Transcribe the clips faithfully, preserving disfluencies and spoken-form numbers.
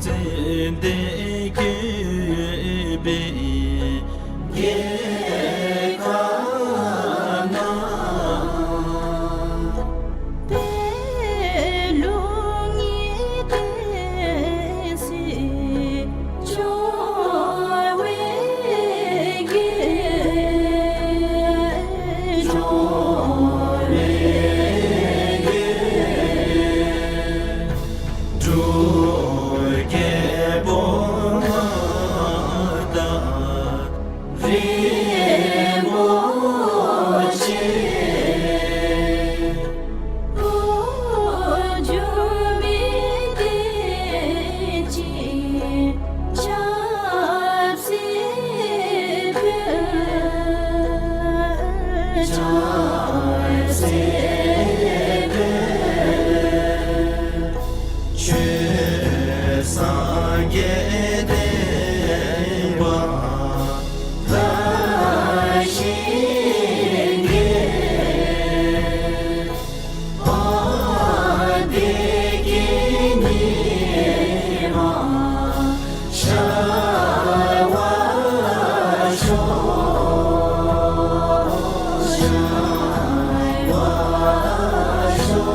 ཙན་དན་བཀོད་པའི་རྒྱལ་ཁབ་ན། པད་ལུང་གི་བསྟན་སྲིད་འབྱུང་བའི་རྒྱལ། འབྱུང་བའི་རྒྱལ། འབྲུག་རྒྱལ་པོ་མངའ་བདག་རིན་པོ་ཆེ། འགོ་འཛུགས་མི་བསྟན་སྲིད་ཆབ་སྲིད་དཔལ། ཆབ་སྲིད་དཔལ། ཆོས་སངས་རྒྱས་བསྟན་པ་དར་ཞིང་རྒྱས། བདེ་སྐྱིད་ཉི་མ་ཤར་བར་ཤོག། ཤར་བར་ཤོག།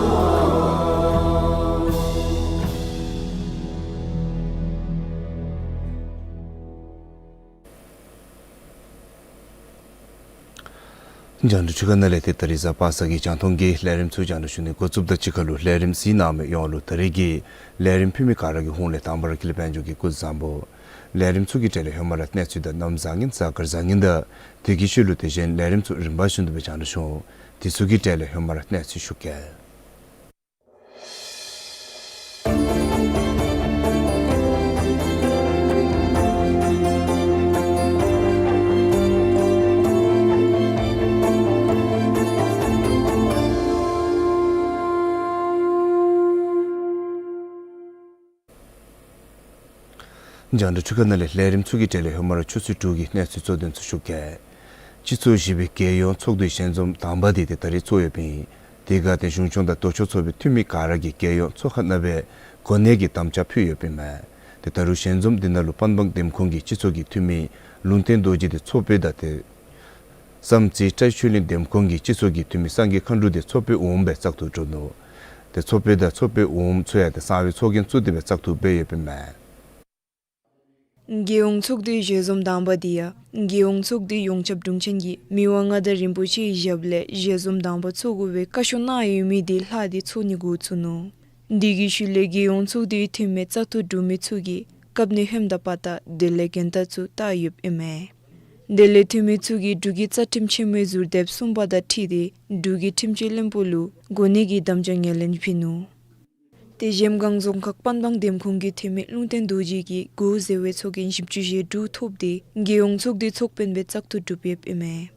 རྒྱང་བསྒྲགས་འཕྲུལ་ཁང་ནང་ལས་ཏེ་ད་རིས་གཟའ་པ་སངས་ཀྱི་རྒྱང་མཐོང་གི་ལས་རིམ་ཚུ་རྒྱང་བསྒྲགས་ཞུ་ནི་འགོ་བཙུགསཔ་དང་གཅིག་ཁར་ལུ་ལས་རིམ་གཟིགས་གནང་མི་ཡོངས་ལུ་ད་རིས་ཀྱི་ལས་རིམ་ཕུལ་མི་ག་ར་གི་ཧོངས་ལས་དང་པ་ར་ཀུན་ལེགས་དཔལ་འབྱོར་གྱིས་སྐུ་གཟུགས་བཟང་པོ། ལས་རིམ་ཚུ་གི་གྲས་ལས་ཧེ་མ་ར་གནས་ཚུལ་དང་གནམ་བཟང་ངན་གཟའ་སྐར་བཟང་ངན་དང་དེ་གི་ཤུལ་ལུ་དེ་བཞིན་ལས་རིམ་ཚུ་རིམ་པ་བཞིན་དུ་སྦེ་རྒྱང་བསྒྲགས་ཞུ་འོང་། དེ་ཚུ་གི་གྲས་ལས་ཧེ་མ་ར་གནས་ཚུལ་ཞུ་གེ། རྒྱང་བསྒྲགས་འཕྲུལ་ཁང་ནང་ལས་ལས་རིམ་ཚུ་གི་གྲས་ལས་ཧེ་མ་ར་ཆུ་ཚོད་དྲུག་གི་གནས་ཚུལ་གཙོ་དོན་ཚུ་ཞུ་གེ། སྤྱི་ཚོགས་བཞི་པའི་རྒྱལ་ཡོངས་ཚོགས་འདུའི་ཞལ་འཛོམས་དང་པ་དེ་ཏེ་ད་རིས་ཚོགས་ཡོདཔ་ཨིན། དེ་ཁར་ཏེ་གཞུང་སྐྱོང་དང་ལྡོག་ཕྱོགས་ཚོགས་པའི་འཐུས་མི་ག་ར་གིས་རྒྱལ་ཡོངས་ཚོགས་ཁང་ནང་སྦེ་གོ་གནས་ཀྱི་དམ་བཅའ་ཕུལ་ཡོདཔ་ཨིན་མས། ཏེ་ད་རུང་ཞལ་འཛོམས་འདི་ནང་ལུ་པན་སྦང་འདེམས་ཁོངས་ཀྱི་སྤྱི་ཚོགས་ཀྱི་འཐུས་མི་ལུང་བསྟན་རྡོ་རྗེ་དེ་ཚོགས་དཔོན་དང་ཏེ་བསམ་རྩེ་བཀྲ་ཤིས་ཆོས་གླིང་འདེམས་ཁོངས་ཀྱི་སྤྱི་ཚོགས་ཀྱི་འཐུས་མི་སངས་རྒྱས་མཁའ་འགྲོ་དེ་ཚོགས་དཔོན་འོགམ་སྦེ་བཙག་འཐུ་གྲུབ་ནུག། ཏེ་ཚོགས་དཔོན་དང་ཚོགས་དཔོན་འོགམ་ཚུ་ཡང་ཏེ་གསང་བའི་ཚོགས་རྒྱན་བཙུགས་ཏེ་སྦེ་བཙག་འཐུ་འབད་ཡོདཔ་ཨིན་མས། རྒྱལ་ཡོངས་ཚོགས་འདུའི་ཞལ་འཛོམས་དང་པ་དེ་ཡང་རྒྱལ་ཡོངས་ཚོགས་འདུའི་ཡོངས་ཁྱབ་དྲུང་ཆེན་གྱིས་མི་དབང་མངའ་བདག་རིན་པོ་ཆེའི་ཞབས་ལས་ཞལ་འཛོམས་དང་པ་ཚོགས་དགོ་པའི་བཀའ་ཤོག་གནང་ཡོད་མི་དེ་ལྷག་སྟེ་ཚོགས་ནི་འགོ་བཙུགས་ནུག། དེ་གི་ཤུལ་ལས་རྒྱལ་ཡོངས་ཚོགས་འདུའི་འཐུས་མི་བཙག་འཐུ་གྲུབ་མི་ཚུ་གིས་བཀབ་ནི་ཧེམ་དང་དཔའ་རྟགས་དེ་ལས་རྒྱན་རྟགས་ཚུ་བཏགས་ཡོདཔ་ཨིན་མས། དེ་ལས་འཐུས་མི་ཚུ་གིས་འབྲུག་གི་རྩ་ཁྲིམས་ཆེན་མོའི་ཟུར་དེབ་གསུམ་པ་དང་འཁྲིལ་ཏེ་འབྲུག་གི་ཁྲིམས་སྤྱི་བློན་པོ་ལུ་གོ་གནས་ཀྱི་དམ་བཅའ་ངོས་ལེན་ཕུལ་ནུག། ཏེ་གཞལམ་སྒང་རྫོང་ཁག་པན་སྦང་འདེམས་ཁོངས་ཀྱི་འཐུས་མི་ལུང་བསྟན་རྡོ་རྗེ་གིས་གོ་ཟེར་བའི་ཚོགས་རྒྱན་བཞི་བཅུ་ཞེ་དྲུག་ཐོབ་སྟེ་རྒྱལ་ཡོངས་ཚོགས་འདུའི་ཚོགས་དཔོན་སྦེ་བཙག་འཐུ་གྲུབ་ཡོདཔ་ཨིན་མས།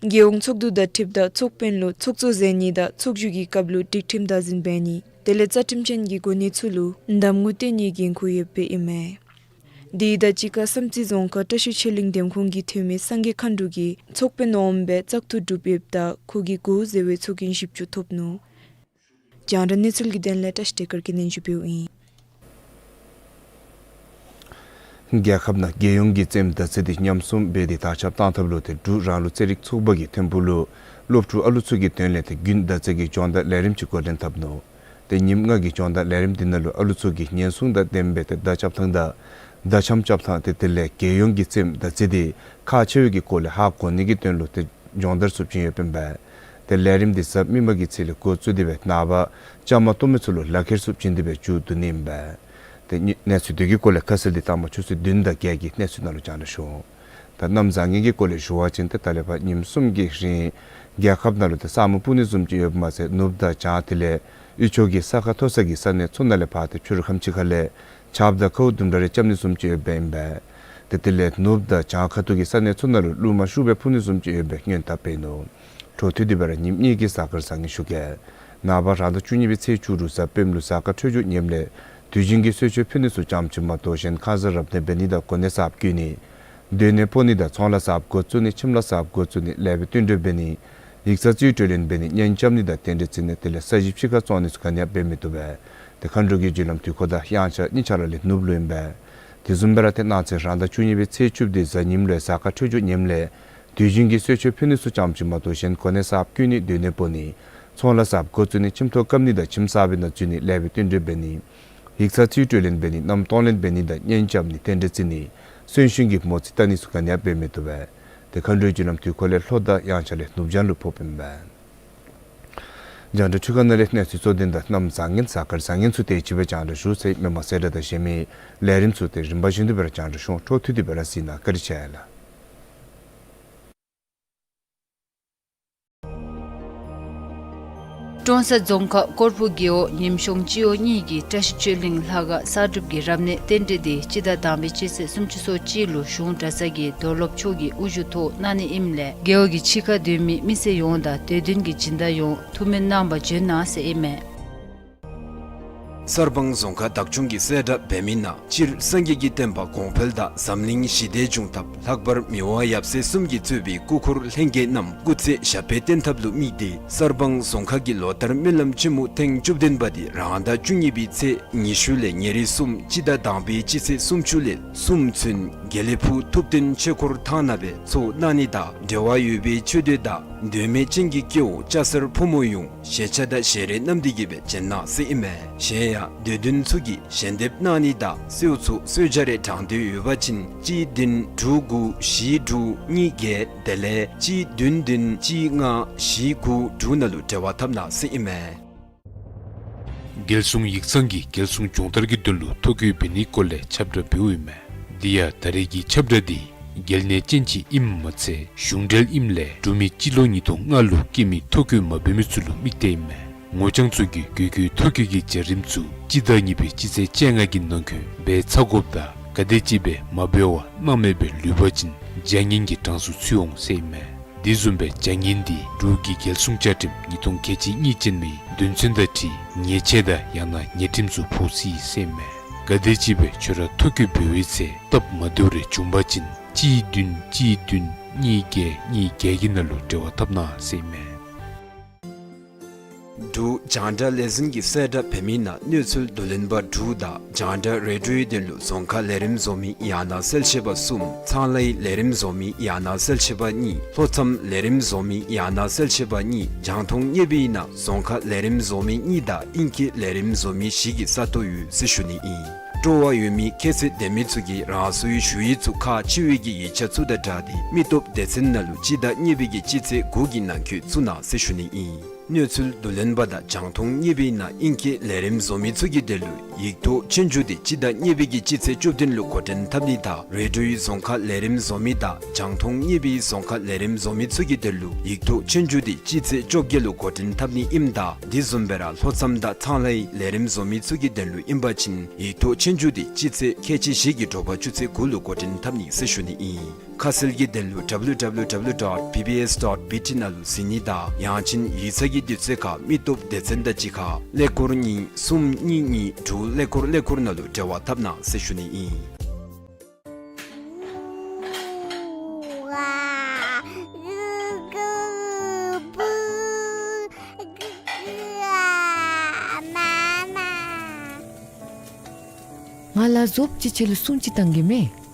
རྒྱལ་ཡོངས་ཚོགས་འདུ་དང་འཁྲིལཝ་ད་ཚོགས་དཔོན་ལུ་ཚོགས་གཙོ་མཛད་ནི་དང་ཚོགས་བཞུགས་ཀྱི་སྐབས་ལུ་སྒྲིག་ཁྲིམས་བདག་འཛིན་འབད་ནི་དེ་ལས་རྩ་ཁྲིམས་ཅན་གྱི་གོ་གནས་ཚུ་ལུ་གདམ་ངོ་སྟོན་ནིའི་འགན་ཁུར་ཡོདཔ་ཨིན་མས། དེ་དང་གཅིག་ཁར་བསམ་རྩེ་རྫོང་ཁག་བཀྲ་ཤིས་ཆོས་གླིང་འདེམས་ཁོངས་ཀྱི་འཐུས་མི་སངས་རྒྱས་མཁའ་འགྲོ་གིས་ཚོགས་དཔོན་འོགམ་སྦེ་བཙག་འཐུ་གྲུབ་ཡོདཔ་ད་ཁོ་གིས་གོ་ཟེར་བའི་ཚོགས་རྒྱན་བཞི་བཅུ་ཐོབ་ནུག། རྒྱང་བསྒྲགས་གནས་ཚུལ་གྱི་དོན་ལས་བཀྲ་ཤིས་བདེ་སྐར་གྱིས་སྙན་ཞུ་ཕུལཝ་ཨིན། རྒྱལ་ཁབ་ནང་རྒྱལ་ཡོངས་ཀྱི་རྩེདམོ་བརྡ་རྩེད་དེ་ཉམས་སྲུང་འབད་དེ་དར་ཁྱབ་གཏང་ཐབས་ལུ་ཏེ་འབྲུག་རང་ལུགས་རྩེད་རིགས་ཚོགས་པ་གིས་ཐིམ་ཕུག་ལུ་སློབ་ཕྲུག་ཨ་ལུ་ཚུ་གི་དོན་ལས་ཏེ་རྒྱུན་བརྡ་རྩེད་ཀྱི་སྦྱོང་བརྡར་ལས་རིམ་ཅིག་འགོ་འདྲེན་འཐབ་ནུག། ཏེ་ཉིནམ་ལྔ་གི་སྦྱོང་བརྡར་ལས་རིམ་འདི་ནང་ལུ་ཨ་ལུ་ཚུ་གིས་ཉེན་སྲུང་དང་ལྡནམ་སྦེ་ཏེ་མདའ་རྐྱབ་ཐངས་དང་མདའ་ཆམ་རྐྱབ་ཐངས་ཏེ་དེ་ལས་རྒྱལ་ཡོངས་ཀྱི་རྩེདམོ་བརྡ་རྩེད་དེ་ཁག་ཆེ་བའི་གི་སྐོར་ལས་ཧ་གོ་ནི་གི་དོན་ལུ་ཏེ་སྦྱོང་བརྡར་ཚུ་བྱིན་ཡོདཔ་ཨིན་པས། ཏེ་ལས་རིམ་འདི་གཟའ་མིག་དམར་གྱི་ཚེས་ལས་འགོ་བཙུགས་ཏེ་སྦེ་ནངས་པ་བཅའ་མར་གཏོགས་མི་ཚུ་ལུ་ལག་ཁྱེར་ཚུ་བྱིན་ཏེ་སྦེ་མཇུག་བསྡུ་ནི་ཨིན་པས། ཏེ་གནས་ཚུལ་འདི་གི་སྐོར་ལས་ཁ་གསལ་འདི་དང་པ་ཆུ་ཚོད་བདུན་དང་བརྒྱད་ཀྱི་གནས་ཚུལ་ནང་ལུ་རྒྱང་བསྒྲགས་ཞུ་འོང་། ད་གནམ་བཟང་ངན་གྱི་སྐོར་ལས་ཞུ་བ་ཅིན་ཏེ་ད་ལས་ཕར་ཉིནམ་གསུམ་གྱི་རིང་རྒྱལ་ཁབ་ནང་ལུ་ཏེ་ས་སྨུག་སྤུབ་ནི་བཟུམ་ཅིག་ཡོདཔ་མ་ཚད་ནུབ་དང་བྱང་དེ་ལས་དབུས་ཕྱོགས་ཀྱི་ས་ཁ་མཐོ་ས་གི་ས་གནས་ཚུ་ནང་ལས་ཕར་ཏེ་ཕྱི་རུ་ཁམས་ཅིག་ཁ་ལས་ཆརཔ་དང་ཁཝ་དུམ་གྲ་རེ་རྐྱབ་ནི་བཟུམ་ཅིག་ཡོདཔ་ཨིན་པས། ཏེ་དེ་ལས་ནུབ་དང་བྱང་ཁ་ཐུག་གི་ས་གནས་ཚུ་ནང་ལུ་རླུང་མ་ཤུགས་སྦེ་འཕུ་ནི་བཟུམ་ཅིག་ཡོད་པའི་སྔོན་བརྡ་སྤེལ་ནུག། འཕྲོ་མཐུད་དེ་སྦེ་ར་ཉིནམ་གཉིས་ཀྱི་གཟའ་སྐར་བཟང་ངན་ཞུ་གེ། ནངས་པ་རང་ཟླ་བཅུ་གཉིས་པའི་ཚེས་བཅུ་དྲུག་གཟའ་སྤེནམ་ལུ་གཟའ་སྐར་འཕྲོད་སྦྱོར་ངནམ་ལས་དུས་རྒྱུན་གྱི་གསོལ་མཆོད་ཕུལ་ནི་ཚུ་ཙམ་ཅིག་མ་གཏོགས་གཞན་ཁང་གསར་རབ་གནས་འབད་ནི་དང་གོ་གནས་གསརཔ་བསྐོ་ནི་སྡོད་གནས་སྤོ་ནི་དང་ཚོང་ལཱ་གསརཔ་འགོ་བཙུགས་ནི་ཁྱིམ་ལཱ་གསརཔ་འགོ་བཙུགས་ནི་ལས་པའི་བསྟུན་གྲོས་འབད་ནི་ཡིག་ཚང་རྩིས་སྤྲོད་ལེན་འབད་ནི་གཉེན་རྐྱབ་ནི་དང་རྟེན་འབྲེལ་བརྩི་ནི་དེ་ལས་ས་གཞི་ཕྱི་ཁར་བཙོང་ནི་ཚུ་ག་ནི་ཡང་འབད་མི་བཏུབ་པས། མཁའ་འགྲོ་གི་རྒྱུ་ལམ་དུས་འཁོར་དང་དབྱངས་འཆར་གཉིས་ཆ་ར་ལས་ནུབ་ལུ་ཨིན་པས། དེ་བཟུམ་སྦེ་ར་ཏེ་གནངས་ཚེ་རང་ཟླ་བཅུ་གཉིས་པའི་ཚེས་བཅུ་པ་འདི་གཟའ་ཉིམ་ལུ་གཟའ་སྐར་འཕྲོད་སྦྱོར་ངནམ་ལས་དུས་རྒྱུན་གྱི་གསོལ་མཆོད་ཕུལ་ནི་ཚུ་ཙམ་ཅིག་མ་གཏོགས་གཞན་གོ་གནས་གསརཔ་བསྐོ་ནི་སྡོད་གནས་སྤོ་ནི་ཚོང་ལཱ་གསརཔ་འགོ་བཙུགས་ནི་ཁྱིམ་ཐོག་བཀབ་ནི་དང་ཁྱིམ་གསར་པའི་ནང་འཛུལ་ནི་ལེགས་པའི་རྟེན་འབྲེལ་འབད་ནི་ཡིག་ཚང་རྩིས་སྤྲོད་ལེན་འབད་ནི་གནམ་གཏོང་ལེན་འབད་ནི་དང་གཉེན་རྐྱབ་ནི་རྟེན་འབྲེལ་བརྩི་ནི་གསོན་གཤིན་གྱི་མོ་རྩིས་བལྟ་ནི་ཚུ་ག་ནི་ཡང་འབད་མི་བཏུབ་པས། ཏེ་མཁའ་འགྲོའི་རྒྱུ་ལམ་དུས་འཁོར་ལས་ལྷོ་དང་དབྱངས་འཆར་ལས་ནུབ་བྱང་ལུ་ཕོགཔ་ཨིན་པས། རྒྱང་བསྒྲགས་འཕྲུལ་ཁང་ནང་ལས་གནས་ཚུལ་གཙོ་དོན་དང་གནམ་བཟང་ངན་གཟའ་སྐར་བཟང་ངན་ཚུ་དེ་ཅིག་སྦེ་རྒྱང་བསྒྲགས་ཞུ་ཚར་ཡི། མི་མང་གསལ་བསྒྲགས་དང་གཞན་མི་ལས་རིམ་ཚུ་ཏེ་རིམ་པ་བཞིན་དུ་སྦེ་ར་རྒྱང་བསྒྲགས་ཞུ་འོང་། འཕྲོ་མཐུད་དེ་སྦེ་ར་གཟིགས་གནང། བཀའ་དྲིན་ཆེ་ལགས། ཀྲོང་གསར་རྫོང་ཁག་སྐོར་སྦུག་རྒེད་འོག་ཉིམ་གཤོང་སྤྱི་འོག་གཉིས་ཀྱི་བཀྲ་ཤིས་ཆོས་གླིང་ལྷ་ཁང་གསར་སྒྲུབ་ཀྱི་རབ་གནས་རྟེན་འབྲེལ་འདི་སྤྱི་ཟླ་དང་པའི་སྤྱི་ཚེས་སུམ་ཅུ་སོ་གཅིག་ལུ་གཞུང་གྲྭ་ཚང་གི་རྡོར་སློབ་མཆོག་གི་དབུ་བཞུགས་ཐོག་གནང་ནི་ཨིནམ་ལས་རྒེད་འོག་གི་ཕྱི་ཁར་སྡོད་མི་མི་སེར་ཡོངས་དང་དད་འདུན་གྱི་སྦྱིན་བདག་ཡོངས་ཐུགས་སྨོན་གནང་བར་འབྱོན་གནང་ཟེར་ཨིན་མས། གསར་སྤང་རྫོང་ཁག་བདག་སྐྱོང་གིས་གསལ་བསྒྲགས་འབད་མི་ནང་སྤྱིར་སངས་རྒྱས་ཀྱི་བསྟན་པ་གོང་འཕེལ་དང་འཛམ་གླིང་ཞི་བདེ་འབྱུང་ཐབས་ལྷག་པར་མི་དབང་ཡབ་སྲས་གསུམ་གྱིས་གཙོས་པའི་སྐུ་འཁོར་ལྷན་རྒྱས་རྣམས་སྐུ་ཚེ་ཞབས་པད་བརྟན་ཐབས་ལུ་དམིགས་ཏེ་གསར་སྤང་རྫོང་ཁག་གི་ལོ་ལྟར་སྨོན་ལམ་ཆེན་མོ་ཐེངས་བཅུ་བདུན་པ་འདི་རང་ཟླ་བཅུ་གཉིས་པའི་ཚེས་ཉི་ཤུ་ལས་ཉེར་གསུམ་སྤྱི་ཟླ་དང་པའི་སྤྱི་ཚེས་སུམ་ཅུ་ལས་གསུམ་ཚུན་དགེ་ལེགས་ཕུག་ཐུབ་བསྟན་ཆོས་འཁོར་ཐང་ནང་སྦེ་ཚོགས་གནང་ནི་དང་འབྲེལ་བ་ཡོད་པའི་ཆོས་སྡེ་དང་དོན་མེད་ཅན་གྱི་སྐྱེ་བོ་སྐྱ་སེར་ཕོ་མོ་ཡོངས་ཞལ་ཆས་དང་ཞལ་རས་བསྣམས་ཏེ་གིས་སྦེ་བྱོན་གནང་ཟེར་ཨིན་མས། གཞན་ཡང་དད་འདུན་ཚུ་གིས་ཞལ་འདེབས་གནང་ནི་དང་གསོལཝ་ཚུ་གསོལ་ཇ་རེ་དྲང་འདོད་ཡོད་པ་ཅིན་གཅིག་བདུན་དྲུག་དགུ་བཞི་དྲུག་གཉིས་བརྒྱད་དེ་ལས་གཅིག་བདུན་བདུན་གཅིག་ལྔ་བཞི་དགུ་དྲུག་ནང་ལུ་འབྲེལ་བ་འཐབ་གནང་ཟེར་ཨིན་མས། རྒྱལ་སྲུང་ཡིག་ཚང་གིས་རྒྱལ་སྲུང་སྦྱོང་བརྡར་གྱི་དོན་ལུ་ཐོ་བཀོད་འབད་ནིའི་སྐོར་ལས་ཁྱབ་བསྒྲགས་འབདཝ་ཨིན་མས། དེ་ཡང་ད་རེས་ཀྱི་ཁྱབ་བསྒྲགས་འདི་རྒྱལ་ནང་ཅན་ཅིག་ཨིནམ་མ་ཚད་གཞུང་འབྲེལ་ཨིནམ་ལས་འབྲུག་མི་སྤྱི་ལོ་ཉིས་སྟོང་ལྔ་ལུ་སྐྱེས་མི་ཐོ་བཀོད་མ་འབད་མི་ཚུ་ལུ་དམིགས་ཏེ་ཨིན་མས། ངོ་རྐྱང་ཚུ་གིས་དགོས་མཁོའི་ཐོ་བཀོད་ཀྱི་བྱ་རིམ་ཚུ་སྤྱི་ཟླ་གཉིས་པའི་སྤྱི་ཚེས་བཅོ་ལྔ་གི་ནང་འཁོད་འབད་ཚར་དགོཔ་དང་ག་དེམ་ཅིག་སྦེ་མ་འབད་བར་གནང་མེད་པར་ལུས་པ་ཅིན་བྱ་ངན་གྱི་གྲངས་སུ་ཚུད་འོང་ཟེར་ཨིན་མས། དེ་བཟུམ་སྦེ་བྱ་ངན་འདི་འབྲུག་གི་རྒྱལ་སྲུང་བཅའ་ཁྲིམས་ཉིས་སྟོང་ཁལ་གཅིག་གཉིས་ཅན་མའི་དོན་ཚན་དང་འཁྲིལ་ཉེས་ཆད་དང་ཡང་ན་ཉེས་ཁྲིམས་སུ་ཕོག་སྲིད་ཟེར་ཨིན་མས། ག་དེམ་ཅིག་སྦེ་ཁྱོད་ར་ཐོ་བཀོད་འབད་བའི་ཚེ་སྟབས་མ་བདེཝ་རེ་བྱུང་པ་ཅིན་གཅིག་བདུན་གཅིག་བདུན་གཉིས་བརྒྱད་གཉིས་བརྒྱད་ཀྱི་ནང་ལུ་འབྲེལ་བ་འཐབ་གནང་ཟེར་ཨིན་མས། འབྲུག་རྒྱང་བསྒྲགས་ལས་འཛིན་གྱིས་གསལ་བསྒྲགས་འབད་མི་ནང་གནས་ཚུལ་བསྡུ་ལེན་པ་དྲུག་དང་རྒྱང་བསྒྲགས་རེ་ཌིའོའི་དོན་ལུ་རྫོང་ཁ་ལས་རིམ་བཟོ་མི་ཡང་ན་གསལ་བཤད་པ་གསུམ། ཚང་ལྷའི་ལས་རིམ་བཟོ་མི་ཡང་ན་གསལ་བཤད་པ་གཉིས། ལྷོ་མཚམས་ལས་རིམ་བཟོ་མི་ཡང་ན་གསལ་བཤད་པ་གཉིས། རྒྱང་མཐོང་བརྙེས་པའི་ནང་རྫོང་ཁ་ལས་རིམ་བཟོ་མི་གཉིས་དང་ཨིང་སྐད་ལས་རིམ་བཟོ་མི་བཞི་གི་ས་སྟོང་ཡོད་ཟེར་ཞུ་ནི་ཨིན། སྤྲོ་བ་ཡོད་མི་ཁྱད་ཚད་ལྡན་མི་ཚུ་གིས་རང་སོའི་ཞུ་ཡིག་ཚུ་ཁག་ཆེ་བའི་གི་ཡིག་ཆ་ཚུ་དང་སྦྲགས་ཏེ་མི་སྟོབས་སྡེ་ཚན་ནང་ལུ་སྤྱི་ཟླ་གཉིས་པའི་གི་སྤྱི་ཚེས་དགུ་གི་ནང་འཁོད་བཙུགས་གནང་ཟེར་ཞུ་ནི་ཨིན། གནས་ཚུལ་བསྡུ་ལེན་པ་དང་རྒྱང་མཐོང་བརྙེས་པའི་ནང་ཨིང་སྐད་ལས་རིམ་བཟོ་མི་ཚུ་གི་དོན་ལུ་ཡིག་ཐོག་ཆོས་རྒྱུགས་འདི་སྤྱི་ཟླ་གཉིས་པའི་གི་སྤྱི་ཚེས་བཅུ་བདུན་ལུ་འགོ་འདྲེན་འཐབ་ནི་དང་རེ་ཌིའོའི་རྫོང་ཁ་ལས་རིམ་བཟོ་མི་དང་རྒྱང་མཐོང་བརྙེས་པའི་རྫོང་ཁ་ལས་རིམ་བཟོ་མི་ཚུ་གི་དོན་ལུ་ཡིག་ཐོག་ཆོས་རྒྱུགས་འདི་སྤྱི་ཚེས་བཅོ་བརྒྱད་ལུ་འགོ་འདྲེན་འཐབ་ནི་ཨིནམ་ད་དེ་བཟུམ་སྦེ་ར་ལྷོ་མཚམས་དང་ཚང་ལྷའི་ལས་རིམ་བཟོ་མི་ཚུ་གི་དོན་ལུ་ཨིན་པ་ཅིན་ཡིག་ཐོག་ཆོས་རྒྱུགས་འདི་སྤྱི་ཚེས་ཁལ་གཅིག་བཞི་གི་དྲོ་པ་ཆུ་ཚོད་དགུ་ལུ་འགོ་འདྲེན་འཐབ་ནི་ཟེར་ཞུ་ནི་ཨིན། ཁ་གསལ་གྱི་དོན་ལུ་W W W dot B B S dot B T ནང་ལུ་གཟིགས་ནི་དང་ཡང་ཅིན་ཡིག་ཚང་གི་དུས་ཚོད་ཁར་མི་སྟོབས་སྡེ་ཚན་དང་གཅིག་ཁར་ཀླད་ཀོར་གཉིས་གསུམ་གཉིས་གཉིས་དྲུག་ཀླད་ཀོར་ཀླད་ཀོར་ནང་ལུ་འབྲེལ་བ་འཐབ་གནང་ཟེར་ཞུ་ནི་ཨིན། ང་ལ་བཟོཔ་ཅིག་ཁྱོད་ལུ་སྲུང་ཅིག་བཏང་གེ་མས།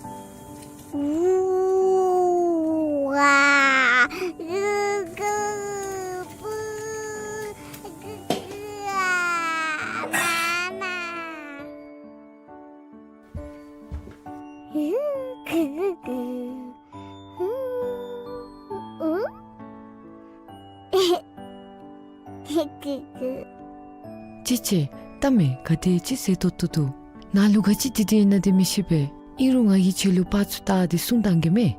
ཅི་ཅི། ལྟ་མས། ག་དེ་ཅིག་ཟེར་ཏོག་ཏོ་འདུག། ནཱ་ལུ་ག་ཅི་དེ་དེ་ཨིན་ན་དེ་མི་ཤེས་པས། ཨིན་རུང་ང་གིས་ཁྱོད་ལུ་པར་ཚུ་བཏགས་ཏེ་སྲུང་བཏང་གེ་མས།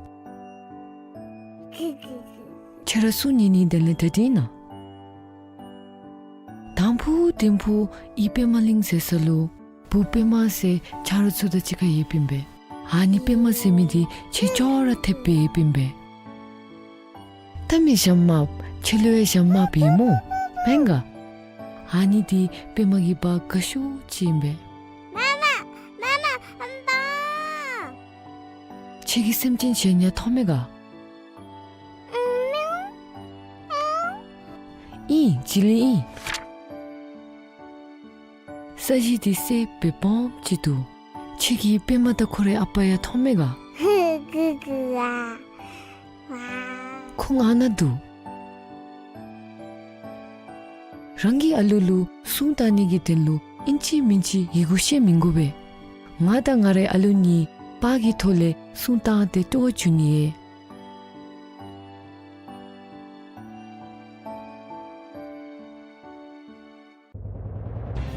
ཁྱོད་ར་སྲུང་ཉན་ནི་དོན་ལས་ད་དེ་ཨིན་ན། དང་ཕུ་དིང་ཕུ་ཨི་པདྨ་གླིང་ཟེར་ས་ལུ་བུ་པདྨ་ཟེར་ཆ་རོགས་ཚུ་དང་གཅིག་ཁར་ཡོདཔ་ཨིན་པས། ཨ་ནི་པདྨ་ཟེར་མི་འདི་ཁྱོད་ཅོག་ར་འཐདཔ་སྦེ་ཡོདཔ་ཨིན་པས། ལྟ་མས་ཞྭམོ་དམརཔོ། ཁྱོད་ལུ་ཡང་ཞྭམོ་དམརཔོ་ཡོད་སྨོ། མེན་ག། ཨ་ནི་འདི་པདྨ་གི་བ་དགའ་ཤོས་ཅིག་ཨིན་པས། མ་མ་མ་མ་ཨམ་པ། ཁྱོད་ཀྱིས་སེམས་ཅན་གཞན་ཡང་མཐོང་མས་ག། ཨིན། བྱི་ལི་ཨིན། ས་གཞི་འདི་གསལ་སྦེ་སྦོམ་ཅིག་འདུག། ཁྱོད་ཀྱིས་པདྨ་དང་ཁོ་རའི་ཨ་པ་ཡང་མཐོང་མས་ག། ཧུ་གུ་གུ་ཨ། ཁོང་ཨ་ནཱ་འདུག། རང་གི་ཨ་ལུ་ལུ་སྲུང་བཏང་ནི་གི་དོན་ལུ་ཨིན་ཅི་མིན་ཅི་ཡི་གུ་ཤེས་མི་དགོ་པས། ང་དང་ང་རའི་ཨ་ལུ་གཉིས་པར་གྱི་ཐོག་ལས་སྲུང་བཏང་སྟེ་སྤྲོ་བ་བྱུང་ནི་ཨིན།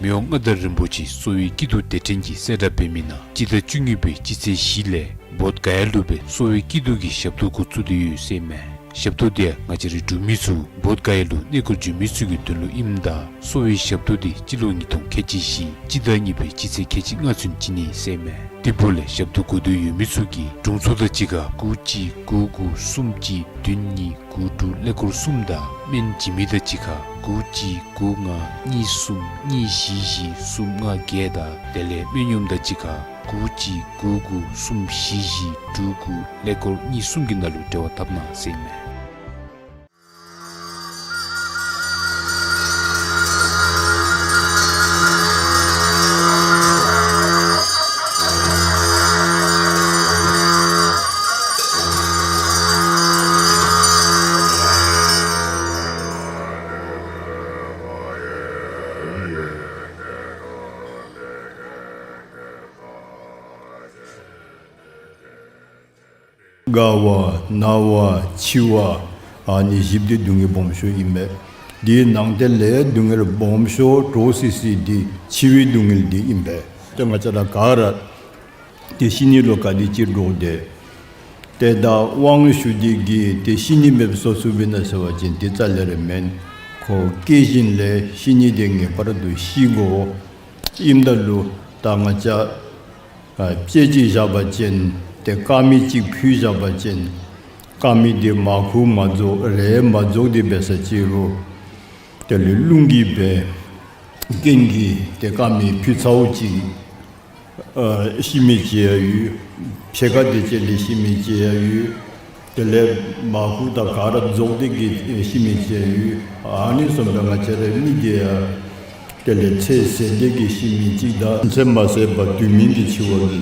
མི་དབང་མངའ་བདག་རིན་པོ་ཆེ་གསོ་བའི་སྐྱིད་སྡུག་སྡེ་ཕྲན་གྱིས་གསལ་བསྒྲགས་འབད་མི་ནང་སྤྱི་ཟླ་བཅུ་གཉིས་པའི་སྤྱི་ཚེས་བཞི་ལས་བོདྷ་ག་ཡ་ལུ་སྦེ་གསོ་བའི་སྐྱིད་སྡུག་གི་ཞབས་ཏོག་འགོ་བཙུགས་ཏེ་ཡོད་ཟེར་མས། ཞབས་ཏོག་འདི་ཡང་ང་བཅས་རའི་འབྲུག་མི་ཚུ་བོདྷ་ག་ཡ་ལུ་གནས་སྐོར་འགྱོ་མི་ཚུ་གི་དོན་ལུ་ཨིནམ་ད་གསོ་བའི་ཞབས་ཏོག་འདི་སྤྱི་ལོ་ཉིས་སྟོང་ཁལ་གཅིག་བཞི་སྤྱི་ཟླ་གཉིས་པའི་སྤྱི་ཚེས་ཁལ་གཅིག་ལྔ་ཚུན་བྱིན་ནི་ཟེར་མས། དེ་འབདཝ་ལས་ཞབས་ཏོག་དགོས་འདོད་ཡོད་མི་ཚུ་གིས་དྲུང་འཚོ་དང་གཅིག་ཁར་དགུ་གཅིག་དགུ་དགུ་གསུམ་གཅིག་བདུན་གཉིས་དགུ་དྲུག་ཀླད་ཀོར་གསུམ་དང་སྨན་བྱིན་མི་དང་གཅིག་ཁར་དགུ་གཅིག་དགུ་ལྔ་གཉིས་གསུམ་གཉིས་བཞི་བཞི་གསུམ་ལྔ་བརྒྱད་དང་དེ་ལས་སྨན་གཡོགམ་དང་གཅིག་ཁར་དགུ་གཅིག་དགུ་དགུ་གསུམ་བཞི་བཞི་དྲུག་དགུ་ཀླད་ཀོར་གཉིས་གསུམ་གྱི་ནང་ལུ་འབྲེལ་བ་འཐབ་གནང་ཟེར་མས། རྒ་བ་ན་བ་འཆི་བ་ཨ་ནི་བཞི་པོ་འདི་སྡུག་བསྔལ་སྦོམ་ཤོས་ཨིན་པས། དེའི་ནང་དེ་ལས་སྡུག་བསྔལ་སྦོམ་ཤོས་འདྲོག་སི་སི་འདི་འཆི་བའི་སྡུག་བསྔལ་འདི་ཨིན་པས། ཏེ་ང་བཅས་ར་ག་ར་ཏེ་ཤི་ནི་ལུ་ག་དེ་ཅིག་འདྲོག་དེས། ཏེ་ད་དབང་ཞུ་སྟེ་གིས་ཏེ་ཤི་ནི་མེདཔ་བཟོ་ཚུགས་པས་ན་ཟེར་བ་ཅིན་ཏེ་རྩ་ལས་ར་མེན། ཁོ་སྐྱེ་བཞིན་ལས་ཤི་ནི་དེ་ངེས་པར་དུ་ཤི་དགོ། ཨིནམ་ད་ལུ་ད་ང་བཅས་ཨ་དཔེ་ཅིག་བཞག་པ་ཅིན་ཏེ་དཀར་མེ་ཅིག་ཕུལ་བཞག་པ་ཅིན་དཀར་མེ་འདི་མར་ཁུ་མ་རྫོགས་རས་མ་རྫོགས་ཏེ་འབད་ས་ཅིག་རུང་དེ་ལས་རླུང་གིས་འབད་རྐྱེན་གྱིས་ཏེ་དཀར་མེ་ཕུལ་ཚརཝ་ཅིག་ཨ་ཤི་མི་ཅིག་ཡང་ཡོད། ཕྱེད་ཀ་དེ་ཅིག་ལས་ཤི་མི་ཅིག་ཡང་ཡོད། དེ་ལས་མར་ཁུ་དང་ག་ར་རྫོགས་ཏེ་གིས་ཤི་མི་ཅིག་ཡང་ཡོད། ཨ་ནི་བཟུམ་སྦེ་ང་བཅས་རའི་མི་འདི་ཡང་དེ་ལས་ཚེ་ཟད་དེ་གིས་ཤི་མི་ཅིག་དང་ཚེ་མ་ཟད་པར་དུས་མིན་གྱི་འཆི་བ་གི་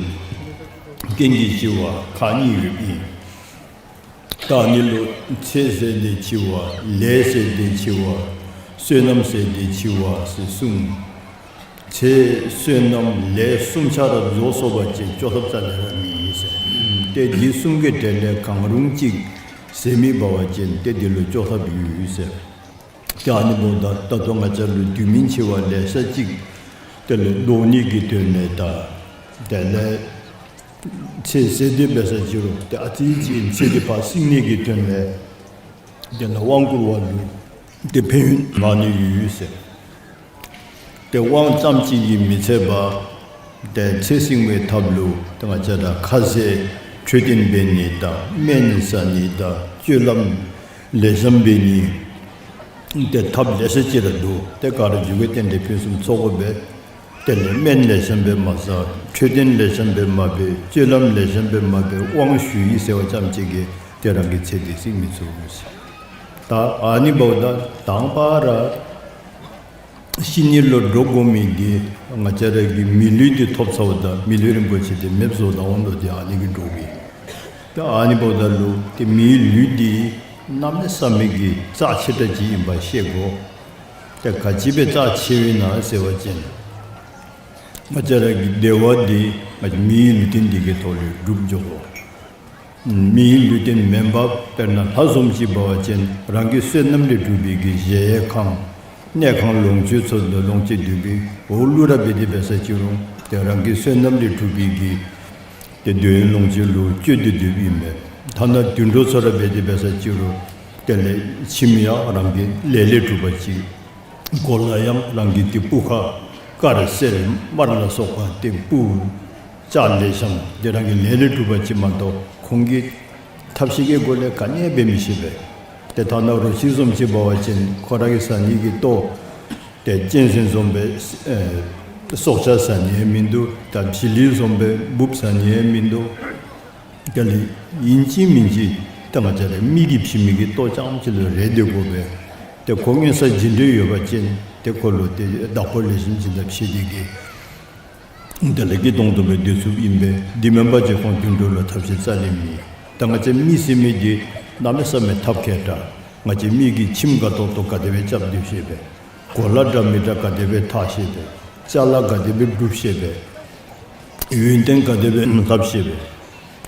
རྐྱེན་གྱིས་འཆི་བ་ཁག་གཉིས་ཡོདཔ་ཨིན། ད་ཨ་ནི་ལུ་ཚེ་ཟད་དེ་འཆི་བ་ལས་ཟད་དེ་འཆི་བ་བསོད་ནམས་ཟད་དེ་འཆི་བ་ཟེར་གསུངས། ཚེ་བསོད་ནམས་ལས་གསུམ་ཆ་ར་རྫོགས་སོང་པ་ཅིན་སྐྱོབ་ཐབས་རྩ་ལས་ར་མེད་ཟེར། ཏེ་འདི་གསུམ་གྱི་གྲས་ལས་གང་རུང་གཅིག་ཟད་མི་འབད་བ་ཅིན་ཏེ་འདི་ལུ་སྐྱོབ་ཐབས་ཡོད་ཟེར། ཏེ་ཨ་ནི་འབདཝ་ད་ད་ལྟོ་ང་བཅས་ལུ་དུས་མིན་འཆི་བ་ལེ་ཤ་ཅིག་དེ་ལས་བཟློག་ནི་གི་དོན་ལས་དང་དེ་ལས་ཚེ་ཟད་དེ་འབད་ས་ཅིག་རུང་ཏེ་ཨ་ཙི་ཅིག་ཚེ་འདི་ཕར་བསྲིང་ནི་གི་དོན་ལས་དེ་ལས་དབང་བསྐུར་བ་ལུ་ཏེ་ཕན་ཡོན་མང་ནི་ཡོད་ཟེར། ཏེ་དབང་ཙམ་ཅིག་གིས་མི་ཚད་པར་ཏེ་ཚེ་བསྲིང་བའི་ཐབས་ལུ་ཏེ་ང་བཅས་ར་ཁ་ཟས་འཕྲོད་བསྟེན་འབད་ནི་དང་སྨན་ཟ་ནི་དང་སྤྱོད་ལམ་ལེགས་ཤོམ་འབད་ནི་ཏེ་ཐབས་ལེ་ཤ་ཅིག་ར་འདུག། ཏེ་ག་ར་འཇུག་པའི་རྟེན་འབྲེལ་ཕུན་སུམ་ཚོགས་དགོ་པས། དེ་ལས་སྨན་ལེགས་ཤོམ་སྦེ་མ་ཟ། འཕྲོད་བསྟེན་ལེགས་ཤོམ་སྦེ་མ་འབད། སྤྱོད་ལམ་ལེགས་ཤོམ་སྦེ་མ་འབད། དབང་ཞུ་ཡི་ཟེར་བ་ཙམ་ཅིག་གིས་ཏེ་རང་གི་ཚེ་འདི་བསྲིང་མི་ཚུགས་ཟེར། ད་ཨ་ནི་འབདཝ་ད་དང་པ་ར་ཤི་ནི་ལུ་འདྲོག་དགོ་མི་འདི་ང་བཅས་ར་གིས་མི་ལུས་འདི་ཐོབ་ཚརཝ་ད་མི་ལུས་རིན་པོ་ཆེ་འདི་མེདཔ་བཟོ་ད་འོང་དོ། ཏེ་ཨ་ནི་གིས་འདྲོག་གི། ཏེ་ཨ་ནི་འབདཝ་ད་ལུ་ཏེ་མིའི་ལུས་འདི་གནམ་མེད་ས་མེད་ཀྱི་རྩ་ཆེ་དྲགས་ཅིག་ཨིནམ་ཤེས་དགོ། ཏེ་ག་ཅི་སྦེ་རྩ་ཆེཝ་ཨིན་ན་ཟེར་བ་ཅིན་ང་བཅས་ར་གི་བདེ་བ་འདི་ང་བཅས་མིའི་ལུས་རྟེན་འདི་གི་ཐོག་ལས་སྒྲུབ་འགྱོ་དགོ། མིའི་ལུས་རྟེན་མེན་པར་དཔེར་ན་ལྷ་བཟུམ་ཅིག་འབད་བ་ཅིན་རང་གི་བསོད་ནམས་ལས་གྲུབ་པའི་གི་གཞལ་ཡས་ཁང་གནས་ཁང་ལོངས་སྤྱོད་ཚུ་ལོངས་སྤྱོད་སྡོད་པའི་འོག་ལུ་ར་འབད་དེ་འབད་ས་ཅིག་རུང་ཏེ་རང་གི་བསོད་ནམས་ལས་གྲུབ་པའི་གི་ཏེ་འདོད་ཡོན་ལོངས་སྤྱོད་ལུ་སྤྱོད་དེ་སྡོདཔ་ཨིན་པས། ཐ་ན་དུད་འགྲོ་ཚུ་ར་འབད་དེ་འབད་ས་ཅིག་རུང་དེ་ལས་ཁྱིམ་ཡང་རང་གི་ལས་ལས་གྲུབ་པ་ཅིག། གོ་ལ་ཡང་རང་གི་ཏེ་སྤུ་ཁ་དཀར་སེར་དམར་ལ་སོགས་པ་ཏེ་སྤུ་ལྕགས་ལེགས་ཤོམ་ཏེ་རང་གི་ལས་ལས་གྲུབ་པ་ཅིག་མ་གཏོགས་ཁོང་གི་ཐབས་ཤེས་ཀྱི་སྒོ་ལས་ག་ནི་ཡང་འབད་མི་ཤེས་པས། ཏེ་ཐ་ན་རོ་ཁྱི་བཟུམ་ཅིག་འབད་བ་ཅིན་ཁོ་ར་གིས་ཟ་ནི་གི་ལྟོ་ཏེ་གཅན་གཟན་བཟུམ་སྦེ་ཨེ་སྲོག་ཆགས་ཟ་ནི་ཡང་མིན་འདུག། ད་བྱི་ལི་བཟུམ་སྦེ་འབུཔ་ཟ་ནི་ཡང་མིན་འདུག། དེ་ལས་ཨིན་ཅི་མིན་ཅི་ད་ང་བཅས་ར་མི་གིས་བྱིན་མི་གི་ལྟོ་རྐྱངམ་ཅིག་ལུ་རེ་སྡོད་དགོ་པས། ཏེ་ཁོ་མངོན་གསལ་ཇི་འདྲ་ཡོད་པ་ཅིན་ ཏེ་ཁོ་ལུ་ཏེ་བདག་པོ་ལེགས་ཤོམ་ཅིག་ད་བྱིན་ཏེ་གི་དེ་ལས་སྐྱིད་ཏོང་ཏོ་སྦེ་སྡོད་ཚུགསཔ་ཨིན་པས། དེ་མེན་པ་ཅིན་ཁོང་དུད་འགྲོ་ལུ་ཐབས་ཤེས་རྩ་ལས་མེད། ད་ང་བཅས་མི་ཟེར་མི་འདི་གནམ་མེད་ས་མེད་ཐབས་མཁས་དྲགས། ང་བཅས་མི་གི་ཁྱིམ་ག་ཏོག་ཏོ་ག་དེ་སྦེ་རྐྱབ་སྡོད་ཤེས་པས། གོ་ལ་འདྲ་མི་འདྲ་ག་དེ་སྦེ་འཐག་ཤེས་པས། ཅ་ལ་ག་དེ་སྦེ་སྒྲུབ་ཤེས་པས། ཡོན་ཏན་ག་དེ་སྦེ་ལྷབ་ཤེས་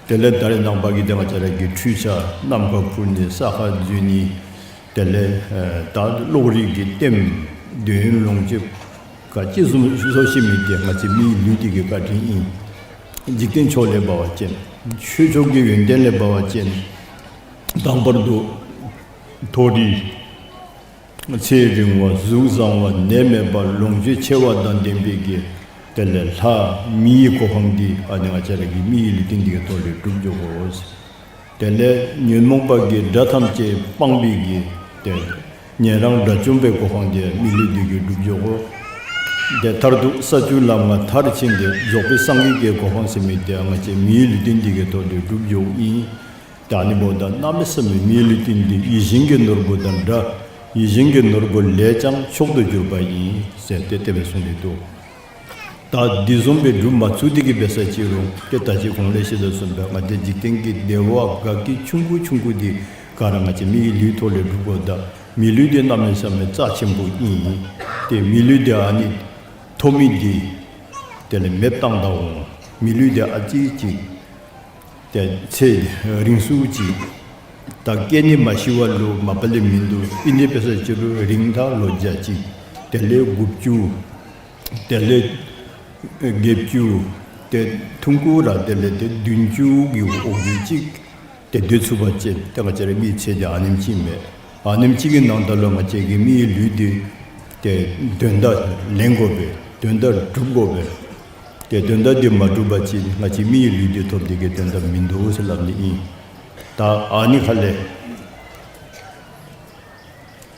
པས། དེ་ལས་ད་རེས་ནངས་པ་གི་ཏེ་ང་བཅས་ར་གི་འཕྲུལ་ཆས་ནམ་མཁའ་འཕུར་ནི་ས་ཁར་འཛུལ་ནི། དེ་ལས་ཨེ་ད་གློག་རིག་གི་ལྟདམོ་འདོད་ཡོན་ལོངས་སྤྱོད་ག་ཅི་བཟུམ་བཟོ་ཤེས་མི་འདི་ང་བཅས་མིའི་ལུས་འདི་གི་བཀའ་དྲིན་ཨིན། འཇིག་རྟེན་ཕྱོགས་ལས་འབད་བ་ཅིན་ཆོས་ཕྱོགས་ཀྱི་ཡོན་ཏན་ལས་འབད་བ་ཅིན་དང་པར་དུ་མཐོ་རིས་ཚེ་རིང་བ་གཟུགས་བཟང་བ་ནད་མེད་པ་ལོངས་སྤྱོད་ཆེ་བ་དང་ལྡན་པའི་གི་དེ་ལས་ལྷ་མིའི་གོ་འཕང་འདི་ཨ་ནི་ང་བཅས་ར་གི་མིའི་ལུས་རྟེན་འདི་གི་ཐོག་ལས་སྒྲུབ་འགྱོ་དགོ། དེ་ལས་ཉོན་མོངས་པ་གི་དགྲ་ཐམས་ཅད་སྤངས་པའི་གི་ཏེ་ཉན་རང་དགྲ་བཅོམ་པའི་གོ་འཕང་འདི་མི་ལུས་འདི་གིས་སྒྲུབ་འགྱོ་དགོ། ཏེ་མཐར་ཐུག་ས་བཅུ་ལམ་ལྔ་མཐར་ཕྱིན་ཏེ་རྫོགས་པའི་སངས་རྒྱས་ཀྱི་གོ་འཕང་ཟེར་མི་འདི་ང་བཅས་མིའི་ལུས་རྟེན་འདི་གི་ཐོག་ལས་སྒྲུབ་འགྱོཝ་ཨིན། ད་ཨ་ནི་འབདཝ་ད་གནམ་མེད་ས་མེད་མིའི་ལུས་རྟེན་འདི་ཡིད་བཞིན་གྱི་ནོར་བུ་དང་འདྲ། ཡིད་བཞིན་གྱི་ནོར་བུ་ལས་ཀྱང་མཆོག་ཏུ་གྱུར་པ་ཡིན་ཟེར་ཏེ་དེ་སྦེ་གསུངས་ཏེ་འདུག། ད་འདི་བཟུམ་སྦེ་སྒྲུབ་མ་ཚུགས་ཏེ་གི་འབད་ས་ཅི་རུང་ཏེ་ད་ཅི་གོང་ལས་ཞུ་དོ་བཟུམ་སྦེ་ང་བཅས་འཇིག་རྟེན་གྱི་བདེ་བ་དགའ་སྐྱིད་ཆུང་ཀུ་ཆུང་ཀུ་འདི་ག་ར་ང་བཅས་མིའི་ལུས་ཐོག་ལས་སྒྲུབ་དགོཔ་ད་མི་ལུས་འདི་གནམ་མེད་ས་མེད་རྩ་ཆེན་པོ་ཨིན། ཏེ་མི་ལུས་འདི་ཨ་ནི་ཐོབ་མི་འདི་དེ་ལས་མེདཔ་བཏང་ད་འོང་། མི་ལུས་འདི་ཨ་ཙི་ཅིག་ཏེ་ཚེ་རིང་སུ་ཅིག་ད་སྐྱེ་ནི་མ་ཤི་བ་ལུ་མ་པ་ལས་མིན་འདུག། ཨིན་ཏེ་འབད་ས་ཅི་རུང་རིང་ཐག་ལོ་བརྒྱ་ཅིག། དེ་ལས་དགུ་བཅུ། དེ་ལས་བརྒྱད་ཅུ། ཏེ་ཐུང་ཀུ་ར་དེ་ལས་ཏེ་བདུན་ཅུ་གི་འོག་གི་ཅིག་ཏེ་སྡོད་ཚུགས་པ་ཅིན་ཏེ་ང་བཅས་ར་མིའི་ཚེ་འདི་ཨ་ནེམ་ཅིག་མས། ཨ་ནེམ་ཅིག་གི་ནང་ད་ལུ་ང་བཅས་ཀྱི་མིའི་ལུས་འདི་ཏེ་དོན་དག་ལེན་དགོ་པས། དོན་དག་སྒྲུབ་དགོ་པས། ཏེ་དོན་དག་འདི་མ་སྒྲུབ་པ་ཅིན་ང་བཅས་མིའི་ལུས་འདི་ཐོབ་སྟེ་གི་དོན་དག་མིན་འདུག་ཟེར་སླབ་ནི་ཨིན། ད་ཨ་ནི་ཁ་ལས་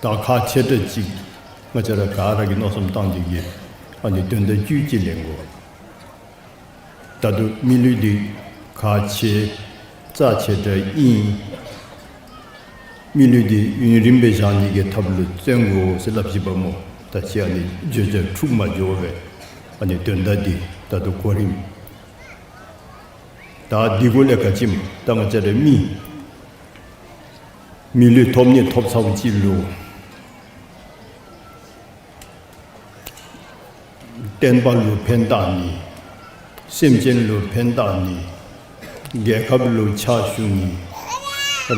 ད་ཁག་ཆེ་དྲགས་ཅིག་ང་བཅས་ར་ག་ར་གིས་མནོ་བསམ་བཏང་སྟེ་གི་ཨ་ནི་དོན་དག་བཅུད་ཅིག་ལེན་དགོ། ད་ལྟོ་མི་ལུས་འདི་ཁག་ཆེ་རྩ་ཆེ་དྲགས་ཨིན། མི་ལུས་འདི་ཡུན་རིངམོ་སྦེ་བཞག་ནི་གི་ཐབས་ལུ་བརྩོན་དགོ་ཟེར་སླབ་ཅི་པ་སྨོ། ད་ཅི་ཨ་ནི་བརྗོད་བྱ་འཁྲུགས་མ་འགྱོ་བར་ཨ་ནི་དོན་དག་འདི་ད་ལྟོ་གོ་རིམ། ད་འདི་གུ་ལས་ག་ཅི་སྨོ། ད་ང་བཅས་ར་མི་མི་ལུས་ཐོབ་ནི་ཐོབ་ཚརཝ་ཅིག་ལུ་བསྟན་པ་ལུ་ཕན་བཏགས་ནི། སེམས་ཅན་ལུ་ཕན་བཏགས་ནི། རྒྱལ་ཁབ་ལུ་ཕྱག་ཞུ་ནི།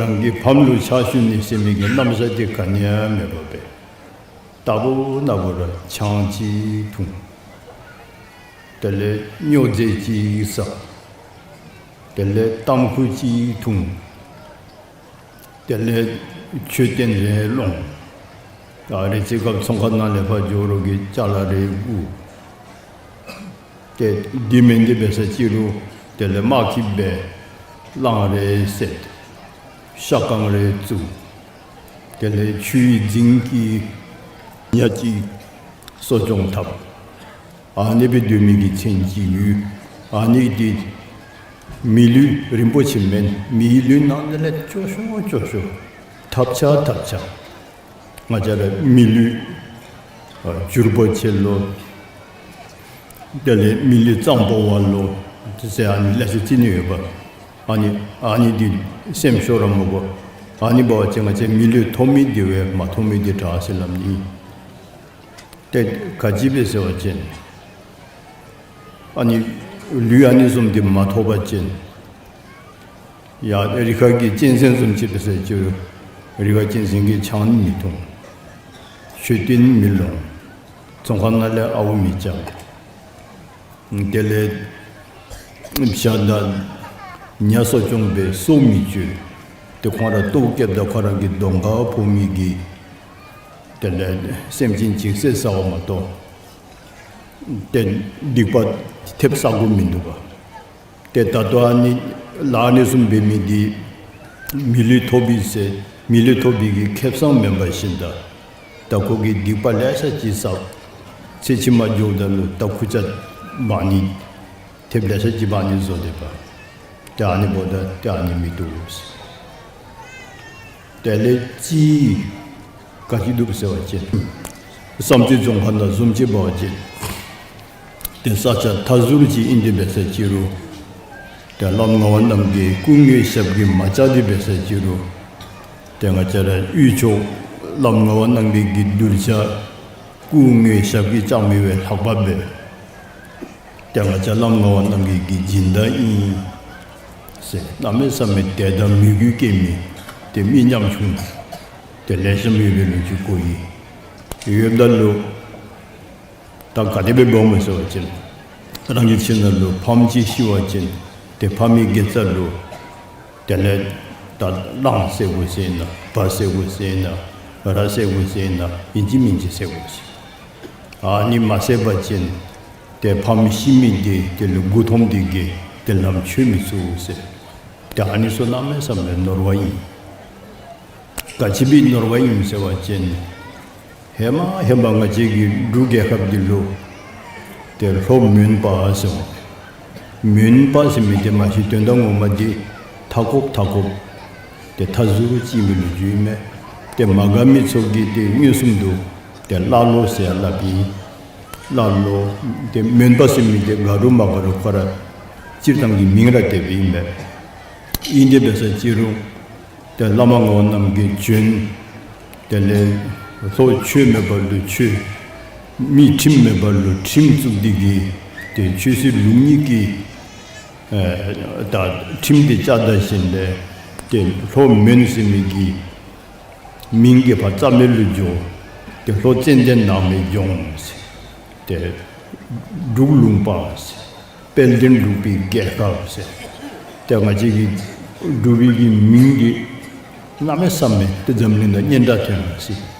རང་གི་ཕམ་ལུ་ཕྱག་ཞུ་ནི་ཟེར་མི་གི་རྣམ་གཞག་འདི་ག་ནི་ཡང་མེད་པར་སྦེ་རྟག་བུ་ན་བུ་ར་ཆང་ཅིག་འཐུང་། དེ་ལས་སྨྱོ་རྫས་ཅིག་ཟ། དེ་ལས་ཏམ་ཁུ་ཅིག་འཐུང་། དེ་ལས་མཆོད་རྟེན་རེ་སློང་། ཨ་རེ་ཅིག་སྐབས་ཚོང་ཁང་ནང་ལས་ཕར་འགྱོ་རོགས་ཀྱི་ཅ་ལ་རེ་བསྒུག། ཏེ་འདི་མེན་ཏེ་འབད་ས་ཅི་རུང་དེ་ལས་དམག་ཁྱིམ་སྦེ་གླང་རེ་བསད། ཤ་སྒང་རེ་བཙུགས། དེ་ལས་ཆུའི་རྫིང་གི་ཉ་ཅིག་གསོ་སྐྱོང་འཐབ། ཨ་ནི་སྦེ་སྡོད་མི་གི་མཚན་ཅིག་ཡོད། ཨ་ནི་འདི་མི་ལུས་རིན་པོ་ཆེ་མེན། མིའི་ལུས་ནང་དེ་ལས་སྐྱོ་ཤོས་སྐྱོ་ཤོས་ཐབས་ཆག་ཐབས་ཆག། ང་བཅས་ར་མི་ལུས་ཨ་འགྱུར་བ་ཆེ་ལོ། དེ་ལས་མི་ལུས་གཙང་པོ་བ་ལོ། དེ་ཟེར་ཨ་ནི་ལེ་ཤ་ཅིག་ནི་ཡོདཔ། ཨ་ནི་ཨ་ནི་འདི་སེམས་ཤོར་ར་མི་དགོ། ཨ་ནི་འབད་བ་ཅིན་ང་བཅས་མི་ལུས་ཐོབ་མི་འདི་བས་མ་ཐོབ་མི་འདི་དྲག་ཟེར་སླབ་ནི་ཨིན། ཏེ་ག་ཅི་སྦེ་ཟེར་བ་ཅིན་ཨ་ནི་ལུས་ཨ་ནི་བཟུམ་འདི་མ་ཐོབ་པ་ཅིན་ཡ་རི་ཁ་གི་གཅན་གཟན་བཟུམ་ཅིག་འབད་ས་ཅི་རུང་རི་ཁ་གཅན་གཟན་གྱིས་ཆང་མི་འཐུང་། མཆོད་རྟེན་མི་སློང་། ཚོང་ཁང་ནང་ལས་ཨརཝ་མི་རྐྱབ། དེ་ལས་བྱ་དང་ཉ་གསོ་སྐྱོང་སྦེ་སྲོག་མི་གཅོད། ཏེ་ཁོང་ར་ལྟོཝ་བཀྱེསཔ་ད་ཁོ་ར་གི་གདོང་ཁར་ཕོག་མི་གི་དེ་ལས་སེམས་ཅན་ཅིག་བསད་ཟཝ་མ་གཏོགས་ཏེ་སྡིག་པ་ཐེབས་ཟ་དགོཔ་མིན་འདུག་པ། ཏེ་ད་ལྟོ་ཨ་ནི་ལཱ་ཨ་ནི་བཟུམ་འབད་མི་འདི་མི་ལུས་ཐོབ་པའི་ཟེར་མི་ལུས་ཐོབ་པའི་གི་ཁེ་སང་མེན་པར་ཞིནམ་ད་ད་ཁོ་གིས་སྡིག་པ་ལེ་ཤ་ཅིག་བསགས། ཚེ་ཕྱི་མ་འགྱོཝ་ད་ལུ་ད་ཁུར་ཆ་འབག་ནི་ཐེབས་ལེ་ཤ་ཅིག་འབག་ནི་བཟོ་སྡོདཔ། ཏེ་ཨ་ནི་འབདཝ་ད་ཏེ་ཨ་ནི་མི་བཏུབ་ཟེར། དེ་ལས་ཅིག་ག་ཅི་འདུག་ཟེར་བ་ཅིན་ བསམ་རྩེ་རྫོང་ཁག་ནང་བཟུམ་ཅིག་འབད་བ་ཅིན་ཏེ་ས་ཆ་མཐའ་ཟུར་ཅིག་ཨིན་ཏེ་འབད་ས་ཅིག་རུང་ཏེ་བླམ་ངག་དབང་རྣམ་རྒྱལ་སྐུ་དངོས་ཞབས་ཀྱིས་མ་བཅགས་ཏེ་འབད་ས་ཅིག་རུང་ཏེ་ང་བཅས་ར་དབུས་ཕྱོགས་བླམ་ངག་དབང་རྣམ་རྒྱལ་གྱི་གདུལ་བྱ་སྐུ་དངོས་ཞབས་ཀྱིས་བཅགས་མི་བའི་ལྷག་པ་འབད། ཏེ་ང་བཅས་བླམ་ངག་དབང་རྣམ་རྒྱལ་གྱི་སྦྱིན་བདག་ཨིན་ཟེར་གནམ་མེད་ས་མེད་དད་དང་མོས་གུས་སྐྱེ་མི་ཏེ་མི་ཉམ་ཆུང་ཏེ་ལེགས་ཤོམ་ཡོད་པའི་ལོ་རྒྱུས་གོ་ཡི། ཡོདཔ་ད་ལུ་ད་ག་དེ་སྦེ་འབདཝ་སྨོ་ཟེར་བ་ཅིན་རང་གི་ཁྱིམ་ནང་ལུ་ཕམ་ཅིག་ཤི་བ་ཅིན་ཏེ་ཕ་མའི་དགེ་རྩ་ལུ་དེ་ལས་ད་གླང་བསད་དགོ་ཟེར་ན་བ་བསད་དགོ་ཟེར་ན་ར་བསད་དགོ་ཟེར་ན་ཨིན་ཅི་མིན་ཅི་བསད་དགོ་ཟེར། ཨ་ནི་མ་བསད་པ་ཅིན་ཏེ་ཕམ་ཤི་མི་འདི་དེ་ལུ་མགུ་འཐོམས་ཏེ་གིས་ཏེ་ལམ་ཆོད་མི་ཚུགས་ཟེར། ཏེ་ཨ་ནི་ཚུ་གནམ་མེད་ས་མེད་ནོར་བ་ཨིན། ག་ཅི་སྦེ་ནོར་བ་ཨིན་ཟེར་བ་ཅིན་ཧེ་མ་ཧེ་མ་ང་བཅས་ཀྱི་འབྲུག་རྒྱལ་ཁབ་འདི་ལུ་ཏེ་ལྷོ་མོན་པ་ཟེར་བ། མོན་པ་ཟེར་མི་འདི་མ་གཞི་དོན་དག་ངོ་མ་འདི་མཐའ་འཁོབ་མཐའ་འཁོབ་ཏེ་མཐའ་ཟུར་ཅིག་ཨིན་པའི་ལོ་རྒྱུས་ཨིན་མས། ཏེ་མ་དགའ་མི་ཚུ་གིས་ཏེ་མངོན་སུམ་དུ་ཏེ་ཀླ་ཀློ་ཟེར་སླབ་ཨིན། ཀླ་ཀློ་ཏེ་མོན་པ་ཟེར་མི་འདི་དགའ་རུང་མ་དགའ་རུང་ཁོ་ར་སྤྱིར་བཏང་གི་མིང་ར་དེ་སྦེ་ཨིན་མས། ཨིན་ཏེ་འབད་ས་ཅིག་རུང་ཏེ་བླ་མ་ངག་དབང་རྣམ་རྒྱལ་བྱོན། དེ་ལས་ལྷོ་ཆོས་མེད་པ་ལུ་ཆོས། མི་ཁྲིམས་མེད་པ་ལུ་ཁྲིམས་བཙུགས་ཏེ་གིས་ཏེ་ཆོས་སྲིད་ལུགས་གཉིས་ཀྱི་ཨེ་ད་ཁྲིམས་དེ་བཅའ་ད་ཞིནམ་ལས་ཏེ་ལྷོ་མོན་ཟེར་མི་གི་མིང་གི་ཕར་རྩ་མེད་ལུ་འགྱོ། ཏེ་ལྷོ་ཙན་དན་ནགས་མོའི་ལྗོངས་ཟེར། ཏེ་འབྲུག་ལུང་པ་ཟེར། དཔལ་ལྡན་འབྲུག་པའི་རྒྱལ་ཁབ་ཟེར། ཏེ་ང་བཅས་ཀྱི་འབྲུག་པའི་གི་མིང་འདི་གནམ་མེད་ས་མེད་ཏེ་འཛམ་གླིང་ནང་སྙན་གྲགས་ཐོན་ཡར་སོ་ཡི།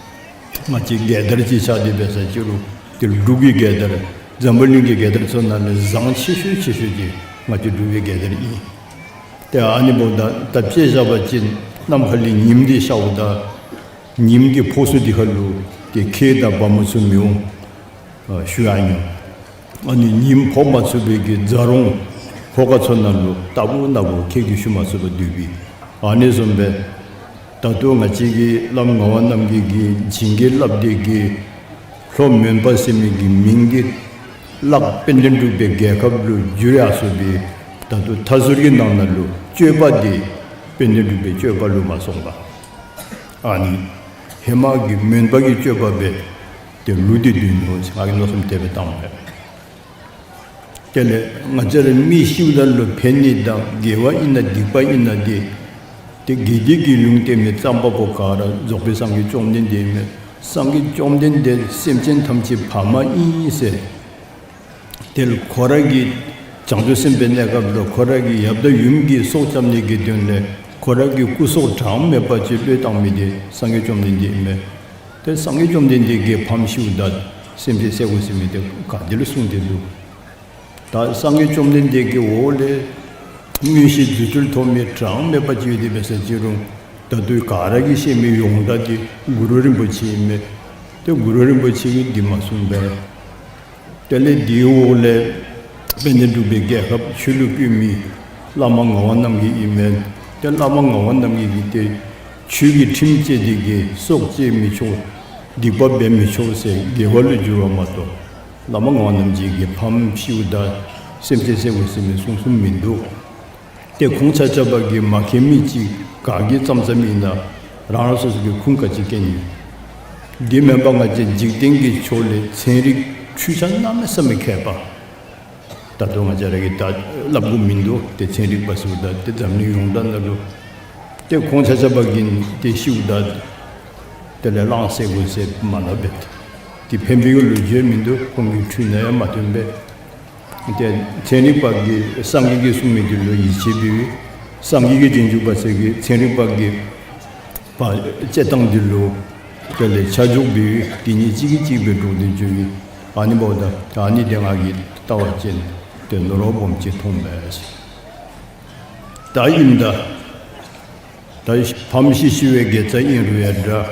ང་བཅས་རྒྱལ་དར་ཅིག་ཆགས་ཏེ་འབད་ས་ཅིག་རུང་ཏེ་འབྲུག་གི་རྒྱལ་དར་འཛམ་བུ་གླིང་གི་རྒྱལ་དར་ཚུ་ནང་ལས་བཟང་ཆེ་ཤོས་ཆེ་ཤོས་འདི་ང་བཅས་འབྲུག་པའི་རྒྱལ་དར་ཨིན། ཏེ་ཨ་ནི་འབདཝ་ད་ད་དཔེ་བཞག་པ་ཅིན་ནམ་མཁའ་ལས་ཉིམ་འདི་ཤརཝ་ད་ཉིམ་གྱི་ཕོག་ས་འདི་ཁར་ལུ་ཏེ་ཁྱི་དང་བ་མོ་ཚུ་མི་འོང་ཨ་ཞུ་ཡང་ཨིན། ཨ་ནི་ཉིམ་ཕོག་མ་ཚུགས་པའི་གི་རྫ་རོང་ལྷོ་ཁ་ཚུ་ནང་ལུ་རྟག་བུ་ན་བུ་ཁྱི་གིས་ཞུ་མ་ཚུགས་པར་སྡོད་པའི། ཨ་ནི་བཟུམ་སྦེ་ད་ལྟོ་ང་བཅས་ཀྱི་བླམ་ངག་དབང་རྣམ་རྒྱལ་གྱིས་བྱིན་གྱིས་བརླབས་ཏེ་གིས་ལྷོ་མོན་པ་ཟེར་མི་གི་མིང་འདི་གླགས་དཔལ་ལྡན་འབྲུག་པའི་རྒྱལ་ཁབ་ལུ་འགྱུར་ཡར་སོ་ཡི། ད་ལྟོ་མཐའ་ཟུར་གྱི་ནང་ན་ལུ་སྤྱོད་པ་འདི་དཔལ་ལྡན་འབྲུག་པའི་སྤྱོད་པ་ལུ་མ་སོང་པར་ཨ་ནི་ཧེ་མ་གི་མོན་པ་གི་སྤྱོད་པ་སྦེ་ཏེ་ལུས་ཏེ་སྡོད་ནུག་ཟེར་ང་གིས་མནོ་བསམ་དེ་སྦེ་བཏངམ་མས། དེ་ལས་ང་བཅས་ར་མི་ཤིཝ་ད་ལུ་ཕན་ནི་དང་དགེ་བ་ཨིན་ན་སྡིག་པ་ཨིན་ན་འདི་ཏེ་དགེ་སྡིག་གི་ལུང་བསྟན་མི་རྩོམ་པ་པོ་ག་ར་རྫོགས་པའི་སངས་རྒྱས་བཅོམ་ལྡན་འདས་ཨིན་མས། སངས་རྒྱས་བཅོམ་ལྡན་འདས་སེམས་ཅན་ཐམས་ཅད་ཕ་མ་ཨིན་ཟེར། དེ་ལུ་ཁོ་ར་གིས་བྱང་ཆུབ་སེམས་དཔའི་གནས་སྐབས་ལུ་ཁོ་ར་གི་ཡབ་དང་ཡུམ་གྱི་སྲོག་སྐྱབ་ནི་གི་དོན་ལས་ཁོ་ར་གི་སྐུ་སྲོག་གྲངས་མེད་པ་ཅིག་བློས་བཏང་མི་དེ་སངས་རྒྱས་བཅོམ་ལྡན་འདས་ཨིན་མས། ཏེ་སངས་རྒྱས་བཅོམ་ལྡན་འདས་ཀྱིས་ཕམ་ཤིཝ་ད་སེམས་ཅན་བསད་དགོ་ཟེར་མི་དེ་ག་དེ་ལུ་གསུངས་ཏེ་འདུག། ད་སངས་རྒྱས་བཅོམ་ལྡན་འདས་ཀྱི་འོག་ལས་མངོན་ཤེས་རྫུ་འཕྲུལ་ཐོབ་མི་གྲངས་མེད་པ་ཅིག་ཡོད་དེ་འབད་ས་ཅིག་རུང་ད་ལྟོ་ག་ར་གིས་ཤེས་མི་ཡོངས་གྲགས་དེ་གུ་རུ་རིན་པོ་ཆེ་ཨིན་མས། ཏེ་གུ་རུ་རིན་པོ་ཆེ་གིས་འདི་མ་གསུངས་པས། དེ་ལས་དེའི་འོག་ལས་དཔལ་ལྡན་འབྲུག་པའི་རྒྱལ་ཁབ་ཆོས་ལུ་བཀོད་མི་བླ་མ་ངག་དབང་རྣམ་རྒྱལ་ཨིན་མས། ཏེ་བླ་མ་ངག་དབང་རྣམ་རྒྱལ་གྱིས་ཏེ་ཆོས་ཀྱི་ཁྲིམས་བཅས་ཏེ་གིས་སྲོག་བཅད་མི་ཆོག། སྡིག་པ་འབད་མི་ཆོག་ཟེར་དགེ་བ་ལུ་བསྒྱུར་བ་མ་གཏོགས་བླ་མ་ངག་དབང་རྣམ་རྒྱལ་གྱིས་ཕམ་ཤིཝ་ད་སེམས་ཅན་བསད་དགོ་ཟེར་མི་གསུངས་གསུངསམ་མིན་འདུག། ཏེ་ཁོང་ཆ་ཁྱབ་ཀྱིས་མ་མཁྱེན་མི་ཅིག་ག་གིས་བརྩམས་བརྩམསམ་ཨིན་ན་རང་རང་སོ་སོ་གི་ཁུངས་ག་ཅི་མཁྱེན་ཡོད། འདི་མེན་པར་ང་བཅས་འཇིག་རྟེན་གྱི་ཕྱོགས་ལས་ཚན་རིག་འཕྲུལ་ཆས་གནམ་མེད་ས་མེད་མཁས་པ། ད་ལྟོ་ང་བཅས་ར་གིས་ད་སླབ་དགོཔ་མིན་འདུག། ཏེ་ཚན་རིག་པ་ཟེརཝ་ད་ཏེ་འཛམ་གླིང་ཡོངས་གྲགས་ནང་ལུ་ཏེ་ཁོང་ཆ་ཁྱབ་ཀྱིས་ཏེ་ཤིཝ་ད་དེ་ལས་གླང་བསད་དགོ་ཟེར་མ་སླབ་པས། ཏེ་ཕན་པའི་གི་ལོ་རྒྱུས་མིན་འདུག། ཁོང་གི་འཕྲུལ་ནང་ཡང་མ་ཐོན་པས། ཏེ་ཚན་རིག་པ་གིས་སངས་རྒྱས་ཀྱིས་གསུངས་མི་འདི་ལུ་ཡིད་ཆེས་འབད་བའི་སངས་རྒྱས་ཀྱི་རྗེས་འཇུག་པ་ཚུ་གིས་ཚན་རིག་པ་གི་བ་དཔྱད་གཏང་འདི་ལུ་དེ་ལས་ཆ་འཇོག་འབད་བའི་དེ་གཉིས་གཅིག་གིས་གཅིག་སྦེ་འགྲོགས་ཏེ་འགྱོ་བའི་ཨ་ནི་འབདཝ་ད་ད་ཨ་ནི་དེ་ང་གིས་བལྟ་བ་ཅིན་ཏེ་ནོར་བ་སྦོམ་ཅིག་མཐོངམ་མས། ད་ཨིནམ་ད་ད་ཕམ་ཤི་ཤི་བའི་དགེ་རྩ་ཨིན་རུང་ཡང་འདྲ།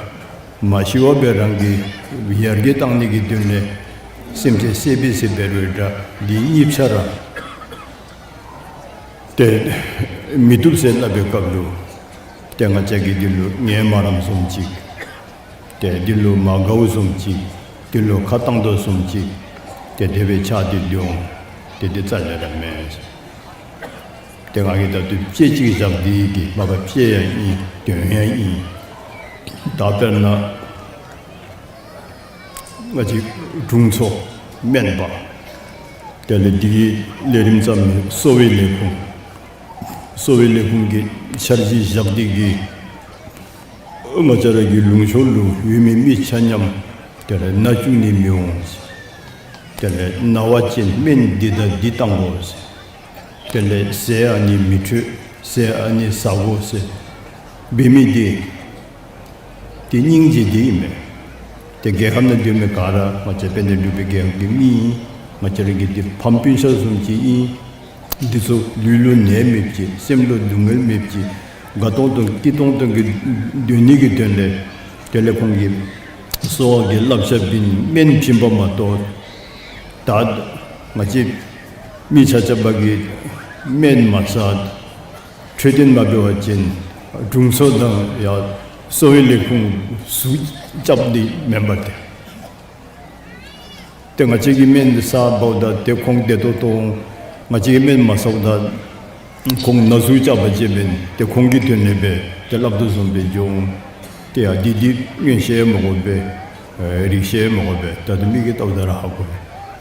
མ་ཤི་བར་སྦེ་རང་གི་ཡར་རྒྱས་གཏང་ནི་གི་དོན་ལས་སེམས་ཅན་བསད་པས་ཟེར་འབད་རུང་འདྲ། འདི་གཉིས་ཆ་ར་ཏེ་མི་བཏུབ་ཟེར་སླབ་པའི་སྐབས་ལུ་ཏེ་ང་བཅས་ཀྱིས་འདི་ལུ་ངལ་མ་རངམ་བཟུམ་ཅིག། ཏེ་འདི་ལུ་མ་དགའཝ་བཟུམ་ཅིག། དེ་ལུ་ཁ་བཏང་དོ་བཟུམ་ཅིག་ཏེ་དེ་སྦེ་ཆགས་ཏེ་སྡོད་འོང་། ཏེ་དེ་རྩ་ལས་ར་མེན། ཏེ་ང་གིས་ད་ལྟོ་དཔེ་ཅིག་བཞག་སྟེ་གི་མ་པ་དཔེ་ཡང་ཨིན། དོན་ཡང་ཨིན། ད་དཔེར་ན་ང་བཅས་དྲུང་འཚོ་སྨན་པ་དེ་ལས་འདི་གི་ལས་རིམ་ཙམ་མེན། གསོ་བའི་ལས་ཁུངས་གསོ་བའི་ལས་ཁུངས་ཀྱི་འཆར་གཞི་བཞག་སྟེ་གི་ང་བཅས་ར་གི་ལུང་ཕྱོགས་ལུ་ཡོད་མི་མི་ཆ་མཉམ་དེ་ལས་ན་བཅུག་ནི་མི་འོང་ཟེར། དེ་ལས་ན་བ་ཅིན་སྨན་འདི་དང་འདི་བཏང་དགོ་ཟེར། དེ་ལས་ཟས་ཨ་ནི་མི་འཕྲོད། ཟས་ཨ་ནི་ཟ་དགོ་ཟེར་འབད་མི་འདི་ཏེ་སྙིང་རྗེ་འདི་ཨིན་མས། ཏེ་རྒྱལ་ཁབ་ནང་སྡོད་མི་ག་ར་ང་བཅས་དཔལ་ལྡན་འབྲུག་པའི་རྒྱལ་ཁབ་ཀྱི་མི་ཨིན། ང་བཅས་ར་གི་འདི་ཕམ་སྤུན་ཆ་བཟུམ་ཅིག་ཨིན། འདི་ཚུ་ལུས་ལུ་ནད་མེདཔ་ཅིག་སེམས་ལུ་སྡུག་བསྔལ་མེདཔ་ཅིག་དགའ་ཏོང་ཏོ་སྐྱིད་ཏོང་ཏོ་གི་སྡོད་ནི་གི་དོན་ལས་དེ་ལས་ཁོང་གིས་གསོ་བ་གི་བསླབ་བྱ་བྱིན་སྨན་བྱིན་པ་མ་གཏོགས་ད་ང་བཅས་མི་ཆ་ཁྱབ་ཀྱིས་སྨན་མ་ཟ་འཕྲོད་བསྟེན་མ་འབད་བ་ཅིན་དྲུང་འཚོ་དང་ཡང་གསོ་བའི་ལས་ཁུངས་ཟུག་རྐྱབ་སྟེ་མེན་པར་ཏེ། ཏེ་ང་བཅས་ཀྱིས་སྨན་འདི་ཟ་འབདཝ་ད་ཏེ་ཁོང་བདེ་ཏོག་ཏོ་འོང་། ང་བཅས་ཀྱིས་སྨན་མ་ཟཝ་ད་ཁོང་ན་ཟུག་རྐྱབ་པ་ཅིན་འབདན་ཏེ་ཁོང་གི་དོན་ལས་འབད་ཏེ་སླབ་དོ་བཟུམ་སྦེ་འགྱོ་འོང་། ཏེ་ཡ་འདི་འདི་མངོན་ཤེས་མ་དགོ་པས། ཨེ་རིག་ཤེས་མ་དགོ་པས། ད་ལྟོ་མིག་གིས་བལྟཝ་ད་ར་ཧ་གོ་བས།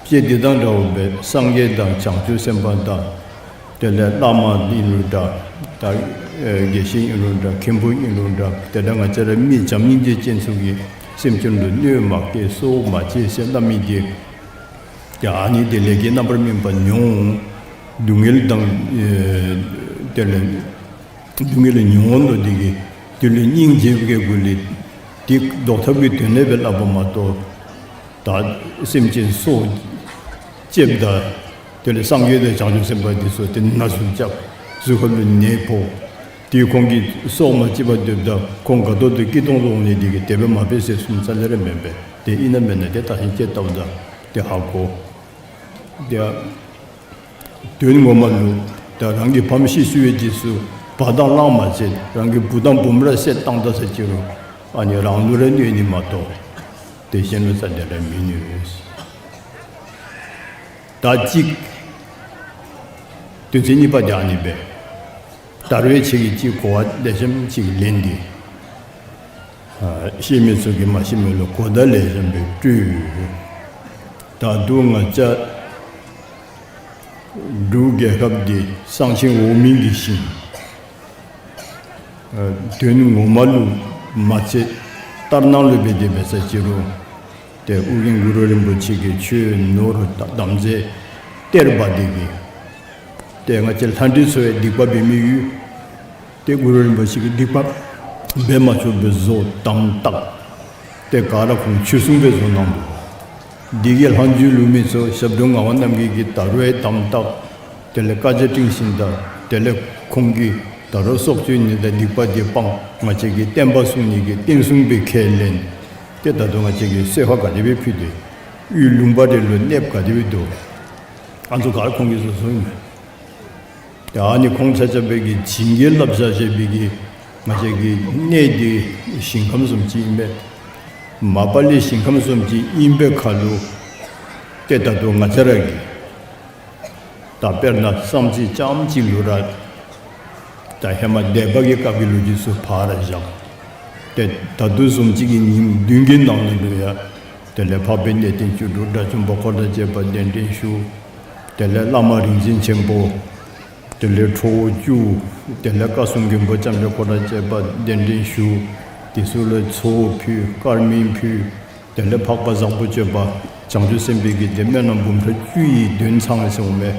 ཏེ་འདི་དང་འདྲཝ་སྦེ་སངས་རྒྱས་དང་བྱང་ཆུབ་སེམས་དཔའ་དང་དེ་ལས་བླ་མ་ཨིན་རུང་འདྲ། ད་ཨེ་དགེ་བཤེས་ཨིན་རུང་འདྲ། མཁན་པོ་ཨིན་རུང་འདྲ། དེ་འདྲ་ང་བཅས་ར་མི་བྱམས་སྙིང་རྗེ་ཅན་ཚུ་གིས་སེམས་ཅན་ལུ་གནོད་མ་བསྐྱལ་སྲོག་མ་བཅད་ཟེར་སླབ་མི་འདི་ཏེ་ཨ་ནི་འདི་ལས་ཀྱི་རྣམ་པར་སྨིན་པ་མྱོང་། སྡུག་བསྔལ་དང་ཨེ་དེ་ལས་སྡུག་བསྔལ་མྱོང་ནུག། འདི་གིས་དེ་ལུ་སྙིང་རྗེ་བའི་སྒོ་ལས་འདི་བཟློག་ཐབས་ཀྱི་དོན་ལས་སྦེ་སླབ་པ་མ་གཏོགས་ད་སེམས་ཅན་སྲོག་བཅདཔ་ད་དེ་ལས་སངས་རྒྱས་དང་བྱང་ཆུབ་སེམས་དཔའ་འདི་ཚུ་ཏེ་ན་ཟུག་རྐྱབ། གཟུགས་ཁ་ལུ་ནད་ཕོག། ཏེ་ཁོང་གི་སྲོག་མ་བཅད་པར་སྡོདཔ་ད་ཁོང་དགའ་ཏོག་ཏོ་སྐྱིད་ཏོང་ཏོ་འོང་ནི་འདི་གིས་དེ་སྦེ་མ་འབད་ཟེར་གསུངམ་རྩ་ལས་ར་མེན་པས། ཏེ་ཨིན་ན་མེན་ན་ཏེ་ད་ཧིང་ཅིག་བལྟཝ་ད་ཏེ་ཧ་གོ། ཏེ་དོན་ངོ་མ་ལུ་ད་རང་གི་ཕམ་ཤི་སོང་བའི་རྗེས་སུ་བ་དང་གླང་མ་བརྩེ། རང་གི་བུ་དང་བུམོ་ར་བསད་བཏང་ད་ཟེར་ཅི་རུང་ཨ་ནི་རང་ལུ་ར་གནོད་ནི་མ་གཏོགས་ཏེ་གཞན་ལུ་རྩ་ལས་ར་མི་གནོད། ད་གཅིག་དོན་ཚན་གཉིས་པ་འདི་ཨ་ནི་སྦེ། ད་རུང་ཁྱེད་ཀྱིས་གཅིག་གོ་བ་ལེགས་ཤོམ་ཅིག་ལེན་ཏེ། ཨ་ཤེས་མི་ཚུ་གིས་མ་ཤེས་མི་ལུ་གོ་བརྡ་ལེགས་ཤོམ་སྦེ་སྤྲོད། ད་རུང་ང་བཅས་འབྲུག་རྒྱལ་ཁབ་འདི་གསང་ཆེན་འོག་མིན་གྱི་ཞིང་། ཨ་དོན་ངོ་མ་ལུ་མ་ཚད་ལྟར་སྣང་ལུ་འབད་དེ་འབད་ས་ཅི་རུང་ཏེ་ཨོ་རྒྱན་གུ་རུ་རིན་པོ་ཆེ་གིས་ཆོས་ནོར་དམ་རྫས་གཏེར་སྦ་སྟེ་གི་ཏེ་ང་བཅས་ལྷ་འདྲེ་ཚུ་ཡང་སྡིག་པ་འབད་མི་ཡོད། ཏེ་གུ་རུ་རིན་པོ་ཆེ་གིས་སྡིག་པ་འབད་མ་ཆོགཔ་སྦེ་བཟོ་དམ་བཏགས། ཏེ་ག་ར་ཁོང་ཆོས་སྲུང་སྦེ་བཟོ་གནང་འདུག། འདི་གི་ལྷག་མཇུག་ལུ་མི་ཚུ་ཞབས་དྲུང་ངག་དབང་རྣམ་རྒྱལ་གྱིས་ད་རུང་ཡང་དམ་བཏགས། དེ་ལས་བཀའ་རྒྱ་སྤྲིང་ཞིནམ་ད་དེ་ལས་ཁོང་གིས་ད་རུང་སྲོག་གཅོད་ནི་དང་སྡིག་པ་འདི་སྤང་། ང་བཅས་ཀྱི་བསྟན་པ་སྲུང་ནི་གི་བསྟན་སྲུང་སྦེ་ཁས་ལེན། ཏེ་ད་རུང་ང་བཅས་ཀྱིས་གསོལ་ཁ་ག་དེ་སྦེ་ཕུལ་ཏེ་ཡུལ་ལུང་པ་རེ་ལུ་གནསཔ་ག་དེ་སྦེ་འདུག། ཨ་ནི་ཚུ་ག་ར་ཁོང་གིས་བཟོ་བཟོཝ་ཨིན་མས། ཏེ་ཨ་ནི་ཁོང་ཆ་ཁྱབ་སྦེ་གིས་བྱིན་གྱིས་བརླབས་བཞག་བཞག་པའི་གི་ང་བཅས་ཀྱི་གནས་འདི་ཞིང་ཁམས་བཟུམ་ཅིག་ཨིན་པས། མ་པ་ལས་ཞིང་ཁམས་བཟུམ་ཅིག་ཨིན་པའི་ཁར་ལུ་ཏེ་ད་རུང་ང་བཅས་ར་གིས་ད་དཔེར་ན་བསམ་རྩེ་རྐྱངམ་ཅིག་ལུ་ར་ད་ཧེ་མ་སྡེ་པ་གི་སྐབས་ཀྱི་ལོ་རྒྱུས་ཚུ་ཕར་བཞག། ཏེ་ད་ལྟོ་བཟུམ་ཅིག་གི་ཉིནམ་བདུན་གྱི་ནང་ན་ལུ་ཡང་དེ་ལས་འཕགས་པའི་གནས་བརྟན་བཅུ་དྲུག་དགྲ་བཅོམ་པ་འཁོར་དང་བཅས་པ་གདན་འདྲེན་ཞུ། དེ་ལས་བླ་མ་རིག་འཛིན་ཆེན་པོ། དེ་ལས་ཁྲོ་བོ་བཅུ། དེ་ལས་བཀའ་སྲུང་མགོན་པོ་ལྕམ་དྲལ་འཁོར་དང་བཅས་པ་གདན་འདྲེན་ཞུ། དེ་ཚུ་ལུ་ཚོགས་ཕུལ། དཀར་མེ་ཕུལ། དེ་ལས་འཕགས་པ་བཟང་པོ་སྤྱོད་པ་བྱང་ཆུབ་སེམས་དཔའི་གི་དེ་སྨོན་ལམ་འབུམ་ཕྲག་བཅུ་ཡི་འདོན་ཚང་ཟེར་འོང་མས།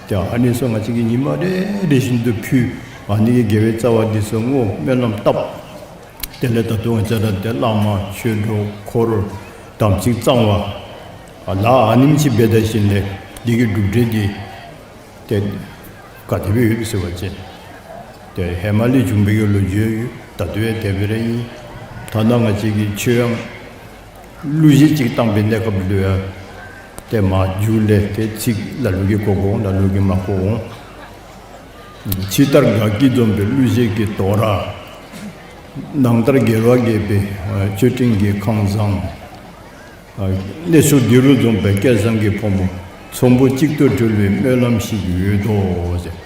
ཏེ་ཨ་ནི་ཚུ་ང་བཅས་ཀྱིས་ཉི་མ་རེ་རེ་བཞིན་དུ་ཕུལ། ཨ་ནི་གི་དགེ་བའི་རྩ་བ་འདི་ཚུ་བསྔོ་སྨོན་ལམ་བཏབ། དེ་ལས་ད་ལྟོ་ང་བཅས་ར་ཏེ་བླ་མ་ཆོས་གྲོགས་འཁོར་དམ་ཚིག་གཙང་བ་ཨ་ལ་ཨ་ནེམ་ཅིག་འབད་ད་ཞིནམ་ལས་འདི་གི་གྲུབ་འབྲས་འདི་ཏེ་ག་དེ་སྦེ་ཡོད་ཟེར་བ་ཅིན་ཏེ་ཧེ་མ་ལས་བྱུང་བའི་གི་ལོ་རྒྱུས་ཡོད། ད་ལྟོ་ཡང་དེ་སྦེ་ར་ཨིན། ཐ་ན་ང་བཅས་ཀྱིས་ཆོས་ཡང་གླུ་གཞས་ཅིག་བཏང་པའི་གནས་སྐབས་ལུ་ཡང་ཏེ་མ་མཇུག་ལས་ཏེ་ཚིག་ལ་ལུ་གིས་གོ་གོ་འོང་། ལ་ལུ་གིས་མ་གོ་འོང་། ཕྱི་ལྟར་དགའ་སྐྱིད་འཛོམས་པའི་གླུ་གཞས་ཀྱི་དོ་ར། ནང་ལྟར་དགེ་བ་རྒྱས་པའི་མཆོད་སྤྲིན་གྱི་ཁང་བཟང་། ཨ་གནས་ཚུལ་འདི་རུ་འཛོམས་པའི་སྐལ་བཟང་གི་ཕོ་མོ། ཚོམ་བུ་གཅིག་ཏུ་སྒྲིལ་བའི་སྨོན་ལམ་ཞིག་ཡོད་དོ་ཟེར།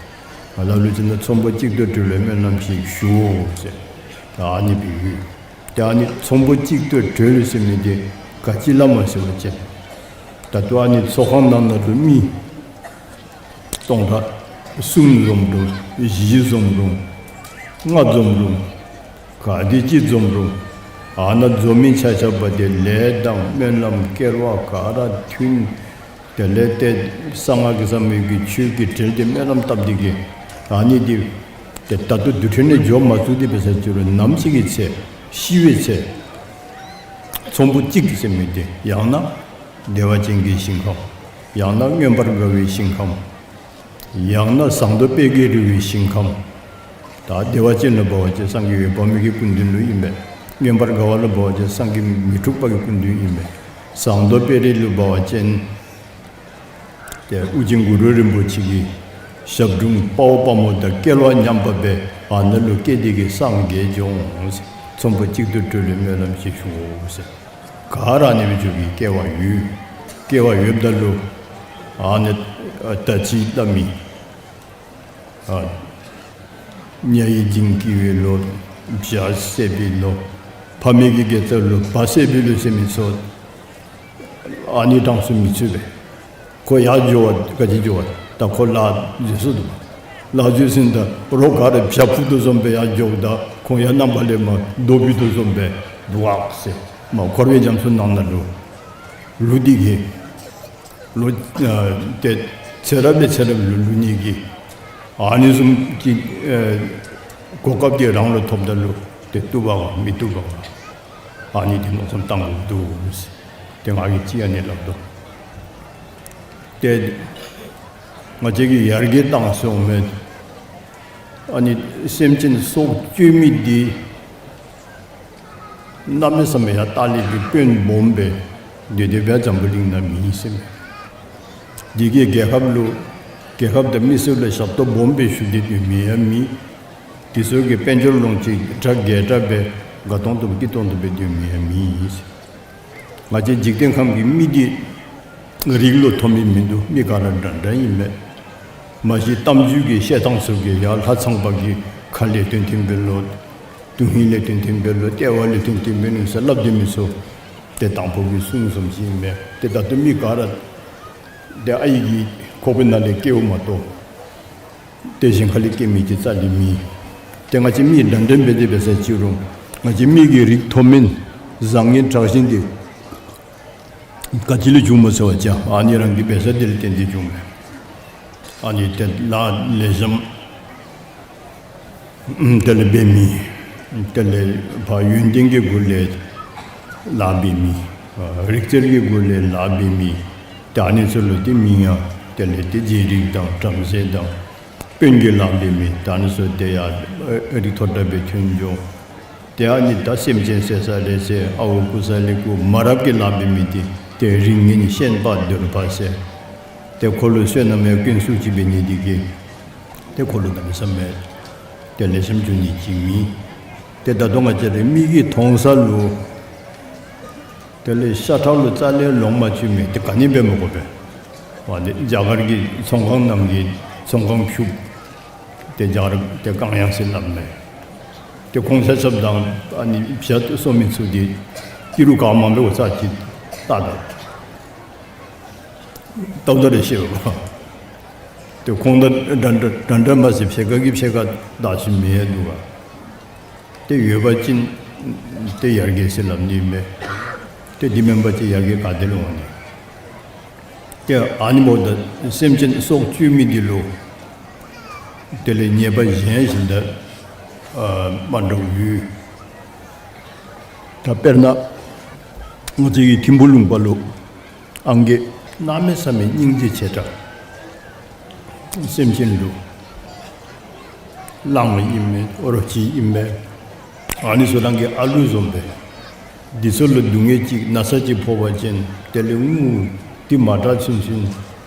ང་ལ་ལུ་ཅིག་ན་ཚོམ་བུ་གཅིག་ཏུ་སྒྲིལ་བའི་སྨོན་ལམ་ཞིག་ཞུའོ་ཟེར། ཨ་ནི་སྦེ་ཡོད། ཏེ་ཨ་ནི་ཚོམ་བུ་གཅིག་ཏུ་སྒྲིལ་ཟེར་མི་འདི་ག་ཅི་ལ་སྨོ་ཟེར་བ་ཅིན། ད་ལྟོ་ཨ་ནི་ཚོགས་ཁང་ནང་ན་ལུ་མི་སྟོང་ཕྲག་གསུམ་འཛོམས་རུང་བཞི་འཛོམས་རུང་ལྔ་འཛོམས་རུང་ག་དེ་ཅིག་འཛོམས་རུང་ཨ་ནཱ་འཛོམས་མི་ཆ་ཁྱབ་འདི་ལས་དང་སྨོན་ལམ་སྐལ་བ་ག་ར་མཐུན། དེ་ལས་ཏེ་གསང་སྔགས་ཀྱི་ཟབ་མོའི་གི་ཆོས་ཀྱི་འབྲེལ་ཏེ་སྨོན་ལམ་བཏབ་སྟེ་གི་ཨ་ནི་འདི་ཏེ་ད་ལྟོ་དུས་ཁྲོད་ནས་འགྱོ་མ་ཚུགས་ཏེ་འབད་ས་ཅིག་རུང་ནམ་ཞིག་གི་ཚེ་ཤི་བའི་ཚེ་ཚོམ་བུ་གཅིག་ཟེར་མི་འདི་ཡང་ན་བདེ་བ་ཅན་གྱི་ཞིང་ཁམས། ཡང་ན་མངོན་པར་དགའ་བའི་ཞིང་ཁམས། ཡང་ན་ཟངས་མདོག་དཔལ་གྱི་རི་བོའི་ཞིང་ཁམས། ད་བདེ་བ་ཅན་ལུ་འབད་བ་ཅིན་སངས་རྒྱས་འོད་དཔག་མེད་ཀྱི་སྐུ་མདུན་ལུ་ཨིན་པས། མངོན་པར་དགའ་བ་ལུ་འབད་བ་ཅིན་སངས་རྒྱས་མི་འཁྲུགས་པ་གི་སྐུ་མདུན་ཨིན་པས། ཟངས་མདོག་དཔལ་རི་ལུ་འབད་བ་ཅིན་ཏེ་ཨོ་རྒྱན་གུ་རུ་རིན་པོ་ཆེ་གི་ཞབས་དྲུང་དཔའ་བོ་དཔའ་མོ་དང་སྐལ་བ་མཉམ་པ་སྦེ་ཨ་ནཱ་ལུ་སྐྱེས་ཏེ་གི་སངས་རྒྱས་འགྱོ་འོང་ཟེར། ཚོམ་བུ་གཅིག་ཏུ་སྒྲིལ་བའི་སྨོན་ལམ་ཞིག་ཞུའོ་ཟེར། ག་ར་ཨ་ནི་སྦེ་འགྱོ་བའི་སྐལ་བ་ཡོད། སྐལ་བ་ཡོདཔ་ད་ལུ་ཨ་ནི་ད་ཅི་སླབ་མི་ཨ་ཉ་ཡི་འཇིང་སྐྱིད་པའི་ལོ། བྱ་བསད་པའི་ལོ། ཕ་མེས་ཀྱི་དགེ་རྩ་ལོ། བ་བསད་པའི་ལོ་ཟེར་མི་ཚུ་ཨ་ནི་གྲངས་སུ་མི་ཚུད་པས། ཁོ་ཡར་འགྱོ་བ་ག་ཅི་འགྱོ་བ་ད་ཁོ་ལཱ་འཛོལ་སོ་འདུག། ལཱ་འཛོལ་སོ་ནི་ད་རོགས་ག་ར་བྱ་འཕུར་དོ་བཟུམ་སྦེ་ཡར་འགྱོཝ་ད་ཁོང་ཡང་རྣམ་པ་ལས་མར་རྡོ་འཕུར་དོ་བཟུམ་སྦེ་འདུག་ཟེར། མར་འཁོར་བའི་རྒྱ་མཚོ་ནང་ན་ལུ་ལུ་སྟེ་གི་ལོ་ཨ་ཏེ་ཚེ་རབས་ལས་ཚེ་རབས་ལུ་ལུས་ནི་གི་ཨ་ནི་བཟུམ་གྱི་ཨེ་གོ་སྐབས་འདི་རང་ལུ་ཐོབ་ད་ལུ་ཏེ་བཏུབ་པ་ག་མི་བཏུབ་པ་ག་ཨ་ནི་འདི་མནོ་བསམ་བཏང་དགོཔ་འདུག་ཟེར། ཏེ་ང་གིས་ཅིག་ཨ་ནི་སླབ་དོ། ཏེ་ང་བཅས་ཀྱིས་ཡར་རྒྱས་བཏང་སོང་མས། ཨ་ནི་སེམས་ཅན་སྲོག་གཅོད་མི་འདི་གནམ་མེད་ས་མེད་ཡང་ལྟག་ལས་ཀྱི་དཔོན་སྦོམ་སྦེ་དེ་དེ་སྦེ་འཛམ་བུ་གླིང་ན་མེད་ཟེར་མས། འདི་གིས་རྒྱལ་ཁབ་ལུ་རྒྱལ་ཁབ་དང་མི་སེར་ལུ་ཞབས་ཏོག་སྦོམ་སྦེ་ཞུ་སྟེ་སྡོད་མི་ཡང་མེད། དེ་ཚུ་གིས་དཔལ་འབྱོར་ལོངས་སྤྱོད་གྲ་རྒྱས་དྲགས་སྦེ་དགའ་ཏོང་ཏོ་སྐྱིད་ཏོང་ཏོ་སྦེ་སྡོད་མི་ཡང་མེད་ཟེར། ང་བཅས་འཇིག་རྟེན་ཁམས་ཀྱི་མི་འདི་རིགས་ལུ་མཐོ་དམན་མིན་འདུག། མི་ག་ར་འདྲ་འདྲ་ཨིན་མས། མ་གཞི་གཏམ་རྒྱུད་ཀྱི་བཤད་ཐངས་ཚུ་གིས་ཡར་ལྷ་ཚངས་པ་གི་ཁ་ལས་ཐོན་ཐོན་པའི་ལོ། དོན་ཧིང་ལས་ཐོན་ཐོན་པའི་ལོ། ལྟེ་བ་ལས་ཐོན་ཐོན་པའི་ལོ་ཟེར་སླབ་སྡོད་མི་ཚུ་ཏེ་དང་ཕུ་གི་གསུང་བཟུམ་ཅིག་ཨིན་མས། ཏེ་ད་ལྟོ་མི་ག་ར་ཏེ་ཨའི་གི་ཁོག་པའི་ནང་ལས་སྐྱེཝ་མ་གཏོགས་ཏེ་གཞན་ཁ་ལས་སྐྱེ་མི་གི་རྩ་ལས་མེད། ཏེ་ང་བཅས་མི་འདྲ་འདྲ་འབད་དེ་འབད་ས་ཅིག་རུང་ང་བཅས་མི་གི་རིགས་མཐོ་དམན་བཟང་ངན་དྲག་ཞན་འདི་ག་ཅི་ལས་བྱུངམ་སྨོ་ཟེར་བ་ཅིན་ཨ་ནི་རང་གི་འབད་ས་འདི་ལས་བརྟེན་ཏེ་བྱུངམ་མས། ཨ་ནི་ཏེ་ལཱ་ལེགས་ཤོམ་དེ་ལས་འབད་མི་དེ་ལས་ཕར་ཡོན་ཏན་གྱི་སྒོ་ལས་ལཱ་འབད་མི་རིག་རྩལ་གྱི་སྒོ་ལས་ལཱ་འབད་མི་ཏེ་ཨ་ནི་ཚུ་ལུ་ཏེ་མིང་ཡང་དེ་ལས་ཏེ་རྗེ་རིགས་དང་བྲམ་ཟེ་དང་དཔོན་གྱི་ལཱ་འབད་མི་ད་ཨ་ནི་ཚུ་ཏེ་ཡར་རིགས་མཐོ་དྲགས་སྦེ་ཐོན་འགྱོ། ཏེ་ཨ་ནི་ད་སེམས་ཅན་བསད་ས་ལས་བསད། ཨརཝ་རྐུ་ས་ལས་རྐུ། མ་རབས་ཀྱི་ལཱ་འབད་མི་འདི་ཏེ་རིགས་ངན་ཤན་པ་གདོལ་པ་ཟེར། ཏེ་ཁོ་ལུ་བསོད་ནམས་ཡང་སྐྱོན་ཤུགས་ཅིག་འབད་ནི་འདི་གིས་ཏེ་ཁོ་ལུ་གནམ་མེད་ས་མེད་ཏེ་ལེགས་ཤོམ་འགྱོ་ནི་ཅིག་མེད། ཏེ་ད་ལྟོ་ང་བཅས་ར་མིག་གིས་མཐོང་ས་ལུ་དེ་ལས་ཤ་ཁྲག་ལུ་རྩ་ལས་ལོང་མ་བཅུག་མི་འདི་ག་ནི་འབད་མི་དགོ་པས། ཨ་ནི་རྒྱ་གར་གྱི་ཚོང་ཁང་ནང་གི་ཚོང་ཁང་ཕྱུགཔོ་ཏེ་རྒྱ་གར་ཏེ་ཀང་ཡང་ཟེར་སླབ་མས། ཏེ་ཁོང་ཆ་ཁྱབ་དང་ཨ་ནི་བྱ་གསོ་མི་ཚུ་འདི་ཀི་ལོ་ག་མང་པོ་ཙམ་ཅིག་བཏགས་ད་བཏགསཔ་ད་རེ་ཤེས་པ། ཏེ་ཁོང་དང་འདྲ་འདྲ་འདྲ་འདྲ་མ་ཚད་ཕྱེད་ཀ་གི་ཕྱེད་ཀ་བཏགས་ཞིནམ་མི་ཡང་འདུག་ག། ཏེ་ཡོད་པ་ཅིན་ཏེ་ཡར་རྒྱས་ཟེར་སླབ་ནི་མས། ཏེ་འདི་མེན་པ་ཅིན་ཡར་རྒྱས་ག་ཏེ་ལུ་འོང་ནི། ཏེ་ཨ་ནི་འབདཝ་ད་སེམས་ཅན་སྲོག་གཅོད་མི་འདི་ལུ་དེ་ལས་ཉེས་པ་གཞན་ཞིག་ད་ཨ་མ་འདྲཝ་ཡོད། ད་དཔེར་ན་ང་བཅས་ཀྱི་ཐིམ་ཕུ་ལུང་པ་ལུ་ཨང་རྒས་གནམ་མེད་ས་མེད་སྙིང་རྗེ་ཆེ་དྲགས། སེམས་ཅན་ལུ་གླང་ཨིན་མས། རོ་ཁྱི་ཨིན་མས། ཨ་ནི་ཚུ་རང་གི་ཨ་ལུ་བཟུམ་སྦེ། འདི་ཚུ་ལུ་སྡུག་བསྔལ་ཅིག་ན་ཚ་ཅིག་ཕོག་པ་ཅིན་དེ་ལས་ངུ་སྟེ་མ་དྲག་ཚུན་ཚུན་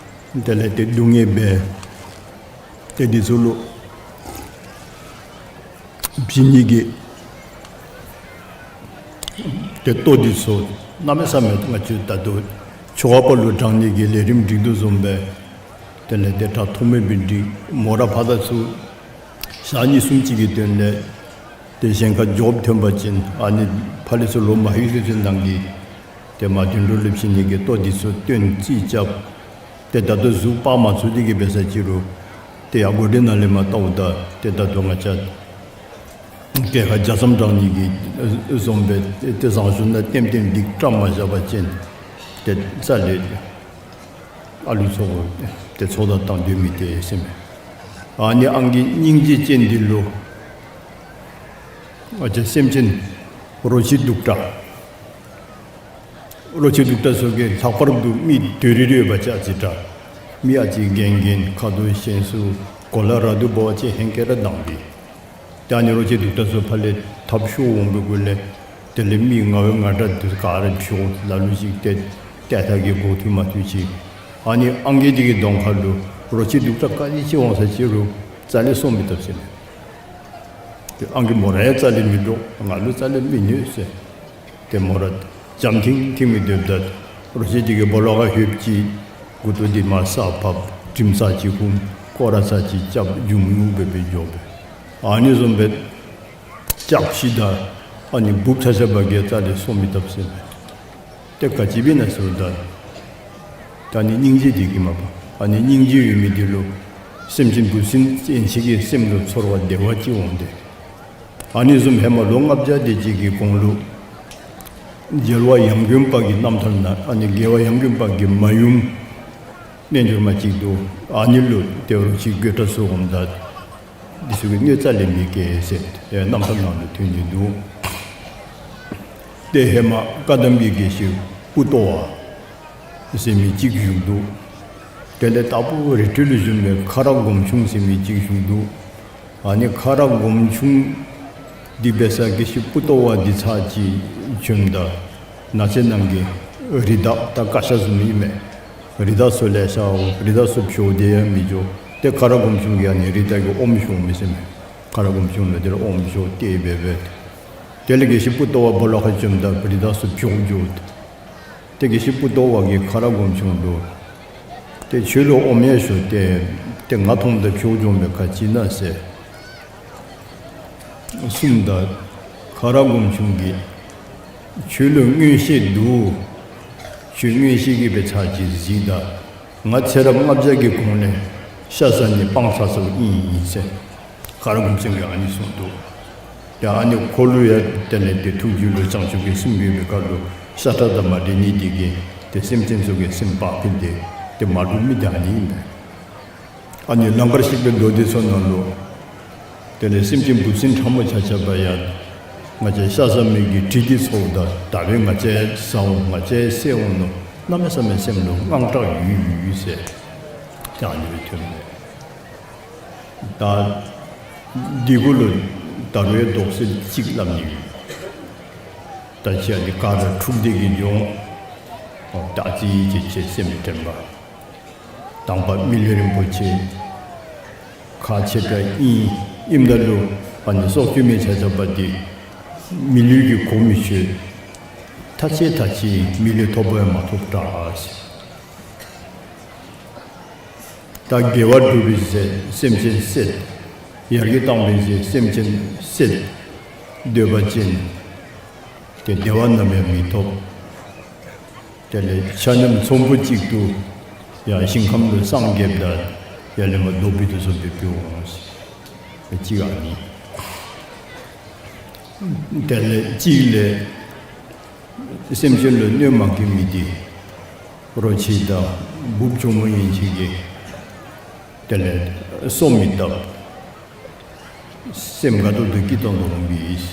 དེ་ལས་ཏེ་སྡུག་བསྔལ་འབད། ཏེ་འདི་ཚུ་ལུ་བྱིན་ནི་གི་ཏེ་ལྟོ་འདི་ཚུ་ གནམ་མེད་ས་མེད་ང་བཅས་ད་ལྟོ་ཆོ་ག་པ་ལུ་དྲང་ནི་གི་ལས་རིམ་སྒྲིག་དོ་བཟུམ་སྦེ་དེ་ལས་ཏེ་དྲག་ཐོགས་མེད་སྦེ་སྒྲིག། མོ་ར་ཕར་དང་ཚུར་ཞག་གཉིས་གསུམ་ཅིག་གི་དོན་ལས་ཏེ་གཞན་ཁར་འགྱོ་ཐོན་པ་ཅིན་ཨ་ནི་ཕར་ལས་ཚུར་ལོག་མ་ལྷོད་ཚུན་ཚོད་ནང་གི་ཏེ་མར་དོན་གྲུབ་ལེབ་ཞིནམ་གི་ལྟོ་འདི་ཚུ་སྟོན་རྩིས་རྐྱབ། ཏེ་ད་ལྟོ་གཟུགས་སྤར་མ་ཚུགས་ཏེ་གི་འབད་ས་ཅིག་རུང་ཏེ་ཡར་སྒོ་འདི་ནང་ལས་མར་བལྟཝ་ད་ཏེ་ད་ལྟོ་ང་བཅས་གྲལ་ཁར་རྒྱ་མཚམས་དྲང་ནི་གི་བཟུམ་སྦེ་ཏེ་བཟང་ཤོས་ནང་ལྟེམ་ལྟེམ་འདི་བཀྲམ་མ་བཞག་པ་ཅིན་ཏེ་རྩ་ལས་ཨ་ལུ་ཚུ་ཏེ་ཚོགས་བརྡ་བཏང་སྡོད་མི་ཏེ་ཟེར་མས། ཨ་ནི་ཨང་རྒས་སྙིང་རྗེ་ཅན་འདི་ལུ་ང་བཅས་སེམས་ཅན་རོ་ཁྱི་གདུག་དྲགས་རོ་ཁྱི་གདུག་དྲགས་ཚུ་གིས་ལྷག་པར་དུ་མི་དོ་རི་རི་ཡོད་པ་ཅིན་ཨ་ཙི་དྲག། མི་ཨ་ཙི་རྒན་རྒན་ཁ་དོག་ཞན་སུ་གོ་ལ་ར་དུ་འབད་བ་ཅིན་ཧེང་སྐལ་ར་དྭངས་པས། ཏེ་ཨ་ནི་རོ་ཁྱི་གདུག་དྲགས་ཚུ་ཕར་ལས་ཐབས་ཤོར་འོང་པའི་གུ་ལས་དེ་ལས་མི་ང་བའི་ང་དྲག་འདི་ག་ར་འབྱོག་ལ་ལུ་ཅིག་ཏེ་ཏེ་ཐ་གི་འགོ་ཐུག་མ་ཐུག་ཅིག། ཨ་ནི་ཨང་རྒས་འདི་གི་གདོང་ཁ་ལུ་རོ་ཁྱི་གདུག་དྲགས་ག་ཅི་ཅིག་འོང་ས་ཅིག་རུང་རྩ་ལས་གསོ་མི་བཏུབ་ཟེར་མས། ཏེ་ཨང་རྒས་མོ་ར་ཡང་རྩ་ལས་མི་འདྲོག། ང་ལུ་རྩ་ལས་མི་གནོད་ཟེར། ཏེ་མོ་ར་འཇམ་ཐིང་ཐིང་སྦེ་སྡོདཔ་ད་རོ་ཁྱི་འདི་གིས་སྦོ་ལོགས་ཁར་ལྷོདཔ་ཅིག་མགུ་ཏོ་འདི་མར་ས་ཕབ། དྲིམ་ཚར་ཅིག་ཧུམ། སྐོར་ར་ཚར་ཅིག་རྐྱབ། འཇུམ་འཇུམ་སྦེ་སྦེ་འགྱོ་སྦེ། ཨ་ནི་བཟུམ་སྦེ་ལྕགས་ཤིག་དང་ཨ་ནི་འབུཔ་ཚ་ཚ་བ་གིས་རྩ་ལས་གསོ་མི་བཏུབ་ཟེར་མས། ཏེ་ག་ཅི་འབད་ན་ཟེརཝ་ད་ད་ཨ་ནི་སྙིང་རྗེ་འདི་གིས་མ་པ། ཨ་ནི་སྙིང་རྗེ་ཡོད་མི་འདི་ལུ་སེམས་ཅན་འབུ་སྲིན་ཅན་ཅིག་གི་སེམས་ལུ་ཚོར་བ་བདེ་བ་ཅིག་འོང་སྟེ། ཨ་ནི་བཟུམ་ཧེ་མ་ལོ་ལྔ་བརྒྱ་དེ་ཅིག་གི་གོང་ལུ་རྒྱལ་བ་ཡང་དགོན་པ་གི་རྣམ་ཐར་ནང་ཨ་ནི་རྒྱལ་བ་ཡང་དགོན་པ་གི་མ་ཡུམ་རྣལ་འབྱོར་མ་ཅིག་འདུག། ཨ་ནི་ལུ་ཏེ་རོ་ཁྱི་གདུག་དྲགས་ཚུ་འོངམ་ད་འདི་ཚུ་གིས་གནོད་རྩ་ལས་མི་བཀལ་ཟེར་ཏེ་རྣམ་ཐར་ནང་ལུ་ཐོན་ནི་འདུག། ཏེ་ཧེ་མ་བཀའ་གདམས་ཀྱི་དགེ་བཤེས་པུ་ཏོ་བ་ཟེར་མི་ཅིག་བཞུགས་འདུག། དེ་ལས་དྭགས་པོ་རི་ཁྲོད་ལུ་བཞུགས་མི་ཁ་རག་སྒོམ་ཆུང་ཟེར་མི་ཅིག་བཞུགས་འདུག། ཨ་ནི་ཁ་རག་སྒོམ་ཆུང་འདི་འབད་ས་དགེ་བཤེས་པུ་ཏོ་བ་འདི་ཚར་ཅིག་བྱོནམ་ད་ནགས་ཚལ་ནང་གི་རི་དྭགས་ད་ཀ་ཤ་བཟུམ་ཨིན་མས། རི་དྭགས་ཚུ་ལེ་ཤ་འོང་། རི་དྭགས་ཚུ་བྱོག་སྟེ་ཡང་མི་འགྱོ། ཏེ་ཁ་རག་སྒོམ་ཆུང་གིས་ཨ་ནི་རི་དྭགས་ཀྱི་ཨོམ་བཤོ་མི་ཟེར་མས། ཁ་རག་སྒོམ་ཆུང་ལུ་དེ་ལས་ཨོམ་བཤོ་སྟེ་འབད་འབད། དེ་ལས་དགེ་བཤེས་པུ་ཏོ་བ་སྦོ་ལོགས་ཁར་བྱོནམ་ད་རི་དྭགས་ཚུ་བྱོག་འགྱོ། ཏེ་དགེ་བཤེས་པུ་ཏོ་བ་གིས་ཁ་རག་སྒོམ་ཆུང་ལུ་ཏེ་ཁྱོད་ལུ་ཨོམ་ཡང་བཤོ་སྟེ་ཏེ་ང་མཐོངམ་ད་བྱོག་འགྱོ་མི་ག་ཅི་ཨིན་ན་ཟེར་གསུངམ་ད་ཁ་རག་སྒོམ་ཆུང་གིས་ཁྱོད་ལུ་མངོན་ཤེས་འདུག། ཁྱོད་མངོན་ཤེས་ཀྱིས་འབད་ཚར་ཅིག་གཟིགས་ད། ང་ཚེ་རབས་ལྔ་བརྒྱ་གི་གོང་ལས་ཤ་ཟ་ནི་སྤང་ཚར་ཚརཝ་ཨིན་ཟེར་ཁ་རག་སྒོམ་ཆུང་གིས་ཨ་ནི་གསུངས་འདུག། ཡ་ཨ་ནི་ཁོ་ལུ་ཡང་དེ་ལས་ཏེ་ཐུགས་རྒྱུད་ལུ་བྱང་ཆུབ་ཀྱི་སེམས་ཡོད་པའི་ཁར་ལུ་ཤ་ཁྲག་དང་མ་འདྲེས་ནི་འདི་གིས་ཏེ་སེམས་ཅན་ཚུ་གི་སེམས་བག་ཕེབས་ཏེ་ཏེ་མ་འདྲོག་མི་འདི་ཨ་ནི་ཨིན་པས། ཨ་ནི་ལང་ཀར་གཤེགས་པའི་ལོ་འདི་ཚུ་ནང་ལུ་དེ་ལས་སེམས་ཅན་འབུ་སྲིན་ཕྲ་མོ་ཆ་ཁྱབ་ཡང་ང་བཅས་ཤ་ཟ་མི་གི་དྲི་འདི་ཚོརཝ་ད་ད་རེས་ང་བཅས་ཟ་འོང་ང་བཅས་བསད་འོང་མནོ་གནམ་མེད་ས་མེད་སེམས་ལུ་དངངས་སྐྲག་ཡོད་ཡོད་ཟེར་ཏེ་ཨ་ནི་སྦེ་ཐོན་མས། ད་འདི་གུ་ལུ་ད་རུང་ཡང་དོགས་སེལ་ཅིག་སླབ་ནི་ཡོད། ད་ཅི་ཨ་ནི་ག་ར་འཁྲུགས་ཏེ་གི་འགྱོ་འོང་། ད་ཅི་ཅི་ཅི་སེམས་དྲན་པ། དང་པ་མི་ལུས་རིན་པོ་ཆེ་ཁག་ཆེ་དྲགས་ཨིན། ཨིནམ་ད་ལུ་ཨ་ནི་སྲོག་གཅོད་མི་ཆ་ཁྱབ་འདི་མི་ལུས་ཀྱི་གོ་མི་ཆོད། ཐ་ཆད་ཐ་ཆད་མི་ལུས་ཐོབ་པ་ཡང་མ་ཐོབ་དྲགས་ཟེར། ད་དགེ་བ་སྒྲུབ་པའི་ཚེ་སེམས་ཅན་བསད། ཡར་རྒྱས་བཏང་བའི་ཚེ་སེམས་ཅན་བསད། སྡོད་པ་ཅིན་ཏེ་བདེ་བ་ནམ་ཡང་མི་ཐོབ། དེ་ལས་ཆ་མཉམ་ཚོམ་བུ་གཅིག་ཏུ་ཡར་ཞིང་ཁམས་ལུ་སངས་རྒྱསཔ་ད་ཡར་ལས་མར་རྡོ་སྦིས་དོ་བཟུམ་སྦེ་འབད་འོང་ཟེར། གཅིག་ཨ་ནི། དེ་ལས་གཅིག་ལས་སེམས་ཅན་ལུ་གནོད་མ་བཀལ་མི་འདི་རོ་ཁྱི་དང་འབུཔ་གྱོག་མོ་ཡན་ཆད་ཀྱིས་དེ་ལས་གསོ་མི་བཏུབ། སེམས་དགའ་ཏོག་ཏོ་སྐྱིད་ཏོང་ཏོ་འོང་པས།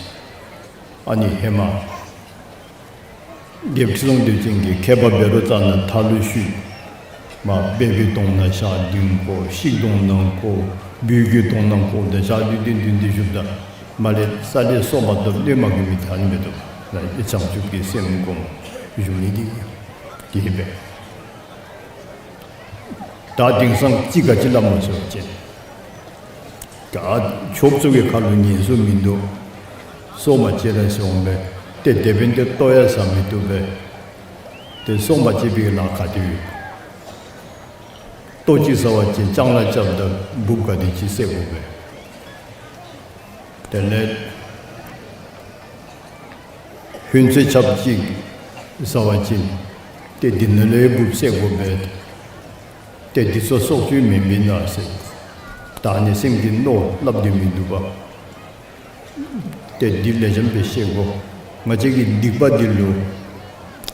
ཨ་ནི་ཧེ་མ་རྒྱལཔོ་ཁྲི་སྲོང་ལྡེའུ་བཙན་གྱིས་མཁས་པ་བཻ་རོ་ཙ་ན་མཐའ་ལུ་བཤུད། མར་སྦལ་པའི་གདོང་ནང་ཞག་བདུན་བཀོ། ཤིག་གདོང་ནང་བཀོ། སྦུལ་གྱི་གདོང་ནང་བཀོ་སྟེ་ཞག་བདུན་བདུན་བདུན་བདུན་བཞུགསཔ་ད་མར་ལས་ས་ལས་སོ་མ་བཏུབ། གནོད་མ་བཀལ་མི་ཐ་མི་བཏུབ། ལ་བྱང་ཆུབ་ཀྱི་སེམས་བསྒོམ་བཞུགས་ནི་འདི་གིས་འབད། ད་དེང་སང་ཅི་ག་ཅི་སླབ་སྨོ་ཟེར་བ་ཅིན་ད་ཆོསཔ་ཚུ་གི་ཁ་ལུ་ཉན་སྲོལ་མིན་འདུག། སོ་མ་བཅད་ར་ཟེར་འོང་པས། ཏེ་དེ་འབདན་ཏེ་ལྟོ་ཡང་ཟ་མི་བཏུབ་པས། ཏེ་སོང་པ་ཅིན་པའི་ལཱ་ག་དེ་ཡོད། ལྟོ་ཅིག་ཟ་བ་ཅིན་ལྕང་ལཱ་རྐྱབ་ད་འབུཔ་ག་དེ་ཅིག་བསད་དགོ་པས། དེ་ལས་ཧོན་ཚོད་ཆབ་ཅིག་ཟ་བ་ཅིན་ཏེ་འདི་ནང་ལུ་འབུཔ་བསད་དགོ་པས། ཏེ་འདི་ཚུ་སྲོག་གཅོད་མེན་མེན་ན་ཟེར། ད་ནི་སེམས་ཀྱི་མནོ་སླབ་སྟེ་མིན་འདུག་པ། ཏེ་འདི་ལེགས་ཤོམ་སྦེ་ཤེས་དགོ། ང་བཅས་ཀྱི་སྡིག་པ་འདི་ལུ་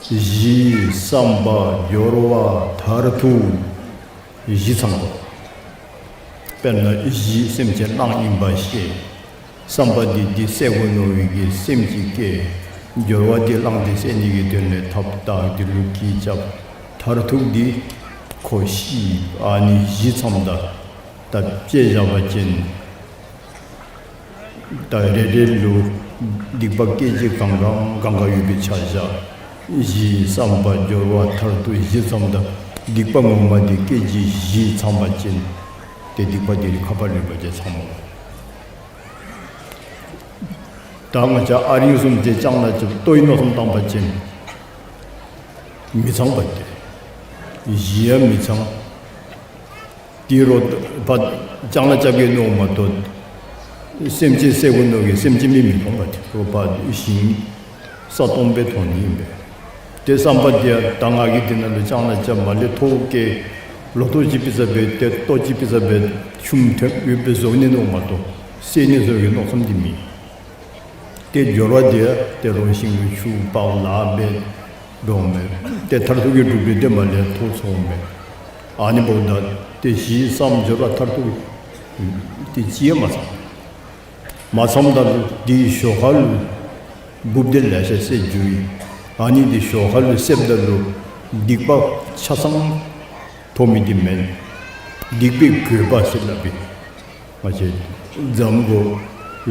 གཞི་བསམ་པ་སྦྱོར་བ་མཐར་ཐུག་བཞི་ཚང་དགོ། དཔེར་ན་གཞི་སེམས་ཅན་གླང་ཨིན་པ་ཤེས། བསམ་པ་འདི་འདི་བསད་དགོ་མནོ་བའི་གི་སེམས་ཅིག་སྐྱེ། སྦྱོར་བ་འདི་གླང་འདི་བསད་ནི་གི་དོན་ལས་ཐབས་དང་འདི་ལུ་གི་རྐྱབ། མཐར་ཐུག་འདི་ཁོ་ཤི། ཨ་ནི་བཞི་ཚང་ད་ད་དཔྱེ་བཞག་པ་ཅིན་ད་རེ་རེ་ལུ་སྡིག་པ་སྐད་ཅིག་གང་གང་གང་ག་ཡོད་པའི་ཆ་བཞག། གཞི་བསམ་པ་སྦྱོར་བ་མཐར་ཐུག་བཞི་ཚང་ད་སྡིག་པ་ངོ་མ་འདི་སྐད་ཅིག་བཞི་ཚང་པ་ཅིན་ཏེ་སྡིག་པ་འདི་ནི་ཁ་པར་ལུས་པ་ཅིན་ཚང་མ། ད་ང་བཅས་ཨ་རིང་བཟུམ་ཅིག་ལྕང་ལཱ་རྐྱབ་ལྟོའི་མནོ་བསམ་བཏང་པ་ཅིན་མི་ཚང་པ་སྟེ། གཞི་ཡང་མི་ཚང་། དེ་རུ་ཕར་ལྕང་ལཱ་རྐྱབ་གེ་མནོཝ་མ་གཏོགས་སེམས་ཅན་བསད་དགོ་མནོ་གི་སེམས་ཅན་མི་མི་མཐོང་པ་སྟེ། རོགས་ཕར་ཞིང་ས་སྟོང་སྦེ་མཐོང་ནི་ཨིན་པས། ཏེ་བསམ་པ་འདི་ཡང་ད་ང་གིས་འདི་ནང་ལུ་ལྕང་ལཱ་རྐྱབ་མ་ལས་ཐོག་གི་ལོ་ཐོག་ཅིག་ཕུལ་ས་སྦེ་ཏེ་ལྟོ་ཅིག་ཕུལ་ས་སྦེ་ཆུམ་ཐོན་ཡོདཔ་སྦེ་བཟོ་ནི་མནོཝ་མ་གཏོགས་བསད་ནི་བཟོ་གི་མནོ་བསམ་འདི་མེད། ཏེ་སྦྱོར་བ་འདི་ཡང་ཏེ་རོགས་ཞིང་ལུ་ཆུ་འབག་ལཱ་འབད་འགྱོཝ་མས། ཏེ་མཐར་ཐུག་གི་སྒྲུབ་པའི་དེ་མ་ལས་ཐོག་ཚུདཔ་མས། ཨ་ནི་འབདཝ་ད་ཏེ་གཞི་བསམ་སྦྱོར་བ་མཐར་ཐུག་ཏེ་ཅི་ཡང་མ་ཚང་། མ་ཚངམ་ད་ལུ་དེའི་ཞོར་ཁ་ལུ་འབུཔ་དེ་ལེ་ཤ་བསད་འགྱོ་ཡི། ཨ་ནི་དེ་ཞོར་ཁ་ལུ་བསདཔ་ད་ལུ་སྡིག་པ་ཆ་ཚང་ཐོབ་མི་དེ་མེན། སྡིག་པའི་གོས་པ་ཟེར་སླབ་ཨིན། ང་བཅས་རྫམ་གུ་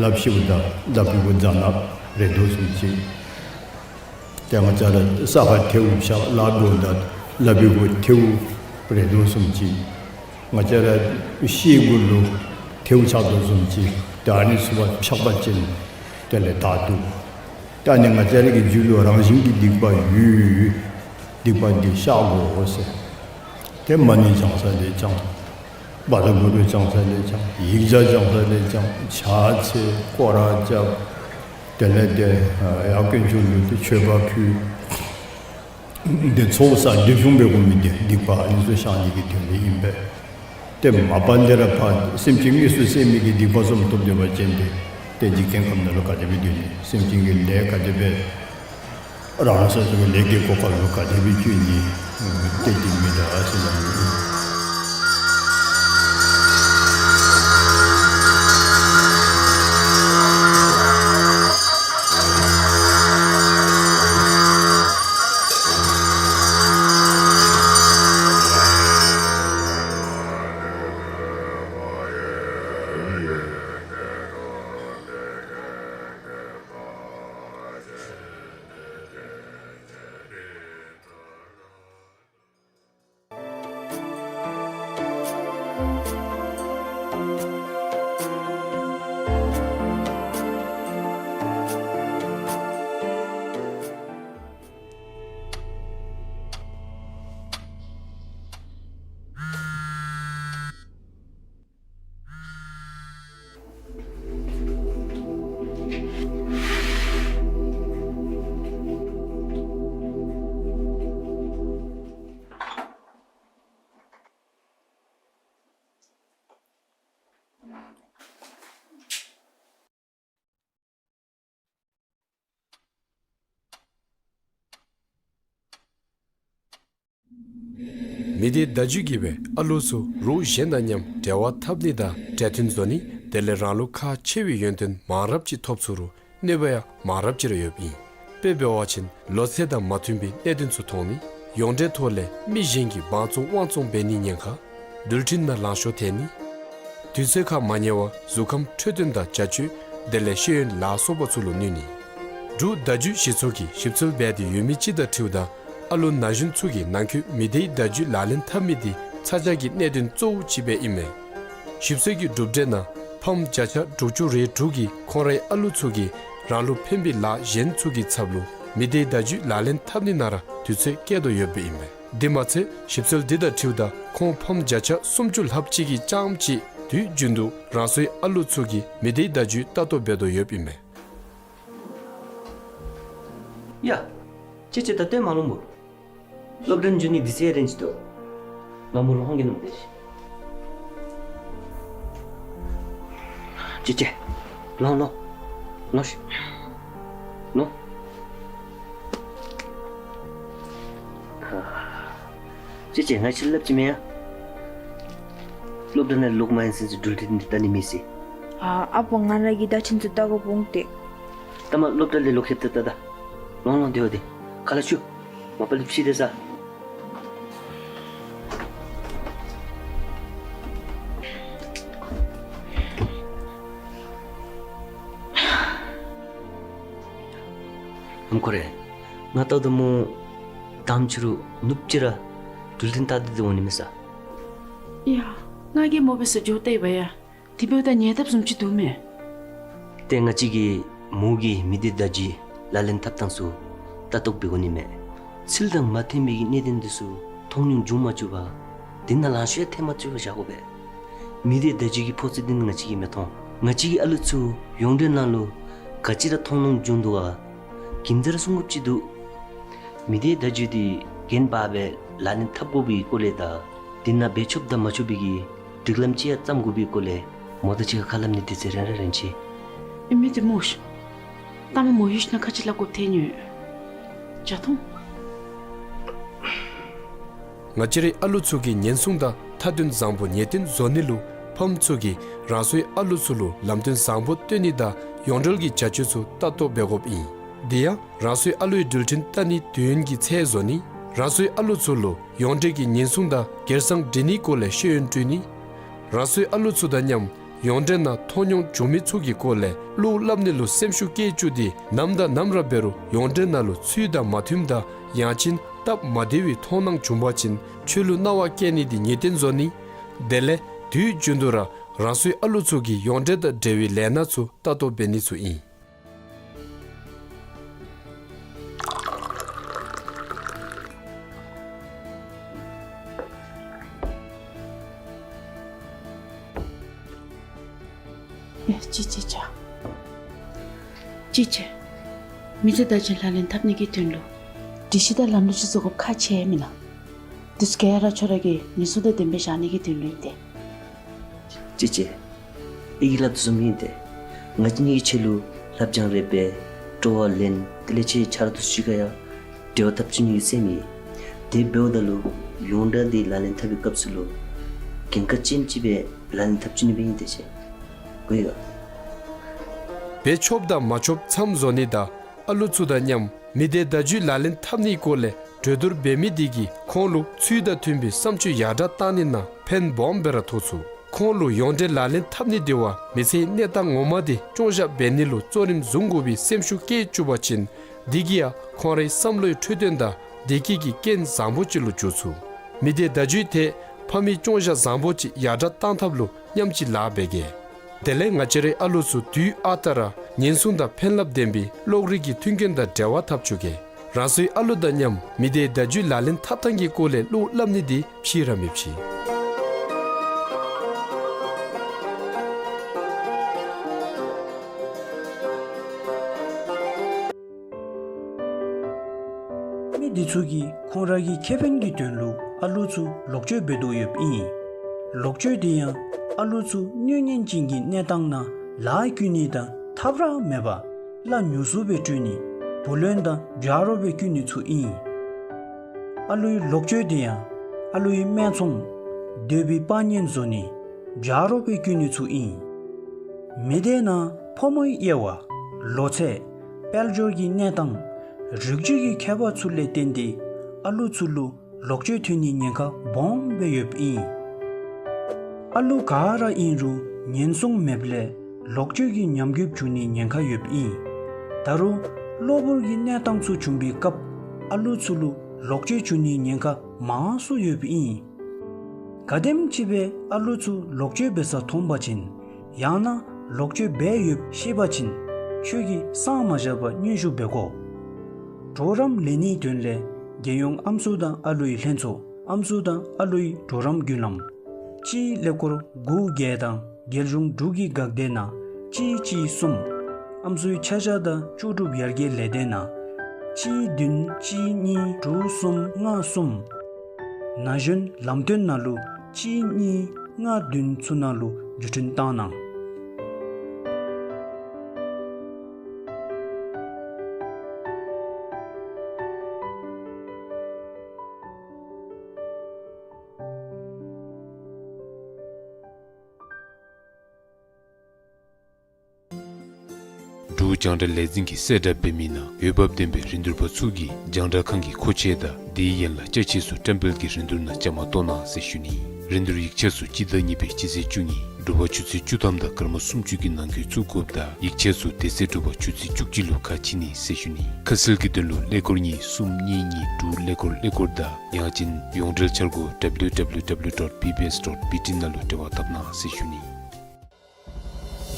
ལགཔ་བཤེད་པ་ད་ལགཔ་གུ་རྫ་ནག་རེག་དོ་བཟུམ་ཅིག། ཏེ་ང་བཅས་ར་ས་ཁར་ཐལཝ་བཤལ་ལཱ་འབདཝ་ད་ལགཔ་གུ་ཐལཝ་རེག་དོ་བཟུམ་ཅིག། ང་བཅས་ར་ཤེལ་གུ་ལུ་ཐལཝ་ཆགས་དོ་བཟུམ་ཅིག། ཏེ་ཨ་ནི་ཚུ་བཤགས་པ་ཅིན་དེ་ལས་དག་འདུག། ཏེ་ཨ་ནི་ང་བཅས་ར་གི་རྒྱུད་ལུ་རང་བཞིན་གྱི་སྡིག་པ་ཡོད། སྡིག་པ་འདི་བཤགས་དགོ་ཟེར། ཏེ་མ་ཎི་བགྱང་ས་ལས་བགྱང་། བཛྲ་གུ་རུ་བགྱང་ས་ལས་བགྱང་། ཡིག་བརྒྱ་བགྱང་ས་ལས་བགྱང་། ཕྱག་འཚལ་སྐོར་ར་རྐྱབ། དེ་ལས་ཏེ་ཡར་དཀོན་མཆོག་ལུ་ཏེ་མཆོད་པ་ཕུལ། ཏེ་ཚོགས་བསགས་འདི་བཟུམ་འབད་དགོ་མི་འདི་སྡིག་པ་ཨ་ནི་ཚུ་བཤགས་ནི་གི་དོན་ལས་ཨིན་པས། ཏེ་མ་པ་ལས་ར་ཕར་སེམས་ཅན་དངོས་སུ་བསད་མི་གི་སྡིག་པ་བཟུམ་ཐོབ་སྡོད་པ་ཅིན་ཏེ་ཏེ་འཇིག་རྟེན་ཁམས་ནང་ལུ་ག་དེ་སྦེ་སྡོད་ནི། སེམས་ཅན་གྱི་ལས་ག་དེ་སྦེ་རང་སོ་སོ་གི་ལས་ཀྱི་གོ་སྐབས་ལུ་ག་དེ་སྦེ་བཅོས་ནི། ཏེ་འདི་མི་འདྲ་ཟེར་ན་མི་འདྲ། མི་སྡེ་བརྡ་བརྒྱུད་ཀྱིས་སྦེ་ཨ་ལུ་ཚུ་རོགས་གཞན་དང་མཉམ་འབྲེལ་བ་འཐབ་ནི་དང་འབྲེལ་མཐུན་བཟོ་ནི་དེ་ལས་རང་ལུ་ཁག་ཆེ་བའི་ཡོན་ཏན་མང་རབས་ཅིག་ཐོབ་ཚུགས་རུང་གནོད་པ་ཡང་མང་རབས་ཅིག་ར་ཡོདཔ་ཨིན། དཔེ་འབད་བ་ཅིན་ལོ་ཚད་དང་མ་མཐུན་པའི་གནད་དོན་ཚུ་མཐོང་ནི། ཡོངས་འབྲེལ་ཐོག་ལས་མི་གཞན་གྱིས་བང་བཙོང་དབང་བཙོང་འབད་ནི་ཉེན་ཁ། འགྲུལ་འཕྲིན་ནང་ལང་ཤོར་ཐལ་ནི། དུས་ཚོད་ཁར་མ་ཉལ་བར་གཟུགས་ཁམས་འཕྲོད་བསྟེན་དང་བྱ་སྤྱོད་དེ་ལས་ཤེས་ཡོན་ལ་སོགས་པ་ཚུ་ལུ་གནོད་ནི། འབྲུག་བརྡ་བརྒྱུད་གཞི་ཚོགས་ཀྱིས་ཞིབ་འཚོལ་འབད་དེ་ཡོད་མི་ཅིག་དང་འཁྲིལཝ་ད་ཨ་ལུ་ན་གཞོན་ཚུ་གིས་ནང་འཁོད་མི་སྡེའི་བརྡ་བརྒྱུད་ལག་ལེན་འཐབ་མི་འདི་ཚ་གྱང་གི་གནད་དོན་གཙོ་བོ་ཅིག་སྦེ་ཨིན་མས། ཞིབ་འཚོལ་གྱི་གྲུབ་འབྲས་ནང་ཕམ་བརྒྱ་ཆ་དྲུག་ཅུ་རེ་དྲུག་གིས་ཁོང་རའི་ཨ་ལུ་ཚུ་གིས་རང་ལུ་ཕན་པའི་ལཱ་གཞན་ཚུ་གི་ཚབ་ལུ་ མི་སྡེའི་བརྡ་བརྒྱུད་ལག་ལེན་འཐབ་ནི་ནང་ར་དུས་ཚོད་བསྐྱལ་དོ་ཡོདཔ་ཨིན་མས། དེ་མ་ཚད་ཞིབ་འཚོལ་འདི་དང་འཁྲིལཝ་ད་ཁོང་ཕམ་བརྒྱ་ཆ་སུམ་ཅུ་ལྷགཔ་ཅིག་གིས་རྐྱངམ་གཅིག་དུས་རྒྱུན་དུ་རང་སོའི་ཨ་ལུ་ཚུ་གིས་མི་སྡེའི་བརྡ་བརྒྱུད་ལྟ་རྟོག་འབད་དོ་ཡོདཔ་ཨིན་མས། ཡ། ཅེ་ཅེ་ད་ལྟོ་མ་ལོངམ་བུ། སློབ་གྲྭ་ནང་འགྱོ་ནི་དུས་ཚོད་རན་ཅི་དོ། ང་མོ་ལོ་ཧོང་གི་ནུམ་དེ་ཤི། ཅེ་ཅེ། ལོངས་ལོངས། ལོངས་ཤིག། ལོངས། ཅེ་ཅེ་ང་ཅིག་སླབ་ཅི་མེན་ཡ། སློབ་གྲྭ་ནང་ལོག་མ་ཡོང་ཟེར་ཚུ་འགྲུལ་འཕྲིན་འདི་བལྟ་ནི་མེད་ཟེར། ཨ་ཨ་པོ་ང་ར་གི་བརྡ་འཕྲིན་ཚུ་བལྟ་དགོཔ་འོང་སྟེ། ལྟ་མ་སློབ་གྲྭ་ལས་ལོག་ཤེས་ཏེ་ལྟ་ད། ལོངས་ལོངས་དེ་བ་དེ། ཁ་ལས་ཤུ། མ་པ་ལས་ཕྱི་དེ་ས། ཨམ་ཁོ་རེ། ང་ལྟཝ་ད་མོ་དང་ཕྱི་རུ་ནུབ་ཅིག་ར་འགྲུལ་འཕྲིན་བལྟ་སྟེ་འོང་ནི་མས་ས། ཡ། ང་གིས་མོ་འབད་སར་འགྱོ་བལྟ་ཡི་བ་ཡ། དེ་འབདཝ་ད་ཉལ་ཐབས་བཟུམ་ཅིག་འདུག་མས། ཏེ་ང་བཅས་ཀྱིས་མོ་གིས་མི་སྡེ་བརྡ་བརྒྱུད་ལག་ལེན་འཐབ་ཐངས་ཚུ་ལྟ་རྟོག་འབད་དགོ་ནི་མས། ཚུལ་དང་མ་མཐུན་པའི་གི་གནད་དོན་འདི་ཚུ་མཐོང་མྱོང་བྱུང་མ་བཅུག་པར་དེ་ནང་ལང་ཤོར་ཡང་ཐལ་མ་བཅུག་པར་བཞག་དགོ་པས། མི་སྡེ་བརྡ་བརྒྱུད་ཀྱི་ཕོག་ཚོད་འདི་ནི་ང་བཅས་ཀྱིས་མི་མཐོང་། ང་བཅས་ཀྱི་ཨ་ལུ་ཚུ་ཡོངས་འབྲེལ་ནང་ལུ་ག་ཅི་ར་མཐོང་མྱོང་བྱུང་འདུག་ག་གིན་ཛར་གསུང་དགོཔ་ཅིག་འདུག། མི་སྡེ་བརྡ་བརྒྱུད་འདི་འགན་འབག་སྦེ་ལག་ལེན་འཐབ་དགོ་པའི་སྐོར་ལས་དང་དེ་ནང་འབད་ཆོགཔ་དང་མ་ཆོག་པའི་གི་སྒྲིག་ལམ་ཅིག་ཡང་བརྩམ་དགོ་པའི་སྐོར་ལས་མོ་དང་གཅིག་ཁར་ཁ་སླབ་ནི་དུས་ཚོད་རན་ར་རན་ཅི། ཨེ་མི་དེ་མོ་ཤིག། ལྟ་མ་མོ་ཡུལ་ཤི་ན་ཁ་ཅིག་སླབ་དགོཔ་ཐལ་ནི་ཡོད། ཇ་འཐུང་། ང་བཅས་རའི་ཨ་ལུ་ཚུ་གིས་ཉེན་སྲུང་དང་མཐའ་དོན་བཟང་པོ་ངེས་གཏན་བཟོ་ནི་ལུ་ཕམ་ཚུ་གིས་རང་སོའི་ཨ་ལུ་ཚུ་ལུ་ལམ་སྟོན་བཟང་པོ་སྟོན་ནི་དང་ཡོངས་འབྲེལ་གྱི་བྱ་སྤྱོད་ཚུ་ལྟ་རྟོག་འབད་དགོཔ་ཨིན། དེ་ཡང་རང་སོའི་ཨ་ལུའི་འགྲུལ་འཕྲིན་བལྟ་ནིའི་དུས་ཡུན་གྱི་ཚད་བཟོ་ནི། རང་སོའི་ཨ་ལུ་ཚུ་ལུ་ཡོངས་འབྲེལ་གྱི་ཉེན་སྲུང་དང་སྒེར་གསང་སྒྲིག་ནིའི་སྐོར་ལས་ཤེས་ཡོན་སྤྲོད་ནི། རང་སོའི་ཨ་ལུ་ཚུ་དང་མཉམ་ཡོངས་འབྲེལ་ནང་མཐོང་མྱོང་བྱུང་མི་ཚུ་གི་སྐོར་ལས་བློ་སླབ་ནི་ལུ་སེམས་ཤུགས་བསྐྱེད་བཅུག་སྟེ་ནམ་དང་ནམ་ར་འབད་རུང་ཡོངས་འབྲེལ་ནང་ལུ་ཚུལ་དང་མ་མཐུནམ་དང་ཡང་ཅིན་སྟབས་མ་བདེ་བའི་མཐོང་སྣང་བྱུང་པ་ཅིན་ཆོས་ལུ་སྣང་བ་བསྐྱེད་ནི་འདི་ངེས་གཏན་བཟོ་ནི། དེ་ལས་དུས་རྒྱུན་དུ་ར་རང་སོའི་ཨ་ལུ་ཚུ་གིས་ཡོངས་འབྲེལ་དང་འབྲེལ་བའི་ལས་སྣ་ཚུ་ལྟ་རྟོག་འབད་ནི་ཚུ་ཨིན། ཡ་ཅི་ཅི་ཅ། ཅི་ཅི། མི་སྡེ་བརྡ་བརྒྱུད་ལག་ལེན་འཐབ་ནི་གི་དོན་ལུ་སྒྲིག་གཞི་དང་ལམ་ལུགས་ཅིག་བཟོ་དགོཔ་ཁག་ཆེ་མེན་ན། དེ་ཚུ་ག་ར་ཁྱོད་ར་གིས་ཉེན་སྲུང་དང་ལྡནམ་སྦེ་བཞག་ནི་གི་དོན་ལུ་ཨིན་ཏེ། ཅི་ཅི། ཨི་གིས་སླབ་དོ་བཟུམ་ཨིན་ཏེ། ང་བཅས་གཉིས་ཀྱི་ཆེད་ལུ་ལྷབ་སྦྱང་རེ་འབད། སྤྲོ་བ་ལེན། དེ་ལས་ཁྱོད་ཆ་རོགས་དང་གཅིག་ཁར་ཡང་འབྲེལ་བ་འཐབ་བཅུག་ནི་གི་སེམས་ཨིན། དེ་འབདཝ་ད་ལུ་ཡོངས་འབྲེལ་འདི་ལག་ལེན་འཐབ་པའི་སྐབས་སུ་ལུ་འགན་ཁག་ཆེཝ་ཅིག་སྦེ་ལག་ལེན་འཐབ་བཅུག་ནི་སྦེ་ཨིན་ཏེ་ཤེས། གོ་ཡི་ག། འབད་ཆོགཔ་དང་མ་ཆོགཔ་མཚམས་བཟོ་ནི་དང་ཨ་ལུ་ཚུ་དང་མཉམ་མི་སྡེ་བརྡ་བརྒྱུད་ལག་ལེན་འཐབ་ནིའི་སྐོར་ལས་གྲོས་བསྡུར་འབད་མི་དེ་གིས་ཁོང་ལུ་ཚུལ་དང་མཐུན་པའི་བསམ་སྤྱོད་ཡར་དྲག་བཏང་ནི་ནང་ཕན་སྦོམ་སྦེ་ར་ཐོགས་ཚུགས། ཁོང་ལུ་ཡོངས་འབྲེལ་ལག་ལེན་འཐབ་ནི་དེ་བ་མི་ཚེའི་གནས་སྟངས་ངོ་མ་དེ་སྐྱོང་བཞག་འབད་ནི་ལུ་གཙོ་རིམ་བཟུང་དགོ་པའི་སེམས་ཤུགས་བསྐྱེད་བཅུག་པ་ཅིན་དེ་གིས་ཡང་ཁོང་རའི་བསམ་བློའི་འཕྲོད་བསྟེན་དང་བདེ་སྐྱིད་ཀྱི་རྐྱེན་བཟང་པོ་ཅིག་ལུ་འགྱུར་ཚུགས། མི་སྡེ་བརྡ་བརྒྱུད་དེ་ཕ་མའི་སྐྱོང་བཞག་བཟང་པོ་ཅིག་ཡར་དྲག་བཏང་ཐབས་ལུ་མཉམ་གཅིག་ལཱ་འབད་གེ། དེ་ལས་ང་བཅས་རའི་ཨ་ལུ་ཚུ་དུས་ཨ་རྟག་ར་ཉེན་སྲུང་དང་ཕན་རླབས་ལྡན་པའི་གློག་རིག་གི་མཐུན་རྐྱེན་དང་འབྲེལ་བ་འཐབ་བཅུག་གེ། རང་སོའི་ཨ་ལུ་དང་མཉམ་མི་སྡེ་བརྡ་བརྒྱུད་ལག་ལེན་འཐབ་ཐངས་ཀྱི་སྐོར་ལས་བློ་སླབ་ནི་འདི་ཕྱི་ར་མི་ཕྱི། མི་འདི་ཚུ་གིས་ཁོང་ར་གི་ཁེ་ཕན་གྱི་དོན་ལུ་ཨ་ལུ་ཚུ་ལོག་སྤྱོད་འབད་དོ་ཡོདཔ་ཨིན། ལོག་སྤྱོད་དེ་ཡང་ཨ་ལུ་ཚུ་གནོད་ཉེན་ཅན་གྱི་གནས་སྟངས་ནང་ལཱ་བཀོལ་ནི་དང་ཐབས་ར་མེད་པར་གླ་ཉུང་སུ་སྦེ་སྤྲོད་ནི་བུ་ལོན་དང་བྱ་རོགས་སྦེ་བཀོལ་ནི་ཚུ་ཨིན། ཨ་ལུའི་ལོག་སྤྱོད་དེ་ཡང་ཨ་ལུའི་སྨད་འཚོང་སྡོད་པའི་དཔང་ཉེན་བཟོ་ནི་བྱ་རོགས་སྦེ་བཀོལ་ནི་ཚུ་ཨིན། མི་སྡེ་ནང་ཕོ་མོའི་དབྱེ་བ་ལོ་ཚད་དཔལ་འབྱོར་གྱི་གནས་སྟངས་རིགས་རྒྱུད་ཀྱི་ཁྱད་པར་ཚུ་ལས་བརྟེན་ཏེ་ཨ་ལུ་ཚུ་ལུ་ལོག་སྤྱོད་ཐོན་ནིའི་ཉེན་ཁ་སྦོམ་སྦེ་ཡོདཔ་ཨིན། ཨ་ལུ་ག་ར་ཨིན་རུང་ཉེན་སྲུང་མེདཔ་ལས་ལོག་སྤྱོད་ཀྱི་ཉམས་རྒུདཔ་འབྱུང་ནིའི་ཉེན་ཁ་ཡོདཔ་ཨིན། ད་རུང་གློ་བུར་གྱི་གནས་སྟངས་ཚུ་བྱུང་བའི་སྐབས་ཨ་ལུ་ཚུ་ལུ་ལོག་སྤྱོད་འབྱུང་ནིའི་ཉེན་ཁ་མང་སུ་ཡོདཔ་ཨིན། ག་དེམ་ཅིག་སྦེ་ཨ་ལུ་ཚུ་ལོག་སྤྱོད་འབད་ས་མཐོང་པ་ཅིན་ཡང་ན་ལོག་སྤྱོད་འབད་ཡོདཔ་ཤེས་པ་ཅིན་ཁྱོད་ཀྱིས་གསང་མ་བཞག་པར་སྙན་ཞུ་འབད་དགོ། གྲོགས་རམ་ལེན་ནིའི་དོན་ལས་རྒྱལ་ཡོངས་ཨམ་སྲུ་དང་ཨ་ལུའི་ལྷན་ཚོགས་ཨམ་སྲུ་དང་ཨ་ལུའི་གྲོགས་རམ་བརྒྱུད་ལམ་གཅིག་ཀླད་ཀོར་དགུ་བརྒྱད་དང་རྒྱལ་གཞུང་འབྲུག་གི་འགག་སྡེ་ནང་གཅིག་གཅིག་གསུམ། ཨམ་སྲུའི་ཆ་བཞག་དང་ལྕོགས་གྲུབ་ཡར་རྒྱས་ལས་སྡེ་ནང་གཅིག་བདུན་གཅིག་གཉིས་དྲུག་གསུམ་ལྔ་གསུམ། ན་གཞོན་ལམ་སྟོན་ནང་ལུ་གཅིག་གཉིས་ལྔ་བདུན་ཚུ་ནང་ལུ་བརྒྱུད་འཕྲིན་བཏང་གནང་། འབྲུག་རྒྱང་བསྒྲགས་ལས་འཛིན་གྱིས་གསལ་བསྒྲགས་འབད་མི་ནང་འོས་འབབ་ལྡན་པའི་རིན་བསྡུར་པ་ཚུ་གིས་རྒྱང་བསྒྲགས་ཁང་གི་མཁོ་ཆས་དང་དེའི་ཡན་ལག་ཅ་ཆས་ཚུ་བཀྲམ་སྤེལ་གྱི་རིན་བསྡུར་ནང་བཅའ་མར་གཏོགས་གནང་ཟེར་ཞུ་ནི། རིན་བསྡུར་ཡིག་ཆ་ཚུ་སྤྱི་ཟླ་གཉིས་པའི་སྤྱི་ཚེས་བཅུ་གཉིས་དྲོ་པ་ཆུ་ཚོད་བཅུ་ཐམ་དང་སྐར་མ་སུམ་ཅུ་གི་ནང་འཁོད་བཙུགས་དགོཔ་ད་ཡིག་ཆ་ཚུ་དེ་ཚེ་དྲོ་པ་ཆུ་ཚོད་བཅུ་གཅིག་ལུ་ཁ་ཕྱེ་ནི་ཟེར་ཞུ་ནི། ཁ་གསལ་གྱི་དོན་ལུ་ཀླད་ཀོར་གཉིས་གསུམ་གཉིས་གཉིས་དྲུག་ཀླད་ཀོར་ཀླད་ཀོར་དང་ཡང་ཅིན་ཡོངས་འབྲེལ་འཆར་སྒོ་W W W dot B B S dot B T ནང་ལུ་འབྲེལ་བ་འཐབ་གནང་ཟེར་ཞུ་ནི།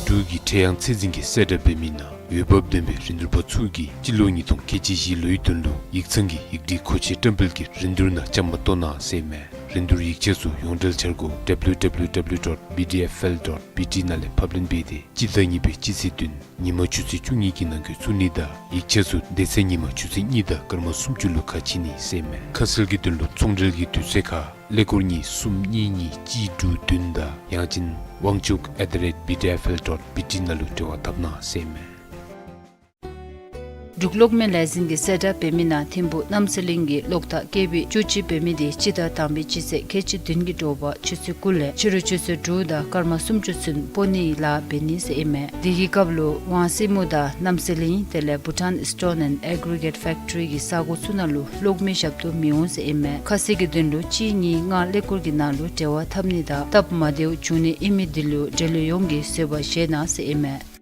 འབྲུག་གི་ཁྲེ་ཡང་ཚད་འཛིན་གྱིས་གསལ་བསྒྲགས་འབད་མི་ནང་འོས་འབབ་ལྡན་པའི་རིན་བསྡུར་པ་ཚུ་གིས་སྤྱི་ལོ་ཉིས་སྟོང་ཁལ་གཅིག་བཞི་ལོའི་དོན་ལུ་ཡིག་ཚང་གི་ཡིག་སྒྲིག་མཁོ་ཆས་བཀྲམ་སྤེལ་གྱི་རིན་བསྡུར་ནང་བཅའ་མར་གཏོགས་གནང་ཟེར་ཨིན་མས། རིན་བསྡུར་ཡིག་ཆ་ཚུ་ཡོངས་འབྲེལ་འཆར་སྒོ་W W W dot B D F L dot B T ནང་ལས་ཕབ་ལེན་འབད་དེ་སྤྱི་ཟླ་གཉིས་པའི་སྤྱི་ཚེས་བདུན་ཉིན་མ་ཆུ་ཚོད་བཅུ་གཉིས་ཀྱི་ནང་འཁོད་བཙུགས་ནི་དང་ཡིག་ཆ་ཚུ་དེ་ཚེ་ཉིན་མ་ཆུ་ཚོད་གཉིས་དང་སྐར་མ་སུམ་ཅུ་ལུ་ཁ་ཕྱེ་ནི་ཟེར་ཨིན་མས། ཁ་གསལ་གྱི་དོན་ལུ་ཚོང་འབྲེལ་གྱི་དུས་ཚོད་ཁར་ཀླད་ཀོར་གཉིས་གསུམ་གཉིས་གཉིས་གཅིག་དྲུག་བདུན་དང་ཡང་ཅིན་ཝང་ཅུག་at the rate B D F L dot B T ནང་ལུ་འབྲེལ་བ་འཐབ་གནང་ཟེར་ཨིན་མས། འབྲུག་གློག་མེ་ལས་འཛིན་གྱིས་གསལ་བསྒྲགས་འབད་མི་ནང་ཐིམ་ཕུག་རྣམ་གསལ་གླིང་གི་གློག་ཐག་ཀེ་བི་བཅུ་གཅིག་འབད་མི་དེ་སྤྱི་ཟླ་དང་པའི་སྤྱི་ཚེས་ཁལ་གཅིག་བདུན་གྱི་དྲོ་པ་ཆུ་ཚོད་དགུ་ལས་ཕྱི་རུ་ཆུ་ཚོད་དྲུག་དང་སྐར་མ་སུམ་ཅུ་ཚུན་སྤོ་ནིའི་ལཱ་འབད་ནི་ཟེར་ཨིན་མས། དེ་གི་སྐབས་ལུ་ཝང་སི་མུ་དང་རྣམ་གསལ་གླིང་དེ་ལས་Bhutan Stone and Aggregate Factory གི་ས་གོ་ཚུ་ནང་ལུ་གློག་མེ་ཞབས་ཏོག་མི་འོང་ཟེར་ཨིན་མས། ཁ་གསལ་གྱི་དོན་ལུ་གཅིག་གཉིས་ལྔ་ཀླད་ཀོར་གྱི་ནང་ལུ་འབྲེལ་བ་འཐབ་ནི་དང་སྟབས་མ་བདེཝ་བྱུང་ནི་ཨིན་མི་དེ་ལུ་འབྲེལ་ཡོད་ཡོངས་ཀྱིས་བཟོད་པ་བཞེས་གནང་ཟེར་ཨིན་མས།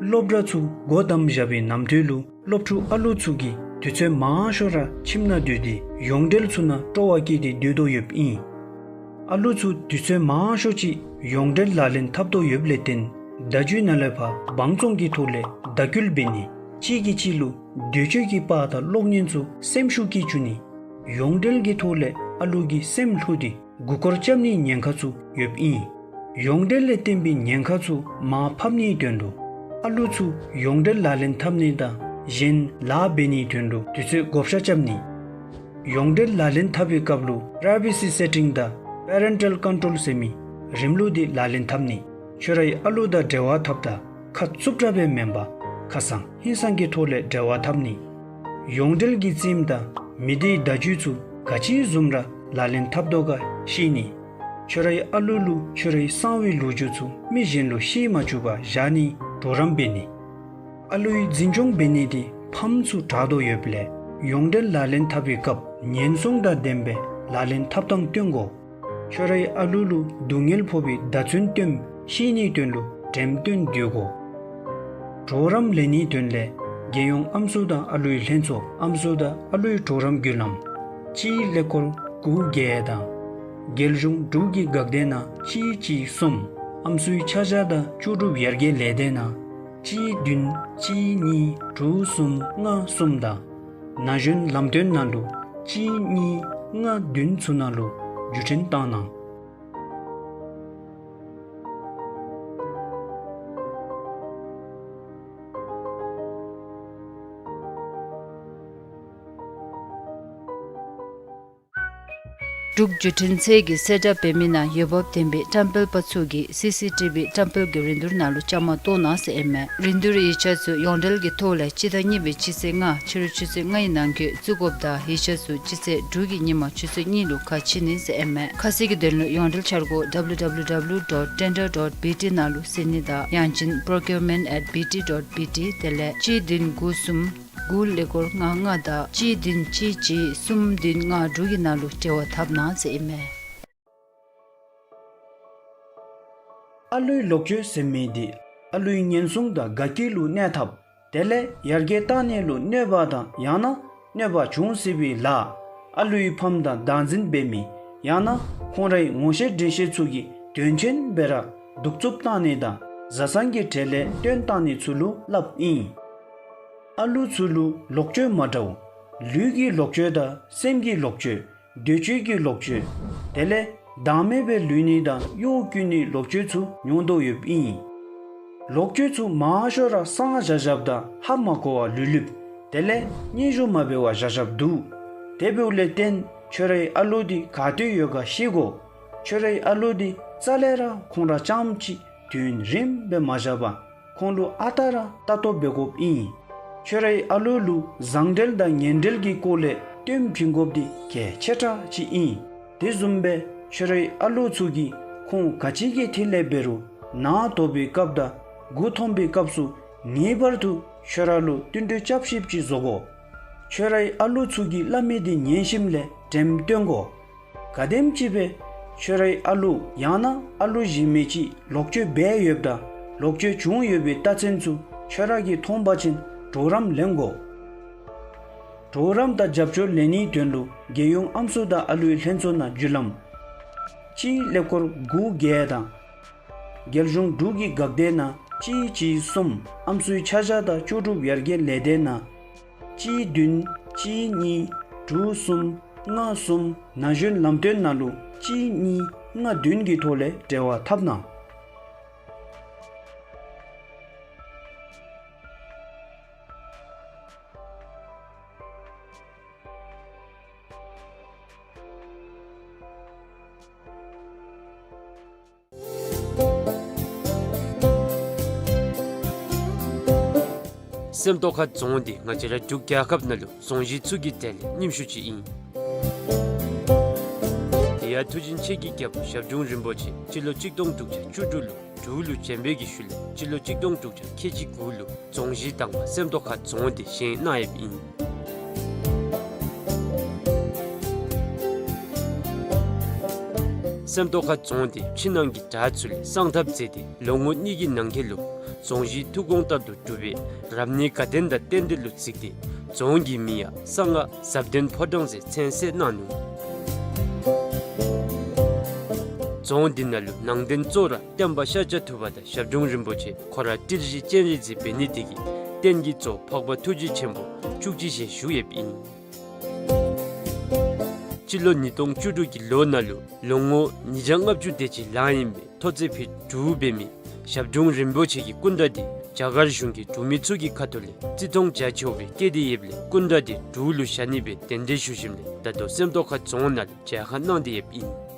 སློབ་གྲྭ་ཚུ་སྒོ་བསྡམས་བཞག་པའི་གནམ་དུས་ལུ་སློབ་ཕྲུག་ཨ་ལུ་ཚུ་གིས་དུས་ཚོད་མང་ཤོས་ར་ཁྱིམ་ནང་སྡོད་དེ་ཡོངས་འབྲེལ་ཚུ་ནང་སྤྲོ་བ་བསྐྱེད་དེ་སྡོད་དོ་ཡོདཔ་ཨིན། ཨ་ལུ་ཚུ་དུས་ཚོད་མང་ཤོས་ཅིག་ཡོངས་འབྲེལ་ལག་ལེན་འཐབ་དོ་ཡོདཔ་ལས་བརྟེན་བརྡ་བརྒྱུད་ནང་ལས་ཕར་བང་བཙོང་གི་ཐོག་ལས་བརྡ་སྐུལ་འབད་ནི་གཅིག་གིས་གཅིག་ལུ་བདེ་སྤྱོད་ཀྱི་པར་དང་གློག་བརྙན་ཚུ་སེམས་ཤུགས་ཀྱིས་བཅུག་ནི་ཡོངས་འབྲེལ་གྱི་ཐོག་ལས་ཨ་ལུ་གི་སེམས་བསླུ་སྟེ་མགུ་སྐོར་རྐྱབ་ནིའི་ཉེན་ཁ་ཚུ་ཡོདཔ་ཨིན། ཡོངས་འབྲེལ་ལས་བརྟེན་པའི་ཉེན་ཁ་ཚུ་མར་ཕབ་ནིའི་དོན་ལུ་ཨ་ལུ་ཚུ་ཡོངས་འབྲེལ་ལག་ལེན་འཐབ་ནི་དང་གཞན་ལཱ་འབད་ནིའི་དོན་ལུ་དུས་ཚོད་བགོ་བཤའ་རྐྱབ་ནི། ཡོངས་འབྲེལ་ལག་ལེན་འཐབ་པའི་སྐབས་ལུ་Privacy Setting དང་Parental Control ཟེར་མི་རིམ་ལུགས་འདི་ལག་ལེན་འཐབ་ནི། ཁྱོད་རའི་ཨ་ལུ་དང་འབྲེལ་བ་འཐབ་ད་ཁ་རྩུབ་དྲགས་སྦེ་མེན་པར་ཁ་སང་ཧིང་སང་གི་ཐོག་ལས་འབྲེལ་བ་འཐབ་ནི། ཡོངས་འབྲེལ་གྱི་རྩིསམ་དང་མི་སྡེའི་བརྡ་བརྒྱུད་ཚུ་ག་ཅི་བཟུམ་ར་ལག་ལེན་འཐབ་དོ་ག་ཤེས་ནི། ཁྱོད་རའི་ཨ་ལུ་ལུ་ཁྱོད་རའི་གསང་བའི་ལོ་རྒྱུས་ཚུ་མི་གཞན་ལུ་ཤེས་མ་བཅུག་པར་བཞག་ནིའི་གྲོགས་རམ་འབད་ནི། ཨ་ལུའི་འཛིན་སྐྱོང་འབད་ནི་འདི་ཕམ་ཚུ་དྲག་དོ་ཡོདཔ་ལས་ཡོངས་འབྲེལ་ལག་ལེན་འཐབ་པའི་སྐབས་ཉེན་སྲུང་དང་ལྡན་པའི་ལག་ལེན་འཐབ་ཐངས་སྟོན་དགོ། ཁྱོད་རའི་ཨ་ལུ་ལུ་སྡུག་བསྔལ་ཕོག་པའི་བརྡ་མཚོན་སྟོནམ་ཤེས་ནིའི་དོན་ལུ་འགྲེམས་སྟོན་བསྡུ་དགོ། གྲོགས་རམ་ལེན་ནིའི་དོན་ལས་རྒྱལ་ཡོངས་ཨམ་སྲུ་དང་ཨ་ལུའི་ལྷན་ཚོགས་ཨམ་སྲུ་དང་ཨ་ལུའི་གྲོགས་རམ་བརྒྱུད་ལམ་གཅིག་ཀླད་ཀོར་དགུ་བརྒྱད་དང་རྒྱལ་གཞུང་འབྲུག་གི་འགག་སྡེ་ནང་གཅིག་གཅིག་གསུམ། ཨམ་སྲུའི་ཆ་བཞག་དང་ལྕོགས་གྲུབ་ཡར་རྒྱས་ལས་སྡེ་ནང་གཅིག་བདུན་གཅིག་གཉིས་དྲུག་གསུམ་ལྔ་གསུམ་དང་ན་གཞོན་ལམ་སྟོན་ནང་ལུ་གཅིག་གཉིས་ལྔ་བདུན་ཚུ་ནང་ལུ་བརྒྱུད་འཕྲིན་བཏང་གནང་། འབྲུག་བརྒྱུད་འཕྲིན་ཚད་ཀྱིས་གསལ་བསྒྲགས་འབད་མི་ནང་འོས་འབབ་ལྡན་པའི་བཀྲམ་སྤེལ་པ་ཚུ་གིས་སི་སི་ཊི་བི་བཀྲམ་སྤེལ་གྱི་རིན་བསྡུར་ནང་ལུ་བཅའ་མར་གཏོགས་གནང་ཟེར་ཨིན་མས། རིན་བསྡུར་ཡིག་ཆ་ཚུ་ཡོངས་འབྲེལ་གྱི་ཐོག་ལས་སྤྱི་ཟླ་གཉིས་པའི་སྤྱི་ཚེས་ལྔ་ཕྱི་རུ་ཆུ་ཚོད་ལྔའི་ནང་འཁོད་བཙུགས་དགོཔ་ད་ཡིག་ཆ་ཚུ་སྤྱི་ཚེས་དྲུག་གི་ཉིན་མ་ཆུ་ཚོད་གཉིས་ལུ་ཁ་ཕྱེ་ནི་ཟེར་ཨིན་མས། ཁ་གསལ་གྱི་དོན་ལུ་ཡོངས་འབྲེལ་འཆར་སྒོ་W W W dot tender dot B T ནང་ལུ་གཟིགས་ནི་དང་ཡང་ཅིན་procurement at B T dot B T དེ་ལས་གཅིག་བདུན་དགུ་གསུམ་དགུ་ཀླད་ཀོར་ལྔ་ལྔ་དང་གཅིག་བདུན་གཅིག་གཅིག་གསུམ་བདུན་ལྔ་དྲུག་གི་ནང་ལུ་འབྲེལ་བ་འཐབ་གནང་ཟེར་ཨིན་མས། ཨ་ལུའི་ལོག་སྤྱོད་ཟེར་མི་འདི་ཨ་ལུའི་ཉེན་སྲུང་དང་དགའ་སྐྱིད་ལུ་གནོད་འཐབ་དེ་ལས་ཡར་རྒྱས་གཏང་ནི་ལུ་གནོད་པ་དང་ཡང་ན་གནོད་པ་འབྱུང་སྲིད་པའི་ལཱ་ཨ་ལུའི་ཕམ་དང་བདག་འཛིན་འབད་མི་ཡང་ན་ཁོང་རའི་ངོ་ཤེས་འདྲིས་ཤེས་ཚུ་གིས་དོན་ཆེན་སྦེ་ར་གདུག་རྩུབ་གཏང་ནི་དང་བཟའ་ཚང་གི་གྲལ་ལས་བཏོན་གཏང་ནི་ཚུ་ལུ་སླབ་ཨིན། ཨ་ལུ་ཚུ་ལུ་ལོག་སྤྱོད་མ་འདྲཝ་ལུས་ཀྱི་ལོག་སྤྱོད་དང་སེམས་ཀྱི་ལོག་སྤྱོད། འདོད་སྤྱོད་ཀྱི་ལོག་སྤྱོད། དེ་ལས་བདག་མེད་པའི་ལུས་ནི་དང་གཡོ་བཀོལ་ནི་ལོག་སྤྱོད་ཚུ་མྱོང་དོ་ཡོདཔ་ཨིན། ལོག་སྤྱོད་ཚུ་མང་ཤོས་ར་གསང་བཞག་བཞགཔ་དང་ཧ་མ་གོ་བར་ལུས་ལུསཔ། དེ་ལས་སྙན་ཞུ་མ་འབད་བར་བཞག་བཞགཔ་འདུག། དེ་འབདཝ་ལས་བརྟེན་ཁྱོད་རའི་ཨ་ལུ་འདི་ག་ཏེ་ཡོད་ག་ཤེས་དགོ། ཁྱོད་རའི་ཨ་ལུ་འདི་རྩ་ལས་ར་ཁོང་ར་རྐྱངམ་གཅིག་དུས་ཡུན་རིངམོ་སྦེ་མ་བཞག་པར་ཁོང་ལུ་ཨ་རྟག་ར་ལྟ་རྟོག་འབད་དགོཔ་ཨིན། ཁྱོད་རའི་ཨ་ལུ་ལུ་བཟང་འབྲེལ་དང་ངན་འབྲེལ་གྱི་སྐོར་ལས་སྟོན་བྱིན་དགོཔ་འདི་གལ་ཆེ་དྲགས་ཅིག་ཨིན། དེ་བཟུམ་སྦེ་ཁྱོད་རའི་ཨ་ལུ་ཚུ་གིས་ཁོང་ག་ཅི་གི་ཐད་ལས་འབད་རུང་ནང་དོག་པའི་སྐབས་དང་མགུ་འཐོམ་པའི་སྐབས་སུ་ངེས་པར་དུ་ཁྱོད་ར་ལུ་བསྟུན་གྲོས་རྐྱབ་ཤེསཔ་ཅིག་བཟོ་དགོ། ཁྱོད་རའི་ཨ་ལུ་ཚུ་གིས་སླབ་མི་འདི་ཉན་ཞིནམ་ལས་དྲནམ་སྟོན་དགོ། གལ་སྲིད་ཅིག་སྦེ་ཁྱོད་རའི་ཨ་ལུ་ཡང་ན་ཨ་ལུ་གཞན་མི་ཅིག་ལོག་སྤྱོད་འབད་ཡོདཔ་དང་ལོག་སྤྱོད་བྱུང་ཡོད་པའི་རྟགས་མཚན་ཚུ་ཁྱོད་ར་གིས་མཐོང་པ་ཅིན་གྲོགས་རམ་ལེན་དགོ། གྲོགས་རམ་དང་རྒྱབ་སྐྱོར་ལེན་ནིའི་དོན་ལུ་རྒྱལ་ཡོངས་ཨམ་སྲུ་དང་ཨ་ལུའི་ལྷན་ཚོགས་ནང་བརྒྱུད་ལམ་གཅིག་ཀླད་ཀོར་དགུ་བརྒྱད་དང་རྒྱལ་གཞུང་འབྲུག་གི་འགག་སྡེ་ནང་གཅིག་གཅིག་གསུམ་ཨམ་སྲུའི་ཆ་བཞག་དང་ལྕོགས་གྲུབ་ཡར་རྒྱས་ལས་སྡེ་ནང་གཅིག་བདུན་གཅིག་གཉིས་དྲུག་གསུམ་ལྔ་གསུམ་ན་གཞོན་ལམ་སྟོན་ནང་ལུ་གཅིག་གཉིས་ལྔ་བདུན་གྱི་ཐོག་ལས་འབྲེལ་བ་འཐབ་གནང་། སེམས་རྟོགས་ཁ་རྫོང་འདི་ང་བཅས་ར་འབྲུག་རྒྱལ་ཁབ་ནང་ལུ་རྫོང་གཞི་ཚུ་གི་གྲས་ལས་རྙིངམ་ཤོས་ཅིག་ཨིན། དེ་ཡང་མཐུ་ཆེན་ཆེ་གི་རྒྱལ་པོ་ཞབས་དྲུང་རིན་པོ་ཆེ་སྤྱི་ལོ་གཅིག་སྟོང་དྲུག་བརྒྱ་བཅུ་དྲུག་ལུ་འབྲུག་ལུ་བྱོན་པའི་གི་ཤུལ་ལས་སྤྱི་ལོ་གཅིག་སྟོང་དྲུག་བརྒྱ་ཁལ་གཅིག་དགུ་ལུ་རྫོང་གཞི་དང་པ་སེམས་རྟོགས་ཁ་རྫོང་འདི་བཞེངས་གནང་ཡོདཔ་ཨིན། སེམས་རྟོགས་ཁ་རྫོང་འདི་ཕྱི་ནང་གི་དགྲ་ཚུ་ལས་སངས་ཐབས་མཛད་དེ་ལོ་ངོ་གཉིས་ཀྱི་ནང་འཁོད་ལུ་རྫོང་གཞི་ཐུགས་དགོངས་ལྟར་དུ་གྲུབ་པའི་རབ་གནས་དགའ་ལྡན་དང་རྟེན་འབྲེལ་ལུ་གཟིགས་ཏེ་རྫོང་གི་མིང་ཡང་གསང་སྔགས་ཟབ་ལྡན་ཕོ་བྲང་ཟེར་མཚན་གསོལ་གནང་ནུག། རྫོང་འདི་ནང་ལུ་ནང་རྟེན་གཙོ་བོ་ར་སྟོན་པ་ཤཱཀྱ་ཐུབ་པ་དང་ཞབས་དྲུང་རིན་པོ་ཆེ་ཁོ་ར་ཏིལ་བཞི་སྤྱན་རས་གཟིགས་འབད་ནི་དེ་གིས་རྟེན་གྱི་གཙོ་བོ་འཕགས་པ་ཐུགས་རྗེ་ཆེན་པོ་བཅུ་གཅིག་ཞལ་བཞུགས་ཡོདཔ་ཨིན། སྤྱི་ལོ་ཉིས་སྟོང་བཅུ་དྲུག་གི་ལོ་ནང་ལུ་ལོ་ངོ་ཉིས་བརྒྱ་ལྔ་བཅུ་དེ་ཅིག་ལང་ཡི་ཨིན་པས། མཐོ་ཚད་ཕུཊ་དྲུག་འབད་མི་ཞབས་དྲུང་རིན་པོ་ཆེ་གི་སྐུ་འདྲ་འདི་རྒྱ་གར་གཞུང་གིས་འབྲུག་མི་ཚུ་གི་ཁ་ཐུག་ལས་བརྩི་མཐོང་རྒྱ་ཆེ་བོ་སྦེ་བསྐྱེད་དེ་ཡོདཔ་ལས་སྐུ་འདྲ་འདི་འབྲུག་ལུ་བཞག་ནི་སྦེ་གདན་འདྲེན་ཞུ་ཞིནམ་ལས་ད་ལྟོ་སེམས་རྟོགས་ཁ་རྫོང་ནང་ལུ་མཇལ་ཁ་གནང་སྟེ་ཡོདཔ་ཨིན།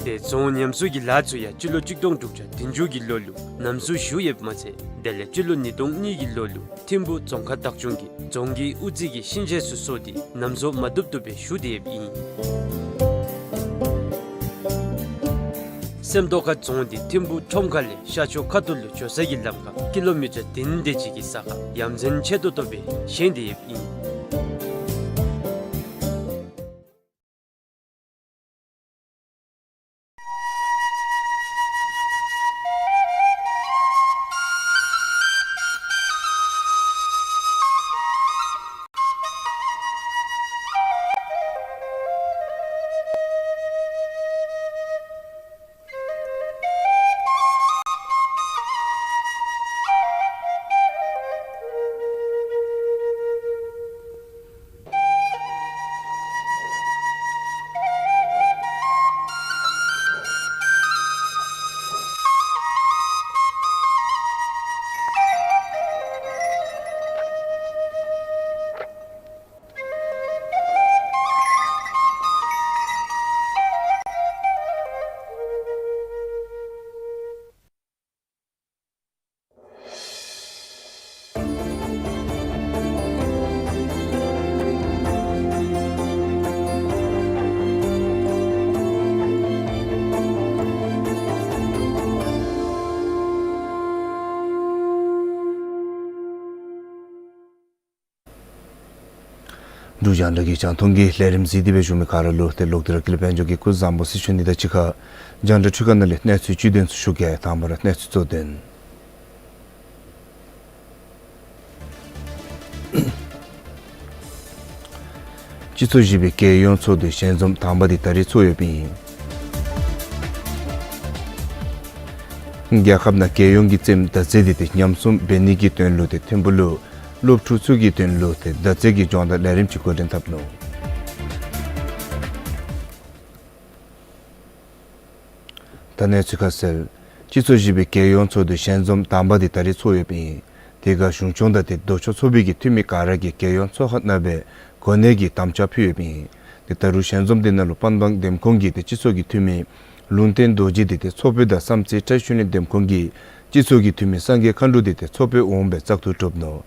དེ་རྫོང་ཉམས་གསོ་གི་ལཱ་ཚུ་ཡང་སྤྱི་ལོ་གཅིག་སྟོང་དྲུག་བརྒྱ་བདུན་ཅུ་གི་ལོ་ལུ་ཉམས་གསོ་ཞུ་ཡོདཔ་མ་ཚད་དེ་ལས་སྤྱི་ལོ་ཉིས་སྟོང་གཉིས་ཀྱི་ལོ་ལུ་ཐིམ་ཕུག་རྫོང་ཁག་བདག་སྐྱོང་གིས་རྫོང་གི་དབུ་རྩེ་གི་གཤིན་ཆས་ཚུ་བཟོ་སྟེ་ཉམས་གསོ་མ་བཏུབ་བཏུབ་སྦེ་ཞུ་སྟེ་ཡོདཔ་ཨིན། སེམས་རྟོགས་ཁ་རྫོང་འདི་ཐིམ་ཕུག་ཁྲོམ་ཁ་ལས་ཤར་ཕྱོགས་ཁ་ཐུག་ལུ་འགྱོ་ས་གི་ལམ་ཁར་ཀི་ལོ་མི་ཊར་བདུན་དེ་ཅིག་གི་ས་ཁར་ཡ་མཚན་ཆེ་ཏོག་ཏོ་སྦེ་བཞེངས་ཏེ་ཡོདཔ་ཨིན། འབྲུག་རྒྱང་བསྒྲགས་ཀྱི་རྒྱང་མཐོང་གི་ལས་རིམ་གཟིགས་ཏེ་སྦེ་བཞུགས་མི་ག་ར་ལུ་ཏེ་ལོག་སྟེ་ར་ཀུན་ལེགས་དཔལ་འབྱོར་གྱི་སྐུ་གཟུགས་བཟང་པོ་ཟེར་ཞུ་ནི་དང་གཅིག་ཁར་རྒྱང་བསྒྲགས་འཕྲུལ་ཁང་ནང་ལས་གནས་ཚུལ་བཅུད་དོན་ཚུ་ཞུ་གེ། དང་པ་ར་གནས་ཚུལ་གཙོ་དོན། སྤྱི་ཚོགས་བཞི་པའི་རྒྱལ་ཡོངས་ཚོགས་འདུའི་ཞལ་འཛོམས་དང་པ་འདི་ད་རིས་ཚོགས་ཡོདཔ་ཨིན། རྒྱལ་ཁབ་ནང་རྒྱལ་ཡོངས་ཀྱི་རྩེདམོ་བརྡ་རྩེད་འདི་ཏེ་ཉམས་གསོ་འབད་ནི་གི་དོན་ལུ་ཏེ་ཐིམ་ཕུག་ལུ་སློབ་ཕྲུག་ཚུ་གི་དོན་ལུ་ཏེ་བརྡ་རྩེད་ཀྱི་སྦྱོང་བརྡར་ལས་རིམ་ཅིག་འགོ་འདྲེན་འཐབ་ནུག། ད་གནས་ཚུལ་ཁ་གསལ། སྤྱི་ཚོགས་བཞི་པའི་རྒྱལ་ཡོངས་ཚོགས་འདུ་ཞལ་འཛོམས་དང་པ་འདི་ད་རིས་ཚོགས་ཡོདཔ་ཨིན། དེ་ཁར་གཞུང་སྐྱོང་དང་ཏེ་ལྡོག་ཕྱོགས་ཚོགས་པའི་གི་འཐུས་མི་ག་ར་གིས་རྒྱལ་ཡོངས་ཚོགས་ཁང་ནང་སྦེ་གོ་གནས་ཀྱི་དམ་བཅའ་ཕུལ་ཡོདཔ་ཨིན། ཏེ་ད་རུང་ཞལ་འཛོམས་འདི་ནང་ལུ་པན་སྦང་འདེམས་ཁོངས་ཀྱི་ཏེ་སྤྱི་ཚོགས་ཀྱི་འཐུས་མི་ལུང་བསྟན་རྡོ་རྗེ་འདི་ཏེ་ཚོགས་དཔོན་དང་བསམ་རྩེ་བཀྲ་ཤིས་འདེམས་ཁོངས་ཀྱི་སྤྱི་ཚོགས་ཀྱི་འཐུས་མི་སངས་རྒྱས་མཁའ་འགྲོ་འདི་ཏེ་ཚོགས་དཔོན་འོགམ་སྦེ་བཙག་འཐུ་གྲུབ་ནུག།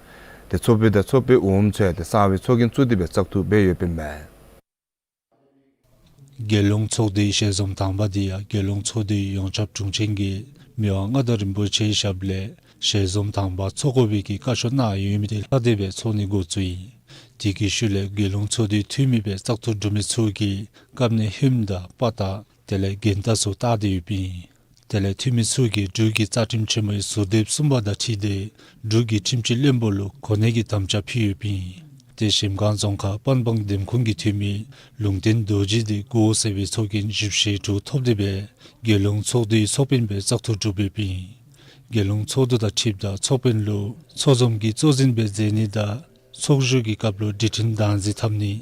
ཏེ་ཚོགས་དཔོན་དང་ཚོགས་དཔོན་འོགམ་ཚུ་ཡང་ཏེ་གསང་བའི་ཚོགས་རྒྱན་བཙུགས་ཏེ་སྦེ་བཙག་འཐུ་འབད་ཡོདཔ་ཨིན་མས། རྒྱལ་ཡོངས་ཚོགས་འདུའི་ཞལ་འཛོམས་དང་པ་འདི་ཡང་རྒྱལ་ཡོངས་ཚོགས་འདུའི་ཡོངས་ཁྱབ་དྲུང་ཆེན་གྱིས་མི་དབང་མངའ་བདག་རིན་པོ་ཆེའི་ཞབས་ལས་ཞལ་འཛོམས་དང་པ་ཚོགས་དགོ་པའི་གི་བཀའ་ཤོག་གནང་ཡོད་མི་འདི་ལྷག་སྟེ་སྦེ་ཚོགས་ནི་འགོ་བཙུགས་ཡི། དེ་གི་ཤུལ་ལས་རྒྱལ་ཡོངས་ཚོགས་འདུའི་འཐུས་མི་སྦེ་བཙག་འཐུ་གྲུབ་མི་ཚུ་གིས་བཀབ་ནས་ཧིངམ་དང་དཔའ་རྟགས་དེ་ལས་འགན་རྟགས་ཚུ་བཏགས་ཏེ་ཡོདཔ་ཨིན། དེ་ལས་འཐུས་མི་ཚུ་གིས་འབྲུག་གི་རྩ་ཁྲིམས་ཆེན་མོའི་ཟུར་དེབ་གསུམ་པ་དང་འཁྲིལ་ཏེ་འབྲུག་གི་ཁྲིམས་སྤྱི་བློན་པོ་ལུ་གོ་གནས་ཀྱི་དམ་བཅའ་ཕུལ་ཡོདཔ་ཨིན། ཏེ་གཞལམ་སྒང་རྫོང་ཁག་པན་སྦང་འདེམས་ཁོངས་ཀྱི་འཐུས་མི་ལུང་བསྟན་རྡོ་རྗེ་འདི་གོ་ཟེར་བའི་ཚོགས་རྒྱན་བཞི་བཅུ་ཞེ་དྲུག་ཐོབ་སྟེ་སྦེ་རྒྱལ་ཡོངས་ཚོགས་འདུའི་ཚོགས་དཔོན་སྦེ་བཙག་འཐུ་གྲུབ་ཡོདཔ་ཨིན། རྒྱལ་ཡོངས་ཚོགས་འདུ་དང་འཁྲིལཝ་ད་ཚོགས་དཔོན་ལུ་ཚོགས་འཛོམས་ཀྱི་གཙོ་འཛིན་སྦེ་མཛད་ནི་དང་ཚོགས་བཞུགས་ཀྱི་སྐབས་ལུ་སྒྲིག་ཁྲིམས་བདག་འཛིན་འཐབ་ནི་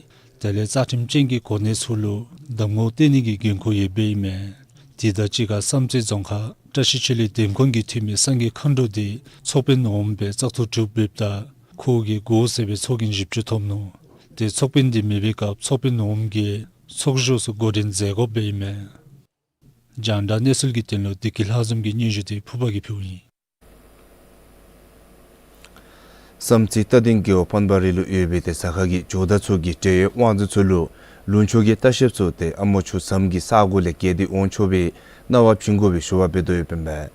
དེ་ལས་རྩ་ཁྲིམས་ཅན་གྱི་གོ་གནས་ཚུ་ལུ་གདམ་ངོ་སྟོན་ནི་གི་འགན་ཁུར་ཡོདཔ་ཨིན་མས། དེ་དང་གཅིག་ཁར་བསམ་རྩེ་རྫོང་ཁག་བཀྲ་ཤིས་ཆོས་གླིང་འདེམས་ཁོངས་ཀྱི་འཐུས་མི་སངས་རྒྱས་མཁའ་འགྲོ་འདི་ཚོགས་དཔོན་འོགམ་སྦེ་བཙག་འཐུ་གྲུབ་ཡོདཔ་ད་ཁོ་གིས་གོ་ཟེར་བའི་ཚོགས་རྒྱན་བཞི་བཅུ་ཐོབ་ནུག། ཏེ་ཚོགས་དཔོན་འདི་མེད་པའི་སྐབས་ཚོགས་དཔོན་འོགམ་གིས་ཚོགས་བཞུགས་ཚུ་འགོ་འདྲེན་མཛད་དགོཔ་ཨིན་མས། རྒྱང་བསྒྲགས་གནས་ཚུལ་གྱི་དོན་ལུ་བདེ་སྐྱིད་ལྷ་འཛོམས་ཀྱི་སྙན་ཞུ་འདི་ཕུར་པ་གིས་ཕུལཝ་ཨིན། བསམ་རྩེ་རྟ་སྡིང་རྒེད་འོག་པན་པ་རི་ལུ་ཡོད་པའི་ཏེ་ཟ་ཁང་གི་ཇོ་བདག་ཚུ་གིས་འབྲེལ་ཡོད་དབང་འཛིན་ཚུ་ལུ་ལུང་ཕྱོགས་ཀྱི་ལྟ་བཤལཔ་ཚུ་ཏེ་ཨ་མོ་ཆུ་ཟམ་གྱི་ས་གོ་ལས་བརྒལ་ཏེ་འོང་ཆོག་པའི་གནང་བ་བྱིན་དགོ་པའི་ཞུ་བ་འབད་དོ་ཡོདཔ་ཨིན་པས།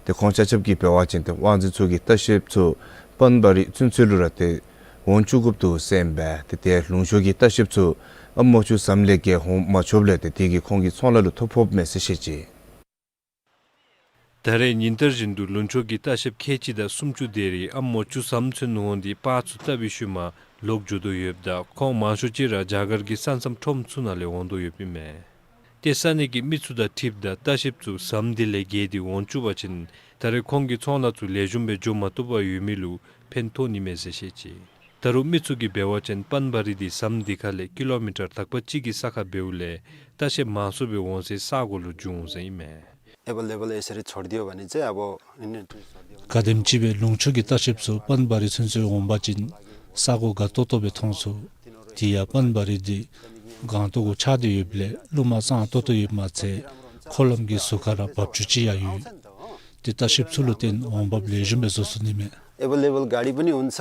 ཏེ་ཁོང་ཆ་ཁྱབ་ཀྱིས་འབད་བ་ཅིན་ཏེ་དབང་འཛིན་ཚུ་གིས་ལྟ་བཤལཔ་ཚུ་པན་པ་རི་ཚུན་ཚོད་ལུ་ར་ཏེ་འོང་བཅུག་དགོཔ་འདུག་ཟེར་ཨིན་པས། ཏེ་ཏེ་ལུང་ཕྱོགས་ཀྱི་ལྟ་བཤལཔ་ཚུ་ཨ་མོ་ཆུ་ཟམ་ལས་བརྒལ་འོང་མ་ཆོགཔ་ལས་ཏེ་དེ་གིས་ཁོང་གི་ཚོང་ལཱ་ལུ་ཐོ་ཕོགཔ་མས་ཟེར་བཤད་ཅི། ད་རེས་ཉིན་ལྟར་བཞིན་དུ་ལུང་ཕྱོགས་ཀྱི་ལྟ་བཤལཔ་ཁལ་གཅིག་དང་སུམ་ཅུ་དེ་རིགས་ཨ་མོ་ཆུ་ཟམ་ཚུན་འོང་སྟེ་པར་ཚུ་བལྟ་བའི་ཤུལ་མ་ལོག་འགྱོ་དོ་ཡོདཔ་ད་ཁོང་མང་ཤོས་ཅིག་ར་རྒྱ་གར་གྱི་ས་མཚམས་ཁྲོམ་ཚུ་ནང་ལས་འོང་དོ་ཡོདཔ་ཨིན་མས། ཏེ་ས་གནས་ཀྱི་མི་ཚུ་དང་འཁྲིལཝ་ད་ལྟ་བཤལཔ་ཚུ་ཟམ་འདི་ལས་བརྒལ་ཏེ་འོང་བཅུག་པ་ཅིན་ད་རེས་ཁོང་གི་ཚོང་ལཱ་ཚུ་ལེགས་ཤོམ་སྦེ་འགྱོ་མ་བཏུབ་པར་ཡོད་མི་ལུ་ཕན་ཐོགས་ནི་མས་ཟེར་བཤད་ཅི། ད་རུང་མི་ཚུ་གིས་འབད་བ་ཅིན་པན་པ་རི་འདི་ཟམ་འདི་ཁ་ལས་ཀི་ལོ་མི་ཊར་དག་པ་གཅིག་གི་ས་ཁར་འབདཝ་ལས་ལྟ་བཤལཔ་མང་སུ་སྦེ་འོང་སའི་ས་གོ་ལུ་འགྱོ་འོང་ཟེར་ཨིན་མས། अवेलेबल यसरी छोडिदियो भने चाहिँ अब Indian tourist छोडिदियो भने གལ་སྲིད་ཅིག་སྦེ་ལུང་ཕྱོགས་ཀྱི་ལྟ་བཤལཔ་ཚུ་པན་པ་རི་ཚུན་ཚོད་འོང་པ་ཅིན་ས་གོ་དགའ་ཏོག་ཏོ་སྦེ་མཐོང་ཚུགས། དེ་ཡང་པན་པ་རི་འདི་སྒང་ཏོག་གུ་ཆགས་ཏེ་ཡོདཔ་ལས་རླུང་མ་གཙང་ཏོག་ཏོ་ཡོདཔ་མ་ཚད་འཁོར་ལམ་གྱི་ཟུར་ཁར་ར་འབབ་ཆུ་ཅིག་ཡང་ཡོད། ཏེ་ལྟ་བཤལཔ་ཚུ་ལུ་བརྟེན་འོང་འབབ་ལེགས་ཤོམ་སྦེ་བཟོ་ཚུགས་ནི་མས། अवेलेबल गाडी पनि हुन्छ।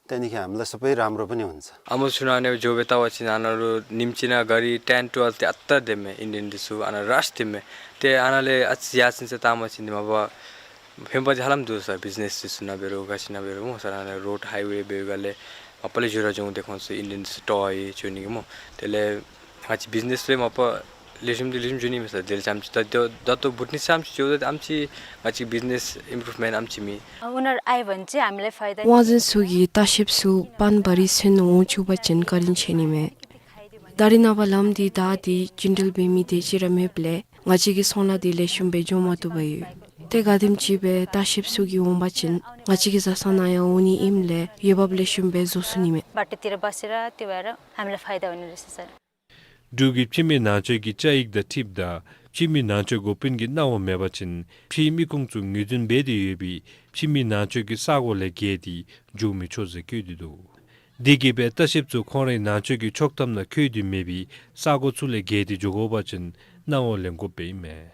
त्यहाँदेखि हामीलाई सबै राम्रो पनि हुन्छ। अमोचुनाने जो बेतावा चिनानरु निम्चिना गरी टेन ट्वेल्व ते अत्ता देमे इन्डियन दिसु अना रश देमे। ते अनाले अच यासिन से तामा चिन्दिमा बा फेम्पा जहालम दुसा बिजनेस दिसु ना बेरो गासिना बेरो मो सराना रोड हाईवे बेगाले अपले जुरा जों देखोन से इन्डियन दिसु टॉय चुनिगे मो। तेले ङाची बिजनेस ले मप लेजुम दि लेजुम जुनि मिसा देल चाम दा दो दा तो बुटनी चाम जो दा आमची ङाची बिजनेस इम्प्रुभमेन्ट आमची मी। उनीहरू आयो भने चाहिँ हामीलाई फाइदा। དབང་འཛིན་ཚུ་གིས་ལྟ་བཤལཔ་ཚུ་པན་པ་རི་ཚུན་འོང་བཅུག་པ་ཅིན་བཀའ་དྲིན་ཆེ་ནི་མས། ད་རིས་ནངས་པ་ལམ་འདི་བདའ་སྟེ་སྐྱིན་འགྲུལ་འབད་མི་དེ་ཅིག་ར་མེདཔ་ལས་ང་བཅས་ཀྱི་ཚོང་ལཱ་འདི་ལེགས་ཤོམ་སྦེ་འགྱོ་མ་བཏུབ་པར་ཡོད། ཏེ་གལ་སྲིད་ཅིག་སྦེ་ལྟ་བཤལཔ་ཚུ་གིས་འོང་པ་ཅིན་ང་བཅས་ཀྱི་བཟའ་ཚང་ནང་ཡང་འོང་ནི་ཨིནམ་ལས་འོས་འབབ་ལེགས་ཤོམ་སྦེ་བཟོ་ཚུགས་ནི་མས། बाटोतिर बसेर त्यो भएर हामीलाई फाइदा हुने रहेछ सर। འབྲུག་གི་ཕྱི་མི་ནང་འཁོད་ཀྱི་བཅའ་ཡིག་དང་འཁྲིལཝ་ད་ཕྱི་མི་ནང་འཁོད་འགོ་དཔོན་གྱི་གནང་བ་མེད་པ་ཅིན་ཕྱིའི་མི་ཁུངས་ཚུ་ངོས་འཛིན་འབད་དེ་ཡོད་པའི་ཕྱི་མི་ནང་འཁོད་ཀྱི་ས་གོ་ལས་བརྒལ་ཏེ་འགྱོ་མི་ཆོག་ཟེར་བཀོད་དེ་འདུག། དེ་གིས་སྦེ་ལྟ་བཤལཔ་ཚུ་ཁོང་རའི་ནང་འཁོད་ཀྱི་ཆོག་ཐམ་ནང་འཁོད་དེ་མེད་པའི་ས་གོ་ཚུ་ལས་བརྒལ་ཏེ་འགྱོ་དགོ་པ་ཅིན་གནང་བ་ལེན་དགོཔ་ཨིན་མས།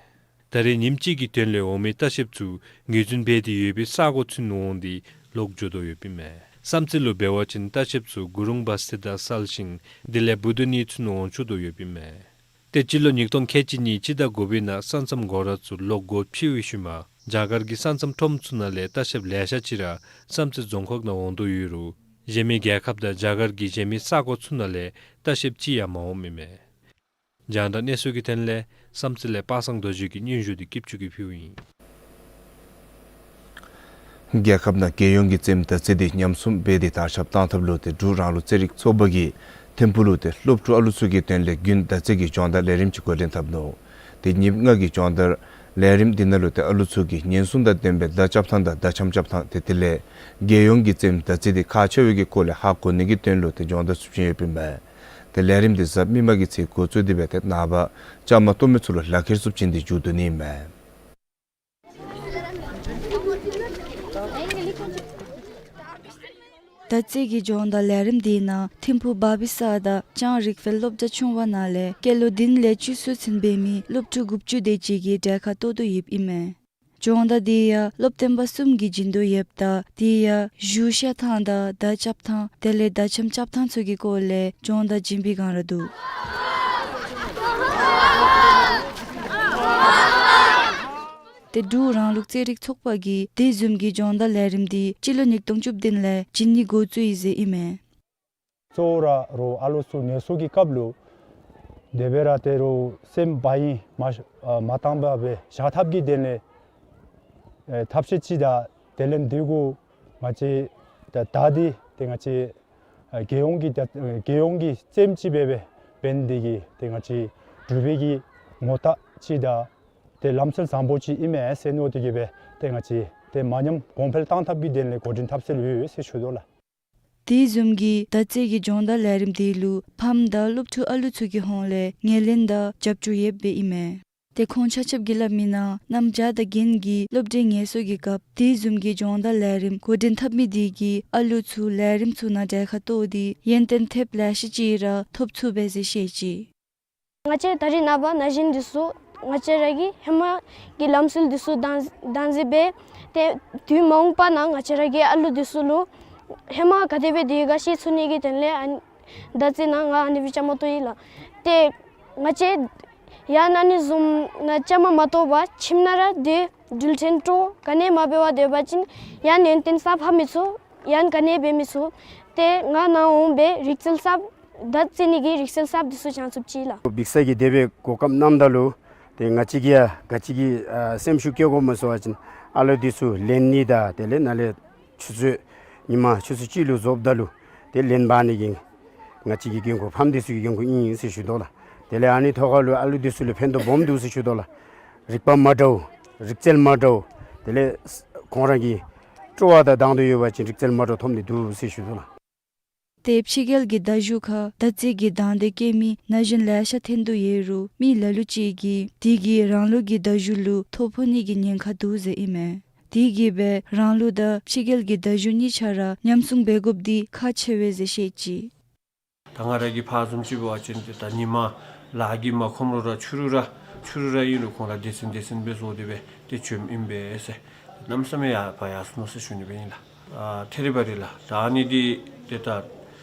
ད་རེས་ཉིནམ་གཅིག་གི་དོན་ལས་འོང་མི་ལྟ་བཤལཔ་ཚུ་ངོས་འཛིན་འབད་དེ་ཡོད་པའི་ས་གོ་ཚུན་འོང་སྟེ་ལོག་འགྱོ་དོ་ཡོདཔ་ཨིན་མས། བསམ་རྩེ་ལུ་འབད་བ་ཅིན་ལྟ་བཤལཔ་ཚུ་གུ་རུང་བ་སྟེ་དང་གསལ་ཤིང་དེ་ལས་བུ་དུ་ནི་ཚུན་འོང་བཅུག་དོ་ཡོདཔ་ཨིན་མས། ཏེ་སྤྱི་ལོ་ཉིས་སྟོང་ཁལ་གཅིག་གཉིས་སྤྱི་ཟླ་དགུ་པའི་ནང་ས་མཚམས་སྒོ་ར་ཚུ་ལོག་སྒོ་ཕྱེ་བའི་ཤུལ་མ་རྒྱ་གར་གྱི་ས་མཚམས་ཁྲོམ་ཚུ་ནང་ལས་ལྟ་བཤལཔ་ལེ་ཤ་ཅིག་ར་བསམ་རྩེ་རྫོང་ཁག་ནང་འོང་དོ་ཡོད་རུང་གཞན་མི་རྒྱལ་ཁབ་དང་རྒྱ་གར་གྱི་གཞན་མི་ས་གོ་ཚུ་ནང་ལས་ལྟ་བཤལཔ་ཅིག་ཡང་མ་འོངམ་ཨིན་མས། རྒྱང་བསྒྲགས་གནས་ཚུལ་གྱི་དོན་ལས་བསམ་རྩེ་ལས་པ་སངས་རྡོ་རྗེ་གི་སྙན་ཞུ་འདི་སྐྱིད་ཆུ་གིས་ཕུལཝ་ཨིན། རྒྱལ་ཁབ་ནང་རྒྱལ་ཡོངས་ཀྱི་རྩེདམོ་བརྡ་རྩེད་འདི་ཉམས་གསོ་འབད་དེ་དར་ཁྱབ་གཏང་ཐབས་ལུ་ཏེ་འབྲུག་རང་ལུགས་རྩེད་རིགས་ཚོགས་པ་གིས་ཐིམ་ཕུག་ལུ་ཏེ་སློབ་ཕྲུག་ཨ་ལུ་ཚུ་གི་དོན་ལས་རྒྱུན་བརྡ་རྩེད་ཀྱི་སྦྱོང་བརྡར་ལས་རིམ་ཅིག་འགོ་འདྲེན་འཐབ་ནུག། ཏེ་ཉིནམ་ལྔ་གི་སྦྱོང་བརྡར་ ལས་རིམ་འདི་ནང་ལུ་ཏེ་ཨ་ལུ་ཚུ་གིས་ཉེན་སྲུང་དང་ལྡན་པའི་མདའ་རྐྱབ་ཐངས་དང་མདའ་ཆམ་རྐྱབ་ཐངས་ཏེ་དེ་ལས་རྒྱལ་ཡོངས་ཀྱི་རྩེདམོ་མདའ་རྩེད་འདི་ཁག་ཆེ་བའི་གི་སྐོར་ལས་ཧ་གོ་ནི་གི་དོན་ལུ་ཏེ་སྦྱོང་བརྡར་ཚུ་བྱིན་ཡོདཔ་ཨིན་མས། ཏེ་ལས་རིམ་འདི་གཟའ་མིག་དམར་གྱི་ཚེ་འགོ་བཙུགས་ཏེ་སྦེ་ཏེ་ནངས་པ་བཅའ་མར་གཏོགས་མི་ཚུ་ལུ་ལག་ཁྱེར་ཚུ་བྱིན་ཏེ་མཇུག་བསྡུ་ནི་ཨིན་མས། མདའ་རྩེད་ཀྱི་སྦྱོང་བརྡར་ལས་རིམ་འདི་ནང་ཐིམ་ཕུག་བྷ་བི་ས་དང་ལྕང་རིག་དཔལ་སློབ་གྲྭ་ཆུང་བ་ནང་ལས་སྐྱེས་ལོ་བདུན་ལས་བཅུ་ཚུན་ཚོད་འབད་མི་སློབ་ཕྲུག་དགུ་བཅུ་དེ་ཅིག་གིས་གྲལ་ཁར་གཏོགས་དོ་ཡོདཔ་ཨིན་མས། སྦྱོང་བརྡར་འདི་ཡང་སློབ་སྟོན་པ་གསུམ་གྱིས་བྱིན་དོ་ཡོདཔ་ད་དེ་ཡང་གཞུ་བཤའ་ཐངས་དང་མདའ་རྐྱབ་ཐངས་དེ་ལས་མདའ་ཆམ་རྐྱབ་ཐངས་ཚུ་གི་སྐོར་ལས་སྦྱོང་བརྡར་བྱིན་པའི་སྒང་ར་འདུག། ཏེ་འབྲུག་རང་ལུགས་རྩེད་རིགས་ཚོགས་པ་གིས་དེ་བཟུམ་གྱི་སྦྱོང་བརྡར་ལས་རིམ་འདི་སྤྱི་ལོ་ཉིས་སྟོང་བཅུ་བདུན་ལས་བྱིན་ནི་འགོ་བཙུགས་ཡི་ཟེར་ཨིན་མས། གཙོ་བོ་ར་རོགས་ཨ་ལོ་ཚུ་ངལ་གསོ་གི་སྐབས་ལུ་དེ་སྦེ་ར་ཏེ་རོགས་སེམས་བག་ཡངས་མ་ཨ་མ་བཏང་པར་སྦེ་བཞག་ཐབས་ཀྱི་དོན་ལས་ཨེ་ཐབས་ཤེས་ཅིག་དང་དེ་ལས་འདི་གུ་ང་བཅས་ད་ད་འདི་ཏེ་ང་བཅས་ཨེ་རྒྱལ་ཡོངས་ཀྱི་ད་ཨེ་རྒྱལ་ཡོངས་ཀྱི་རྩེདམོ་ཅིག་སྦེ་སྦེ་འབད་ནི་དེ་གིས་ཏེ་ང་བཅས་འབྲུག་པའི་གི་ངོ་རྟགས་ཅིག་དང་ཏེ་ལམ་སྲོལ་བཟང་པོ་ཅིག་ཨིན་མས་ཟེར་མནོ་སྟེ་གིས་སྦེ་ཏེ་ང་བཅས་ཏེ་མ་ཉམས་གོང་འཕེལ་བཏང་ཐབས་ཀྱི་དོན་ལས་འགོ་འདྲེན་འཐབ་སྲོལ་ཡོད་ཟེར་ཞུ་དོ་ལགས། དེ་བཟུམ་གྱི་མདའ་རྩེད་ཀྱི་སྦྱོང་བརྡར་ལས་རིམ་འདི་ལུ་ཕམ་དང་སློབ་ཕྲུག་ཨ་ལུ་ཚུ་གི་ཧོངས་ལས་ངོས་ལེན་དང་རྒྱབ་སྐྱོར་ཡོདཔ་སྦེ་ཨིན་མས། ཏེ་ཁོང་ཆ་ཁྱབ་ཀྱིས་སླབ་མིའི་ནང་གནམ་བྱཱར་དང་རྒྱན་གྱི་སློབ་གྲྭའི་ངལ་གསོ་གི་སྐབས་དེ་བཟུམ་གྱི་སྦྱོང་བརྡར་ལས་རིམ་འགོ་འདྲེན་འཐབ་མི་དེ་གིས་ཨ་ལུ་ཚུ་ལས་རིམ་ཚུ་ནང་གྲལ་ཁར་གཏོགས་ཏེ་ཡོན་ཏན་ཐེབས་ལེ་ཤ་ཅིག་ར་ཐོབ་ཚུགས་པས་ཟེར་བཤད་ཅི། ང་བཅས་ད་རེས་ནངས་པ་ན་གཞོན་འདི་ཚུ་ང་བཅས་ར་གི་ཧེ་མ་གི་ལམ་སྲོལ་འདི་ཚུ་བདག་བདག་འཛིན་འབད་དེ་དུས་མ་འོངས་པ་ནང་ང་བཅས་ར་གི་ཨ་ལུ་འདི་ཚུ་ལུ་ཧེ་མ་ག་དེ་སྦེ་སྡོད་ག་ཤེས་ཚུགས་ནི་གི་དོན་ལས་ཨ་ནི་མདའ་རྩེད་ནང་ང་ཨ་ནི་སྦེ་བཅའ་མར་གཏོགས་ཡི་ལགས། ཏེ་ང་བཅས་ཡང་ན་ཨ་ནི་བཟུམ་ནང་བཅའ་མར་མ་གཏོགས་པར་ཁྱིམ་ནང་ར་སྡོད་འགྲུལ་འཕྲིན་སྤྲོ་ག་ནི་མ་འབད་བར་སྡོད་པ་ཅིན་ཡང་ཡོན་ཏན་གསརཔ་ཧ་མི་ཚུགས། ཡང་ག་ནི་འབད་མི་ཚུགས། ཏེ་ང་ནཱ་འོང་སྦེ་རིག་རྩལ་གསརཔ་མདའ་རྩེད་ནི་གི་རིག་རྩལ་གསརཔ་འདི་ཚུ་སྦྱང་ཚུགས་ཅི་ལགས། འབིགས་ས་གི་དེ་སྦེ་གོ་སྐབས་གནངམ་ད་ལུ་ཏེ་ང་བཅས་ཀྱིས་ཡང་ག་ཅི་གི་ཨ་སེམས་ཤུགས་བསྐྱེད་དགོཔ་སྨོ་ཟེར་བ་ཅིན་ཨ་ལུ་འདི་ཚུ་ལེན་ནི་དང་དེ་ལས་ནཱ་ལས་ཆུ་ཚོད་ཉིན་མ་ཆུ་ཚོད་གཅིག་ལུ་རྫོགསཔ་ད་ལུ་ཏེ་ལེན་འབག་ནི་གི་ང་བཅས་ཀྱི་འགན་ཁུར་ཕམ་འདི་ཚུ་གི་འགན་ཁུར་ཨིན་ཟེར་ཞུ་དོ་ལགས། དེ་ལས་ཨ་ནི་ཐོག་ཁ་ལུ་ཨ་ལུ་འདི་ཚུ་ལུ་ཕན་ཐོགས་སྦོམ་འདུག་ཟེར་ཞུ་དོ་ལགས། རིག་པ་མ་འདྲཝ་རིག་རྩལ་མ་འདྲཝ་དེ་ལས་ཁོང་ར་གི་སྤྲོ་བ་དང་སྡང་དོད་ཡོད་པ་ཅིན་རིག་རྩལ་མ་འདྲཝ་ཐོབ་ནི་འདུག་ཟེར་ཞུ་དོ་ལགས། ཏེ་ཕྱི་རྒྱལ་གྱི་མདའ་གཞུ་ཁར་མདའ་རྩེད་ཀྱི་དང་འདོད་བསྐྱེད་མི་ན་གཞོན་ལེ་ཤ་ཐོན་དོ་ཡོད་རུང་མི་ལ་ལུ་ཅིག་གིས་དེ་གིས་རང་ལུགས་ཀྱི་མདའ་གཞུ་ལུ་ཐོ་ཕོག་ནི་གི་ཉེན་ཁ་འདུག་ཟེར་ཨིན་མས། དེ་གིས་སྦེ་རང་ལུགས་དང་ཕྱི་རྒྱལ་གྱི་མདའ་གཞུ་གཉིས་ཆ་ར་ཉམས་སྲུང་འབད་དགོཔ་འདི་ཁག་ཆེ་བས་ཟེར་བཤད་ཅི། ད་ང་ར་གིས་ཕར་བཟུམ་ཅིག་འབད་བ་ཅིན་ཏེ་ད་ཉིན་མ་ལཱ་གིས་མ་ཁོམ་རུང་ར་ཕྱི་རུ་ར་ཕྱི་རུ་ར་ཨིན་རུང་ཁོང་ར་སྡེ་ཚན་སྡེ་ཚན་སྦེ་བཟོ་སྟེ་སྦེ་ཏེ་བྱོནམ་ཨིན་པས་ཟེར། གནམ་མེད་ས་མེད་ཡར་འཕར་ཡར་སོང་ནུག་ཟེར་ཞུ་ནི་སྦེ་ཨིན་ལགས། ཨ་ཐེ་རི་བ་རི་ལགས། ད་ཨ་ནི་འདི་ཏེ་ད་ཨ་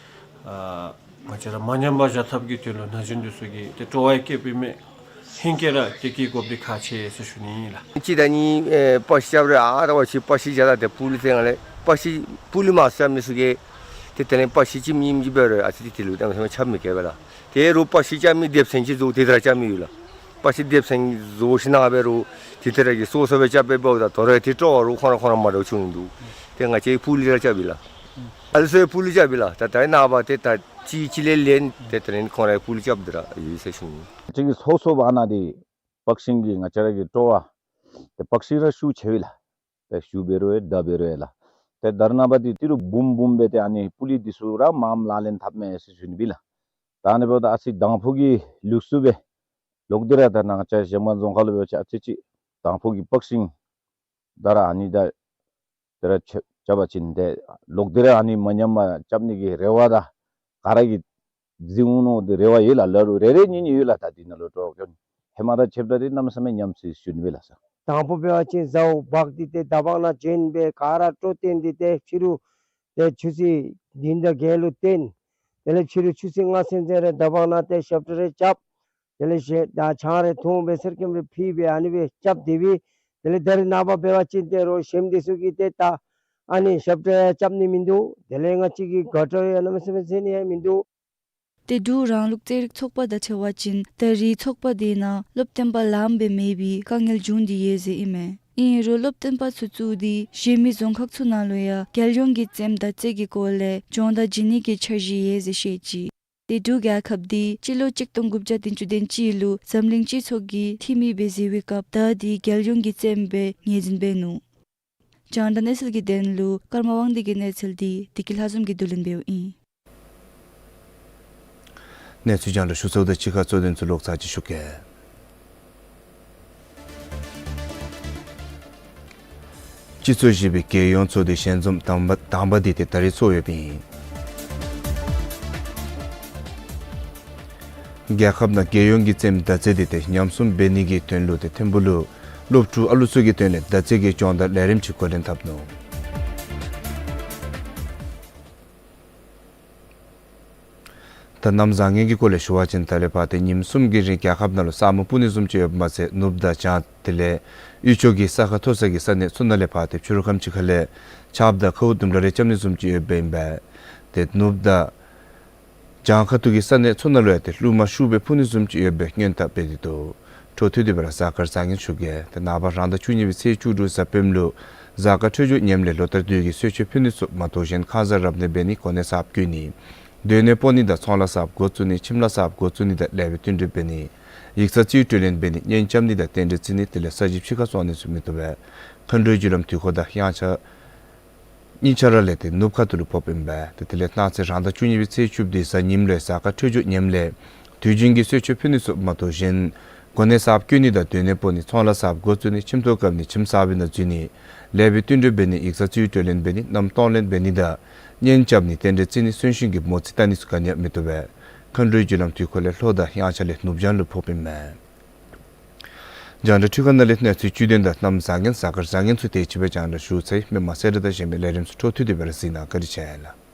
ང་བཅས་ར་མ་ཉམས་པར་བཞག་ཐབས་ཀྱི་དོན་ལུ་ན་གཞོན་འདི་ཚུ་གིས་ཏེ་སྤྲོ་བ་བསྐྱེདཔ་ཨིན་མས། ཧེང་སྐལ་ར་ཏེ་བསྐྱེད་དགོཔ་འདི་ཁག་ཆེ་ཟེར་ཞུ་ནི་ཨིན་ལགས། གཅིག་ད་ནི་ཨེ་པར་ཤི་རྐྱབ་རུང་ཨ་རྟག་པ་ཅིག་པར་ཤི་རྐྱབ་ད་ཏེ་སྤུ་ལི་ཏེ་ང་ལས་པར་ཤི་སྤུ་ལི་མ་རྐྱབ་མི་ཚུ་གིས་ཏེ་དེ་ལས་པར་ཤི་ཅིག་མེན་ཅིག་འབད་རུང་ཨ་ཙི་ཏེ་དེ་ལུ་ཏེ་ང་ཆ་མི་བཀལ་བས་ལགས། ཏེ་རོགས་པར་ཤི་རྐྱབ་མི་སྡེ་ཚན་ཅིག་བཟོ་དེ་ད་ར་རྐྱབ་མི་ཡོད་ལགས། པར་ཤི་སྡེ་ཚན་བཟོ་ཞིནམ་ལས་འབད་རུང་ཏེ་དེ་ར་གིས་སོ་སོ་སྦེ་རྐྱབ་སྦེ་འབདཝ་ད་དོ་རུང་ཏེ་སྤྲོ་བ་རོགས་ཁོང་ར་ཁོང་ར་མ་འདྲཝ་ཆུང་འདུག། ཏེ་ང་བཅས་སྤུ་ལི་ར་རྐྱབ་ཨིན་ལགས། ཨ་ལུ་ཚུ་སྤུ་ལི་རྐྱབ་ཨིན་ལགས། ད་ད་ནངས་པ་ཏེ་ད་གཅིག་གཅིག་ལས་ལེན་ཏེ་དེ་ལས་ཁོང་ར་སྤུ་ལི་རྐྱབ་སྟེ་ར་ཡོད་ཟེར་ཞུ་ནི། གཅིག་གིས་སོ་སོ་བ་ན་འདི་བོག་སིང་གི་ང་བཅས་ར་གི་སྤྲོ་བ་ཏེ་བོག་སིང་ར་ཤུགས་ཆེ་བས་ལགས། ཏེ་གཞུ་འབད་རུང་ཡང་མདའ་འབད་རུང་ཡང་ལགས། ཏེ་ད་རེས་ནངས་པ་འདི་ཏི་རུ་འབུམ་འབུམ་སྦེ་ཏེ་ཨ་ནི་སྤུ་ལི་འདི་ཚུ་ར་མངམ་ལག་ལེན་འཐབ་མས་ཟེར་ཞུ་ནི་སྦེ་ལགས། ད་ཨ་ནི་འབདཝ་ད་ཨ་ཙི་དང་ཕུ་གི་ལུགས་སྲོལ་སྦེ་ལོག་སྟེ་ར་ད་ནཱ་ང་བཅས་གཞལམ་སྒང་རྫོང་ཁག་ལུ་འབད་བ་ཅིན་ཨ་ཙི་ཅིག་དང་ཕུ་གི་བོག་སིང་ད་ར་ཨ་ནི་ད་དེ་ར་རྐྱབ་རྐྱབ་པ་ཅིན་ཏེ་ལོག་སྟེ་ར་ཨ་ནི་མ་ཉམས་པར་རྐྱབ་ནི་གི་རེ་བ་དང་ག་ར་གིས་འཛིན་འོང་མནོ་སྟེ་རེ་བ་ཡོད་ལགས། ལ་ལུ་རེ་རེ་གཉིས་གཉིས་ཡོད་ལགས། ད་འདི་ནང་ལུ་སྤྲོ་བ་ཀྱང་ཧེ་མ་དང་ཕྱདཔ་ད་འདི་གནམ་མེད་ས་མེད་ཉམས་སོ་ཡི་ཟེར་ཞུ་ནི་སྦེ་ལགས་སོ། དང་ཕུ་འབད་བ་ཅིན་ཟཝ་བག་སྟེ་ཏེ་མདའ་བང་ནང་བྱོན་སྦེ་ག་ར་སྤྲོ་སྟོན་ཏེ་ཏེ་ཕྱི་རུ་ཏེ་ཆུ་ཚོད་བདུན་དང་བརྒྱད་ལུ་བཏོན། དེ་ལས་ཕྱི་རུ་ཆུ་ཚོད་ལྔ་ཚུན་ཚོད་ར་མདའ་བང་ནང་ཏེ་ཞབས་ཁྲ་རེ་རྐྱབ། དེ་ལས་ཞེ་ད་ཆང་རེ་འཐུང་སྦེ་གསེར་སྐྱེམས་རེ་ཕུལ་སྦེ་ཨ་ནི་སྦེ་རྐྱབ་སྟེ་སྦེ་དེ་ལས་ད་རེས་ནངས་པ་འབད་བ་ཅིན་ཏེ་རོགས་གཞན་འདི་ཚུ་གིས་ཏེ་ད་ཨ་ནི་ཞབས་ཁྲ་ཡང་རྐྱབ་ནི་མིན་འདུག། དེ་ལས་ང་བཅས་ཀྱི་དགའ་སྤྲོ་ཡང་གནམ་མེད་ས་མེད་སྟོན་ནི་ཡང་མིན་འདུག། ཏེ་འབྲུག་རང་ལུགས་རྩེད་རིགས་ཚོགས་པ་དང་འཁྲིལ་བ་ཅིན་ད་རེས་ཚོགས་པ་འདི་ནང་སློབ་སྟོན་པ་ལངམ་སྦེ་མེད་པའི་དཀའ་ངལ་བྱུང་སྟེ་ཡོད་ཟེར་ཨིན་མས། ཨིན་རུང་སློབ་སྟོན་པ་ཚུ་བཙུགས་ཏེ་གཞན་མི་རྫོང་ཁག་ཚུ་ནང་ལུ་ཡང་རྒྱལ་ཡོངས་ཀྱི་རྩེདམོ་མདའ་རྩེད་ཀྱི་སྐོར་ལས་སྦྱོང་བརྡར་བྱིན་ནི་གི་འཆར་གཞི་ཡོད་ཟེར་བཤད་ཅི། ཏེ་འབྲུག་རྒྱལ་ཁབ་འདི་སྤྱི་ལོ་གཅིག་སྟོང་དགུ་བརྒྱ་བདུན་ཅུ་དོན་གཅིག་ལུ་འཛམ་གླིང་སྤྱི་ཚོགས་ཀྱི་འཐུས་མི་སྦེ་བཞེས་པའི་སྐབས་ད་འདི་རྒྱལ་ཡོངས་ཀྱི་རྩེདམོ་སྦེ་ངོས་འཛིན་འབད་ནུག། རྒྱང་བསྒྲགས་གནས་ཚུལ་གྱི་དོན་ལུ་ཀརྨ་དབང་འདུས་ཀྱི་གནས་ཚུལ་འདི་བདེ་སྐྱིད་ལྷ་འཛོམས་ཀྱིས་བསྡུ་ལེན་འབདཝ་ཨིན། གནས་ཚུལ་རྒྱང་བསྒྲགས་ཞུ་ཚརཝ་དང་གཅིག་ཁར་གཙོ་དོན་ཚུ་ལོག་ཚར་ཅིག་ཞུ་གེ། སྤྱི་ཚོགས་བཞི་པའི་རྒྱལ་ཡོངས་ཚོགས་འདུའི་ཞལ་འཛོམས་དང་པ་དང་པ་འདི་ཏེ་ད་རིས་ཚོགས་ཡོདཔ་ཨིན། རྒྱལ་ཁབ་ནང་རྒྱལ་ཡོངས་ཀྱི་རྩེདམོ་བརྡ་རྩེད་འདི་ཏེ་ཉམས་སྲུང་འབད་ནི་གི་དོན་ལུ་ཏེ་ཐིམ་ཕུག་ལུ་སློབ་ཕྲུག་ཨ་ལུ་ཚུ་གི་དོན་ལས་བརྡ་རྩེད་ཀྱི་སྦྱོང་བརྡར་ལས་རིམ་ཅིག་འགོ་འདྲེན་འཐབ་ནུག། ད་གནམ་བཟང་ངན་གྱི་སྐོར་ལས་ཞུ་བ་ཅིན་ད་ལས་ཕར་ཏེ་ཉིནམ་གསུམ་གྱི་རིང་རྒྱལ་ཁབ་ནང་ལུ་ས་སྨུག་སྤུབ་ནི་བཟུམ་ཅིག་ཡོདཔ་མ་ཚད་ནུབ་དང་བྱང་དེ་ལས་དབུས་ཕྱོགས་ཀྱི་ས་ཁ་མཐོ་ས་གི་ས་གནས་ཚུ་ནང་ལས་ཕར་ཏེ་ཕྱི་རུ་ཁམས་ཅིག་ཁ་ལས་ཆརཔ་དང་ཁཝ་ལྡུམ་ར་རེ་རྐྱབ་ནི་བཟུམ་ཅིག་ཡོདཔ་ཨིན་པས། ཏེ་ནུབ་དང་བྱང་ཁ་ཐུག་གི་ས་གནས་ཚུ་ནང་ལུ་ཡང་ཏེ་རླུང་མ་ཤུགས་སྦེ་འཕུ་ནི་བཟུམ་ཅིག་ཡོད་པའི་སྔོན་བརྡ་སྤེལ་ཏེ་འདུག། འཕྲོ་མཐུད་དེ་སྦེ་ར་གཟའ་སྐར་བཟང་ངན་ཞུ་གེ། ཏེ་ནངས་པ་རང་ཟླ་བཅུ་གཉིས་པའི་ཚེས་བཅུ་དྲུག་གཟའ་སྤེནམ་ལུ་གཟའ་སྐར་འཕྲོད་སྦྱོར་ངནམ་ལས་ལོ་ལྟར་དུས་ཀྱི་གསོལ་མཆོད་ཕུལ་ནི་ཚུ་མ་གཏོགས་གཞན་ཁང་གསར་རབ་གནས་འབད་ནི་གོ་གནས་གསརཔ་བསྐོ་ནི་སྡོད་གནས་སྤོ་ནི་དང་ཚོང་ལཱ་གསརཔ་འགོ་བཙུགས་ནི་ཁྱིམ་ལཱ་གསརཔ་འགོ་བཙུགས་ནི་དང་ལེགས་པའི་བསྟུན་གྲོས་འབད་ནི་ཡིག་ཚང་རྩིས་སྤྲོད་ལེན་འབད་ནི་གཉེན་རྐྱབ་ནི་དང་རྟེན་འབྲེལ་བརྩི་ནི་དེ་ལས་ས་གཞི་ཕྱི་ཁར་བཙོང་ནི་ཚུ་མི་བཏུབ་པས། མཁའ་འགྲོའི་རྒྱུ་ལམ་དུས་འཁོར་དང་དབྱངས་འཆར་གཉིས་ཆ་ར་ལས་ཏེ་ནུབ་ཁ་ཐུག་ལུ་ཕོགཔ་ཨིན་པས། ཏེ་དེ་ལས་གནངས་ཚེ་རང་ཟླ་བཅུ་གཉིས་པའི་ཚེས་བཅུ་བདུན་གཟའ་ཉིམ་ལུ་གཟའ་སྐར་འཕྲོད་སྦྱོར་ངནམ་ལས་དུས་རྒྱུན་གྱི་གསོལ་མཆོད་ཕུལ་ནི་ཚུ་མ་གཏོགས་གཞན་གོ་གནས་གསརཔ་བསྐོ་ནི་དང་སྡོད་གནས་སྤོ་ནི་ཚོང་ལཱ་གསརཔ་འགོ་བཙུགས་ནི་ཁྱིམ་ཐོག་བཀབ་ནི་ཁྱིམ་གསར་པའི་ནང་འཛུལ་ནི་ལེགས་པའི་བསྟུན་གྲོས་འབད་ནི་ཡིག་ཚང་རྩིས་སྤྲོད་ལེན་འབད་ནི་མནའམ་གཏོང་ལེན་འབད་ནི་དང་གཉེན་རྐྱབ་ནི་རྟེན་འབྲེལ་བརྩི་ནི་གསོན་གཤིན་གྱི་མོ་རྩིས་བལྟ་ནི་ཚུ་ག་ནི་ཡང་མི་བཏུབ་པས། མཁའ་འགྲོའི་རྒྱུ་ལམ་དུས་འཁོར་ལས་ལྷོ་དང་དབྱངས་འཆར་ལས་ནུབ་བྱང་ལུ་ཕོགཔ་ཨིན་མས། རྒྱང་བསྒྲགས་འཕྲུལ་ཁང་ནང་ལས་གནས་ཚུལ་བཅུད་ལྡན་དང་གནམ་བཟང་ངན་གཟའ་སྐར་བཟང་ངན་ཚུ་དེ་ཅིག་སྦེ་རྒྱང་བསྒྲགས་ཞུ་ཚར་ཡི། མི་མང་གསལ་བསྒྲགས་དང་གཞན་མི་ལས་རིམ་ཚུ་འཕྲོ་མཐུད་དེ་སྦེ་ར་གཟིགས་གནང་། བཀའ་དྲིན་ཆེ་ལགས།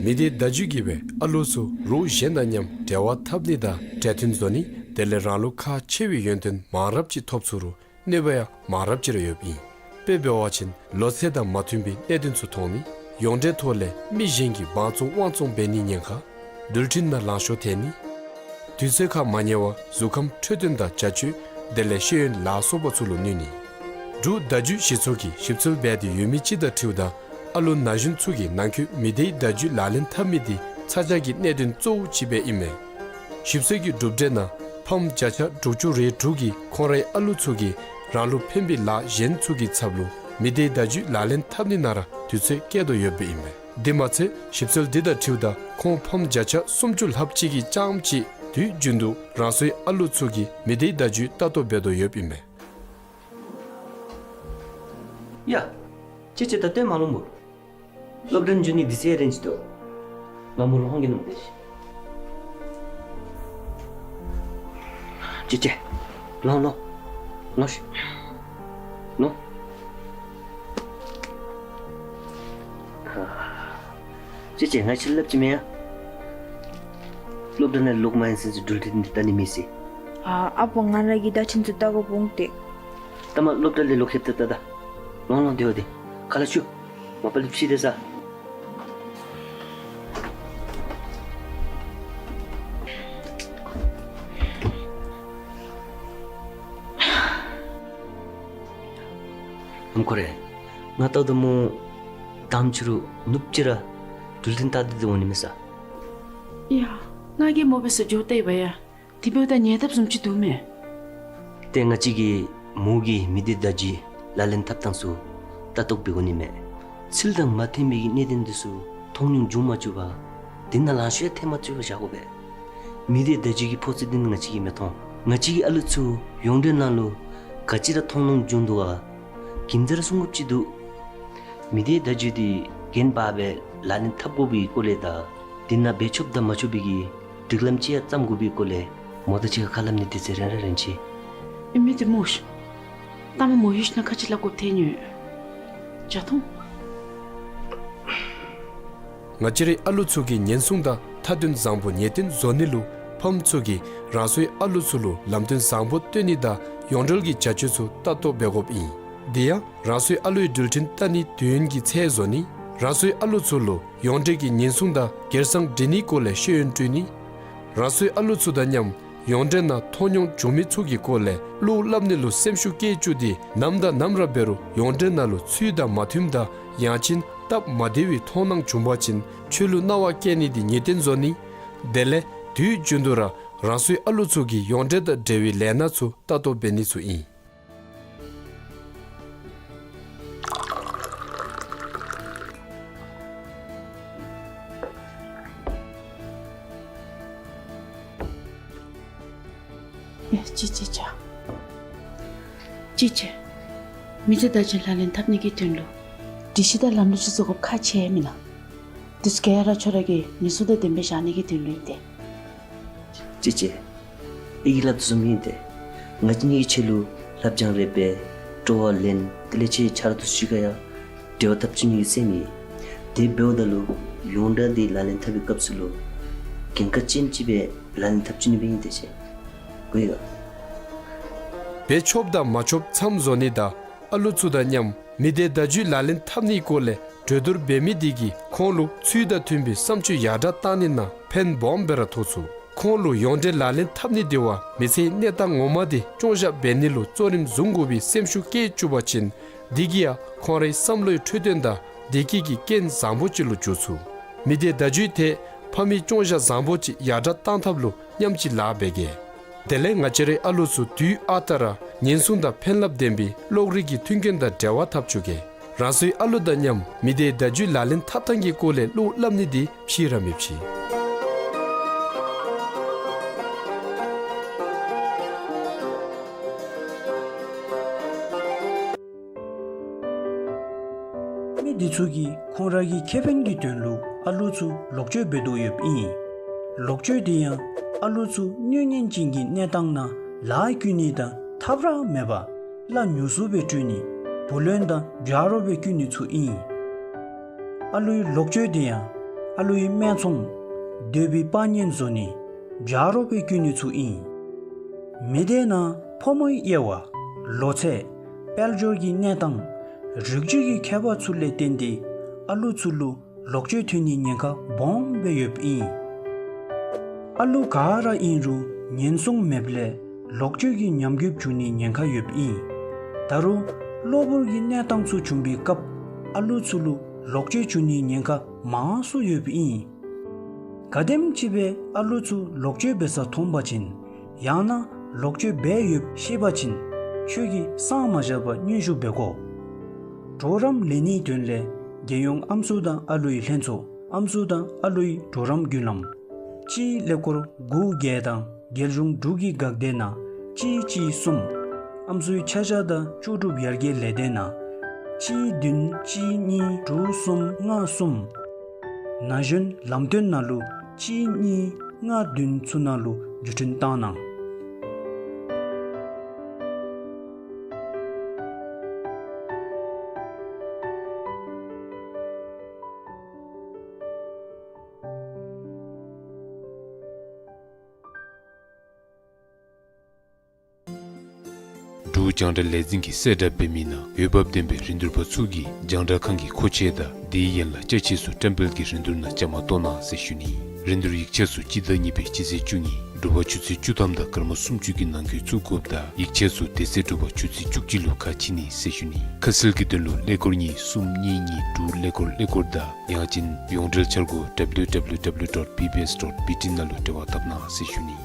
མི་སྡེ་བརྡ་བརྒྱུད་ཀྱིས་སྦེ་ཨ་ལོ་ཚུ་རོགས་གཞན་དང་མཉམ་འབྲེལ་བ་འཐབ་ནི་དང་གྲོས་མཐུན་བཟོ་ནི་དེ་ལས་རང་ལུ་ཁག་ཆེ་བའི་ཡོན་ཏན་མང་རབས་ཅིག་ཐོབ་ཚུགས་རུང་གནོད་པ་ཡང་མང་རབས་ཅིག་ར་ཡོདཔ་ཨིན། དཔེ་འབད་བ་ཅིན་ལོ་ཚད་དང་མ་མཐུན་པའི་གནད་དོན་ཚུ་མཐོང་ནི། ཡོངས་འབྲེལ་ཐོག་ལས་མི་གཞན་གྱིས་བང་བཙོང་དབང་བཙོང་འབད་ནི་ཉེན་ཁ། འགྲུལ་འཕྲིན་ནང་ལང་ཤོར་ཐལ་ནི། དུས་ཚོད་ཁར་མ་ཉལ་བར་གཟུགས་ཁམས་འཕྲོད་བསྟེན་དང་བྱ་སྤྱོད་དེ་ལས་ཤེས་ཡོན་ལ་སོགས་པ་ཚུ་ལུ་གནོད་ནི། འབྲུག་བརྡ་བརྒྱུད་གཞི་ཚོགས་ཀྱིས་ཞིབ་འཚོལ་འབད་དེ་ཡོད་མི་ཅིག་དང་འཁྲིལཝ་ད་ཨ་ལོ་ན་གཞོན་ཚུ་གིས་ནང་འཁོད་མི་སྡེའི་བརྡ་བརྒྱུད་ལག་ལེན་འཐབ་མི་དེ་ཚ་གྱང་གི་གནད་དོན་གཙོ་བོ་ཅིག་སྦེ་ཨིན་མས། ཞིབ་འཚོལ་གྱི་གྲུབ་འབྲས་ནང་ཕམ་བརྒྱ་ཆ་དྲུག་ཅུ་རེ་དྲུག་གིས་ཁོང་རའི་ཨ་ལོ་ཚུ་གིས་རང་ལུ་ཕན་པའི་ལཱ་གཞན་ཚུ་གི་ཚབ་ལུ་མི་སྡེའི་བརྡ་བརྒྱུད་ལག་ལེན་འཐབ་ནི་ནང་ར་དུས་ཚོད་བསྐྱལ་དོ་ཡོདཔ་ཨིན་མས། དེ་མ་ཚད་ཞིབ་འཚོལ་འདི་དང་འཁྲིལཝ་ད་ཁོང་ཕམ་བརྒྱ་ཆ་སུམ་ཅུ་ལྷགཔ་ཅིག་གིས་རྐྱངམ་གཅིག་དུས་རྒྱུན་དུ་རང་སོའི་ཨ་ལོ་ཚུ་གིས་མི་སྡེའི་བརྡ་བརྒྱུད་ལྟ་རྟོག་འབད་དོ་ཡོདཔ་ཨིན་མས། ཡ། ཁྱེད་ཁྱེད་ད་ལྟོ་མ་ལོངམ་སྨོ། སློབ་གྲྭ་འགྱོ་ནི་དུས་ཚོད་རན་ཅི་དོ། ང་མོ་ལུ་ཧོང་གི་ནུམ་དེ་ཤིག། ཁྱེད་ཁྱེད། ལོངས་ལོངས། ལོངས་ཤིག། ལོངས། ཁྱེད་ཁྱེད་ང་ཁྱེད་སླབ་ཅི་མེན་ཡ། སློབ་གྲྭ་ནང་ལོག་མ་ཡར་སོ་ཅིག་འགྲུལ་འཕྲིན་འདི་བལྟ་ནི་མེད་ཟེར། ཨ་ཨ་པོ་ང་ར་གིས་བརྡ་འཕྲིན་ཚུ་བལྟ་དགོཔ་འོང་སྟེ། ལྟ་མ་སློབ་གྲྭ་ལས་ལོག་ཁེབས་ཏེ་ལྟ་ད། ལོང་ལོང་སྡོད་དེ། ཁ་ལག་ཤོག། མ་པ་ལས་ཕྱི་དེ་ཟ། ཨམ་ཁོ་རེ། ང་ལྟ་དོ་མོ་དམ་ཆུ་རུ་ནུབ་ཅི་ར་འགྲུལ་འཕྲིན་ལྟ་དེ་དེ་འོང་ནི་མེད་ས། ཡ། ང་གིས་མོ་བེ་སོ་འགྱོ་ཏེ་བ་ཡ། དེ་འབདཝ་ད་ཉེ་འདབས་བཟུམ་ཅིག་འདུག་མས། ཏེ་ང་བཅས་ཀྱིས་མོ་གི་མི་སྡེ་བརྡ་བརྒྱུད་ལག་ལེན་འཐབ་ཐངས་ཚུ་ལྟ་རྟོག་འབད་དགོ་ནི་མས། ཚུལ་དང་མ་མཐུན་པའི་གི་གནད་དོན་འདི་ཚུ་མཐོང་མྱོང་འབྱུང་མ་བཅུག་པར་དེ་ནང་ལང་ཤོར་ཡང་ཐལ་མ་བཅུག་པར་བཞག་དགོ་པས། མི་སྡེ་བརྡ་བརྒྱུད་ཀྱི་ཕོག་ཚོད་འདི་ནི་ང་བཅས་ཀྱིས་མི་མཐོང་། ང་བཅས་ཀྱི་ཨ་ལུ་ཚུ་ཡོངས་འབྲེལ་ནང་ལུ་ག་ཅི་ར་མཐོང་མྱོང་བྱུང་འདུག་ག་གིན་ཛར་གསུང་དགོཔ་ཅིག་འདུག། མི་སྡེ་བརྡ་བརྒྱུད་འདི་འགན་འབག་སྦེ་ལག་ལེན་འཐབ་དགོ་པའི་སྐོར་ལས་དང་དེ་ནང་འབད་ཆོགཔ་དང་མ་ཆོག་པའི་གི་སྒྲིག་ལམ་ཅིག་ཡང་བརྩམ་དགོ་པའི་སྐོར་ལས་མོ་དང་གཅིག་ཁ་སླབ་ནི་དེ་ཚེ་རན་ར་རན་ཆེ། ཨེ་མི་དེ་མོ་ཤ། ལྟ་མ་མོ་ཡུལ་ཤ་ན་ཁ་ཅིག་སླབ་དགོཔ་ཐལ་ནི་ཡོད། ཇ་འཐུང་། ང་བཅས་རའི་ཨ་ལུ་ཚུ་གིས་ཉེན་སྲུང་དང་མཐའ་དོན་བཟང་པོ་ངེས་གཏན་བཟོ་ནི་ལུ་ཕམ་ཚུ་གིས་རང་སོའི་ཨ་ལུ་ཚུ་ལུ་ལམ་སྟོན་བཟང་པོ་སྟོན་ནི་དང་ཡོངས་འབྲེལ་གྱི་བྱ་སྤྱོད་ཚུ་ལྟ་རྟོག་འབད་དགོཔ་ཨིན། དེ་ཡང་རང་སོའི་ཨ་ལུའི་འགྲུལ་འཕྲིན་ལྟ་ནིའི་དུས་ཡུན་གྱི་ཚད་བཟོ་ནི། རང་སོའི་ཨ་ལུ་ཚུ་ལུ་ཡོངས་འབྲེལ་གྱི་ཉེན་སྲུང་དང་སྒེར་གསང་སྒྲིག་ནིའི་སྐོར་ལས་ཤེས་ཡོན་སྤྲོད་ནི། རང་སོའི་ཨ་ལུ་ཚུ་དང་མཉམ་ཡོངས་འབྲེལ་ནང་མཐོང་མྱོང་བྱུང་མི་ཚུ་གི་སྐོར་ལས་བློ་སླབ་ནི་ལུ་སེམས་ཤུགས་བསྐྱེད་བཅུག་སྟེ་ནམ་དང་ནམ་ར་འབད་རུང་ཡོངས་འབྲེལ་ནང་ལུ་ཚུལ་དང་མ་མཐུནམ་དང་ཡང་ཅིན་སྟབས་མ་བདེ་བའི་མཐོང་སྣང་བྱུང་པ་ཅིན་ཆོས་ལུ་སྣང་བ་བསྐྱེད་ནི་དེ་ངེས་གཏན་བཟོ་ནི། དེ་ལས་དུས་རྒྱུན་དུ་ར་རང་སོའི་ཨ་ལུ་ཚུ་གིས་ཡོངས་འབྲེལ་དང་འབྲེལ་བའི་ལས་སྣ་ཚུ་ལྟ་རྟོག་འབད་ནི་ཚུ་ཨིན། ཡ་ཅི་ཅི་ཅ། ཅི་ཅི། མི་སྡེ་བརྡ་བརྒྱུད་ལག་ལེན་འཐབ་ནི་གི་དོན་ལུ་སྒྲིག་གཞི་དང་ལམ་ལུགས་ཅིག་བཟོ་དགོཔ་ཁག་ཆེ་མེན་ན། དེ་ཚུ་ག་ར་ཁྱོད་ར་གིས་ཉེན་སྲུང་དང་ལྡནམ་སྦེ་བཞག་ནི་གི་དོན་ལུ་ཨིན་ཏེ། ཅི་ཅི། ཨི་གིས་སླབ་དོ་བཟུམ་ཨིན་ཏེ། ང་བཅས་གཉིས་ཀྱི་ཆེད་ལུ་ལྷབ་སྦྱང་རེ་འབད། སྤྲོ་བ་ལེན། དེ་ལས་ཁྱོད་ཆ་རོགས་དང་གཅིག་ཁར་ཡང་འབྲེལ་བ་འཐབ་བཅུག་ནི་གི་སེམས་ཨིན། དེ་འབདཝ་ད་ལུ་ཡོངས་འབྲེལ་འདི་ལག་ལེན་འཐབ་པའི་སྐབས་སུ་ལུ་གྱངས་ཁ་ཅན་ཅིག་སྦེ་ལག་ལེན་འཐབ་བཅུག་ནི་སྦེ་ཨིན་ཏེ་ཟེར། གོ་ཡི་ག། འབད་ཆོགཔ་དང་མ་ཆོགཔ་མཚམས་བཟོ་ནི་དང་ཨ་ལུ་ཚུ་དང་མཉམ་མི་སྡེ་བརྡ་བརྒྱུད་ལག་ལེན་འཐབ་ནིའི་སྐོར་ལས་གྲོས་བསྡུར་འབད་མི་དེ་གིས་ཁོང་ལུ་ཚུལ་དང་མཐུན་པའི་བསམ་སྤྱོད་ཡར་དྲག་བཏང་ནི་ནང་ཕན་སྦོམ་སྦེ་ར་ཐོགས་ཚུགས། ཁོང་ལུ་ཡོངས་འབྲེལ་ལག་ལེན་འཐབ་ནི་དེ་བ་མི་ཚེའི་གནས་སྟངས་ངོ་མ་དེ་སྐྱོང་བཞག་འབད་ནི་ལུ་གཙོ་རིམ་བཟུང་དགོ་པའི་སེམས་ཤུགས་བསྐྱེད་བཅུག་པ་ཅིན་དེ་གིས་ཡང་ཁོང་རའི་བསམ་བློའི་འཕྲོད་བསྟེན་དང་བདེ་སྐྱིད་ཀྱི་རྐྱེན་བཟང་པོ་ཅིག་ལུ་འགྱུར་ཚུགས། མི་སྡེ་བརྡ་བརྒྱུད་དེ་ཕ་མའི་སྐྱོང་བཞག་བཟང་པོ་ཅིག་ཡར་དྲག་བཏང་ཐབས་ལུ་མཉམ་གཅིག་ལཱ་འབད་གེ། དེ་ལས་ང་བཅས་རའི་ཨ་ལུ་ཚུ་དུས་ཨ་རྟག་ར་ཉེན་སྲུང་དང་ཕན་རླབས་ལྡན་པའི་གློག་རིག་གི་མཐུན་རྐྱེན་དང་འབྲེལ་བ་འཐབ་བཅུག་གེ། རང་སོའི་ཨ་ལུ་དང་མཉམ་མི་སྡེ་བརྡ་བརྒྱུད་ལག་ལེན་འཐབ་ཐངས་ཀྱི་སྐོར་ལས་བློ་སླབ་ནི་དེ་ཕྱིས་ར་མི་ཕྱིས། མི་དེ་ཚུ་གིས་ཁོང་ར་གི་ཁེ་ཕན་གྱི་དོན་ལུ་ཨ་ལུ་ཚུ་ལོག་སྤྱོད་འབད་དོ་ཡོདཔ་ཨིན། ལོག་སྤྱོད་དེ་ཡང་ཨ་ལུ་ཚུ་གནོད་ཉེན་ཅན་གྱི་གནས་སྟངས་ནང་ལཱ་བཀོལ་ནི་དང་ཐབས་ར་མེད་པར་གླ་ཉུང་སུ་སྦེ་སྤྲོད་ནི་བུ་ལོན་དང་བྱ་རོགས་སྦེ་བཀོལ་ནི་ཚུ་ཨིན། ཨ་ལུའི་ལོག་སྤྱོད་དེ་ཡང་ཨ་ལུའི་སྨད་འཚོང་སྡོད་པའི་པར་ཉན་བཟོ་ནི་བྱ་རོགས་སྦེ་བཀོལ་ནི་ཚུ་ཨིན། མི་སྡེ་ནང་ཕོ་མོའི་དབྱེ་བ་ལོ་ཚད་དཔལ་འབྱོར་གྱི་གནས་སྟངས་རིགས་རྒྱུད་ཀྱི་ཁྱད་པར་ཚུ་ལས་བརྟེན་ཏེ་ཨ་ལུ་ཚུ་ལུ་ལོག་སྤྱོད་ཐོན་ནིའི་ཉེན་ཁ་སྦོམ་སྦེ་ཡོདཔ་ཨིན། ཨ་ལུ་ག་ར་ཨིན་རུང་ཉེན་སྲུང་མེདཔ་ལས་ལོག་སྤྱོད་ཀྱི་ཉམས་རྒུདཔ་འབྱུང་ནིའི་ཉེན་ཁ་ཡོདཔ་ཨིན། ད་རུང་གློ་བུར་གྱི་གནས་སྟངས་ཚུ་བྱུང་པའི་སྐབས་ཨ་ལུ་ཚུ་ལུ་ལོག་སྤྱོད་འབྱུང་ནིའི་ཉེན་ཁ་མང་སུ་ཡོདཔ་ཨིན། ག་དེམ་ཅིག་སྦེ་ཨ་ལུ་ཚུ་ལོག་སྤྱོད་འབད་ས་མཐོང་པ་ཅིན་ཡང་ན་ལོག་སྤྱོད་འབད་ཡོདཔ་ཤེས་པ་ཅིན་ཁྱོད་ཀྱིས་གསང་མ་བཞག་པར་སྙན་ཞུ་འབད་དགོ། གྲོགས་རམ་ལེན་ནིའི་དོན་ལས་རྒྱལ་ཡོངས་ཨམ་སྲུ་དང་ཨ་ལུའི་ལྷན་ཚོགས་ཨམ་སྲུ་དང་ཨ་ལུའི་གྲོགས་རམ་བརྒྱུད་ལམ་གཅིག་ཀླད་ཀོར་དགུ་བརྒྱད་དང་རྒྱལ་གཞུང་འབྲུག་གི་འགག་སྡེ་ནང་གཅིག་གཅིག་གསུམ། ཨམ་སྲུའི་ཆ་བཞག་དང་ལྕོགས་གྲུབ་ཡར་རྒྱས་ལས་སྡེ་ནང་གཅིག་བདུན་གཅིག་གཉིས་དྲུག་གསུམ་ལྔ་གསུམ། ན་གཞོན་ལམ་སྟོན་ནང་ལུ་གཅིག་གཉིས་ལྔ་བདུན་ཚུ་ནང་ལུ་བརྒྱུད་འཕྲིན་བཏང་གནང་། འབྲུག་རྒྱང་བསྒྲགས་ལས་འཛིན་གྱིས་གསལ་བསྒྲགས་འབད་མི་ནང་འོས་འབབ་ལྡན་པའི་རིན་བསྡུར་པ་ཚུ་གིས་རྒྱང་བསྒྲགས་ཁང་གི་མཁོ་ཆས་དང་དེའི་ཡན་ལག་ཅ་ཆས་ཚུ་བཀྲམ་སྤེལ་གྱི་རིན་བསྡུར་ནང་བཅའ་མར་གཏོགས་གནང་ཟེར་ཞུ་ནི། རིན་བསྡུར་ཡིག་ཆ་ཚུ་སྤྱི་ཟླ་གཉིས་པའི་སྤྱི་ཚེས་བཅུ་གཉིས་དྲོ་པ་ཆུ་ཚོད་བཅུ་ཐམ་དང་སྐར་མ་སུམ་ཅུ་གི་ནང་འཁོད་བཙུགས་དགོཔ་དང་ཡིག་ཆ་ཚུ་དེ་ཚེ་དྲོ་པ་ཆུ་ཚོད་བཅུ་གཅིག་ལུ་ཁ་ཕྱེ་ནི་ཟེར་ཞུ་ནི། ཁ་གསལ་གྱི་དོན་ལུ་ཀླད་ཀོར་གཉིས་གསུམ་གཉིས་གཉིས་དྲུག་ཀླད་ཀོར་ཀླད་ཀོར་དང་ཡང་ཅིན་ཡོངས་འབྲེལ་འཆར་སྒོ་W W W dot B B S dot B T ནང་ལུ་འབྲེལ་བ་འཐབ་གནང་ཟེར་ཞུ་ནི།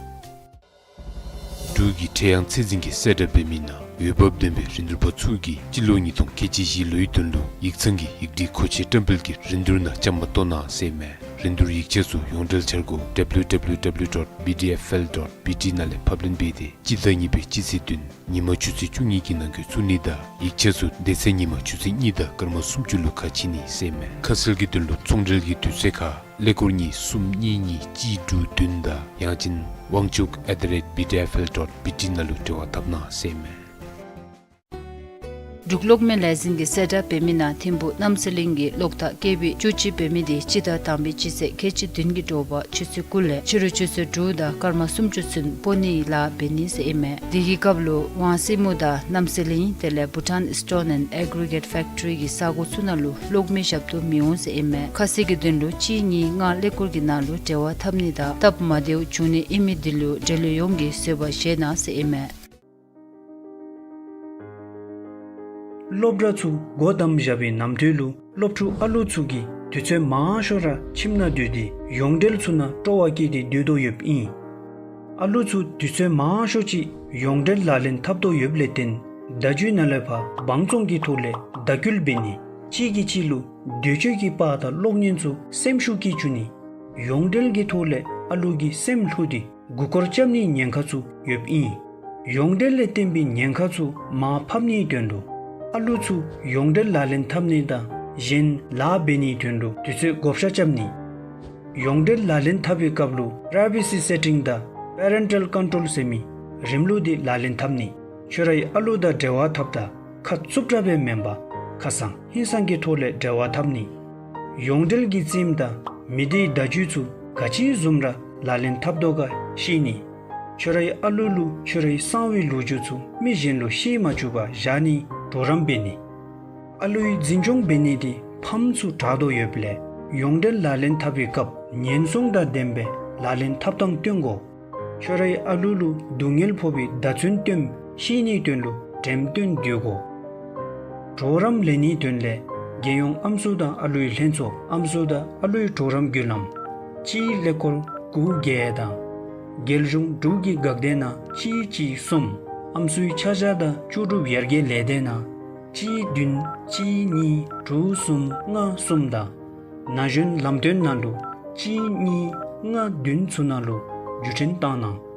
འབྲུག་གི་ཁྲེ་ཡང་ཚད་འཛིན་གྱིས་གསལ་བསྒྲགས་འབད་མི་ནང་འོས་འབབ་ལྡན་པའི་རིན་བསྡུར་པ་ཚུ་གིས་སྤྱི་ལོ་ཉིས་སྟོང་ཁལ་གཅིག་བཞི་ལོའི་དོན་ལུ་ཡིག་ཚང་གི་ཡིག་སྒྲིག་མཁོ་ཆས་བཀྲམ་སྤེལ་གྱི་རིན་བསྡུར་ནང་བཅའ་མར་གཏོགས་གནང་ཟེར་ཨིན་མས། རིན་བསྡུར་ཡིག་ཆ་ཚུ་ཡོངས་འབྲེལ་འཆར་སྒོ་W W W dot B D F L dot B T ནང་ལས་ཕབ་ལེན་འབད་དེ་སྤྱི་ཟླ་གཉིས་པའི་སྤྱི་ཚེས་བདུན་ཉིན་མ་ཆུ་ཚོད་བཅུ་གཉིས་ཀྱི་ནང་འཁོད་བཙུགས་ནི་དང་ཡིག་ཆ་ཚུ་དེ་ཚེ་ཉིན་མ་ཆུ་ཚོད་གཉིས་དང་སྐར་མ་སུམ་ཅུ་ལུ་ཁ་ཕྱེ་ནི་ཟེར་ཨིན་མས། ཁ་གསལ་གྱི་དོན་ལུ་ཚོང་འབྲེལ་གྱི་དུས་ཚོད་ཁར་ཀླད་ཀོར་གཉིས་གསུམ་གཉིས་གཉིས་གཅིག་དྲུག་བདུན་དང་ཡང་ཅིན་ཝང་ཅུག་at the rate B D F L dot B T ནང་ལུ་འབྲེལ་བ་འཐབ་གནང་ཟེར་ཨིན་མས། འབྲུག་གློག་མེ་ལས་འཛིན་གྱིས་གསལ་བསྒྲགས་འབད་མི་ནང་ཐིམ་ཕུག་རྣམ་གསལ་གླིང་གི་གློག་ཐག་ཀེ་བི་བཅུ་གཅིག་འབད་མི་དེ་སྤྱི་ཟླ་དང་པའི་སྤྱི་ཚེས་ཁལ་གཅིག་བདུན་གྱི་དྲོ་པ་ཆུ་ཚོད་དགུ་ལས་ཕྱི་རུ་ཆུ་ཚོད་དྲུག་དང་སྐར་མ་སུམ་ཅུ་ཚུན་སྤོ་ནིའི་ལཱ་འབད་ནི་ཟེར་ཨིན་མས། དེ་གི་སྐབས་ལུ་ཝང་སི་མུ་དང་རྣམ་གསལ་གླིང་དེ་ལས་Bhutan Stone and Aggregate Factory གི་ས་གོ་ཚུ་ནང་ལུ་གློག་མེ་ཞབས་ཏོག་མི་འོང་ཟེར་ཨིན་མས། ཁ་གསལ་གྱི་དོན་ལུ་གཅིག་གཉིས་ལྔ་ཀླད་ཀོར་གྱི་ནང་ལུ་འབྲེལ་བ་འཐབ་ནི་དང་སྟབས་མ་བདེཝ་བྱུང་ནི་ཨིན་མི་དེ་ལུ་འབྲེལ་ཡོད་ཡོངས་ཀྱིས་བཟོད་པ་བཞེས་གནང་ཟེར་ཨིན་མས། སློབ་གྲྭ་ཚུ་སྒོ་བསྡམས་བཞག་པའི་གནམ་དུས་ལུ་སློབ་ཕྲུག་ཨ་ལུ་ཚུ་གིས་དུས་ཚོད་མང་ཤོས་ར་ཁྱིམ་ནང་སྡོད་དེ་ཡོངས་འབྲེལ་ཚུ་ནང་སྤྲོ་བ་བསྐྱེད་དེ་སྡོད་དོ་ཡོདཔ་ཨིན། ཨ་ལུ་ཚུ་དུས་ཚོད་མང་ཤོས་ཅིག་ཡོངས་འབྲེལ་ལག་ལེན་འཐབ་དོ་ཡོདཔ་ལས་བརྟེན་བརྡ་བརྒྱུད་ནང་ལས་ཕར་དབང་བཙོང་གི་ཐོག་ལས་བརྡ་སྐུལ་འབད་ནི་གཅིག་གིས་གཅིག་ལུ་འདོད་སྤྱོད་ཀྱི་དཔའ་དང་གློག་བརྙན་ཚུ་སེམས་ཤུགས་ཀྱིས་བཅུག་ནི་ཡོངས་འབྲེལ་གྱི་ཐོག་ལས་ཨ་ལུ་གི་སེམས་བསླུ་སྟེ་མགུ་སྐོར་རྐྱབ་ནིའི་ཉེན་ཁ་ཚུ་ཡོདཔ་ཨིན། ཡོངས་འབྲེལ་ལས་བརྟེན་པའི་ཉེན་ཁ་ཚུ་མར་ཕབ་ནིའི་དོན་ལུ་ཨ་ལུ་ཚུ་ཡོངས་འབྲེལ་ལག་ལེན་འཐབ་ནི་དང་གཞན་ལཱ་འབད་ནིའི་དོན་ལུ་དུས་ཚོད་བགོ་བཤའ་རྐྱབ་ནི། ཡོངས་འབྲེལ་ལག་ལེན་འཐབ་པའི་སྐབས་ལུ་Privacy Setting དང་Parental Control ཟེར་མི་རིམ་ལུགས་འདི་ལག་ལེན་འཐབ་ནི། ཁྱོད་རའི་ཨ་ལུ་དང་འབྲེལ་བ་འཐབ་ད་ཁ་རྩུབ་དྲགས་སྦེ་མེན་པར་ཁ་སང་ཧིང་སང་གི་ཐོག་ལས་འབྲེལ་བ་འཐབ་ནི། ཡོངས་འབྲེལ་གྱི་རྩེདམོ་དང་མི་སྡེའི་བརྡ་བརྒྱུད་ཚུ་ག་ཅི་བཟུམ་ར་ལག་ལེན་འཐབ་དོ་ག་ཤེས་ནི། ཁྱོད་རའི་ཨ་ལུ་ལུ་ཁྱོད་རའི་གསང་བའི་ལོ་རྒྱུས་ཚུ་མི་གཞན་ལུ་ཤེས་མ་བཅུག་པར་བཞག་ནིའི་གྲོགས་རམ་འབད་ནི། ཨ་ལུའི་འཛིན་སྐྱོང་འབད་ནི་འདི་ཕམ་ཚུ་དྲག་དོ་ཡོདཔ་ལས་ཡོངས་འབྲེལ་ལག་ལེན་འཐབ་པའི་སྐབས་ཉེན་སྲུང་དང་ལྡནམ་སྦེ་ལག་ལེན་འཐབ་ཐངས་སྟོན་དགོ། ཁྱོད་རའི་ཨ་ལུ་ལུ་སྡུག་བསྔལ་ཕོག་པའི་བརྡ་མཚོན་སྟོནམ་ཤེས་ནིའི་དོན་ལུ་འགྲེམས་སྟོན་བསྡུ་དགོ། གྲོགས་རམ་ལེན་ནིའི་དོན་ལས་རྒྱལ་ཡོངས་ཨམ་སྲུ་དང་ཨ་ལུའི་ལྷན་ཚོགས་ཨམ་སྲུ་དང་ཨ་ལུའི་གྲོགས་རམ་བརྒྱུད་ལམ་གཅིག་ཀླད་ཀོར་དགུ་བརྒྱད་དང་རྒྱལ་གཞུང་འབྲུག་གི་འགག་སྡེ་ནང་གཅིག་གཅིག་གསུམ་ཨམ་སྲུའི་ཆ་བཞག་དང་ལྕོགས་གྲུབ་ཡར་རྒྱས་ལས་སྡེ་ནང་གཅིག་བདུན་གཅིག་གཉིས་དྲུག་གསུམ་ལྔ་གསུམ་དང་ན་གཞོན་ལམ་སྟོན་ནང་ལུ་གཅིག་གཉིས་ལྔ་བདུན་ཚུ་ནང་ལུ་བརྒྱུད་འཕྲིན་བཏང་གནང་།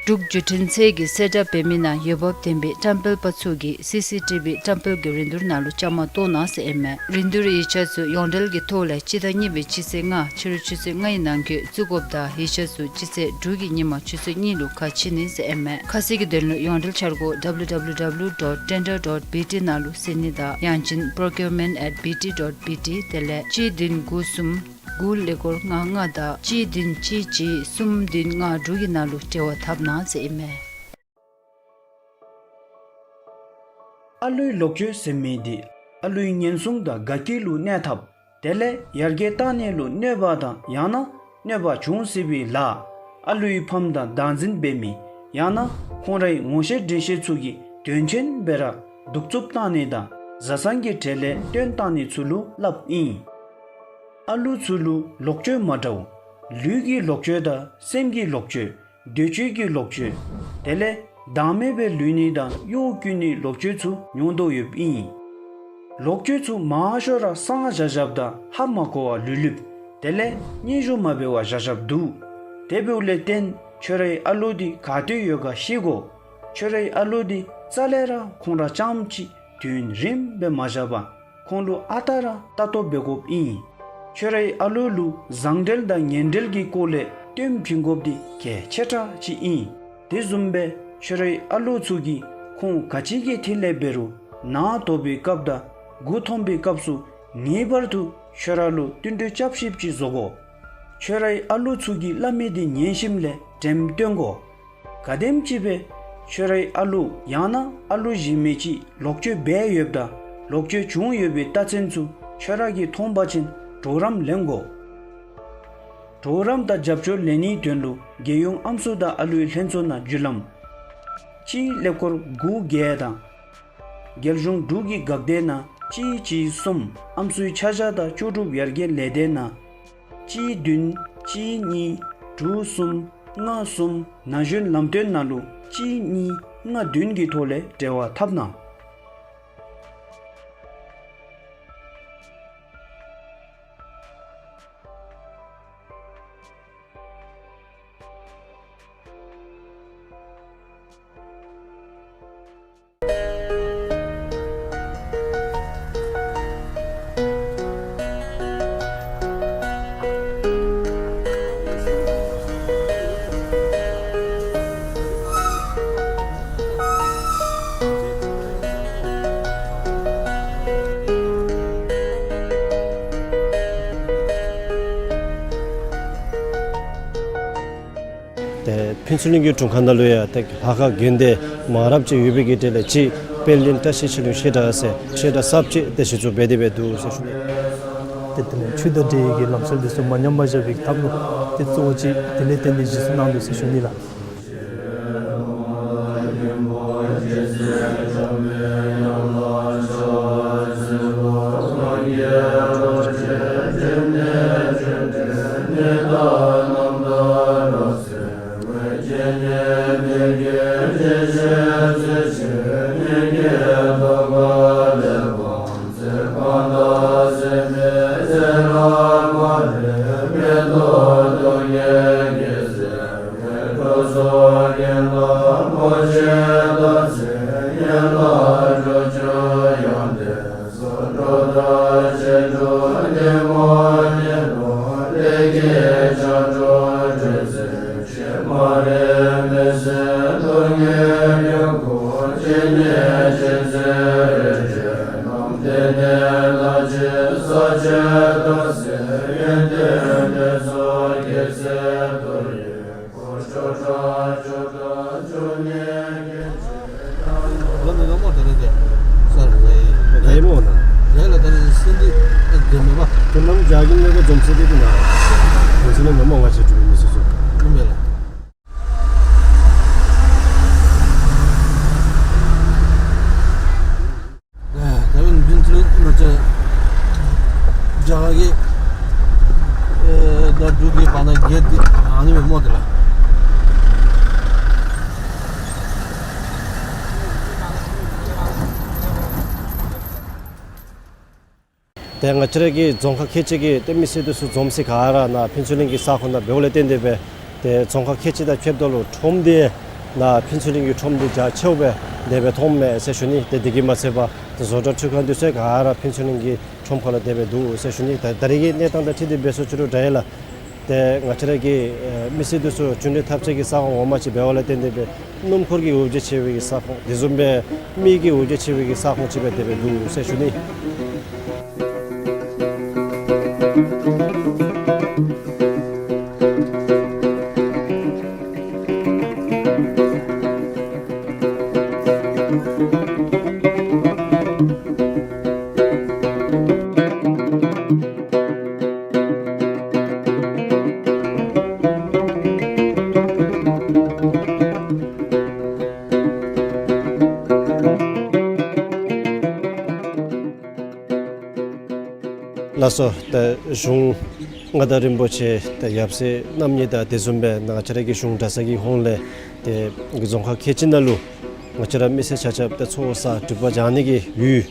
འབྲུག་བརྒྱུད་འཕྲིན་ཚད་ཀྱིས་གསལ་བསྒྲགས་འབད་མི་ནང་འོས་འབབ་ལྡན་པའི་བཀྲམ་སྤེལ་པ་ཚུ་གིས་སི་སི་ཊི་བི་བཀྲམ་སྤེལ་གྱི་རིན་བསྡུར་ནང་ལུ་བཅའ་མར་གཏོགས་གནང་ཟེར་ཨིན་མས། རིན་བསྡུར་ཡིག་ཆ་ཚུ་ཡོངས་འབྲེལ་གྱི་ཐོག་ལས་སྤྱི་ཟླ་གཉིས་པའི་སྤྱི་ཚེས་ལྔ་ཕྱི་རུ་ཆུ་ཚོད་ལྔའི་ནང་འཁོད་བཙུགས་དགོཔ་དང་ཡིག་ཆ་ཚུ་སྤྱི་ཚེས་དྲུག་གི་ཉིན་མ་ཆུ་ཚོད་གཉིས་ལུ་ཁ་ཕྱེ་ནི་ཟེར་ཨིན་མས། ཁ་གསལ་གྱི་དོན་ལུ་ཡོངས་འབྲེལ་འཆར་སྒོ་W W W dot tender dot B T ནང་ལུ་གཟིགས་ནི་དང་ཡང་ཅིན་procurement at B T dot B T དེ་ལས་གཅིག་བདུན་དགུ་གསུམ་དགུ་ཀླད་ཀོར་ལྔ་ལྔ་དང་གཅིག་བདུན་གཅིག་གཅིག་གསུམ་བདུན་ལྔ་དྲུག་གི་ནང་ལུ་འབྲེལ་བ་འཐབ་གནང་ཟེར་ཨིན་མས། ཨ་ལུའི་ལོག་སྤྱོད་ཟེར་མི་འདི་ཨ་ལུའི་ཉེན་སྲུང་དང་དགའ་སྐྱིད་ལུ་གནོད་འཐབ་དེ་ལས་ཡར་རྒྱས་བཏང་ནི་ལུ་གནོད་པ་དང་ཡང་ན་གནོད་པ་བྱུང་སྲིད་པའི་ལཱ་ཨ་ལུའི་ཕམ་དང་བདག་འཛིན་འབད་མི་ཡང་ན་ཁོང་རའི་ངོ་ཤེས་འདྲིས་ཤེས་ཚུ་གིས་དོན་ཆེན་སྦེ་ར་གདུག་རྩུབ་བཏང་ནི་དང་བཟའ་ཚང་གི་གྲལ་ལས་བཏོན་བཏང་ནི་ཚུ་ལུ་སླབ་ཨིན། ཨ་ལུ་ཚུ་ལུ་ལོག་སྤྱོད་མ་འདྲཝ་ལུས་ཀྱི་ལོག་སྤྱོད་དང་སེམས་ཀྱི་ལོག་སྤྱོད་འདོད་སྤྱོད་ཀྱི་ལོག་སྤྱོད་དེ་ལས་བདག་མེད་སྦེ་ལུས་ནི་དང་གཡོ་བཀོལ་ནི་ལོག་སྤྱོད་ཚུ་མྱོང་དོ་ཡོདཔ་ཨིན། ལོག་སྤྱོད་ཚུ་མང་ཤོས་ར་གསང་བཞག་བཞགཔ་དང་ཧ་མ་གོ་བར་ལུས་ལུསཔ་དེ་ལས་སྙན་ཞུ་མ་འབད་བར་བཞག་བཞགཔ་འདུག། དེ་འབདཝ་ལས་བརྟེན་ཁྱོད་རའི་ཨ་ལུ་འདི་ག་ཏེ་ཡོད་ག་ཤེས་དགོ། ཁྱོད་རའི་ཨ་ལུ་འདི་རྩ་ལས་ར་ཁོང་ར་རྐྱངམ་གཅིག་དུས་ཡུན་རིངམོ་སྦེ་མ་བཞག་པར་ཁོང་ལུ་ཨ་རྟག་ར་ལྟ་རྟོག་འབད་དགོཔ་ཨིན། ཁྱོད་རའི་ཨ་ལུ་ལུ་བཟང་འབྲེལ་དང་ངན་འབྲེལ་གྱི་སྐོར་ལས་སྟོན་བྱིན་དགོཔ་འདི་གལ་ཆེ་དྲགས་ཅིག་ཨིན། དེ་བཟུམ་སྦེ་ཁྱོད་རའི་ཨ་ལུ་ཚུ་གིས་ཁོང་ག་ཅི་གི་ཐད་ལས་འབད་རུང་ ནཱ་ཐོབ་པའི་སྐབས་དང་མགུ་འཐོམ་པའི་སྐབས་སུ་ངེས་པར་དུ་ཁྱོད་ར་ལུ་བསྟུན་གྲོས་རྐྱབ་ཤེསཔ་ཅིག་བཟོ་དགོ། ཁྱོད་རའི་ཨ་ལུ་ཚུ་གིས་སླབ་མི་དེ་ཉན་ཞིནམ་ལས་དྲནམ་བཏོན་དགོ། ག་དེམ་ཅིག་སྦེ་ཁྱོད་རའི་ཨ་ལུ་ཡང་ན་ཨ་ལུ་གཞན་མི་ཅིག་ལོག་སྤྱོད་འབད་ཡོདཔ་དང་ལོག་སྤྱོད་བྱུང་ཡོད་པའི་རྟགས་མཚན་ཚུ་ཁྱོད་ར་གིས་མཐོང་པ་ཅིན་གྲོགས་རམ་ལེན་དགོ། གྲོགས་རམ་དང་རྒྱབ་སྐྱོར་ལེན་ནིའི་དོན་ལུ་རྒྱལ་ཡོངས་ཨམ་སྲུ་དང་ཨ་ལུའི་ལྷན་ཚོགས་ནང་བརྒྱུད་ལམ་གཅིག་ཀླད་ཀོར་དགུ་བརྒྱད་དང་རྒྱལ་གཞུང་འབྲུག་གི་འགག་སྡེ་ནང་གཅིག་གཅིག་གསུམ་ཨམ་སྲུའི་ཆ་བཞག་དང་ལྕོགས་གྲུབ་ཡར་རྒྱས་ལས་སྡེ་ནང་གཅིག་བདུན་གཅིག་གཉིས་དྲུག་གསུམ་ལྔ་གསུམ་ན་གཞོན་ལམ་སྟོན་ནང་ལུ་གཅིག་གཉིས་ལྔ་བདུན་གྱི་ཐོག་ལས་འབྲེལ་བ་འཐབ་གནང་། ཏེ་ཕུན་ཚོགས་གླིང་གི་དྲུང་ཁག་ནང་ལུ་ཡང་ཏེ་ལྷ་ཁང་དགོན་སྡེ་མང་རབས་ཅིག་ཡོད་པའི་གི་གྲས་ལས་གཅིག་དཔལ་ལྡན་བཀྲ་ཤིས་ཆོས་གླིང་བཤད་གྲྭ་ཟེར་བཤད་གྲྭ་གསརཔ་ཅིག་ཏེ་གཞི་བཙུགས་འབད་དེ་སྦེ་འདུག་ཟེར་ཞུ་ནི། ཏེ་དེ་ལས་ཆོས་དང་འབྲེལ་བའི་གི་ལམ་སྲོལ་འདི་ཚུ་མ་ཉམས་པར་བཞག་པའི་ཐབས་ལུ་ཏེ་གཙོ་བོ་ཅིག་དེ་ལས་བརྟེན་ཏེ་གཞི་བཙུགས་གནང་ནུག་ཟེར་ཞུ་ནི་ལགས། ལོ་མི་མང་མོ་ད་རེས་ཀྱི་སར་རེད། ད་ཡིན་མོ་ན། རེད་ལ་ད་རེས་སེང་གེ་ཨ་རྒན་མེད་པ། ཁྱོད་རྣམས་རྒྱ་གིན་མེད་པ་འཛོམས་སེ་དེ་དེ་ན། འཛོམས་སེ་ནས་མི་མང་ང་བཅས་འགྲོ་མི་སོ་སོ། ཡིན་མེད་ལ། ད་རུང་ཕུན་ཚོགས་གླིང་ང་བཅས་རྒྱ་གར་གྱི་ཨེ་ད་འབྲུག་གི་བར་ན་བརྒལ་ཏེ་ཨ་ནི་མེད་མོ་དེ་ལ། ཏེ་ང་བཅས་ར་གི་རྫོང་ཁག་ཁལ་གཅིག་གི་ཏེ་མི་སེར་འདི་ཚུ་འཛོམས་སའི་ག་ར་ནཱ་ཕུན་ཚོགས་གླིང་གི་ས་ཁོངས་ནང་འབདཝ་ལས་བརྟེན་ཏེ་སྦེ་ཏེ་རྫོང་ཁག་ཁལ་གཅིག་དང་ཕྱདཔ་ད་ལུ་ཁྲོམ་འདི་ནཱ་ཕུན་ཚོགས་གླིང་གི་ཁྲོམ་འདི་རྒྱ་ཆེཝ་སྦེ་དེ་སྦེ་མཐོངམ་མས་ཟེར་ཞུ་ནི། ཏེ་དེ་གིས་མ་ཚད་པར་ཏེ་བཟོ་གྲྭ་འཕྲུལ་ཁང་འདི་ཚུ་ག་ར་ཕུན་ཚོགས་གླིང་གི་ཁྲོམ་ཁ་ལུ་དེ་སྦེ་འདུག་ཟེར་ཞུ་ནི། ད་ད་རེས་ཀྱི་གནས་སྟངས་དང་འཁྲིལ་ཏེ་འབད་སོང་ཅི་རུང་འདྲ་ཡི་ལགས། ཏེ་ང་བཅས་ར་གི་ཨེ་མི་སེར་འདི་ཚུ་རྒྱུན་གནས་འཐབ་ས་གི་ས་ཁོངས་ངོ་མ་ཅིག་འབདཝ་ལས་བརྟེན་ཏེ་སྦེ་སྣུམ་འཁོར་གྱི་འོ་བརྒྱལ་ཆེ་བའི་གི་ས་ཁོངས་དེ་བཟུམ་སྦེ་མི་གི་འོ་བརྒྱལ་ཆེ་བའི་གི་ས་ཁོངས་ཅིག་སྦེ་དེ་སྦེ་འདུག་ཟེར་ཞུ་ནི། ལགས་སོ། ད་གཞུང་མངའ་བདག་རིན་པོ་ཆེ་ད་ཡབ་སྲས་རྣམ་གཉིས་དང་དེ་བཟུམ་སྦེ་ང་བཅས་ར་གི་གཞུང་གྲྭ་ཚང་གི་ཧོངས་ལས་ཏེ་རྫོང་ཁག་ཁལ་གཅིག་ནང་ལུ་ང་བཅས་ར་མི་སེར་ཆ་ཁྱབ་ད་ཚོགས་བསགས་སྒྲིབ་པ་སྦྱང་ནི་གི་ཡུལ་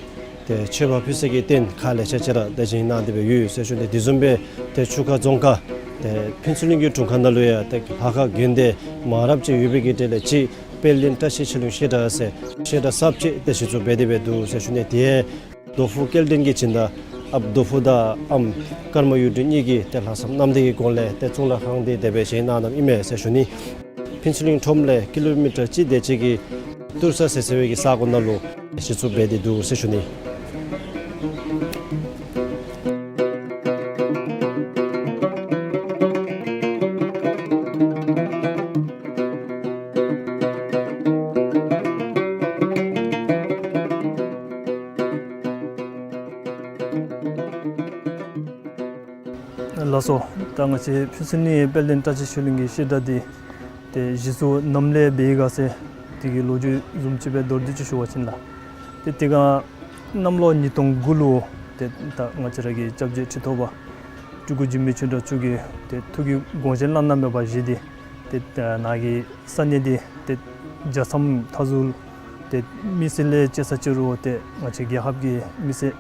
ཏེ་མཆོད་པ་ཕུལ་ས་གི་རྟེན་ཁག་ལེ་ཤ་ཅིག་ར་ད་བཞེངས་གནང་སྟེ་སྦེ་ཡོད་ཟེར་ཞུ་ནི། དེ་བཟུམ་སྦེ་ཏེ་ཆུ་ཁ་རྫོང་ཁག་ཏེ་ཕུན་ཚོགས་གླིང་གི་དྲུང་ཁག་ནང་ལུ་ཡང་ཏེ་ལྷ་ཁང་དགོན་སྡེ་མང་རབས་ཅིག་ཡོད་པའི་གི་གྲས་ལས་གཅིག་དཔལ་ལྡན་བཀྲ་ཤིས་ཆོས་གླིང་བཤད་གྲྭ་ཟེར་བཤད་གྲྭ་གསརཔ་ཅིག་ཏེ་གཞི་བཙུགས་འབད་དེ་སྦེ་འདུག་ཟེར་ཞུ་ནི། དེ་རྡོ་ཕུག་སྐལ་ལྡན་གྱི་སྦྱིན་བདག་ཨཔ་རྡོ་ཕུག་དང་ཨམ་ཀརྨ་གཡུ་སྒྲོན་གཉིས་ཀྱིས་ཏེ་ལྷག་བསམ་རྣམ་དག་གི་སྒོ་ལས་ཏེ་གཙུག་ལག་ཁང་འདི་དེ་སྦེ་བཞེངས་གནང་གནངམ་ཨིན་མས་ཟེར་ཞུ་ནི། ཕུན་ཚོགས་གླིང་ཁྲོམ་ལས་ཀི་ལོ་མི་ཊར་གཅིག་དེ་ཅིག་གི་ ཏུར་ས་ཟེར་ཟེར་བའི་གི་ས་གོ་ནང་ལུ་གཞི་བཙུགས་འབད་དེ་འདུག་ཟེར་ཞུ་ནི། ལགས་སོ། ད་ང་བཅས་ཕུན་ཚོགས་གླིང་དཔལ་ལྡན་བཀྲ་ཤིས་ཆོས་གླིང་གི་བཤད་གྲྭ་འདི་ཏེ་གཞི་བཙུགས་ནམ་ལས་འབད་ཡི་ག་ཟེར་དེ་གི་ལོ་རྒྱུས་བཟུམ་ཅིག་སྦེ་མདོར་བསྡུས་ཅིག་ཞུ་བ་ཅིན་ལགས། ཏེ་དེ་སྒང་གནམ་ལོ་ཉིས་སྟོང་དགུ་ལུ་ཏེ་ད་ང་བཅས་ར་གི་སྐྱབས་རྗེ་ཁྲི་ཐོག་པ་སྤྲུལ་སྐུ་འཇིགས་མེད་ཆོས་གྲགས་མཆོག་གིས་ཏེ་ཐུགས་ཀྱི་དགོངས་བཞེད་བླ་ན་མེད་པ་བཞེས་ཏེ་ཏེ་ནཱ་གི་ས་གནས་འདི་ཏེ་རྒྱལ་མཚམས་མཐའ་ཟུར་ཏེ་མི་སེར་ལས་དཔྱད་ས་ཅིག་རུང་ཏེ་ང་བཅས་རྒྱལ་ཁབ་ཀྱི་མི་སེར་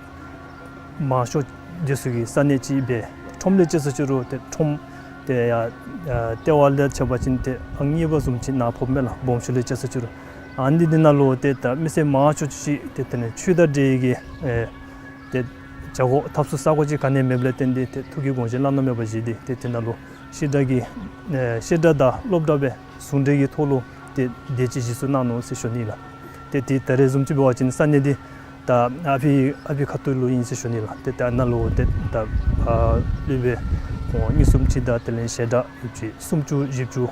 མང་ཤོས་འདི་ཚུ་གི་ས་གནས་ཅིག་སྦེ་ཁྲོམ་ལས་དཔྱད་ས་ཅིག་རུང་ཏེ་ཁྲོམ་ཏེ་ཡར་ཨ་ལྟེ་བ་ལས་ཕྱེ་བ་ཅིན་ཏེ་ཨང་གཉིས་པ་བཟུམ་ཅིག་ནཱ་ཕོགཔ་མས་ལགས། སྦོམ་ཤོས་ལས་དཔྱད་ས་ཅིག་རུང་ཨ་ནི་འདི་ནང་ལུ་ཏེ་ད་མི་སེར་མང་ཤོས་ཅིག་ཏེ་དེ་ནི་ཆོས་དང་འབྲེལ་གྱི་ཨེ་ཏེ་བྱ་སྒོ་འཐབ་ས་ས་གོ་ཅིག་ག་ནི་མེདཔ་ལས་བརྟེན་ཏེ་ཏེ་ཐུགས་ཀྱི་དགོངས་བཞེད་བླ་ན་མེད་པ་བཞེས་ཏེ་ཏེ་དེ་ནང་ལུ་བཤད་གྲྭ་གི་ཨེ་བཤད་གྲྭ་དང་སློབ་གྲྭ་སྦེ་ཟུང་འབྲེལ་གྱི་ཐོག་ལུ་ཏེ་དེ་ཅིག་གཞི་བཙུགས་གནང་ནུག་ཟེར་ཞུ་ནི་ལགས། ཏེ་དེ་ད་རེས་བཟུམ་ཅིག་འབད་བ་ཅིན་ས་གནས་འདི་ད་ཨ་ཕི་ཨ་ཕི་ཁ་ཐུག་ལུ་ཨིན་ཟེར་ཞུ་ནི་ལགས། ཏེ་ད་ནཱ་ལུ་ཏེ་ད་ཨ་སློབ་དཔོན་ཁོང་གཉིས་གསུམ་ཅིག་དང་དེ་ལས་བཤད་གྲྭ་ཡོདཔ་ཅིག་སུམ་ཅུ་བཞི་བཅུ་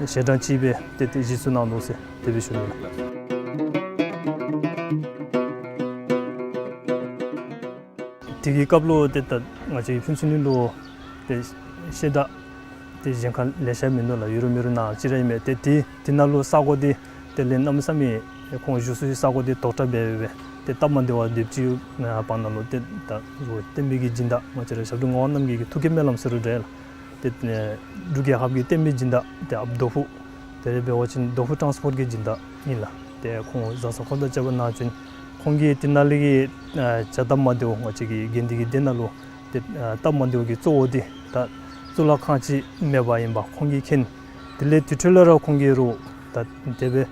བཤད་གྲྭ་ཅིག་སྦེ་ཏེ་ཏེ་གཞི་བཙུགས་གནང་ནུག་ཟེར་དེ་སྦེ་ཞུ་ནི་ལགས། དེ་གི་སྐབས་ལུ་ཏེ་ད་ང་བཅས་ཕུན་ཚོགས་གླིང་ལུ་ཏེ་བཤད་གྲྭ་ཏེ་གཞན་ཁར་ལེ་ཤ་མིན་འདུག་ལགས། ཡོད་རུང་མེད་རུང་ནཱ་ཅིག་ར་ཨིན་མས། ཏེ་དེ་དེ་ནང་ལུ་ས་གོ་འདི་དེ་ལས་གནམ་མེད་ས་མེད་ཁོང་བཞུགས་ས་གི་ས་གོ་འདི་དོག་དྲགས་འབད་འབད་ཏེ་སྟབས་མ་བདེ་བ་དེ་ཅིག་ཨ་བར་ན་ལུ་ཏེ་ད་རུང་བསྟན་པའི་གི་སྦྱིན་བདག་ང་བཅས་ར་ཞབས་དྲུང་ངག་དབང་རྣམ་རྒྱལ་གྱི་ཐུགས་ཀྱི་སྨོན་ལམ་ཟེར་རུང་འདྲ་ལགས། ཏེ་ཨེ་འབྲུག་རྒྱལ་ཁབ་ཀྱི་བསྟན་པའི་སྦྱིན་བདག་ཏེ་ཨཔ་རྡོ་ཕུ་དེ་ལས་འབད་བ་ཅིན་རྡོ་ཕུ་ཊཱནསི་པོརཊ་གི་སྦྱིན་བདག་ཨིན་ལགས། ཏེ་ཁོང་བཟའ་ཚང་ཁོང་དང་བཅས་པ་ནཱ་བྱོན། ཁོང་གིས་དེ་ནང་ལས་ཀྱི་ཨ་བྱ་སྟབས་མ་བདེཝ་ང་བཅས་ཀྱི་དགེ་འདུན་གྱི་སྡེ་ནང་ལུ་ཏེ་ཨ་སྟབས་མ་བདེཝ་གི་གཙོ་བོ་འདི་ད་གཙུག་ལག་ཁང་ཅིག་མེདཔ་ཨིནམ་ཁོང་གིས་མཁྱེན། དེ་ལས་དེ་འཕྲོ་ལས་ར་ཁོང་གིས་རུང་ད་དེ་སྦེ་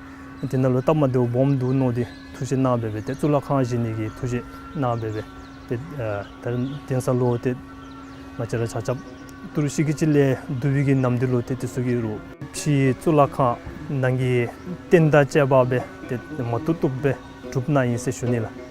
དེ་ནང་ལུ་སྟབས་མ་བདེཝ་སྦོམ་འདུག་མནོ་སྟེ་ཐུགས་བཞེད་གནང་འབད་འབད་ཏེ་གཙུག་ལག་ཁང་བཞེངས་ནི་གི་ཐུགས་བཞེད་གནང་འབད་འབད་ཏེ་ཨ་ད་དེང་སང་ལུ་ཏེ་ང་བཅས་ར་ཆ་ཁྱབ་ཏི་རུ་ཤི་གི་ཅིག་ལས་བསྡུ་བའི་གི་ནམ་དུས་ལུ་ཏེ་དེ་ཚུ་གིས་རུང་ཕྱི་གཙུག་ལག་ཁང་ནང་གི་རྟེན་དང་བཅས་པ་སྦེ་ཏེ་མ་བཏུབ་བཏུབ་སྦེ་གྲུབ་ནུག་ཨིན་ཟེར་ཞུ་ནི་ལགས།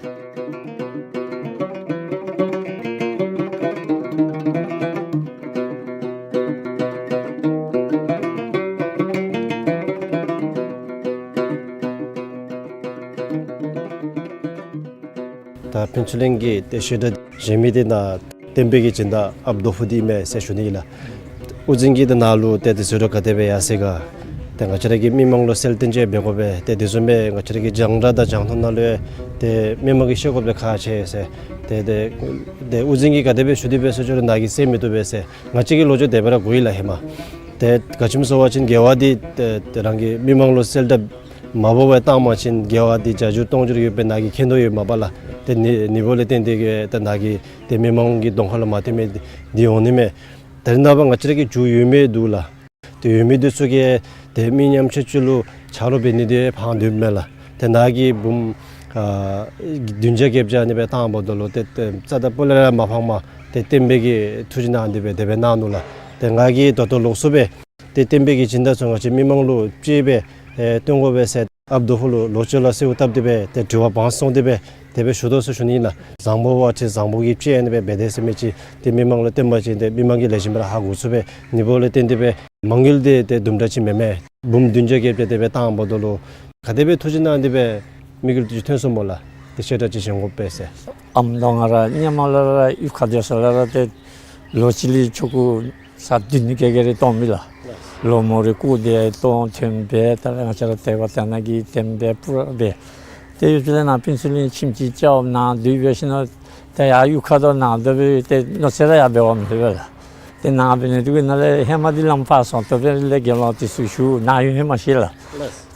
ད་ཕུན་ཚོགས་གླིང་གི་ཏེ་བཤད་གྲྭ་བཞེངས་མི་འདི་ནཱ་བསྟན་པའི་གི་སྦྱིན་བདག་ཨཔ་རྡོ་ཕུ་འདི་ཨིན་མས་ཟེར་ཞུ་ནི་ཨིན་ལགས། དབུ་འཛིན་གྱིས་ཏེ་ནཱ་ལུ་ཏེ་དེ་ཟེར་རུང་ག་དེ་སྦེ་ཡར་སོང་ག་ཏེ་ང་བཅས་ར་གི་མི་མང་ལུ་གསལ་སྟོན་ཅིག་འབད་དགོ་པས། ཏེ་དེ་བཟུམ་སྦེ་ང་བཅས་ར་གི་རྒྱང་བསྒྲགས་དང་རྒྱང་མཐོང་ནང་ལུ་ཏེ་མི་མང་གིས་ཤེས་དགོཔ་ཏེ་ཁག་ཆེ་ཟེར། ཏེ་ཏེ་ཏེ་དབུ་འཛིན་གྱིས་ག་དེ་སྦེ་ཞུ་དེ་སྦེ་ཟེར་ཞུ་རུང་ནཱ་གིས་གསན་མི་བཏུབ་པས་ཟེར། ང་བཅས་ཀྱི་ལོ་རྒྱུས་དེ་སྦེ་ར་གོ་ཡི་ལགས་ཧེ་མ། ཏེ་ག་ཅི་སྨོ་ཟེར་བ་ཅིན་དགེ་བ་འདི་ཏེ་ཏེ་རང་གི་མི་མང་ལུ་གསལ་བསྒྲགས་མ་འབད་བར་བཏང་པ་ཅིན་དགེ་བ་འདི་བརྒྱ་འགྱུར་སྟོང་འགྱུར་ཡོདཔ་སྦེ་ནཱ་གིས་མཁྱེན་དོ་ཡོདཔ་མས་པ་ལགས། ཏེ་ནི་ནི་བོ་ལས་བརྟེན་ཏེ་གིས་ཏེ་ནཱ་གི་ཏེ་མི་མང་གི་གདོང་ཁ་ལུ་མ་ཐོན་མི་འདི་འདི་འོང་ནི་མས། ད་རེས་ནངས་པ་ང་བཅས་ར་གི་རྒྱུ་ཡོད་མི་འདུག་ལགས། ཏེ་ཡོད་མི་འདི་ཚུ་གིས་ཏེ་མི་ཉམ་ཆུང་ཚུ་ལུ་ཆ་རོགས་འབད་ནི་འདི་ཕངས་སྡོདཔ་མས་ལགས། ཏེ་ནཱ་གིས་འབུམ་ཨ་བདུན་བརྒྱ་བརྒྱད་བརྒྱ་ཨ་ནི་སྦེ་བཏང་བ་ད་ལུ་ཏེ་ཏེ་རྩ་དང་སྤུ་ལས་ར་མ་ཕངས་པར་ཏེ་བསྟན་པའི་གི་ཐུགས་བཞེད་གནང་སྟེ་སྦེ་དེ་སྦེ་གནང་ནུག་ལགས། ཏེ་ང་གིས་ད་ལྟོ་ལོགས་སུ་སྦེ་ཏེ་བསྟན་པའི་གི་སྦྱིན་བདག་ཚུ་ང་བཅས་མི་མང་ལུ་ཅིག་སྦེ་ཨེ་སྟོན་དགོ་པས་ཟེར་ཨཔ་རྡོ་ཕུ་ལུ་ལོག་ཅི་ལགས་ཟེར་བཏབ་སྟེ་སྦེ་ཏེ་དྲི་བ་བང་སོང་སྟེ་སྦེ་དེ་སྦེ་ཞུ་དོ་ཟེར་ཞུ་ནི་ཨིན་ལགས། བཟང་པོ་བ་ཅིན་བཟང་པོ་གི་ཅིག་ཨ་ནི་སྦེ་འབད་དེ་ཟེར་མི་ཅིག་ཏེ་མི་མང་ལུ་སྟོན་པ་ཅིན་ཏེ་མི་མང་གིས་ལེགས་ཤོམ་སྦེ་ར་ཧ་གོ་ཚུགས་པས། ནི་བོ་ལས་བརྟེན་ཏེ་སྦེ་མ་དངུལ་འདི་ཏེ་དུམ་གྲ་ཅིག་མེན་མས། འབུམ་བདུན་བརྒྱ་བརྒྱད་བརྒྱ་དེ་སྦེ་བཏང་བ་ད་ལུ་ག་དེ་སྦེ་ཐུགས་བཞེད་གནང་སྟེ་སྦེ་དམིགས་ཡུལ་འདི་ཐོན་སོང་སྨོ་ལགས། ཏེ་བཤད་གྲྭ་ཅིག་བཞེངས་དགོ་པས་ཟེར། ཨམ་དང་ང་ར་ཧེ་མ་ལས་ར་གཡུས་ཁར་སྡོད་ས་ལས་ར་ཏེ་ལོ་གཅིག་ལས་ཆོ་ག་ས་བདུན་ནི་ག་ག་ར་གཏང་མི་ལགས། ལོ་མོ་རེ་སྐུ་དེ་གཏང་ཐོན་སྦེ་ད་ར་ང་བཅས་ར་དད་པ་དད་ན་གི་བསྟེན་སྦེ་སྤུ་ར་འབད། ཏེ་ཡུལ་ལས་ནཱ་ཕུན་ཚོགས་གླིང་ཁྱིམ་ཅིག་རྐྱབ་ནཱ་སྡོད་འབད་ཞིནམ་ཏེ་ཡར་གཡུས་ཁར་དོ་ནཱ་སྡོད་སྦེ་ཏེ་མནོ་ཚད་ར་ཡར་འབད་བ་མེད་པས་ལགས། ཏེ་ནཱ་འབད་ནི་འདི་གིས་ནཱ་ལས་ཧེ་མ་འདི་ལམ་ཕར་སོང་སྟེ་སྦེ་ལས་དགེ་སློང་འདི་ཚུ་ཞུ་ནཱ་ཡོད་ཧེ་མ་ཤེས་ལགས།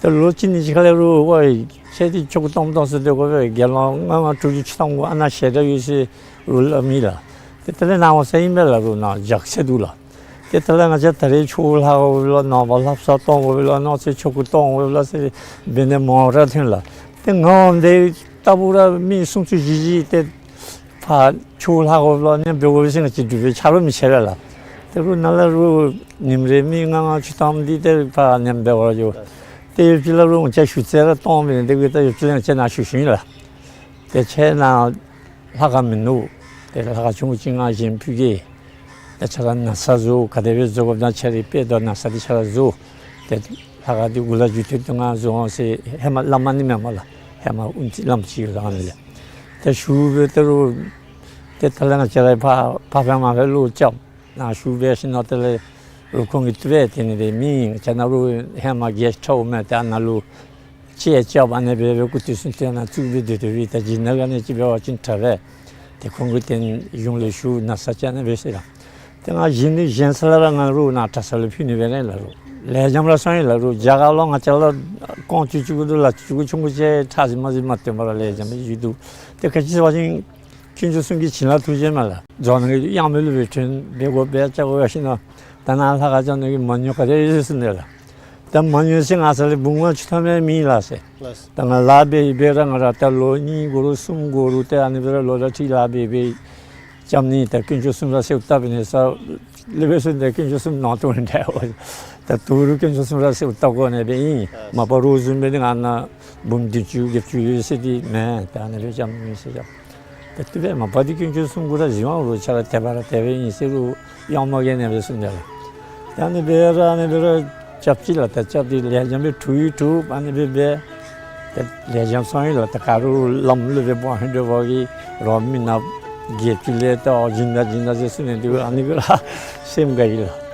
ཏེ་ལོ་གཅིག་གཉིས་ཅིག་ཁ་ལས་རུང་ཝའི་ཁྱེད་འདི་ཆོ་ག་གཏང་གཏང་ས་སྡོད་དགོ་པས། དགེ་སློང་ལྔ་ལྔ་དྲུག་ཅུ་ཅིག་གཏང་དགོ་ཨ་ནཱ་ཞལ་གྲངས་ཡོད་ཟེར་རུང་སླབ་མི་ལགས། ཏེ་དེ་ལས་ནཱ་འོང་ས་ཨིན་པས་ལགས། རུང་ནཱ་རྒྱགས་ཚད་འདུག་ལགས། ཏེ་དེ་ལས་ང་བཅས་ད་རེས་ཆོ་ག་ལྷག་དགོ་པས་ལགས། ནངས་པ་ལྷ་བསངས་གཏང་དགོ་པས་ལགས། གནངས་ཚེ་ཆོ་ག་གཏང་དགོ་པས་ལགས་ཟེར་འབད་ནི་མང་ར་ཐོན་ལགས། ཏེ་ང་འོང་དེ་ལྟ་བུ་ར་མི་སུམ་ཅུ་བཞི་བཞི་ཏེ་ཕར་ཆོ་ག་ལྷག་དགོ་པས་ལགས། ཨ་ནི་འབད་དགོ་པས་ཟེར་ང་བཅས་འབྲུག་པའི་ཆ་རོགས་མི་ཆེ་བས་ལགས། ཏེ་རུང་ནཱ་ལས་རུང་ཉིནམ་རེ་མི་ལྔ་ལྔ་ཅིག་གཏངམ་འདི་ཏེ་ཕར་ཨ་ནི་འབད་བར་འགྱོ། ཏེ་ ཡོདཔ་ཅིག་ལ་རུང་ང་བཅས་ཞུ་ཚད་ར་གཏོང་མི་འདི་གིས་ད་ཡོདཔ་ཅིག་ལ་ང་བཅས་ནཱ་ཞུ་ཞུཝ་ཨིན་ལགས། ཏེ་ཁྱེད་ནཱ་ལྷ་ཁང་མིན་འདུག། ཏེ་ལྷ་ཁང་ཆུང་ཀུ་ཅིག་ང་བཞེངས་ཕུལ་གེ། ཏེ་ཁྱེད་ར་ན་བཟའ་བཟོ། ག་དེ་སྦེ་བཟོ་དགོཔ་ད་ཁྱེད་རའི་དཔེ་དང་ན་བཟའ་འདི་ཁྱེད་ར་བཟོ། ཏེ་ལྷ་ཁང་འདི་འགོ་ལ་མཇུག་མཐུད་དེ་ང་བཟོ་འོང་ཟེར། ཧེ་མ་བླ་མ་ནི་མེན་མས་ལགས། ཧེ་མ་དབུ་མཛད་བླམ་ཅིག་ཡོད་ལགས་ཨ་ནི་ལས། ཏེ་ཞུ་སྦེ་ད་རུང་ཏེ་ད་ལས་ང་བཅས་ར་ཕར་ཕར་ཕར་མར་ཕར་ལུ་རྐྱབ། ནཱ་ཞུ་སྦེ་ཞིནམ་ལས་ཏེ་ལས་རུང་ཁོང་གིས་དེ་སྦེ་དེ་ནི་རེ་མི་ང་བཅས་ནཱ་རུང་ཧེ་མ་གེ་སི་ཊི་ཧའུསི་མས། ཏེ་ཨ་ནཱ་ལུ་ཅིག་རྐྱབ། ཨ་ནི་སྦེ་སྦེ་སྐུ་དུས་གསུམ་དེ་ནང་བཙུགས་སྦེ་སྡོད་སྡོད་པའི་ད་ཇི་ནང་ག་ནི་ཅིག་འབད་བ་ཅིན་དྲག་པས། ཏེ་ཁོང་གིས་ཏེ་གཞུང་ལས་ཞུ་ན་བཟའ་ཅིག་ཨ་ནི་སྦེ་ཟེར་ལགས། ཏེ་ང་བཞེངས་ནི་བཞེངས་ས་ལས་ར་ང་རུང་ནཱ་གྲྭ་ས་ལུ་ཕུལ་ནི་སྦེ་ར་ཨིན་ལགས། རུང་ལེགས་ཤོམ་ར་སོང་ཡི་ལགས། རུང་རྒྱ་གར་ལུ་ང་བཅས་ལུ་ཀོང་ཆུང་ཆུང་ཀུ་དང་ལ་ཆུང་ཀུ་ཆུང་ཀུ་ཅིག་ཁྲག་ཟེར་མ་ཟེར་མ་སྟོན་པར་ར་ལེགས་ཤོམ་སྦེ་བཞུགས་འདུག། ཏེ་ག་ཅི་ཟེར་བ་ཅིན་དཀོན་མཆོག་གསུམ་གྱི་བྱིན་རླབས་ཐུགས་རྗེ་མས་ལགས། རྫོང་ནང་གི་གཡང་མོ་ལུ་སྦེ་ཐོན་སྦེ་དགོ་པས། ཅིག་དགོ་པས་ཞིནམ་ལས་ད་ནཱ་ལྷ་ཁང་རྐྱབ་ནི་གི་མ་དངུལ་ག་དེ་ཡོད་ཟེར་ནི་ལགས། ད་མ་དངུལ་ཟེར་ང་བཅས་ལུ་འབུམ་ལྔ་བཅུ་ཐམ་ཡང་མེད་ལགས་ཟེར། ལགས། ད་ང་ལཱ་འབད་འབད་ར་ང་ར་ད་ལོ་གཉིས་འགོར་རུང་གསུམ་འགོར་རུང་ཏེ་ཨ་ནི་སྦེ་ར་ལོ་ཟླ་ཁྲིག་ལཱ་འབད་འབད་རྐྱབ་ནི། ད་དཀོན་མཆོག་གསུམ་ར་གསོལཝ་བཏབ་ནི་ས་ལས་འབད་ས་ད་དཀོན་མཆོག་གསུམ་ནང་དོན་འདྲ་བ། ད་ད་རུང་དཀོན་མཆོག་གསུམ་ར་གསོལཝ་བཏབ་དགོ་ནི་སྦེ་ཨིན། མ་པ་རོགས་བཟུམ་སྦེ་ནི་ང་ནཱ་འབུམ་བདུན་ཅུ་བརྒྱད་ཅུ་ཡོད་ཟེར་འདི་མེན། ད་ཨ་ནི་སྦེ་རྐྱབ་ནི་ཟེར་རྐྱབ། ད་དེ་སྦེ་མ་པ་འདི་དཀོན་མཆོག་གསུམ་གུ་ར་གཟིགས་དབང་རུང་ཁྱེད་ར་དེ་སྦེ་ར་དེ་སྦེ་ཨིན་ཟེར་རུང་གཡང་མོ་གིས་ཨ་ནི་སྦེ་གསུངས་ནི་ལགས། ད་ཨ་ནི་སྦེ་ར་ཨ་ནི་སྦེ་ར་རྐྱབ་ཅི་ལགས། ད་རྐྱབ་སྟེ་ལེགས་ཤོམ་སྦེ་གྲུབ་ཡང་གྲུབ། ཨ་ནི་སྦེ་སྦེ་ད་ལེགས་ཤོམ་སོང་ཡི་ལགས། ད་ག་རུང་བླམ་ལུ་སྦེ་འབོ་ཧིང་འདྲ་བ་གིས་རོགས་མི་ནག་བརྒྱད་ཅུ་ལས་ད་སྦྱིན་བདག་སྦྱིན་བདག་ཟེར་གསུངས་ནི་འདི་ཨ་ནི་གུ་ར་སེམས་དགའ་ཡི་ལགས།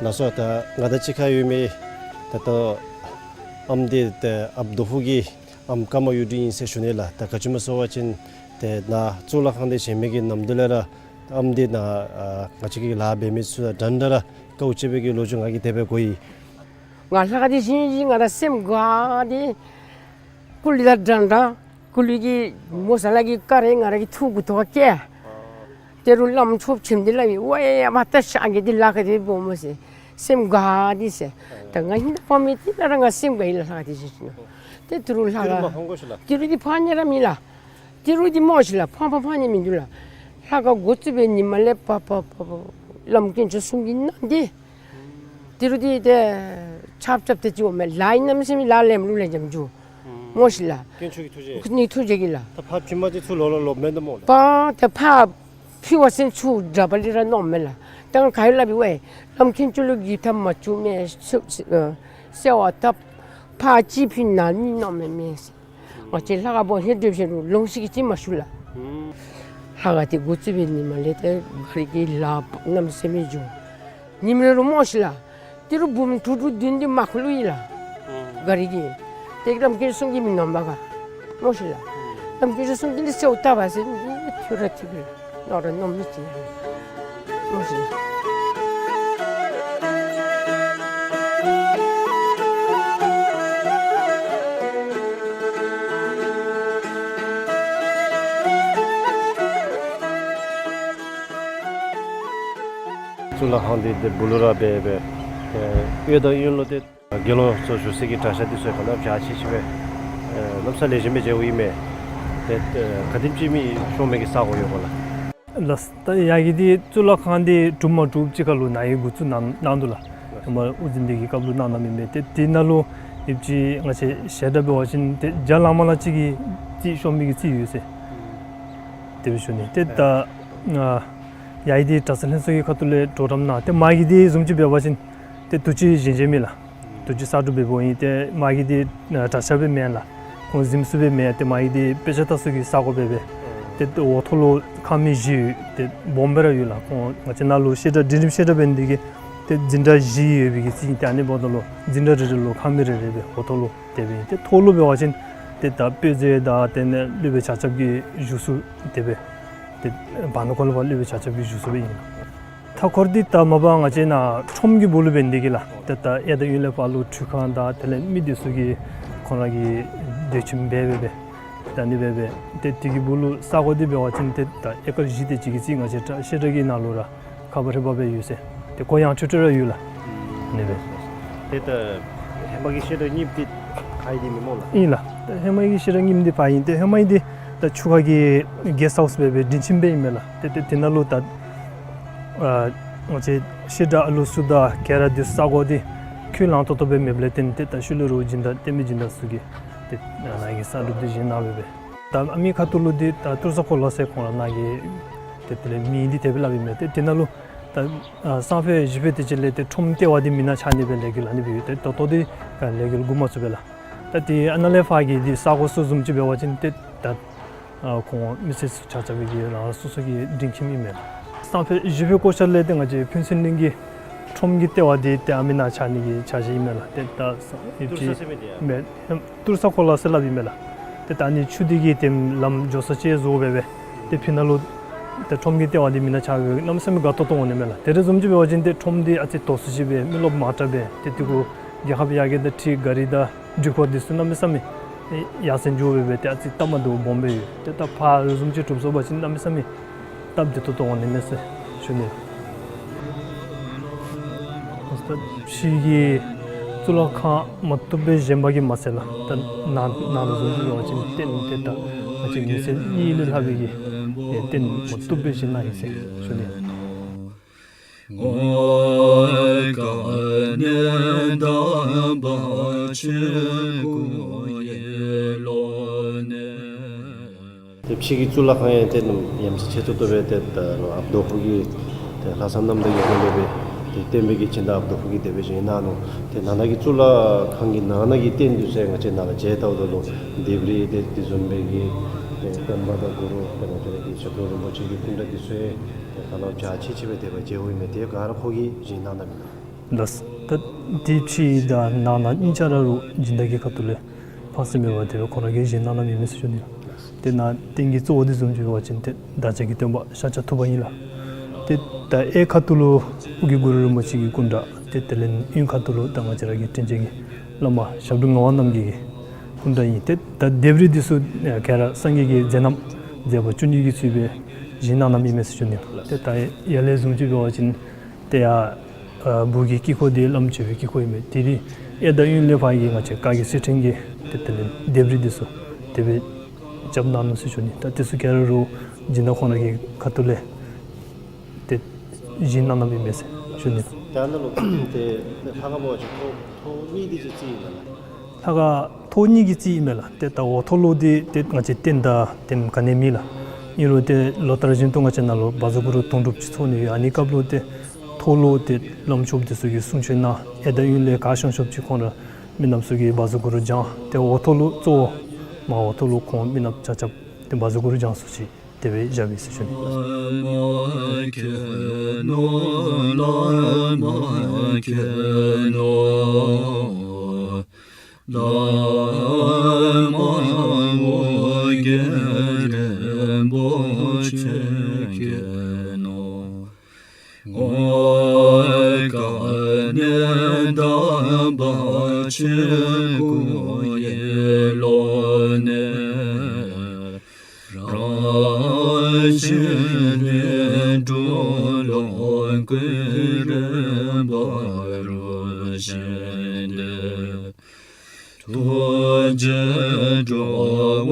ལགས་སོ། ད་ང་དང་གཅིག་ཁར་ཡོད་མི་ད་ལྟོ་ཨམ་འདི་ད་ཨཔ་རྡོ་ཧུ་གི་ཨམ་ཀརྨ་གཡུ་སྒྲོན་ཨིན་ཟེར་ཞུ་ནི་ལགས། ད་ག་ཅི་སྨོ་ཟེར་བ་ཅིན་ཏེ་ནཱ་གཙུག་ལག་ཁང་འདི་བཞེངས་མི་གི་ནམ་དུས་ལས་ར་ཨམ་འདི་ནཱ་ཨ་ང་བཅས་ཀྱི་ལཱ་འབད་མི་ཚུ་དང་འདྲན་འདྲ་ར་དཀའཝ་སྤྱད་པའི་གི་ལོ་རྒྱུས་ང་གིས་དེ་སྦེ་གོ་ཡི། ང་ལྷ་ཁང་འདི་བཞེངས་ཞིནམ་ང་ར་སེམས་དགའ་སྟེ་སྐུ་ལུས་དང་འདྲན་འདྲ། སྐུ་ལུས་ཀྱི་མོ་ས་ལ་གི་ཀ་རེ་ང་ར་གི་ཐུགས་གུ་ཐོག་བཀལ། ཏེ་རུང་བླམ་ཆོསཔ་ཆེན་འདི་ལགས་ཨིན། ཝའེ་ཨ་མ་ད་ཤ་གི་འདི་ལཱ་ག་དེ་སྦོམ་སྨོ་ཟེར་སེམས་དགའ་སྟེ་ཟེར། ད་ང་ཧིང་ད་ཕ་མེ་ཏི་ལ་ར་ང་སེམས་དགའ་ཡི་ལགས། ལྷ་ཁང་འདི་བཞེངས་ཞིནམ་ལས། ཏེ་ད་རུང་ལྷ་ཁང་ཏི་རུ་འདི་ཕར་ཉལ་ར་མེད་ལགས། ཏི་རུ་འདི་སྨོ་ཤིག་ལགས། ཕར་ཕར་ཕར་ཉལ་མིན་འདུག་ལགས། ལྷ་ཁང་འགོ་བཙུགས་པའི་ཉིནམ་ལས་ཕར་ཕར་ཕར་ཕར་བླམ་དཀོན་མཆོག་གསུམ་གྱི་ནང་འདི། ཏི་རུ་འདི་ཏེ་ཆབ་ཆབ་ཏེ་ཅིག་འོང་མས། ལཱ་ཨིན་ནམ་ཟེར་མི་ལཱ་ལེགས་ལུ་ལེགས་ཤོམ་འགྱོ་སྨོ་ཤིག་ལགས། དཀོན་མཆོག་གི་ཐུགས་རྗེ། ནི་ཐུགས་རྗེ་གིས་ལགས། ད་ཕར་བྱོན་མི་འདི་ཚུ་ལོག་ལོག་ལོག་མེན་འདུག་སྨོ་ལགས། པ་ཏེ་ཕར་ཕུལ་བ་ཟེར་ཚུར་དྲག་པ་ལས་ར་མནོཝ་མས་ལགས། ད་ང་ག་ཡོད་སླབ་ཨིན་ཝའེ། བླམ་དཀོན་མཆོག་ལུ་གི་ཐབས་མ་བྱུང་མས། གསོལ་བ་བཏབ། ཕར་ཅིག་ཕུལ་ནཱ་མི་མནོཝ་མས་མས། ང་བཅས་ལྷ་ཁང་འབོ་ཧེ་འགྱོ་ཞིནམ་ལས་ལོང་ཤིག་གི་ཅིག་མ་ཞུ་ལགས། ལྷ་ཁང་འདི་འགོ་བཙུགས་པའི་ཉིནམ་ལས་ཏེ་ག་རི་གི་ལཱ་གནམ་མེད་ས་མེད་འགྱོ། ཉིནམ་རེ་རུང་སྨོ་ཤིག་ལགས། ཏི་རུ་འབུམ་དྲུག་དྲུག་བདུན་བདུན་མ་ཁུ་ལུ་ཡི་ལགས། ག་རི་གི། ཏེ་བླམ་དཀོན་མཆོག་གསུམ་གྱི་མི་མནོཝ་མས་ག་སྨོ་ཤིག་ལགས། བླམ་དཀོན་མཆོག་གསུམ་གྱིས་ལགས་གསོལཝ་བཏབ་པ་ཟེར་ཏེ་ཐུགས་ར་ཐིག་གི་ལགས། ནོར་ར་ནོར་མི་ཅིག་ལགས། གཙུག་ལག་ཁང་འདི་འདི་སྦུག་ལུ་ར་སྦེ་སྦེ་ཨེ་གཡོན་དང་གཡོན་ལུ་ཏེ་དགེ་སློང་ཚུ་བཞུགས་སའི་གི་གྲྭ་ཤག་འདི་ཚུ་གནམ་མེད་ས་མེད་ཅིག་སྦེ་ཨེ་གནམ་མེད་ས་མེད་ལེགས་ཤོམ་སྦེ་མཇལཝ་ཨིན་མས། ཏེ་ཨེ་ག་དེམ་ཅིག་མི་ཤོང་མི་གི་ས་གོ་ཡོད་ག་ལགས། ལགས། ད་ཡ་གི་འདི་གཙུག་ལག་ཁང་འདི་གྲུབ་མ་གྲུབ་ཅིག་ཁར་ལུ་ནཱ་གིས་འགོ་བཙུགས་གནང་གནང་འདུག་ལགས། ཧེ་མ་དབུ་འཛིན་འདི་གི་སྐབས་ལུ་གནང་གནངམ་ཨིན་མས། ཏེ་དེ་ནང་ལུ་ཡོདཔ་ཅིག་ང་བཅས་ཞལ་གྲངས་འབད་བ་ཅིན་ཏེ་བརྒྱ་ལང་མ་ལང་ཅིག་གི་རྩིས་ཤོང་མི་གི་རྩིས་ཡོད་ཟེར། དེ་སྦེ་ཞུ་ནི། ཏེ་ད་ཡ་གི་འདི་གྲྭ་ཚང་ལྷན་ཚོགས་ཀྱི་ཁ་ཐུག་ལས་གྲོགས་རམ་གནང་། ཏེ་མ་གི་འདི་བཟུམ་ཅིག་འབད་བ་ཅིན་ཏེ་དུས་ཅི་བཞེངས་བཞེངསམ་ཨིན་ལགས། དུས་ཅི་གསར་སྒྲུབ་འབདཝ་ཨིན། ཏེ་མ་གི་འདི་གྲྭ་ཤག་སྦེ་མེན་ལགས། ཁོང་གཟིམ་ས་སྦེ་མེན། ཏེ་མ་གི་འདི་དཔེ་ཆ་ལྟ་ས་གི་ས་གོ་སྦེ་སྦེ། ཏེ་འོག་ཐོག་ལུ་ཁང་མིག་བཞི་ཡོད། ཏེ་སྦོམ་སྦེ་ར་ཡོད་ལགས། ཁོང་ང་བཅས་ནཱ་ལུ་བཤད་གྲྭ་འབྲིང་རིམ་བཤད་གྲྭ་འབད་ནི་དེ་གིས་ཏེ་འཛིན་གྲྭ་བཞི་ཡོད་པའི་གི་རྩིས་ཨིན། ཏེ་ཨ་ནི་འབདཝ་ད་ལུ་འཛིན་གྲྭ་རེ་རེ་ལུ་ཁང་མིག་རེ་རེ་སྦེ་འོག་ཐོག་ལུ་དེ་སྦེ་ཨིན། ཏེ་ཐོག་ལུ་འབད་བ་ཅིན་ཏེ་ད་དཔེ་མཛོད་དང་དེ་ལས་སློབ་དཔོན་ཆ་ཁྱབ་ཀྱི་བཞུགས་ས་དེ་སྦེ་ཏེ་བར་ན་ཁོ་ལུ་ཕར་སློབ་དཔོན་ཆ་ཁྱབ་ཀྱི་བཞུགས་ས་སྦེ་ཨིན། མཐའ་འཁོར་འདི་ད་མ་པ་ང་བཅས་ནཱ་ཁྲོམ་གྱི་སྦུག་ལུ་འབད་ནི་དེ་གིས་ལགས། ཏེ་ད་གཡས་དང་གཡོན་ལས་ཕར་ལུ་འཕྲུལ་ཁང་དང་དེ་ལས་མི་འདི་ཚུ་གིས་ཁོང་ར་གི་སྡོད་ཁྱིམ་འབད་འབད་སྦེ་ད་ཨ་ནི་སྦེ་སྦེ་ཏེ་དེ་གི་སྦུག་ལུ་ས་གོ་འདི་འབད་བ་ཅིན་ཏེ་ད་ཨེ་ཀར་བཞི་དེ་ཅིག་གི་རྩིས་ང་བཅས་བཤད་གྲྭ་གི་ནང་ལུ་ར་ཁ་པར་ཧེ་མ་སྦེ་ཡོད་ཟེར། ཏེ་ཁོ་ཡང་ཆོས་ཁྲིད་ར་ཡོད་ལགས། ཨ་ནི་སྦེ། ཏེ་ད་ཧེ་མ་གི་བཤད་གྲྭ་གཉིསཔོ་འདི་ཕར་ཨིན་དེ་མེན་སྨོ་ལགས། ཨིན་ལགས། ད་ཧེ་མ་གི་བཤད་གྲྭ་གཉིསཔོ་འདི་ཕར་ཨིན། ཏེ་ཧེ་མ་གི་འདི་ད་ཆུ་ཁ་གི་གེསཊ་ཧའུསི་སྦེ་སྦེ་སྡིངས་ཆ་སྦེ་ཨིན་མས་ལགས། ཏེ་ཏེ་དེ་ནང་ལུ་ད་ཨ་ང་བཅས་བཤད་གྲྭ་ཨ་ལུ་ཚུ་དང་ག་ར་འདི་ས་གོ་འདི་ཁོད་ལང་ཏོག་ཏོ་སྦེ་མེདཔ་ལས་བརྟེན་ཏེ་ད་ཤུལ་ལས་ར་སྦྱིན་བདག་བསྟན་པའི་སྦྱིན་བདག་ཚུ་གིས་ཏེ་ནཱ་གི་ས་སྒྲུབ་འདི་བཞེངས་གནང་སྦེ་སྦེ། ད་ཨ་མི་ཁ་ཐུག་ལུ་འདི་ད་ཏུར་ས་གོ་ལ་ཟེར་ཁོང་ར་ནཱ་གི་ཏེ་དེ་ལས་མིང་འདི་དེ་སྦེ་སླབ་ཨིན་མས། ཏེ་དེ་ནང་ལུ་ད་ཨ་སང་ཕོད་གཞེས་ཕོད་དེ་ཅིག་ལས་ཏེ་ཁྲོམ་ལྟེ་བ་འདི་མེ་ནང་ཆགས་ནི་སྦེ་ལས་འགུལ་ཨ་ནི་སྦེ་ཡོད། ཏེ་ད་ལྟོ་འདི་ག་ལས་འགུལ་འགོ་མ་བཙུགས་པས་ལགས། ད་ཏེ་ཨ་ནཱ་ལས་ཕར་གྱི་འདི་ས་གོ་ཚུ་བཟུམ་ཅིག་འབད་བ་ཅིན་ཏེ་ད་ཨ་ཁོང་མི་སེར་ཚུ་ཆ་ཁྱབ་ཀྱི་རང་སོ་སོ་གི་སྒྲིང་ཁྱིམ་ཨིན་མས། སང་ཕོད་གཞེས་ཕོད་སྐོར་ཆ་ལས་ཏེ་ང་བཅས་ཕུན་ཚོགས་གླིང་གི་ཁྲོམ་གྱི་ལྟེ་བ་འདི་ཏེ་ཨ་མི་ནང་ཆགས་ནི་གི་འཆར་གཞི་ཨིན་མས་ལགས། ཏེ་ད་ས་ཏུར་ས་ཟེར་མི་འདི་ཡང་མེན་ཏུར་ས་གོ་ལ་ཟེར་སླབ་ཨིན་མས་ལགས། ཏེ་ད་ཨ་ནི་ཆུ་འདི་གི་ཏེ་ལམ་འགྱོ་ས་ཅིག་བཟོ་སྦེ་སྦེ་ཏེ་ཕི་ནང་ལུ་ཏེ་ཁྲོམ་གྱི་ལྟེ་བ་འདི་མེ་ནང་ཆགས་སྦེ་གནམ་མེད་ས་མེད་དགའ་ཏོག་ཏོ་འོང་ནི་མས་ལགས། དེ་རེ་བཟུམ་ཅིག་འབད་བ་ཅིན་ཏེ་ཁྲོམ་འདི་ཨ་ཙི་དོག་སུ་ཅིག་སྦེ་མི་རློབས་མང་དྲགས་སྦེ་ཏེ་དེ་གུ་རྒྱལ་ཁབ་ཡར་རྒྱས་དང་འཁྲིལ་ག་རི་དང་འགྲུལ་འཁོར་འདི་ཚུ་གནམ་མེད་ས་མེད་ཡར་སེང་འགྱོ་སྦེ་སྦེ་ཏེ་ཨ་ཙི་སྟབས་མ་བདེཝ་སྦོམ་སྦེ་ཡོད། ཏེ་ད་ཕར་རེ་བཟུམ་ཅིག་གྲུབ་སོང་པ་ཅིན་གནམ་མེད་ས་མེད་སྟབས་བདེ་ཏོག་ཏོ་འོང་ནི་མས་ཟེར་ཞུ་ནི། ཕྱི་གི་གཙུག་ལག་ཁང་མ་བཏུབ་སྦེ་བཞེངས་པ་གིས་མ་ཚད་ལགས། ད་ནང་ནང་ལུ་བཟུམ་ཅིག་འབད་བ་ཅིན་རྟེན་འདི་ད་ང་བཅས་མི་སེར་གཉིས་ལས་ལྷག་པའི་གི་རྟེན་མ་བཏུབ་སྦེ་བཞེངས་གནང་ཡི་ཟེར་ཞུ་ནི། ཏེ་ཕྱི་གི་གཙུག་ལག་ཁང་ཡང་ཏེ་ཡ་མཚན་ཆེ་ཏོག་ཏོ་སྦེ་ཏེ་ད་ཨཔ་རྡོ་ཕུག་གི་ཏེ་ལྷ་བསངས་གནངམ་ད་གི་སྐོར་ལས་སྦེ་ཏེ་བསྟན་པའི་གི་སྦྱིན་བདག་ཨཔ་རྡོ་ཕུག་གིས་དེ་སྦེ་བཞེངས་གནང་ནུག། ཏེ་ནང་ན་གི་གཙུག་ལག་ཁང་གི་ནང་ན་གི་རྟེན་འདི་ཚུ་ང་བཅས་ནཱ་ལུ་མཇལ་བལྟཝ་ད་ལུ་ལྡེབས་རིས་ཏེ་དེ་བཟུམ་སྦེ་གི་ཏེ་པདྨ་དང་གུ་རུ་ཏེ་ང་བཅས་ར་གི་ཞབས་དྲུང་རིན་པོ་ཆེ་གི་སྐུ་འདྲ་འདི་ཚུ་ཡང་ཏེ་ཧ་ལམ་འཇའ་ཆི་ཆི་སྦེ་དེ་སྦེ་མཇལཝ་ཨིན་མས། ཏེ་ག་ར་ཁོ་གིས་བཞེངས་གནང་གནངམ་ཨིན་ལགས། ལགས། ད་ཏེ་ཕྱི་དང་ནང་ན་གཉིས་ཆ་ར་རུ་སྦྱིན་བདག་གི་ཁ་ཐུག་ལས་ཕངས་སེམས་མེད་པར་དེ་སྦེ་ཁོང་ར་གིས་བཞེངས་གནང་གནངམ་ཨིན་མས་ཟེར་ཞུ་ནི་ལགས། ཏེ་ནཱ་རྟེན་གྱི་གཙོ་བོ་འདི་བཟུམ་ཅིག་འབད་བ་ཅིན་ཏེ་བདག་ཅག་གི་སྟོན་པ་ཤཱཀྱ་ཐུབ་པ་ཨིན་ལགས། ཏེ་ད་གཡས་ཁ་ཐུག་ལུ་ཨོ་རྒྱན་གུ་རུ་རིན་པོ་ཆེ་གི་སྐུ་འདྲ་ཏེ་དེ་ལས་གཡོན་ཁ་ཐུག་ལུ་ད་ང་བཅས་ར་གི་དྲིན་ཅན་གྱི་བླ་མ་ཞབས་དྲུང་ངག་དབང་རྣམ་རྒྱལ་གྱི་སྐུ་འདྲ་ཨིན། ཏེ་ད་ལྡེབས་རིས་འདི་ཚུ་ག་ར་སངས་རྒྱས་ཀྱི་མཛད་རྣམ་མཛད་པ་བཅུ་གཉིས་ཀྱི་ཚུལ་སྦེ་བཞེངས་གནང་གནངམ་ཨིན་མས་ཟེར་ཞུ་ནི། ཏེ་ད་ཡར་ལས་བཟུམ་ཅིག་འབད་བ་ཅིན་ཏེ་ཡར་ཨ་སྦུག་གི་དཀྱིལ་འཁོར་འདི་བླམ་མཆོད་པའི་དཀྱིལ་འཁོར་ཨིན་མས། དེ་རིང་གཡས་དང་གཡོན་ལས་ཕར་གྱི་ང་བཅས་བཀའ་བརྒྱུད་སྲིད་ཕྲེང་གི་ཏེ་དེ་ལས་ལྡེབས་རིས་འདི་ཚུ་དེ་སྦེ་རྐྱབ་གནང་ནུག་ཟེར་ཞུ་ནི། ད་འདི་ཚུ་ག་ར་རུ་སྦྱིན་བདག་ཁོང་ར་གི་ཁ་ཐུག་ལས་ཏེ་བཞེངས་གནང་གནངམ་ཨིན་མས་ཟེར་ཞུ་ནི། ད་ནཱ་ལུ་ཏེ་ལྷ་ཁང་འབད་བ་ཅིན་ཐོག་ཐོག་གཉིས་འདི་ཅིག་རྩིས་ཨིན་མས་ལགས། ལྷ་ཁང་ཐོག་གཉིས་ཀྱི་རྩིས་ཨིན་མས་ལགས། ཏེ་ད་འོག་ཐོག་ལུ་འདི་ཏེ་ང་བཅས་རྟེན་དང་རྟེན་ག་ནི་མེད་ལགས། ཨིན་རུང་ཏེ་ལོ་ལྟར་བཞིན་དུ་ང་བཅས་ནཱ་ལུ་བཛྲ་གུ་རུ་དུང་སྒྲུབ་ཅིག་ཚོགས་ནི་ཡོད། ཨ་ནི་སྐབས་ལུ་ཏེ་ཐོག་ལུ་ཏེ་བླམ་ཆོསཔ་འདི་ཚུ་གིས་གསུང་ཆོག་གནང་། གཡས་དང་གཡོན་ལས་ག་ཤོང་ཤོངམ་ཅིག་ཁོང་ར་མི་ནགཔ་ཚུ་གིས་བཛྲ་གུ་རུ་བགྱང་། ཏེ་འོག་ཐོག་ལུ་གཙོ་བོ་མར་འོག་ཐོག་ལུ་ཁོང་མི་ནགཔ་ཆ་ཁྱབ་ཏེ་བཛྲ་གུ་རུ་བགྱང་ས་ཅིག་དེ་སྦེ་བཞགཔ་ཨིན་ཟེར་ཞུ་ནི། ཐུགས་རྗེས་འགྲོ་བ་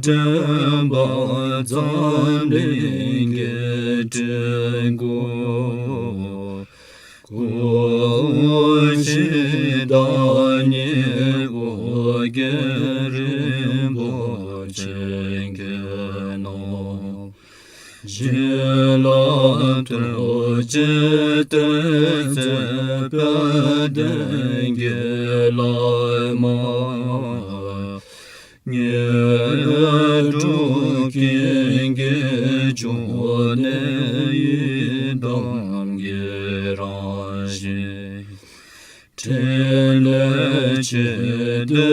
འདྲེན་པ་འཛམ་གླིང་གི་སྤྲུལ་སྐུ། སྐུ་མཆེད་བདག་ཉིད་ཨོ་རྒྱན་རིན་པོ་ཆེ་མཁྱེན་ནོ། བྱིན་རླབས་ཐུགས་རྗེས་ཏེ་དཔལ་ལྡན་གྱི་བླ་མ། དངོས་གྲུབ་ཀྱི་ ཆེད་དུ་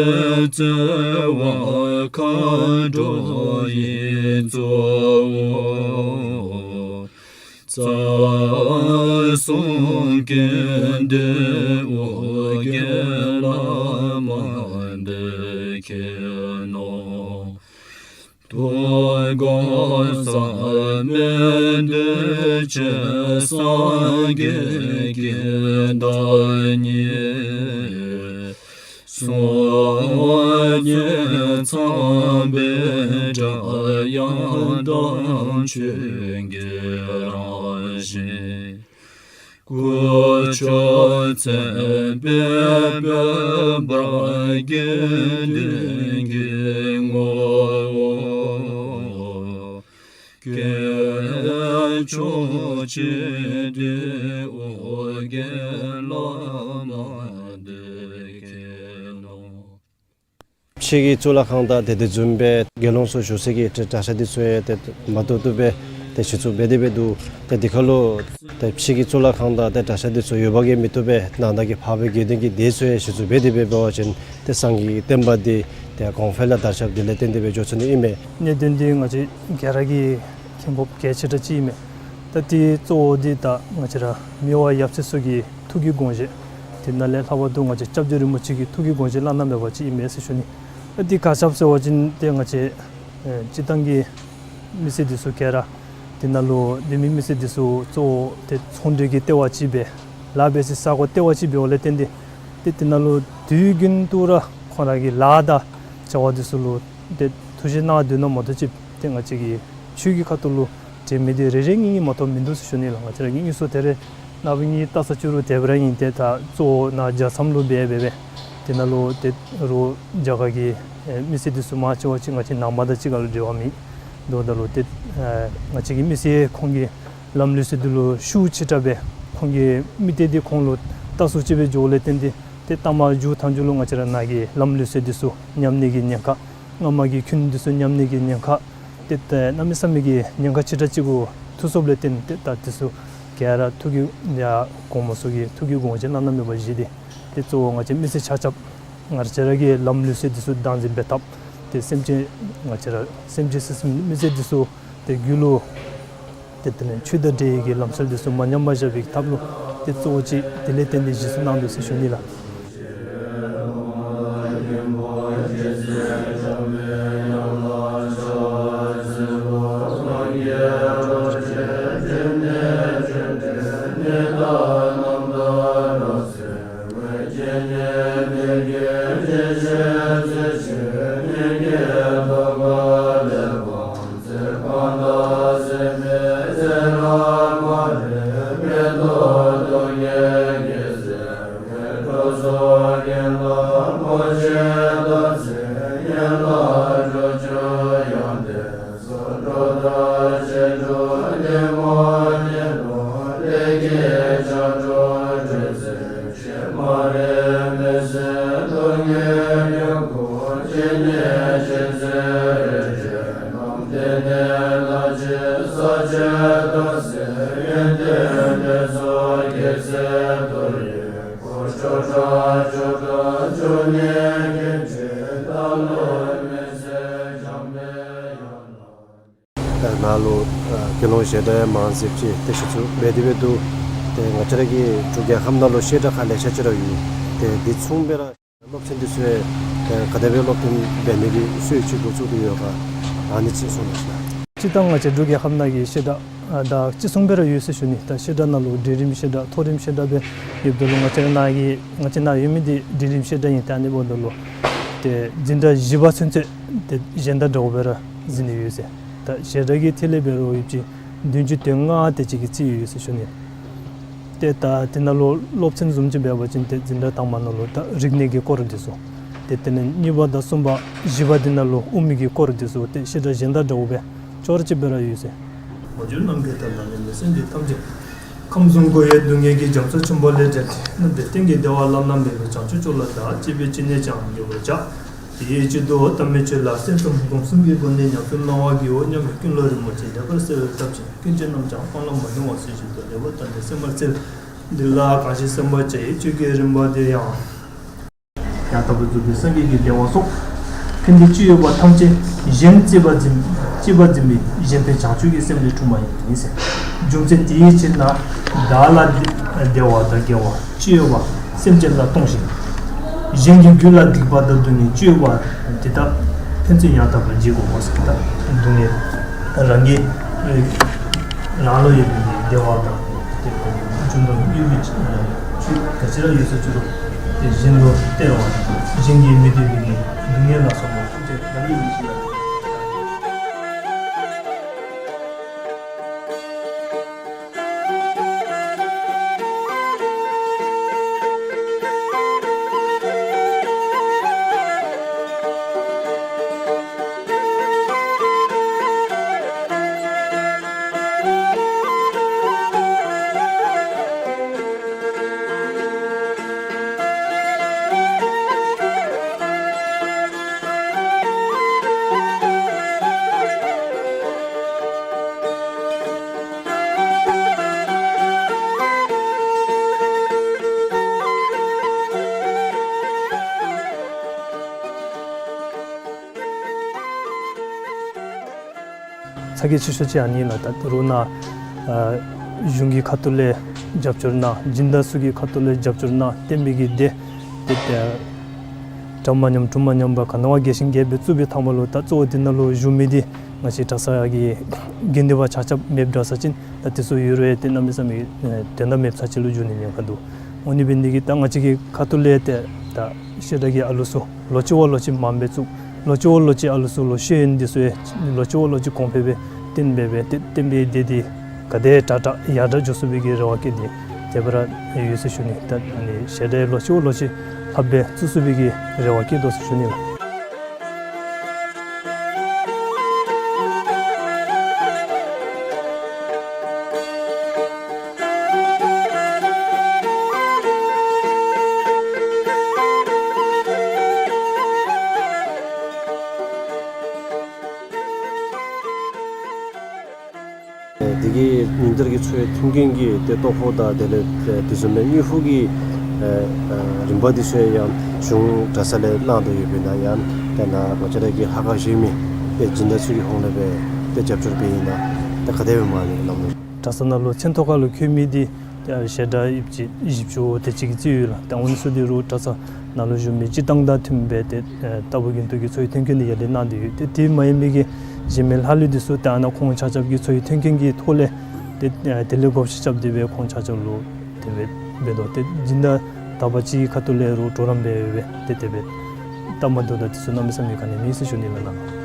བརྩེ་བ་མཁའ་འགྲོ་ཡི་གཙོ་བོ། རྩ་གསུམ་ཀུན་འདུས་ཨོ་རྒྱན་བླ་མ་འདི་མཁྱེན་ནོ། དུས་གང་ཟག་མེད་འདུས་བྱས་སངས་རྒྱས་ཀྱི་བདག་ཉིད། སངས་རྒྱས་ཚངས་པའི་སྒྲ་དབྱངས་དང་ཆོས་ཀྱི་རང་བཞིན། སྐུ་མཆོག་མཚན་དཔལ་དཔལ་འབར་དགེ་འདུན་གྱི་ངོ་བོ། སྐྱེས་མཆོག་ཆེ་འདུས་ཨོ་རྒྱན་བླ་མ་འདི་མཁྱེན་ནོ། ཕྱི་གི་གཙུག་ལག་ཁང་དང་ཏེ་དེ་བཟུམ་སྦེ་དགེ་སློང་ཚུ་བཞུགས་སའི་གི་གྲྭ་ས་འདི་ཚུ་ཡང་ཏེ་མ་ཏོག་ཏོ་སྦེ་ཏེ་གཞི་བཙུགས་འབད་དེ་སྦེ་འདུག། ཏེ་དེ་ཁར་ལུ་ཏེ་ཕྱི་གི་གཙུག་ལག་ཁང་དང་ཏེ་གྲྭ་ས་འདི་ཚུ་ཡོདཔ་གིས་མི་བཏུབ་པས། ནང་ན་གི་འཕགས་པའི་དགེ་འདུན་གྱི་སྡེ་ཚུ་ཡང་གཞི་བཙུགས་འབད་དེ་སྦེ་འབད་བ་ཅིན་ཏེ་སངས་རྒྱས་ཀྱི་བསྟན་པ་འདི་ཏེ་གོང་འཕེལ་ལ་དར་ཁྱབ་འདི་ལས་བརྟེན་ཏེ་སྦེ་འགྱོ་ཚུགས་ནི་ཨིན་མས། གནད་དོན་འདི་ང་བཅས་ག་ར་གིས་མཁྱེན་དགོཔ་གལ་ཆེ་དྲགས་ཅིག་ཨིན་མས། ད་འདི་གཙོ་བོ་འདི་ད་ང་བཅས་ར་མི་དབང་ཡབ་སྲས་ཚུ་གི་ཐུགས་ཀྱི་དགོངས་བཞེད། དེ་ནང་ལས་ལྷག་པར་དུ་ང་བཅས་སྐྱབས་རྗེ་རིན་པོ་ཆེ་གི་ཐུགས་ཀྱི་དགོངས་བཞེད་བླ་ན་མེད་པ་ཅིག་ཨིན་མས་ཟེར་ཞུ་ནི། ད་འདི་ག་ཅི་སྦེ་ཟེར་བ་ཅིན་ཏེ་ང་བཅས་ཨེ་སྤྱིར་བཏང་གི་མི་སེར་འདི་ཚུ་ག་ར་དེ་ནང་ལུ་སྡོད་མི་མི་སེར་འདི་ཚུ་གཙོ་བོ་ཏེ་ཚོང་འབྲེལ་གྱི་ལྟེ་བ་ཅིག་སྦེ་ལཱ་འབད་སའི་ས་གོ་ལྟེ་བ་ཅིག་འབདཝ་ལས་བརྟེན་ཏེ་ཏེ་དེ་ནང་ལུ་དུས་རྒྱུན་དུ་ར་ཁོང་ར་གི་ལཱ་དང་བྱ་བ་འདི་ཚུ་ལུ་ཏེ་ཐུགས་བཞེས་གནང་སྡོད་ནི་མ་གཏོགས་ཅིག་ཏེ་ང་བཅས་ཀྱི་ཆོས་ཀྱི་ཁ་ཐུག་ལུ་འབྲེལ་མི་འདི་རེ་རེ་གཉིས་གཉིས་མ་གཏོགས་མིན་འདུག་ཟེར་ཞུ་ནི་ལགས། ང་བཅས་ར་གི་དངོས་སུ་ད་རེས་ནངས་པ་ངེའི་ལྟ་ས་ཅིག་རུང་དེ་སྦེ་ར་ཨིན། ཏེ་ད་གཙོ་བོ་ནཱ་རྒྱལ་མཚམས་ལུ་འབད་འབད་སྦེ་དེ་ནང་ལུ་ཏེ་རོགས་རྒྱ་གར་གྱི་ཨེ་མི་སེར་འདི་ཚུ་མང་ཆེ་བ་ཅིག་ང་བཅས་ནང་པ་དང་གཅིག་ཁར་ལུ་འབྲེལ་བ་མེད། དོ་ད་ལུ་ཏེ་ཨེ་ང་བཅས་ཀྱི་མི་སེར་ཁོང་གིས་ལམ་ལུགས་ཟེར་འདི་ལུ་ཤུགས་ཆེ་དྲགས་སྦེ་ཁོང་གི་མི་སྡེ་འདི་ཁོང་ལུ་ལྟ་སུ་ཅིག་སྦེ་འགྱོཝ་ལས་བརྟེན་ཏེ་ཏེ་ལྟ་མ་འགྱོ་ཐངས་ཅིག་ལུ་ང་བཅས་ར་ནཱ་གི་ལམ་ལུགས་ཟེར་འདི་ཚུ་ཉམས་ནི་གི་ཉེན་ཁ། སྔ་མ་གི་ཁུངས་འདི་ཚུ་ཉམས་ནི་གི་ཉེན་ཁ། ཏེ་ཏེ་གནམ་མེད་ས་མེད་ཀྱི་ཉེན་ཁ་ཆེ་དྲགས་ཅིག་གུ་ཐུག་སོཔ་ལས་བརྟེན་ཏེ་ད་འདི་ཚུ་ག་ར་ཐུགས་ཀྱི་ཡ་གོང་མ་ཚུ་གི་ཐུགས་ཀྱི་དགོངས་བཞེད་བླ་ན་མེད་པ་བཞེས་ཏེ་ཏེ་གཙོ་བོ་ང་བཅས་མི་སེར་ཆ་ཁྱབ་ང་བཅས་ར་གི་ལམ་ལུགས་ཟེར་འདི་ཚུ་བདག་འཛིན་འབད་ཐབས། ཏེ་སེམས་ཅན་ང་བཅས་ར་སེམས་ཅན་སེམས་ཅན་མི་སེར་འདི་ཚུ་ཏེ་རྒྱུད་ལུ་ཏེ་དེ་ལས་ཆོས་དང་འབྲེལ་བའི་གི་ལམ་སྲོལ་འདི་ཚུ་མ་ཉམས་པར་བཞག་པའི་ཐབས་ལུ་ཏེ་གཙོ་བོ་ཅིག་དེ་ལས་བརྟེན་ཏེ་གཞི་བཙུགས་གནང་དོ་ཟེར་ཞུ་ནི་ལགས། ད་ནཱ་ལུ་ཨ་དགེ་སློང་བཤད་གྲྭ་ཡང་མང་སུ་ཅིག་ཏེ་གཞི་བཙུགས་འབད་དེ་འབད་འདུག། ཏེ་ང་བཅས་ར་གི་འབྲུག་རྒྱལ་ཁབ་ནང་ལུ་བཤད་གྲྭ་ཁག་ལེ་ཤ་ཅིག་ར་ཡོད། ཏེ་དེ་མཚུངས་སྦེ་ར་སློབ་ཚན་འདི་ཚུ་ཡང་ཏེ་ག་དེ་སྦེ་སློབ་སྟོན་འབད་ནི་གི་སྲོལ་ཅིག་འགོ་བཙུགས་ཏེ་ཡོད་ག་ཨ་ནི་ཅིག་གསུང་གནང་ཞུ་ལགས། སྤྱིར་བཏང་ང་བཅས་འབྲུག་རྒྱལ་ཁབ་ནང་གི་བཤད་གྲྭ་ཨ་ད་ཅི་གསུངས་པ་ར་ཡོད་ཟེར་ཞུ་ནི། ད་བཤད་གྲྭ་ནང་ལུ་འབྲིང་རིམ་བཤད་གྲྭ་མཐོ་རིམ་བཤད་གྲྭ་སྦེ་ཡོདཔ་ད་ལུ་ང་བཅས་ར་ནཱ་གི་ང་བཅས་ནཱ་ཡོད་མི་འདི་འབྲིང་རིམ་བཤད་གྲྭ་ཨིན། ད་ཨ་ནི་འབདཝ་ད་ལུ་ཏེ་འཛིན་གྲྭ་བཞི་པ་ཚུན་ཚོད་ཏེ་གཞན་དང་འདྲཝ་སྦེ་ར་འཛིན་ནི་ཡོད་ཟེར། ད་བཤད་གྲྭ་གི་ཐད་ལས་འབད་རུང་ཡོདཔ་ཅིག་བདུན་ཅུ་དོན་ལྔ་དེ་ཅིག་གི་རྩིས་ཡོད་ཟེར་ཞུ་ནི། ཏེ་ད་དེ་ནང་ལུ་སློབ་ཚན་བཟུམ་ཅིག་འབད་བ་ཅིན་ཏེ་འཛིན་གྲྭ་དང་པ་ནང་ལུ་ད་རིག་གནས་ཀྱི་སྐོར་འདི་ཚུ། ཏེ་དེ་ལས་གཉིས་པ་དང་གསུམ་པ་བཞི་པ་འདི་ནང་ལུ་དབུ་མའི་གི་སྐོར་འདི་ཚུ་ཏེ་བཤད་གྲྭ་གཞན་དང་འདྲཝ་སྦེ་ཅོག་ར་ཅིག་སྦེ་ར་ཡོད་ཟེར། མ་གྱུར་ནམ་མཁའི་མཐའ་ལ་གནས་པའི་སེམས་ཅན་ཐམས་ཅད། ཁམས་གསུམ་འཁོར་བའི་སྡུག་བསྔལ་གྱི་རྒྱ་མཚོ་ཆེན་པོ་ལས་བསྒྲལ་ཏེ། རྣམ་དག་གཏན་གྱི་བདེ་བ་བླ་ན་མེད་པ་བྱང་ཆུབ་མཆོག་ལ་བདག་གཅིག་པུས་ཅི་ནས་ཀྱང་འགོད་པར་བྱ། དེའི་ཕྱིར་དུ་དམ་པའི་ཆོས་ལ་སེམས་གཏིང་སྒོམ་གསུམ་གྱི་སྒོ་ནས་ཉམས་སུ་བླང་བར་བགྱིའོ་སྙམ་པའི་ཀུན་སློང་རིན་པོ་ཆེ་ལེགས་པར་གསལ་བའི་སྟོབས་ཀྱིས་ཀུན་གྱི་རྣམ་བྱང་སྤང་བླང་མ་ལྡང་བ་ཟིལ་གྱིས་གཏོར་ལེགས་པར་བརྟགས་ནས་སེམས་པར་གསལ། འདི་ལ་གང་ཞིག་སེམས་པར་བྱ་ཡི་ཆོས་ཀྱི་རིམ་པ་དེ་ཡང་། ཡང་དག་པར་རྫོགས་པའི་སངས་རྒྱས་ཀྱི་བདེ་བ་སོགས། ཕན་བདེ་ཅི་ཡོད་པ་ཐམས་ཅད་གཞན་གཅེས་པར་འཛིན། གཅེས་པར་འཛིན་པའི་གཞན་ཕན་བྱང་ཆུབ་ཀྱི་སེམས་ལས་འཁྲུངས་པ་ཡིན་ཟེར། རྒྱུ་མཚན་དེའི་ཕྱིར་ན། བདག་ལ་བདེ་བ་དང་དགེ་བ་ཅི་ཡོད་པ་སེམས་ཅན་ལ་གཏོང་ཞིང་། གཞན་གྱི་རྒྱུད་ལ་སྡིག་པ་དང་སྡུག་བསྔལ་ཅི་ཡོད་པ་དེ་དག་ཕན་ཚུན་ཡང་དག་པར་བརྗེ་དགོས་པ་ཟེར། ད་སྡུག་བསྔལ་རང་གི་རང་ལུ་ཡོད་པའི་བདེ་བ་དང་། དེ་ཁོ་རྒྱུ་དང་དངོས་པོའི་ཆོས་ག་ཅི་ར་ཡོད་ས་ཅི་རུང་དེ་གཞན་ལུ་སྟེར་བ་དང་། གཞན་གྱིས་མི་འདོད་པའི་སྡུག་བསྔལ་ལ་སོགས་པ་ཐམས་ཅད་རང་གི་ཡིད་བཞིན་ལ། ཚ་གྱང་ཆེ་ཤོས་ཅིག་ཨ་ནི་ལགས། ད་རུང་ནཱ་ཨ་གཞུང་གི་ཁ་ཐུག་ལས་རྒྱབ་སྐྱོར་གནང་། སྦྱིན་བདག་ཚུ་གི་ཁ་ཐུག་ལས་རྒྱབ་སྐྱོར་གནང་། བསྟན་པའི་གི་སྡེ་དེ་གྲ་མ་ཉམས་གྲུ་མ་ཉམས་པར་ག་ནི་བ་རྒྱས་ཤིང་རྒྱས་པར་བཙུགས་པའི་ཐ་མ་ལུ་ད་གཙོ་བོ་དེ་ནང་ལུ་བཞུགས་མི་དེ་ང་བཅས་གྲྭ་ཚང་གི་དགེ་འདུན་པ་ཆ་ཁྱབ་མེདཔ་འདྲ་ས་ཅིན་ད་དེ་ཚུ་ཡོད་རུང་ཡང་དེ་གནམ་མེད་ས་མེད་དོན་དག་མེདཔ་ས་ཅིག་ལུ་འགྱུར་ནི་ཉེན་ཁ་འདུག། འོ་ནི་འབད་ནི་དེ་གིས་ད་ང་བཅས་ཀྱི་ཁ་ཐུག་ལས་ཏེ་ད་བཤད་གྲྭ་གི་ཨ་ལུ་ཚུ་ལོ་གཅིག་བ་ལོ་གཅིག་མངམ་སྦེ་བཙུགས། ལོ་གཅིག་བ་ལོ་གཅིག་ཨ་ལུ་ཚུ་ལོ་ཤེས་ཡོན་འདི་ཚུ་ཡང་ལོ་གཅིག་བ་ལོ་གཅིག་གོང་འཕེལ་སྦེ་བརྟན་པའི་སྦེ་ཏེ་བསྟན་པའི་སྡེ་འདི་ག་དེ་དྲག་དྲག་ཡར་དྲག་འགྱོ་ཚུགས་པའི་གི་རེ་བ་བསྐྱེད་དེ་དེ་སྦེ་ར་ཡོད་ཟེར་ཞུ་ནི། ད་ཨ་ནི་བཤད་གྲྭ་ལོ་གཅིག་བ་ལོ་གཅིག་ལྷགཔ་སྦེ་བཙུགས་ཚུགས་པའི་གི་རེ་བ་བསྐྱེད་དོ་ཟེར་ཞུ་ནི་ལགས། དེ་གི་ཉིན་ལྟར་གྱི་འཚོ་བའི་མཐུན་རྐྱེན་གྱི་ཏེ་ལྟོ་ཕོགས་དང་དེ་ལས་ཏེ་དེ་བཟུམ་མའི་དངུལ་ཕོགས་ཀྱི་ཨ་ཨ་རིམ་པ་འདི་ཚུ་ཡང་གཞུང་གྲྭ་ཚང་ལས་གནང་དོ་ཡོདཔ་ཨིན་ན། ཡང་ཏེ་ནཱ་ང་བཅས་ར་གི་ལྷ་ཁང་བཞེངས་མི་ཏེ་སྦྱིན་བདག་ཚུ་གི་ཧོངས་ལས་སྦེ་ཏེ་རྒྱབ་སྐྱོར་འབད་ཨིན་ན། ཏེ་ག་དེ་སྦེ་མ་ལས་གནང་དོ། གྲྭ་ཚང་ནང་ལུ་མཚན་ཐོ་ཁ་ལུ་འཁོད་མི་འདི་ཏེ་བཤད་གྲྭ་ཡོདཔ་ཅིག་བཞི་བཅུ་དེ་ཅིག་གི་རྩིས་ཡོད་ལགས། ཏེ་འོ་ནི་ཚུ་འདི་རུང་གྲྭ་ཚང་ནང་ལུ་བཞུགས་མི་སྤྱིར་བཏང་དང་མཐུནམ་སྦེ་ཏེ་ཨེ་ལྟ་བུ་དགེ་འདུན་གྱི་འཚོ་བའི་མཐུན་རྐྱེན་འདི་ཡར་ལས་གནང་སྟེ་ཡོད། ཏེ་དེ་མ་ཡིན་པའི་གི་གཞན་མི་ལྷག་ལུས་འདི་ཚུ་ཏེ་ཨ་ནཱ་ཁོང་ཆ་ཁྱབ་ཀྱི་འཚོ་བའི་མཐུན་རྐྱེན་གྱི་ཐོག་ལས་ཏེ་ཨེ་དེ་ལས་བགོ་བཤའ་རྐྱབ་སྟེ་སྦེ་ཁོང་ཆ་ཁྱབ་ལུ་དེ་སྦེ་འབད་དོ། ཏེ་སྦྱིན་བདག་དག་པ་ཅིག་གི་ཁ་ཐུག་ལས་རུང་གྲོགས་རམ་འབད་སྦེ་ཏེ་དེ་སྦེ་སྟབས་མ་བདེཝ་དང་དེ་ཚུ་གནམ་མེད་ས་མེད་ག་ནི་མེད་ཟེར་ཞུ་ནི་ལགས་ནཱ།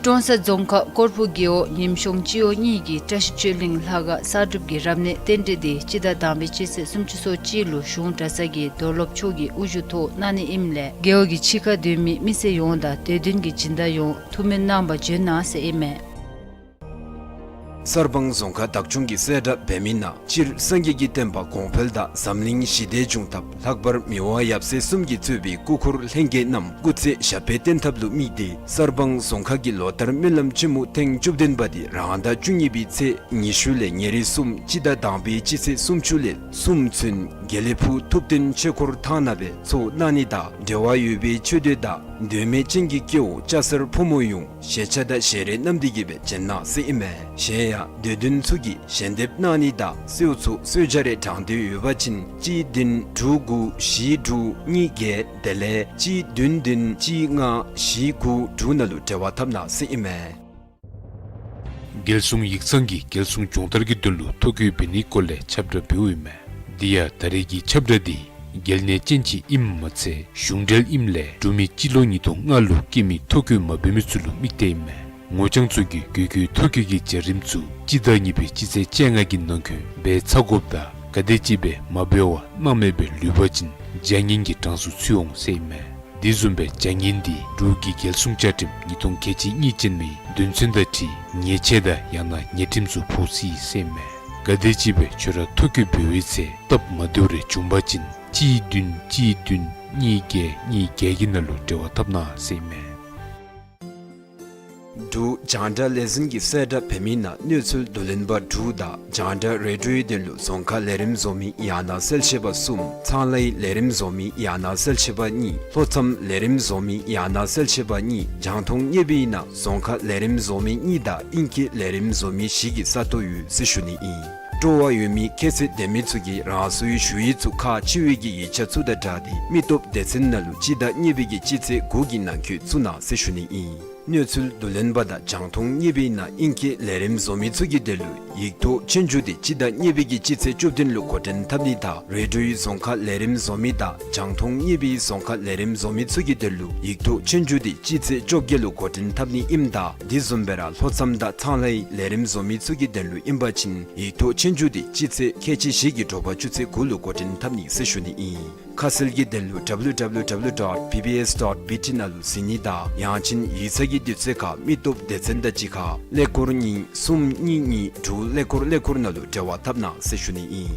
ཀྲོང་གསར་རྫོང་ཁག་སྐོར་སྦུག་རྒེད་འོག་ཉིམ་གཤོང་སྤྱི་འོག་གཉིས་ཀྱི་བཀྲ་ཤིས་ཆོས་གླིང་ལྷ་ཁང་གསར་སྒྲུབ་ཀྱི་རབ་གནས་རྟེན་འབྲེལ་འདི་སྤྱི་ཟླ་དང་པའི་སྤྱི་ཚེས་སུམ་ཅུ་སོ་གཅིག་ལུ་གཞུང་གྲྭ་ཚང་གི་རྡོར་སློབ་མཆོག་གིས་དབུ་བཞུགས་ཐོག་གནང་ནི་ཨིནམ་ལས་རྒེད་འོག་གི་ཕྱི་ཁར་སྡོད་མི་མི་སེར་ཡོངས་དང་དད་འདུན་གྱི་སྦྱིན་བདག་ཡོངས་ཐུགས་སྨོན་གནང་བར་བྱོན་གནང་ཟེར་ཨིན་མས། གསར་སྤང་རྫོང་ཁག་བདག་སྐྱོང་གིས་གསལ་བསྒྲགས་འབད་མི་ནང་སྤྱིར་སངས་རྒྱས་ཀྱི་བསྟན་པ་གོང་འཕེལ་དང་འཛམ་གླིང་ཞི་བདེ་འབྱུང་ཐབས། ལྷག་པར་མི་དབང་ཡབ་སྲས་གསུམ་གྱིས་གཙོས་པའི་སྐུ་འཁོར་ལྷན་རྒྱས་རྣམས་སྐུ་ཚེ་ཞབས་པད་བརྟན་ཐབས་ལུ་དམིགས་ཏེ་གསར་སྤང་རྫོང་ཁག་གི་ལོ་ལྟར་སྨོན་ལམ་ཆེན་མོ་ཐེངས་བཅུ་བདུན་པ་འདི་རང་ཟླ་བཅུ་གཉིས་པའི་ཚེས་ཉི་ཤུ་ལས་ཉེར་གསུམ་སྤྱི་ཟླ་དང་པའི་སྤྱི་ཚེས་སུམ་ཅུ་ལས་གསུམ་ཚུན་དགེ་ལེགས་ཕུག་ཐུབ་བསྟན་ཆོས་འཁོར་ཐང་ནང་སྦེ་ཚོགས་གནང་ནི་དང་འབྲེལ་བ་ཡོད་པའི་ཆོས་སྡེ་དང་དོན་མེད་ཅན་གྱི་སྐྱེ་བོ་སྐྱ་སེར་ཕོ་མོ་ཡོངས་ཞལ་ཆས་དང་ཞལ་རས་བསྣམས་ཏེ་གི་སྦེ་བྱོན་གནང་ཟེར་ཨིན་མས། གཞན་ཡང་དད་འདུན་ཚུ་གིས་ཞལ་འདེབས་གནང་ནི་དང་གསོལཝ་ཚུ་གསོལ་ཇ་རེ་དྲང་འདོད་ཡོད་པ་ཅིན་གཅིག་བདུན་དྲུག་དགུ་བཞི་དྲུག་གཉིས་བརྒྱད་དེ་ལས་གཅིག་བདུན་བདུན་གཅིག་ལྔ་བཞི་དགུ་དྲུག་ནང་ལུ་འབྲེལ་བ་འཐབ་གནང་ཟེར་ཨིན་མས། རྒྱལ་སྲུང་ཡིག་ཚང་གིས་རྒྱལ་སྲུང་སྦྱོང་བརྡར་གྱི་དོན་ལུ་ཐོ་བཀོད་འབད་ནིའི་སྐོར་ལས་ཁྱབ་བསྒྲགས་འབདཝ་ཨིན་མས། དེ་ཡང་ད་རེས་ཀྱི་ཁྱབ་བསྒྲགས་འདི་ གལ་གནད་ཅན་ཅིག་ཨིནམ་མ་ཚད་གཞུང་འབྲེལ་ཨིནམ་ལས་འབྲུག་མི་སྤྱི་ལོ་ཉིས་སྟོང་ལྔ་ལུ་སྐྱེས་མི་ཐོ་བཀོད་མ་འབད་མི་ཚུ་ལུ་དམིགས་ཏེ་ཨིན་མས། ངོ་རྐྱང་ཚུ་གིས་དགོས་མཁོའི་ཐོ་བཀོད་ཀྱི་བྱ་རིམ་ཚུ་སྤྱི་ཟླ་གཉིས་པའི་སྤྱི་ཚེས་བཅོ་ལྔ་གི་ནང་འཁོད་འབད་ཚར་དགོཔ་དང་ག་དེམ་ཅིག་སྦེ་མ་འབད་བར་གནང་མེད་པར་ལུས་པ་ཅིན་བྱ་ངན་གྱི་གྲངས་སུ་ཚུད་འོང་ཟེར་ཨིན་མས། དེ་བཟུམ་སྦེ་བྱ་ངན་འདི་འབྲུག་གི་རྒྱལ་སྲུང་བཅའ་ཁྲིམས་ཉིས་སྟོང་ཁལ་གཅིག་གཉིས་ཅན་མའི་དོན་ཚན་དང་འཁྲིལ་ཉེས་ཆད་དང་ཡང་ན་ཉེས་ཁྲིམས་ཚུ་ཕོག་སྲིད་ཟེར་ཨིན་མས། ག་དེམ་ཅིག་སྦེ་ཁྱོད་ར་ཐོ་བཀོད་འབད་བའི་ཚེ་སྟབས་མ་བདེཝ་རེ་བྱུང་པ་ཅིན་གཅིག་བདུན་གཅིག་བདུན་གཉིས་བརྒྱད་གཉིས་བརྒྱད་ཀྱི་ནང་ལུ་འབྲེལ་བ་འཐབ་གནང་ཟེར་ཨིན་མས། འབྲུག་རྒྱང་བསྒྲགས་ལས་འཛིན་གྱིས་གསལ་བསྒྲགས་འབད་མི་ནང་གནས་ཚུལ་བསྡུ་ལེན་པ་དྲུག་དང་རྒྱང་བསྒྲགས་རེ་ཌིའོའི་དོན་ལུ་རྫོང་ཁ་ལས་རིམ་བཟོ་མི་ཡང་ན་གསལ་བཤད་པ་གསུམ། ཚངས་ལའི་ལས་རིམ་བཟོ་མི་ཡང་ན་གསལ་བཤད་པ་གཉིས། ལྷོ་མཚམས་ལས་རིམ་བཟོ་མི་ཡང་ན་གསལ་བཤད་པ་གཉིས། རྒྱང་མཐོང་བརྙེས་པའི་ནང་རྫོང་ཁ་ལས་རིམ་བཟོ་མི་གཉིས་དང་ཨིང་སྐད་ལས་རིམ་བཟོ་མི་བཞི་གི་ས་སྟོང་ཡོད་ཟེར་ཞུ་ནི་ཨིན། སྤྲོ་བ་ཡོད་མི་ཁྱད་ཚད་ལྡན་མི་ཚུ་གིས་རང་སོའི་ཞུ་ཡིག་ཚུ་ཁག་ཆེ་བའི་གི་ཡིག་ཆ་ཚུ་དང་སྦྲགས་ཏེ་མི་སྟོབས་སྡེ་ཚན་ནང་ལུ་སྤྱི་ཟླ་གཉིས་པའི་གི་སྤྱི་ཚེས་དགུ་གི་ནང་འཁོད་བཙུགས་གནང་ཟེར་ཞུ་ནི་ཨིན། གནས་ཚུལ་བསྡུ་ལེན་པ་དང་རྒྱང་མཐོང་བརྙེས་པའི་ནང་ཨིང་སྐད་ལས་རིམ་བཟོ་མི་ཚུ་གི་དོན་ལུ་ཡིག་ཐོག་ཆོས་རྒྱུགས་འདི་སྤྱི་ཟླ་གཉིས་པའི་གི་སྤྱི་ཚེས་བཅུ་བདུན་ལུ་འགོ་འདྲེན་འཐབ་ནི་དང་རེ་ཌིའོའི་རྫོང་ཁ་ལས་རིམ་བཟོ་མི་དང་རྒྱང་མཐོང་བརྙེས་པའི་རྫོང་ཁ་ལས་རིམ་བཟོ་མི་ཚུ་གི་དོན་ལུ་ཡིག་ཐོག་ཆོས་རྒྱུགས་འདི་སྤྱི་ཚེས་བཅོ་བརྒྱད་ལུ་འགོ་འདྲེན་འཐབ་ནི་ཨིནམ་ད་དེ་བཟུམ་སྦེ་ར་ལྷོ་མཚམས་དང་ཚངས་ལའི་ལས་རིམ་བཟོ་མི་ཚུ་གི་དོན་ལུ་ཨིན་པ་ཅིན་ཡིག་ཐོག་ཆོས་རྒྱུགས་འདི་སྤྱི་ཚེས་ཁལ་གཅིག་བཞི་གི་དྲོ་པ་ཆུ་ཚོད་དགུ་ལུ་འགོ་འདྲེན་འཐབ་ནི་ཟེར་ཞུ་ནི་ཨིན། ཁ་གསལ་གྱི་དོན་ལུ་W W W dot B B S dot B T ནང་ལུ་གཟིགས་ནི་དང་ཡང་ཅིན་ཡིག་ཚང་གི་དུས་ཚོད་ཁར་མི་སྟོབས་སྡེ་ཚན་དང་གཅིག་ཁར་ཀླད་ཀོར་གཉིས་གསུམ་གཉིས་གཉིས་དྲུག་ཀླད་ཀོར་ཀླད་ཀོར་ནང་ལུ་འབྲེལ་བ་འཐབ་གནང་ཟེར་ཞུ་ནི་ཨིན།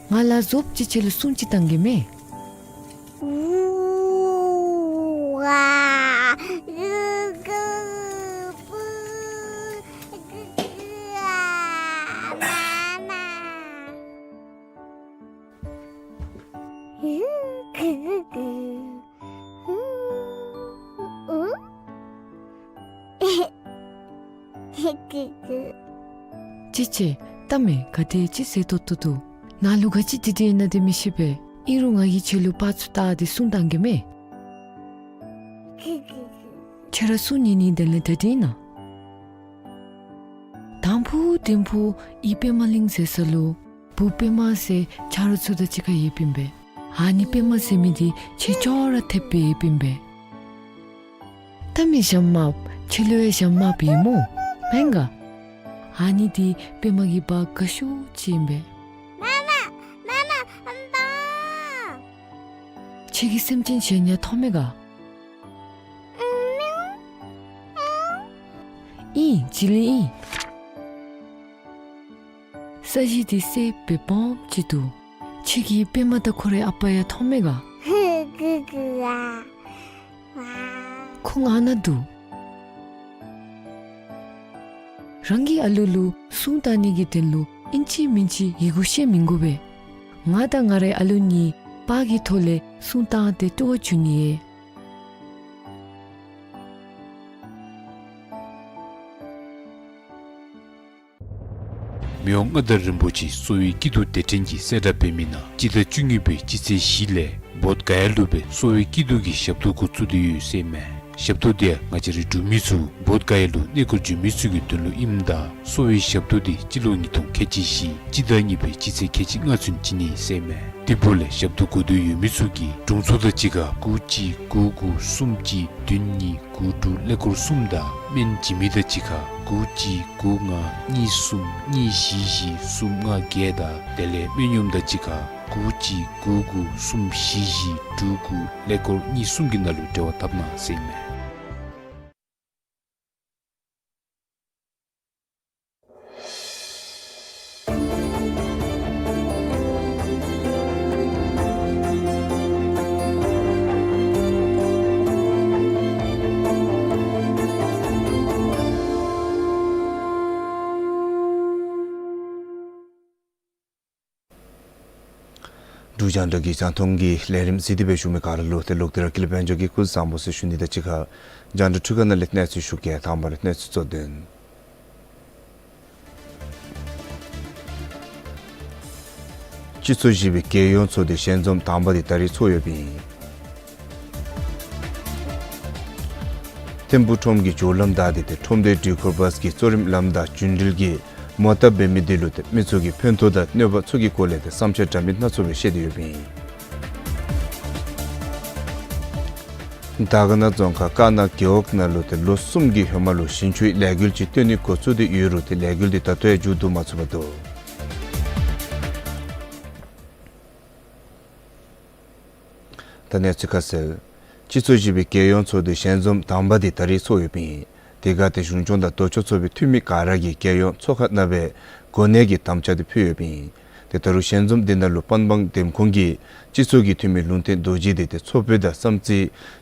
ང་ལ་བཟོཔ་ཅིག་ཁྱོད་ལུ་སྲུང་ཅིག་བཏང་གེ་མས། ཅི་ཅི། ལྟ་མས། ག་དེ་ཅིག་ཟེར་ཏོག་ཏོ་འདུག། ནཱ་ལུ་ག་ཅི་དེ་དེ་ཨིན་ན་དེ་མི་ཤེས་པས། ཨིན་རུང་ང་གིས་ཁྱོད་ལུ་པར་ཚུ་བལྟ་སྟེ་སྲུང་བཏང་གེ་མས། ཁྱོད་ར་སྲུང་ཉན་ནི་དེ་ལས་ད་དེ་ཨིན་ན། དང་ཕུ་དིང་ཕུ་ཨི་པདྨ་གླིང་ཟེར་ས་ལུ་བུ་པདྨ་ཟེར་ཆ་རོགས་ཚུ་དང་གཅིག་ཁར་ཡོདཔ་ཨིན་པས། ཨ་ནི་པདྨ་ཟེར་མི་འདི་ཁྱོད་ཅོག་ར་འཐདཔ་སྦེ་ཡོདཔ་ཨིན་པས། ལྟ་མས་ཞྭམོ་དམརཔོ། ཁྱོད་ལུ་ཡང་ཞྭམོ་དམརཔོ་ཡོད་སྨོ། མེན་ག། ཨ་ནི་འདི་པདྨ་གི་བ་དགའ་ཤོས་ཅིག་ཨིན་པས། མ་མ་མ་མ་བ། ཁྱོད་ཀྱིས་སེམས་ཅན་གཞན་ཡང་མཐོང་མས་ག། ཨིན། བྱི་ལི་ཨིན། ས་གཞི་འདི་སེརཔོ་སྦེ་སྦོམ་ཅིག་འདུག། ཁྱོད་ཀྱིས་པདྨ་དང་ཁོ་རའི་ཨ་པ་ཡང་མཐོང་མས་ག། ཁོང་ཨ་ནཱ་འདུག། རང་གི་ཨ་ལུ་ལུ་སྲུང་བཏང་ནི་གི་དོན་ལུ་ཨིན་ཅི་མིན་ཅི་ཡི་གུ་ཤེས་མི་དགོ་པས། ང་དང་ང་རའི་ཨ་ལུ་གཉིས་པར་གྱི་ཐོག་ལས་སྲུང་བཏང་སྟེ་སྤྲོ་བ་བྱུང་ནི་ཨིན། མི་དབང་མངའ་བདག་རིན་པོ་ཆེ་གསོ་བའི་སྐྱིད་སྡུག་སྡེ་ཕྲན་གྱིས་གསལ་བསྒྲགས་འབད་མི་ནང་སྤྱི་ཟླ་བཅུ་གཉིས་པའི་སྤྱི་ཚེས་བཞི་ལས་བོདྷ་ག་ཡ་ལུ་སྦེ་གསོ་བའི་སྐྱིད་སྡུག་གི་ཞབས་ཏོག་འགོ་བཙུགས་ཏེ་ཡོད་ཟེར་མས། ཞབས་ཏོག་འདི་ཡང་ང་བཅས་རའི་འབྲུག་མི་ཚུ་བོདྷ་ག་ཡ་ལུ་གནས་སྐོར་འགྱོ་མི་ཚུ་གི་དོན་ལུ་ཨིནམ་ད་གསོ་བའི་ཞབས་ཏོག་འདི་སྤྱི་ལོ་ཉིས་སྟོང་ཁལ་གཅིག་བཞི་སྤྱི་ཟླ་གཉིས་པའི་སྤྱི་ཚེས་ཁལ་གཅིག་ལྔ་ཚུན་བྱིན་ནི་ཟེར་མས། དེ་འབདཝ་ལས་ཞབས་ཏོག་དགོ་འདོད་ཡོད་མི་ཚུ་གིས་དྲུང་འཚོ་དང་གཅིག་ཁར་དགུ་གཅིག་དགུ་དགུ་གསུམ་གཅིག་བདུན་གཉིས་དགུ་དྲུག་ཀླད་ཀོར་གསུམ་དང་སྨན་བྱིན་མི་དང་གཅིག་ཁར་དགུ་གཅིག་དགུ་ལྔ་གཉིས་གསུམ་གཉིས་བཞི་བཞི་གསུམ་ལྔ་བརྒྱད་དང་དེ་ལས་སྨན་གཡོགམ་དང་གཅིག་ཁར་དགུ་གཅིག་དགུ་དགུ་གསུམ་བཞི་བཞི་དྲུག་དགུ་ཀླད་ཀོར་གཉིས་གསུམ་གྱི་ནང་ལུ་འབྲེལ་བ་འཐབ་གནང་ཟེར་མས། འབྲུག་རྒྱང་བསྒྲགས་ཀྱི་རྒྱང་མཐོང་གི་ལས་རིམ་གཟིགས་ཏེ་སྦེ་བཞུགས་མི་ག་ར་ལུ་ཏེ་ལོག་སྟེ་ར་ཀུན་ལེགས་དཔལ་འབྱོར་གྱིས་སྐུ་གཟུགས་བཟང་པོ་ཟེར་ཞུ་ནི་དང་གཅིག་ཁར་རྒྱང་བསྒྲགས་འཕྲུལ་ཁང་ནང་ལས་གནས་ཚུལ་ཞུ་གེ། དང་པ་ར་གནས་ཚུལ་གཙོ་དོན། སྤྱི་ཚོགས་བཞི་པའི་རྒྱལ་ཡོངས་ཚོགས་འདུའི་ཞལ་འཛོམས་དང་པ་འདི་ད་རིས་ཚོགས་ཡོདཔ་ཨིན། ཐིམ་ཕུག་ཁྲོམ་གྱི་ཇོ་ལམ་བདའ་སྟེ་ཏེ་ཁྲོམ་སྡེའི་འགྲུལ་འཁོར་བཱས་ཀྱི་གཙོ་རིམ་ལམ་བདའ་རྒྱུན་འགྲུལ་གྱི་མོ་བཏབ་འབད་མི་དེ་ལུ་ཏེ་མི་ཚུ་གིས་ཕན་ཐོགས་དང་གནོད་པ་ཚུ་གི་སྐོར་ལས་ཏེ་བསམ་འཆར་འདྲ་མིན་སྣ་ཚོགས་སྦེ་བཤད་དེ་ཡོདཔ་ཨིན། དར་དཀར་ན་རྫོང་ཁག་དཀར་ན་རྒེད་འོག་ནང་ལུ་ཏེ་ལོ་གསུམ་གྱི་ཧེ་མ་ལུ་ཞིང་ཆུའི་ལས་འགུལ་ཅིག་སྟོན་ནི་འགོ་བཙུགས་ཏེ་ཡོད་རུང་ཏེ་ལས་འགུལ་དེ་ད་ལྟོ་ཡང་མཇུག་བསྡུ་མ་ཚུགས་པར་འདུག། ད་གནས་ཚུལ་ཁ་གསལ། སྤྱི་ཚོགས་བཞི་པའི་རྒྱལ་ཡོངས་ཚོགས་འདུའི་ཞལ་འཛོམས་དང་པ་དེ་ད་རིས་ཚོགས་ཡོདཔ་ཨིན། དེ་ཁར་ཏེ་གཞུང་སྐྱོང་དང་ལྡོག་ཕྱོགས་ཚོགས་པའི་འཐུས་མི་ག་ར་གིས་རྒྱལ་ཡོངས་ཚོགས་ཁང་ནང་སྦེ་གོ་གནས་ཀྱི་དམ་བཅའ་དེ་ཕུལ་ཡོདཔ་ཨིན། ཏེ་ད་རུང་ཞལ་འཛོམས་དེ་ནང་ལུ་པན་སྦང་འདེམས་ཁོངས་ཀྱི་སྤྱི་ཚོགས་ཀྱི་འཐུས་མི་ལུང་བསྟན་རྡོ་རྗེ་དེ་ཏེ་ཚོགས་དཔོན་དང་བསམ་རྩེ་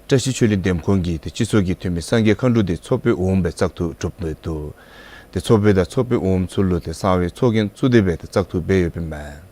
བཀྲ་ཤིས་ཆོས་གླིང་འདེམས་ཁོངས་ཀྱི་ཏེ་སྤྱི་ཚོགས་ཀྱི་འཐུས་མི་སངས་རྒྱས་མཁའ་འགྲོ་དེ་ཚོགས་དཔོན་འོགམ་སྦེ་བཙག་འཐུ་གྲུབ་མི་འདུག། ཏེ་ཚོགས་དཔོན་དང་ཚོགས་དཔོན་འོགམ་ཚུ་ལུ་ཏེ་གསང་བའི་ཚོགས་རྒྱན་བཙུགས་ཏེ་སྦེ་ཏེ་བཙག་འཐུ་འབད་ཡོདཔ་ཨིན་མས།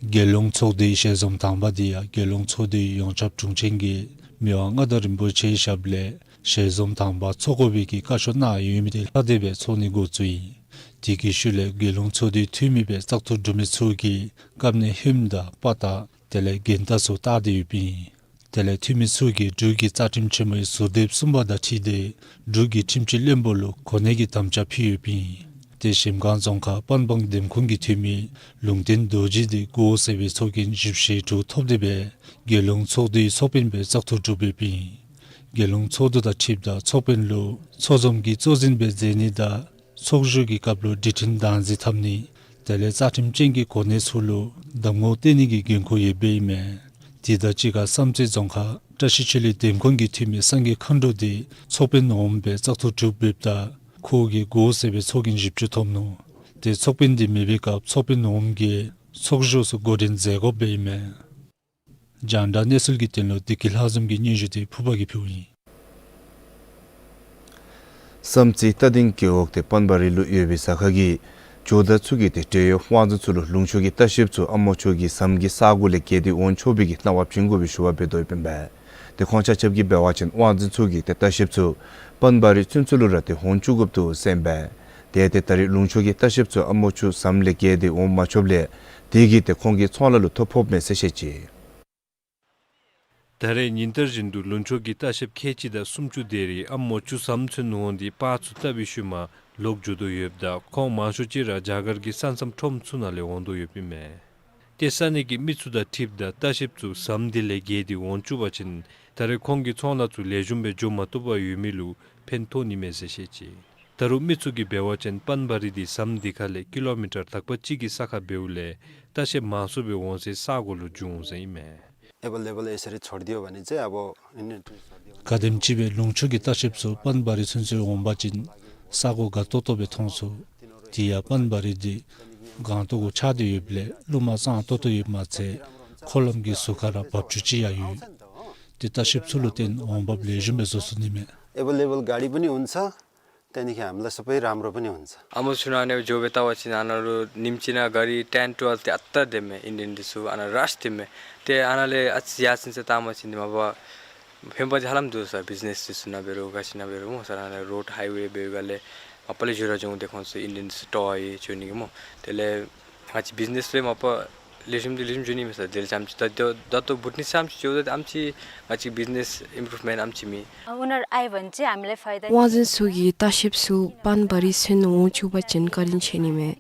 རྒྱལ་ཡོངས་ཚོགས་འདུའི་ཞལ་འཛོམས་དང་པ་དེ་ཡང་རྒྱལ་ཡོངས་ཚོགས་འདུའི་ཡོངས་ཁྱབ་དྲུང་ཆེན་གྱིས་མི་དབང་མངའ་བདག་རིན་པོ་ཆེའི་ཞབས་ལས་ཞལ་འཛོམས་དང་པ་ཚོགས་དགོ་པའི་གི་བཀའ་ཤོག་གནང་ཡོད་མི་དེ་ལྷག་སྟེ་སྦེ་ཚོགས་ནི་འགོ་བཙུགས་ཡི། དེ་གི་ཤུལ་ལས་རྒྱལ་ཡོངས་ཚོགས་འདུའི་འཐུས་མི་སྦེ་བཙག་འཐུ་གྲུབ་མི་ཚུ་གིས་བཀབ་ནེ་ཧིངམ་དང་པ་ཏ་དེ་ལས་རྒྱན་རྟགས་ཚུ་བཏགས་ཏེ་ཡོདཔ་ཨིན། དེ་ལས་འཐུས་མི་ཚུ་གིས་འབྲུག་གི་རྩ་ཁྲིམས་ཆེན་མོའི་ཟུར་དེབ་གསུམ་པ་དང་འཁྲིལ་ཏེ་འབྲུག་གི་ཁྲིམས་སྤྱི་བློན་པོ་ལུ་གོ་གནས་ཀྱི་དམ་བཅའ་ཕུལ་ཡོདཔ་ཨིན། ཏེ་གཞལམ་སྒང་རྫོང་ཁག་པན་སྦང་འདེམས་ཁོངས་ཀྱི་འཐུས་མི་ལུང་བསྟན་རྡོ་རྗེ་དེ་གོ་ཟེར་བའི་ཚོགས་རྒྱན་བཞི་བཅུ་ཞེ་དྲུག་ཐོབ་སྟེ་སྦེ་རྒྱལ་ཡོངས་ཚོགས་འདུའི་ཚོགས་དཔོན་སྦེ་བཙག་འཐུ་གྲུབ་ཡོདཔ་ཨིན། རྒྱལ་ཡོངས་ཚོགས་འདུ་དང་འཁྲིལཝ་ད་ཚོགས་དཔོན་ལུ་ཚོགས་འཛོམས་ཀྱི་གཙོ་འཛིན་སྦེ་མཛད་ནི་དང་ཚོགས་བཞུགས་ཀྱི་སྐབས་ལུ་སྒྲིག་ཁྲིམས་བདག་འཛིན་འཐབ་ནི་དེ་ལས་རྩ་ཁྲིམས་ཅན་གྱི་གོ་གནས་ཚུ་ལུ་གདམ་ངོ་བསྟེན་ནི་གི་འགན་ཁུར་ཡོདཔ་ཨིན་མས། དེ་དང་གཅིག་ཁར་བསམ་རྩེ་རྫོང་ཁག་བཀྲ་ཤིས་ཆོས་གླིང་འདེམས་ཁོངས་ཀྱི་འཐུས་མི་སངས་རྒྱས་མཁའ་འགྲོ་དེ་ཚོགས་དཔོན་འོགམ་སྦེ་བཙག་འཐུ་གྲུབ་ཡོདཔ་ད་ཁོ་གིས་གོ་ཟེར་བའི་ཚོགས་རྒྱན་བཞི་བཅུ་ཐོབ་ནུག། ཏེ་ཚོགས་དཔོན་དེ་མེད་པའི་སྐབས་ཚོགས་དཔོན་འོགམ་གིས་ཚོགས་བཞུགས་ཚུ་འགོ་འདྲེན་མཛད་དགོཔ་ཨིན་མས། རྒྱང་བསྒྲགས་གནས་ཚུལ་གྱི་དོན་ལུ་བདེ་སྐྱིད་ལྷ་འཛོམས་ཀྱི་སྙན་ཞུ་དེ་ཕུར་པ་གིས་ཕུལཝ་ཨིན། བསམ་རྩེ་རྟ་སྡིང་རྒེད་འོག་ཏེ་པན་བ་རི་ལུ་ཡོད་པའི་ཟ་ཁང་གི་ཇོ་བདག་ཚུ་གིས་ཏེ་འབྲེལ་ཡོད་དབང་འཛིན་ཚུ་ལུ་ལུང་ཕྱོགས་ཀྱི་ལྟ་བཤལཔ་ཚུ་ཨ་མོ་ཆུ་གི་ཟམ་གྱི་ས་གོ་ལས་བརྒལ་ཏེ་འོང་ཆོག་པའི་གི་གནང་བ་བྱིན་དགོ་པའི་ཞུ་བ་འབད་དོ་ཡོདཔ་ཨིན་པས། ཏེ་ཁོང་ཆ་ཁྱབ་ཀྱིས་འབད་བ་ཅིན་དབང་འཛིན་ཚུ་གིས་ཏེ་ལྟ་བཤལཔ་ཚུ་པན་བ་རི་ཚུན་ཚོད་ལུ་ར་ཏེ་འོང་བཅུག་དགོཔ་འདུག་ཟེར་ཨིན་པས། ཏེ་ཏེ་ད་རེས་ལུང་ཕྱོགས་ཀྱི་ལྟ་བཤལཔ་ཚུ་ཨ་མོ་ཆུ་ཟམ་ལས་བརྒལ་ཏེ་འོང་མ་ཆོགཔ་ལས་དེ་གིས་ཏེ་ཁོང་གི་ཚོང་ལཱ་ལུ་ཐོ་ཕོགཔ་མས་ཟེར་བཤད་ཅི། ད་རེས་ཉིན་ལྟར་བཞིན་དུ་ལུང་ཕྱོགས་ཀྱི་ལྟ་བཤལཔ་ཁལ་གཅིག་དང་སུམ་ཅུ་དེ་རེ་ཨ་མོ་ཆུ་ཟམ་ཚུན་འོང་སྟེ་པར་ཚུ་བཏབ་པའི་ཤུལ་མ་ལོག་འགྱོ་དོ་ཡོདཔ་ད་ཁོང་མང་ཤོས་ཅིག་ར་རྒྱ་གར་གྱི་ས་མཚམས་ཁྲོམ་ཚུ་ནང་ལས་འོང་དོ་ཡོདཔ་ཨིན་མས། ཏེ་ས་གནས་ཀྱི་མི་ཚུ་དང་འཁྲིལཝ་ད་ལྟ་བཤལཔ་ཚུ་ཟམ་དེ་ལས་བརྒལ་ཏེ་འོང་བཅུག་པ་ཅིན་ད་རེས་ཁོང་གི་ཚོང་ལཱ་ཚུ་ལེགས་ཤོམ་སྦེ་འགྱོ་མ་བཏུབ་པར་ཡོད་མི་ལུ་ཕན་ཐོགས་ནི་མས་ཟེར་བཤད་ཅི། ད་རུང་མི་ཚུ་གིས་འབད་བ་ཅིན་པན་བ་རི་དེ་ཟམ་དེ་ཁ་ལས་ཀི་ལོ་མི་ཊར་དག་པ་གཅིག་གི་ས་ཁར་འབདཝ་ལས་ལྟ་བཤལཔ་མང་སུ་སྦེ་འོང་སའི་ས་གོ་ལུ་འགྱོ་འོང་ཟེར་ཨིན་མས། अवेलेबल यसरी छोडिदियो भने चाहिँ अब Indian tourist छोडिदियो भने གལ་སྲིད་ཅིག་སྦེ་ལུང་ཕྱོགས་ཀྱི་ལྟ་བཤལཔ་ཚུ་པན་བ་རི་ཚུན་ཚོད་འོང་པ་ཅིན་ས་གོ་དགའ་ཏོག་ཏོ་སྦེ་མཐོང་ཚུགས། དེ་ཡང་པན་བ་རི་དེ་སྒང་ཏོག་གུ་ཆགས་ཏེ་ཡོདཔ་ལས་རླུང་མ་གཙང་ཏོག་ཏོ་ཡོདཔ་མ་ཚད་འཁོར་ལམ་གྱི་ཟུར་ཁར་ར་འབབ་ཆུ་ཅིག་ཡང་ཡོད། དེ་ལྟ་བཤལཔ་ཚུ་ལུ་བརྟེན་འོང་འབབ་ལེགས་ཤོམ་སྦེ་བཟོ་ཚུགས་ནི་མས། अवेलेबल गाडी पनि हुन्छ। त्यहाँदेखि हामीलाई सबै राम्रो पनि हुन्छ। ཨ་མོ་ཆུ་ནང་ནས་འགྱོ་སྦེ་བལྟ་བ་ཅིན་ཨ་ནཱ་ལུ་ཉིནམ་གཅིག་ནང་ག་རི་ཊེན་ཊུ་ཝེལ་དེ་ཨ་རྟག་སྡོད་མས། ཨིན་ཌི་ཡན་འདི་ཚུ་ཨ་ནཱ་རཤ་སྡོད་མས། ཏེ་ཨ་ནཱ་ལས་ཨ་ཙི་ཡར་སོང་ཟེར་བལྟ་བ་ཅིན་མ་པ་ཕན་པ་ཅིག་ཧ་ལམ་འདུག་ས། བིཛ་ནེས་འདི་ཚུ་ནང་འབད་རུང་ག་ཅི་ནང་འབད་རུང་མོ་ས་ཨ་ནཱ་ལས་རོཌ་ཧའི་ཝེ་འབདཝ་ལས་མ་པ་ལས་འགྱོ་ར་འགྱོ་འོང་། ཏེ་ཁོང་ཚུ་ཨིན་ཌི་ཡན་འདི་ཚུ་སྤྲོ་བ་ཡོད་འགྱོ་ནི་གི་མོ། དེ་ལས་ང་བཅས་བིཛ་ནེས་ལས་མ་པ་ལེགས་ཤོམ་འདི་ལེགས་ཤོམ་འགྱོ་ནི་མས་ས། དེ་ལས་ཙམ་ཅིག་ད་ལྟོ་ད་ལྟོ་བུད་ནི་ཙམ་ཅིག་འགྱོཝ་ད་ཨམ་ཅིག་ང་བཅས་བིཛ་ནེས་ཨིམ་པུརུབ་མེནཊ་ཨམ་ཅིག་མེད། उनीहरू आयो भने चाहिँ हामीलाई फाइदा। དབང་འཛིན་ཚུ་གིས་ལྟ་བཤལཔ་ཚུ་པན་བ་རི་ཚུན་འོང་བཅུག་པ་ཅིན་བཀའ་དྲིན་ཆེ་ནི་མས།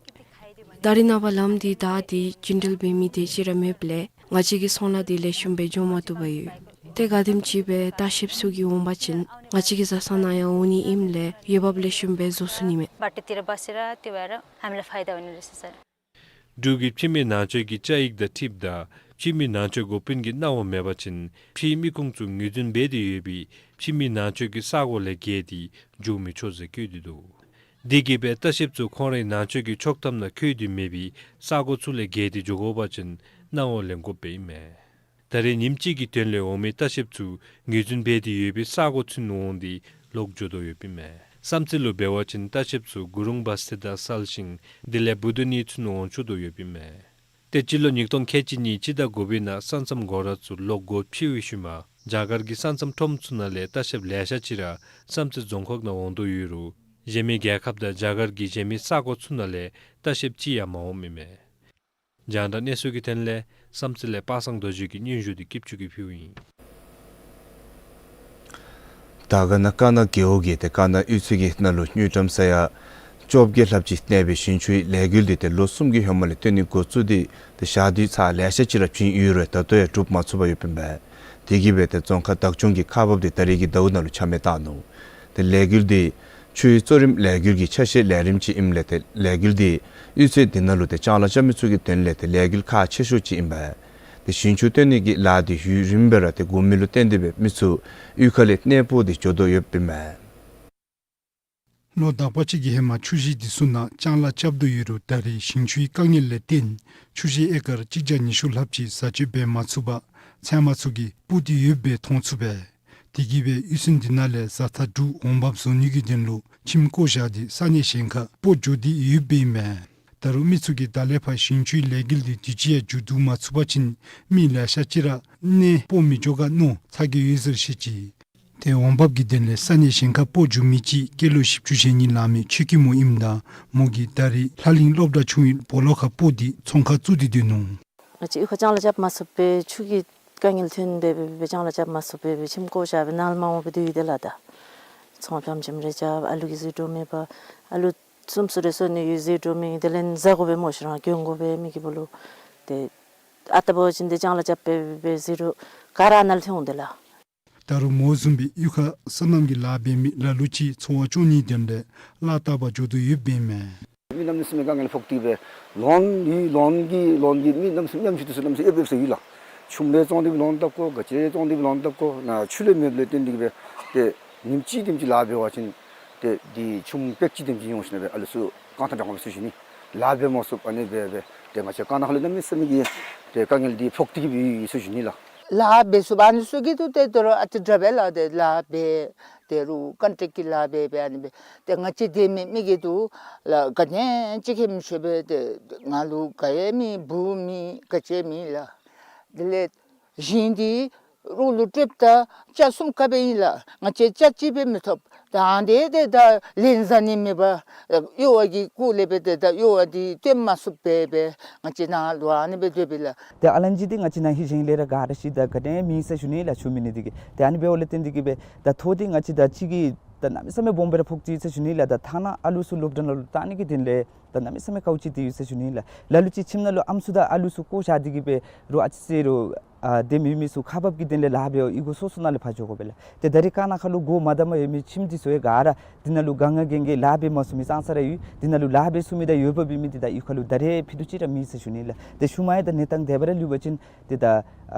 ད་རེས་ནངས་པ་ལམ་འདི་བདའ་སྟེ་རྒྱུན་འགྲུལ་འབད་མི་དེ་ཅིག་ར་མེདཔ་ལས་ང་བཅས་ཀྱི་ཚོང་ལཱ་འདི་ལེགས་ཤོམ་སྦེ་འགྱོ་མ་བཏུབ་པར་ཡོད། ཏེ་ག་དེམ་ཅིག་སྦེ་ལྟ་བཤལཔ་ཚུ་གིས་འོང་པ་ཅིན་ང་བཅས་ཀྱི་བཟའ་ཚང་ནང་ཡང་འོང་ནི་ཨིནམ་ལས་འོང་འབབ་ལེགས་ཤོམ་སྦེ་བཟོ་ཚུགས་ནི་མས། बाटोतिर बसेर त्यो भएर हामीलाई फाइदा हुने रहेछ सर। འབྲུག་གི་ཕྱི་མི་ནང་འཁོད་ཀྱི་བཅའ་ཡིག་དང་འཁྲིལཝ་ད་ཕྱི་མི་ནང་འཁོད་འགོ་དཔོན་གྱི་གནང་བ་མེད་པ་ཅིན་ཕྱིའི་མི་ཁུངས་ཚུ་ངོས་འཛིན་འབད་དེ་ཡོད་པའི་ཕྱི་མི་ནང་འཁོད་ཀྱི་ས་གོ་ལས་བརྒལ་ཏེ་འགྱོ་མི་ཆོག་ཟེར་བཀོད་དེ་འདུག། དེ་གིས་སྦེ་ལྟ་བཤལཔ་ཚུ་ཁོང་རའི་ནང་འཁོད་ཀྱི་ཆོག་ཐམ་ནང་འཁོད་དེ་མེད་པའི་ས་གོ་ཚུ་ལས་བརྒལ་ཏེ་འགྱོ་དགོ་པ་ཅིན་གནང་བ་ལེན་དགོཔ་སྦེ་ཨིན་མས། ད་རེས་ཉིནམ་གཅིག་གི་དོན་ལས་འོང་མི་ལྟ་བཤལཔ་ཚུ་ངོས་འཛིན་འབད་དེ་ཡོད་པའི་ས་གོ་ཚུན་འོང་སྟེ་ལོག་འགྱོ་དོ་ཡོདཔ་ཨིན་མས། བསམ་རྩེ་ལུ་འབད་བ་ཅིན་ལྟ་བཤལཔ་ཚུ་གུ་རུང་བཱས་ཏེ་དང་གསལ་ཤིང་དེ་ལས་བུ་དུ་ནི་ཚུན་འོང་བཅུག་དོ་ཡོདཔ་ཨིན་མས། ཏེ་སྤྱི་ལོ་ཉིས་སྟོང་ཁལ་གཅིག་གཉིས་སྤྱི་ཟླ་དགུ་པའི་ནང་ས་མཚམས་སྒོ་ར་ཚུ་ལོག་སྒོ་ཕྱེ་བའི་ཤུལ་མ་རྒྱ་གར་གྱི་ས་མཚམས་ཁྲོམ་ཚུ་ནང་ལས་ལྟ་བཤལཔ་ལེ་ཤ་ཅིག་ར་བསམ་རྩེ་རྫོང་ཁག་ནང་འོང་དོ་ཡོད་རུང་གཞན་མི་རྒྱལ་ཁབ་དང་རྒྱ་གར་གྱི་གཞན་མི་ས་གོ་ཚུ་ནང་ལས་ལྟ་བཤལཔ་ཅིག་ཡང་མ་འོངམ་ཨིན་མས། རྒྱང་བསྒྲགས་གནས་ཚུལ་གྱི་དོན་ལས་བསམ་རྩེ་ལས་པ་སངས་རྡོ་རྗེ་གི་སྙན་ཞུ་དེ་སྐྱིད་ཆུ་གིས་ཕུལཝ་ཨིན། དར་དཀར་ན་དཀར་ནག་རྒེད་འོག་གི་ཏེ་དཀར་ནག་གཡུས་ཚན་གྱི་ནང་ལུ་དངུལ་ཀྲམ་ས་ཡ་བཅོ་བརྒྱད་ལྷགཔ་ཅིག་གནས་པའི་ཞིང་ཆུའི་ལས་འགུལ་འདི་ཏེ་ལོ་གསུམ་གྱི་ཧེ་མ་ལས་བཏོན་ནི་འགོ་བཙུགས་ཏེ་ཏེ་ཞག་དུས་ཚར་ལེ་ཤ་ཅིག་ར་བྱིན་ཡོད་རུང་ད་ལྟོ་ཡང་གྲུབ་མ་ཚུགས་པར་ཡོདཔ་ཨིན་པས། དེ་གིས་སྦེ་ཏེ་རྫོང་ཁག་བདག་སྐྱོང་གིས་ཁག་འབགཔ་འདི་ད་རིས་ཀྱི་ཟླཝ་ནང་ལུ་ཆ་མེད་བཏང་ནུག། ཏེ་ལས་འགུལ་འདི་ཆུའི་གཙོ་རིམ་ལས་འགུལ་གྱི་ཆ་ཤས་ལས་རིམ་ཅིག་ཨིནམ་ལས་ཏེ་ལས་འགུལ་འདི་གཡུས་ཚན་འདི་ནང་ལུ་ཏེ་ལྕང་ལཱ་རྐྱབ་མི་ཚུ་གི་དོན་ལས་ཏེ་ལས་འགུལ་ཁག་ཆེ་ཤོས་ཅིག་ཨིན་པས། ཏེ་ཞིང་ཆུ་བཏོན་ནི་གི་ལཱ་འདི་ཡུན་རིངམོ་སྦེ་ར་ཏེ་འགོར་མི་ལུ་བརྟེན་ཏེ་སྦེ་མི་ཚུ་གཡུས་ཁ་ལས་གནས་སྤོ་སྟེ་འགྱོ་དོ་ཡོདཔ་ཨིན་མས། ལོ་དག་པ་ཅིག་གི་ཧེ་མ་ཆུ་བཞི་འདི་ཚུ་ནང་ལྕང་ལཱ་རྐྱབ་དོ་ཡོད་རུང་ད་རིས་ཞིང་ཆུའི་དཀའ་ངལ་ལས་བརྟེན་ཆུ་བཞི་ཨེ་ཀར་གཅིག་བརྒྱ་ཉི་ཤུ་ལྷགཔ་ཅིག་བཟའ་སྤྱོད་འབད་མ་ཚུགས་པར་ཚལ་མ་ཚུ་གིས་སྤུར་ཏེ་ཡོདཔ་སྦེ་མཐོང་ཚུགས་པས། དེ་གིས་སྦེ་གཡུས་ཚན་འདི་ནང་ལས་བཟའ་ཐབས་འབྲུ་འོང་འབབ་བཟོ་ནི་གི་དོན་ལུ་ཁྱིམ་བཀོ་བཞག་སྟེ་ས་གནས་གཞན་ཁར་སྤོ་འགྱོ་སྟེ་ཡོདཔ་ཨིན་མས། ད་རུང་མི་ཚུ་གིས་ད་ལས་ཕར་ཞིང་ཆུའི་ལས་འགུལ་འདི་དུས་ཅི་ཡང་མཇུག་བསྡུ་མ་ཚུགས་པ་ཅིན་མི་ལེ་ཤ་ཅིག་ར་གནས་སྤོ་མི་འགྱོ་ག་མནོ་ཚ་གྱང་ཡོད་ཟེར་བཤད་ཅི། ཏེ་འོང་འབབ་ཀྱི་དོན་ལས་ས་གནས་གཞན་ཁར་སྤོ་འགྱོ་མི་ཅིག་སྐྱེས་ལོ་བཞི་བཅུ་ཞེ་གཉིས་ལང་མི་ཆོས་སྐྱིད་མོ་ཨིནམ་ད་མོ་གིས་ད་རིས་ལྷ་གླིང་སློབ་གྲྭ་ཆུང་བའི་སྦོ་ལོགས་ཁར་སྤོ་སྟེ་ཚོང་ཁང་བཙུགས་ཏེ་སྡོད་ནུག། ང་བཅས་གཡུས་ཁར་ལྕང་ལཱ་རྐྱབ་མ་ཚུགས་པར་ཆུ་གི་དཀའ་ངལ་ཐོན་ཏེ་སྦེ་ལྕང་ལཱ་རྐྱབ་མ་ཚུགས་པར་སྦེ་ཁྱིམ་བཀོ་བཞག་སྦེ་ནཱ་ལས་མར་འོང་སྦེ་སྡོད་ཡི་དེ་ལགས། ད་ཚོང་ཕྱམ་ཕྱམ་རེ་རྐྱབ་ཨ་ལུ་གི་ཟད་འགྲོ་མེད་པར་ཨ་ལུ་གསུམ་གསུམ་རེ་གསོ་ནི་ཡོད་ཟད་འགྲོ་མེད། དེ་ལས་བཟའ་དགོ་པས་སྨོ། ཤི་རང་གྱོན་དགོ་པས་མི་གི་སྦོ་ལོགས། ཏེ་ཨ་རྟག་བ་ཅིན་ཏེ་ལྕང་ལཱ་རྐྱབ་སྦེ་སྦེ་ཟད་འགྲོ་ག་ར་ནཱ་ལས་ཐོན་འོང་དེ་ལགས། ད་རུང་མོ་བཟུམ་སྦེ་གཡུས་ཁར་སོ་ནམ་གྱི་ལཱ་འབད་མི་ལ་ལུ་ཅིག་འཚོ་བ་སྐྱོང་ནིའི་དོན་ལས་གླ་བཏབ་པར་འགྱོ་དོ་ཡོདཔ་ཨིན་མས། མི་གནམ་མེད་ས་མེད་དཀའ་ངལ་ཕོག་སྟེ་སྦེ་ལོན་ཡོད་ལོན་གྱི་ལོན་གྱི་མི་གནམ་མེད་ས་མེད་ཉམ་ཆུང་འདི་ཚུ་གནམ་མེད་ས་མེད་ཨེབ་ཨེབ་སོང་ཡི་ལགས། ཆུམ་རེ་བཙོང་སྟེ་སྦེ་ལོན་བཏབ་དགོ། ག་ཅི་རེ་བཙོང་སྟེ་སྦེ་ལོན་བཏབ་དགོ། ནཱ་ཆུ་ལས་མེདཔ་ལས་བརྟེན་ཏེ་གིས་སྦེ་ཏེ་ཉིནམ་གཅིག་དེམ་ཅིག་ལཱ་འབད་བ་ཅིན་ཏེ་འདི་ཆུམ་པེག་གཅིག་དེམ་ཅིག་ཡོང་ཞིནམ་སྦེ་ཨ་ལུ་ཚུ་རྐང་ཐང་དྲང་སྦེ་ཚུ་ཞུ་ནི། ལཱ་འབད་མ་ཚུགས་ཨ་ནི་སྦེ་སྦེ་ཏེ་ང་བཅས་རྐང་ནག་ཁ་ལུ་གནམ་མེད་ས་མེད་ཀྱི་ཏེ་དཀའ་ངལ་འདི་ཕོག་སྟེ་གིས་སྦེ་ཡོད་ཟེར་ཞུ་ནི་ལགས། ལཱ་འབད་ཚུགས་པ་ཨ་ནི་ཚུ་གིས་འདུག། ཏེ་དོ་རུང་ཨ་ཙི་དྲག་པས་ལགས། ཏེ་ལཱ་འབད་དེ་རུང་ཀོན་ཊེཀ་གི་ལཱ་འབད་འབད་ཨ་ནི་སྦེ་ཏེ་ང་བཅས་སྡོད་མི་མི་གིས་འདུག་ལགས། ག་ནི་ཅིག་ཧེ་མ་ཤེས་པས། ཏེ་ང་ལུ་ག་ཡང་མེད། བུ་མེད། ག་ཅི་མེད་ལགས། དེ་ལས་ཞིང་འདི་རོགས་ལུ་སྤྲོདཔ་ད་ལྕགས་གསུམ་ཀ་སྦེ་ཨིན་ལགས། ང་བཅས་ལྕགས་གཅིག་སྦེ་མི་ཐོབ། ད་ཨ་ནི་ཏེ་ད་ལེན་ཟ་ནི་མེད་པར་གཡོག་པོ་གི་སྐོར་ལས་སྦེ་ཏེ་ད་གཡོག་པོ་འདི་བཏོན་མ་ཚུགས་པར་སྦེ་ང་བཅས་ནཱ་ལུ་ཨ་ནི་སྦེ་སྡོདཔ་ཨིན་ལགས། ཏེ་ཨ་ལན་ཅིག་འདི་ང་བཅས་ནཱ་ཧེ་ཞིང་ལས་ར་ག་ར་ཤི་ད་ག་ཏེ་མེད་ཟེར་ཞུ་ནི་ལགས། ཆུ་མེད་ནི་འདི་གིས། ཏེ་ཨ་ནི་འབདཝ་ལས་བརྟེན་ཏེ་གིས་སྦེ་ད་ལྟོ་འདི་ང་བཅས་ད་ཅིག་གིས་ད་གནམ་མེད་ས་མེད་སྦོམ་སྦེ་ར་ཕོག་སྟེ་ཡོད་ཟེར་ཞུ་ནི་ལགས། ད་ཐ་ན་ཨ་ལུ་ཚུ་སློབ་གྲྭ་ནང་ལུ་གཏང་ནི་གི་དོན་ལས་ད་གནམ་མེད་ས་མེད་དཀའཝ་སྤྱད་དེ་ཡོད་ཟེར་ཞུ་ནི་ལགས། ལ་ལུ་ཅིག་ཁྱིམ་ནང་ལུ་ཨམ་སྲུ་དང་ཨ་ལུ་ཚུ་བཀོ་བཞག་སྟེ་གིས་སྦེ་རོགས་ཨ་ཙི་ཟེར་རུང་ཨ་སྡོད་མི་མི་ཚུ་ཁག་འབག་གི་དོན་ལས་ལཱ་འབད་བར་གཡུས་སྒོ་སོ་སོ་ནང་ལས་ཕར་འགྱོ་དགོ་པས་ལགས། ཏེ་ད་རིས་རྐང་ནག་ཁ་ལུ་སྒོ་མ་བསྡམས་པར་ཡོད་མི་ཁྱིམ་འདི་ཚུ་ཡང་ག་ར་འདི་ནང་ལུ་དཀའ་ངལ་གྱིས་གིས་ལཱ་འབད་མ་ཚུགས་མི་ཙང་ཙ་ར་ཡོད། འདི་ནང་ལུ་ལཱ་འབད་ཚུགས་མི་དང་འོས་འབབ་ཡོད་མི་འདི་ད་གཡུས་ཁ་ལུ་ད་རེས་ཕུད་རྡོག་ཅིག་ར་མེད་ཟེར་ཞུ་ནི་ལགས། ཏེ་ཤུལ་མ་ཡང་ད་གནས་སྟངས་དེ་སྦེ་ར་ལུས་པ་ཅིན་ཏེ་ད་ཨ་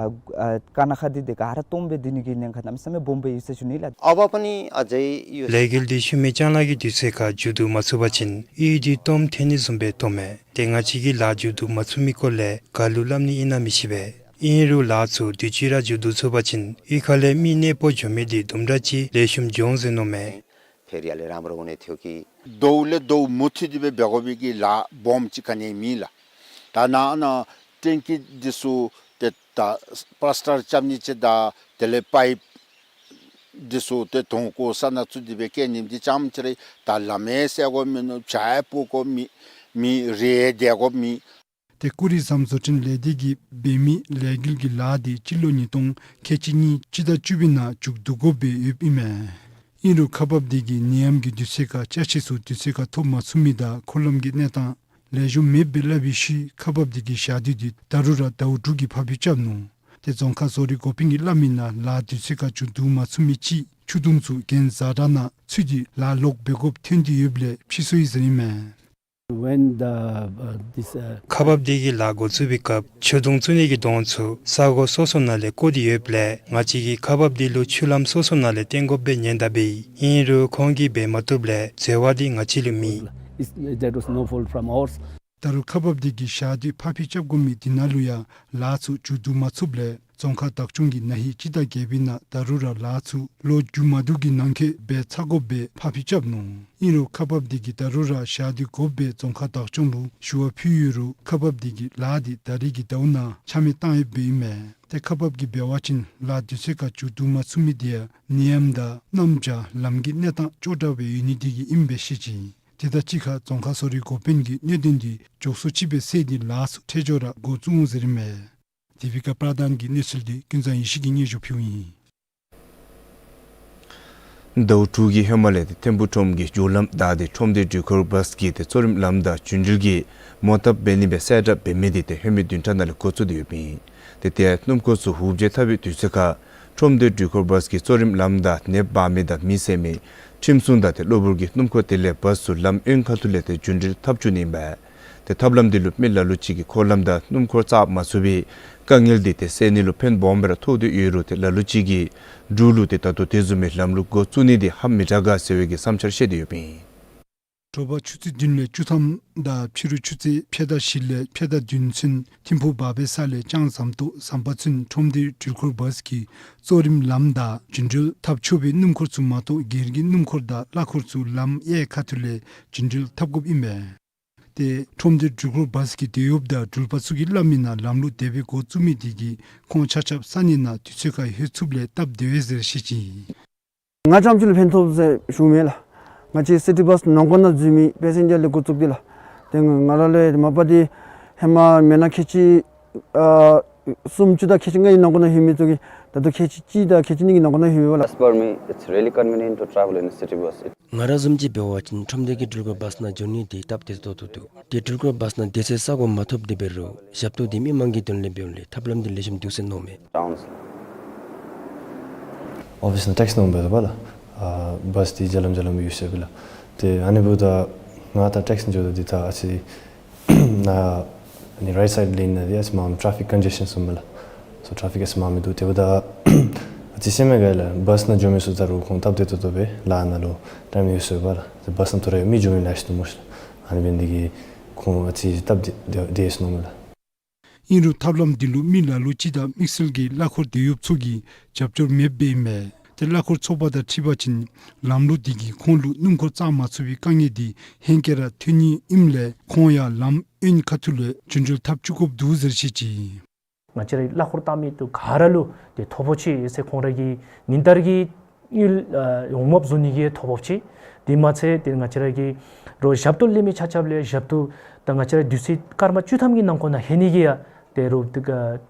ཨ་རྐང་ནག་ཁ་འདི་ཏེ་ག་ར་སྟོངམ་སྦེ་སྡོད་ནི་གི་ཉེན་ཁ་གནམ་མེད་ས་མེད་སྦོམ་སྦེ་ཡོད་ཟེར་ཞུ་ནི་ལགས། ཨ་བ་པ་ནི་ཨ་ཛེ་ཡོད། ལས་འགུལ་འདི་ཤུལ་མའི་ལྕང་ལཱ་གི་དུས་ཚོད་ཁར་མཇུག་བསྡུ་མ་ཚུགས་པ་ཅིན་གཡུས་འདི་སྟོངམ་ཐོན་ནི་བཟུམ་སྦེ་མཐོངམ་མས། ཏེ་ང་བཅས་ཀྱིས་ལཱ་མཇུག་བསྡུ་མ་ཚུགས་མི་སྐོར་ལས་ག་ལུ་སླབ་ནི་ཨིན་ན་མི་ཤེས་པས། ཨིན་རུང་ལཱ་ཚུ་དུས་ཅི་ར་མཇུག་བསྡུ་ཚུགས་པ་ཅིན་གཡུས་ཁ་ལས་མི་གནས་སྤོ་འགྱོ་མི་འདི་དུམ་གྲ་ཅིག་ལེགས་ཤོམ་འགྱོ་འོང་ཟེར་མནོཝ་མས། ཕེ་རི་ཡར་ལས་རང་བར་འོང་ནི་ཐོག་གི་ཟླཝ་ལས་ཟླཝ་མུ་མཐུད་དེ་སྦེ་འབད་དགོ་པའི་གི་ལཱ་སྦོམ་ཅིག་ག་ནི་མེད་ལགས། ད་ནཱ་ནཱ་ཊེང་ཀི་འདི་ཚུ་ཏེ་ད་པ་ལཱས་ཊར་རྐྱབ་ནི་ཅིག་དང་དེ་ལས་པའིཔ་འདི་ཚུ་ཏེ་དོང་ཀོ་ས་ནང་བཙུགས་ཏེ་སྦེ་བཀལ་ནི་འདི་ཙམ་ཅིག་ར། ད་ལམ་ཡང་བསལ་དགོཔ་མིན་ནུག། བྱ་ཡང་སྤུ་དགོཔ་མེད། མི་རེ་ཡང་བསྡད་དགོཔ་མེད། ཏེ་ཀུ་རི་ཟམ་བཟོ་སྐྲུན་ལས་སྡེ་གིས་འབད་མི་ལས་འགུལ་གྱི་ལཱ་འདི་སྤྱི་ལོ་ཉིས་སྟོང་ཁལ་གཅིག་གཉིས་སྤྱི་ཟླ་བཅུ་པའི་ནང་མཇུག་བསྡུ་དགོཔ་སྦེ་ཡོདཔ་ཨིན་མས། ཨིན་རུང་ཁག་འབགཔ་འདི་གིས་ནད་ཡམས་ཀྱི་དུས་ཚོད་ཁར་ཅ་ཆས་ཚུ་དུས་ཚོད་ཁར་ཐོབ་མ་ཚུགས་མི་དང་འཁོར་ལམ་གྱི་གནས་སྟངས་ལེགས་ཤོམ་མེདཔ་སྦེ་སླབ་པའི་ཤུལ་ཁག་འབགཔ་འདི་གིས་ཞག་དུས་འདི་ད་རུང་ར་ཟླཝ་དྲུག་གི་ཕར་འགྱངས་རྐྱབ་ནུག། ཏེ་རྫོང་ཁག་བཟོ་རིག་འགོ་དཔོན་གྱིས་སླབ་མི་ནང་ལཱ་དུས་ཚོད་ཁར་མཇུག་བསྡུ་མ་ཚུགས་མི་ཅིག་ཆུ་དུང་ཚུ་གྱང་བཟའ་ཁྲ་ནང་ཚུད་དེ་ལཱ་ལོག་འབད་དགོཔ་ཐོན་ཏེ་ཡོདཔ་ལས་ཕྱིས་སོ་ཡི་ཟེར་ཨིན་མས། When the, uh, this, uh, ཁག་འབགཔ་འདི་གིས་ལཱ་འགོ་བཙུགས་པའི་སྐབས་ཆུ་དུང་བཙུགས་ནི་གི་དོང་ཚུ་ས་གོ་སོ་སོ་ནང་ལས་བརྐོ་སྟེ་ཡོདཔ་ལས་ང་བཅས་ཀྱིས་ཁག་འབགཔ་འདི་ལུ་ཆུ་ལམ་སོ་སོ་ནང་ལས་བཏོན་དགོཔ་སྦེ་ཉེན་བརྡ་འབད་ཡི། ཨིན་རུང་ཁོང་གིས་འབད་མ་བཏུབ་ལས་འཛོལ་བ་འདི་ང་བཅས་ལུ་མེད། It's, that was no fault from ours. ད་རུང་ཁག་འབགཔ་འདི་གིས་ཞག་དུས་ཕར་འགྱངས་རྐྱབ་དགོ་མི་འདི་ནང་ལུ་ཡང་ལཱ་ཚུ་མཇུག་བསྡུ་མ་ཚུགསཔ་ལས་རྫོང་ཁག་བདག་སྐྱོང་གིས་ན་ཧིང་སྤྱི་ཟླ་བརྒྱད་པའི་ནང་ད་རུང་ར་ལཱ་ཚུ་ལོ་མཇུག་མ་བསྡུ་གི་ནང་འཁོད་འབད་ཚར་དགོཔ་སྦེ་ཕར་འགྱངས་རྐྱབ་ནུག། ཨིན་རུང་ཁག་འབགཔ་འདི་གིས་ད་རུང་ར་ཞག་དུས་དགོཔ་སྦེ་རྫོང་ཁག་བདག་སྐྱོང་ལུ་ཞུ་བ་ཕུལ་ཡོད་རུང་ཁག་འབགཔ་འདི་གིས་ལཱ་འདི་ད་རིས་ཀྱི་ཟླཝ་ནང་ཆ་མེད་བཏང་ཡོདཔ་ཨིན་མས། ཏེ་ཁག་འབགཔ་གིས་འབད་བ་ཅིན་ལཱ་དུས་ཚོད་ཁར་མཇུག་བསྡུ་མ་ཚུགས་མི་འདི་ཡང་ནད་ཡམས་དང་གནམ་བྱཱར་ལམ་གྱི་གནས་སྟངས་སྐྱོ་དྲགས་སྦེ་ཡོད་ནི་འདི་གིས་ཨིནམ་སྦེ་བཤད་ཅི། དེ་དང་གཅིག་ཁར་རྫོང་ཁག་བཟོ་རིག་འགོ་དཔོན་གྱིས་གནད་དོན་འདི་མགྱོགས་སུ་ཅིག་སྦེ་སེལ་ཏེ་ལཱ་ཚུ་འཕྲལ་མགྱོགས་ར་འགོ་བཙུགས་འོང་ཟེར་ཨིན་མས། དེ་བི་ཀ་པྲ་དཱན་གྱི་གནས་ཚུལ་འདི་ཀུན་བཟང་ཡེ་ཤེས་ཀྱིས་སྙན་ཞུ་ཕུལཝ་ཨིན། ཟླཝ་དྲུག་གི་ཧེ་མ་ལས་ཏེ་ཐིམ་ཕུག་ཁྲོམ་གྱི་རྒྱུག་ལམ་བདའ་སྟེ་ཁྲོམ་སྡེ་འགྲུལ་འཁོར་བཱས་ཀྱིས་ཏེ་གཙོ་རིམ་ལམ་བདའ་རྒྱུན་འགྲུལ་གྱི་མོ་བཏབ་འབད་ནི་སྦེ་གསལ་བསྒྲགས་འབད་མི་འདི་ཏེ་ལྷོད་མེད་བདུན་ཕྲག་ནང་ལས་འགོ་བཙུགས་ཏེ་ཡོདཔ་ཨིན། ཏེ་ཏེ་སྣུམ་འཁོར་ཚུ་འུབ་བརྗེད་འཐབ་པའི་དུས་ཚོད་ཁར་ཁྲོམ་སྡེ་འགྲུལ་འཁོར་བཱས་ཀྱི་གཙོ་རིམ་ལམ་བདའ་ནདཔ་འབག་མི་དང་མི་བསད་མི་ཁྲིམས་སྲུང་དང་ཏེ་གློ་བུར་གྱི་སྣུམ་འཁོར་དེ་ལས་བཱས་ཚུ་ལམ་གཡོན་ཁ་ཐུག་ལས་ཏེ་རྒྱུན་འགྲུལ་འཐབ་བཅུག་ནི་ཨིན་པས། ཏེ་ཐབས་ལམ་འདི་ལུ་མི་ལ་ལུ་ཅིག་གིས་འཁོར་ལམ་དང་སྣུམ་འཁོར་བཅར་མ་ཚུགས་པའི་དཀའ་ངལ་འདི་ཏེ་སེལ་ནི་ལུ་ཕན་སྦོམ་སྦེ་ར་ཐོགས་ཏེ་ཡོད་རུང་ཏེ་ལ་ལུ་ཅིག་གིས་འབྲུག་ལུ་ཏེ་ད་ལྟོ་དེ་བཟུམ་མའི་ལམ་ལུགས་འགོ་བཙུགས་ནི་འདི་ཧ་མི་དྲག་ག་ཟེར་བའི་གི་བསམ་འཆར་བཤད་དེ་ཡོདཔ་ཨིན། དྲོ་པ་ཆུ་ཚོད་བདུན་ལས་བཅུ་ཐམ་དང་ཕྱི་རུ་ཆུ་ཚོད་ཕྱེད་དང་བཞི་ལས་ཕྱེད་དང་བདུན་ཚུན་ཐིམ་ཕུག་བར་པའི་ས་ལས་ལྕང་ཟམ་ཏོག་ཟམ་པ་ཚུན་ཁྲོམ་སྡེ་འགྲུལ་འཁོར་བཱས་ཀྱི་གཙོ་རིམ་ལམ་བདའ་རྒྱུན་འགྲུལ་འཐབ་ཆོག་པའི་སྣུམ་འཁོར་ཚུ་མ་གཏོགས་སྒེར་གྱི་སྣུམ་འཁོར་དང་གླ་འཁོར་ཚུ་ལམ་གཡས་ཁ་ཐུག་ལས་རྒྱུན་འགྲུལ་འཐབ་དགོཔ་ཨིན་པས། ཏེ་ཁྲོམ་སྡེ་འགྲུལ་འཁོར་བཱས་ཀྱི་འབྲེལ་ཡོདཔ་དང་འགྲུལ་པ་ཚུ་གིས་སླབ་མི་ནང་ལམ་ལུགས་དེ་སྦེ་འགོ་བཙུགས་མི་དེ་གིས་ཁོང་ཆ་ཁྱབ་ས་གནས་ནང་དུས་ཚོད་ཁར་ལྷོད་ཚུགསཔ་ལས་སྟབས་བདེ་བས་ཟེར་བཤད་ཅི། ང་རྐྱངམ་ཅིག་ལུ་ཕན་ཐོགས་ཟེར་ཞུཝ་མེན་ལགས། ང་བཅས་སི་ཊི་བཱས་ནང་འཁོད་ནང་འཛུལ་མི་པེ་སེན་ཇར་ལས་འགོ་བཙུགས་ཏེ་ལགས། ཏེ་ང་ར་ལུ་མ་པ་འདི་ཧེ་མ་མི་ནང་ཁལ་གཅིག་ཨ་སུམ་ཅུ་དང་ཁལ་གཅིག་ལྔའི་ནང་འཁོད་ནང་ལྷོད་མི་ཚུ་གིས་ད་ལྟོ་ཁལ་གཅིག་གཅིག་དང་ཁལ་གཅིག་གཉིས་ཀྱི་ནང་འཁོད་ནང་ལྷོད་ཡོད་ལགས། As per me, it's really convenient to travel in a city bus. ང་ར་བཟུམ་ཅིག་འབད་བ་ཅིན་ཁྲོམ་སྡེ་གི་འགྲུལ་འཁོར་བཱས་ནང་འགྱོ་ནི་འདི་སྟབས་བདེ་ཏོག་ཏོ་འདུག། ཏེ་འགྲུལ་འཁོར་བཱས་ནང་སྡོད་ས་ས་གོ་མ་ཐོབ་སྟེ་འབད་རུང་ཞབས་ཏོག་འདི་མི་མང་གི་དོན་ལས་འབདཝ་ལས་ཐབས་ལམ་འདི་ལེགས་ཤོམ་འདུག་ཟེར་མནོཝ་མས། ཨོ་ཕིས་ནང་ཊེགསི་ནང་འབད་དོ་བ་ལགས། ཨ་བཱས་འདི་ཇ་ལམ་ཇ་ལམ་ཡོད་ཟེར་བས་ལགས། ཏེ་ཨ་ནི་འབདཝ་ད་ང་ད་ཊེགསི་ནང་འགྱོཝ་ད་འདི་ད་ཨ་ཙི་ནཱ་ནི་རའིཊ་སའིཌ་ལེན་ནང་འདི་ཨ་ཙི་མངམ་ཊེ་ཕིག་ཀོན་ཇེ་ཤཱན་ཚུ་མས་ལགས། སོ་ཊེ་ཕིག་ཨ་ཙི་མངམ་མིན་འདུག། དེ་འབདཝ་ད་ཨ་ཙི་སེམས་ནང་དགའ་ལགས། བཱས་ནང་འགྱོ་མི་ཚུ་ད་རུང་ཁོང་སྟབས་བདེ་ཏོག་ཏོ་སྦེ་ལཱ་ནང་ལུ་ཊའིམ་ཡོད་ཟེར་བས་ལགས། བཱས་ནང་ཐོ་རེ་མི་འགྱོ་མི་ལེ་ཤ་འདུག་སྨོ་ཤ་ལགས། ཨ་ནི་འབད་ནི་དེ་གིས་ཁོང་ཨ་ཙི་སྟབས་བདེ་བདེ་བདེ་ཟེར་མནོཝ་མས་ལགས། ཨིན་རུང་ཐབས་ལམ་འདི་ལུ་མི་ལ་ལུ་ཅིག་དང་དམིགས་བསལ་གྱི་གླ་འཁོར་འདྲེན་གཡོགཔ་ཚུ་གིས་རྒྱབ་སྐྱོར་མེདཔ་ཨིན་མས། ཏེ་གླ་འཁོར་ཚོགས་པ་དང་འཁྲིལ་བ་ཅིན་ལམ་ལུགས་འདི་གིས་ཁོང་ལུ་སྣུམ་འཁོར་བཅར་མ་ཚུགས་པའི་དཀའ་ངལ་འདི་ཧེང་སྐལ་ར་ཐོན་ནི་ཨིནམ་ལས་ཁོང་ཡང་ལམ་གཡོན་ཁ་ཐུག་ལས་རྒྱུན་འགྲུལ་འཐབ་བཅུག་དགོཔ་འདུག་ཟེར་བཤད་ཅི། ང་བཅས་རའི་གླ་འཁོར་བཏང་མི་འདི་ག་ར་ལུ་ཏེ་ཐོ་ཕོག་ཅི་ཟེར། ཁོང་ར་གི་ཉིན་ལྟར་གྱི་དངུལ་ཨ་འོང་འབབ་བཟོ་ནི་གི་ཐོ་ཕོག་ཅི། དེ་མ་ཚད་ཏེ་ང་བཅས་ར་གི་རོགས་ཞབས་ཏོག་ལེན་མི་ཆ་ཁྱབ་ལས་ཞབས་ཏོག་ད་ང་བཅས་ར་དུས་ཚོད་སྐར་མ་བཅུ་ཐམ་གྱི་ནང་འཁོད་ནང་ལྷོད་ནི་གི་ཡང་ཏེ་རོགས་ཏེ་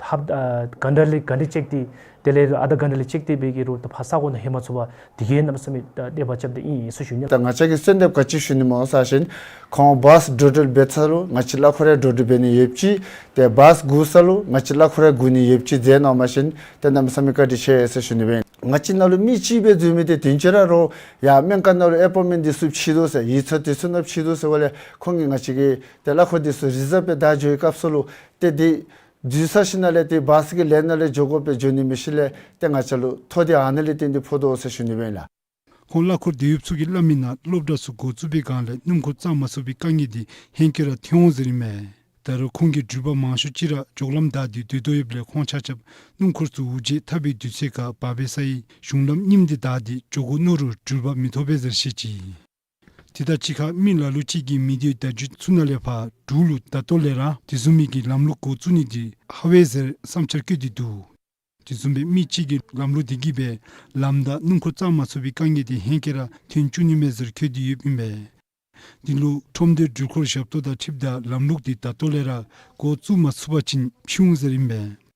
ཧབ་ཨ་གྷན་ཊ་ལས་གྷན་ཊ་ཅིག་ཏེ་དེ་ལས་ཨ་ད་གྷན་ཊ་ལས་ཅིག་ཏེ་འབད་གི་རོགས་ད་ཕར་ས་གོ་ནང་ལྷོད་མ་ཚུགས་པར་དེ་གིས་གནམ་མེད་ས་མེད་ཨ་དད་པ་རྐྱབ་སྟེ་ཨིན་ཨིན་ཟེར་ཞུ་ནི། ད་ང་བཅས་ཀྱིས་གསོལ་འདེབས་ག་ཅི་ཞུ་ནི་སྨོ་ཟེར་བ་ཅིན་ཁོང་བཱས་འགྲོ་འགྲུལ་འབད་ཚར་ལུ་ང་བཅས་གླ་འཁོར་ཡང་འགྲོ་འགྲུལ་འབད་ནི་ཡོདཔ་ཅིག། ཏེ་བཱས་སྒུག་ཚར་ལུ་ང་བཅས་གླ་འཁོར་ཡང་སྒུག་ནི་ཡོདཔ་ཅིག་མཛད་གནང་བ་ཅིན་ཏེ་གནམ་མེད་ས་མེད་བཀའ་དྲིན་ཆེ་ཟེར་ཞུ་ནི་སྦེ། ང་བཅས་ནང་ལུ་མི་གཅིག་སྦེ་འཛུལ་མི་འདི་དུས་ཅི་ར་རོགས་ཡར་སྨན་ཁང་ནང་ལུ་ཨེ་པོའིནཊ་མེནཊ་འདི་ཚུ་ཕྱེ་དོ་ཟེར་ཡིག་ཚང་འདི་ཚུ་ནང་ཕྱེ་དོ་ཟེར་བ་ལས་ཁོང་གིས་ང་བཅས་ཀྱི་ཏེ་གླ་འཁོར་འདི་ཚུ་རི་ཛརབ་སྦེ་བདའ་འགྱོ་བའི་སྐབས་སུ་ལུ་ཏེ་འདི་འཛུལ་ཚར་ཞིནམ་ལས་ཏེ་བཱས་ཀྱི་ལེན་ནང་ལས་འགྱོ་དགོ་པའི་འགྱོ་ནི་མི་ཤེས་ལས་ཏེ་ང་བཅས་ལུ་ཐོ་འདི་ཨ་ནི་ལས་བརྟེན་ཏེ་ཕོག་དོ་ཟེར་ཞུ་ནི་སྦེ་ཨིན་ལགས། ཁོང་གླ་འཁོར་འདྲེན་གཡོགཔ་ཚུ་གིས་སླབ་མི་ནང་སློབ་གྲྭ་ཚུ་འགོ་བཙུགས་པའི་སྒང་ལས་སྣུམ་འཁོར་བཅར་མ་ཚུགས་པའི་དཀའ་ངལ་འདི་ཧེང་སྐལ་ར་ཐོན་འོང་ཟེར་ཨིན་མས། ད་རུང་ཁོང་གི་འགྲུལ་པ་མང་ཤོས་ཅིག་ར་འགྱོགས་ལམ་བདའ་སྟེ་སྡོད་དོ་ཡོདཔ་ལས་ཁོང་ཆ་ཁྱབ་སྣུམ་འཁོར་ཚུ་འུར་བརྗེད་འཐབ་པའི་དུས་ཚོད་ཁར་བར་པའི་སའི་གཞུང་ལམ་རྙིངམ་འདི་བདའ་སྟེ་འགྱོ་དགོ་མནོ་རུང་འགྲུལ་པ་མི་ཐོབ་པས་ཟེར་བཤད་ཅི། དེ་དང་གཅིག་ཁར་མི་ལ་ལུ་ཅིག་གིས་མི་སྡེའི་བརྡ་བརྒྱུད་ཚུ་ནང་ལས་ཕར་འབྲུག་ལུ་ད་ལྟོ་ལས་ར་དེ་བཟུམ་མའི་གི་ལམ་ལུགས་འགོ་བཙུགས་ནི་འདི་ཧ་བས་ཟེར་བསམ་འཆར་བཀོད་དེ་འདུག། དེ་བཟུམ་སྦེ་མི་གཅིག་གིས་ལམ་ལུགས་འདི་གིས་སྦེ་ལམ་བདའ་སྣུམ་འཁོར་བཅར་མ་ཚུགས་པའི་དཀའ་ངལ་འདི་ཧེང་སྐལ་ར་ཐོན་བཅུག་ནི་མས་ཟེར་བཀོད་དེ་ཡོདཔ་ཨིན་པས། འདི་ལུ་ཁྲོམ་སྡེ་འགྲུལ་འཁོར་ཞབས་ཏོག་དང་འཁྲིལཝ་ད་ལམ་ལུགས་འདི་ད་ལྟོ་ལས་ར་འགོ་བཙུགས་མ་ཚུགས་པ་ཅིན་ཕྱིའུ་ཟེར་ཨིན་པས།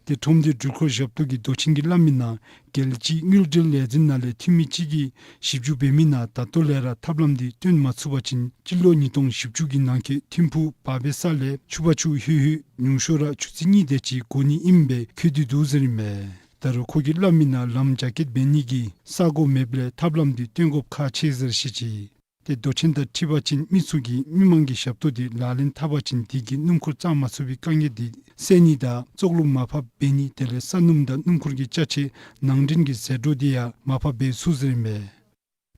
ཏེ་ཁྲོམ་སྡེ་འགྲུལ་འཁོར་ཞབས་ཏོག་གི་མདོ་ཆེན་གྱིས་སླབ་མི་ནང་རྒྱལ་སྤྱིའི་དངུལ་འབྲེལ་ལས་འཛིན་ནང་ལས་འཐུས་མི་གཅིག་གིས་ཞིབ་འཇུག་འབད་མི་ནང་ད་ལྟོ་ལས་ར་ཐབས་ལམ་འདི་སྟོན་མ་ཚུགས་པ་ཅིན་སྤྱི་ལོ་ཉིས་སྟོང་བཞི་བཅུ་གི་ནང་འཁོད་ཐིམ་ཕུག་བར་པའི་ས་ལས་ཕྱུ་པ་ཆུ་ལྷོད་ལྷོད་ཉུང་ཤོས་ར་ཆུ་ཚོད་གཉིས་དེ་ཅིག་འགོར་ནི་ཨིནམ་སྦེ་བཀོད་དེ་འདུག་ཟེར་ཨིན་མས། ད་རུང་ཁོ་གིས་སླབ་མི་ནང་ལམ་རྒྱ་སྐྱེད་འབད་ནི་གི་ས་གོ་མེདཔ་ལས་ཐབས་ལམ་འདི་སྟོན་དགོཔ་ཁག་ཆེ་ཟེར་བཤད་ཅི། ཏེ་མདོ་ཆེན་དང་འཁྲིལ་བ་ཅིན་མི་ཚུ་གིས་མི་མང་གི་ཞབས་ཏོག་འདི་ལག་ལེན་འཐབ་པ་ཅིན་དེ་གིས་སྣུམ་འཁོར་བཅར་མ་ཚུགས་པའི་དཀའ་ངལ་འདི་སེལ་ནི་དང་ཙོག་ལུ་མར་ཕབ་འབད་ནི་དེ་ལས་ས་སྣུམ་དང་སྣུམ་འཁོར་གྱི་ཅ་ཆས་ནང་འདྲེན་གྱི་ཟད་འགྲོ་འདི་ཡང་མར་ཕབ་འབད་ཚུགས་ཟེར་ཨིན་མས།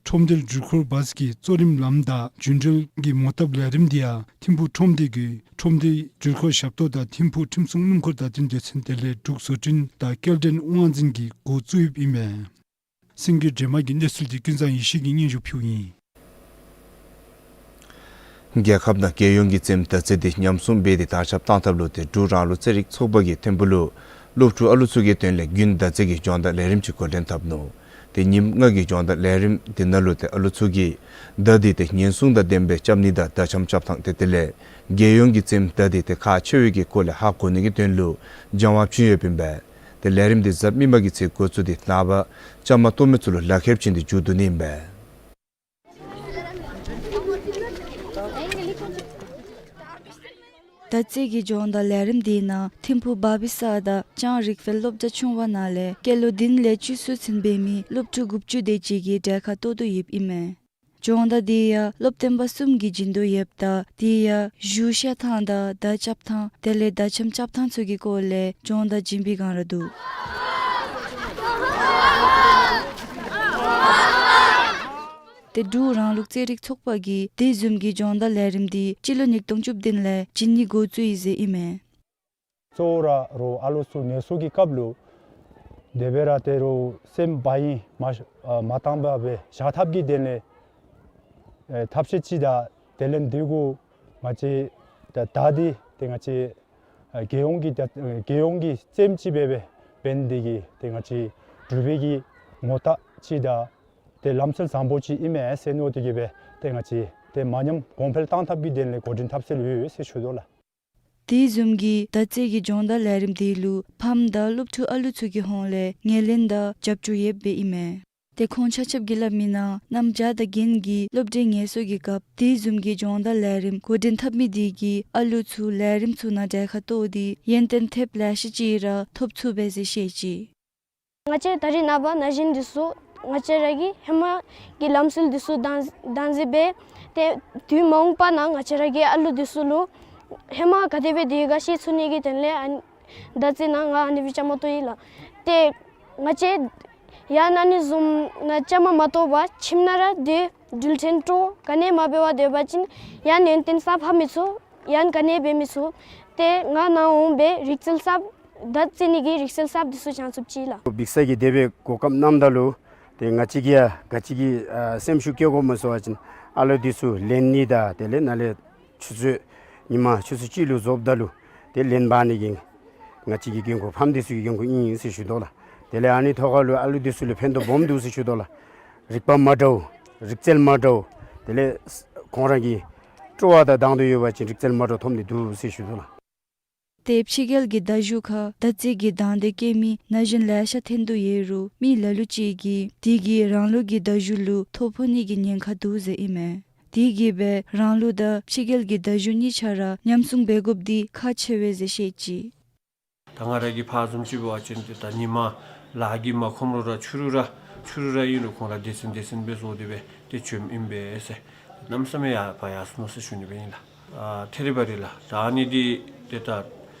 ཁྲོམ་སྡེ་འགྲུལ་འཁོར་བཱས་ཀྱི་གཙོ་རིམ་ལམ་བདའ་རྒྱུན་འགྲུལ་གྱི་མོ་བཏབ་ལས་རིམ་འདི་ཡང་ཐིམ་ཕུག་ཁྲོམ་སྡེ་གི་ཁྲོམ་སྡེ་འགྲུལ་འཁོར་ཞབས་ཏོག་དང་ཐིམ་ཕུག་ཁྲིམས་སྲུང་སྣུམ་འཁོར་བདའ་འཐེན་སྡེ་ཚན་དེ་ལས་འབྲུག་བཟོ་སྐྲུན་དང་སྐྱེལ་འདྲེན་དབང་འཛིན་གྱིས་འགོ་བཙུགས་ཡོདཔ་ཨིན་མས། སེང་གེ་སྒྲོལ་མ་གིས་གནས་ཚུལ་འདི་ཀུན་བཟང་ཡེ་ཤེས་ཀྱིས་སྙན་ཞུ་ཕུལཝ་ཨིན། རྒྱལ་ཁབ་ནང་རྒྱལ་ཡོངས་ཀྱི་རྩེདམོ་བདའ་རྩེད་འདི་ཉམས་སྲུང་འབད་དེ་དར་ཁྱབ་གཏང་ཐབས་ལུ་ཏེ་འབྲུག་རང་ལུགས་རྩེད་རིགས་ཚོགས་པ་གིས་ཐིམ་ཕུག་ལུ་སློབ་ཕྲུག་ཨ་ལུ་ཚུ་གི་དོན་ལས་དགུན་བདའ་རྩེད་ཀྱི་སྦྱོང་བརྡར་ལས་རིམ་ཅིག་འགོ་འདྲེན་འཐབ་ནུག། ཏེ་ཉིནམ་ལྔ་གི་སྦྱོང་བརྡར་ལས་རིམ་འདི་ནང་ལུ་ཏེ་ཨ་ལུ་ཚུ་གིས་བདའ་འདི་ཏེ་ཉེན་སྲུང་དང་ལྡནམ་སྦེ་རྐྱབ་ནི་དང་བརྡ་ཆམ་རྐྱབ་ཐངས་ཏེ་དེ་ལས་རྒྱལ་ཡོངས་ཀྱི་རྩེདམོ་བདའ་འདི་ཏེ་ཁག་ཆེ་བའི་གི་སྐོར་ལས་ཧ་གོ་ནི་གི་དོན་ལུ་སྦྱང་བ་བྱིན་ཡོདཔ་ཨིན་པས། ཏེ་ལས་རིམ་འདི་གཟའ་མིག་དམར་གྱི་ཚེ་འགོ་བཙུགས་ཏེ་ནངས་པ་བཅའ་མར་གཏོགས་མི་ཚུ་ལུ་ལག་ཁྱེར་བྱིན་ཏེ་མཇུག་བསྡུ་ནི་ཨིན་པས། ད་ཅི་གི་སྦྱོང་བརྡར་ལས་རིམ་འདི་ནང་ཐིམ་ཕུག་བྷ་བི་ས་དང་ལྕང་རིག་དཔལ་སློབ་གྲྭ་ཆུང་བ་ནང་ལས་སྐྱེས་ལོ་བདུན་ལས་བཅུ་གསུམ་ཚུན་འབད་མི་སློབ་ཕྲུག་དགུ་བཅུ་དེ་ཅིག་གིས་གྲལ་ཁར་གཏོགས་དོ་ཡོདཔ་ཨིན་མས། སྦྱོང་བརྡར་འདི་ཡང་སློབ་སྟོན་པ་གསུམ་གྱིས་བྱིན་དོ་ཡོདཔ་ད་དེ་ཡང་གཞུ་བཤལ་ཐངས་དང་མདའ་རྐྱབ་ཐངས་དེ་ལས་མདའ་ཆམ་རྐྱབ་ཐངས་ཚུ་གི་སྐོར་ལས་སྦྱོང་བརྡར་བྱིན་པའི་སྒང་ར་འདུག། ཏེ་འབྲུག་རང་ལུགས་རྩེད་རིགས་ཚོགས་པ་གིས་དེ་བཟུམ་གྱི་སྦྱོང་བརྡར་ལས་རིམ་འདི་སྤྱི་ལོ་ཉིས་སྟོང་བཅུ་བདུན་ལས་བྱིན་ནི་འགོ་བཙུགས་ཡི་ཟེར་ཨིན་མས། གཙོ་བོ་ར་རོགས་ཨ་ལོ་ཚུ་ངལ་གསོ་གི་སྐབས་ལུ་དེ་སྦེ་ར་ཏེ་རོགས་སེམས་བག་ཡངས་མ་ཨ་མ་བཏང་པར་སྦེ་བཞག་ཐབས་ཀྱི་དོན་ལས་ཨེ་ཐབས་ཤེས་ཅིག་དང་དེ་ལས་འདི་གུ་ང་བཅས་ད་ད་འདི་ཏེ་ང་བཅས་ཨ་རྒྱལ་ཡོངས་ཀྱི་ད་རྒྱལ་ཡོངས་ཀྱི་རྩེདམོ་ཅིག་སྦེ་སྦེ་འབད་ནི་འདི་གིས་ཏེ་ང་བཅས་འབྲུག་པའི་གི་ངོ་རྟགས་ཅིག་དང་ཏེ་ལམ་སྲོལ་བཟང་པོ་ཅིག་ཨིན་མས་ཟེར་མནོ་སྟེ་གིས་སྦེ་ཏེ་ང་བཅས་ཏེ་མ་ཉམས་གོང་འཕེལ་བཏང་ཐབས་ཀྱི་དོན་ལས་འགོ་འདྲེན་འཐབ་སྲོལ་ཡོད་ཟེར་ཞུ་དོ་ལགས། དེ་བཟུམ་གྱི་ད་ཅི་གི་སྦྱོང་བརྡར་ལས་རིམ་འདི་ལུ་ཕམ་དང་སློབ་ཕྲུག་ཨ་ལུ་ཚུ་གི་ཧོངས་ལས་ངོས་ལེན་དང་རྒྱབ་སྐྱོར་ཡོདཔ་སྦེ་ཨིན་མས། ཏེ་ཁོང་ཆ་ཁྱབ་ཀྱིས་སླབ་མིའི་ནང་གནམ་བྱཱར་དང་རྒྱན་གྱི་སློབ་གྲྭའི་ངལ་གསོ་གི་སྐབས་དེ་བཟུམ་གྱི་སྦྱོང་བརྡར་ལས་རིམ་འགོ་འདྲེན་འཐབ་མི་དེ་གིས་ཨ་ལུ་ཚུ་ལས་རིམ་ཚུ་ནང་གྲལ་ཁར་གཏོགས་ཏེ་ཡོན་ཏན་ཐེབས་ལེ་ཤ་ཅིག་ར་ཐོབ་ཚུགས་པས་ཟེར་བཤད་ཅི། ང་བཅས་ད་རེས་ནངས་པ་ན་གཞོན་འདི་ཚུ་ང་བཅས་ར་གི་ཧེ་མ་གི་ལམ་སྲོལ་འདི་ཚུ་བདག་བདག་འཛིན་འབད་དེ་དུས་མ་འོངས་པ་ནང་ང་བཅས་ར་གི་ཨ་ལུ་འདི་ཚུ་ལུ་ཧེ་མ་ག་དེ་སྦེ་སྡོད་ག་ཤེས་ཚུགས་ནི་གི་དོན་ལས་ཨ་ནི་ད་ཅི་ནང་ང་ཨ་ནི་སྦེ་བཅའ་མར་གཏོགས་ཡི་ལགས། ཏེ་ང་བཅས་ཡང་ན་ཨ་ནི་བཟུམ་ནང་བཅའ་མར་མ་གཏོགས་པར་ཁྱིམ་ནང་ར་སྡོད་འགྲུལ་འཕྲིན་སྤྲོ་ག་ནི་མ་འབད་བར་སྡོད་པ་ཅིན་ཡང་ཡོན་ཏན་གསརཔ་ཕབ་མི་ཚུགས། ཡང་ག་ནི་འབད་མི་ཚུགས། ཏེ་ང་ནཱ་འོང་སྦེ་རིག་རྩལ་གསརཔ་ད་ཅི་ནི་གི་རིག་རྩལ་གསརཔ་འདི་ཚུ་སྦྱང་ཚུགས་ཅི་ལགས། འབིགས་ས་གི་དེ་སྦེ་གོ་སྐབས་གནངམ་ད་ལུ་ཏེ་ང་བཅས་ཀྱིས་ཡང་ག་ཅི་གི་ཨ་སེམས་ཤུགས་བསྐྱེད་དགོཔ་སྨོ་ཟེར་བ་ཅིན་ཨ་ལོ་འདི་ཚུ་ལེན་ནི་དང་དེ་ལས་ནཱ་ལས་ཆུ་ཚོད་ཉིན་མ་ཆུ་ཚོད་གཅིག་ལུ་རྫོགསཔ་ད་ལུ་ཏེ་ལེན་འབག་ནི་གི་ང་བཅས་ཀྱི་འགན་ཁུར་ཕམ་འདི་ཚུ་གི་འགན་ཁུར་ཨིན་ཟེར་ཞུ་དོ་ལགས། དེ་ལས་ཨ་ནི་ཐོག་ཁར་ལུ་ཨ་ལོ་འདི་ཚུ་ལུ་ཕན་ཐོགས་སྦོམ་འདུག་ཟེར་ཞུ་དོ་ལགས། རིག་པ་མ་འདྲཝ་རིག་རྩལ་མ་འདྲཝ་དེ་ལས་ཁོང་ར་གི་སྤྲོ་བ་དང་དང་འདོད་ཡོད་པ་ཅིན་རིག་རྩལ་མ་འདྲཝ་ཐོབ་ནི་འདུག་ཟེར་ཞུ་དོ་ལགས། ཏེ་ཕྱི་རྒྱལ་གྱི་མདའ་གཞུ་ཁར་ད་ཅི་གི་དང་འདོད་བསྐྱེད་མི་ན་གཞོན་ལེ་ཤ་ཐོན་དོ་ཡོད་རུང་མི་ལ་ལུ་ཅིག་གིས་དེ་གིས་རང་ལུགས་ཀྱི་མདའ་གཞུ་ལུ་ཐོ་ཕོག་ནི་གི་ཉེན་ཁ་འདུག་ཟེར་ཨིན་མས། དེ་གིས་སྦེ་རང་ལུགས་དང་ཕྱི་རྒྱལ་གྱི་མདའ་གཞུ་གཉིས་ཆ་ར་ཉམས་སྲུང་འབད་དགོཔ་འདི་ཁག་ཆེ་བས་ཟེར་བཤད་ཅི། ད་ང་ར་གིས་ཕར་བཟུམ་ཅིག་འབད་བ་ཅིན་ཏེ་ད་ཉིན་མ་ལཱ་གིས་མ་ཁོམ་རུང་ར་ཕྱི་རུ་ར་ཕྱི་རུ་ར་ཨིན་རུང་ཁོང་ར་སྡེ་ཚན་སྡེ་ཚན་སྦེ་བཟོ་སྟེ་སྦེ་ཏེ་བྱོནམ་ཨིན་པས་ཟེར། གནམ་མེད་ས་མེད་ཡར་འཕར་ཡར་སོང་ནུག་ཟེར་ཞུ་ནི་སྦེ་ཨིན་ལགས། ཨ་ཐད་རི་བ་རི་ལགས། ད་ཨ་ནི་འདི་ཏེ་ད་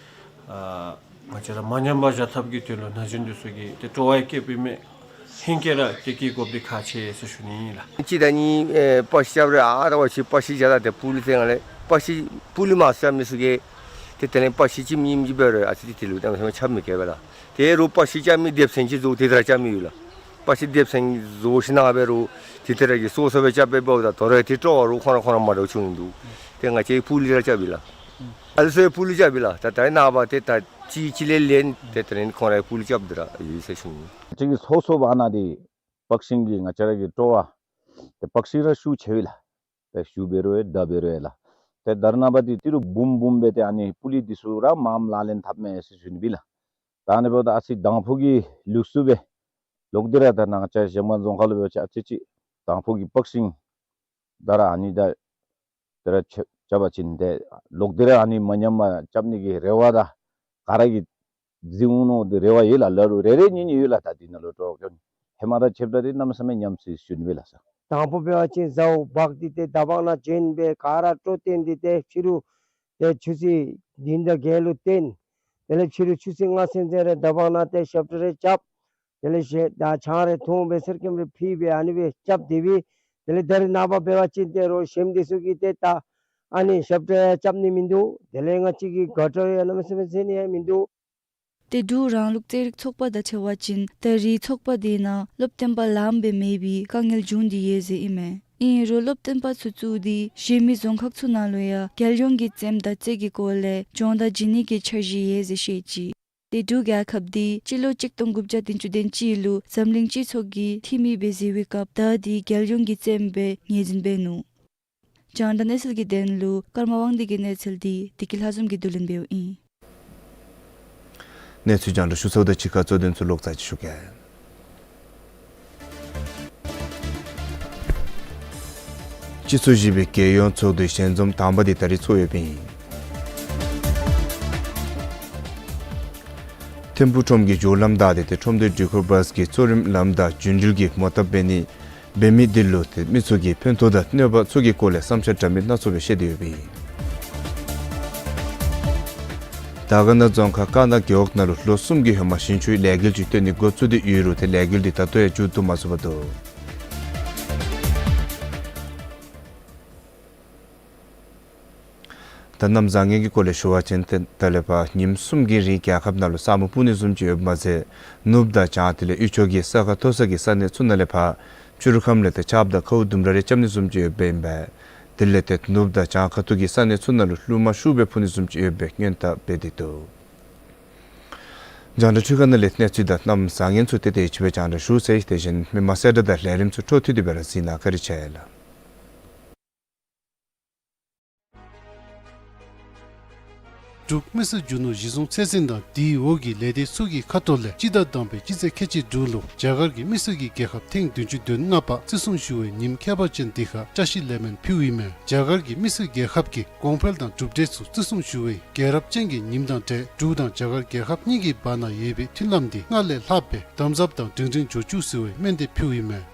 ཨ་ང་བཅས་ར་མ་ཉམས་པར་བཞག་ཐབས་ཀྱི་དོན་ལུ་ན་གཞོན་འདི་ཚུ་གིས་ཏེ་སྤྲོ་བ་བསྐྱེདཔ་ཨིན་མས། ཧེང་སྐལ་ར་ཏེ་བསྐྱེད་དགོཔ་འདི་ཁག་ཆེ་ཟེར་ཞུ་ནི་ཨིན་ལགས། ཅིག་ད་ནི་ཨེ་པར་ཤི་རྐྱབ་རུང་ཨ་ད་པར་ཤི་པར་ཤི་རྐྱབ་ད་ཏེ་སྤུ་ལི་ཚེ་ང་ལས་པར་ཤི་སྤུ་ལི་མ་རྐྱབ་མི་ཚུ་གིས་ཏེ་དེ་ལས་པར་ཤི་ཅིག་མེན་ཅིག་འབད་རུང་ཨ་ཙི་ཏེ་དེ་ལུ་ད་ཆ་མི་བཀལ་བས་ལགས། ཏེ་རོགས་པར་ཤི་རྐྱབ་མི་སྡེ་ཚན་ཅིག་བཟོ་དེ་དེ་ར་རྐྱབ་མི་ཡོད་ལགས། པར་ཤི་སྡེ་ཚན་བཟོ་ཞིནམ་འབད་རུང་ཏེ་དེ་ར་གིས་སོ་སོ་སྦེ་རྐྱབ་སྦེ་འབདཝ་ད་དོ་རུང་ཏེ་སྤྲོ་བ་རོགས་ཁོང་ར་ཁོང་ར་མ་འདྲཝ་བྱུང་འདུག། ཏེ་ང་བཅས་སྤུ་ལི་ར་རྐྱབ་ཨིན་ལགས། ཨ་ལུ་ཚུ་སྤུ་ལི་རྐྱབ་ཨིན་ལགས། ད་ད་རེས་ནངས་པ་ཏེ་ད་ཅིག་ཅིག་ལས་ལེན་ཏེ་དེ་ལས་ཁོང་ར་སྤུ་ལི་རྐྱབ་སྟེ་ར་ཡོད་ཟེར་ཞུ་ནི། ཅིག་གིས་སོ་སོ་བ་ན་འདི་བོག་སིང་གི་ང་བཅས་ར་གི་སྤྲོ་བ་ཏེ་བོག་སིང་ར་ཤུགས་ཆེ་བས་ལགས། ཏེ་གཞུ་འབད་རུང་ཡང་མདའ་འབད་རུང་ཡང་ལགས། ཏེ་ད་རེས་ནངས་པ་འདི་ཏི་རུ་འབུམ་འབུམ་སྦེ་ཏེ་ཨ་ནི་སྤུ་ལི་འདི་ཚུ་ར་མངམ་ལག་ལེན་འཐབ་མས་ཟེར་ཞུ་ནི་སྦེ་ལགས། ད་ཨ་ནི་འབདཝ་ད་ཨ་ཙི་དང་ཕུ་གི་ལུགས་སྲོལ་སྦེ་ལོག་སྟེ་ར་ད་ནང་ང་བཅས་གཞལམ་སྒང་རྫོང་ཁག་ལུ་འབད་བ་ཅིན་ཨ་ཙི་ཅིག་དང་ཕུ་གི་བོག་སིང་ད་ར་ཨ་ནི་ད་དེ་ར་རྐྱབ་རྐྱབ་པ་ཅིན་ཏེ་ལོག་སྟེ་ར་ཨ་ནི་མ་ཉམས་པར་རྐྱབ་ནི་གི་རེ་བ་དང་ག་ར་གིས་འཛིན་འོང་མནོ་སྟེ་རེ་བ་ཡོད་ལགས། ལ་ལུ་རེ་རེ་གཉིས་གཉིས་ཡོད་ལགས། ད་འདི་ནང་ལུ་སྤྲོ་བ་ཀྱང་ཧེ་མ་དང་ཕྱདཔ་ད་འདི་གནམ་མེད་ས་མེད་ཉམས་ཟེར་ཞུ་ནི་སྦེ་ལགས་སོ། དང་ཕུ་འབད་བ་ཅིན་ཟཝ་འབག་སྟེ་ཏེ་མདའ་འབག་ནང་བྱོན་སྦེ་ག་ར་སྤྲོ་བསྟན་ཏེ་ཏེ་ཕྱི་རུ་ཏེ་ཆུ་ཚོད་བདུན་དང་བརྒྱད་ལུ་བཏོན། དེ་ལས་ཕྱི་རུ་ཆུ་ཚོད་ལྔ་ཚུན་ཚོད་ར་མདའ་འབག་ནང་ཏེ་ཞབས་ཁྲ་རེ་རྐྱབ། དེ་ལས་ཞེ་ད་ཆང་རེ་འཐུང་སྦེ་གསེར་སྐྱེམས་རེ་ཕུལ་སྦེ་ཨ་ནི་སྦེ་རྐྱབ་སྟེ་སྦེ། དེ་ལས་ད་རེས་ནངས་པ་འབད་བ་ཅིན་ཏེ་རོགས་གཞན་འདི་ཚུ་གིས་ཏེ་ད་ཨ་ནི་ཞབས་ཁྲ་ཡང་རྐྱབ་ནི་མིན་འདུག། དེ་ལས་ང་བཅས་ཀྱི་དགའ་སྤྲོ་ཡང་གནམ་མེད་ས་མེད་ཟེར་ནི་ཡང་མིན་འདུག། ཏེ་འབྲུག་རང་ལུགས་རྩེད་རིགས་ཚོགས་པ་དང་འཁྲིལ་བ་ཅིན་ད་རེས་ཚོགས་པ་དེ་ནང་སློབ་སྟོན་པ་ལངམ་སྦེ་མེད་པའི་དཀའ་ངལ་བྱུང་སྟེ་ཡོད་ཟེར་ཨིན་མས། ཨིན་རུང་སློབ་སྟོན་པ་ཚུ་བཙུགས་ཏེ་གཞན་མི་རྫོང་ཁག་ཚུ་ནང་ལུ་ཡང་རྒྱལ་ཡོངས་ཀྱི་རྩེདམོ་དར་རྩེད་ཀྱི་སྐོར་ལས་སྦྱོང་བརྡར་བྱིན་ནི་གི་འཆར་གཞི་ཡོད་ཟེར་བཤད་ཅི། ཏེ་འབྲུག་རྒྱལ་ཁབ་འདི་སྤྱི་ལོ་གཅིག་སྟོང་དགུ་བརྒྱ་བདུན་ཅུ་དོན་གཅིག་ལུ་འཛམ་གླིང་སྤྱི་ཚོགས་ཀྱི་འཐུས་མི་སྦེ་གཟིགས་པའི་སྐབས་ད་འདི་རྒྱལ་ཡོངས་ཀྱི་རྩེདམོ་སྦེ་ངོས་འཛིན་འབད་ནུག། རྒྱང་བསྒྲགས་གནས་ཚུལ་གྱི་དོན་ལུ་ཀརྨ་དབང་འདུས་ཀྱི་གནས་ཚུལ་འདི་བདེ་སྐྱིད་ལྷ་འཛོམས་ཀྱིས་བསྡུ་ལེན་འབདཝ་ཨིན། གནས་ཚུལ་རྒྱང་བསྒྲགས་ཞུ་ཚརཝ་དང་གཅིག་ཁར་གཙོ་དོན་ཚུ་ལོག་ཙམ་ཅིག་ཞུ་གེ། སྤྱི་ཚོགས་བཞི་པའི་རྒྱལ་ཡོངས་ཚོགས་འདུའི་ཞལ་འཛོམས་དང་པ་དེ་ད་རིས་ཚོགས་ཡོདཔ་ཨིན། ཐིམ་ཕུག་ཁྲོམ་གྱི་བཞུགས་ལམ་བདའ་སྟེ་ཏེ་ཁྲོམ་སྡེ་སྒྲིག་ཁུལ་བཱས་ཀྱི་གཙོ་རིམ་ལམ་བདའ་རྒྱུན་འགྲུལ་གྱི་མོ་བཏབ་འབད་ནི་འབད་མི་དེ་ལུ་ཏེ་མི་ཚུ་གིས་ཕན་ཐོགས་དང་གནོད་པ་ཚུ་གི་སྐོར་ལས་བསམ་འཆར་འདྲ་མིན་སྣ་ཚོགས་སྦེ་བཤད་དེ་ཡོདཔ་ཨིན། དར་དཀར་ན་རྫོང་ཁག་དཀར་ན་རྒེད་འོག་ནང་ལུ་ལོ་གསུམ་གྱི་ཧེ་མ་ཞིང་ཆུའི་ལས་འགུལ་ཅིག་སྟོན་ནི་འགོ་བཙུགས་ཏེ་ཡོད་རུང་ཏེ་ལས་འགུལ་དེ་ད་ལྟོ་ཡང་མཇུག་བསྡུ་མ་ཚུགས་པར་འདུག། ད་གནམ་བཟང་ངན་གྱི་སྐོར་ལས་ཞུ་བ་ཅིན་ཏེ་ད་ལས་ཕར་ཉིནམ་གསུམ་གྱི་རིང་རྒྱལ་ཁབ་ནང་ལུ་ས་སྨུག་སྤུབ་ནི་བཟུམ་ཅིག་ཡོདཔ་མ་ཚད་ནུབ་དང་བྱང་དེ་ལས་དབུས་ཕྱོགས་ཀྱི་ས་ཁ་མཐོ་ས་གི་ས་གནས་ཚུ་ནང་ལས་ཕར་ཕྱི་རུ་ཁམས་ལས་ཏེ་ཆརཔ་དང་ཁཝ་ལྡུམ་ར་རེ་རྐྱབ་ནི་བཟུམ་ཅིག་ཡོདཔ་ཨིན་པས། དེ་ལས་ཏེ་ནུབ་དང་བྱང་ཁ་ཐུག་གི་ས་གནས་ཚུ་ནང་ལུ་རླུང་མ་ཤུགས་སྦེ་འཕུ་ནི་བཟུམ་ཅིག་ཡོད་པའི་སྔོན་བརྡ་འབད་དེ་འདུག། རྒྱང་བསྒྲགས་འཕྲུལ་ཁང་ནང་ལས་གནས་ཚུལ་དང་གནམ་བཟང་ངན་ཚུ་ཏེ་དེ་ཅིག་སྦེ་རྒྱང་བསྒྲགས་ཞུ་ཚར་ཡི། དེ་བཞིན་མི་མང་གསལ་བསྒྲགས་དང་ལས་རིམ་ཚུ་འཕྲོ་མཐུད་དེ་སྦེ་ར་གཟིགས་གནང་། བཀའ་དྲིན་ཆེ་ལགས། འབྲུག་མི་སེར་རྒྱུ་ནོར་གཞི་བཟུང་ཚད་འཛིན་དང་དེའི་འོག་གི་ལས་སྡེ་ཚུ་གི་ཁ་ཐུག་ལས་སྤྱི་ཟླ་དང་པའི་སྤྱི་ཚེས་ཁལ་གཅིག་དྲུག་ལུ་རྒྱ་གར་གྱི་མི་སེར་གྱི་རྒྱལ་ཁབ་ཐེངས་བདུན་ཅུ་དོན་ལྔ་པ་བརྩི་སྲུང་ཞུ་བའི་ཉིནམ་ཁྱད་པར་ཅན་འདི་ཁར་བཀྲ་ཤིས་ལེགས་སྨོན་ཕུལཝ་ཨིན་མས། རྒྱ་གར་གྱི་མི་སེར་རྒྱལ་ཁབ་ཀྱི་གོང་འཕེལ་དང་གྲུབ་འབྲས་ཚུ་བརྩི་སྲུང་ཞུ་བའི་རྒྱལ་རབས་ཅན་གྱི་ཉིནམ་དང་འབྲེལ་འབྲུག་དང་རྒྱ་གར་རྒྱལ་ཁབ་གཉིས་ཀྱི་བར་ན་ཡོད་པའི་མཐུན་ལམ་འདི་སྔར་ལས་ལྷག་སྦེ་དམ་ཟབ་དང་སྒྲིང་སྒྲིང་འགྱོ་བཅུག་ཟེར་བའི་སྨོན་འདེབས་ཕུལཝ་ཨིན་མས།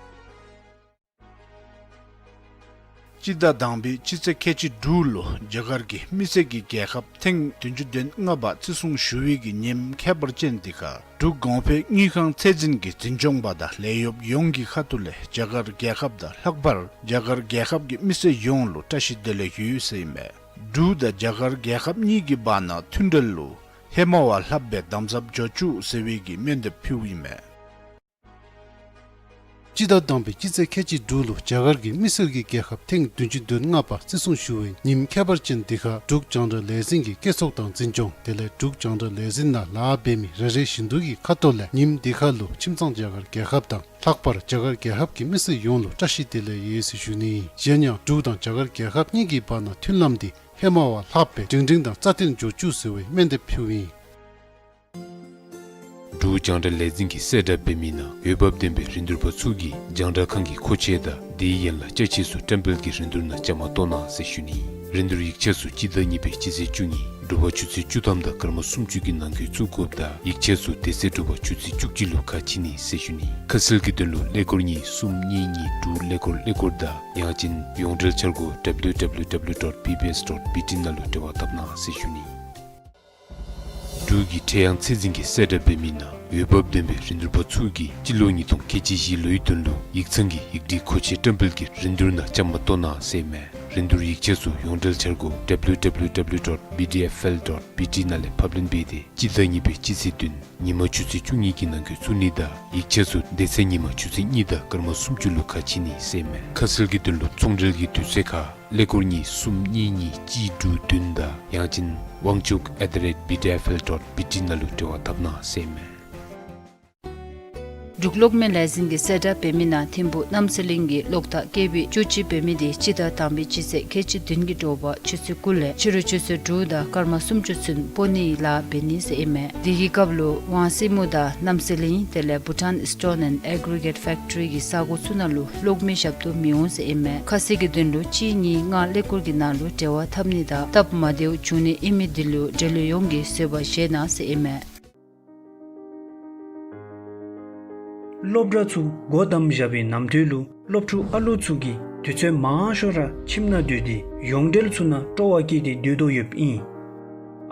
སྤྱི་ཟླ་དང་པའི་སྤྱི་ཚེས་ཁལ་གཅིག་དྲུག་ལུ་རྒྱ་གར་གྱི་མི་སེར་གྱི་རྒྱལ་ཁབ་ཐེངས་བདུན་ཅུ་དོན་ལྔ་པ་བརྩི་སྲུང་ཞུ་བའི་གི་ཉིནམ་ཁྱད་པར་ཅན་འདི་ཁར་འབྲུག་གོང་འཕེལ་དངུལ་ཁང་ཚད་འཛིན་གྱི་འཛིན་སྐྱོང་པ་དང་ལས་གཡོགཔ་ཡོངས་ཀྱི་ཁ་ཐུག་ལས་རྒྱ་གར་རྒྱལ་ཁབ་དང་ལྷག་པར་རྒྱ་གར་རྒྱལ་ཁབ་ཀྱི་མི་སེར་ཡོངས་ལུ་བཀྲ་ཤིས་བདེ་ལེགས་ཡོད་ཟེར་ཨིན་མས། འབྲུག་དང་རྒྱ་གར་རྒྱལ་ཁབ་གཉིས་ཀྱི་བར་ན་མཐུན་འབྲེལ་ལུ་ཧེ་མ་བ་ལྷག་སྦེ་དམ་ཟབ་འགྱོ་བཅུག་ཟེར་བའི་གི་སྨོན་འདེབས་ཕུལཝ་ཨིན་མས། སྤྱི་ཟླ་དང་པའི་སྤྱི་ཚེས་ཁལ་གཅིག་དྲུག་ལུ་རྒྱ་གར་གྱི་མི་སེར་གྱི་རྒྱལ་ཁབ་ཐེངས་བདུན་ཅུ་དོན་ལྔ་པ་བརྩི་སྲུང་ཞུ་བའི་ཉིནམ་ཁྱད་པར་ཅན་འདི་ཁར་འབྲུག་རྒྱང་བསྒྲགས་ལས་འཛིན་གྱི་སྐྱེད་ཚོགས་དང་འཛིན་སྐྱོང་དེ་ལས་འབྲུག་རྒྱང་བསྒྲགས་ལས་འཛིན་ནང་ལཱ་འབད་མི་རེ་རེ་བཞིན་དུ་གི་ཁ་ཐུག་ལས་ཉིནམ་འདི་ཁར་ལུ་ཁྱིམ་ཚང་རྒྱ་གར་རྒྱལ་ཁབ་དང་ལྷག་པར་རྒྱ་གར་རྒྱལ་ཁབ་ཀྱི་མི་སེར་ཡོངས་ལུ་བཀྲ་ཤིས་བདེ་ལེགས་ཡོད་ཟེར་ཞུ་ནི། གཞན་ཡང་འབྲུག་དང་རྒྱ་གར་རྒྱལ་ཁབ་གཉིས་ཀྱི་བར་ན་མཐུན་ལམ་འདི་ཧེ་མ་བ་ལྷག་སྦེ་སྒྲིང་སྒྲིང་དང་རྩ་བརྟན་འགྱོ་བཅུག་ཟེར་བའི་སྨོན་འདེབས་ཕུལཝ་ཨིན། འབྲུག་རྒྱང་བསྒྲགས་ལས་འཛིན་གྱིས་གསལ་བསྒྲགས་འབད་མི་ནང་འོས་འབབ་ལྡན་པའི་རིན་བསྡུར་པ་ཚུ་གིས་རྒྱང་བསྒྲགས་ཁང་གི་མཁོ་ཆས་དང་དེའི་ཡན་ལག་ཅ་ཆས་ཚུ་བཀྲམ་སྤེལ་གྱི་རིན་བསྡུར་ནང་བཅའ་མར་གཏོགས་གནང་ཟེར་ཞུ་ནི། རིན་བསྡུར་ཡིག་ཆ་ཚུ་སྤྱི་ཟླ་གཉིས་པའི་སྤྱི་ཚེས་བཅུ་གཉིས་དྲོ་པ་ཆུ་ཚོད་བཅུ་ཐམ་དང་སྐར་མ་སུམ་ཅུ་གི་ནང་འཁོད་བཙུགས་དགོཔ་དང་ཡིག་ཆ་ཚུ་དེ་ཚེ་དྲོ་པ་ཆུ་ཚོད་བཅུ་གཅིག་ལུ་ཁ་ཕྱེ་ནི་ཟེར་ཞུ་ནི། ཁ་གསལ་གྱི་དོན་ལུ་ཀླད་ཀོར་གཉིས་གསུམ་གཉིས་གཉིས་དྲུག་ཀླད་ཀོར་ཀླད་ཀོར་དང་ཡང་ཅིན་ཡོངས་འབྲེལ་འཆར་སྒོ་W W W dot B B S dot B T ནང་ལུ་འབྲེལ་བ་འཐབ་གནང་ཟེར་ཞུ་ནི། འབྲུག་གི་ཁྲེ་ཡང་ཚད་འཛིན་གྱིས་གསལ་བསྒྲགས་འབད་མི་ནང་འོས་འབབ་ལྡན་པའི་རིན་བསྡུར་པ་ཚུ་གིས་སྤྱི་ལོ་ཉིས་སྟོང་ཁལ་གཅིག་བཞི་ལོའི་དོན་ལུ་ཡིག་ཚང་གི་ཡིག་སྒྲིག་མཁོ་ཆས་བཀྲམ་སྤེལ་གྱི་རིན་བསྡུར་ནང་བཅའ་མར་གཏོགས་གནང་ཟེར་མས། རིན་བསྡུར་ཡིག་ཆ་ཚུ་ཡོངས་འབྲེལ་འཆར་སྒོ་W W W dot B D F L dot B T ནང་ལས་ཕབ་ལེན་འབད་དེ་སྤྱི་ཟླ་གཉིས་པའི་སྤྱི་ཚེས་བདུན་ཉིན་མ་ཆུ་ཚོད་བཅུ་གཉིས་ཀྱི་ནང་འཁོད་བཙུགས་ནི་དང་ཡིག་ཆ་ཚུ་དེ་ཚེ་ཉིན་མ་ཆུ་ཚོད་གཉིས་དང་སྐར་མ་སུམ་ཅུ་ལུ་ཁ་ཕྱེ་ནི་ཟེར་མས། ཁ་གསལ་གྱི་དོན་ལུ་ཚོང་འབྲེལ་གྱི་དུས་ཚོད་ཁར་ཀླད་ཀོར་གཉིས་གསུམ་གཉིས་གཉིས་གཅིག་དྲུག་བདུན་དང་ཡང་ཅིན་ཝང་ཅུག་at the rate B D F L dot B T ནང་ལུ་འབྲེལ་བ་འཐབ་གནང་ཟེར་མས། འབྲུག་གློག་མེ་ལས་འཛིན་གྱིས་གསལ་བསྒྲགས་འབད་མི་ནང་ཐིམ་ཕུག་རྣམ་གསལ་གླིང་གི་གློག་ཐག་ཀེ་བི་བཅུ་གཅིག་འབད་མི་དེ་སྤྱི་ཟླ་དང་པའི་སྤྱི་ཚེས་ཁལ་གཅིག་བདུན་གྱི་དྲོ་པ་ཆུ་ཚོད་དགུ་ལས་ཕྱི་རུ་ཆུ་ཚོད་དྲུག་དང་སྐར་མ་སུམ་ཅུ་ཚུན་སྤོ་ནིའི་ལཱ་འབད་ནི་ཟེར་ཨིན་མས། དེ་གི་སྐབས་ལུ་ཝང་སི་མུ་དང་རྣམ་གསལ་གླིང་དེ་ལས་Bhutan Stone and Aggregate Factory གི་ས་གོ་ཚུ་ནང་ལུ་གློག་མེ་ཞབས་ཏོག་མི་འོང་ཟེར་ཨིན་མས། ཁ་གསལ་གྱི་དོན་ལུ་གཅིག་གཉིས་ལྔ་ཀླད་ཀོར་གྱི་ནང་ལུ་འབྲེལ་བ་འཐབ་ནི་དང་སྟབས་མ་བདེཝ་བྱུང་ནི་ཨིན་མི་དེ་ལུ་འབྲེལ་ཡོད་ཡོངས་ཀྱིས་བཟོད་པ་བཞེས་གནང་ཟེར་ཨིན་མས། སློབ་གྲྭ་ཚུ་སྒོ་བསྡམས་བཞག་པའི་ནམ་དུས་ལུ་སློབ་ཕྲུག་ཨ་ལུ་ཚུ་གིས་དུས་ཚོད་མང་ཤོས་ར་ཁྱིམ་ནང་སྡོད་དེ་ཡོངས་འབྲེལ་ཚུ་ནང་སྤྲོ་བ་བསྐྱེད་དེ་སྡོད་དོ་ཡོདཔ་ཨིན།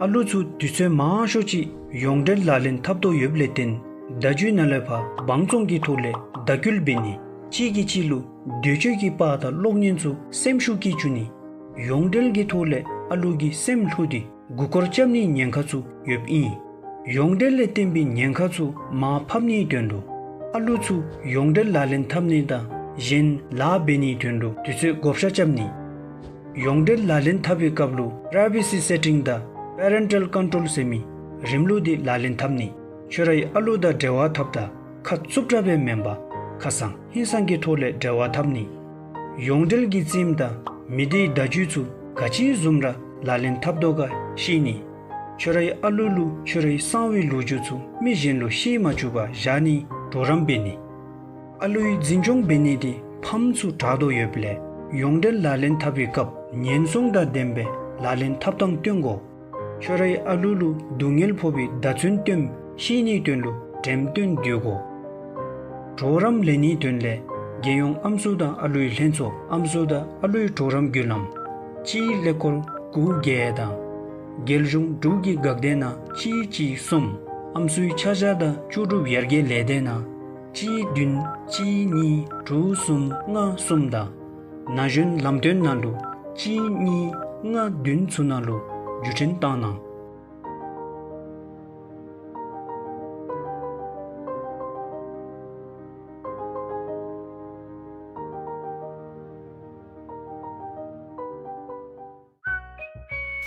ཨ་ལུ་ཚུ་དུས་ཚོད་མང་ཤོས་ཅིག་ཡོངས་འབྲེལ་ལག་ལེན་འཐབ་དོ་ཡོདཔ་ལས་བརྟེན་བརྡ་བརྒྱུད་ནང་ལས་ཕར་དབང་བཙོང་གི་ཐོག་ལས་བརྡ་སྐུལ་འབད་ནི་གཅིག་གིས་གཅིག་ལུ་འདོད་སྤྱོད་ཀྱི་དཔའ་དང་གློག་བརྙན་ཚུ་སེམས་ཤུགས་བསྐྱེད་བཅུག་ནི། ཡོངས་འབྲེལ་གྱི་ཐོག་ལས་ཨ་ལུ་གི་སེམས་བསླུ་སྟེ་མགུ་སྐོར་རྐྱབ་ནིའི་ཉེན་ཁ་ཚུ་ཡོདཔ་ཨིན། ཡོངས་འབྲེལ་ལས་བརྟེན་པའི་ཉེན་ཁ་ཚུ་མར་ཕབ་ནིའི་དོན་ལུ་ཨ་ལུ་ཚུ་ཡོངས་འབྲེལ་ལག་ལེན་འཐབ་ནི་དང་གཞན་ལཱ་འབད་ནིའི་དོན་ལུ་དུས་ཚོད་བགོ་བཤའ་རྐྱབ་ནི། ཡོངས་འབྲེལ་ལག་ལེན་འཐབ་པའི་སྐབས་ལུ་Privacy Setting དང་Parental Control ཟེར་མི་རིམ་ལུགས་འདི་ལག་ལེན་འཐབ་ནི། ཁྱོད་རའི་ཨ་ལུ་དང་འབྲེལ་བ་འཐབ་ད་ཁ་རྩུབ་དྲགས་སྦེ་མེན་པར་ཁ་སང་ཧིང་སང་གི་ཐོག་ལས་འབྲེལ་བ་འཐབ་ནི། ཡོངས་འབྲེལ་གྱི་རྩེདམ་དང་མི་སྡེའི་བརྡ་བརྒྱུད་ཚུ་ག་ཅི་བཟུམ་ར་ལག་ལེན་འཐབ་དོ་ག་ཤེས་ནི། ཁྱོད་རའི་ཨ་ལུ་ལུ་ཁྱོད་རའི་གསང་བའི་ལོ་རྒྱུས་ཚུ་མི་གཞན་ལུ་བཤད་མ་བཅུག་པར་བཞག་ནི་གྲོགས་རམ་འབད་ནི། ཨ་ལུའི་འཛིན་སྐྱོང་འབད་ནི་འདི་ཕམ་ཚུ་དྲག་དོ་ཡོདཔ་ལས་ཡོངས་འབྲེལ་ལག་ལེན་འཐབ་པའི་སྐབས་ཉེན་སྲུང་དང་ལྡན་པའི་ལག་ལེན་འཐབ་ཐངས་སྟོན་དགོ། ཁྱོད་རའི་ཨ་ལུ་ལུ་སྡུག་བསྔལ་ཕོག་པའི་བརྡ་མཚོན་སྟོནམ་ཤེས་ནིའི་དོན་ལུ་འགྲེམས་སྟོན་བསྡུ་དགོ། གྲོགས་རམ་ལེན་ནིའི་དོན་ལས་རྒྱལ་ཡོངས་ཨམ་སྲུ་དང་ཨ་ལུའི་ལྷན་ཚོགས་ཨམ་སྲུ་དང་ཨ་ལུའི་གྲོགས་རམ་བརྒྱུད་ལམ་གཅིག་ཀླད་ཀོར་དགུ་བརྒྱད་དང་རྒྱལ་གཞུང་འབྲུག་གི་འགག་སྡེ་ནང་གཅིག་གཅིག་གསུམ། ཨམ་སྲུའི་ཆ་བཞག་དང་ལྕོགས་གྲུབ་ཡར་རྒྱས་ལས་སྡེ་ནང་གཅིག་བདུན་གཅིག་གཉིས་དྲུག་གསུམ་ལྔ་གསུམ་དང་ན་གཞོན་ལམ་སྟོན་ནང་ལུ་གཅིག་གཉིས་ལྔ་བདུན་ཚུ་ནང་ལུ་བརྒྱུད་འཕྲིན་བཏང་གནང་།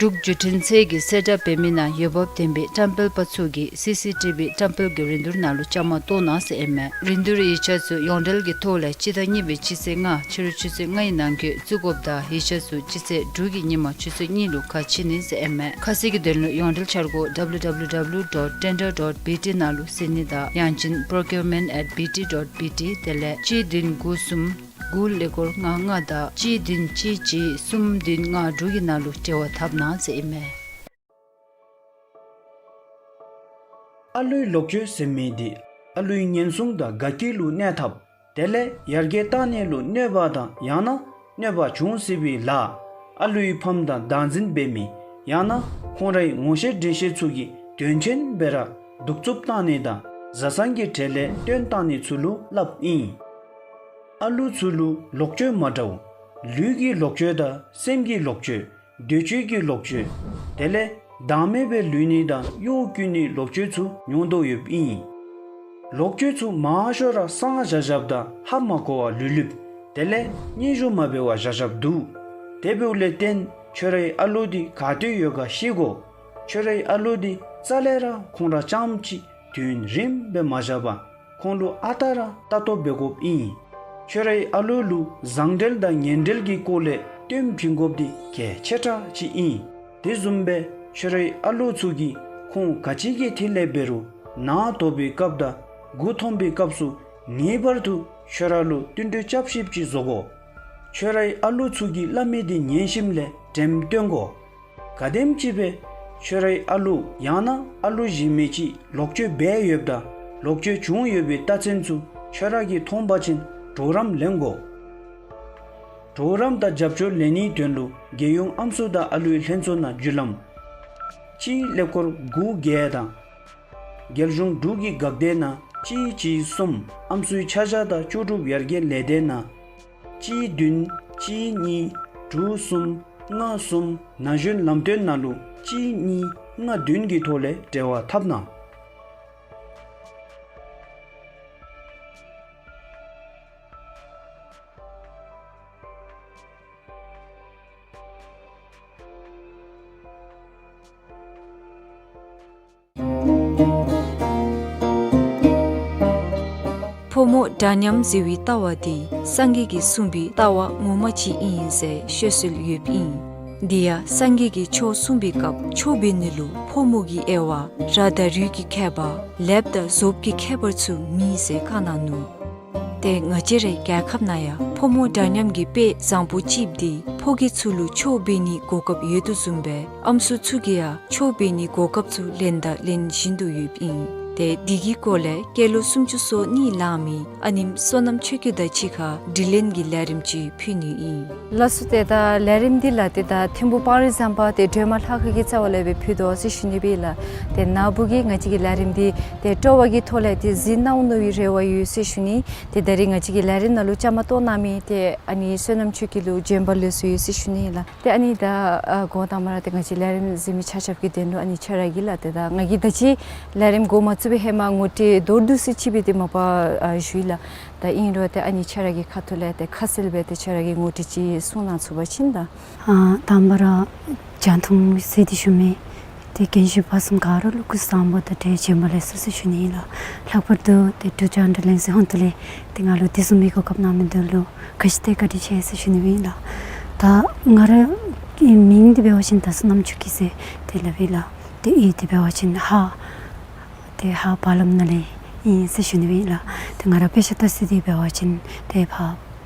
འབྲུག་བརྒྱུད་འཕྲིན་ཚད་ཀྱི་གསལ་བསྒྲགས་འབད་མི་ནང་འོས་འབབ་ལྡན་པའི་བཀྲམ་སྤེལ་པ་ཚུ་གིས་སི་སི་ཊི་བི་བཀྲམ་སྤེལ་གྱི་རིན་བསྡུར་ནང་ལུ་བཅའ་མར་གཏོགས་གནང་ཟེར་ཨིན་མས། རིན་བསྡུར་ཡིག་ཆ་ཚུ་ཡོངས་འབྲེལ་གྱི་ཐོག་ལས་སྤྱི་ཟླ་གཉིས་པའི་སྤྱི་ཚེས་ལྔ་ཕྱི་རུ་ཆུ་ཚོད་ལྔའི་ནང་འཁོད་བཙུགས་དགོཔ་དང་ཡིག་ཆ་ཚུ་སྤྱི་ཚེས་དྲུག་གི་ཉིན་མ་ཆུ་ཚོད་གཉིས་ལུ་ཁ་ཕྱེ་ནི་ཟེར་ཨིན་མས། ཁ་གསལ་གྱི་དོན་ལུ་ཡོངས་འབྲེལ་འཆར་སྒོ་ཌབ་ལུ་ཌབ་ལུ་ཌབ་ལུ་ཌོཊ་ཊེན་ཌར་ཌོཊ་བི་ཊི་ནང་ལུ་གཟིགས་ནི་དང་ཡང་ཅིན་པོརོ་ཀིའུར་མེནཊ་ཨེཊ་བི་ཊི་ཌོཊ་བི་ཊི་དེ་ལས་གཅིག་བདུན་དགུ་གསུམ་དགུ་ཀླད་ཀོར་ལྔ་ལྔ་དང་གཅིག་བདུན་གཅིག་གཅིག་གསུམ་བདུན་ལྔ་དྲུག་གི་ནང་ལུ་འབྲེལ་བ་འཐབ་གནང་ཟེར་ཨིན་མས། ཨ་ལུའི་ལོག་སྤྱོད་ཟེར་མི་འདི་ཨ་ལུའི་ཉེན་སྲུང་དང་དགའ་སྐྱིད་ལུ་གནོད་འཐབ། དེ་ལས་ཡར་རྒྱས་བཏང་ནི་ལུ་གནོད་པ་དང་ཡང་ན་གནོད་པ་བྱུང་སྲིད་པའི་ལཱ། ཨ་ལུའི་ཕམ་དང་བདག་འཛིན་འབད་མི་ཡང་ན་ཁོང་རའི་ངོ་ཤེས་འདྲིས་ཤེས་ཚུ་གིས་དོན་ཆེན་སྦེ་ར་གདུག་རྩུབ་བཏང་ནི་དང་བཟའ་ཚང་གི་གྲལ་ལས་བཏོན་བཏང་ནི་ཚུ་ལུ་སླབ་ཨིན། ཨ་ལུ་ཚུ་ལུ་ལོག་སྤྱོད་མ་འདྲཝ་ལུས་ཀྱི་ལོག་སྤྱོད་དང་སེམས་ཀྱི་ལོག་སྤྱོད། འདོད་སྤྱོད་ཀྱི་ལོག་སྤྱོད། དེ་ལས་བདག་མེད་སྦེ་ལུས་ནི་དང་གཡོ་བཀོལ་ནི་ལོག་སྤྱོད་ཚུ་མྱོང་དོ་ཡོདཔ་ཨིན། ལོག་སྤྱོད་ཚུ་མང་ཤོས་ར་གསང་བཞག་བཞགཔ་དང་ཧ་མ་གོ་བར་ལུས་ལུསཔ། དེ་ལས་སྙན་ཞུ་མ་འབད་བར་བཞག་བཞགཔ་འདུག། དེ་འབདཝ་ལས་བརྟེན་ཁྱོད་རའི་ཨ་ལུ་འདི་ག་ཏེ་ཡོད་ག་ཤེས་དགོ། ཁྱོད་རའི་ཨ་ལུ་འདི་རྩ་ལས་ར་ཁོང་ར་རྐྱངམ་གཅིག་དུས་ཡུན་རིངམོ་སྦེ་མ་བཞག་པར་ཁོང་ལུ་ཨ་རྟག་ར་ལྟ་རྟོག་འབད་དགོཔ་ཨིན། ཁྱོད་རའི་ཨ་ལུ་ལུ་བཟང་འབྲེལ་དང་ངན་འབྲེལ་གྱི་སྐོར་ལས་སྟོན་བྱིན་དགོཔ་འདི་གལ་ཆེ་དྲགས་ཅིག་ཨིན། དེ་བཟུམ་སྦེ་ཁྱོད་རའི་ཨ་ལུ་ཚུ་གིས་ཁོང་ག་ཅི་གི་ཐད་ལས་འབད་རུང་ནང་དོག་པའི་སྐབས་དང་མགུ་འཐོམ་པའི་སྐབས་སུ་ངེས་པར་དུ་ཁྱོད་ར་ལུ་བསྟུན་གྲོས་རྐྱབ་ཤེསཔ་ཅིག་བཟོ་དགོ། ཁྱོད་རའི་ཨ་ལུ་ཚུ་གིས་སླབ་མི་འདི་ཉན་ཞིནམ་ལས་འགྲེམས་སྟོན་དགོ། ག་དེམ་ཅིག་སྦེ་ཁྱོད་རའི་ཨ་ལུ་ཡང་ན་ཨ་ལུ་གཞན་མི་ཅིག་ལོག་སྤྱོད་འབད་ཡོདཔ་དང་ལོག་སྤྱོད་བྱུང་ཡོད་པའི་རྟགས་མཚན་ཚུ་ཁྱོད་ར་གིས་མཐོང་པ་ཅིན་གྲོགས་རམ་ལེན་དགོ། གྲོགས་རམ་དང་རྒྱབ་སྐྱོར་ལེན་ནིའི་དོན་ལུ་རྒྱལ་ཡོངས་ཨམ་སྲུ་དང་ཨ་ལུའི་ལྷན་ཚོགས་ནང་བརྒྱུད་ལམ་གཅིག་ཀླད་ཀོར་དགུ་བརྒྱད་དང་རྒྱལ་གཞུང་འབྲུག་གི་འགག་སྡེ་ནང་གཅིག་གཅིག་གསུམ། ཨམ་སྲུའི་ཆ་བཞག་དང་ལྕོགས་གྲུབ་ཡར་རྒྱས་ལས་སྡེ་ནང་གཅིག་བདུན་གཅིག་གཉིས་དྲུག་གསུམ་ལྔ་གསུམ། ན་གཞོན་ལམ་སྟོན་ནང་ལུ་གཅིག་གཉིས་ལྔ་བདུན་གྱི་ཐོག་ལས་འབྲེལ་བ་འཐབ་གནང་། ཕོ་མོ་འདྲ་མཉམ་ཟེར་བའི་ལྟ་བ་འདི་སངས་རྒྱས་ཀྱིས་གསུངས་པའི་ལྟ་བ་ངོ་མ་ཅིག་ཨིན་ཟེར་ཤོད་སྲོལ་ཡོདཔ་ཨིན། འདི་ཡང་སངས་རྒྱས་ཀྱིས་ཆོས་གསུངས་པའི་སྐབས་ཆོས་འབད་ནི་ལུ་ཕོ་མོ་གི་དབྱེ་བ་ར་དང་རུས་ཀྱི་ཁྱད་པར་ལེགསཔ་དང་ཟོགཔ་གི་ཁྱད་པར་ཚུ་མེད་ཟེར་བཀའ་གནང་ནུག། ཏེ་ང་བཅས་རའི་རྒྱལ་ཁབ་ནང་ཡང་ཕོ་མོ་འདྲ་མཉམ་གྱི་དཔེ་བཟང་པོ་ཅིག་འདི་ཕོ་སྐྱེས་ཚུ་ལུ་ཆོས་འབད་ནིའི་གོ་སྐབས་ཡོད་དོ་བཟུམ་སྦེ་ཨམ་སྲུ་ཚུ་གིས་ཡང་ཆོས་འབད་ནིའི་གོ་སྐབས་ཚུ་ལེན་དང་ལེན་བཞིན་དུ་ཡོདཔ་ཨིན། ཏེ་འདི་གི་སྐོར་ལས་སྐྱེས་ལོ་སུམ་ཅུ་སོ་གཉིས་ལང་མི་ཨ་ནེམོ་བསོད་ནམས་ཆོས་སྐྱིད་དང་གཅིག་ཁར་དྲི་ལན་གྱི་ལས་རིམ་ཅིག་ཕུལ་ནི་ཨིན། ལགས་སོ། ཏེ་ད་ལས་རིམ་འདི་ལགས་ཏེ་ད་ཐིམ་ཕུ་སྤང་རི་ཟམ་པ་ཏེ་སྒྲོལ་མ་ལྷ་ཁང་གི་རྩ་བ་ལས་སྦེ་ཕུལ་དོ་ཟེར་ཞུ་ནི་སྦེ་ལགས། ཏེ་ན་བུ་གིས་ང་བཅས་ཀྱི་ལས་རིམ་འདི་ཏེ་སྤྲོ་བ་གི་ཐོག་ལས་ཏེ་གཟིགས་གནང་འོང་མནོ་བའི་རེ་བ་ཡོད་ཟེར་ཞུ་ནི། ཏེ་ད་རིས་ང་བཅས་ཀྱི་ལས་རིམ་ནང་ལུ་བཅའ་མར་གཏོགས་གནང་མི་ཏེ་ཨ་ནི་བསོད་ནམས་ཆོས་སྐྱིད་ལུ་བྱོན་པ་ལེགས་སོ་ཡོད་ཟེར་ཞུ་ནི་ལགས། ཏེ་ཨ་ནི་ད་ཨ་འགོ་དང་པ་ར་ཏེ་ང་བཅས་ལས་རིམ་གཟིགས་མི་ཆ་ཁྱབ་ཀྱི་དོན་ལུ་ཨ་ནི་ཁྱོད་ར་གིས་ལགས་ཏེ་ད་ང་གིས་ད་ཅི་ལས་རིམ་འགོ་མ་བཙུགས་པའི་ཧེ་མ་ངོ་སྤྲོད་མདོར་བསྡུས་ཅིག་སྦེ་ཏེ་མ་པ་ཨ་ཞུ་ཡི་ལགས། ད་ཨིན་རུང་ཏེ་ཨ་ནི་ཁྱོད་ར་གི་ཁ་ཐུག་ལས་ཏེ་ཁ་གསལ་སྦེ་ཏེ་ཁྱོད་ར་གིས་ངོ་སྤྲོད་ཅིག་གསུང་གནང་ཚུགས་པ་ཅིན་ད། ཨ་དང་པ་ར་རྒྱང་མཐོང་གཟིགས་ཏེ་བཞུགས་མི་ཏེ་རྒན་གཞོན་བར་གསུམ་ག་ར་ལུ་སྐུ་གཟུགས་བཟང་པོ་དང་ཏེ་བྱོན་པ་ལེགས་སོ་ཟེར་ཞུ་ནི་ཨིན་ལགས། ལྷག་པར་དུ་ཏེ་འབྲུག་རྒྱང་བསྒྲགས་ལས་འཛིན་ཧོངས་ཏོ་ལས་ཏེ་ང་ལུ་དེ་བཟུམ་མའི་གོ་སྐབས་གནང་མི་འདི་ལུ་ག་ཅི་ཏེ་བཀའ་དྲིན་ཆེ་ཟེར་ཞུ་ནི་ཨིན་ལགས། ད་ང་རའི་མིང་འདི་འབད་བ་ཅིན་ད་བསོད་ནམས་ཆོས་སྐྱིད་ཟེར་ཏེ་སླབ་ཨིན་ལགས། ཏེ་ཨིན་ཏེ་འབད་བ་ཅིན་ཧཱ་ཏེ་ཧཱ་བ་ལམ་ནང་ལས་ཨིན་ཟེར་ཞུ་ནི་སྦེ་ཨིན་ལགས། ཏེ་ང་ར་དཔེ་ཆ་ལྟ་ས་འདི་འབད་བ་ཅིན་ཏེ་ཕར་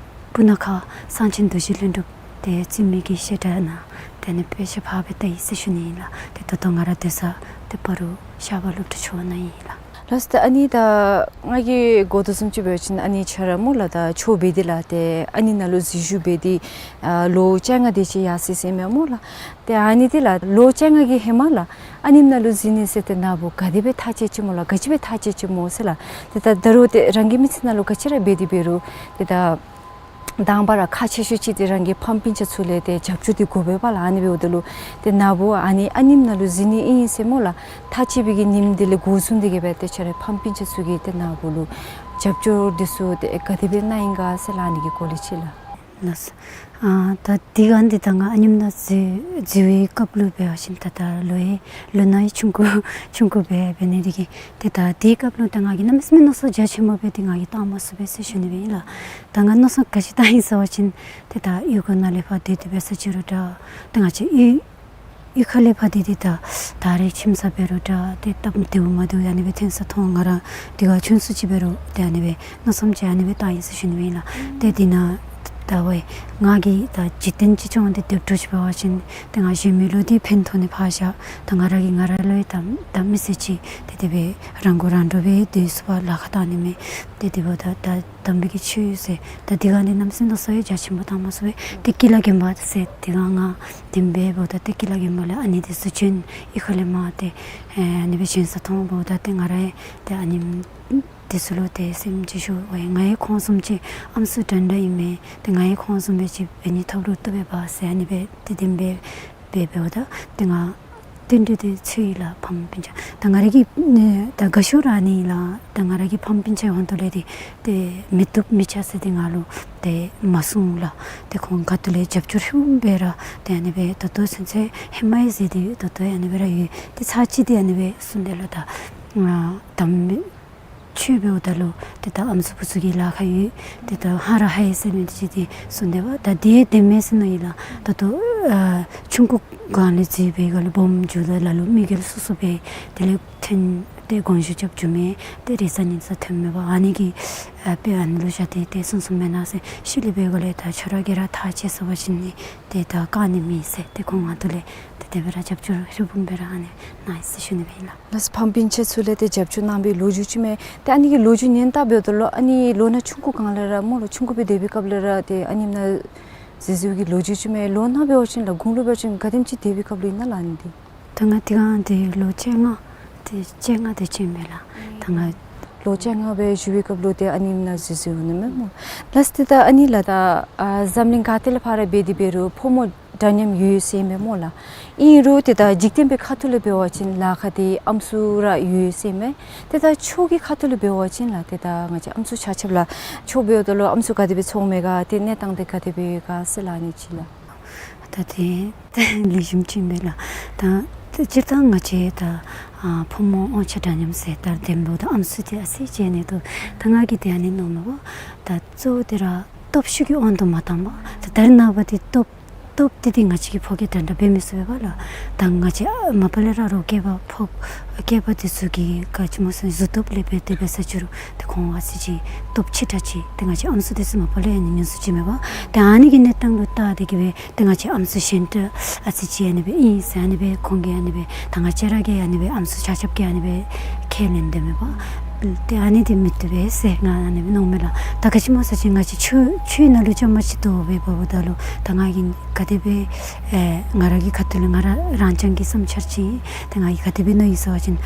སྤུ་ན་ཁ་གསང་ཆེན་རྡོ་རྗེ་ལྷུན་གྲུབ་ཏེ་བརྩི་མེད་ཀྱི་བཤད་གྲྭ་ནང་ཏེ་ཨ་ནི་དཔེ་ཆ་ཕར་སྦེ་ལྟ་ཡི་ཟེར་ཞུ་ནི་ཨིན་ལགས། ཏེ་ད་ལྟོ་ང་ར་སྡོད་ས་ཏེ་སྤ་རོ་ཤར་པ་སློབ་གྲྭ་ཆུང་བ་ནང་ཨིན་ལགས། ལགས་སོ། ད་ཨ་ནི་ད་ང་གིས་གོ་དོ་བཟུམ་ཅིག་འབད་བ་ཅིན་ཨ་ནི་ཁྱོད་ར་སྨོ་ལགས་ད་ཆོས་འབད་དེ་ལགས་ཏེ་ཨ་ནེམ་ནང་ལུ་འཛུལ་ཞུགས་འབད་དེ་ཨ་ལོ་བཅོ་ལྔ་དེ་ཅིག་ཡར་སོ་ཡི་ཟེར་མས་སྨོ་ལགས། ཏེ་ཨ་ནི་དེ་ལགས་ལོ་བཅོ་ལྔ་གི་ཧེ་མ་ལགས་ཨ་ནེམ་ནང་ལུ་འཛུལ་ནི་ཟེར་ཏེ་ནཱ་བུ་ག་དེ་སྦེ་ཐག་བཅད་ཅི་སྨོ་ལགས། ག་ཅི་སྦེ་ཐག་བཅད་ཅི་སྨོ་ཟེར་ལགས། ཏེ་ད་ད་རུང་ཏེ་རང་གི་མི་ཚེ་ནང་ལུ་ག་ཅི་ར་འབད་དེ་འབད་རུང་ཏེ་ད་དང་པ་ར་ཁག་ཆེ་ཤོས་ཅིག་དེ་རང་གི་ཕམ་སྤུན་ཆ་ཚུ་ལས་ཏེ་རྒྱབ་སྐྱོར་དེ་དགོ་པས་པ་ལགས། ཨ་ནི་འབདཝ་ད་ལུ་ཏེ་ནཱ་བུ་ཨ་ནི་ཨ་ནེམ་ནང་ལུ་འཛུལ་ནི་ཨིན་ཟེར་སྨོ་ལགས། ཐག་བཅད་པའི་གི་ཉིནམ་དེ་ལས་འགོ་བཟུང་སྟེ་གི་སྦེ་ཏེ་ཁྱོད་རའི་ཕམ་སྤུན་ཆ་ཚུ་གིས་ཏེ་ནཱ་བུ་ལུ་རྒྱབ་སྐྱོར་དེ་ཚུ་ཏེ་ག་དེ་སྦེ་གནང་ཡི་ག་ཟེར་ལགས་ཨ་ནི་གི་སྐོར་ལས་ཅིག་ལགས། ལགས་སོ། ཨ་ད་དེ་སྒང་འདི་ད་ང་ཨ་ནེམ་ནང་འཛུལ་འཛུལ་བའི་སྐབས་ལུ་འབད་བ་ཅིན་ད་ད་ལོ་ཡང་ལོ་ན་ཡང་ཆུང་ཀུ་ཆུང་ཀུ་སྦེ་འབད་ནི་དེ་གིས་ཏེ་ད་དེའི་སྐབས་ལུ་ད་ང་གིས་གནམ་མེད་ས་མེད་མནོ་བསམ་རྒྱ་ཆེན་པོ་སྦེ་ཏེ་ང་གིས་བཏང་མ་ཚུགས་པས་ཟེར་ཞུ་ནི་སྦེ་ཨིན་ལགས། ད་ང་མནོ་བསམ་ག་ཅི་བཏང་ཡི་ཟེར་བ་ཅིན་ཏེ་ད་གཡུས་སྒོ་ནང་ལས་ཕར་སྡོད་དེ་འབད་ས་ཅིག་རུང་འདྲ་ཏེ་ང་བཅས་གཡུས་གཡུས་ཁ་ལས་ཕར་ཏེ་ཏེ་ད་ད་རེས་ཁྱིམ་ཚང་འབད་རུང་འདྲ་ཏེ་སྟབས་བདེཝ་མ་བདེཝ་ཨ་ནི་སྦེ་ཐོན་ས་མཐོང་། ང་ར་དེ་སྒང་ཆུང་སུ་ཅིག་འབད་རུང་ཏེ་ཨ་ནི་སྦེ་མནོ་བསམ་ཅིག་ཨ་ནི་སྦེ་བཏང་ཡི་ཟེར་ཞུ་ནི་སྦེ་ཨིན་ལགས། ཏེ་དེ་ནང་ད་ཝའི་ང་གིས་ད་འཇིག་རྟེན་སྤྱི་སྐྱོང་འདི་སྡོད་འགྲོ་ཅི་འབད་བ་ཅིན་ཏེ་ང་གཞན་མི་ལུ་འདི་ཕན་ཐོགས་ནི་ཕར་བཞག། ད་ང་ར་གིས་ང་ར་ལུ་ཡང་ད་ད་མི་ཚེ་ཅིག་ཏེ་དེ་སྦེ་རང་མགོ་རང་འདྲོངས་སྦེ་སྡོད་ཚུགས་པར་ལཱ་ཁག་བཏང་ནི་མས། ཏེ་དེ་འབདཝ་ད་ད་དམ་པའི་གི་ཆོས་ཟེར་ད་དེ་སྒང་འདི་གནམ་མེད་ས་མེད་མནོ་བསམ་ཡང་རྒྱ་ཆེན་པོ་བཏང་མ་ཚུགས་པས། ཏེ་ཀི་ལ་རྒན་པ་ཟེར་དེ་སྒང་ང་དེ་སྦེ་འབདཝ་ད་ཏེ་ཀི་ལ་རྒན་པ་ལས་ཨ་ནི་དེ་ཚུ་བྱོན་གཡུས་ཁ་ལས་མར་ཏེ་ཨ་ནི་སྦེ་བྱོན་ས་མཐོང་འབདཝ་ད་ཏེ་ང་ར་ཡང་ཏེ་ཨ་ནི་དེ་ཚུ་ལུ་ཏེ་སེམས་ཅིག་ཤོར་བས། ང་ཡང་ཁོང་བཟུམ་ཅིག་ཨམ་སྲུ་འདྲན་འདྲ་ཨིན་མས། ཏེ་ང་ཡང་ཁོང་བཟུམ་སྦེ་ཅིག་འབད་ནི་ཐོབ་རུང་བཏུབ་པས་པ་ཟེར་ཨ་ནི་སྦེ་ཏེ་དེ་སྦེ་འབད་འབདཝ་ད་ཏེ་ང་བསྟུན་གྲོས་དེ་ཚུ་ཡི་ལགས་ཕམ་སྤུན་ཆ། ད་ང་ར་གི་ཨེ་ད་དགའ་ཤོས་ར་ཨ་ནི་ལགས། ད་ང་ར་གི་ཕམ་སྤུན་ཆ་ཧོང་ཏོ་ལས་ཏེ་ཏེ་མི་བཏུབ་མི་བྱ་ཟེར་ཏེ་ང་ལུ་ཏེ་མ་གསུངས་ལགས། ཏེ་ཁོང་ཁ་ཐུག་ལས་རྒྱབ་སྐྱོར་ཧྲིལ་བུམ་སྦེ་ར་ཏེ་ཨ་ནི་སྦེ་ད་ལྟོ་ཚུན་ཚོད་ཧེ་མ་ཡང་ཟེར་ཏེ་ད་ལྟོ་ཡང་ཨ་ནི་སྦེ་ར་ཡོད། ཏེ་ཚར་གཅིག་ཏེ་ཨ་ནི་སྦེ་གསུངས་དེས་ལགས། ད་ཨ་དམ་ཆོས་འབདཝ་ད་ལུ་ཏེ་ད་ཨམ་སྲུ་བུ་ཚུ་གི་ལཱ་ཁག་ཡོད། ཏེ་ད་ཧ་ར་ཧ་ཡི་ཟེར་མི་འདི་ཅིག་ཏེ་གསུངས་དེས་པ། ད་དེ་དེ་མེན་ཟེར་མནོ་ཡི་ལགས། ད་ལྟོ་ཨ་ཆུང་ཀུ་སྒང་ལས་འཛུལ་བའི་སྒང་ལས་སྦོམ་འགྱོཝ་ད་ལ་ལུ་མི་སྒེར་སོ་སོ་སྦེ་དེ་ལས་ཐོན་ཏེ་དགོངས་ཞུ་རྐྱབ་འགྱོ་མི་ཏེ་རེ་ས་ཉིན་ས་ཐོན་མེད་པ། ཨ་ནི་གི་ཨ་དཔེ་ཨ་ནི་ལུ་བཞག་སྟེ་ཏེ་གསུངས་གསུངསམ་མེན་ན་ཟེར་ཤུལ་ལས་འབད་སྒང་ལས་ད་ཁྱོད་ར་གིས་ར་ཐག་བཅད་ཟེར་བ་ཅིན་ནི་ཏེ་ད་བཀག་ནི་མེད་ཟེར་ཏེ་ཁོང་ང་ཐུག་ལས་ཏེ་དེ་སྦེ་ར་རྒྱབ་སྐྱོར་ཧྲིལ་བུམ་སྦེ་ར་ཨ་ནི་གནང་ཡི་ཟེར་ཞུ་ནི་སྦེ་ཨིན་ལགས། ལགས་སོ། ཕམ་སྤུན་ཆ་ཚུ་ལས་ཏེ་རྒྱབ་སྐྱོར་གནང་བའི་ལོ་རྒྱུས་ཅིག་མས། ཏེ་ཨ་ནི་གི་ལོ་རྒྱུས་ཉན་ལྟ་འབདཝ་ད་ལུ་ཨ་ནི་ལོ་ན་ཆུང་ཀུ་སྒང་ལས་ར་སྨོ་ལགས་ཆུང་ཀུ་སྦེ་སྡོད་པའི་སྐབས་ལས་ར་ཏེ་ཨ་ནེམ་ནང་འཛུལ་འཛུལཝ་གི་ལོ་རྒྱུས་ཅིག་མས། ལོ་ན་འབད་བ་ཅིན་ལགས་དགུང་ལོ་འབད་བ་ཅིན་ག་དེམ་ཅིག་སྡོད་པའི་སྐབས་ལུ་ཨིན་ན་ལགས་ཨ་ནི་འདི། ད་ང་དེ་སྒང་འདི་ལོ་བཅོ་ལྔ་ཏེ་བཅོ་ལྔ་དེ་ཅིག་མས་ལགས། ད་ང་ལོ་བཅོ་ལྔ་སྦེ་བཞུགས་པའི་སྐབས་ལུ་ཏེ་ཨ་ནེམ་ནང་འཛུལ་འཛུལཝ་ཨིན་མས་སྨོ། ལགས་སོ། ཏེ་ད་ཨ་ནི་ལགས་ད་ཨ་འཛམ་གླིང་ག་ཏེ་ལས་ཕར་ར་འབད་དེ་འབད་རུང་ཕོ་མོ་འདྲ་མཉམ་ཡོད་ཟེར་མས་སྨོ་ལགས། ཨིན་རུང་ཏེ་ད་འཇིག་རྟེན་པའི་ཁ་ཐུག་ལས་འབད་བ་ཅིན་ལཱ་ཁག་འདི་ཨམ་སྲུ་ར་ཡོད་ཟེར་མས། ཏེ་ད་ཆོས་ཀྱི་ཁ་ཐུག་ལས་འབད་བ་ཅིན་ལགས་ཏེ་ད་ང་བཅས་ཨམ་སྲུ་ཆ་ཁྱབ་ལགས་ཆོས་འབདཝ་ད་ལུ་ཨམ་སྲུ་ག་དེ་སྦེ་ཚོརཝ་མས་ག་ཏེ་གནས་སྟངས་འདི་ག་དེ་སྦེ་ཡོད་ག་ཟེར་ལགས་ཨ་ནི་ཅིག་ལགས། ད་དེ་ལེགས་ཤོམ་ཅིག་མས་ལགས། ད་སྤྱིར་བཏང་ང་བཅས་ད་ཨ་ཕོ་མོ་དབང་ཆ་འདྲ་མཉམ་ཟེར་ད་དེ་འབདཝ་ད་ཨམ་སྲུ་འདི་ཨ་ཙི་ཅིག་ཨ་ནི་འདུག། ད་ང་གིས་ཏེ་ཨ་ནི་མནོཝ་མས་པ། ད་གཙོ་བོ་འདི་ར་སྟོབས་ཤུགས་ཀྱི་དབང་དུ་མ་བཏང་པར་ད་ད་རེས་ནངས་པ་འདི་སྟོབས་སྟོབས་འདི་འདི་ང་བཅས་ཀྱིས་ཕོ་སྐྱེས་འདྲན་འདྲ་འབད་མི་ཚུགས་པས་པ་ལགས། ད་ང་བཅས་ཨ་མ་པ་ལས་ར་རོགས་སྐྱེས་པ་ཕོ་སྐྱེས་པ་འདི་ཚུ་གིས་ག་ཅི་སྨོ་ཟེར་གཟུགས་སྟོབས་ལས་འབད་དེ་འབད་ས་ཅིག་རུང་ཏེ་ཁོང་ཨ་ཙི་ཅིག་སྟོབས་ཆེ་དྲགས་ཅིག་ཏེ་ང་བཅས་ཨམ་སྲུ་འདི་ཚུ་མ་པ་ལས་ཨ་ནི་ཉུང་སུ་ཅིག་མས་པ། ཏེ་ཨ་ནི་གི་གནས་སྟངས་ལུ་བལྟ་སྟེ་གིས་སྦེ་ཏེ་ང་བཅས་ཨམ་སྲུ་གཞན་དག་ཨ་ཙི་ཅིག་ཨ་ནི་སྦེ་ཨིན་ཟེར་ཨ་ནི་སྦེ་ཁོང་གིས་ཨ་ནི་སྦེ་ད་ང་བཅས་ར་གི་ཨ་ནི་སྦེ་ཨམ་སྲུ་ཆ་ཁྱབ་ཀྱིས་ཨ་ནི་སྦེ་ཁས་ལེན་དོ་མས་པ། ཏེ་ཨ་ནི་འདི་མི་བཏུབ་པས་ཟེར་ང་ཨ་ནི་སྦེ་མནོཝ་མས་ལགས། ད་ག་ཅི་སྨོ་ཟེར་བ་ཅིན་ང་བཅས་ཆོས་ཆོས་ནང་ལུ་བཅའ་མར་གཏོགས་སྦེ་འབདཝ་ད་ལུ་ད་ང་གིས་ག་དེ་སྦེ་ཨེ་ང་ར་གི་ཁ་ཐུག་ལས་ང་ར་རང་རྐྱང་གི་བསམ་འཆར་ཅིག་ཨིན། ད་ང་གིས་ག་དེ་སྦེ་མནོ་ཡི་ཟེར་བ་ཅིན་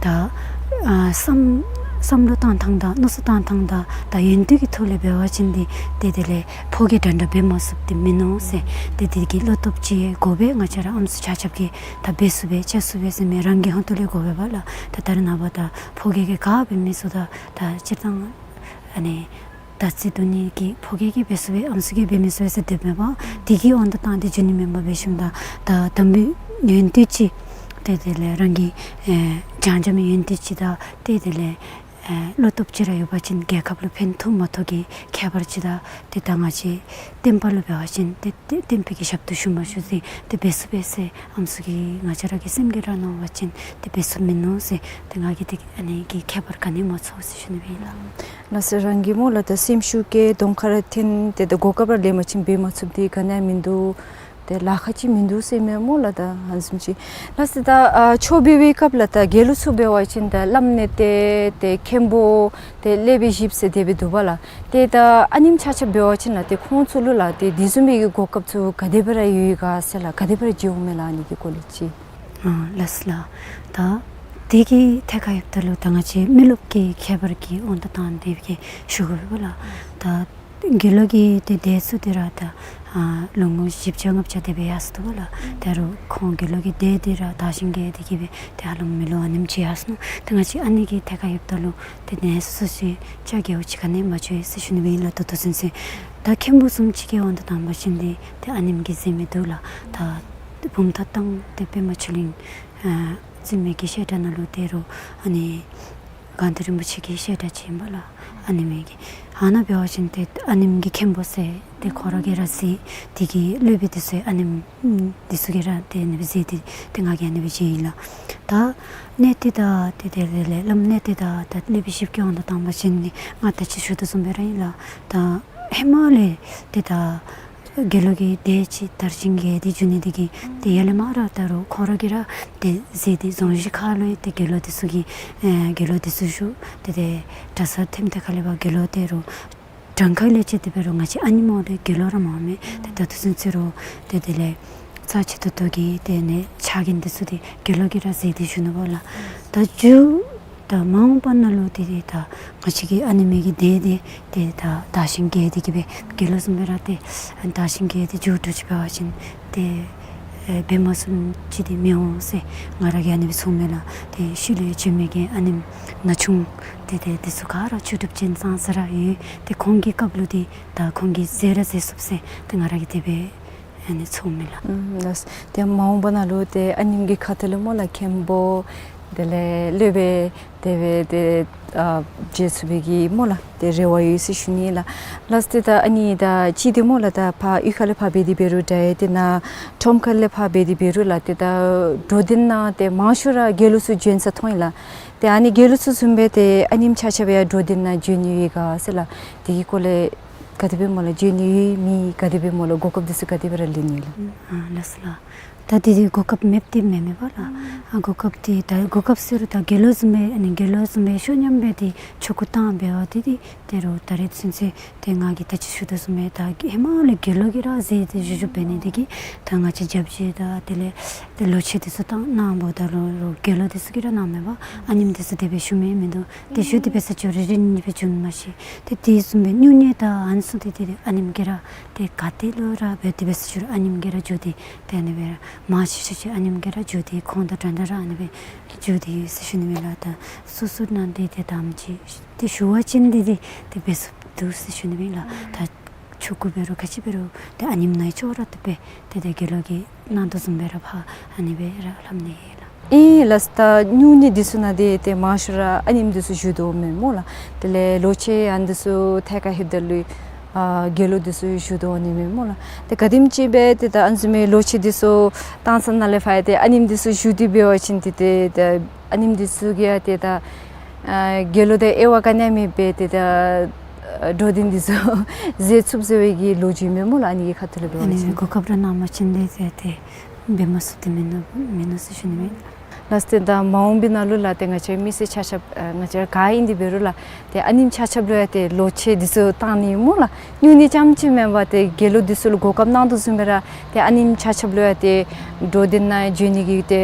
ད་ཨ་བསམ་བསམ་བློ་བཏང་ཐངས་དང་མནོ་བསམ་བཏང་ཐངས་དང་ད་ཡོན་ཏན་གྱི་ཐོག་ལས་འབད་བ་ཅིན་འདི་ཏེ་དེ་ལས་ཕོ་སྐྱེས་འདྲན་འདྲ་འབད་མ་ཚུགསཔ་འདི་མིན་ནུག་ཟེར། ཏེ་དེ་གི་བློ་སྟོབས་ཅིག་དགོ་པས། ང་བཅས་ར་ཨམ་སྲུ་ཆ་ཁྱབ་ཀྱིས་ད་འབད་ཚུགས་པས་བྱ་ཚུགས་པས་ཟེར་མི་རང་གི་ཧོང་ཏོ་ལས་དགོ་པས་པ་ལགས། ད་ད་རེས་ནངས་པ་ད་ཕོ་སྐྱེས་ཀྱིས་ག་འབད་མི་ཚུགས། ད་ད་སྤྱིར་བཏང་ཨ་ནི་ད་རྩིས་བསྡུ་ནི་གི་ཕོ་སྐྱེས་ཀྱིས་འབད་ཚུགས་པས་ཨམ་སྲུ་གིས་འབད་མི་ཚུགས་ཟེར་དེ་མེན་པ། དེ་གི་དབང་དུ་བཏང་སྟེ་འགྱོ་ནི་མེན་པར་འབད་ཞིནམ་ད་ད་དམ་པའི་ཡོན་ཏན་ཅིག་ཏེ་དེ་ལས་རང་གི་ཨེ་སྦྱང་བྱ་མི་ཡོན་ཏན་ཅིག་དང་ཏེ་དེ་ལས་ ཨེ་བློ་སྟོབས་ཅིག་ར་ཡོད་པ་ཅིན་རྒྱལ་ཁབ་ལུ་ཕན་ཐོགས་མ་ཐོགས་ཀྱི་ཁྱད་པར་ཅིག་དང་ཏེ་ད་ང་བཅས་བསྟན་པ་ལུ་འབད་བ་ཅིན་ཏེ་ཏེ་བསྟན་པའི་གི་ཞབས་ཏོག་ཞུ་མ་ཞུ་ཟེར་ཏེ་འབད་ཚུགས་པས་ཟེར་ཨམ་སྲུ་གིས་ང་བཅས་ར་གི་སེམས་ཀྱིས་ར་མནོ་བ་ཅིན་ཏེ་འབད་ཚུགསཔ་མིན་ནུག་ཟེར། ཏེ་ང་གིས་ཏེ་ཨ་ནི་གི་ཁྱད་པར་ག་ནི་མ་ཚོར་ཟེར་ཞུ་ནི་སྦེ་ཨིན་ལགས། ལགས་སོ། རང་གིས་སྨོ་ལགས་ད་སེམས་ཤུགས་ཀྱིས་གདོང་ཁར་འཐོན་ཏེ་ད་གོ་སྐབས་ར་ལེན་པ་ཅིན་འབད་མ་ཚུགསཔ་འདི་ག་ནི་ཡང་མིན་འདུག། ཏེ་ལཱ་ཁག་ཅིག་མིན་འདུག་ཟེར་མས་སྨོ་ལགས། ད་ཨ་ནི་བཟུམ་ཅིག་ལགས་སོ། ད་ཨ་ཆོས་འབད་བའི་སྐབས་ལུ་ད་དགེ་སློང་ཚུ་འབད་བ་ཅིན་ད་བླམ་མནལ་ཏེ་ཏེ་མཁན་པོ་ཏེ་སློབ་དཔོན་བཞིཔོ་ཟེར་དེ་སྦེ་འདུག་པ་ལགས། ཏེ་ད་ཨ་ནེམོ་ཆ་ཁྱབ་འབད་བ་ཅིན་ལགས་ཏེ་ཁོང་ཚུ་ལུ་ལགས་ཏེ་དེ་བཟུམ་མའི་གི་གོ་སྐབས་ཚུ་ག་དེ་སྦེ་ར་ཡོད་ག་ཟེར་ལགས། ག་དེ་སྦེ་ར་བྱིན་འོང་མས་ལགས་ཨ་ནི་གི་སྐོར་ལས་ཅིག། ཨ་ལགས་སོ་ལགས། ད་དེ་གི་ཐད་ཁར་འབདཝ་ད་ལུ་ད་ང་བཅས་མི་རློབས་ཀྱི་ཁྱད་པར་གྱི་དབང་དུ་བཏང་སྟེ་གི་ཞུ་དགོ་པས་ལགས། ད་དགེ་སློང་གི་ཏེ་སྡེ་ཚུ་འདི་ར་ད་ཨ་ལོ་ངོ་བཞི་བརྒྱ་ལྔ་བརྒྱ་དེ་སྦེ་ཡར་སོ་ནུག་པ་ལགས། ད་རུང་ཁོང་དགེ་སློང་གི་སྡེ་འདི་ར་དར་ཞིང་རྒྱས་ཏེ་གི་སྦེ་ཏེ་ཧ་ལམ་མི་རློབས་ཨ་ནེམ་ཅིག་ཡར་སོ་ནུག། ད་ང་བཅས་ཨ་ནི་གི་ཐད་ཁར་འབདཝ་ད་ལུ་ཏེ་གནས་ཚུལ་ཅིག་བཅའ་རྒྱ་བོ་ཅིག་ག་ནི་ཡང་མ་བྱུང་ཡི་ཟེར་ཞུ་ནི་སྦེ་ཨིན་ལགས། ད་ལྟོ་ཚུན་ཚོད་ད་མཁན་པོ་བཟུམ་ཅིག་གི་དབང་དུ་བཏང་བ་ཅིན་འདི་ཏེ་ཨ་ནེམ་གྱི་ཟེར་མི་འདུག་ལགས། ད་བུམ་ཐང་བཏང་སྟེ་པདྨ་ཆོས་གླིང་ཨ་བཙུན་མའི་གི་བཤད་གྲྭ་ནང་ལུ་ཏེ་རུང་ཨ་ནི་དགའ་ལྡན་རིན་པོ་ཆེ་གི་བཤད་གྲྭ་ཅིག་ཨིན་པ་ལགས། ཨ་ནེམ་གི་ཨ་ནཱ་འབད་བ་ཅིན་ཏེ་ཨ་ནེམ་གྱི་མཁན་པོ་ཟེར་ཏེ་ཁོང་ར་གིས་ར་ཟེར། དེ་གི་སློབ་དཔོན་འདི་ཚུ་ཨ་ནེམ་འདི་ཚུ་གིས་ར་ཏེ་ཨ་ནི་སྦེ་ཟེར་ཏེ་ཏེ་ང་གིས་ཨ་ནི་སྦེ་མཇལ་ཡི་ལགས། ད་མནལ་ཏེ་ད་ཏེ་དེ་ལས་བླམ་མནལ་ཏེ་ད་ད་སློབ་དཔོན་བཞིཔོ་གི་དབང་དུ་བཏང་བ་ཅིན་ནི་ང་ད་ཅི་ཞུ་དོ་བཟུམ་སྦེ་ར་ཨིན་ལགས། ད་ཧེ་མ་ལས་ཏེ་ད་དགེ་སློང་གི་སྡེ་ཅིག་དར་ཞིང་རྒྱས་ཏེ་འགྱོ་ནི་འདི་གིས་ཏེ་ཡར་ལས་མར་ར་ད་རུང་ཁོང་ར་གིས་ར་ཏེ་ཟེར་ཏེ་རྫོང་གཞི་ཁ་ལུ་ཡང་ཏེ་དགེ་སློང་འདི་ཚུ་གིས་ཨེ་དགེ་སློང་འདི་ཚུ་བཞུགས། ཏེ་ཏེ་གྲྭ་ས་ཐིམ་ཏེ་ཁ་ལས་ཕར་དགེ་སློང་ཏེ་རུང་གྲངས་ཀ་ལས་ཅིག་དེ་འབད་རུང་ང་བཅས་ཨ་ནེམ་འོང་ལས་དགེ་སློང་ར་མང་མས། ཏེ་ད་ལྟོ་ཚུན་ཚོད་རུང་ཏེ་དེ་ལས་རྩ་ཆེ་ཏོག་ཏོ་གི་ཏེ་ཨ་ནི་ཕྱག་འགན་འདི་ཚུ་འདི་དགེ་སློང་གིས་ར་མཛད་དེ་བཞུགས་ནུག་པ་ལགས། ད་མཇུག་ད་མ་འོངས་པ་ནང་ལུ་ཏེ་ཏེ་ད་ང་བཅས་ཀྱི་ཨ་ནེམ་གྱི་སྡེ་འདི་ཏེ་ད་དར་ཞིང་རྒྱས་ཏེ་གི་སྦེ་དགེ་སློང་བཟུམ་སྦེ་ར་ཏེ་དར་ཞིང་རྒྱས་ཏེ་མཇུག་བསྡུ་ཅིག་འབད་བ་ཅིན་ཏེ་ཨེ་འབད་མ་ཚུགསཔ་ཅིག་འདི་མི་འོང་ཟེར་ང་ར་གིས་ཨ་ནི་སྦེ་མཐོངམ་མས་ལགས། ཏེ་ཤུལ་ལས་བྱོན་མི་གི་ཨ་ནེམ་ན་ཆུང་ཏེ་ཏེ་འདི་ཚུ་ག་ར་ཆོས་གྲུབ་ཅན་ཙང་ཙ་ར་ཡོད། ཏེ་ཁོང་གི་སྐབས་ལུ་འདི་ད་ཁོང་གིས་མཛད་ར་མཛད་ཚུགས་ཟེར་ཏེ་ང་ར་གིས་དེ་སྦེ་ཨ་ནི་མཐོངམ་མས་ལགས། ཨུམ་ལགས། ཏེ་མ་འོངས་པ་ནང་ལུ་ཏེ་ཨ་ནེམ་གྱི་ཁ་ཐུག་ལས་སྨོ་ལགས་མཁན་པོ་དེ་ལས་སློབ་དཔོན་དེ་སྦེ་ཏེ་ཨ་མཇལ་ཚུགས་པའི་གི་སྨོ་ལགས་ཏེ་རེ་བ་ཡོད་ཟེར་ཞུ་ནི་ལགས། ལགས་ཏེ་ད་ཨ་ནི་ད་ཅི་འདི་སྨོ་ལགས་ད་ཕར་གཡུས་ཁ་ལས་ཕར་འབད་དེ་འབད་རུང་འདྲ་ཡི། ཏེ་ནཱ་ཁྲོམ་ཁ་ལས་ཕར་འབད་དེ་འབད་རུང་ལགས་ཏེ་ད་འགྲོ་དོན་ནང་ཏེ་མང་ཤོས་ར་དགེ་སློང་ཚུ་བྱོན་ས་མཐོང་ཡི་ལགས། ཏེ་ཨ་ནི་དགེ་སློང་ཚུ་བཟུམ་སྦེ་ཏེ་ཨ་ནེམ་ཆ་ཁྱབ་ཡང་འགྲོ་དོན་ནང་བྱོན་ནི་ཡོད་ག་ཟེར་ལགས། དེ་གི་སྐོར་ལས་ག་དེ་སྦེ་སྨོ་ལགས། བྱོན་ནི་ཡོད་མེད་ག་དེ་སྦེ་སྨོ་ལགས། གོ་སྐབས་འདི་ཚུ་ག་དེ་སྦེ་ར་ལེན་ནི་ལགས། ཨ་ལགས་སོ་ལགས། ད་དེ་དེ་གོ་སྐབས་མེདཔ་འདི་མེན་མས་པ་ལགས། ཨ་གོ་སྐབས་འདི་ད་གོ་སྐབས་ཟེར་རུང་ད་དགེ་སློང་བཟུམ་སྦེ་ཨ་ནི་དགེ་སློང་བཟུམ་སྦེ་ཤོ་ཉམས་སྦེ་ཏེ་ཆོ་ག་བཏང་འབད་བ་འདི་འདི་ཏེ་རུང་ད་རེས་ཚུན་ཚོད་ཏེ་ང་གིས་ད་ཅི་ཞུ་དོ་བཟུམ་སྦེ་ད་ཧེ་མ་ལས་དགེ་སློང་གིས་ར་མཛད་དེ་བཞུགས་བཞུགསཔ་འབད་ནི་འདི་གིས་ད་ང་བཅས་རྒྱབ་བྱེད་དང་དེ་ལས་ཏེ་ལོ་ཆེ་འདི་ཚུ་ད་གནང་འབདཝ་ད་ལུ་རུང་དགེ་སློང་འདི་ཚུ་གིས་ར་གནངམ་མས་པ། ཨ་ནེམ་འདི་ཚུ་དེ་སྦེ་ཞུ་མི་མིན་འདུག། ཏེ་ཞུ་སྟེ་འབད་ས་ཅིག་རེ་རེ་གཉིས་གཉིས་སྦེ་བྱོན་མ་ཤེས། ཏེ་དེ་བཟུམ་སྦེ་སྨྱུང་གནས་དང་ཨ་ནི་ཚུ་འདི་ཏེ་ཨ་ནེམ་གིས་ར་ཏེ་ག་ཏེ་ལུ་ར་འབད་དེ་འབད་ས་ཅིག་རུང་ཨ་ནེམ་གིས་ར་བྱོན་ཏེ་ཏེ་ཨ་ནི་སྦེ་ར་མང་ཆེ་ཤོས་ཅིག་ཨ་ནེམ་གིས་ར་བྱོན་ཏེ་ཁོང་དང་འདྲན་འདྲ་ར་ཨ་ནི་སྦེ་བྱོན་ཏེ་ཡོད་ཟེར་ཞུ་ནི་མས་ལགས། ད་སོ་སོ་ནང་འདི་ཏེ་དམ་ཅིག་ཏེ་ཞུ་བ་ཅིན་འདི་འདི་ཏེ་འབད་ཚུགསཔ་འདུག་ཟེར་ཞུ་ནི་མས་ལགས། ད་ཆོ་ག་འབད་རུང་ག་ཅི་འབད་རུང་ཏེ་ཨ་ནེམ་ནང་ཅོག་ར་འཐདཔ་སྦེ་ཏེ་ཏེ་དགེ་སློང་གིས་གནང་དོ་བཟུམ་སྦེ་ར་ཕར་ཨ་ནི་སྦེ་ར་ལྷབ་ནི་ལགས། ཨིན་ལགས། ད་སྨྱུང་གནས་འདི་ཚུ་ནང་འདི་ཏེ་མང་ཤོས་ར་ཨ་ནེམ་འདི་ཚུ་བཞུགས་དོ་མས་སྨོ་ལགས། དེ་ལས་ལོ་ཆེ་ཨ་ནི་འདི་ཚུ་ཐད་ཁར་ལྷོདཔ་ད་ལུ་ཨ་དགེ་སློང་འདི་ཚུ་བཞུགས་དོ་ནི་མས་སྨོ་ལགས། ཏེ་ག་དེམ་ཅིག་སྦེ་ཏེ་ད་ཨ་ནི་བཟུམ་མའི་ལོ་ཆེ་འདི་ཚུ་བཏང་ས་ནང་ལས་ཕར་ཡང་ཏེ་ཨ་ནེམ་འདི་ཚུ་བཞུགས་ཏེ་འབད་བ་ཅིན་ཏེ་ཏེ་ད་ཨ་ནེམ་འདི་ཚུ་གིས་ཡང་ཏེ་ད་ཨ་དགེ་སློང་དང་དབྱེ་བ་ག་ནི་ཡང་མེད་པར་ཏེ་ད་ཨ་འགྲོ་དོན་འདི་ཚུ་མཛད་ཚུགསཔ་ཟེར་བའི་གི་ལོ་རྒྱུས་མས་སྨོ་ལགས། ཨ་ནི་གི་ཁ་ཐུག་ལས་འབད་བ་ཅིན་ཨ་ནི་གོ་སྐབས་ར་གནང་བ་ཅིན་ཏེ་ཏེ་ཏེ་འབད་མ་ཚུགསཔ་འདི་མིན་ནུག་མིན་ནུག་ཟེར་ཞུ་ནི་མས། ལགས་ཏེ་ད་མ་འོངས་པའི་ནང་ལུ་ལགས་ཏེ་ང་བཅས་མི་སེར་ཆ་ཁྱབ་ཨ་ང་བཅས་ག་ཨིན་ཏེ་འབད་རུང་ལགས་ཏེ་ཨ་ནེམ་ཆ་ཁྱབ་ལུ་ཡང་ཏེ་ལོ་ཆེ་འདི་ཚུ་བཏང་ནི་སྨོ་ལགས། སྨྱུང་གནས་རྐྱངམ་ཅིག་མེན་པར་ཏེ་དགེ་སློང་འདི་ཚུ་ལུ་གོ་སྐབས་གནང་དོ་བཟུམ་སྦེ་ར་ཏེ་ཨ་ནེམ་ཆ་ཁྱབ་ལུ་ཡང་ཏེ་འགྲོ་དོན་ནང་བྱོན་ནི་གི་ཏེ་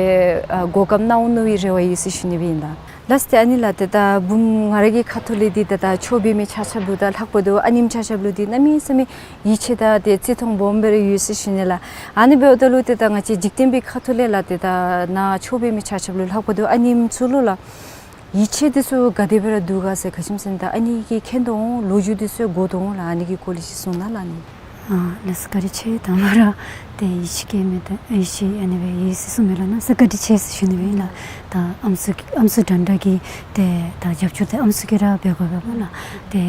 ཨ་གོ་སྐབས་གནང་འོང་མནོ་བའི་རེ་བ་ཡོད་ཟེར་ཞུ་ནི་སྦེ་ཨིན་ལགས། ལགས་ཏེ་ཨ་ནི་ལགས་ཏེ་ད་བུམོ་ང་ར་གི་ཁ་ཐུག་ལས་འདི་ད་ད་ཆོས་འབད་མི་ཆ་ཁྱབ་ལུ་ད་ལྷག་པར་དུ་ཨ་ནེམ་ཆ་ཁྱབ་ལུ་འདི་གནམ་མེད་ས་མེད་ཡིད་ཆེས་དང་ཏེ་བརྩི་མཐོང་སྦོམ་སྦེ་ར་ཡོད་ཟེར་ཞུ་ནི་ལགས། ཨ་ནི་འབདཝ་ད་ལུ་ཏེ་ད་ང་བཅས་འཇིག་རྟེན་པའི་ཁ་ཐུག་ལས་ལགས་ཏེ་ད་ནཱ་ཆོས་འབད་མི་ཆ་ཁྱབ་ལུ་ལྷག་པར་དུ་ཨ་ནེམ་ཚུ་ལུ་ལགས་ཡིད་ཆེས་འདི་ཚུ་ག་དེ་སྦེ་ར་འདུག་ག་ཟེར། ག་ཅི་སྨོ་ཟེར་ན་ད་ཨ་ནི་གིས་མཁྱེན་དོ་འོང་། ལོ་རྒྱུས་འདི་ཚུ་གོ་དོ་འོང་ལགས། ཨ་ནི་གི་སྐོར་ལས་ཅིག་གསུང་གནང་ལགས་ཨ་ནི། ཨ་ལགས་སོ་བཀའ་དྲིན་ཆེ། དང་པ་ར་ ཏེ་ཡིད་ཆེས་བསྐྱེད་མི་ད་ཡིད་ཆེས་ཨ་ནི་སྦེ་ཡོད་ཟེར་གསུངས་མི་ལགས། གནམ་ས་བཀའ་དྲིན་ཆེ་ཟེར་ཞུ་ནི་སྦེ་ཨིན་ལགས། ད་ཨམ་སྲུ་ཨམ་སྲུ་འདྲན་འདྲ་གི་ཏེ་ད་རྒྱབ་སྐྱོར་འདི་ཨམ་སྲུ་གིས་ར་འབད་དགོ་པས་ལགས། ཏེ་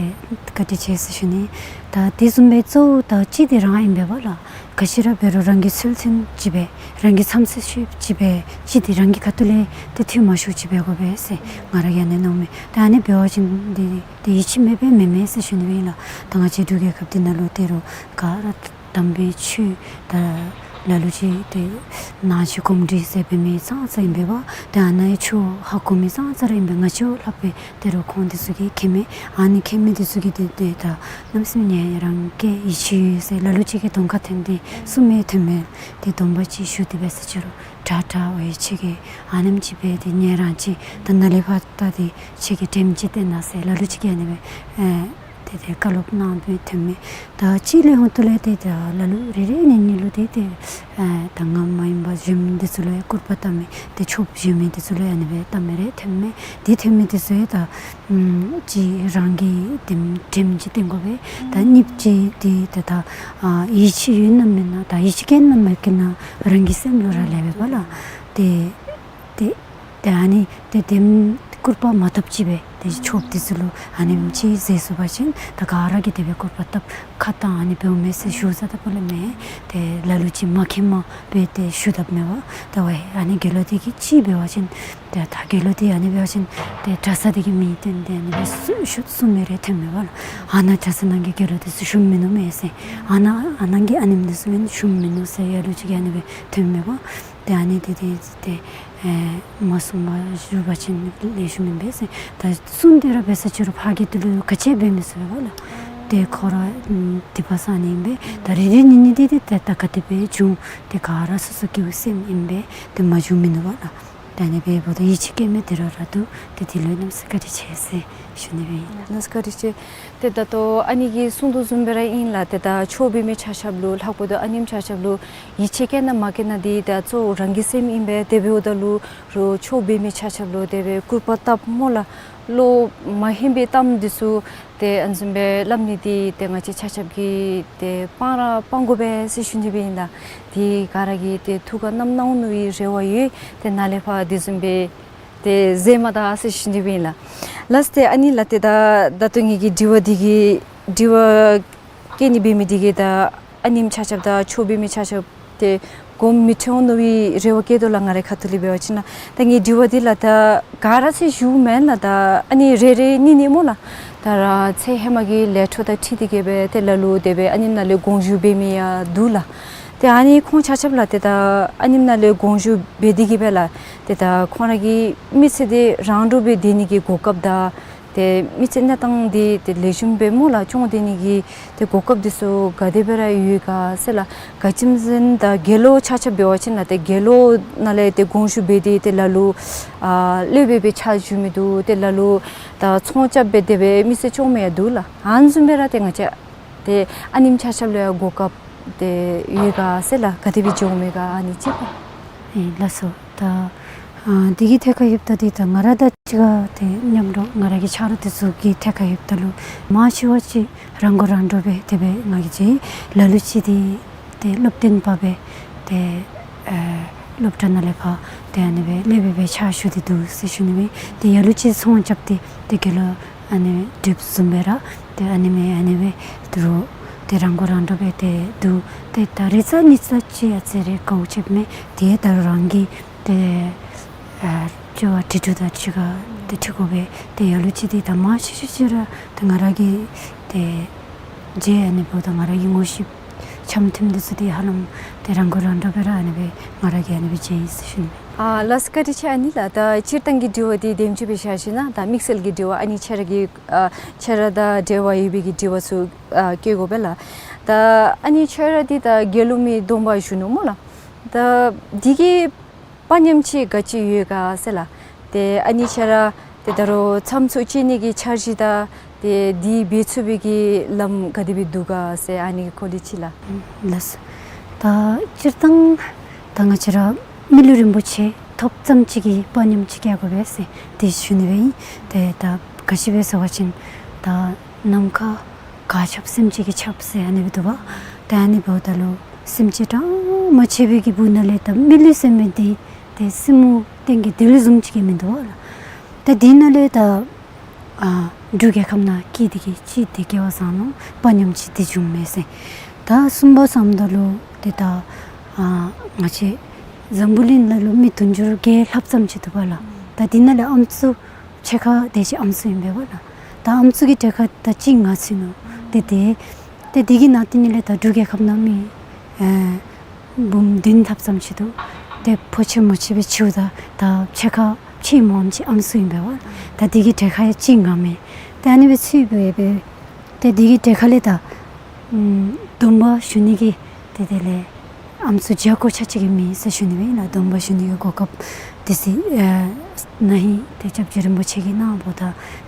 བཀའ་དྲིན་ཆེ་ཟེར་ཞུ་ནི། ད་དེ་བཟུམ་སྦེ་གཙོ་བོ་ད་གཅིག་འདི་རང་ཨིན་པས་ལགས། ག་ཅི་ར་འབད་རུང་རང་གི་ཚུལ་མཐུན་ཅིག་སྦེ་རང་གི་བསམ་ཚུལ་ཤེས་ཅིག་སྦེ་གཅིག་འདི་རང་གི་ཁ་ཐུག་ལས་ཏེ་འཐུས་མ་ཤོར་ཅིག་འབད་དགོ་པས་ཟེར་ང་ར་གིས་ཨ་ནི་མནོཝ་མས། ད་ཨ་ནི་འབད་བ་ཅིན་འདི་ཏེ་ཡིད་ཆེས་མེད་པའི་མི་མེད་ཟེར་ཞུ་ནི་སྦེ་ཨིན་ལགས། ད་ང་བཅས་འབྲུག་རྒྱལ་ཁབ་འདི་ནང་ལུ་ད་རུང་ག་ར་དམ་པའི་ཆོས་ད་ལ་ལུ་ཅིག་ཏེ་ནང་ཆོས་གོམས་འདྲིས་ཟེར་འབད་མི་ཙང་ཙ་ཨིན་པས་པ། ཏེ་ཨ་ནཱ་ཡང་ཆོས་ཧ་གོ་མི་ཙང་ཙ་ར་ཨིན་པས། ང་བཅས་ལྷག་པའི་ད་རུང་ཁོང་འདི་ཚུ་གིས་མཁྱེན་མས། ཨ་ནི་མཁྱེན་མི་འདི་ཚུ་གིས་ཏེ་ཏེ་ད་གནམ་མེད་ས་མེད་ངེ་རང་གིས་ཡིད་ཆེས་ཡོད་ཟེར་ལ་ལུ་ཅིག་གིས་གདོང་ཁར་ཐོན་ཏེ་གསུང་མི་ཐོན་མས། ཏེ་སྡོམ་པ་ཅིག་ཞུ་སྟེ་འབད་ས་ཅིག་རུང་དྲག་དྲག་འོ་ཡིད་ཆེས་ཀྱིས་ཨ་ནེམ་ཅིག་འབད་དེ་ངེ་རང་ཅིག་ད་ནཱ་ལས་ཕར་ད་ཏེ་ཁྱེད་ཀྱིས་དྲནམ་ཅིག་བཏོན་གནང་ཟེར་ལ་ལུ་ཅིག་གིས་ཨ་ནི་སྦེ་ཨེ་ཏེ་ཏེ་བཀའ་སློབ་གནང་མི་ཐོན་མས། ད་གཅིག་ལས་ཧོང་ཏོ་ལས་ཏེ་ད་ལ་ལུ་རེ་རེ་གཉིས་གཉིས་ལུ་ཏེ་ཏེ་ཨེ་ད་ང་མ་ཡིན་པར་གཞན་མི་འདི་ཚུ་ལུ་ཡང་སྐུར་པ་བཏབ་མི་ཏེ་ཆོསཔ་གཞན་མི་འདི་ཚུ་ལུ་ཡང་ཨ་ནི་སྦེ་བཏབ་མི་རེ་ཐོན་མས། ཏེ་ཐོན་མི་འདི་ཚུ་ཡང་ད་ཨམ་ཅིག་རང་གིས་དེམ་དྲནམ་ཅིག་བཏོན་དགོ་པས། ད་གཉིས་པ་ཅིག་འདི་ད་ད་ཨ་ཡིད་ཆེས་ཡོད་ན་མེད་ན་ད་ཡིད་ཆེས་བསྐྱེད་ན་མ་བསྐྱེད་ན་རང་གི་སེམས་ལུ་ར་ལུས་པས་པ་ལགས། ཏེ་ཏེ་ཏེ་ཨ་ནི་ཏེ་དེམ་སྐུར་པ་མ་བཏབ་ཅིག་སྦེ་ཏེ་ཆོསཔ་འདི་ཚུ་ལུ་ཨ་ནེམ་ཅིག་ཟེར་སོང་པ་ཅིན་ད་ག་ར་གིས་དེ་སྦེ་སྐུར་པ་བཏབ་ཁ་བཏང་ཨ་ནི་འབདཝ་མས་ཟེར་ཞུ་ས་ད་པོ་ལས་མེན། ཏེ་ལ་ལུ་ཅིག་མ་མཁྱེནམ་སྦེ་ཏེ་ཞུ་དཔ་མས་པ། ད་འབདཝ་ཨ་ནི་དགེ་སློང་འདི་གིས་ཅིག་འབད་བ་ཅིན་ཏེ་ད་དགེ་སློང་འདི་ཨ་ནི་འབད་བ་ཅིན་ཏེ་གྲྭ་ས་འདི་གི་མིང་བཏོན་ཏེ་ཨ་ནི་སྦེ་གསུ་གསུང་མི་རེ་ཐོན་མས་པ་ལགས། ཨ་ནཱ་གྲྭ་ས་ནང་གི་དགེ་སློང་འདི་ཚུ་བཞུགས་མིན་ནུག་མས་ཟེར། ཨ་ནཱ་ཨ་ནཱ་གི་ཨ་ནེམ་འདི་ཚུ་ཡང་བཞུགས་མིན་ནུག་ཟེར་ལ་ལུ་ཅིག་གིས་ཨ་ནི་སྦེ་ཐོན་མས་པ། ཏེ་ཨ་ནི་ཏེ་ཏེ་ཏེ་ཨེ་མ་གསུངས་པར་བཞུགས་པ་ཅིན་ལེགས་ཤོམ་ཨིན་པས་ཟེར། ད་གསུངས་ཏེ་ར་འབད་ས་ཅིག་རུང་ཕར་གྱི་འདི་ལུ་ག་ཅི་འབད་མི་ཚུགས་པས་པ་ལགས། ཏེ་ཁོ་ར་ཨམ་སྡིག་པ་བསག་ནི་ཨིན་པས། ད་རེ་རེ་གཉིས་གཉིས་འདི་ཏེ་ཏེ་ད་ག་དེ་སྦེ་བྱུང་ཏེ་ག་ར་སོ་སོ་སྐྱེ་བོའི་སེམས་ཨིན་པས། ཏེ་མ་བྱུང་མིན་ནུག་པ་ལགས། ད་ཨ་ནི་སྦེ་འབདཝ་ད་ཡིད་ཆེས་བསྐྱེད་མི་འདི་ར་ར་འདུག། ཏེ་འདི་ལུ་གནམ་མེད་ས་མེད་བཀའ་དྲིན་ཆེ་ཟེར་ཞུ་ནི་སྦེ་ཨིན། གནམ་མེད་ས་མེད་བཀའ་དྲིན་ཆེ། ཏེ་ད་ལྟོ་ཨ་ནི་གིས་གསུངས་དོ་བཟུམ་སྦེ་ར་ཨིན་ལགས། ཏེ་ད་ཆོས་འབད་མི་ཆ་ཁྱབ་ལུ་ལྷག་པར་དུ་ཨ་ནེམ་ཆ་ཁྱབ་ལུ་ཡིད་ཆེས་བསྐྱེད་ན་མ་བསྐྱེད་ན་འདི་ད་གཙོ་བོ་རང་གི་སེམས་ཨིན་པས། དེ་འབདཝ་ད་ལུ་རོགས་ཆོས་འབད་མི་ཆ་ཁྱབ་ལུ་དེ་སྦེ་སྐུར་པ་བཏབ་སྨོ་ལགས། བློ་མ་ཧན་པའི་གཏམ་འདི་ཚུ་ཏེ་ཨ་ནི་བཟུམ་སྦེ་སླབ་ནི་འདི་ཏེ་ང་བཅས་ཆ་ཁྱབ་ཀྱིས་ཏེ་སྤང་ར་སྤང་དགོ་པས་ཟེར་ཞུ་ནི་སྦེ་ཨིན་ལགས། ཏེ་ག་ར་གིས་ཏེ་ཐུགས་ཁར་བསྣམ་གནང་ནི་སྦེ་རེ་བ་ཡོད། ཏེ་ནཱ་ལས་ཕར་དེ་བཟུམ་སྦེ་ཏེ་མཛད་མ་ད་ཟེར་ཞུ་ནི་སྦེ་ཨིན་ལགས། ལགས་སོ། ཏེ་ཨ་ནི་ལགས་ཏེ་ད་ད་ལྟོ་ངེ་གི་དྲི་བ་འདི་གི་དྲི་བ་བཀོད་ནི་འབད་མི་འདི་གིས་ད་ཨ་ནེམ་ཆ་ཁྱབ་ད་ཆོས་འབད་མི་ཆ་ཁྱབ་ཏེ་དགོངསམ་མི་ཁྲེལ་འོང་ནི་སྦེ་རེ་བ་བསྐྱེད་དོ་ལགས། ང་རའི་ཁ་ཐུག་ལས་འབད་བ་ཅིན་ད་ངེའི་དྲི་བ་འདི་ལགས་ད་ག་ར་ཚུ་ཞུཝ་མེན་ལགས། ད་ཨ་ནི་རེ་རེ་གཉིས་གཉིས་སྨོ་ལགས། ད་ར་ཚེ་ཧེ་མ་གི་ལས་འཕྲོ་དང་འཁྲིལ་ཏེ་གི་སྦེ་ཏེ་ལ་ལུ་དེ་སྦེ་ཨ་ནེམ་ནང་ལས་དགོངས་ཞུ་འབད་མི་ཡང་འདུག་ལགས། ཏེ་ཨ་ནི་ཁོང་ཆ་ཁྱབ་ལགས་ཏེ་ད་ཨ་ནེམ་ནང་ལས་དགོངས་ཞུ་འབད་དེ་གི་སྦེ་ལགས་ཏེ་ད་ཁོང་ར་གི་མི་ཚེ་འདི་རང་གྲོལ་སྦེ་སྡོད་ནི་གི་གོ་སྐབས་དང་ཏེ་མི་ཚེ་གནས་སྟངས་འདི་ཏེ་ལེགས་ཤོམ་སྦེ་སྨོ་ལགས་སྐྱོང་སྡོད་ནི་གི་ཏེ་གོ་སྐབས་འདི་ཚུ་ག་དེ་སྦེ་ར་ཡོད་ག་ཟེར་ལགས། ག་ཅི་སྨོ་ཟེར་ན་ད་དགེ་སློང་ཆ་ཁྱབ་འབད་བ་ཅིན་ལགས་ཏེ་དགེ་སློང་ནང་ལས་ཏེ་དགོངས་ཞུ་འབད་དེ་ཏེ་ལ་ལུ་ཨ་སློབ་དཔོན་སྦེ་ཕྱག་ཞུ་མི་འདུག། ཏེ་ལ་ལུ་ད་ཚོང་རྐྱབ་སྦེ་དེ་སྦེ་མི་ཚེ་སྐྱོང་མི་ཡང་འདུག་ལགས། ཨ་ནི་བཟུམ་སྦེ་ར་ཏེ་ང་བཅས་ཏེ་ཨ་ནེམ་ཆ་ཁྱབ་ལུ་ཡང་གོ་སྐབས་ཏེ་ཡོད་ག་ཟེར་ལགས། ག་དེ་སྦེ་འགྱོཝ་མས་ག་ཨ་ནི་ཅིག་པ། ཨེ་ལགས་སོ། ད་ཨ་འདི་གི་ཐད་ཁར་ཡོདཔ་ད་འདི་ད་ང་ར་དང་གཅིག་ཁར་ཏེ་མཉམ་དུ་ང་ར་གི་ཆ་རོགས་འདི་ཚུ་གི་ཐད་ཁར་ཡོདཔ་ད་ལུ་མང་ཆེ་བ་ཅིག་རང་མགོ་རང་འདྲོངས་སྦེ་དེ་སྦེ་ང་གིས་མཇལ། ལ་ལུ་ཅིག་འདི་ཏེ་སློབ་སྟོན་པ་སྦེ་ཏེ་ཨེ་སློབ་གྲྭ་ནང་ལས་ཕར་ཏེ་ཨ་ནི་སྦེ་སློབ་དཔོན་སྦེ་ཕྱག་ཞུ་སྟེ་འདུག་ཟེར་ཞུ་ནི་སྦེ། ཏེ་ལ་ལུ་ཅིག་ཚོང་རྐྱབ་སྟེ་ཏེ་དགེ་སློང་ཨ་ནི་སྦེ་སྒྲུབ་བཟུམ་སྦེ་ར་ཏེ་ཨ་ནི་སྦེ་ཨ་ནི་སྦེ་ཏེ་རོགས་ཏེ་རང་མགོ་རང་འདྲོངས་སྦེ་ཏེ་འདུག། ཏེ་ད་རེ་ཚ་གཉིས་ཚ་ཅིག་ཨ་ཙི་རེ་དཀའཝ་སྤྱདཔ་མས། ཏེ་ད་རུང་རང་གི་ཏེ་ཨ་དྲི་བ་དྲི་དྲི་དང་གཅིག་ཁར་ཏེ་དྲི་དགོ་པས། ཏེ་ལ་ལུ་ཅིག་འདི་ད་མང་ཆེ་ཤོས་ཅིག་ར་ཏེ་ང་ར་གིས་ཏེ་མཇལ། ཨ་ནི་འབདཝ་ད་ང་ར་གི་ངོ་ཤེས་འཆམ་མཐུན་འདི་ཚུ་འདི་ཧ་ལམ་ཏེ་རང་མགོ་རང་འདྲོངས་སྦེ་ར་ཨ་ནི་སྦེ་ང་ར་གིས་ཨ་ནི་སྦེ་མཇལ་ཡི་ཟེར་ཞུ་ནི། ཨ་ལགས་སོ། བཀའ་དྲིན་ཆེ། ཨ་ནི་ལགས་ད་སྤྱིར་བཏང་གི་དྲི་བ་འདི་དེམ་ཅིག་སྦེ་བཞག་ཞིན་ན་ད་དམིགས་བསལ་གྱི་དྲི་བ་ཨ་ནི་ཁྱེད་ར་གི་ཨ་ཁྱེད་ར་དང་འབྲེལ་བ་ཡོད་པའི་གི་དྲི་བ་ཚུ་ཨ་བཀོད་དགོ་པས་ལགས། ད་ཨ་ནི་ཁྱེད་ར་འདི་ད་དགེ་སློང་མའི་སྡོམ་པ་ཞུ་ནུག་སྨོ་ལགས། ད་འདི་གི་དཔའ་ཉམས་ཅིག་ག་ཅི་ཡོད་ག་ཟེར་ལགས། ཏེ་ཨ་ནི་ཁྱེད་ར་ཏེ་ད་རུང་མཚམས་ཚུ་བཅད་ནི་གི་འཆར་གཞི་དང་ཏེ་འདི་འབད་ཚུགས་པའི་གི་ལམ་ག་དེ་སྦེ་འདུག་ག་ཟེར་ཨ་ནི་གི་སྐོར་ལས་ཅིག་ལགས། ལགས་སོ། ད་སྤྱིར་བཏང་ད་ང་བཅས་ར་མི་ལུས་རིན་པོ་ཆེ་ཐོབ་ཙམ་ཅིག་གིས་དཔའ་ཉམས་ཅིག་བསྐྱེད་དགོ་པས་ཟེར་དེ་ཞུ་ནི་སྦེ་ཨིན། ཏེ་ད་ག་ཅི་སྦེ་ཟེར་བ་ཅིན་ད་ནམ་མཁའ་ག་ཁྱབ་སེམས་ཅན་གྱིས་ཁྱབ་ཟེར་ཨ་ནི་སྦེ་འདུག་པ། ཏེ་ཨ་ནི་འབདཝ་ད་ལུ་སེམས་ཅན་གྲངས་ མ་ཆད་པའི་གི་སྦུག་ན་ལས་ད་མི་ལུས་ཟེར་མི་འདི་ཏེ་སྲིནམོ་སྟེང་གི་དེ་ལུ་བཟུམ་ཅིག་གི་མིན་འདུག་པ་ལགས། ད་དེ་ནང་ལས་ད་ཨ་འབྲུག་རྒྱལ་ཁབ་ནང་སྐྱེས་ཏེ་གི་ཅིག་ཏེ་སྐལ་བ་བཟང་ནུག། དཔའ་ཉམས་ཅིག་ཏེ་བྱུངམ་མས་ཟེར། ད་གསུམ་པ་བསམ་ད་ལུ་ཏེ་ད་ཨ་ང་བཅས་འཛམ་བུ་གླིང་ནང་ལུ་མི་དུང་ཕྱུར་བརྒྱད་ལྷགཔ་ཙམ་ཅིག་འདུག་པ་ལགས། ད་དེ་ནང་ལས་ཨམ་སྲུ་ཕྱེད་ཀ་དེ་ཅིག་ཨམ་སྲུ་ཨིན་པས་པ་ལགས། ད་ཨམ་སྲུ་གི་གྲས་ཁར་ད་གཅིག་ང་ཚུད་ནུག། ཏེ་དེ་ཏེ་དེ་གི་ནང་དེ་ནང་ལས་ད་འབྲུག་རྒྱལ་ཁབ་ནང་མི་ཨེ་འབུམ་བདུན་ལྷགཔ་ཙམ་ཅིག་འདུག། ཏེ་ཕོ་ཕྱེད་མོ་ཕྱེད་སྦེ་ཕྱེད་ད་ད་ཕྱེད་ཀ་ཕྱེད་མོ་ཨམ་ཅིག་ཨམ་སྲུ་ཨིན་པས་པ། ད་དེ་གི་གྲས་ཁར་ཡང་གཅིག་ང་མས། ཏེ་ཨ་ནི་སྦེ་ཚུད་སྦེ་སྦེ་ཏེ་དེ་གི་གྲས་ཁ་ལས་ད་ཨམ་སྡོམ་པ་ཞུ་ནི་གི་ཏེ་དེ་ལས་ཨམ་སྲུ་བརྒྱ་གོ་ཆ་ཅིག་གི་མི་ཟེར་ཞུ་ནི་སྦེ་ཨིན་ལགས། སྡོམ་པ་ཞུ་ནི་གི་གོ་སྐབས་དེ་ཟེར་ཨེ་ན་ཧིང་ཏེ་སྐྱབས་རྗེ་རིན་པོ་ཆེ་གིས་གནངམ་ད་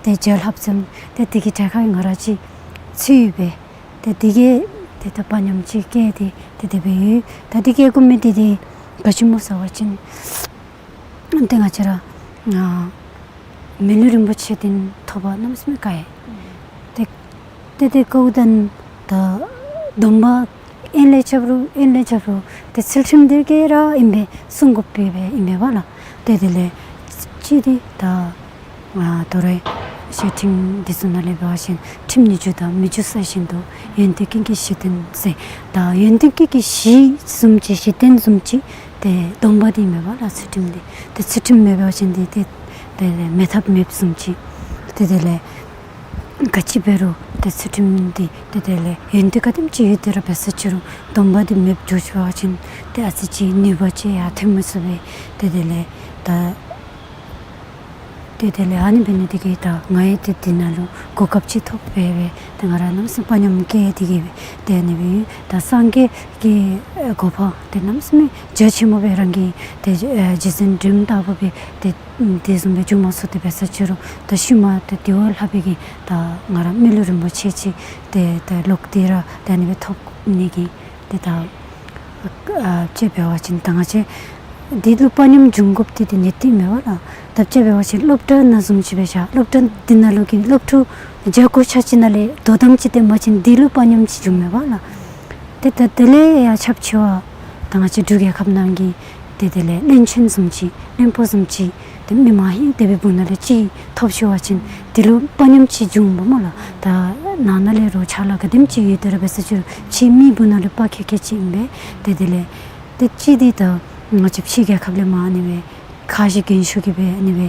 ཏེ་བརྒྱ་ལྷགཔ་ཙམ་ཏེ་དེ་གི་གྲས་ཁར་ང་ར་ཅིག་ཚུད་སྦེ་ཏེ་དེ་གིས་ཏེ་ད་དཔའ་ཉམས་ཅིག་སྐྱེས་ཏེ་ཏེ་དེ་སྦེ་ཡོད། ད་དེ་སྐྱེ་དགོ་མི་དེ་ཏེ་ག་ཅི་སྨོ་ཟེར་བ་ཅིན་ཏེ་ང་བཅས་ར་ཨ་མི་ལུས་རིན་པོ་ཆེ་འདི་ཐོབ་པ་གནམ་མེད་ས་མེད་དཀའ་ཡི། ཏེ་ཏེ་ཏེ་ཀོའུ་དན་ད་སྡོམ་པ་ཨེ་ལས་རྐྱབ་རུང་ཨེ་ལས་རྐྱབ་རུང་ཏེ་ཚུལ་ཁྲིམས་འདི་གིས་ར་ཨིན་པས། སྲུང་དགོཔ་སྦེ་ཨིན་པས་པ་ལགས། ཏེ་དེ་ལས་ཅིག་འདི་ད་ཨ་དོ་རུང་བཤད་ཁྲིམས་འདི་ཚུ་ནང་ལས་འབད་བ་ཅིན་ཁྲིམས་ནི་རྒྱུ་དང་མི་རྒྱུ་ས་བཞིན་དུ་ཡོན་ཏན་ཀུན་གྱི་གཞི་རྟེན་ཟེར། ད་ཡོན་ཏན་ཀུན་གྱི་གཞི་བཟུམ་ཅིག་གཞི་རྟེན་བཟུམ་ཅིག་ཏེ་སྡོམ་པ་འདི་མས་པ་ལགས། ཚུལ་ཁྲིམས་འདི་ཏེ་ཚུལ་ཁྲིམས་མེད་པ་ཅིན་འདི་ཏེ་ཏེ་མེད་ཐབས་མེདཔ་བཟུམ་ཅིག། ཏེ་དེ་ལས་ག་ཅི་འབད་རུང་ཏེ་ཚུལ་ཁྲིམས་འདི་ཏེ་དེ་ལས་ཡོན་ཏན་ག་དེམ་ཅིག་ཡོད་དེ་ར་འབད་ས་ཅི་རུང་སྡོམ་པ་འདི་མེདཔ་འགྱོ་ཚུགས་པ་ཅིན་ཏེ་ཨ་ཙི་ཅིག་ནུས་པ་ཅིག་ཡང་ཐོན་མི་ཚུགས་པས། ཏེ་དེ་ལས་ད་ཏེ་དེ་ལས་ཨ་ནི་འབད་ནི་དེ་གིས་ད་ང་ཡང་ཏེ་འདི་ནང་ལུ་གོ་སྐབས་ཅིག་ཐོབ་སྦེ་སྦེ་ཏེ་ང་ར་གནམ་མེད་ས་མེད་དཔའ་ཉམས་སྐྱེས་ཏེ་གི་སྦེ་ཏེ་ཨ་ནི་སྦེ་ད་སངས་རྒྱས་ཀྱི་གོ་འཕང་འདི་གནམ་མེད་ས་མེད་རྒྱ་ཆེན་མོ་སྦེ་རང་གི་ཏེ་རྗེ་བཙུན་སྒྲོལ་མ་ལྟ་བུ་སྦེ་ཏེ་དེ་བཟུམ་སྦེ་འགྱོ་མ་ཚུགས་ཏེ་འབད་ས་ཅི་རུང་ད་ཤུལ་མ་ཏེ་དེ་བ་ལྷག་པའི་གི་ད་ང་ར་མི་ལུས་རིན་པོ་ཆེ་ཅིག་ཏེ་ད་ལོག་སྟེ་ར་ད་ཨ་ནི་སྦེ་ཐོབ་ནི་གི་ཏེ་ད་ཨ་དཔྱེ་འབད་བ་ཅིན་ད་ང་བཅས་འདི་ལུ་དཔའ་ཉམས་འབྱུང་དགོཔ་འདི་ཏེ་ནི་ཏེ་མེད་པ་ལགས། ད་དཔྱེ་འབད་བ་ཅིན་སློབ་གྲྭ་ནང་བཟུམ་ཅིག་སྦེ་བཞག། སློབ་གྲྭ་འདི་ནང་ལུ་གི་སློབ་ཕྲུག་བརྒྱ་གོ་ཆ་ཅིག་ནང་ལས་དོ་དམ་ཅིག་སྟོན་པ་ཅིན་འདི་ལུ་དཔའ་ཉམས་ཅིག་འབྱུང་མས་པ་ལགས། ཏེ་ད་དེ་ལས་ཡང་ཁྱབ་ཆེ་བ་ད་ང་བཅས་འབྲུག་རྒྱལ་ཁབ་ནང་གི་ཏེ་དེ་ལས་བློན་ཆེན་བཟུམ་ཅིག་བློན་པོ་བཟུམ་ཅིག་ཏེ་མི་མང་ཧིང་དེ་སྦེ་སྦུག་ན་ལས་ཅིག་ཐོབ་ཤོར་བ་ཅིན་དེ་ལུ་དཔའ་ཉམས་ཅིག་འབྱུང་པ་སྨོ་ལགས། ད་ནང་ན་ལས་རོགས་ཕྱག་ལཱ་ག་དེམ་ཅིག་ཡོད་དེ་ར་འབད་ས་ཅི་རུང་ཕྱི་མི་སྦུག་ན་ལུ་དཔའ་ཁེ་ཁེ་ཅིག་ཨིན་པས། ཏེ་དེ་ལས་ཏེ་ཅིག་འདི་ད་ང་བཅས་ཕྱི་རྒྱལ་ཁབ་ལས་མར་ཨ་ནི་སྦེ་ཁ་བཞེས་རྒྱན་ཞུ་གི་སྦེ་ཨ་ནི་སྦེ་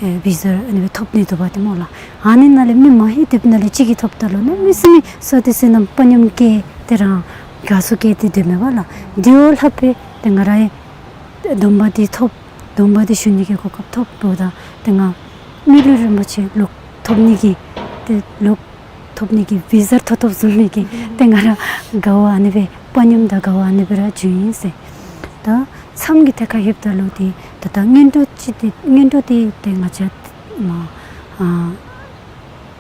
ཨེ་བི་ཟ་ཨ་ནི་སྦེ་ཐོབ་ནི་འདུག་པ་ཏེ་སྨོ་ལགས། ཨ་ནི་ནང་ལས་མི་མང་ཧིང་དེ་སྦེ་ནང་ལས་ཅིག་གིས་ཐོབ་ད་ལུ་གནམ་མེད་ས་མེད་བསོད་བདེ་བསོད་ནམས་དཔའ་ཉམས་སྐྱེས་ཏེ་རང་དགའ་བསུ་སྐྱེས་ཏེ་སྡོདཔ་མས་པ་ལགས། དེ་བ་ལྷག་པའི་ཏེ་ང་ར་ཡང་སྡོམ་པ་འདི་ཐོབ། སྡོམ་པ་འདི་ཞུ་ནི་གི་གོ་སྐབས་ཐོབ་འབདཝ་ད་ཏེ་ང་མི་ལུས་རིན་པོ་ཆེ་ལོག་ཐོབ་ནི་གི་ཏེ་ལོག་ཐོབ་ནི་གི་བི་ཟ་ཐོབ་ཐོབ་བཟུམ་མའི་གི་ཏེ་ང་ར་དགའ་བ་ཨ་ནི་སྦེ་དཔའ་ཉམས་དང་དགའ་བ་ཨ་ནི་སྦེ་ར་བྱུང་ཡི་ཟེར། ད་མཚམས་ཀྱི་ཐད་ཁར་ལྷོདཔ་ད་ལུ་ཏེ་ད་ད་སྔོན་འགྲོ་ཅིག་ཏེ་སྔོན་འགྲོ་འདི་ཏེ་ང་བཅས་མར་ཨ་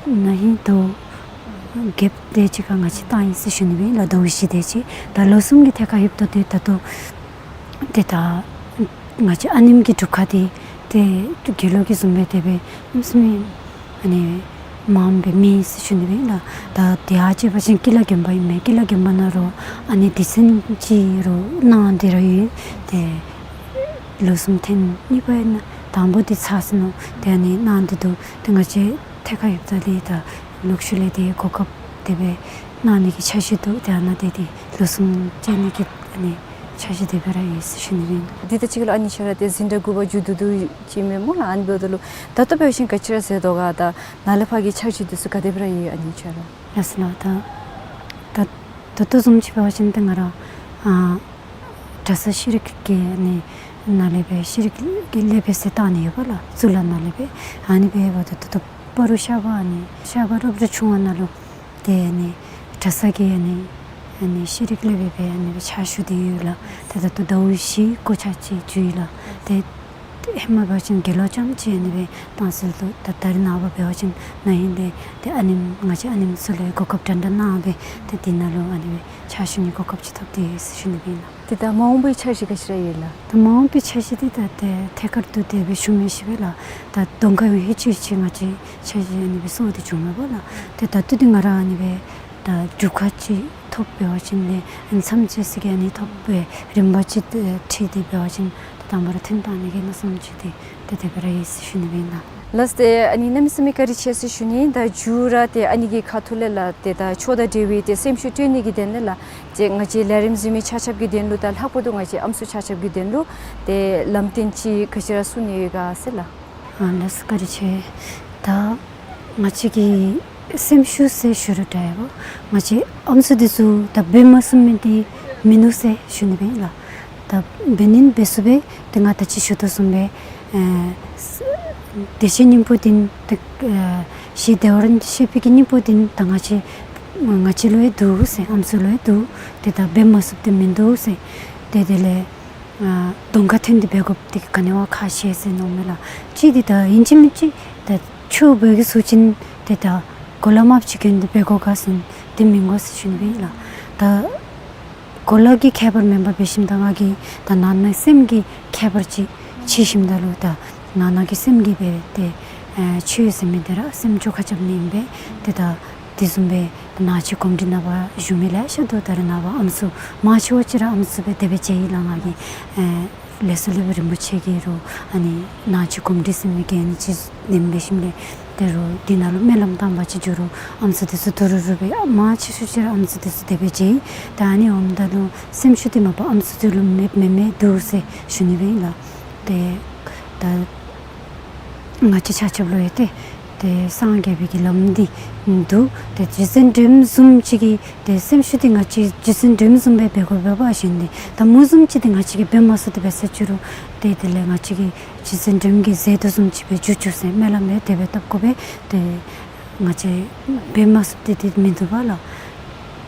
ན་ཧིང་ཟླཝ་བརྒྱད་དེ་ཅིག་ཁར་ང་བཅས་བཏང་ཡི་ཟེར་ཞུ་ནི་སྦེ་ལགས། ཟླཝ་བཞི་དེ་ཅིག། ད་ལོ་གསུམ་གྱི་ཐད་ཁར་ལྷོདཔ་ད་ཏེ་ད་ལྟོ་ཏེ་ད་ང་བཅས་ཨ་ནེམ་གྱི་སྒྲུབ་ཁང་འདི་ཏེ་དགེ་སློང་གི་བཟུམ་སྦེ་དེ་སྦེ་གནམ་མེད་ས་མེད་ཨ་ནི་མངམ་སྦེ་མེད་ཟེར་ཞུ་ནི་སྦེ་ལགས། ད་དེ་ཡང་ཅིག་འབད་བ་ཅིན་ཀི་ལ་དགོན་པ་ཨིན་མས། ཀི་ལ་དགོན་པ་ནང་རོགས་ཨ་ནི་སྡེ་ཚན་ཅིག་རོགས་གནང་སྟེ་ར་ཡོད། ཏེ་ལོ་གསུམ་ཐེངས་གཉིས་པ་ཨིན་ན་དང་པོ་འདི་ཚར་སོ་ནུག། ཏེ་ཨ་ནི་གནང་སྟེ་འདུག། ཏེ་ང་བཅས་ཐད་ཁར་ལྷོདཔ་ད་ཏེ་ད་ལོག་ཤུལ་ལས་ཏེ་གོ་སྐབས་དེ་སྦེ་གནང་ནི་གི་འཆར་གཞི་འདུག། ཏེ་ཨ་ནཱ་ཏེ་ཏེ་ལོ་གསུམ་བཅད་ནི་གི་ཨ་ནི་འཆར་གཞི་དེ་སྦེ་ར་ཡོད་ཟེར་ཞུ་ནི་སྦེ་ཨིན། འདི་ད་ཅི་ལོ་ཨ་ནི་ཁྱོད་ར་ཏེ་འཛིན་གྲྭ་དགུ་པ་མཇུག་བསྡུ་བསྡུ་ཅི་མས་སྨོ་ལགས། ཨ་ནི་འབདཝ་ད་ལུ་ད་ལྟོ་འབད་བ་ཅིན་ག་ཅི་ར་མཛད་དོ་ག། ད་ནཱ་ལས་ཕར་གྱི་འཆར་གཞི་འདི་ཚུ་ག་དེ་སྦེ་ར་ཡོད་ཨ་ནི་ཁྱོད་ར། ལགས་སོ་ལགས། ད་ད་ད་ལྟོ་བཟུམ་ཅིག་འབད་བ་ཅིན་ཏེ་ང་ར་ཨ་གྲྭ་ས་ཤེས་རིག་གི་ཨ་ནི་ནང་ལས་སྦེ་ཤེས་རིག་གི་སློབ་དཔོན་ཟེར་བཏང་ནི་ཡོད་པ་ལགས། གཙུག་ལག་ནང་ལས་སྦེ། ཨ་ནི་སྦེ་འབདཝ་ད་ད་ལྟོ་སྤ་རོ་ཤར་པ་ཨ་ནི་ཤར་པ་རོབ་རི་ཆུང་བ་ནང་ལུ་ཏེ་ཨ་ནི་གྲྭ་ས་གི་ཨ་ནི་ཨ་ནི་ཤེས་རིག་སློབ་དཔོན་སྦེ་ཨ་ནི་སྦེ་ཕྱག་ཞུ་སྟེ་ཡོད་ལགས། ཏེ་ད་ལྟོ་ཟླཝ་བཞི་གོ་ཆ་ཅིག་བཅུག་ཡི་ལགས། ཏེ་ཧེ་མ་འབད་བ་ཅིན་དགེ་སློང་རྐྱངམ་ཅིག་ཨ་ནི་སྦེ་བཏང་སྲོལ་འདུག། ད་ད་རེས་ནངས་པ་འབད་བ་ཅིན་ན་ཧིང་ལས་ཏེ་ཨ་ནེམ་ང་བཅས་ཨ་ནེམ་ཚུ་ལུ་གོ་སྐབས་འདྲན་འདྲ་གནང་སྦེ་ཏེ་འདི་ནང་ལུ་ཨ་ནི་སྦེ་ཕྱག་ཞུ་ནི་གོ་སྐབས་ཅིག་ཐོབ་སྟེ་ཡོད་ཟེར་ཞུ་ནི་སྦེ་ཨིན་ལགས། ཏེ་ད་མ་འོངས་པའི་འཆར་གཞི་ག་ཅི་ར་ཡོད་ལགས། ད་མ་འོངས་པའི་འཆར་གཞི་འདི་ད་ཏེ་ཐད་ཀར་དུ་དེ་སྦེ་ཞུ་མི་ཤེས་པས་ལགས། ད་གདོང་ཁར་ཡང་ཧེ་ཅིག་ཅིག་ང་བཅས་འཆར་གཞི་ཨ་ནི་སྦེ་བཟོ་སྟེ་བྱུང་མས་པ་ལགས། ཏེ་ད་ལྟོ་འདི་ང་ར་ཨ་ནི་སྦེ་ ད་རྒྱུ་ཁ་ཅིག་ཐོབ་འབད་བ་ཅིན་ལས་མཚམས་བཅད་ཟེར་ག་ཨ་ནི་ཐོབ་སྦེ་རིམ་པ་ཅིག་ཨེ་ཁྲིད་དེ་འབད་བ་ཅིན་ད་དང་པ་ར་ཐོན་བཏང་ནི་གི་མནོ་བསམ་ཅིག་འདི་ཏེ་དེ་སྦེ་ར་ཡོད་ཟེར་ཞུ་ནི་ཨིན་ལགས། ལགས། ཏེ་ཨ་ནི་གནམ་མེད་ས་མེད་བཀའ་དྲིན་ཆེ་ཟེར་ཞུ་ནི། ད་མཇུག་ར་ཏེ་ཨ་ནི་གི་ཁ་ཐུག་ལས་ལགས་ཏེ་ད་ཆོས་དང་འབྲེལ་བའི་ཏེ་སེམས་ཤུགས་སྤྲོད་ནི་གི་དོན་ལས་ལགས་ཏེ་ང་བཅས་ལས་རིམ་གཟིགས་མི་ཆ་ཁྱབ་ཀྱི་དོན་ལུ་ད་ལྷག་པར་དུ་ང་བཅས་ཨམ་སྲུ་ཆ་ཁྱབ་ཀྱི་དོན་ལུ་ཏེ་ལམ་སྟོན་ཅིག་ག་ཅི་ར་གསུང་ནི་ཡོད་ག་ཟེར་ལགས། ཨ་ལགས་སོ། བཀའ་དྲིན་ཆེ། ད་ང་བཅས་ཀྱི་སེམས་ཤུགས་ཟེར་ཞུ་རུང་འདྲ་བ། ང་བཅས་ཨམ་སྲུ་འདི་ཚུ་ད་འབད་མ་ཚུགས་མི་འདི་མིན་ནུག་ཟེར་ཞུ་ནི་ཨིན་ལགས། ད་འབད་ནི་འབད་ཚུགས་པས། ཏེ་ང་ད་ཅི་ཞུ་དོ་བཟུམ་སྦེ་ཨེ་བདེ་གཤེགས་སྙིང་པོ་འདི་ཏེ་ཨེ་ཞེ་བདེ་བར་གཤེགས་པའི་གི་སྙིང་པོ་འདི་ད་ང་བཅས་ང་བཅས་ལུ་ཡང་འདུག་ཟེར། ཨམ་སྲུ་ལུ་ཡང་འདུག། ཏེ་ད་འབད་མ་ཚུགསཔ་འདི་མིན་འདུག་ཟེར། ཏེ་དེ་ལས་ཨ་གདོང་ཁར་ཐོན་ཏེ་འབད་དགོཔ་འདི་ག་ནི་བ་ཁག་ཆེ་ཟེར་མནོཝ་མས་ལགས། གཅིག་འདི་ད་ཨིན་ཅི་མིན་ཅི་ད་ཆོས་འབད་གི་ཚུགས་ཅིན་ཏེ་ད་གོ་ལ་མར་ཅིག་གྱོན་ཏེ་འབད་དགོ་ག་ཟེར་འདི་མི་དགོ་ཟེར་ཞུ་ནི་ཨིན་ལགས། ད་གོ་ལ་གི་ཁྱད་པར་མེན་པར་འབད་ཞིནམ་ད་ང་གིས་ད་ནང་ན་སེམས་ཀྱི་ཁྱད་པར་ཅིག་ཕྱེ་ཞིནམ་ད་ལུ་ད་ནང་ན་གི་སེམས་ཀྱིས་འབད་ཏེ་ཨེ་ཆོས་ཟེར་མི་འདི་ར་སེམས་ཅོག་ཁ་རྐྱབ་ནི་ཨིན་པས། ཏེ་ད་དེ་བཟུམ་སྦེ་ནང་ཆོས་གོམས་འདྲིས་ནང་པ་བཞུགས་མི་ལེ་ཤ་འདུག། ད་རེས་ནངས་པ་ཨམ་སྲུ་མང་ཆེ་བ་ཅིག་ར་ཨམ་སྲུ་སྦེ་དེ་སྦེ་མཇལ་ཡི་ལགས། ང་གིས་ཨེ་ལས་ཚོགས་སློབ་དཔོན་རིན་པོ་ཆེ་གིས་རུང་ཨ་ནི་ནང་ཆོས་གོམས་འདྲིས་ཟེར་མི་གི་ཨ་ནི་ཅིག་ལེན་འབད་ཞིནམ་ལས་ཏེ་རུང་དེ་ནང་ལུ་སྨོན་ལམ་བཏབ་པ་ཅིན་འགྱོ་རུང་ཨམ་སྲུ་འདི་ཚུ་དུ་རུ་རུ་སྦེ་མང་ཆེ་ཤོས་ཅིག་ར་ཨམ་སྲུ་འདི་ཚུ་དེ་སྦེ་མཇལ་ཡི། ད་ཨ་ནི་འོངམ་ད་ལུ་སེམས་ཤུགས་འདི་མ་པ་ཨམ་སྲུ་འདི་ལུ་མེདཔ་མེན་མས་འདུག་ཟེར་ཞུ་ནི་སྦེ་ཨིན་ལགས། ཏེ་ད་ང་བཅས་ཆ་ཁྱབ་ལུ་ཡང་ཏེ་ཏེ་སངས་རྒྱས་པའི་གི་ལམ་འདི་འདུག། ཏེ་རྗེ་བཙུན་སྒྲོལ་མ་བཟུམ་ཅིག་གི་ཏེ་སེམས་ཤུགས་འདི་ང་བཅས་རྗེ་བཙུན་སྒྲོལ་མ་བཟུམ་སྦེ་འབད་དགོ་པས་པ་ཞུ་ནི། ད་མོ་བཟུམ་ཅིག་འདི་ང་བཅས་ཀྱིས་འབད་མ་ཚུགས་ཏེ་འབད་ཟེར་ཅི་རུང་ཏེ་དེ་ལས་ང་བཅས་ཀྱིས་རྗེ་བཙུན་སྒྲོལ་མ་གིས་མཛད་དོ་བཟུམ་ཅིག་སྦེ་འགྱོ་འགྱོ་ཟེར་སྨོན་ལམ་ཡང་དེ་སྦེ་བཏབ་དགོ་པས། ཏེ་ང་བཅས་འབད་མ་ཚུགསཔ་འདི་འདི་མིན་འདུག་པ་ལགས།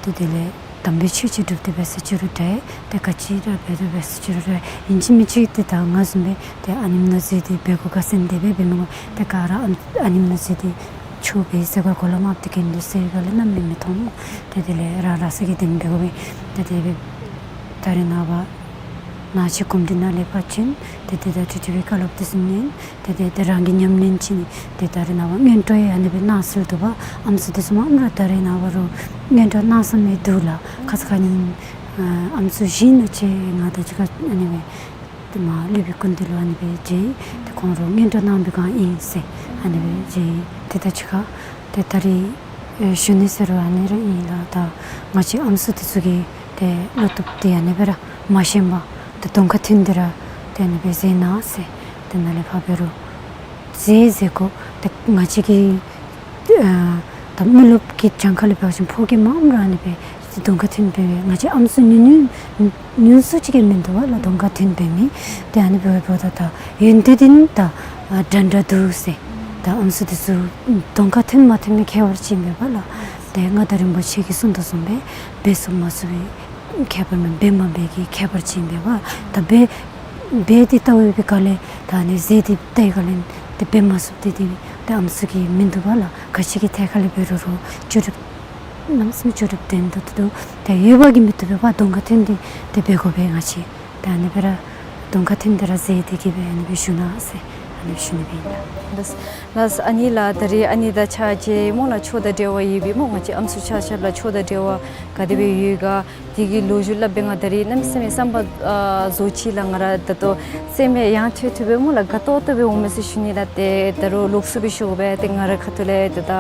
ཏེ་དེ་ལས་དམ་པའི་ཆོས་ཅིག་སྒྲུབ་སྟེ་འབད་ཟེར་ཅི་རུང་འདྲ། ཏེ་ག་ཅི་ར་འབད་དེ་འབད་ཟེར་ཅི་རུང་འདྲ། ཨིན་ཅི་མིན་ཅི་ཏེ་ད་ང་བཟུམ་སྦེ་ཏེ་ཨ་ནེམ་ནང་འཛུལ་ཏེ་འབད་དགོ་ག་ཟེར་དེ་སྦེ་འབད་མི་དགོ། ཏེ་ག་ར་ཨ་ཨ་ནེམ་ནང་འཛུལ་ཏེ་ཆོས་འབད་ཟེར་ག་གོ་ལ་མར་ཏེ་གྱོན་ཏེ་ཟེར་ག་ལས་གནམ་མེད་མི་མཐོང་། ཏེ་དེ་ལས་རང་རང་སོ་གི་དེམ་འབད་དགོ་པས། ཏེ་དེ་སྦེ་ད་རེས་ནངས་པ་ནང་ཆོས་གོམས་འདྲིས་ནང་ལས་ཕར་ཕྱིན། ཏེ་ཏེ་ད་ཏེ་ཏེ་སྦེ་བཀའ་སློབ་འདི་ཚུ་ཉན། ཏེ་ཏེ་ཏེ་རང་གིས་ཉམས་ལེན་ཅིག་ཏེ་ད་རེས་ནངས་པ་སྔོན་འགྲོ་ཡང་ཨ་ནི་སྦེ་གནང་ཚུལ་འདུག་པ། ཨམ་སྲུ་འདི་ཚུ་མ་ཨིན་རུང་ད་རེས་ནངས་པ་རུང་སྔོན་འགྲོ་གནང་ས་མི་འདུག་ལགས། ཁ་ཙ་ཁ་ཉིནམ་ཨ་ཨམ་སྲུ་བཞི་ཨིན་ན་ཅིག་ང་དང་གཅིག་ཁར་ཨ་ནི་སྦེ་ཏེ་མར་སློབ་དཔོན་སྐུ་མདུན་ལུ་ཨ་ནི་སྦེ་མཇལ་ཡི། ཏེ་ཁོང་ར་སྔོན་འགྲོ་གནང་པའི་སྒང་ཨིན་ཟེར་ཨ་ནི་སྦེ་མཇལ་ཡི། ཏེ་ད་གཅིག་ཁར་ཏེ་ད་རིས་ཨེ་ཞུ་ནི་ཟེར་རུང་ཨ་ནི་ར་ཨིན་ལགས། ད་ང་བཅས་ཨམ་སྲུ་འདི་ཚུ་གིས་ཏེ་བློ་སྟོབས་འདི་ཨ་ནི་སྦེ་ར་མ་ཞན་པར་ཏེ་གདོང་ཁར་ཐོན་ཏེ་ར་ཏེ་ཨ་ནི་སྦེ་མཛད་གནང་ཟེར། ཏེ་ནཱ་ལས་ཕར་འབད་རུང་མཛད་མཛད་དགོ། ཏེ་ང་བཅས་ཀྱི་ཨ་ད་མི་རློབས་ཀྱི་གྱངས་ཁ་ལས་འབད་བ་ཅིན་ཕོ་སྐྱེས་མ་ཨིན་རུང་ཨ་ནི་སྦེ་ཏེ་གདོང་ཁར་ཐོན་འབད་བའི་ང་བཅས་ཨམ་སྲུ་ཉུང་ཉུང་ཉུང་སུ་ཅིག་གིས་མིན་འདུག་པ་ལགས། གདོང་ཁར་ཐོན་འབད་མི་ཏེ་ཨ་ནི་འབདཝ་ད་ད་ཡོན་ཏན་འདི་ད་ཨ་འདྲ་འདྲ་འདུག་ཟེར། ད་ཨམ་སྲུ་འདི་ཚུ་གདོང་ཁར་ཐོན་མ་ཐོན་མི་ཁྱད་པར་ཅིག་མེད་པ་ལགས། ཏེ་མངའ་བདག་རིན་པོ་ཆེ་གིས་གསུངས་དོ་བཟུམ་སྦེ་འབད་ཚུགས་མ་ཚུགས་པའི་ཁྱད་པར་མེན། འབད་མ་འབད་ཀྱི་ཁྱད་པར་ཅིག་མེད་པ། ད་འབད་འབད་དེ་ལྟ་བའི་སྒང་ལས་ད་ཨ་ནི་མཛད་དེ་ལྟ་བའི་སྒང་ལས་ཏེ་འབད་མ་ཚུགསཔ་འདི་ཏེ་ཏེ་ཨམ་སྲུ་གི་མིན་འདུག་པ་ལགས། ག་ཅི་གི་ཐད་ཁར་ལས་འབད་རུང་རུང་ཅོ་འདྲིཔ་གནམ་མེད་ས་མེད་ཅོ་འདྲིཔ་ལྡན་ཏོག་ཏོ་འདུག། ཏེ་ཡོད་པ་གིས་མི་བཏུབ་པས་པ། གདོང་ཁར་ཐོན་ཏེ་ཏེ་འབད་དགོ་པས་ང་བཅས། ཏེ་ཨ་ནི་སྦེ་ར་གདོང་ཁར་ཐོན་ཏེ་ར་མཛད་དེ་གི་སྦེ་ཨ་ནི་སྦེ་ཞུ་གནང་ཟེར་ཨ་ནི་སྦེ་ཞུ་ནི་སྦེ་ཨིན་ལགས། ལགས། ཨ་ནི་ལགས་ད་རིས་ཨ་ནི་དང་ཕྱག་རྗེས་སྨོ་ལགས། ཆོས་དང་འབྲེལ་བ་ཡོད་པའི་སྨོ་ང་བཅས་ཨམ་སྲུ་ཆ་ཁྱབ་ལུ་ཆོས་དང་འབྲེལ་བ་ག་དེ་སྦེ་ཡོད་ག་དེ་གི་ལོ་རྒྱུས་སླབ་སྦེ་ང་ད་རིས་གནམ་མེད་ས་མེད་བསམ་པ་ཨ་རྫོགས་ཅི་ལགས། ང་ར་ད་ལྟོ་སེམས་ཡང་ཐོག་ཐོག་སྦེ་སྨོ་ལགས། དགའ་ཏོག་ཏོ་སྦེ་འོང་མས་ཟེར་ཞུ་ནི་ལགས། ཏེ་ད་རུང་ལོགས་སུ་སྦེ་ཞུ་དགོ་པས། ཏེ་ང་རའི་ཁ་ཐུག་ལས་ཏེ་ད་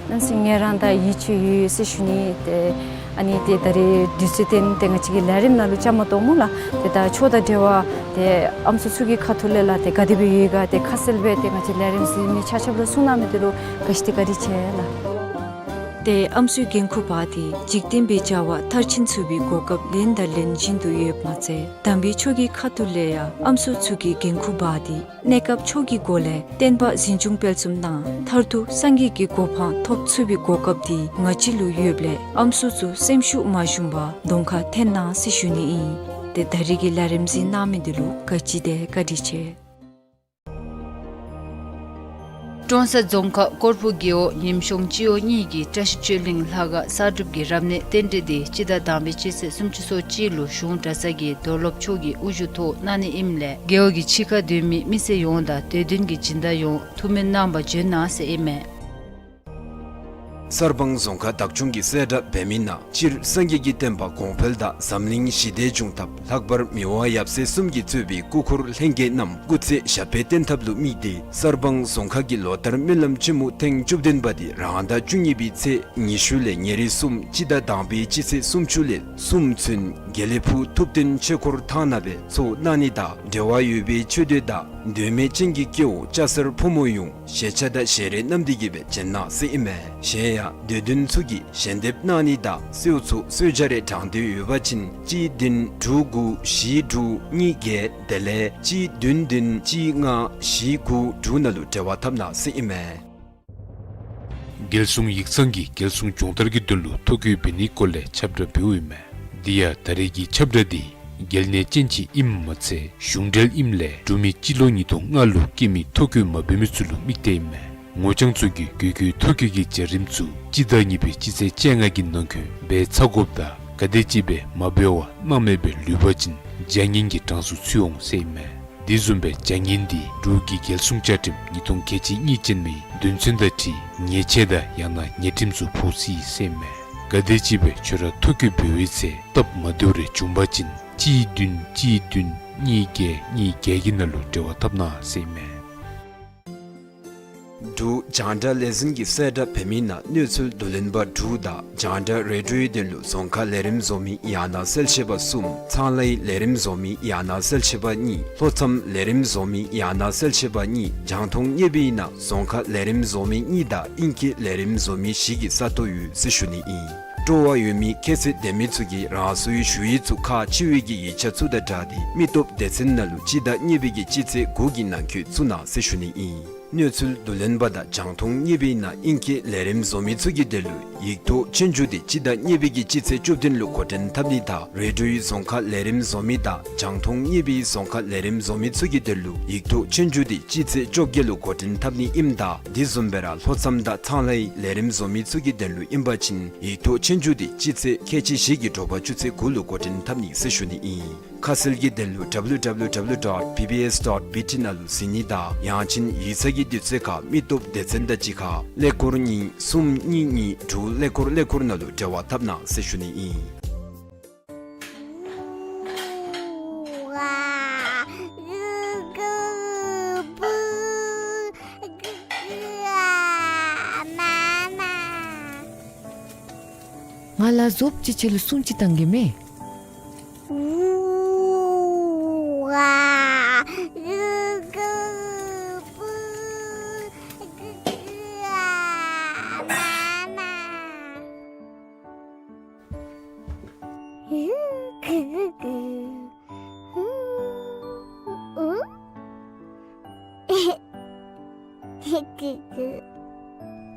གནམ་མེད་ས་མེད་ང་ར་དང་ཡིད་ཆེས་ཡོད་ཟེར་ཞུ་ནི། ཏེ་ཨ་ནི་ཏེ་ད་རིས་དུས་ཚོད་བཏོན་ཏེ་ང་བཅས་ཀྱི་ལས་རིམ་ནང་ལུ་བཅའ་མར་གཏོགས་སྨོ་ལགས། ཏེ་ད་ཆོས་དང་འབྲེལ་བ་ཏེ་ཨམ་སྲུ་ཚུ་གི་ཁ་ཐུག་ལས་ལགས་ཏེ་ག་དེ་སྦེ་ཡོད་ག་ཏེ་ཁ་གསལ་སྦེ་ཏེ་ང་བཅས་ལས་རིམ་གཟིགས་མི་ཆ་ཁྱབ་ལུ་གསུང་གནང་མི་འདི་ལུ་ག་ཅི་ཏེ་བཀའ་དྲིན་ཆེ་ལགས། ཏེ་ཨམ་སྲུའི་འགན་ཁུར་འབག་སྟེ་འཇིག་རྟེན་པའི་བྱ་བ་མཐར་ཕྱིན་ཚུགས་པའི་གོ་སྐབས་ལན་དང་ལན་བྱིན་དུ་ཡོདཔ་མ་ཚད་དམ་པའི་ཆོས་ཀྱི་ཁ་ཐུག་ལས་ཡང་ཨམ་སྲུ་ཚུ་གི་འགན་ཁུར་འབག་སྟེ་གནས་སྐབས་ཆོས་ཀྱི་སྒོ་ལས་བསྟན་པ་འཛིན་སྐྱོང་སྤེལ་གསུམ་དང་མཐར་ཐུག་སངས་རྒྱས་ཀྱི་གོ་འཕང་ཐོབ་ཚུགས་པའི་གོ་སྐབས་འདི་ང་བཅས་ལུ་ཡོདཔ་ལས་ཨམ་སྲུ་ཚུ་སེམས་ཤུགས་མ་ཞུམ་པར་གདོང་ཁར་འཐོན་གནང་ཟེར་ཞུ་ནི་ཨིན། ཏེ་ད་རིས་ཀྱི་ལས་རིམ་གཟིགས་གནང་མི་འདི་ལུ་ག་ཅི་ཏེ་བཀའ་དྲིན་ཆེ། ཀྲོང་གསར་རྫོང་ཁག་ཀོར་ཕུ་རྒེད་འོག་ཉིམ་གཤོང་སྤྱི་འོག་གཉིས་ཀྱི་བཀྲ་ཤིས་ཆོས་གླིང་ལྷ་ཁང་གསར་སྒྲུབ་ཀྱི་རབ་གནས་རྟེན་འབྲེལ་འདི་སྤྱི་ཟླ་དང་པའི་སྤྱི་ཚེས་སུམ་ཅུ་སོ་གཅིག་ལུ་གཞུང་གྲྭ་ཚང་གི་རྡོར་སློབ་མཆོག་གི་དབུ་བཞུགས་ཐོག་གནང་ནི་ཨིནམ་ལས་རྒེད་འོག་གི་ཕྱི་ཁར་སྡོད་མི་མི་སེར་ཡོངས་དང་དད་འདུན་གྱི་སྦྱིན་བདག་ཡོངས་ཐུགས་སྨོན་གནང་བར་འབྱོན་གནང་ཟེར་ཨིན་མས། གསར་སྤང་རྫོང་ཁག་བདག་སྐྱོང་གིས་གསལ་བསྒྲགས་འབད་མི་ནང་སྤྱིར་སངས་རྒྱས་ཀྱི་བསྟན་པ་གོང་འཕེལ་དང་འཛམ་གླིང་ཞི་བདེ་འབྱུང་ཐབས་ལྷག་པར་མི་དབང་ཡབ་སྲས་གསུམ་གྱིས་གཙོས་པའི་སྐུ་འཁོར་ལྷན་རྒྱས་རྣམས་སྐུ་ཚེ་ཞབས་པད་བརྟན་ཐབས་ལུ་དམིགས་ཏེ་གསར་སྤང་རྫོང་ཁག་གི་ལོ་ལྟར་སྨོན་ལམ་ཆེན་མོ་ཐེངས་བཅུ་བདུན་པ་དེ་རང་ཟླ་བཅུ་གཉིས་པའི་ཚེས་ཉི་ཤུ་ལས་ཉེར་གསུམ་སྤྱི་ཟླ་དང་པའི་སྤྱི་ཚེས་སུམ་ཅུ་ལས་གསུམ་ཚུན་དགེ་ལེགས་ཕུག་ཐུབ་བསྟན་ཆོས་འཁོར་ཐང་ནང་སྦེ་ཚོགས་གནང་ནི་དང་འབྲེལ་བ་ཡོད་པའི་ཆོས་སྡེ་དང་འདོད་མོས་ཅན་གྱི་སྐྱེ་བོ་སྐྱ་སེར་ཕོ་མོ་ཡོངས་ཞལ་ཆད་དང་ཞལ་རས་བསྣམས་ཏེ་གིས་སྦེ་བྱོན་གནང་ཟེར་ཨིན་མས། གཞན་ཡང་འདོད་དོན་ཚུ་གི་ཞལ་འདེབས་གནང་ནི་དང་གསོལཝ་ཚུ་གསོལ་ཇ་རེ་དྲང་འདོད་ཡོད་པ་ཅིན་གཅིག་བདུན་དྲུག་དགུ་བཞི་དྲུག་གཉིས་བརྒྱད་དེ་ལས་གཅིག་བདུན་བདུན་གཅིག་ལྔ་བཞི་དགུ་དྲུག་ནང་ལུ་འབྲེལ་བ་འཐབ་གནང་ཟེར་ཨིན་མས། རྒྱལ་སྲུང་ཡིག་ཚང་གིས་རྒྱལ་སྲུང་སྦྱོང་བརྡར་གྱི་དོན་ལུ་ཐོ་བཀོད་འབད་ནིའི་སྐོར་ལས་ཁྱབ་བསྒྲགས་འབདཝ་ཨིན་མས། དེ་ཡང་ད་རེས་ཀྱི་ཁྱབ་བསྒྲགས་འདི་རྒྱལ་ནང་ཅན་ཅིག་ཨིནམ་མ་ཚད་གཞུང་འབྲེལ་ཨིནམ་ལས་འབྲུག་མི་སྤྱི་ལོ་ཉིས་སྟོང་ལྔ་ལུ་སྐྱེས་མི་ཐོ་བཀོད་མ་འབད་མི་ཚུ་ལུ་དམིགས་ཏེ་ཨིན་མས། ངོ་རྐྱང་ཚུ་གིས་དགོས་མཁོའི་ཐོ་བཀོད་ཀྱི་བྱ་རིམ་ཚུ་སྤྱི་ཟླ་གཉིས་པའི་སྤྱི་ཚེས་བཅོ་ལྔ་གི་ནང་འཁོད་འབད་ཚར་དགོཔ་དང་ག་དེམ་ཅིག་སྦེ་མ་འབད་བར་སྣང་མེད་སྦེ་ལུས་པ་ཅིན་བྱ་ངན་གྱི་གྲངས་སུ་ཚུད་འོང་ཟེར་ཨིན་མས། དེ་བཟུམ་སྦེ་བྱ་ངན་འདི་འབྲུག་གི་རྒྱལ་སྲུང་བཅའ་ཁྲིམས་ཉིས་སྟོང་ཁལ་གཅིག་གཉིས་ཅན་མའི་དོན་ཚན་དང་འཁྲིལ་ཉེས་ཆད་དང་ཡང་ན་ཉེས་ཁྲིམས་སུ་ཕོག་སྲིད་ཟེར་ཨིན་མས། ག་དེམ་ཅིག་སྦེ་ཁྱོད་ར་ཐོ་བཀོད་འབད་བའི་ཚེ་སྟབས་མ་བདེཝ་རེ་བྱུང་པ་ཅིན་གཅིག་བདུན་གཅིག་བདུན་གཉིས་བརྒྱད་གཉིས་བརྒྱད་ཀྱི་ནང་ལུ་འབྲེལ་བ་འཐབ་གནང་ཟེར་ཨིན་མས། འབྲུག་རྒྱང་བསྒྲགས་ལས་འཛིན་གྱིས་གསལ་བསྒྲགས་འབད་མི་ནང་གནས་ཚུལ་བསྡུ་ལེན་པ་དྲུག་དང་རྒྱང་བསྒྲགས་རེ་ཌིའོའི་དོན་ལུ་རྫོང་ཁ་ལས་རིམ་བཟོ་མི་ཡང་ན་གསལ་བཤད་པ་གསུམ། ཚང་ལྷའི་ལས་རིམ་བཟོ་མི་ཡང་ན་གསལ་བཤད་པ་གཉིས། ལྷོ་མཚམས་ལས་རིམ་བཟོ་མི་ཡང་ན་གསལ་བཤད་པ་གཉིས། རྒྱང་མཐོང་བརྙན་པའི་ནང་རྫོང་ཁ་ལས་རིམ་བཟོ་མི་གཉིས་དང་ཨིང་སྐད་ལས་རིམ་བཟོ་མི་བཞི་གི་ས་སྟོང་ཡོད་ཟེར་ཞུ་ནི་ཨིན། སྤྲོ་བ་ཡོད་མི་ཁྱད་ཚད་ལྡན་མི་ཚུ་གིས་རང་སོའི་ཞུ་ཡིག་ཚུ་ཁག་ཆེ་བའི་གི་ཡིག་ཆ་ཚུ་དང་སྦྲགས་ཏེ་མི་སྟོབས་སྡེ་ཚན་ནང་ལུ་སྤྱི་ཟླ་གཉིས་པའི་གི་སྤྱི་ཚེས་དགུ་གི་ནང་འཁོད་བཙུགས་གནང་ཟེར་ཞུ་ནི་ཨིན། གནས་ཚུལ་བསྡུ་ལེན་པ་དང་རྒྱང་མཐོང་བརྙན་པའི་ནང་ཨིང་སྐད་ལས་རིམ་བཟོ་མི་ཚུ་གི་དོན་ལུ་ཡིག་ཐོག་ཆོས་རྒྱུགས་འདི་སྤྱི་ཟླ་གཉིས་པའི་གི་སྤྱི་ཚེས་བཅུ་བདུན་ལུ་འགོ་འདྲེན་འཐབ་ནི་དང་རེ་ཌིའོའི་རྫོང་ཁ་ལས་རིམ་བཟོ་མི་དང་རྒྱང་མཐོང་བརྙན་པའི་རྫོང་ཁ་ལས་རིམ་བཟོ་མི་ཚུ་གི་དོན་ལུ་ཡིག་ཐོག་ཆོས་རྒྱུགས་འདི་སྤྱི་ཚེས་བཅོ་བརྒྱད་ལུ་འགོ་འདྲེན་འཐབ་ནི་ཨིནམ་ད་དེ་བཟུམ་སྦེ་ར་ལྷོ་མཚམས་དང་ཚང་ལྷའི་ལས་རིམ་བཟོ་མི་ཚུ་གི་དོན་ལུ་ཨིན་པ་ཅིན་ཡིག་ཐོག་ཆོས་རྒྱུགས་འདི་སྤྱི་ཚེས་ཁལ་གཅིག་བཞི་གི་དྲོ་པ་ཆུ་ཚོད་དགུ་ལུ་འགོ་འདྲེན་འཐབ་ནི་ཟེར་ཞུ་ནི་ཨིན། ཁ་གསལ་གྱི་དོན་ལུ་W W W dot B B S dot B T ནང་ལུ་གཟིགས་ནི་དང་ཡང་ཅིན་ཡིག་ཚང་གི་དུས་ཚོད་ཁར་མི་སྟོབས་སྡེ་ཚན་དང་གཅིག་ཁར་ཀླད་ཀོར་གཉིས་གསུམ་གཉིས་གཉིས་དྲུག་ཀླད་ཀོར་ཀླད་ཀོར་ནང་ལུ་འབྲེལ་བ་འཐབ་གནང་ཟེར་ཞུ་ནི་ཨིན། ང་ལ་ཟོབ་ཅིག་ཁྱོད་ལུ་སྲུང་ཅིག་བཏང་གེ་མས།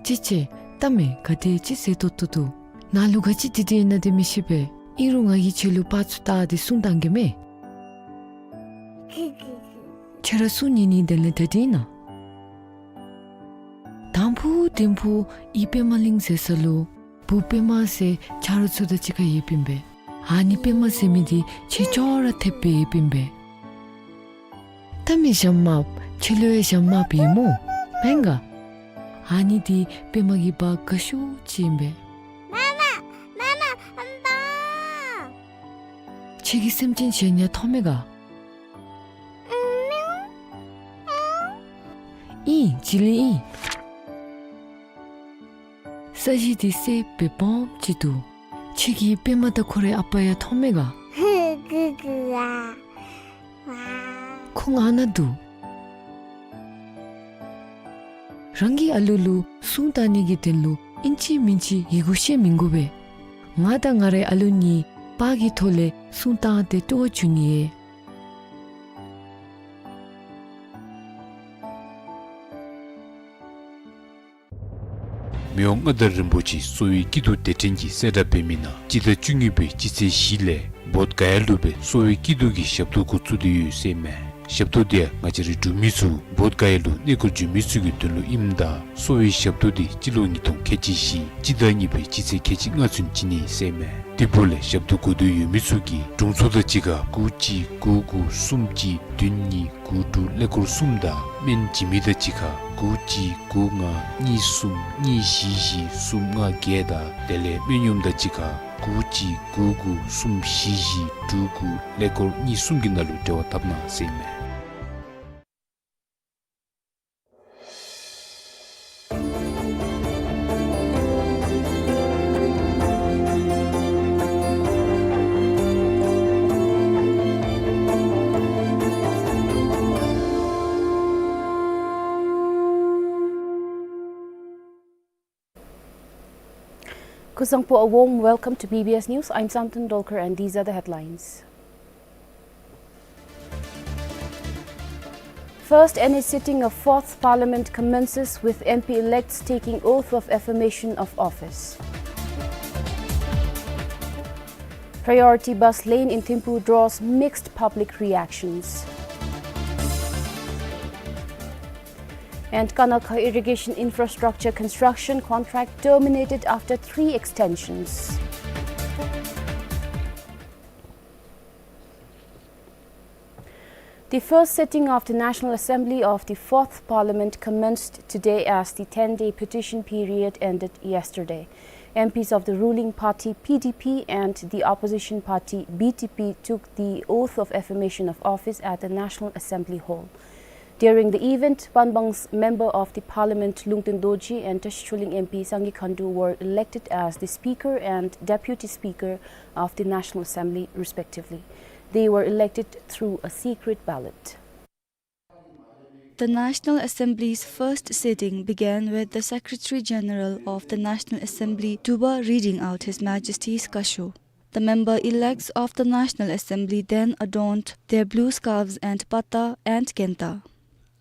ཅི་ཅི། ལྟ་མས། ག་དེ་ཅིག་ཟེར་ཏོག་ཏོ་འདུག། ནཱ་ལུ་ག་ཅི་དེ་དེ་ཨིན་ན་དེ་མི་ཤེས་པས། ཨིན་རུང་ང་གིས་ཁྱོད་ལུ་པར་ཚུ་བཏགས་ཏེ་སྲུང་བཏང་གེ་མས། ཁྱོད་ར་སྲུང་ཉན་ནི་དོན་ལས་ད་དེ་ཨིན་ན། དང་ཕུ་དིང་ཕུ་ཨི་པདྨ་གླིང་ཟེར་ས་ལུ་བུ་པདྨ་ཟེར་ཆ་རོགས་ཚུ་དང་གཅིག་ཁར་ཡོདཔ་ཨིན་པས། ཨ་ནི་པདྨ་ཟེར་མི་འདི་ཁྱོད་ཅོག་ར་འཐདཔ་སྦེ་ཡོདཔ་ཨིན་པས། ལྟ་མས་ཞྭམོ་དམརཔོ། ཁྱོད་ལུ་ཡང་ཞྭམོ་དམརཔོ་ཡོད་སྨོ། མེན་ག། ཨ་ནི་འདི་པདྨ་གི་བ་དགའ་ཤོས་ཅིག་ཨིན་པས། མ་མ་མ་མ་ཨམ་པ། ཁྱོད་ཀྱིས་སེམས་ཅན་གཞན་ཡང་མཐོང་མས་ག། ཨིན། བྱི་ལི་ཨིན། ས་གཞི་འདི་སེརཔོ་སྦོམ་ཅིག་འདུག། ཁྱོད་ཀྱིས་པདྨ་དང་ཁོ་རའི་ཨ་པ་ཡང་མཐོང་མས་ག། ཁོང་ཨ་ནཱ་འདུག། རང་གི་ཨ་ལུ་ལུ་སྲུང་བཏང་ནི་གི་དོན་ལུ་ཨིན་ཅི་མིན་ཅི་ཡི་གུ་ཤེས་མི་དགོ་པས། ང་དང་ང་རའི་ཨ་ལུ་གཉིས་པར་གྱི་ཐོག་ལས་སྲུང་བཏང་སྟེ་སྤྲོ་བ་བྱུང་ནི་ཡོད། མི་དབང་མངའ་བདག་རིན་པོ་ཆེ་གསོ་བའི་སྐྱིད་སྡུག་སྡེ་ཕྲན་གྱིས་གསལ་བསྒྲགས་འབད་མི་ནང་སྤྱི་ཟླ་བཅུ་གཉིས་པའི་སྤྱི་ཚེས་བཞི་ལས་བོདྷ་ག་ཡ་ལུ་སྦེ་གསོ་བའི་སྐྱིད་སྡུག་གི་ཞབས་ཏོག་འགོ་བཙུགས་ཏེ་ཡོད་ཟེར་མས། ཞབས་ཏོག་འདི་ཡང་ང་བཅས་རའི་འབྲུག་མི་ཚུ་བོདྷ་ག་ཡ་ལུ་གནས་སྐོར་འགྱོ་མི་ཚུ་གི་དོན་ལུ་ཨིནམ་ད་གསོ་བའི་ཞབས་ཏོག་འདི་སྤྱི་ལོ་ཉིས་སྟོང་ཁལ་གཅིག་བཞི་སྤྱི་ཟླ་གཉིས་པའི་སྤྱི་ཚེས་ཁལ་གཅིག་ལྔ་ཚུན་བྱིན་ནི་ཟེར་མས། དེ་འབདཝ་ལས་ཞབས་ཏོག་དགོ་འདོད་ཡོད་མི་ཚུ་གིས་དྲུང་འཚོ་དང་གཅིག་ཁར་དགུ་གཅིག་དགུ་དགུ་གསུམ་གཅིག་བདུན་གཉིས་དགུ་དྲུག་ཀླད་ཀོར་གསུམ་དང་སྨན་བྱིན་མི་དང་གཅིག་ཁར་ དགུ་གཅིག་དགུ་ལྔ་གཉིས་གསུམ་གཉིས་བཞི་བཞི་གསུམ་ལྔ་བརྒྱད་དང་དེ་ལས་མི་སྙོམས་དང་གཅིག་ཁར་དགུ་གཅིག་དགུ་དགུ་གསུམ་བཞི་བཞི་དྲུག་དགུ་ཀླད་ཀོར་གཉིས་གསུམ་གྱི་ནང་ལུ་འབྲེལ་བ་འཐབ་གནང་ཟེར་ཨིན་མས། Kuzuzangpo, a warm welcome to B B S News. I'm Samten Dolkar and these are the headlines. First N A sitting of Fourth Parliament commences with M P elects taking oath of affirmation of office. Priority bus lane in Thimphu draws mixed public reactions. And Kanakha irrigation infrastructure construction contract terminated after three extensions. The first sitting of the National Assembly of the Fourth Parliament commenced today as the ten-day petition period ended yesterday. M Ps of the ruling party P D P and the opposition party B T P took the oath of affirmation of office at the National Assembly Hall. During the event, Panbang's Member of the Parliament Lungten Dorji and Tashi Choling M P Sangay Khandu were elected as the Speaker and Deputy Speaker of the National Assembly, respectively. They were elected through a secret ballot. The National Assembly's first sitting began with the Secretary General of the National Assembly, Tuba, reading out His Majesty's Kasho. The member-elects of the National Assembly then adorned their blue scarves and patta and kenta.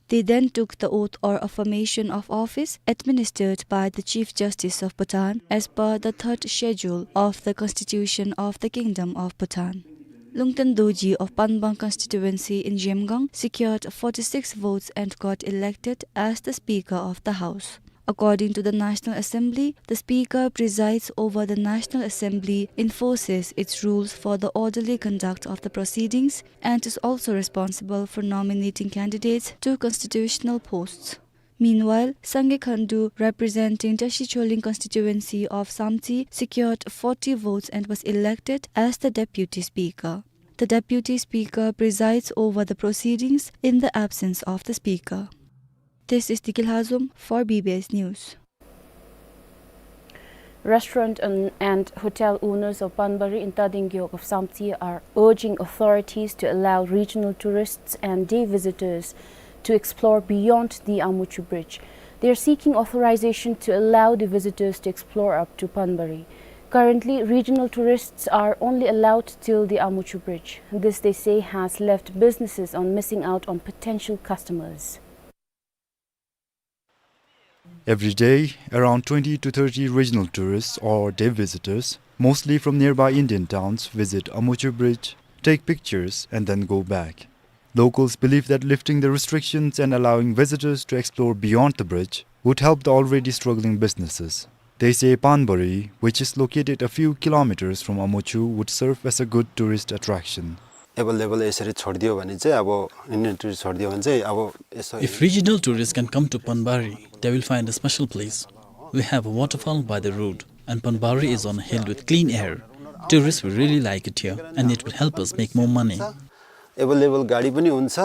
They then took the oath or affirmation of office administered by the Chief Justice of Bhutan as per the third schedule of the Constitution of the Kingdom of Bhutan. Lungten Dorji of Panbang constituency in Zhemgang secured forty-six votes and got elected as the Speaker of the House. According to the National Assembly, the Speaker presides over the National Assembly, enforces its rules for the orderly conduct of the proceedings, and is also responsible for nominating candidates to constitutional posts. Meanwhile, Sangay Khandu, representing Tashi Choling constituency of Samtse, secured forty votes and was elected as the Deputy Speaker. The Deputy Speaker presides over the proceedings in the absence of the Speaker. This is Diki Lhazom for B B S News. Restaurant and, and hotel owners of Panbari in Tading Gewog of Samtse are urging authorities to allow regional tourists and day visitors to explore beyond the Amuchu Bridge. They are seeking authorization to allow the visitors to explore up to Panbari. Currently, regional tourists are only allowed till the Amuchu Bridge. This, they say, has left businesses on missing out on potential customers. Every day, around twenty to thirty regional tourists or day visitors, mostly from nearby Indian towns, visit Amuchu Bridge, take pictures, and then go back. Locals believe that lifting the restrictions and allowing visitors to explore beyond the bridge would help the already struggling businesses. They say Panbari, which is located a few kilometers from Amuchu, would serve as a good tourist attraction. Available यसरी छोडिदियो भने चाहिँ, अब Indian tourist छोडिदियो भने चाहिँ, अब यसो If regional tourists can come to Panbari, they will find a special place. We have a waterfall by the road, and Panbari is on a hill with clean air. Tourists will really like it here, and it will help us make more money. Available गाडी पनि हुन्छ,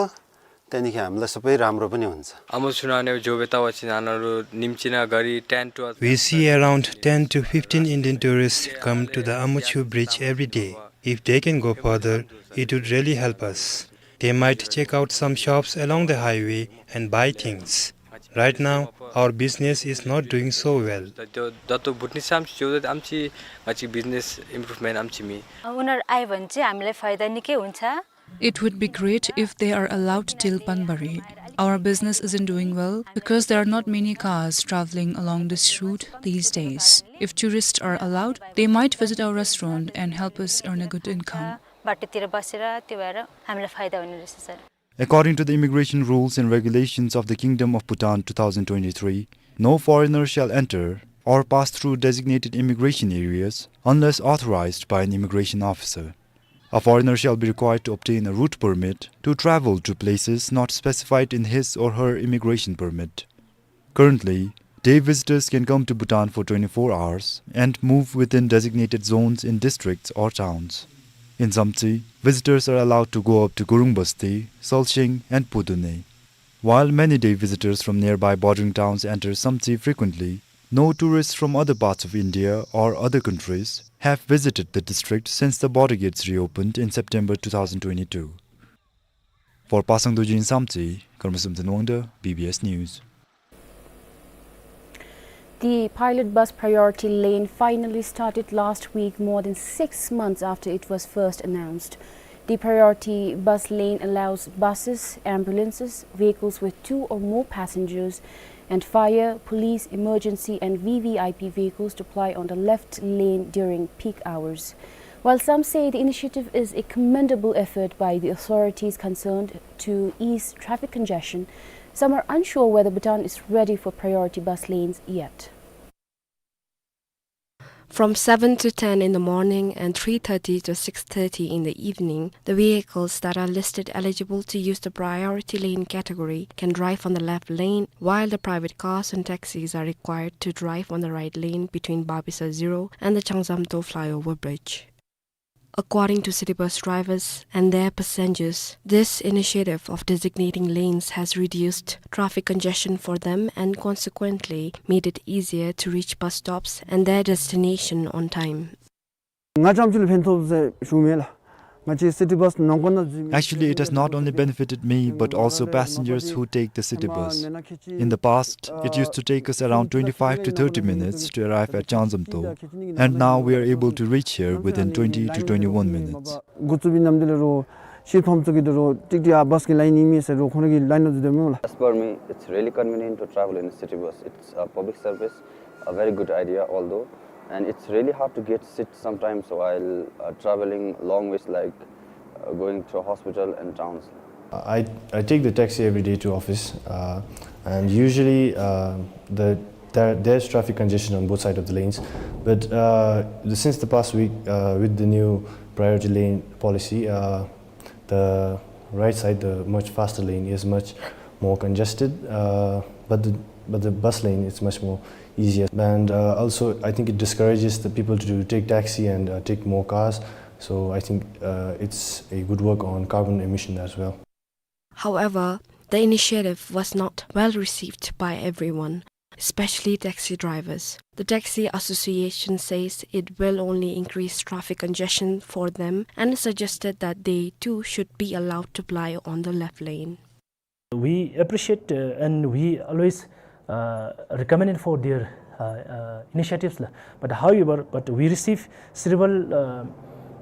त्यहाँदेखि हामीलाई सबै राम्रो पनि हुन्छ। आमुचु नाने जो बेता वाचिन आनारो निम्चिना गाडी ten to We see around ten to fifteen Indian tourists come to the Amuchu bridge every day. If they can go further, it would really help us. They might check out some shops along the highway and buy things. Right now, our business is not doing so well. The-, the-, दत्तो भुटनी साम जो आमची, आमची business improvement आमची मी। उनीहरू आयो भने चाहिँ हामीलाई फाइदा निकै हुन्छ। It would be great if they are allowed till Panbari. Our business isn't doing well because there are not many cars traveling along this route these days. If tourists are allowed, they might visit our restaurant and help us earn a good income. बाटोतिर बसेर त्यो भएर हामीलाई फाइदा हुने रहेछ, sir. According to the immigration rules and regulations of the Kingdom of Bhutan two thousand twenty-three, no foreigner shall enter or pass through designated immigration areas unless authorized by an immigration officer. A foreigner shall be required to obtain a route permit to travel to places not specified in his or her immigration permit. Currently, day visitors can come to Bhutan for twenty-four hours and move within designated zones in districts or towns. In Samtse, visitors are allowed to go up to Gurung Basti, Salshing, and Pudune. While many day visitors from nearby bordering towns enter Samtse frequently, no tourists from other parts of India or other countries have visited the district since the border gates reopened in September two thousand twenty-two. For Pasang Dorji in Samtse, Karma Samten Wangda, B B S News. The pilot bus priority lane finally started last week, more than six months after it was first announced. The priority bus lane allows buses, ambulances, vehicles with two or more passengers, and fire, police, emergency, and V V I P vehicles to ply on the left lane during peak hours. While some say the initiative is a commendable effort by the authorities concerned to ease traffic congestion, some are unsure whether Bhutan is ready for priority bus lanes yet. From seven to ten in the morning and three thirty to six thirty in the evening, the vehicles that are listed eligible to use the priority lane category can drive on the left lane, while the private cars and taxis are required to drive on the right lane between Babisa Zero and the Changzamto flyover bridge. According to city bus drivers and their passengers, this initiative of designating lanes has reduced traffic congestion for them and consequently made it easier to reach bus stops and their destination on time. ང་རྐྱངམ་གཅིག་ལུ་ཕན་ཐོགས་ཟེར་ཞུ་མེད་ལགས། ང་བཅས་city bus ནང་འཁོད་ནང་འཛུལ་མི། Actually, it has not only benefited me, but also passengers who take the city bus. In the past, it used to take us around twenty-five to thirty minutes to arrive at Changzamto, and now we are able to reach here within twenty to twenty-one minutes. འགོ་བཙུགས་པའི་ནམ་དུས་ལས་རོགས་ཤེས་ཐོམ་ཚུ་གིས་དོ་རོགས་ཏིག་ཏིག་ཨ་bus གི་line ཨིན་མས་ཟེར་རོགས་ཁོང་ར་གིས་line ནང་འཛུལ་དོ་མས་ལགས། As per me, it's really convenient to travel in a city bus. It's a public service, a very good idea, although, and it's really hard to get seat sometimes while, uh, traveling long ways like, uh, going to hospital and towns. I, I take the taxi every day to office, uh, and usually, uh, the, there, there's traffic congestion on both sides of the lanes. But, uh, the, since the past week, uh, with the new priority lane policy, uh, the right side, the much faster lane, is much more congested, uh, but the, but the bus lane is much more easier. And, uh, also, I think it discourages the people to take taxi and, uh, take more cars. So I think, uh, it's a good work on carbon emission as well. However, the initiative was not well received by everyone, especially taxi drivers. The Taxi Association says it will only increase traffic congestion for them and suggested that they too should be allowed to ply on the left lane. We appreciate, uh, and we always, uh, recommend it for their, uh, uh, initiatives la. But however, but we receive several, uh,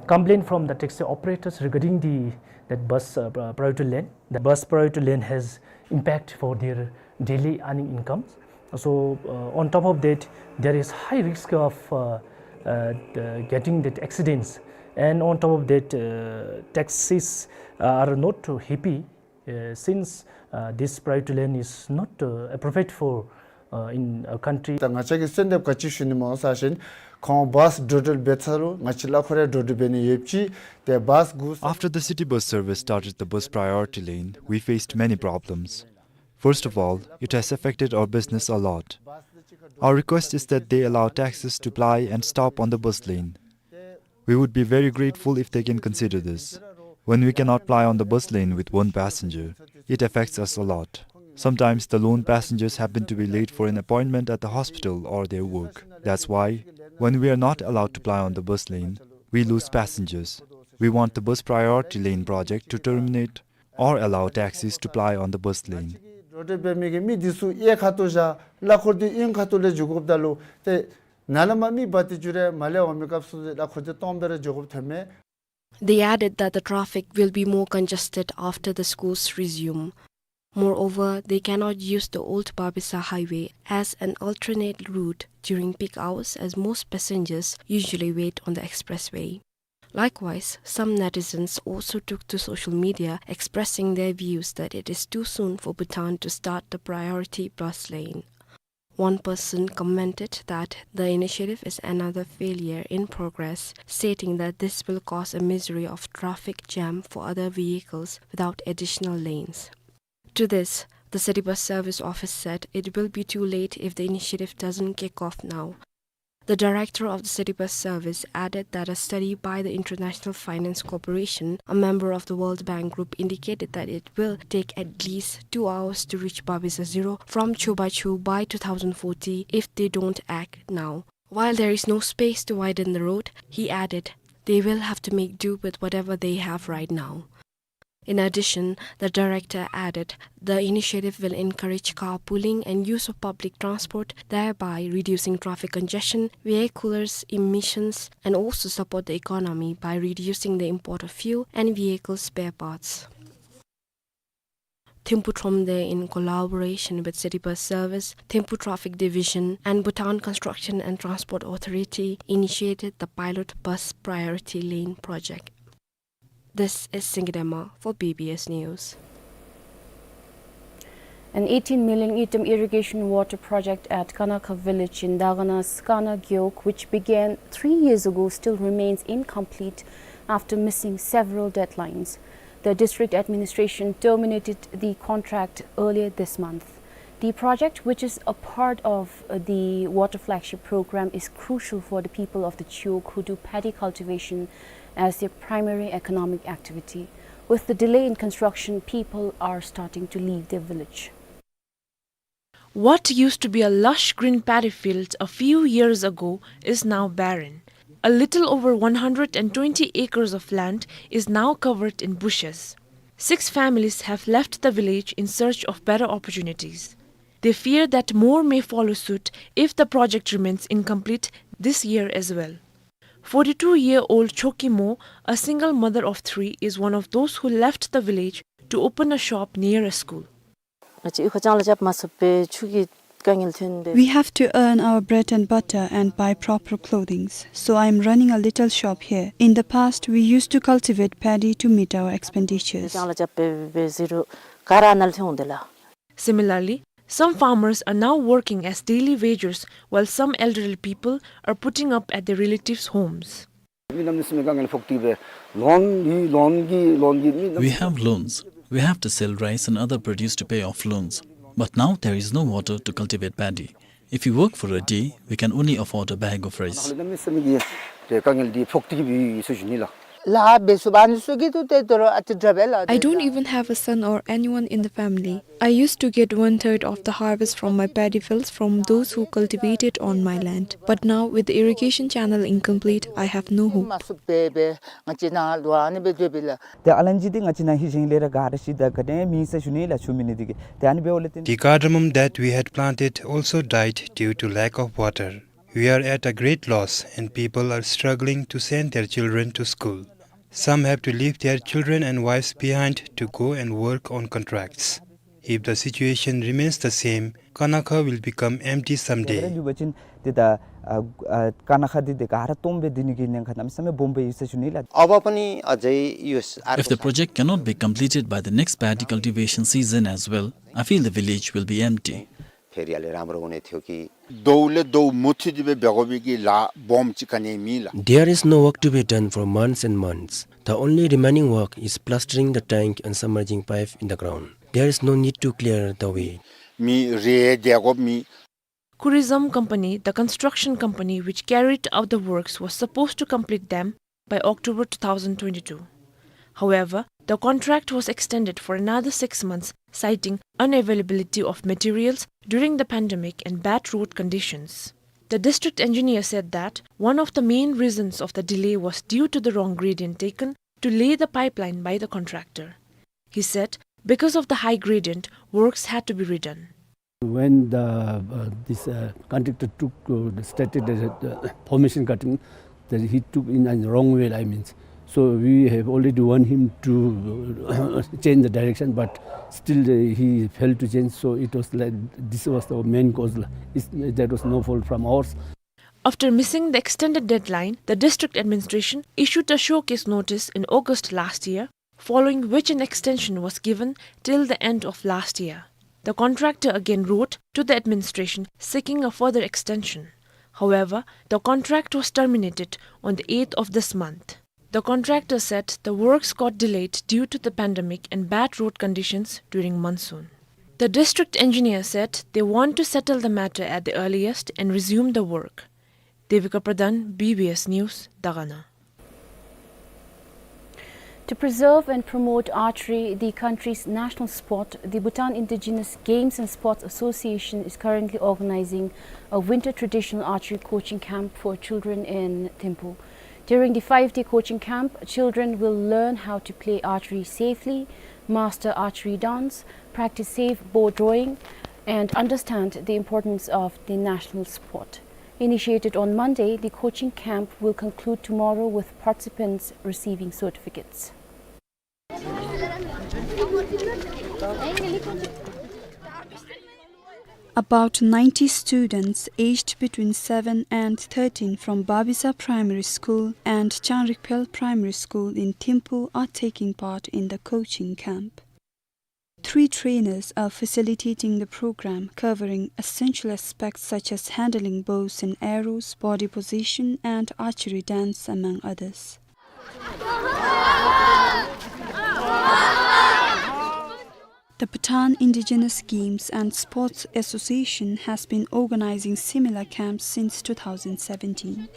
complaint from the taxi operators regarding the, that bus, uh, pri-, priority lane. The bus priority lane has impact for their daily earning incomes. So, uh, on top of that, there is high risk of, uh, uh, the getting that accidents. And on top of that, uh, taxis, uh, are not too happy, uh, since, uh, this priority lane is not, uh, appropriate for, uh, in a country. ད་ང་བཅས་ཀྱིས་གསོལ་འདེབས་ག་ཅི་ཞུ་ནི་སྨོ་ཟེར་བ་ཅིན་ཁོང་bus འགྲོ་འགྲུལ་འབད་ཚར་རུང་ང་བཅས་གླ་འཁོར་ཡང་འགྲོ་འགྲུལ་འབད་ནི་ཡོདཔ་ཅིག་ཏེ་bus གུ། After the city bus service started the bus priority lane, we faced many problems. First of all, it has affected our business a lot. Our request is that they allow taxis to ply and stop on the bus lane. We would be very grateful if they can consider this. When we cannot ply on the bus lane with one passenger, it affects us a lot. Sometimes the lone passengers happen to be late for an appointment at the hospital or their work. That's why, when we are not allowed to ply on the bus lane, we lose passengers. We want the bus priority lane project to terminate or allow taxis to ply on the bus lane. འགྲོ་འགྲུལ་འབད་མི་གི་མི་འདི་ཚུ་གཡས་ཁ་ཐུག་བཞག་གླ་འཁོར་འདི་གཡོན་ཁ་ཐུག་ལས་འགྱོ་དགོཔ་ད་ལུ་ཏེ་ནཱ་ལས་མར་མི་འབག་སྟེ་འགྱོ་རུང་མར་ལས་འོང་མི་སྐབས་སུ་གླ་འཁོར་འདི་སྟོངམ་སྦེ་ར་འགྱོ་དགོཔ་ཐོནམ་མས། They added that the traffic will be more congested after the schools resume. Moreover, they cannot use the old Babisa highway as an alternate route during peak hours, as most passengers usually wait on the expressway. Likewise, some netizens also took to social media expressing their views that it is too soon for Bhutan to start the priority bus lane. One person commented that the initiative is another failure in progress, stating that this will cause a misery of traffic jam for other vehicles without additional lanes. To this, The City Bus Service Office said it will be too late if the initiative doesn't kick off now. The director of the City Bus Service added that a study by the International Finance Corporation, a member of the World Bank Group, indicated that it will take at least two hours to reach Babisa Zero from Chubachu by two thousand forty if they don't act now. While there is no space to widen the road, he added, they will have to make do with whatever they have right now. In addition, the director added, the initiative will encourage carpooling and use of public transport, thereby reducing traffic congestion, vehicular emissions, and also support the economy by reducing the import of fuel and vehicle spare parts. Thimphu Thromde, in collaboration with City Bus Service, Thimphu Traffic Division, and Bhutan Construction and Transport Authority, initiated the pilot bus priority lane project. This is Singidema for B B S News. An eighteen million ngultrum irrigation water project at Kanakha village in Dagana's Kana Gyok, which began three years ago, still remains incomplete after missing several deadlines. The district administration terminated the contract earlier this month. The project, which is a part of, uh, the Water Flagship program, is crucial for the people of the Gyok who do paddy cultivation as their primary economic activity. With the delay in construction, people are starting to leave their village. What used to be a lush green paddy field a few years ago is now barren. A little over one hundred and twenty acres of land is now covered in bushes. Six families have left the village in search of better opportunities. They fear that more may follow suit if the project remains incomplete this year as well. Forty-two-year-old Choki Mo, a single mother of three, is one of those who left the village to open a shop near a school. ང་བཅས་ཁ་རྐྱང་ལས་རྐྱབ་མ་ཚུགས་པས། ཆུ་གི་དཀའ་ངལ་ཐོན་ཏེ། We have to earn our bread and butter and buy proper clothings, so I am running a little shop here. In the past, we used to cultivate paddy to meet our expenditures. ཁ་རྐྱང་ལས་རྐྱབ་པས་པས་ཟེར་རུང་ག་ར་ནལ་ཐོན་འོང་དེ་ལགས། Similarly, some farmers are now working as daily wagers, while some elderly people are putting up at their relatives' homes. མི་རྣམས་ནི་སེམས་དཀའ་ངལ་ཕོག་སྟེ་སྦེ་ལོན་གྱི་ལོན་གྱི་ལོན་གྱི་མི་རྣམས། We have loans. We have to sell rice and other produce to pay off loans. But now there is no water to cultivate paddy. If we work for a day, we can only afford a bag of rice. ལགས་ལགས། མི་རྣམས་ནི་སེམས་ཀྱི་དེ་དཀའ་ངལ་འདི་ཕོག་སྟེ་གི་སྦེ་ཡོད་ཟེར་ཞུ་ནི་ལགས། ལ་བེ་སུ་བ་ནི་སུ་གི་དུ་དེ་དོ་རོ་ཨ་ཏི་དྲ་བེ་ལ། I don't even have a son or anyone in the family. I used to get one third of the harvest from my paddy fields from those who cultivated on my land. But now, with the irrigation channel incomplete, I have no hope. མ་སུ་བེ་བེ་ང་བཅས་ནང་ལུ་ཨ་ནི་སྦེ་སྡོད་པས་ལགས། ཏེ་ཨ་ལན་ཅི་འདི་ང་བཅས་ནང་ཧེ་ཤེས་ལས་ར་ག་ར་ཤི་ད་ག་དེ་མེད་ཟེར་ཞུ་ནི་ལགས། ཆུ་མེད་ནི་འདི་གིས། ཏེ་ཨ་ནི་སྦེ་འོ་ལས་ཏེ། The cardamom that we had planted also died due to lack of water. We are at a great loss and people are struggling to send their children to school. Some have to leave their children and wives behind to go and work on contracts. If the situation remains the same, Kanakha will become empty someday. ལུས་པ་ཅིན་ཏེ་ད་ཨ་ཨ་ཀ་ན་ཁ་འདི་ཏེ་ག་ར་སྟོངམ་སྦེ་སྡོད་ནི་གི་ཉེན་ཁ་གནམ་མེད་ས་མེད་སྦོམ་སྦེ་ཡོད་ཟེར་ཞུ་ནི་ལགས། If the project cannot be completed by the next paddy cultivation season as well, I feel the village will be empty. ཕེ་རི་ཡ་ལས་རམ་རོ་ནས་ཐོ་གི། དོ་ལས་དོ་མུ་མཐུད་དེ་སྦེ་འབད་དགོ་པའི་གི་ལཱ་སྦོམ་ཅིག་ག་ནི་མེད་ལགས། There is no work to be done for months and months. The only remaining work is plastering the tank and submerging pipe in the ground. There is no need to clear the way. མི་རེ་དེ་གོ་མི། Kurizam Company, the construction company which carried out the works, was supposed to complete them by October two thousand twenty-two. However, the contract was extended for another six months, citing unavailability of materials during the pandemic and bad road conditions. The district engineer said that one of the main reasons of the delay was due to the wrong gradient taken to lay the pipeline by the contractor. He said because of the high gradient, works had to be redone. When the, uh, this, uh, contractor took, uh, started the, the formation cutting, that he took in a wrong way, I mean. So we have already warned him to, uh, change the direction, but still, uh, he failed to change. So it was like, this was the main cause. It's, that was no fault from ours. After missing the extended deadline, the district administration issued a show cause notice in August last year, following which an extension was given till the end of last year. The contractor again wrote to the administration seeking a further extension. However, the contract was terminated on the eighth of this month. The contractor said the works got delayed due to the pandemic and bad road conditions during monsoon. The district engineer said they want to settle the matter at the earliest and resume the work. Devika Pradhan, B B S News, Dagana. To preserve and promote archery, the country's national sport, the Bhutan Indigenous Games and Sports Association is currently organizing a winter traditional archery coaching camp for children in Thimphu. During the five-day coaching camp, children will learn how to play archery safely, master archery dance, practice safe bow drawing, and understand the importance of the national sport. Initiated on Monday, the coaching camp will conclude tomorrow with participants receiving certificates. About ninety students aged between seven and thirteen from Babisa Primary School and Changrikphel Primary School in Thimphu are taking part in the coaching camp. Three trainers are facilitating the program, covering essential aspects such as handling bows and arrows, body position, and archery dance, among others. The Bhutan Indigenous Games and Sports Association has been organizing similar camps since two thousand seventeen.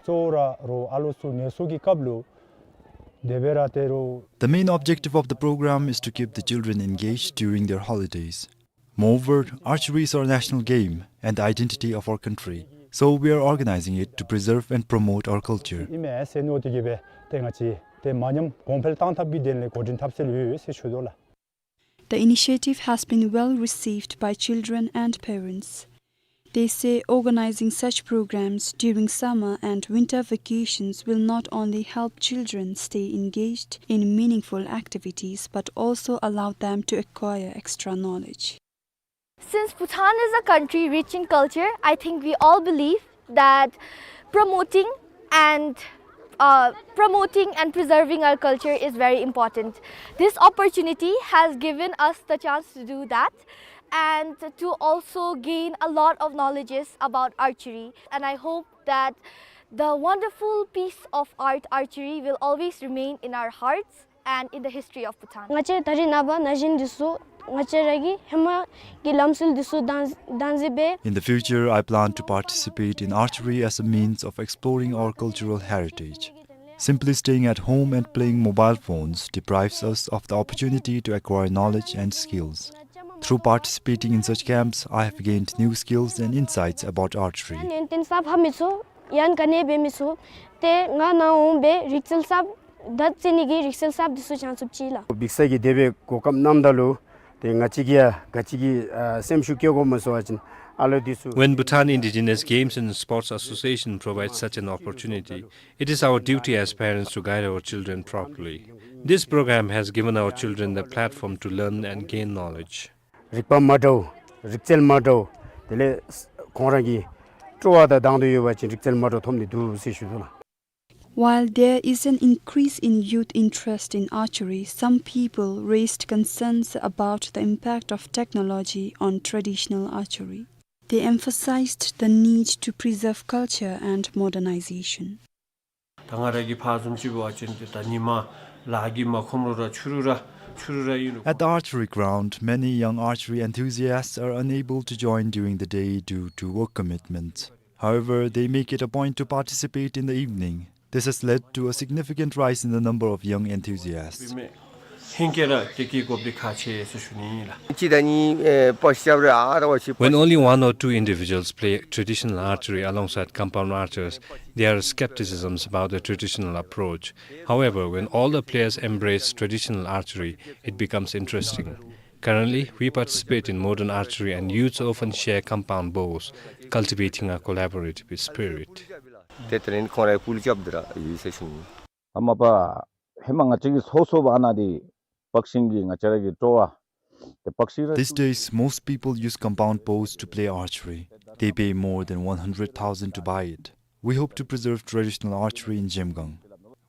གཙོ་བོ་ར་རོགས་ཨ་ལོ་ཚུ་ངལ་གསོ་གི་སྐབས་ལུ་དེ་སྦེ་ར་ཏེ་རོགས། The main objective of the program is to keep the children engaged during their holidays. Moreover, archery is our national game and the identity of our country. So we are organizing it to preserve and promote our culture. ཨིན་མས་ཟེར་མནོ་སྟེ་གིས་སྦེ་ཏེ་ང་བཅས་ཏེ་མ་ཉམས་གོང་འཕེལ་གཏང་ཐབས་ཀྱི་དོན་ལས་འགོ་འདྲེན་འཐབ་སྲོལ་ཡོད་ཟེར་ཞུ་དོ་ལགས། The initiative has been well received by children and parents. They say organizing such programs during summer and winter vacations will not only help children stay engaged in meaningful activities but also allow them to acquire extra knowledge. Since Bhutan is a country rich in culture, I think we all believe that promoting and, uh, promoting and preserving our culture is very important. This opportunity has given us the chance to do that and to also gain a lot of knowledges about archery. And I hope that the wonderful piece of art, archery, will always remain in our hearts and in the history of Bhutan. ང་བཅས་ད་རིས་ནངས་པ་ན་གཞོན་འདི་ཚུ་ང་བཅས་ར་གི་ཧེ་མ་གི་ལམ་སྲོལ་འདི་ཚུ་བདག་བདག་འཛིན་འབད། In the future, I plan to participate in archery as a means of exploring our cultural heritage. Simply staying at home and playing mobile phones deprives us of the opportunity to acquire knowledge and skills. Through participating in such camps, I have gained new skills and insights about archery. ཡན་ཏན་གསརཔ་ཧ་མི་ཚུགས། ཡན་ག་ནི་འབད་མི་ཚུགས། ཏེ་ང་ནཱ་འོང་སྦེ་རིག་རྩལ་གསརཔ་དང་རྩེ་ནི་གི་རིག་རྩལ་གསརཔ་འདི་ཚུ་སྦྱང་ཚུགསཔ་ཅིག་ལགས། འབིགས་ས་གི་དེ་སྦེ་གོ་སྐབས་གནངམ་ད་ལུ་ཏེ་ང་བཅས་ཀྱིས་ཡང་ག་ཅི་གི་ཨ་སེམས་ཤུགས་སྐྱེད་དགོཔ་མ་ཚུགས་པ་ཅིན་ཨ་ལོ་འདི་ཚུ། When Bhutan Indigenous Games and Sports Association provides such an opportunity, it is our duty as parents to guide our children properly. This program has given our children the platform to learn and gain knowledge. རིག་པ་མ་འདྲཝ་རིག་རྩལ་མ་འདྲཝ་དེ་ལས་ཁོང་ར་གི་སྤྲོ་བ་དང་དང་དུ་ཡོད་པ་ཅིན་རིག་རྩལ་མ་འདྲཝ་ཐོབ་ནི་འདུག་ཟེར་ཞུ་དོ་ལགས། While there is an increase in youth interest in archery, some people raised concerns about the impact of technology on traditional archery. They emphasized the need to preserve culture and modernization. ད་ང་ར་གི་ཕར་བཟུམ་ཅིག་འབད་བ་ཅིན་ཏེ་ད་ཉིནམ་ལཱ་གིས་མ་ཁོམ་རུང་ར་ཕྱི་རུ་ར་ཕྱི་རུ་ར་ཨིན་རུང་། At the archery ground, many young archery enthusiasts are unable to join during the day due to work commitments. However, they make it a point to participate in the evening. This has led to a significant rise in the number of young enthusiasts. ཧིང་གིས་ར་དེ་གི་དགོཔ་འདི་ཁག་ཆེ་ཟེར་ཞུ་ནི་ལགས། གཅིག་དང་གཉིས་ཨེ་པར་ཤབ་ར་ཨ་ར་བ་ཤི། When only one or two individuals play traditional archery alongside compound archers, there are skepticisms about the traditional approach. However, when all the players embrace traditional archery, it becomes interesting. Currently, we participate in modern archery and youths often share compound bows, cultivating a collaborative spirit. ཏེ་དེ་རིང་ཁོང་ར་ཕུལ་རྐྱབ་འདི་ར་ཡོད་ཟེར་ཞུ་ནི། ཨ་མ་པ་ཧེ་མ་ང་བཅས་ཀྱི་སོ་སོ་བ་ཨ་ནཱ་འདི་བག་ཤིང་གི་ང་བཅས་ར་གི་སྤྲོ་བ་ཏེ་བག་ཤིང་ར། These days, most people use compound bows to play archery. They pay more than one hundred thousand to buy it. We hope to preserve traditional archery in Zhemgang.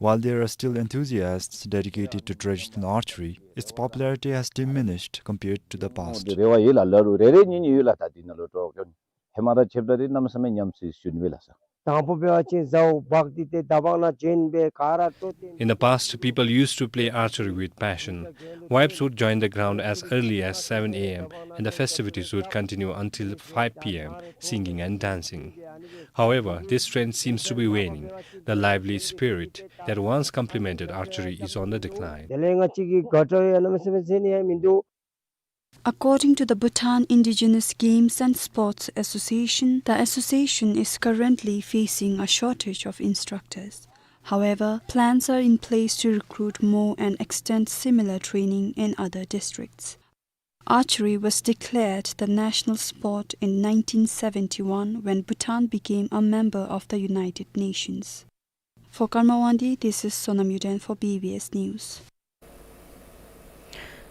While there are still enthusiasts dedicated to traditional archery, its popularity has diminished compared to the past. རེ་བ་ཡོད་ལགས། ལ་རུ་རེ་རེ་གཉིས་གཉིས་ཡོད་ལགས། ད་འདི་ནང་ལུ་སྤྲོ་བ་ཀྱང་ཧེ་མ་ར་ཆེབ་ད་རེ་གནམ་མེད་ས་མེད་ཉམས་སུ་ཞུ་ནི་མས་ལགས་སོ། དང་པོ་འབད་བ་ཅིན་ཟཝ་འབག་སྟེ་ཏེ་ཟླཝ་ནང་འབྱོན་སྦེ་ག་ར་སྤྲོ་སྟེ། In the past, people used to play archery with passion. Wives would join the ground as early as seven a m, and the festivities would continue until five p m, singing and dancing. However, this trend seems to be waning. The lively spirit that once complemented archery is on the decline. དེ་ལས་ང་བཅས་ཀྱི་དགའ་སྤྲོ་ཡང་གནམ་མེད་ས་མེད་ཟེར་ནི་ཡང་མིན་འདུག། According to the Bhutan Indigenous Games and Sports Association, the association is currently facing a shortage of instructors. However, plans are in place to recruit more and extend similar training in other districts. Archery was declared the national sport in nineteen seventy-one when Bhutan became a member of the United Nations. For Karma Wangdi, this is Sonam Yuden for B B S News.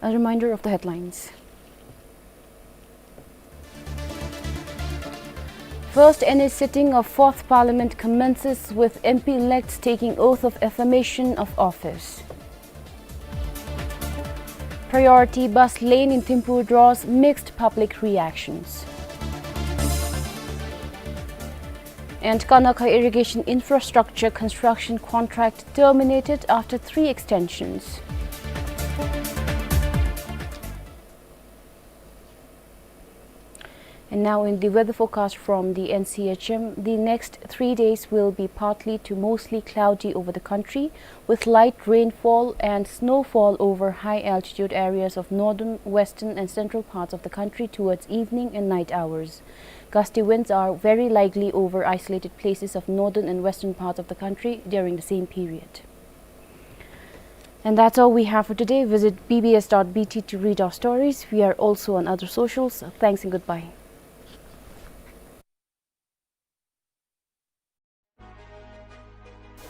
A reminder of the headlines. First N A sitting of Fourth Parliament commences with M P elects taking oath of affirmation of office. Priority bus lane in Thimphu draws mixed public reactions. And Kanakha irrigation infrastructure construction contract terminated after three extensions. And now in the weather forecast from the N C H M, the next three days will be partly to mostly cloudy over the country, with light rainfall and snowfall over high altitude areas of northern, western and central parts of the country towards evening and night hours. Gusty winds are very likely over isolated places of northern and western parts of the country during the same period. And that's all we have for today. Visit B B S dot B T to read our stories. We are also on other socials. Thanks and goodbye.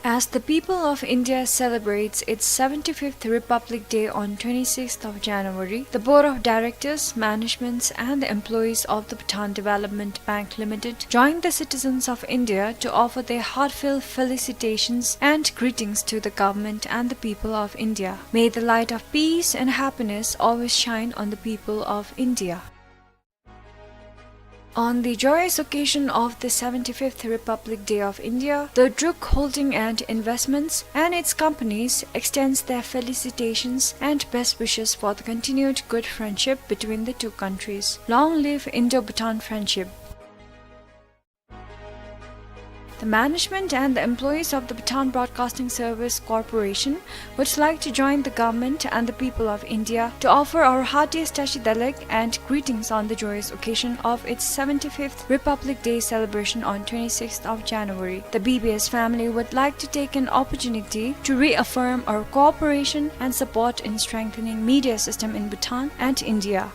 As the people of India celebrates its seventy-fifth Republic Day on twenty-sixth of January, the Board of Directors, managements and the employees of the Bhutan Development Bank Limited join the citizens of India to offer their heartfelt felicitations and greetings to the government and the people of India. May the light of peace and happiness always shine on the people of India. On the joyous occasion of the seventy-fifth Republic Day of India, the Druk Holding and Investments and its companies extends their felicitations and best wishes for the continued good friendship between the two countries. Long live Indo-Bhutan friendship. The management and the employees of the Bhutan Broadcasting Service Corporation would like to join the government and the people of India to offer our heartiest Tashi Delek and greetings on the joyous occasion of its seventy-fifth Republic Day celebration on twenty-sixth of January. The B B S family would like to take an opportunity to reaffirm our cooperation and support in strengthening media system in Bhutan and India.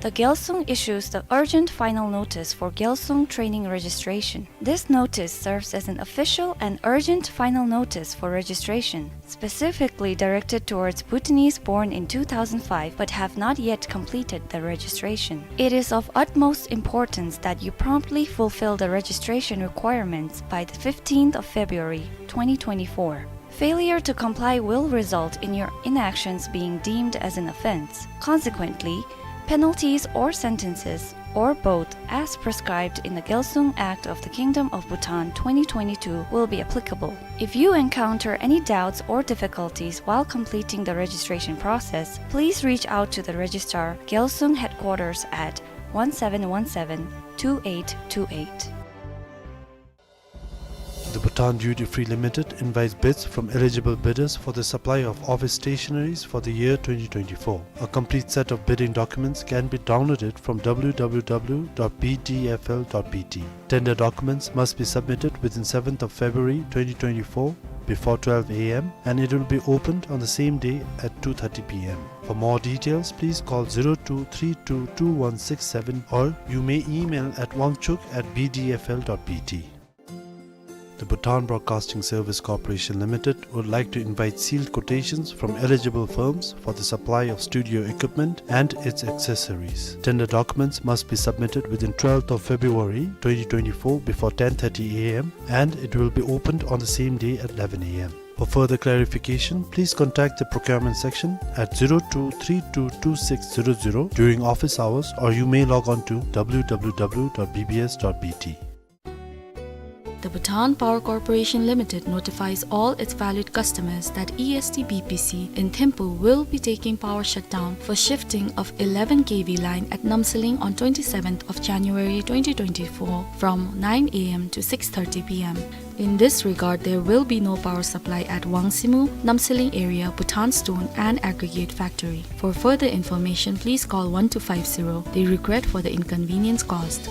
The Gyalsung issues the urgent final notice for Gyalsung training registration. This notice serves as an official and urgent final notice for registration, specifically directed towards Bhutanese born in two thousand five but have not yet completed the registration. It is of utmost importance that you promptly fulfill the registration requirements by the fifteenth of February twenty twenty-four. Failure to comply will result in your inactions being deemed as an offense. Consequently, penalties or sentences, or both, as prescribed in the Gyalsung Act of the Kingdom of Bhutan twenty twenty-two will be applicable. If you encounter any doubts or difficulties while completing the registration process, please reach out to the Registrar, Gyalsung Headquarters at one seven one seven, two eight two eight. The Bhutan Duty Free Limited invites bids from eligible bidders for the supply of office stationaries for the year twenty twenty-four. A complete set of bidding documents can be downloaded from w w w dot b d f l dot b t. Tender documents must be submitted within seventh of February twenty twenty-four before twelve a m and it will be opened on the same day at two thirty p m. For more details, please call zero two three two two one six seven or you may email at wangchuk at b d f l dot b t. The Bhutan Broadcasting Service Corporation Limited would like to invite sealed quotations from eligible firms for the supply of studio equipment and its accessories. Tender documents must be submitted within twelfth of February twenty twenty-four before ten thirty a m and it will be opened on the same day at eleven a m. For further clarification, please contact the procurement section at zero two three two two six zero zero during office hours, or you may log on to w w w dot b b s dot b t. The Bhutan Power Corporation Limited notifies all its valued customers that E S T B P C in Thimphu will be taking power shutdown for shifting of eleven K V line at Namsaling on twenty-seventh of January twenty twenty-four from nine A M to six thirty P M. In this regard, there will be no power supply at Wangsimu, Namsaling area, Bhutan Stone and Aggregate Factory. For further information, please call one two five zero. They regret for the inconvenience caused.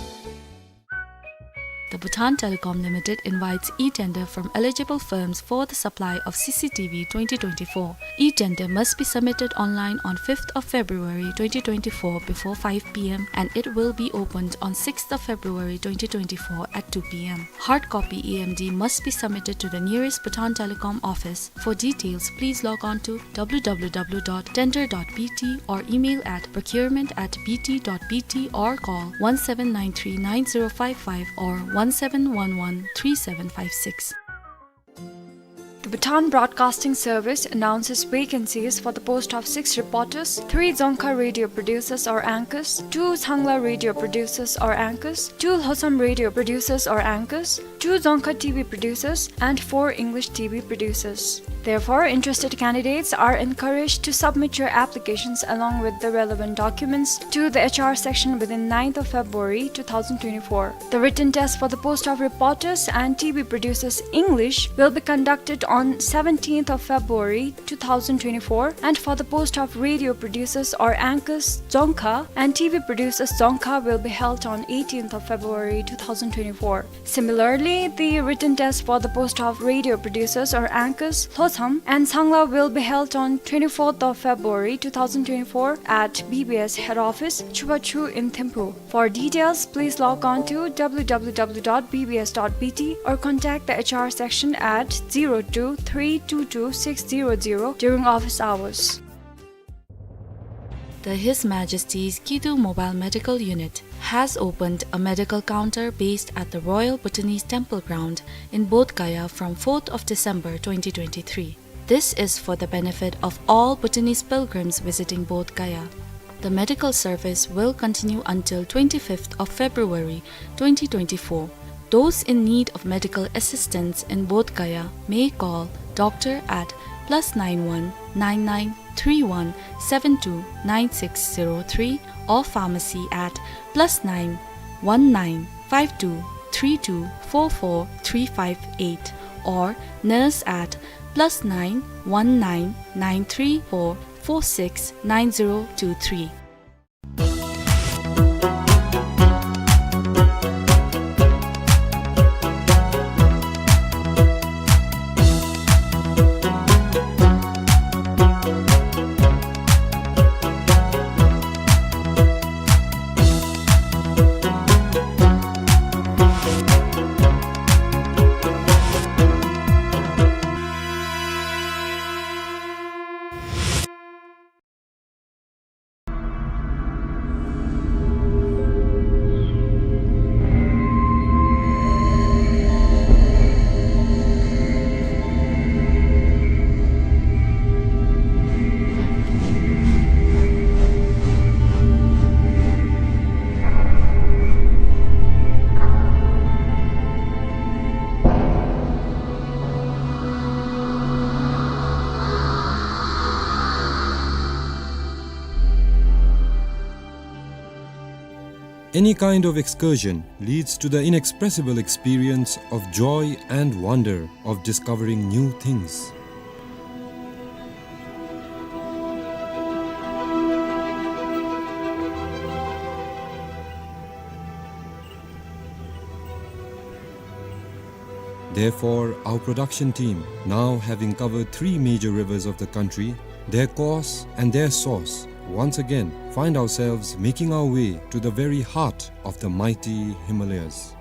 The Bhutan Telecom Limited invites e-tender from eligible firms for the supply of C C T V twenty twenty-four. E-tender must be submitted online on fifth of February twenty twenty-four before five P M and it will be opened on sixth of February twenty twenty-four at two P M. Hard copy E M D must be submitted to the nearest Bhutan Telecom office. For details, please log on to W W W dot tender dot B T or email at procurement at B T dot B T or call one seven nine three nine zero five five or one seven one one three seven five six. The Bhutan Broadcasting Service announces vacancies for the post of six reporters, three Dzongkha radio producers or anchors, two Changla radio producers or anchors, two Lhotsam radio producers or anchors, two Dzongkha T V producers, and four English T V producers. Therefore, interested candidates are encouraged to submit your applications along with the relevant documents to the H R section within ninth of February two thousand twenty-four. The written test for the post of reporters and T V producers English will be conducted on seventeenth of February two thousand twenty-four, and for the post of radio producers or anchors Dzongkha and T V producers Dzongkha will be held on eighteenth of February two thousand twenty-four. Similarly, the written test for the post of radio producers or anchors Lhotsam and Changla will be held on twenty-fourth of February two thousand twenty-four at B B S head office, Chubachu in Thimphu. For details, please log on to W W W dot B B S dot B T or contact the H R section at zero two three two two six zero zero during office hours. The His Majesty's Kidu Mobile Medical Unit has opened a medical counter based at the Royal Bhutanese Temple Ground in Bodh Gaya from fourth of December twenty twenty-three. This is for the benefit of all Bhutanese pilgrims visiting Bodh Gaya. The medical service will continue until twenty-fifth of February twenty twenty-four. Those in need of medical assistance in Bodh Gaya may call doctor at plus nine one nine nine three one seven two nine six zero three or pharmacy at plus nine one nine five two three two four four three five eight or nurse at plus nine one nine nine three four four six nine zero two three. Any kind of excursion leads to the inexpressible experience of joy and wonder of discovering new things. Therefore, our production team, now having covered three major rivers of the country, their course and their source, once again find ourselves making our way to the very heart of the mighty Himalayas.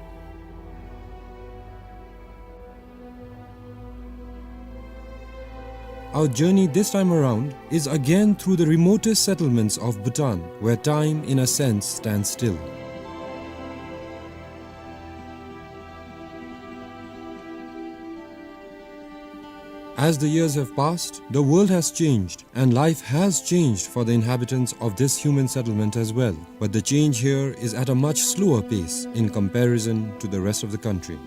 Our journey this time around is again through the remotest settlements of Bhutan, where time, in a sense, stands still. As the years have passed, the world has changed, and life has changed for the inhabitants of this human settlement as well. But the change here is at a much slower pace in comparison to the rest of the country.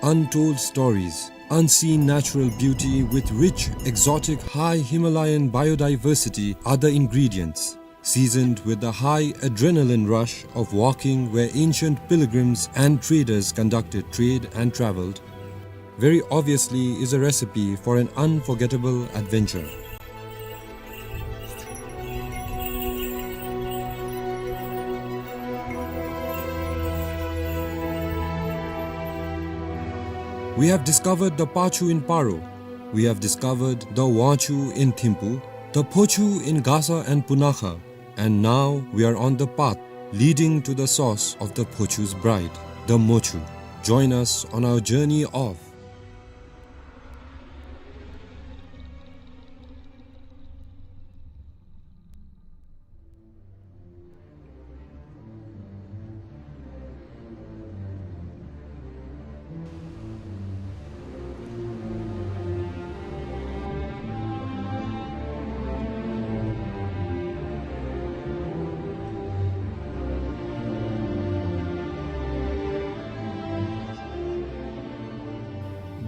Untold stories, unseen natural beauty with rich, exotic, high Himalayan biodiversity are the ingredients, seasoned with the high adrenaline rush of walking where ancient pilgrims and traders conducted trade and traveled, very obviously is a recipe for an unforgettable adventure. We have discovered the Pachu in Paro. We have discovered the Wangchu in Thimphu, the Phochu in Gasa and Punakha, and now we are on the path leading to the source of the Phochu's bride, the Mochu. Join us on our journey of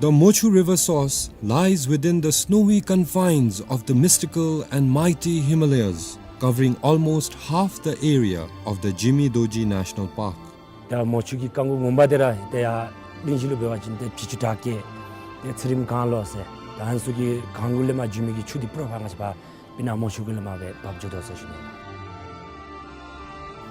The Mochu River source lies within the snowy confines of the mystical and mighty Himalayas, covering almost half the area of the Jimi Dorji National Park. ད་མོ་ཆུ་གི་རྐང་མགོ་ངོ་མ་འདི་ར་ཏེ་ཡར་གླིང་བཞི་ལུ་འབད་བ་ཅིན་ཏེ་བྱི་ཅུ་བྲག་སྐྱེས་ཏེ་ཚེ་རིམ་གངས་ལོ་ཟེར་ད་ཨ་ནི་ཚུ་གི་གངས་མགོ་ལས་མར་འགྱོ་མི་གི་ཆུ་འདི་པུ་ར་ཕར་ང་བཅས་ཕར་སྤུ་ན་མོ་ཆུ་གུ་ལས་མར་སྦེ་འབབ་འགྱོ་དོ་ཟེར་ཞུ་ནི།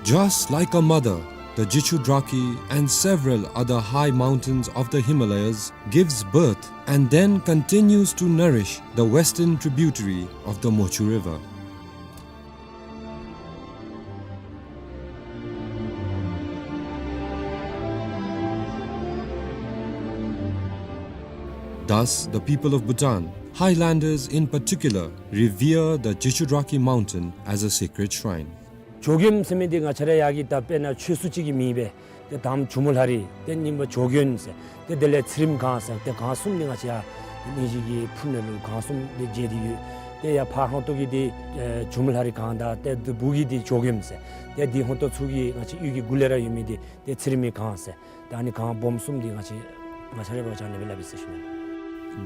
Just like a mother, the Jichudrakhi and several other high mountains of the Himalayas gives birth and then continues to nourish the western tributary of the Mochu River. Thus, the people of Bhutan, highlanders in particular, revere the Jichudrakhi mountain as a sacred shrine. ཇོ་མགོན་ཟེར་མི་འདི་ང་བཅས་ར་ཡར་གྱི་ད་དཔེར་ན་ཆོས་སྲུང་ཅིག་གི་མིང་སྦེ་ཏེ་དང་པ་ཇོ་མོ་ལྷ་རི་ཏེ་གཉིས་པ་ཇོ་མགོན་ཟེར་ཏེ་དེ་ལས་ཚེ་རིམ་གངས་ཟེར་ཏེ་གངས་གསུམ་འདི་ང་བཅས་ཡར་གླིང་བཞི་གི་ཕུ་ནང་ལུ་གངས་གསུམ་འདི་མཇལ་ཏེ་ཡོད། ཏེ་ཡར་ཕར་ཧོང་ཏོ་གི་འདི་ཨེ་ཇོ་མོ་ལྷ་རི་གངས་དང་ཏེ་འདི་སྦུག་གི་འདི་ཇོ་མགོན་ཟེར་ཏེ་འདི་ཧོང་ཏོ་ཚུ་གི་ང་བཅས་གཡུས་ཀྱི་གུ་ལས་ར་ཡོད་མི་འདི་ཏེ་ཚེ་རིམ་གངས་ཟེར་ཏེ་ཨ་ནི་གངས་སྦོམ་གསུམ་འདི་ང་བཅས་ང་བཅས་ར་འབད་བ་ཅིན་ཨ་ནི་སྦེ་སླབ་ཨིན་ཟེར་ཞུ་ནི།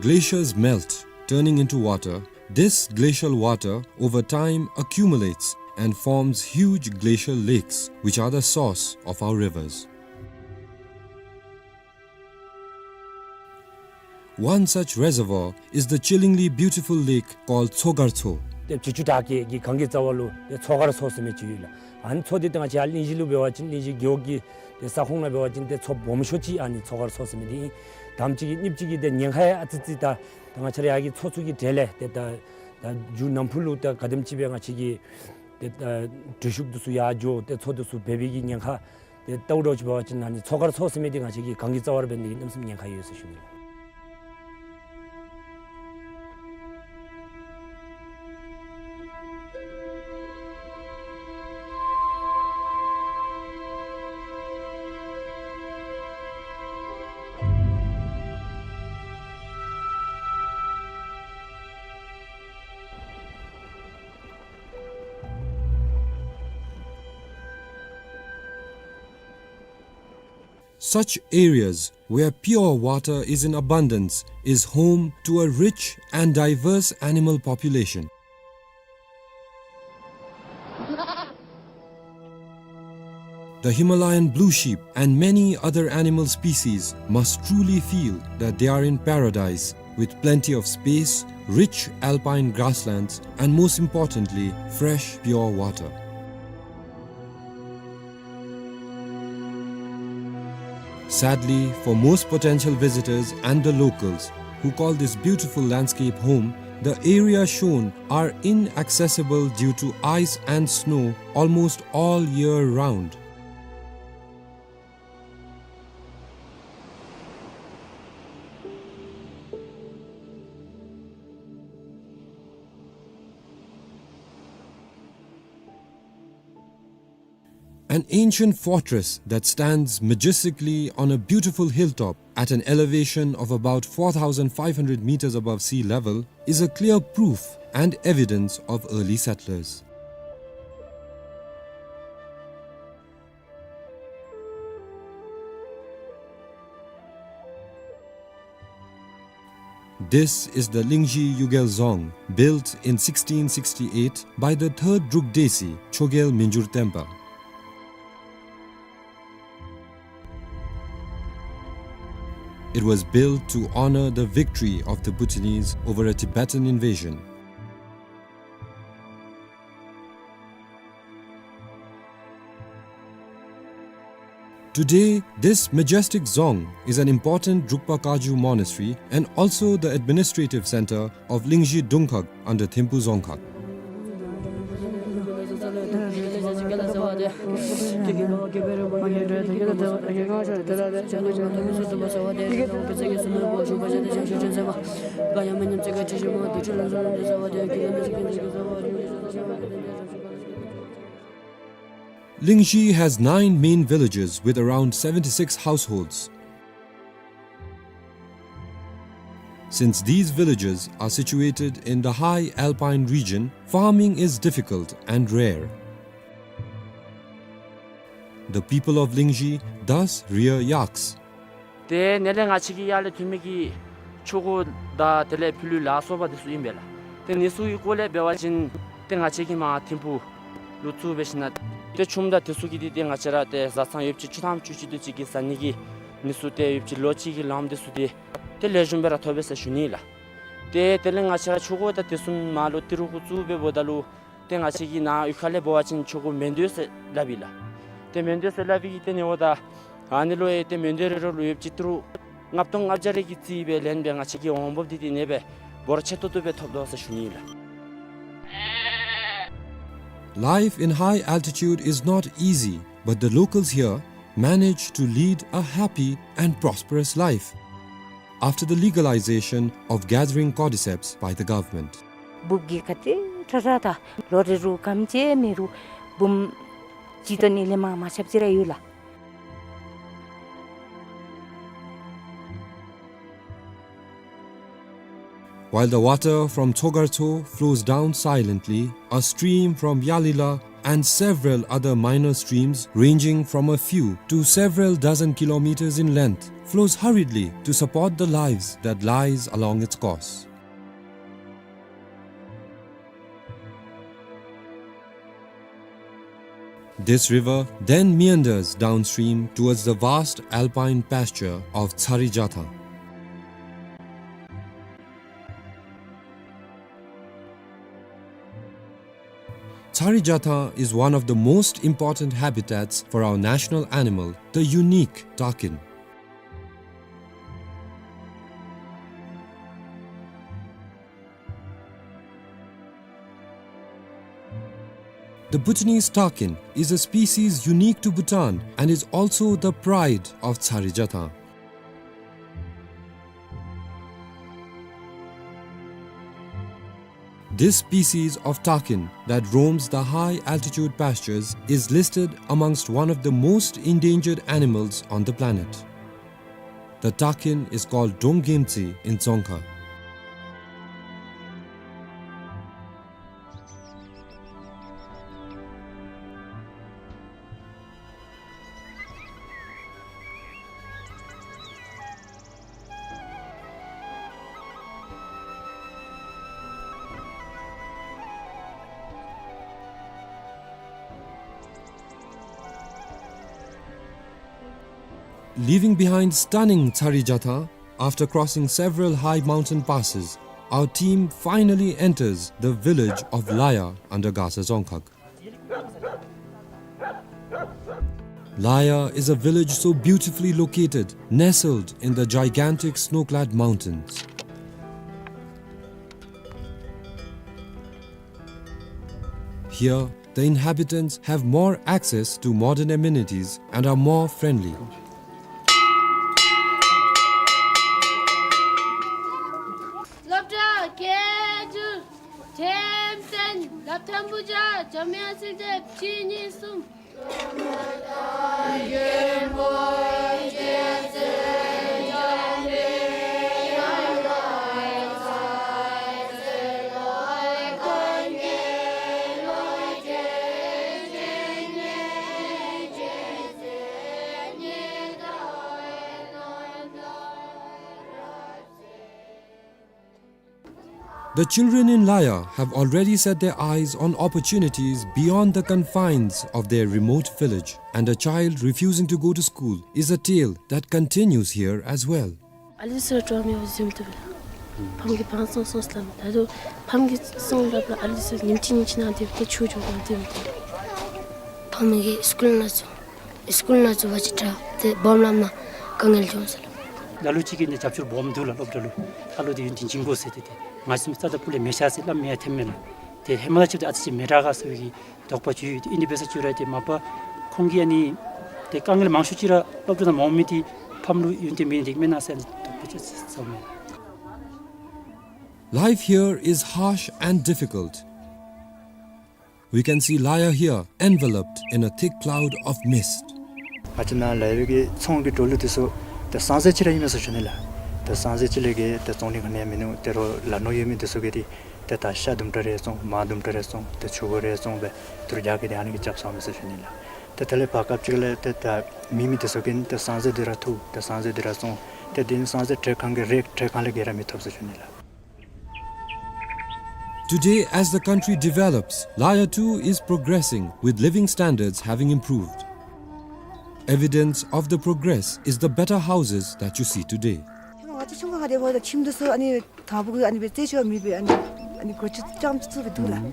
Glaciers melt, turning into water. This glacial water over time accumulates and forms huge glacial lakes, which are the source of our rivers. One such reservoir is the chillingly beautiful lake called Tsogar Tso. ཏེ་བྱི་ཅུ་བྲག་སྐྱེས་ཀྱི་གངས་ཀྱི་རྩ་བ་ལུ་ཏེ་མཚོ་མཁར་མཚོ་ཟེར་མི་ཅིག་ཡོད་ལགས། ཨ་ནི་མཚོ་འདི་ཏེ་ང་བཅས་ཡར་གླིང་བཞི་ལུ་འབད་བ་ཅིན་གླིང་བཞི་རྒེད་འོག་གི་ཏེ་ས་ཁོངས་ནང་འབད་བ་ཅིན་ཏེ་མཚོ་སྦོམ་ཤོས་ཅིག་ཨ་ནི་མཚོ་མཁར་མཚོ་ཟེར་མི་འདི་ཨིན། དང་པ་ཅིག་གིས་གཉིས་པ་ཅིག་གིས་ཏེ་ཉེན་ཁ་ཡང་ཨ་ཙི་ཙི་ད་ད་ང་བཅས་ར་ཡར་གྱི་མཚོ་ཚུ་གི་གྲས་ལས་ཏེ་ད་ད་མཇུག་ནམ་ཕུགས་ལུ་ད་ག་དེམ་ཅིག་སྦེ་ང་བཅས་ཀྱི་ཏེ་ད་འགྲུལ་བཞུད་འདི་ཚུ་ཡར་འགྱོ་ཏེ་མཚོ་འདི་ཚུ་འབལ་བའི་གི་ཉེན་ཁ་ཏེ་ལྟཝ་ད་ཅིག་འབད་བ་ཅིན་ཨ་ནི་མཚོ་མཁར་མཚོ་ཟེར་མི་འདི་ང་བཅས་ཀྱི་གངས་ཀྱི་རྩ་བར་འབད་ནི་གི་གནམ་མེད་ས་མེད་ཉེན་ཁ་ཡོད་ཟེར་ཞུ་ནི། Such areas where pure water is in abundance is home to a rich and diverse animal population. The Himalayan blue sheep and many other animal species must truly feel that they are in paradise with plenty of space, rich alpine grasslands, and most importantly, fresh, pure water. Sadly, for most potential visitors and the locals who call this beautiful landscape home, the area shown are inaccessible due to ice and snow almost all year round. An ancient fortress that stands majestically on a beautiful hilltop at an elevation of about four thousand five hundred meters above sea level is a clear proof and evidence of early settlers. This is the Lingzhi Yugel Dzong, built in sixteen sixty-eight by the third Druk Desi, Chogyel Minjur Tenpa. It was built to honor the victory of the Bhutanese over a Tibetan invasion. Today, this majestic dzong is an important Drukpa Kagyu monastery and also the administrative center of Lingzhi Dungkhag under Thimphu Dzongkhag. Lingzhi has nine main villages with around seventy-six households. Since these villages are situated in the high alpine region, farming is difficult and rare. The people of Lingzhi thus rear yaks. ཏེ་ནཱ་ལས་ང་བཅས་ཀྱི་ཡར་ལས་ཐོན་མི་གི་ཆོ་ག་དང་དེ་ལས་ཕྱི་ལུ་ལ་སོགས་པ་དེ་ཚུ་ཨིན་པས་ལགས། ཏེ་ཨ་ནི་ཚུ་གི་སྐོར་ལས་འབད་བ་ཅིན་ཏེ་ང་བཅས་ཀྱིས་མར་ཐིམ་ཕུག་ལུ་ཚུར་འབད་ཞིནམ་ཏེ་ཆུམ་དང་དེ་ཚུ་གི་དེ་ཏེ་ང་བཅས་ར་ཏེ་བཟའ་ཚང་ཡོདཔ་ཅིག་བཅུ་ཐམ་བཅུ་གཅིག་དེ་ཅིག་གི་བཟའ་ནི་གི་ཨ་ནི་ཚུ་ཏེ་ཡོདཔ་ཅིག་ལོ་གཅིག་གི་ལངམ་དེ་ཚུ་ཏེ་ཏེ་ལེགས་ཤོམ་སྦེ་ར་ཐོབ་པས་ཟེར་ཞུ་ནི་ལགས། ཏེ་དེ་ལས་ང་བཅས་ར་ཆོ་ག་དང་དེ་ཚུ་མར་ལུ་ཏི་རུ་གུ་བཙུགས་སྦེ་འབདཝ་ད་ལུ་ཏེ་ང་བཅས་ཀྱི་ནཱ་གཡུས་ཁ་ལས་འབད་བ་ཅིན་ཆོ་ག་མེ་འདོད་ཟེར་སླབ་ཨིན་ལགས། ཏེ་མེ་འདོད་ཟེར་སླབ་པའི་གི་ཏེ་ཨ་ནི་འབདཝ་ད་ཨ་ནི་ལུ་ཡང་ཏེ་མེ་འདོད་རེ་རེ་ལུ་ཡོདཔ་ཅིག་ཏི་རུ་ལྔ་སྟོང་ལྔ་བརྒྱ་རེ་གི་རྩིས་སྦེ་ལེན་སྦེ་ང་བཅས་ཀྱི་འོང་འབབ་འདི་ཏེ་ཨ་ནེ་སྦེ་འབོར་ཆེ་ཏོག་ཏོ་སྦེ་ཐོབ་དོ་ཟེར་ཞུ་ནི་ཨིན་ལགས། Life in high altitude is not easy, but the locals here manage to lead a happy and prosperous life after the legalization of gathering cordyceps by the government. འབུཔ་གིས་ག་དེ་དྲག་དྲག་དང་ལོ་རེ་རུ་སྐམ་ཅིག་མེད་རུང་འབུམ་གཅིག་ཏོ་ཨ་ནི་ལས་མར་མ་ཆགཔ་ཅིག་ར་ཡོད་ལགས། While the water from Tsogartso flows down silently, a stream from Yalila and several other minor streams ranging from a few to several dozen kilometers in length flows hurriedly to support the lives that lies along its course. This river then meanders downstream towards the vast alpine pasture of Tsari Jatha. Tsari Jatha is one of the most important habitats for our national animal, the unique takin. The Bhutanese takin is a species unique to Bhutan and is also the pride of Tsari Jatha. This species of takin that roams the high altitude pastures is listed amongst one of the most endangered animals on the planet. The takin is called Donggemtsi in Dzongkha. Leaving behind stunning Tsari Jatha, after crossing several high mountain passes, our team finally enters the village of Laya under Gasa Dzongkhag. Laya is a village so beautifully located, nestled in the gigantic snow-clad mountains. Here, the inhabitants have more access to modern amenities and are more friendly. སློབ་གྲྭ་སྐད་སྒྱུར་འཐེན་འཐེན་ལ་ཐམ་བུ་ཇ་འཇམ་དབྱངས་གསལ་འདེབས་གཅིག་གཉིས་གསུམ། The children in Laya have already set their eyes on opportunities beyond the confines of their remote village, and a child refusing to go to school is a tale that continues here as well. ཨ་ལི་ཚུ་འགྲོ་མི་འོང་ཟེར་མི་འདུག་པས། ཕམ་གིས་བང་བཙོང་སོང་ཟེར་སླབ་མས། ད་རུང་ཕམ་གིས་བཙོང་སླབ་ལ་ཨ་ལི་ཚུ་ཉིནམ་གཅིག་ཉིནམ་གཅིག་ནང་དེ་ཏེ་ཆུ་འགྱོ་དགོ་ཟེར་མི་འདུག། ཕམ་གིས་སི་ཀུལ་ནང་འཛུལ་སི་ཀུལ་ནང་འཛུལ་བ་ཅིན་དྲག་ཏེ་སྦོམ་སླབ་ན་དཀའ་ངལ་འབྱུང་ཟེར་སླབ། ལ་ལུ་ཅིག་གིས་ནི་རྒྱབ་སྐྱོར་སྦོམ་འདུག་ལགས། སློབ་གྲྭ་ལུ་ཨ་ལོ་དེ་ཡུན་བརྟན་བྱིན་དགོ་ཟེར་ཏེ། ཏེ་ང་བཅས་རྩ་དང་སྤུ་ལས་མི་བཞག་ཟེར་སླབ་མི་ཡང་ཐོནམ་མས་ལགས། ཏེ་ཧེ་མ་ལས་ཕྱིན་ཏེ་ཨ་ཙི་ཅིག་མི་དྲག་ག་ཟེར་བའི་གི་དོགས་པ་ཅིག་ཡོད། ཏེ་ཨིན་ཏེ་འབད་ས་ཅིག་ར་ཏེ་མ་པ་ཁོང་གིས་ཨ་ནི་ཏེ་དཀའ་ངལ་མང་ཤོས་ཅིག་ར་སློབ་གྲྭ་ནང་མ་འོང་མི་འདི་ཕམ་ལུ་ཡུན་བརྟན་མེད་ནི་འདི་མེན་ན་ཟེར་ཨ་ནི་དོགས་པ་ཅིག་ཟ་མས། Life here is harsh and difficult. We can see Laya here enveloped in a thick cloud of mist. ང་བཅས་ནཱ་ལ་ཡོད་པའི་གི་ཚོང་གི་འགྲོ་ལུགས་འདི་ཚུ་ཏེ་སང་ཟེར་ཅིག་ར་ཨིན་མས་ཟེར་ཞུ་ནི་ལགས། ཏེ་སང་ཟེར་ཅིག་ལས་བརྒལ་ཏེ་བཙོང་ནི་ག་ནི་ཡང་མིན་ནུག། ཏེ་རོགས་ལ་ནོར་ཡོད་མི་འདི་ཚུ་གིས་ཏེ་ཏེ་ད་ཤ་དུམ་གྲ་རེ་བཙོང་མར་དུམ་གྲ་རེ་བཙོང་ཏེ་ཕྱུར་བུ་རེ་བཙོང་སྦེ་ཏེ་རྒྱ་གི་ཏེ་ཨ་ནི་གི་རྐྱབ་ཚརཝ་མས་ཟེར་ཞུ་ནི་ལགས། ཏེ་དེ་ལས་བར་སྐབས་ཅིག་ལས་ཏེ་ད་མེད་མི་འདི་ཚུ་གིས་ཏེ་སང་ཟེར་འདི་ར་འཐུ་ཏེ་སང་ཟེར་འདི་ར་བཙོང་ཏེ་དེ་ནི་སང་ཟེར་ཊེག་ཁང་གི་རེག་ཊེག་ཁང་ལས་བརྒལ་ར་མི་ཐོབ་ཟེར་ཞུ་ནི་ལགས། Today, as the country develops, Laya too is progressing, with living standards having improved. Evidence of the progress is the better houses that you see today. ང་བཅས་ཆུང་ཀུ་ཁར་འདི་འབདཝ་ད་ཁྱིམ་འདི་ཚུ་ཨ་ནི་དང་ཕུ་གུ་ཨ་ནི་སྦེ་རྩེ་ཆུ་མེད་པའི་ཨ་ནི་ཨ་ནི་སྒོ་ཕྱེ་རྐྱངམ་ཅིག་བཙུགས་སྦེ་འདུག་ལགས།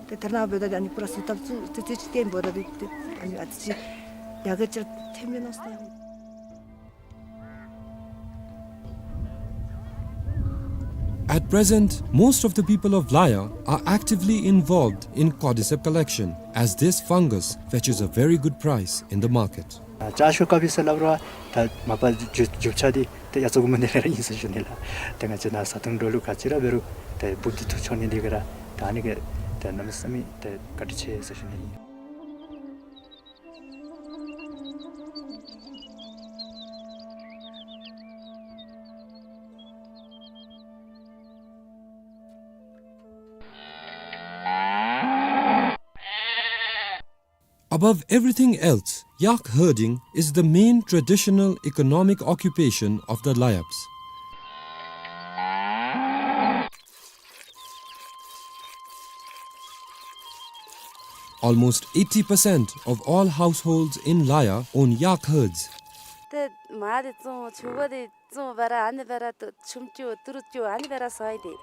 ཏེ་དེ་ནང་འབདཝ་ད་ཨ་ནི་པུ་ར་བཟོ་ཐབས་བཙུགས་ཏེ་རྩེ་ཆུ་བཏོན་འབདཝ་ད་ཏེ་ཨ་ནི་ཨ་ཙི་ཅིག་ཡར་རྒྱས་ཅིག་ཐོནམ་མས་མནོ་ཟེར། At present, most of the people of Laya are actively involved in cordyceps collection, as this fungus fetches a very good price in the market. ཨ་ཅ་ཤོ་ཀ་པི་ཟེར་སླབ་རུང་ད་མ་པ་རྒྱུ་རྒྱུ་ཆ་འདི་ཏེ་ཡ་ཚོ་གུ་མ་ནི་ར་ཨིན་ཟེར་ཞུ་ནི་ལགས། ཏེ་ང་བཅས་ནཱ་བཟའ་འཐུང་འགྲོ་ལུགས་ག་ཅི་ར་འབད་རུང་ཏེ་འབུཔ་འདི་འཐུ་འགྱོ་ནི་འདི་གིས་ར་ད་ཨ་ནི་གིས་ཏེ་གནམ་མེད་ས་མེད་ཏེ་བཀའ་དྲིན་ཆེ་ཟེར་ཞུ་ནི་ཨིན། Above everything else, yak herding is the main traditional economic occupation of the Layaps. Almost eighty percent of all households in Laya own yak herds. ཏེ་མར་འདི་བཙོང་ཕྱུར་བུ་འདི་བཙོང་སྦེ་ར་ཨ་ནི་སྦེ་ར་ཏེ་ཆུམ་རྐྱབ་ཏི་རུ་རྐྱབ་ཨ་ནི་སྦེ་ར་བཟའ་ཡི་ཏེ།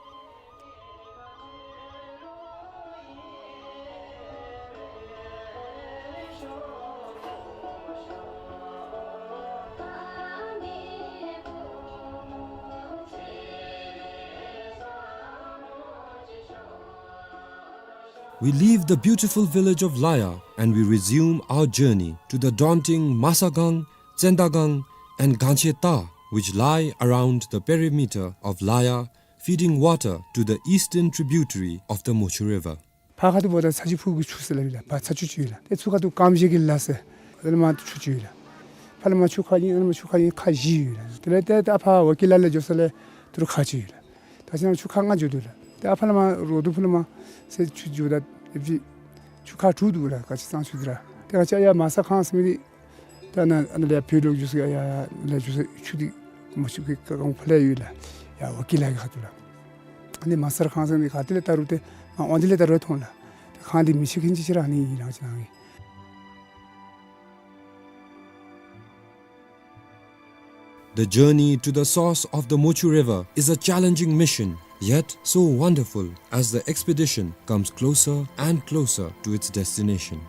We leave the beautiful village of Laya and we resume our journey to the daunting Masagang, Tsendagang, and Gancheta, which lie around the perimeter of Laya, feeding water to the eastern tributary of the Mochu River. ཕར་ཁ་ཐུག་འབདཝ་ད་ཚ་ཆུ་ཕུག་གི་ཆུ་ཟེར་སླབ་ཨིན་ལགས། ཕར་ཚ་ཆུ་ཅིག་ཡོད་ལགས། ཏེ་ཚུར་ཁ་ཐུག་ཀམ་ཤེ་གི་ལ་ཟེར་ཨ་ནི་མར་ཆུ་ཅིག་ཡོད་ལགས། ཕར་ལས་མར་ཆུ་ཁ་ཨིན་ཨ་ནི་མར་ཆུ་ཁ་ཨིན་ཁ་བཞི་ཡོད་ལགས། དེ་ལས་ཏེ་ད་ཕར་ཝ་ཀི་ལ་ལས་འགྱོ་ས་ལས་ཏི་རུ་ཁ་ཅིག་ཡོད་ལགས། ད་ཅི་ན་ཆུ་ཁ་ལྔ་འགྱོ་དོ་ལགས། ཏེ་ཨ་ཕར་ལས་མར་རོ་དུ་ཕུ་ལས་མར་ཟེར་ཆུ་འགྱོཝ་ད་ཨེ་ཕྱི་ཆུ་ཁ་དྲུག་འདུག་ལགས། ག་ཅི་གཙང་ཆུ་འདི་ར། ཏེ་ག་ཅི་ཡར་མ་ས་ཁང་ཟེར་མི་འདི་ད་ནཱ་ཨ་ནཱ་ལས་བོད་ལུ་འགྱོ་ས་ཡར་ལས་འགྱོ་ས་ཆུ་འདི་མོ་ཆུ་གི་ཁ་ཁང་ཕར་ལས་ཡོད་ལགས། ཡར་ཝ་ཀི་ལ་གི་ཁ་ཐུག་ལགས། ཨ་ནི་མ་ས་ཁང་ཟེར་མི་འདི་ག་ཏེ་ལས་ད་རུང་ཏེ་མར་འོང་དེ་ལས་ད་རུང་མཐོང་ལགས། ཏེ་ཁང་འདི་མི་ཆེ་ཁེན་ཅིག་ཅིག་ར་ཨ་ནི་ཨིན་ལགས་ཅི་ན་ཨིན། The journey to the source of the Mochu River is a challenging mission, yet so wonderful as the expedition comes closer and closer to its destination.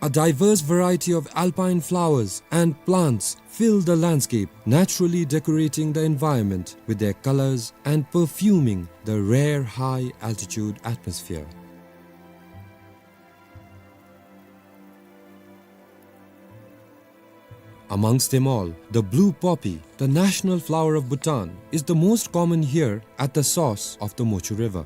A diverse variety of alpine flowers and plants fill the landscape, naturally decorating the environment with their colors and perfuming the rare high-altitude atmosphere. Amongst them all, the blue poppy, the national flower of Bhutan, is the most common here at the source of the Mochu River.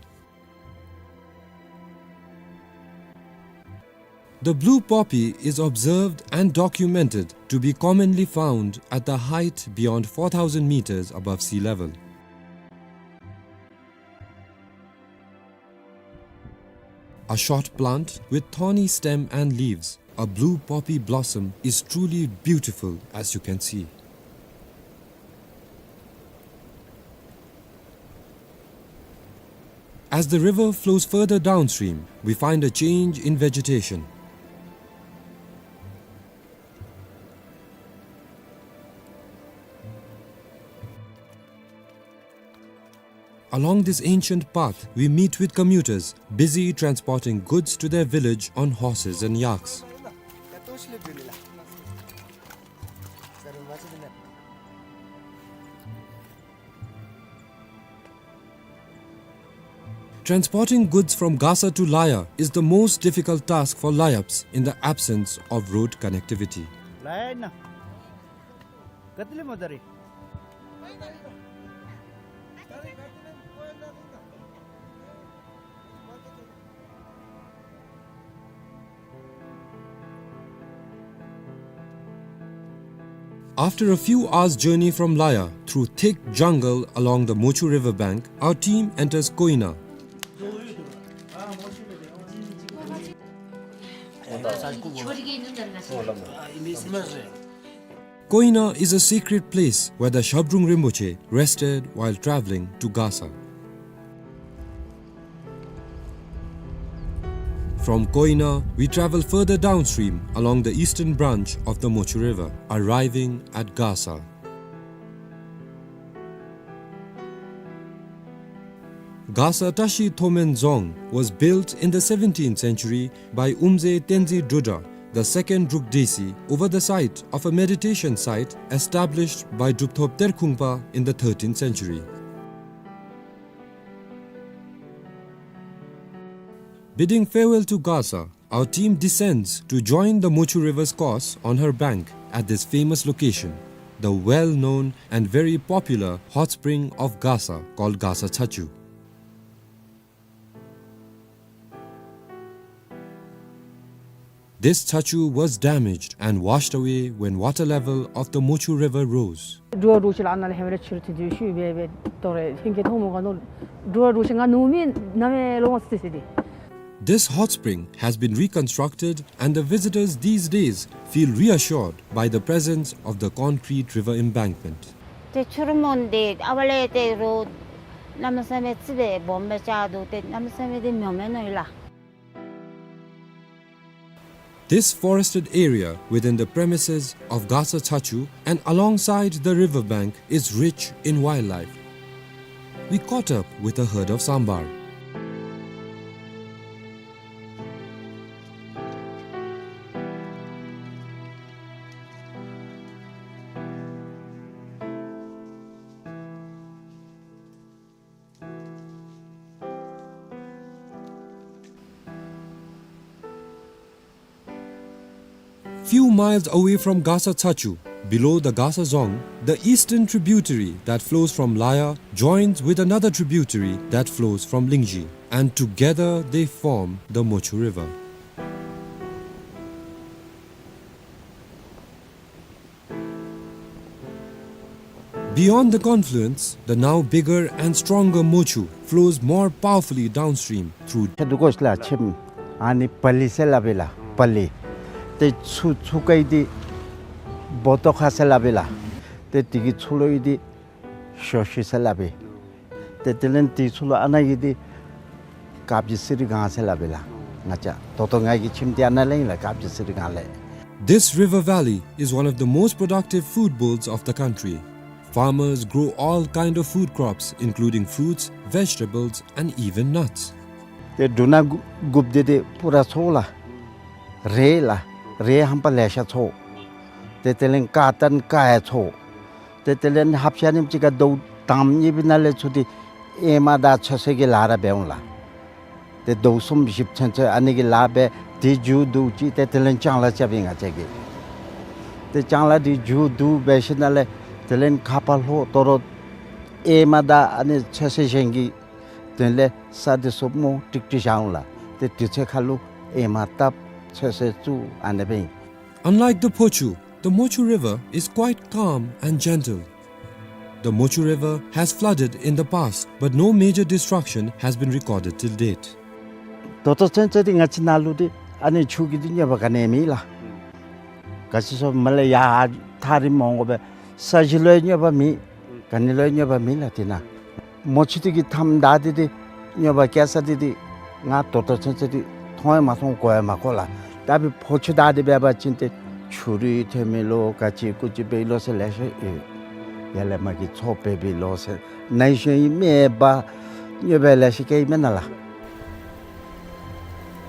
The blue poppy is observed and documented to be commonly found at the height beyond four thousand meters above sea level. A short plant with thorny stem and leaves, a blue poppy blossom is truly beautiful, as you can see. As the river flows further downstream, we find a change in vegetation. Along this ancient path, we meet with commuters busy transporting goods to their village on horses and yaks. Transporting goods from Gasa to Laya is the most difficult task for Layaps in the absence of road connectivity. After a few hours' journey from Laya through thick jungle along the Mochu river bank, our team enters Koina. Koina is a sacred place where the Shabdrung Rinpoche rested while traveling to Gasa. From Koina, we travel further downstream along the eastern branch of the Mochu River, arriving at Gasa. Gasa Tashi Thomen Dzong was built in the seventeenth century by Umze Tenzin Drudra, the second Druk Desi, over the site of a meditation site established by Drupthop Terkhungpa in the thirteenth century. Bidding farewell to Gasa, our team descends to join the Mochu River's course on her bank at this famous location, the well-known and very popular hot spring of Gasa called Gasa Chachu. This chachu was damaged and washed away when water level of the Mochu River rose. འགྲོ་བ་འགྲོ་ཤེས་ལ་ཨ་ནཱ་ལས་ཧེ་མ་ར་ཕྱི་རུ་ཐོན་དུས་ཤུལ་སྦེ་སྦེ་དོ་རེ་ལྷན་རྒྱས་མཐོང་མ་ག་ནོ། འགྲོ་བ་འགྲོ་ཤེས་ང་ནུབ་མི་ནམ་ཡང་ལོང་སི་སི་དེ། This hot spring has been reconstructed and the visitors these days feel reassured by the presence of the concrete river embankment. ཏེ་ཆུ་རུ་མོན་དེ་ཨ་བ་ལས་ཏེ་རོ་གནམ་མེད་ས་མེད་ཙི་སྦེ་སྦོམ་སྦེ་ཆགས་འདུག། ཏེ་གནམ་མེད་ས་མེད་དེ་མྱོང་མེད་ནོ་ཡོད་ལགས། This forested area within the premises of Gasa Chachu and alongside the river bank is rich in wildlife. We caught up with a herd of sambar. Few miles away from Gasa Chachu, below the Gasa Dzong, the eastern tributary that flows from Laya joins with another tributary that flows from Lingzhi, and together they form the Mochu River. Beyond the confluence, the now bigger and stronger Mochu flows more powerfully downstream through ཁྱེད་འདུག་གོ་ལ་ཁྱིམ་ཨ་ནི་པ་ལི་ཟེར་སླབ་ཨིན་ལགས། པ་ལི། ཏེ་ཚུར་ཚུར་ཁ་གི་འདི་བོ་ཏོ་ཁ་ཟེར་སླབ་ཨིན་ལགས། ཏེ་དེ་གི་ཚུར་ལུ་ཡོད་འདི་ཞོ་ཤི་ཟེར་སླབ་ཨིན། ཏེ་དེ་ལས་དེ་ཚུར་ལུ་ཨ་ནཱ་ཡོད་འདི་ཀ་བྱི་སི་རི་སྒང་ཟེར་སླབ་ཨིན་ལགས། ང་བཅས་ད་ལྟོ་ང་གི་ཁྱིམ་འདི་ཨ་ནཱ་ལས་ཨིན་ལགས། ཀ་བྱི་སི་རི་སྒང་ལས། This river valley is one of the most productive food bowls of the country. Farmers grow all kind of food crops, including fruits, vegetables, and even nuts. ཏེ་འབྲུ་སྣ་དགུ་དགུཔ་འདི་ཏེ་པུ་ར་འཚོ་ལགས། རེད་ལགས། རེད་ཧམ་པ་ལེ་ཤ་འཚོ། ཏེ་དེ་ལས་ཀ་ཏན་ཀ་ཡང་འཚོ། ཏེ་དེ་ལས་ཧབ་ཤ་ནིམ་ཅིག་ཁར་ཟླཝ་དང་པ་གཉིས་པའི་ནང་ལས་ཚུར་འདི་ཨེ་མ་དང་ཚོད་བསྲེ་གི་ལཱ་ར་འབད་འོང་ལགས། ཏེ་ཟླཝ་གསུམ་བཞི་ཚུན་ཚོད་ཨ་ནི་གི་ལཱ་འབད་དེ་མཇུག་བསྡུ་ཅི། ཏེ་དེ་ལས་ལྕང་ལཱ་རྐྱབ་ཨིན་ང་བཅས་ཀྱིས། ཏེ་ལྕང་ལཱ་འདི་མཇུག་བསྡུ་འབད་ཞིནམ་ལས་དེ་ལས་ཁ་ཕར་ལྷོ་དོ་རུང་ཨེ་མ་དང་ཨ་ནི་ཚོད་བསྲེ་གཞན་གྱི་དོན་ལས་ས་འདི་ཚུ་སྨོ་ཀྲིག་ཀྲི་བཞག་འོང་ལགས། ཏེ་དུས་ཚོད་ཁར་ལུ་ཨེ་མ་བཏབ་ཚོད་བསྲེ་བཙུགས་ཨ་ནེ་སྦེ་ཨིན། Unlike the Phochu, the Mochu River is quite calm and gentle. The Mochu River has flooded in the past, but no major destruction has been recorded till date. ད་ལྟོ་ཚུན་ཚོད་འདི་ང་བཅས་ནཱ་ལུ་འདི་ཨ་ནི་ཆུ་གི་འདི་གནོད་པ་ག་ནི་ཡང་མེད་ལགས། ག་ཅི་སོ་མ་ལས་ཡར་ཐག་རིངམོ་འོང་དགོ་པས། ས་གཞི་ལུ་ཡང་གནོད་པ་མེད། ག་ནི་ལུ་ཡང་གནོད་པ་མེད་ལགས། དེ་ནང་མོ་ཆུ་འདི་གི་མཐའམ་ད་འདི་འདི་ སྨྱོ་པ་སྐྱེ་ས་འདི་འདི་ང་ད་ལྟོ་ཚུན་ཚོད་འདི་མཐོང་ཡང་མ་མཐོང་གོ་ཡང་མ་གོ་ལགས། ད་འབདན་ཕོ་ཆུ་དར་ཏེ་འབད་བ་ཅིན་ཏེ་ཆུ་རུད་ཐོན་མི་ལོ་ག་ཅི་ཀུ་ཅི་འབད་ལོ་ཟེར་ལེ་ཤ་ཨེ་ཡར་ལས་མར་གྱི་མཚོ་འབད་འབད་ལོ་ཟེར་ན་ཧིང་གཞེས་ཧིང་མེད་པར་སྨྱོ་པ་ལེ་ཤ་སྐྱེ་ཡི་མེན་ན་ལགས།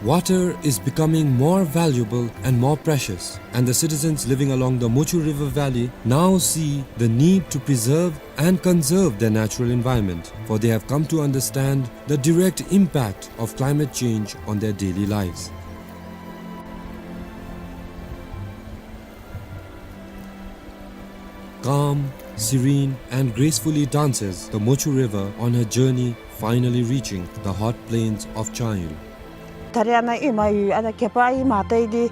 Water is becoming more valuable and more precious, and the citizens living along the Mochu River Valley now see the need to preserve and conserve their natural environment, for they have come to understand the direct impact of climate change on their daily lives. Calm, serene, and gracefully dances the Mochu River on her journey, finally reaching the hot plains of Changil. ད་རེས་ཨ་ནཱ་ཨེ་མ་ཡོད་ཨ་ནཱ་གད་པ་ཨེ་མ་བཏང་ཡི་འདི་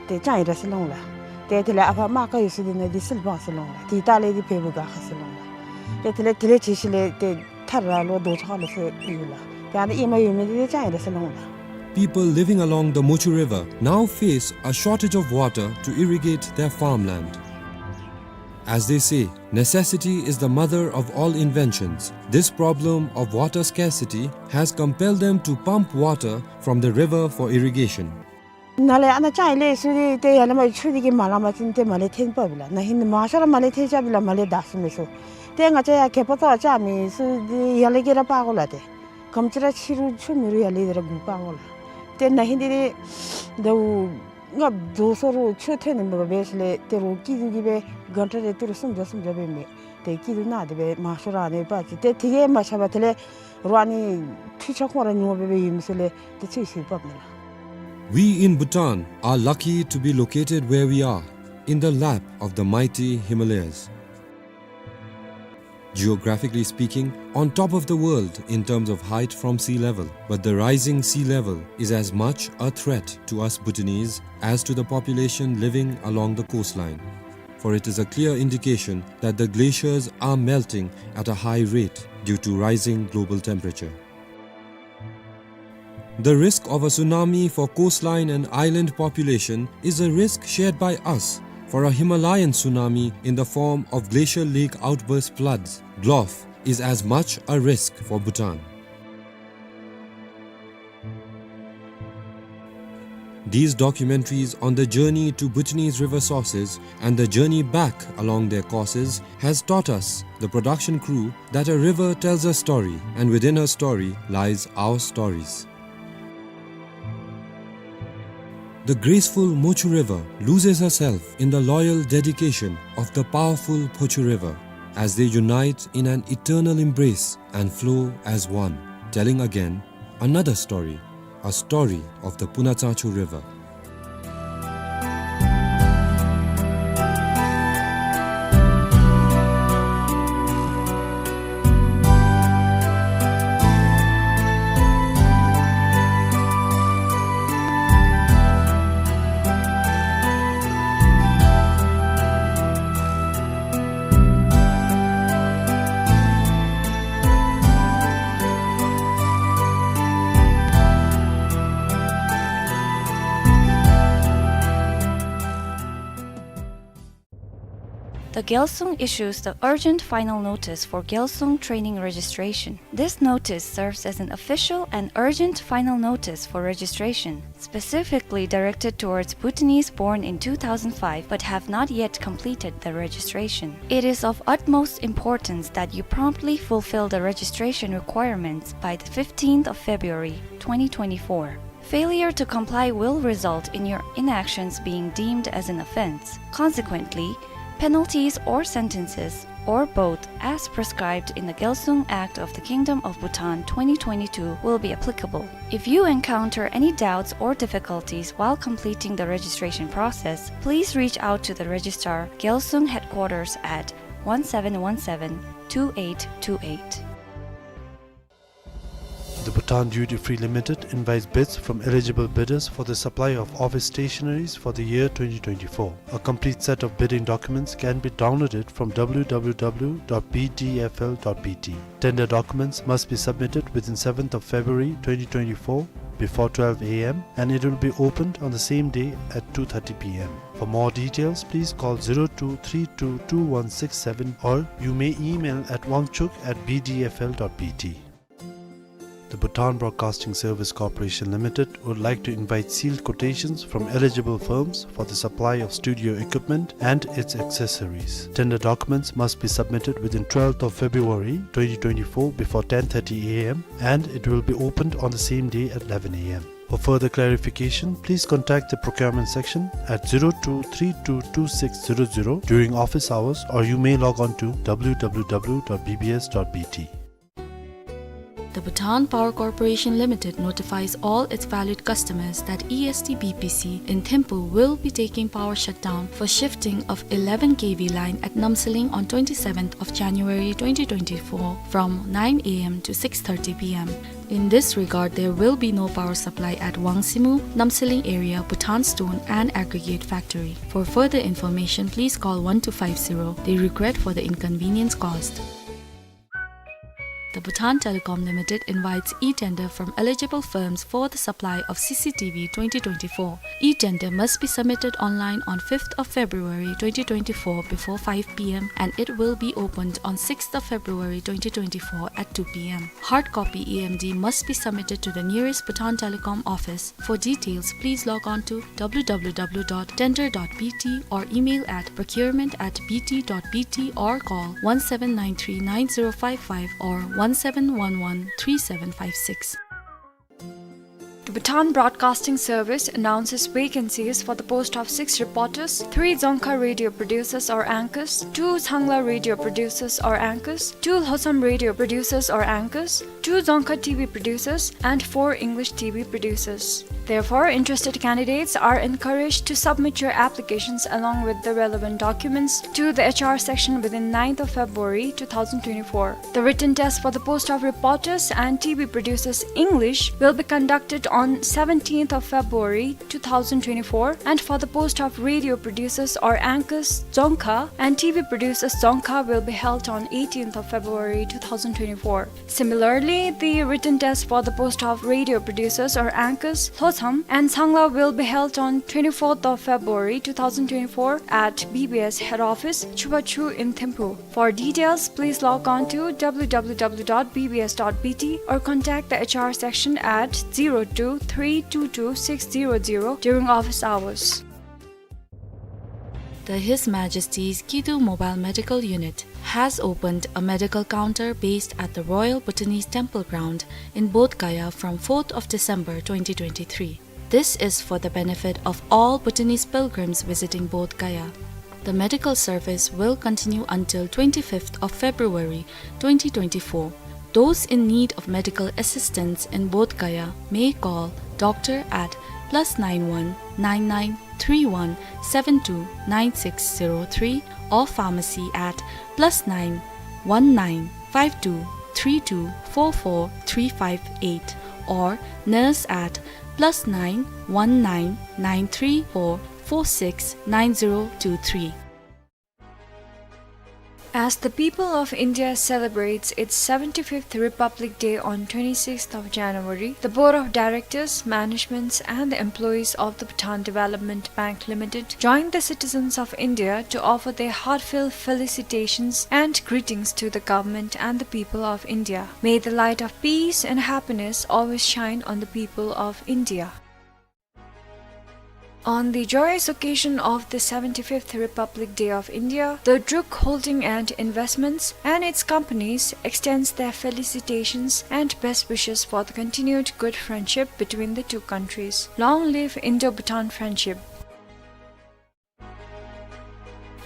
ཏེ་ཅང་ཨིན་ར་ཟེར་ལོང་ལགས། ཏེ་དེ་ལས་ཨ་ཕ་མ་ག་ཡོད་ས་འདི་ནང་འདི་སིལ་བ་ཟེར་ལོང་ལགས། ཏེ་ད་ལས་འདི་བལ་པོ་ག་ཁ་ཟེར་ལོང་ལགས། ཏེ་དེ་ལས་དེ་ལས་ཅིག་ཤུལ་ལས་ཏེ་ཐར་ར་ལོ་རྡོ་ཚོ་ཁ་ལོ་ཟེར་ཡོད་ལགས། ཏེ་ཨ་ནཱ་ཨེ་མ་ཡོད་མི་འདི་ཏེ་ཅང་ཨིན་ར་ཟེར་ལོང་ལགས། People living along the Mochu River now face a shortage of water to irrigate their farmland. As they say, necessity is the mother of all inventions. This problem of water scarcity has compelled them to pump water from the river for irrigation. ནཱ་ལས་ཨ་ནཱ་ཅང་ཨིན་ལས་ཚུར་འདི་ཏེ་ཡར་ལས་མར་ཆུ་འདི་གིས་མ་ལང་པ་ཅིན་ཏེ་མར་ལས་འཐོན་པ་བི་ལགས། ན་ཧིང་མང་ཤོས་ར་མར་ལས་འཐོན་ཅ་བི་ལགས། མར་ལས་དར་སོང་མི་ཚུ་ཏེ་ང་བཅས་ཡར་གད་པ་ཏོ་ཨ་ཅང་མེད་ཚུར་འདི་ཡར་ལས་གི་ར་པག་གོ་ལགས། ཏེ་ག་དེམ་ཅིག་ར་ཆུ་རུད་ཆུ་མེད་རུང་ཡར་ལས་འདི་ར་གུ་པག་གོ་ལགས། ཏེ་ན་ཧིང་འདི་ཏེ་ཟླཝ་ལྔ་བཅུ་སོ་རུང་ཆུ་ཐོན་ནི་མེད་པར་འབད་ཞིནམ་ལས་ཏེ་རོགས་སྐྱིད་སྡུག་གིས་འབད་གང་ཏེ་རེ་ཏི་རུ་སུམ་བརྒྱ་སུམ་བརྒྱ་འབད་མི་ཏེ་སྐྱིད་སྡུག་ནང་འདི་འབད་མང་ཤོས་ར་ཨ་ནི་པ་ཅིག་ཏེ་དེ་གིས་མ་ཆགས་པར་དེ་ལས་རོགས་ཨ་ནི་འཕྲུལ་ཆས་ཁོང་ར་ཉོ་འབད་འབད་ཡོད་མི་ཚུ་ལས་ཏེ་ཚུར་ཤུལ་བབ་ནི་ལགས། We in Bhutan are lucky to be located where we are, in the lap of the mighty Himalayas. Geographically speaking, on top of the world in terms of height from sea level, but the rising sea level is as much a threat to us Bhutanese as to the population living along the coastline, for it is a clear indication that the glaciers are melting at a high rate due to rising global temperature. The risk of a tsunami for coastline and island population is a risk shared by us, for a Himalayan tsunami in the form of glacial lake outburst floods, GLOF, is as much a risk for Bhutan. These documentaries on the journey to Bhutanese river sources and the journey back along their courses has taught us, the production crew, that a river tells a story, and within her story lies our stories. The graceful Mochu River loses herself in the loyal dedication of the powerful Phochu River as they unite in an eternal embrace and flow as one, telling again another story, a story of the Punatsangchu River. The Gyalsung issues the urgent final notice for Gyalsung training registration. This notice serves as an official and urgent final notice for registration, specifically directed towards Bhutanese born in two thousand five but have not yet completed the registration. It is of utmost importance that you promptly fulfill the registration requirements by the fifteenth of February twenty twenty-four. Failure to comply will result in your inactions being deemed as an offense. Consequently, penalties or sentences, or both, as prescribed in the Gyalsung Act of the Kingdom of Bhutan twenty twenty-two will be applicable. If you encounter any doubts or difficulties while completing the registration process, please reach out to the Registrar, Gyalsung Headquarters at one seven one seven, two eight two eight. The Bhutan Duty Free Limited invites bids from eligible bidders for the supply of office stationaries for the year twenty twenty-four. A complete set of bidding documents can be downloaded from W W W dot B D F L dot B T. Tender documents must be submitted within seventh of February twenty twenty-four before twelve A M, and it will be opened on the same day at two thirty P M. For more details, please call zero two three two two one six seven, or you may email at wangchuk at B D F L dot B T. The Bhutan Broadcasting Service Corporation Limited would like to invite sealed quotations from eligible firms for the supply of studio equipment and its accessories. Tender documents must be submitted within twelfth of February twenty twenty-four before ten thirty A M, and it will be opened on the same day at eleven A M. For further clarification, please contact the procurement section at zero two three two two six zero zero during office hours, or you may log on to W W W dot B B S dot B T. The Bhutan Power Corporation Limited notifies all its valued customers that E S D B P C in Thimphu will be taking power shutdown for shifting of eleven K V line at Namsaling on twenty-seventh of January twenty twenty-four from nine A M to six thirty P M. In this regard, there will be no power supply at Wangsimu, Namsaling area, Bhutan Stone and Aggregate Factory. For further information, please call one two five zero. They regret for the inconvenience caused. The Bhutan Telecom Limited invites e-tender from eligible firms for the supply of C C T V twenty twenty-four. E-tender must be submitted online on fifth of February twenty twenty-four before five P M, and it will be opened on sixth of February twenty twenty-four at two P M. Hard copy E M D must be submitted to the nearest Bhutan Telecom office. For details, please log on to W W W dot tender dot B T or email at procurement at B T dot B T or call one seven nine three nine zero five five or one seven one one three seven five six. The Bhutan Broadcasting Service announces vacancies for the post of six reporters, three Dzongkha radio producers or anchors, two Changla radio producers or anchors, two Lhotsam radio producers or anchors, two Dzongkha T V producers, and four English T V producers. Therefore, interested candidates are encouraged to submit your applications along with the relevant documents to the H R section within ninth of February two thousand twenty-four. The written test for the post of reporters and T V producers English will be conducted on seventeenth of February two thousand twenty-four, and for the post of radio producers or anchors Dzongkha and T V producers Dzongkha will be held on eighteenth of February two thousand twenty-four. Similarly, the written test for the post of radio producers or anchors Lhotsam and Changla will be held on twenty-fourth of February two thousand twenty-four at B B S head office, Chubachu in Thimphu. For details, please log on to W W W dot B B S dot B T or contact the H R section at zero two three two two six zero zero during office hours. The His Majesty's Kidu Mobile Medical Unit has opened a medical counter based at the Royal Bhutanese Temple Ground in Bodh Gaya from fourth of December twenty twenty-three. This is for the benefit of all Bhutanese pilgrims visiting Bodh Gaya. The medical service will continue until twenty-fifth of February twenty twenty-four. Those in need of medical assistance in Bodh Gaya may call doctor at plus nine one nine nine three one seven two nine six zero three or pharmacy at plus nine one nine five two three two four four three five eight or nurse at plus nine one nine nine three four four six nine zero two three. As the people of India celebrates its seventy-fifth Republic Day on twenty-sixth of January, the Board of Directors, managements, and the employees of the Bhutan Development Bank Limited join the citizens of India to offer their heartfelt felicitations and greetings to the government and the people of India. May the light of peace and happiness always shine on the people of India. On the joyous occasion of the seventy-fifth Republic Day of India, the Druk Holding and Investments and its companies extends their felicitations and best wishes for the continued good friendship between the two countries. Long live Indo-Bhutan friendship.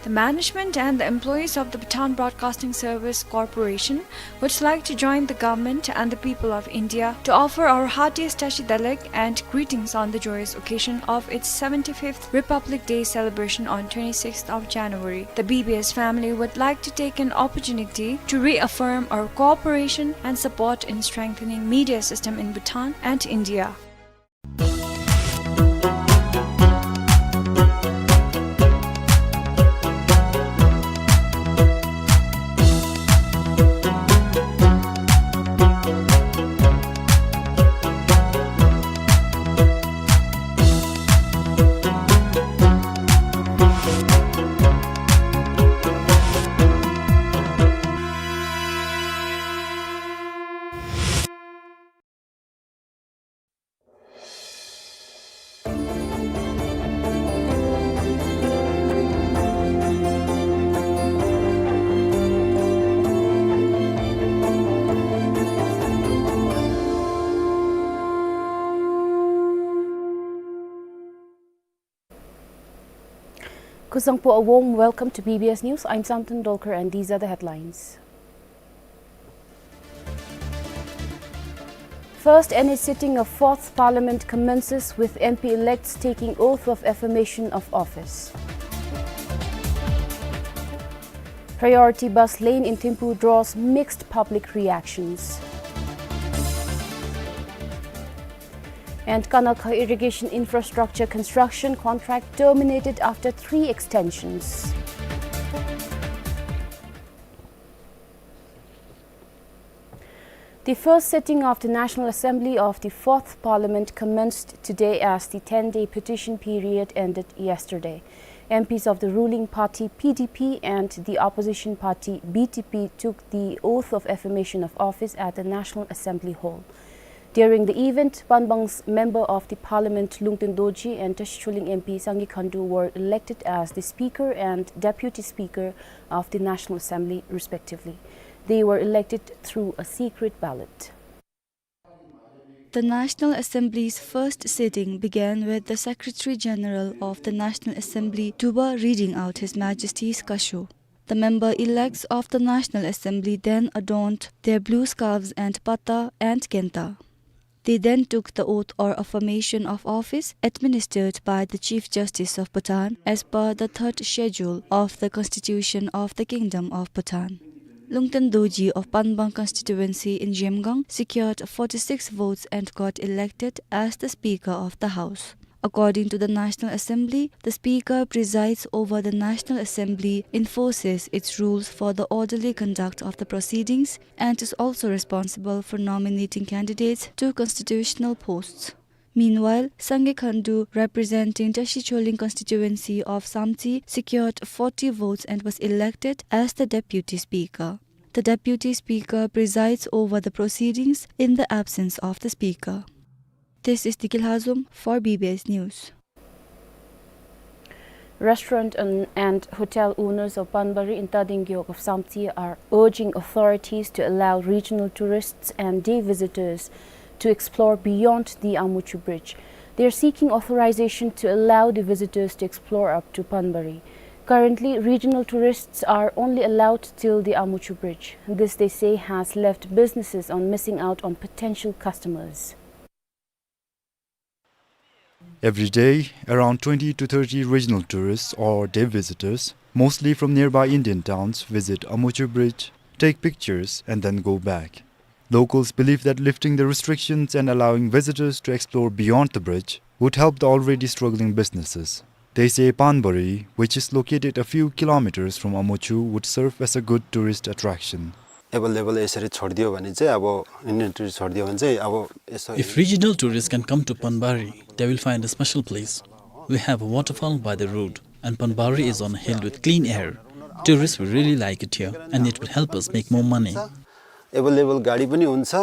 The management and the employees of the Bhutan Broadcasting Service Corporation would like to join the government and the people of India to offer our heartiest Tashi Delek and greetings on the joyous occasion of its seventy-fifth Republic Day celebration on twenty-sixth of January. The B B S family would like to take an opportunity to reaffirm our cooperation and support in strengthening media system in Bhutan and India. Kuzuzangpo, a warm welcome to B B S News. I'm Samten Dolkar and these are the headlines. First N H sitting of Fourth Parliament commences with M P elects taking oath of affirmation of office. Priority bus lane in Thimphu draws mixed public reactions. And Kanalkha irrigation infrastructure construction contract terminated after three extensions. The first sitting of the National Assembly of the Fourth Parliament commenced today as the ten-day petition period ended yesterday. M Ps of the ruling party P D P and the opposition party B T P took the oath of affirmation of office at the National Assembly Hall. During the event, Panbang's Member of the Parliament Lungten Dorji and Tashi Choling M P Sangay Khandu were elected as the Speaker and Deputy Speaker of the National Assembly, respectively. They were elected through a secret ballot. The National Assembly's first sitting began with the Secretary General of the National Assembly, Duba, reading out His Majesty's Kasho. The member-elects of the National Assembly then adorned their blue scarves and patta and kenta. They then took the oath or affirmation of office administered by the Chief Justice of Bhutan as per the third schedule of the Constitution of the Kingdom of Bhutan. Lungten Dorji of Panbang constituency in Zhemgang secured forty-six votes and got elected as the Speaker of the House. According to the National Assembly, the Speaker presides over the National Assembly, enforces its rules for the orderly conduct of the proceedings, and is also responsible for nominating candidates to constitutional posts. Meanwhile, Sangay Khandu, representing Tashi Choling constituency of Samtse, secured forty votes and was elected as the Deputy Speaker. The Deputy Speaker presides over the proceedings in the absence of the Speaker. This is Dikil Hazum for B B S News. Restaurant and, and hotel owners of Panbari in Tading Gewog of Samtse are urging authorities to allow regional tourists and day visitors to explore beyond the Amuchu Bridge. They are seeking authorization to allow the visitors to explore up to Panbari. Currently, regional tourists are only allowed till the Amuchu Bridge. This, they say, has left businesses on missing out on potential customers. Every day, around twenty to thirty regional tourists or day visitors, mostly from nearby Indian towns, visit Amuchu Bridge, take pictures, and then go back. Locals believe that lifting the restrictions and allowing visitors to explore beyond the bridge would help the already struggling businesses. They say Panbari, which is located a few kilometers from Amuchu, would serve as a good tourist attraction. Available यसरी छोडिदियो भने चाहिँ, अब Indian tourist छोडिदियो भने चाहिँ, अब यसो If regional tourists can come to Panbari, they will find a special place. We have a waterfall by the road, and Panbari is on a hill with clean air. Tourists will really like it here, and it will help us make more money. Available गाडी पनि हुन्छ,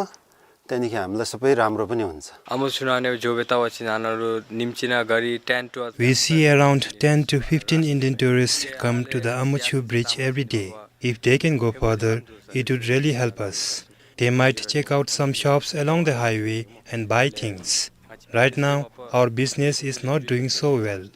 त्यहाँदेखि हामीलाई सबै राम्रो पनि हुन्छ। Amuchu nane jobe tawa chinanaro nimchina gari ten to We see around ten to fifteen Indian tourists come to the Amuchu Bridge every day. If they can go further, it would really help us. They might check out some shops along the highway and buy things. Right now, our business is not doing so well.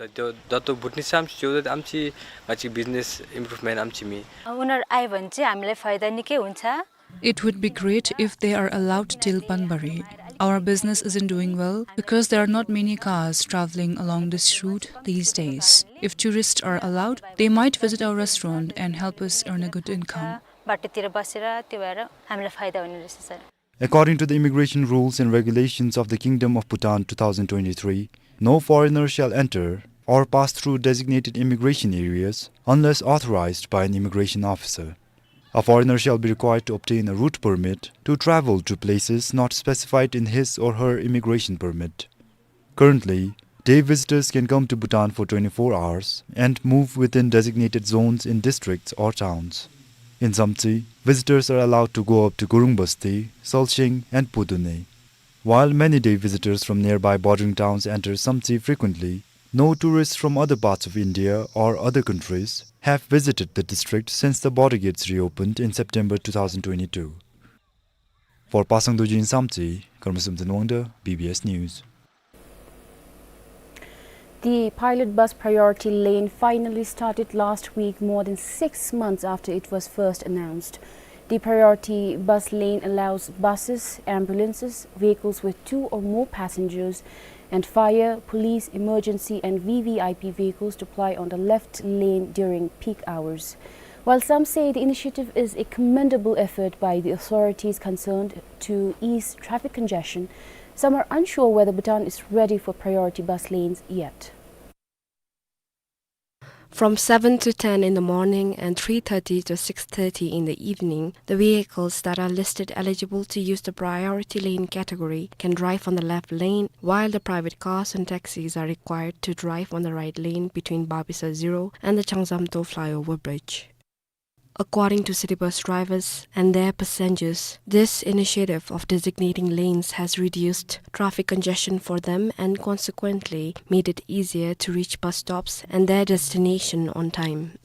Dato butni sam jobe amchi ngachi business improvement amchi mi. उनीहरू आयो भने चाहिँ हामीलाई फाइदा निकै हुन्छ। It would be great if they are allowed till Panbari. Our business isn't doing well because there are not many cars traveling along this route these days. If tourists are allowed, they might visit our restaurant and help us earn a good income. बाटोतिर बसेर त्यो भएर हामीलाई फाइदा हुने रहेछ, sir. According to the immigration rules and regulations of the Kingdom of Bhutan two thousand twenty-three, no foreigner shall enter or pass through designated immigration areas unless authorized by an immigration officer. A foreigner shall be required to obtain a route permit to travel to places not specified in his or her immigration permit. Currently, day visitors can come to Bhutan for twenty-four hours and move within designated zones in districts or towns. In Samtse, visitors are allowed to go up to Gurung Basti, Salshing, and Pudune. While many day visitors from nearby bordering towns enter Samtse frequently, no tourists from other parts of India or other countries have visited the district since the border gates reopened in September two thousand twenty-two. For Pasang Dorji in Samtse, Karma Samten Wangda, B B S News. The pilot bus priority lane finally started last week, more than six months after it was first announced. The priority bus lane allows buses, ambulances, vehicles with two or more passengers, and fire, police, emergency, and V V I P vehicles to ply on the left lane during peak hours. While some say the initiative is a commendable effort by the authorities concerned to ease traffic congestion, some are unsure whether Bhutan is ready for priority bus lanes yet. From seven to ten in the morning and three thirty to six thirty in the evening, the vehicles that are listed eligible to use the priority lane category can drive on the left lane, while the private cars and taxis are required to drive on the right lane between Babisa Zero and the Changzamto flyover bridge. According to city bus drivers and their passengers, this initiative of designating lanes has reduced traffic congestion for them and consequently made it easier to reach bus stops and their destination on time.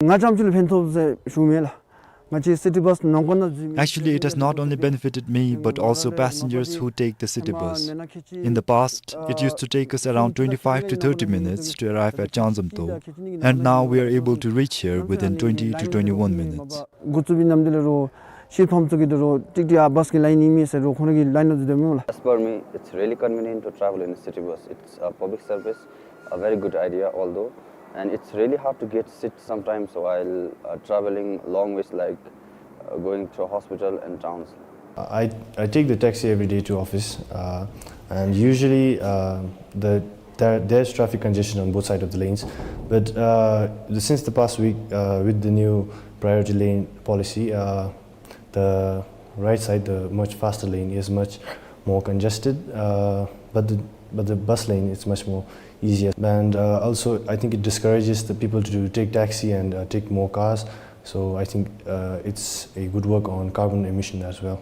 ང་རྐྱངམ་གཅིག་ལུ་ཕན་ཐོགས་ཟེར་ཞུ་མེད་ལགས། ང་བཅས་སི་ཊི་བཱས་ནང་འཁོད་ནང་འཛུལ་མི། Actually, it has not only benefited me, but also passengers who take the city bus. In the past, it used to take us around twenty-five to thirty minutes to arrive at Changzamto, and now we are able to reach here within twenty to twenty-one minutes. འགོ་བཙུགས་པའི་ནམ་དུས་ལས་རོགས་ཤི་ཐོམ་ཚུ་གི་དུས་རོགས་ཏིག་ཏིག་ཨ་བཱས་ཀྱི་ལཱའིན་ཨིན་མས་ཟེར་རོགས་ཁོང་ར་གི་ལཱའིན་ནང་འཛུལ་སྡོདཔ་མས་ལགས། As per me, it's really convenient to travel in a city bus. It's a public service, a very good idea, although, and it's really hard to get seats sometimes while, uh, traveling long ways, like, uh, going to hospital and towns. I, I take the taxi every day to office, uh, and usually, uh, the, there, there's traffic congestion on both sides of the lanes. But, uh, the, since the past week, uh, with the new priority lane policy, uh, the right side, the much faster lane, is much more congested, uh, but the, but the bus lane is much more easier. And, uh, also, I think it discourages the people to take taxi and, uh, take more cars. So I think, uh, it's a good work on carbon emission as well.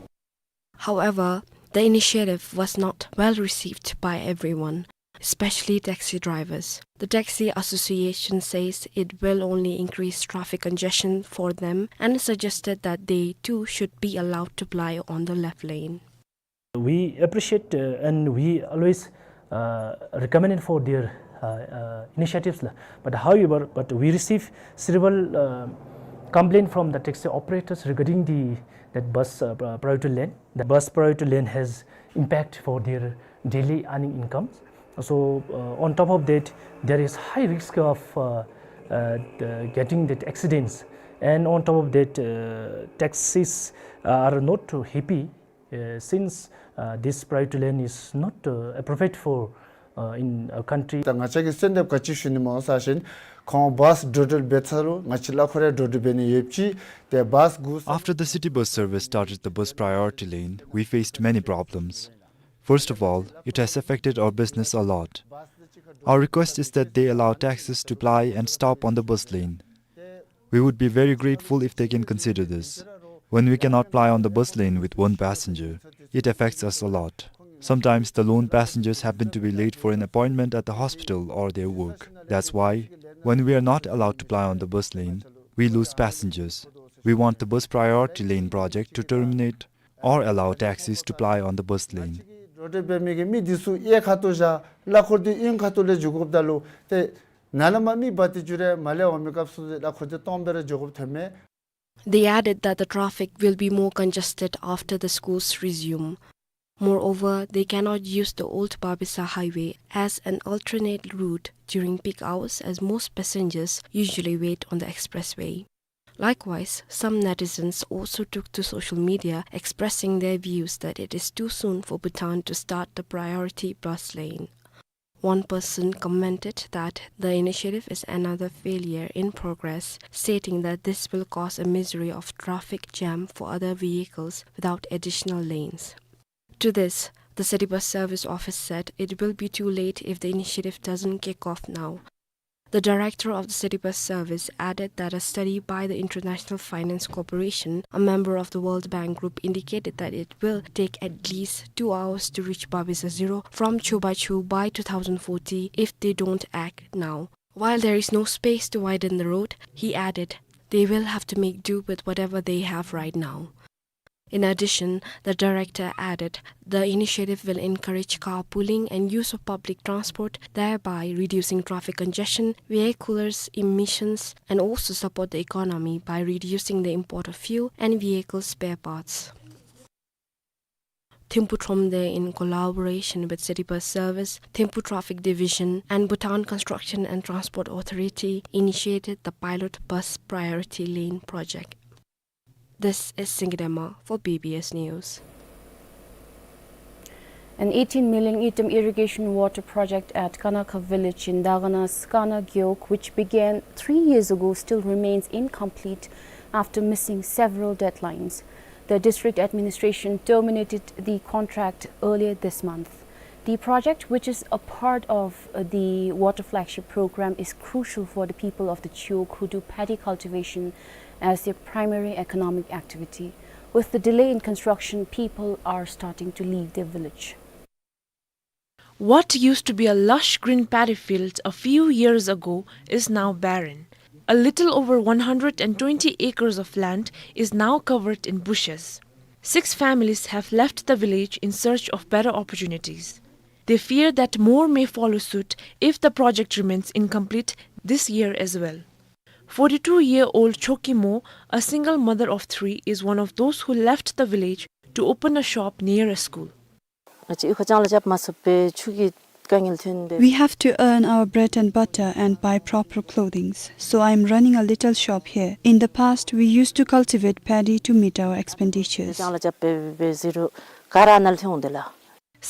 However, the initiative was not well received by everyone, especially taxi drivers. The Taxi Association says it will only increase traffic congestion for them and suggested that they too should be allowed to ply on the left lane. We appreciate, uh, and we always, uh, recommend it for their, uh, uh, initiatives, la. But however, but we receive several, uh, complaint from the taxi operators regarding the, that bus, uh, pri-, priority lane. The bus priority lane has impact for their daily earning incomes. So, uh, on top of that, there is high risk of, uh, uh, the getting that accidents. And on top of that, uh, taxis are not too happy, uh, since, uh, this priority lane is not, uh, appropriate for, uh, in a country. ད་ང་བཅས་ཀྱིས་གསོལ་འདེབས་ག་ཅི་ཞུ་ནི་སྨོ་ཟེར་བ་ཅིན་ཁོང་བཱས་འགྲོ་འགྲུལ་འབད་ཚར་རུང་ང་བཅས་གླ་འཁོར་ཡང་འགྲོ་འགྲུལ་འབད་ནི་ཡོདཔ་ཅིག་ཏེ་བཱས་སྒུག་ས། After the city bus service started the bus priority lane, we faced many problems. First of all, it has affected our business a lot. Our request is that they allow taxis to ply and stop on the bus lane. We would be very grateful if they can consider this. When we cannot ply on the bus lane with one passenger, it affects us a lot. Sometimes the lone passengers happen to be late for an appointment at the hospital or their work. That's why, when we are not allowed to ply on the bus lane, we lose passengers. We want the bus priority lane project to terminate or allow taxis to ply on the bus lane. འགྲོ་འགྲུལ་འབད་མི་གི་མི་འདི་ཚུ་གཡས་ཁ་ཐུག་བཞག་གླ་འཁོར་འདི་གཡོན་ཁ་ཐུག་ལས་འགྱོ་དགོཔ་ད་ལུ་ཏེ་ནཱ་ལས་མར་མི་འབག་སྟེ་འགྱོ་རུང་མར་ལས་འོང་མི་སྐབས་སུ་གླ་འཁོར་འདི་སྟོངམ་སྦེ་ར་འགྱོ་དགོཔ་ཐོནམ་མས། They added that the traffic will be more congested after the schools resume. Moreover, they cannot use the old Babisa highway as an alternate route during peak hours, as most passengers usually wait on the expressway. Likewise, some netizens also took to social media expressing their views that it is too soon for Bhutan to start the priority bus lane. One person commented that the initiative is another failure in progress, stating that this will cause a misery of traffic jam for other vehicles without additional lanes. To this, the city bus service office said it will be too late if the initiative doesn't kick off now. The director of the city bus service added that a study by the International Finance Corporation, a member of the World Bank Group, indicated that it will take at least two hours to reach Babisa Zero from Chobachu by two thousand forty if they don't act now. While there is no space to widen the road, he added, they will have to make do with whatever they have right now. In addition, the director added, the initiative will encourage carpooling and use of public transport, thereby reducing traffic congestion, vehicular emissions, and also support the economy by reducing the import of fuel and vehicle spare parts. Thimphu Thromde, in collaboration with City Bus Service, Thimphu Traffic Division, and Bhutan Construction and Transport Authority, initiated the pilot bus priority lane project. This is Singye Dema for B B S News. An eighteen million Itam irrigation water project at Kanakha village in Dagana's Kana Gewog, which began three years ago, still remains incomplete after missing several deadlines. The district administration terminated the contract earlier this month. The project, which is a part of, uh, the Water Flagship Program, is crucial for the people of the Gewog who do paddy cultivation as their primary economic activity. With the delay in construction, people are starting to leave their village. What used to be a lush green paddy field a few years ago is now barren. A little over one hundred and twenty acres of land is now covered in bushes. Six families have left the village in search of better opportunities. They fear that more may follow suit if the project remains incomplete this year as well. Forty-two-year-old Choki Mo, a single mother of three, is one of those who left the village to open a shop near a school. ང་བཅས་ཁ་རྐྱང་ལ་རྐྱབ་མ་ཚུགས་པའི་ཆུ་གི་དཀའ་ངལ་ཐོན་པས། We have to earn our bread and butter and buy proper clothings, so I am running a little shop here. In the past, we used to cultivate paddy to meet our expenditures. ཁ་རྐྱང་ལ་རྐྱབ་པའི་ཟེར་རུང་ག་ར་ནལ་ཐོན་འོང་དེ་ལགས།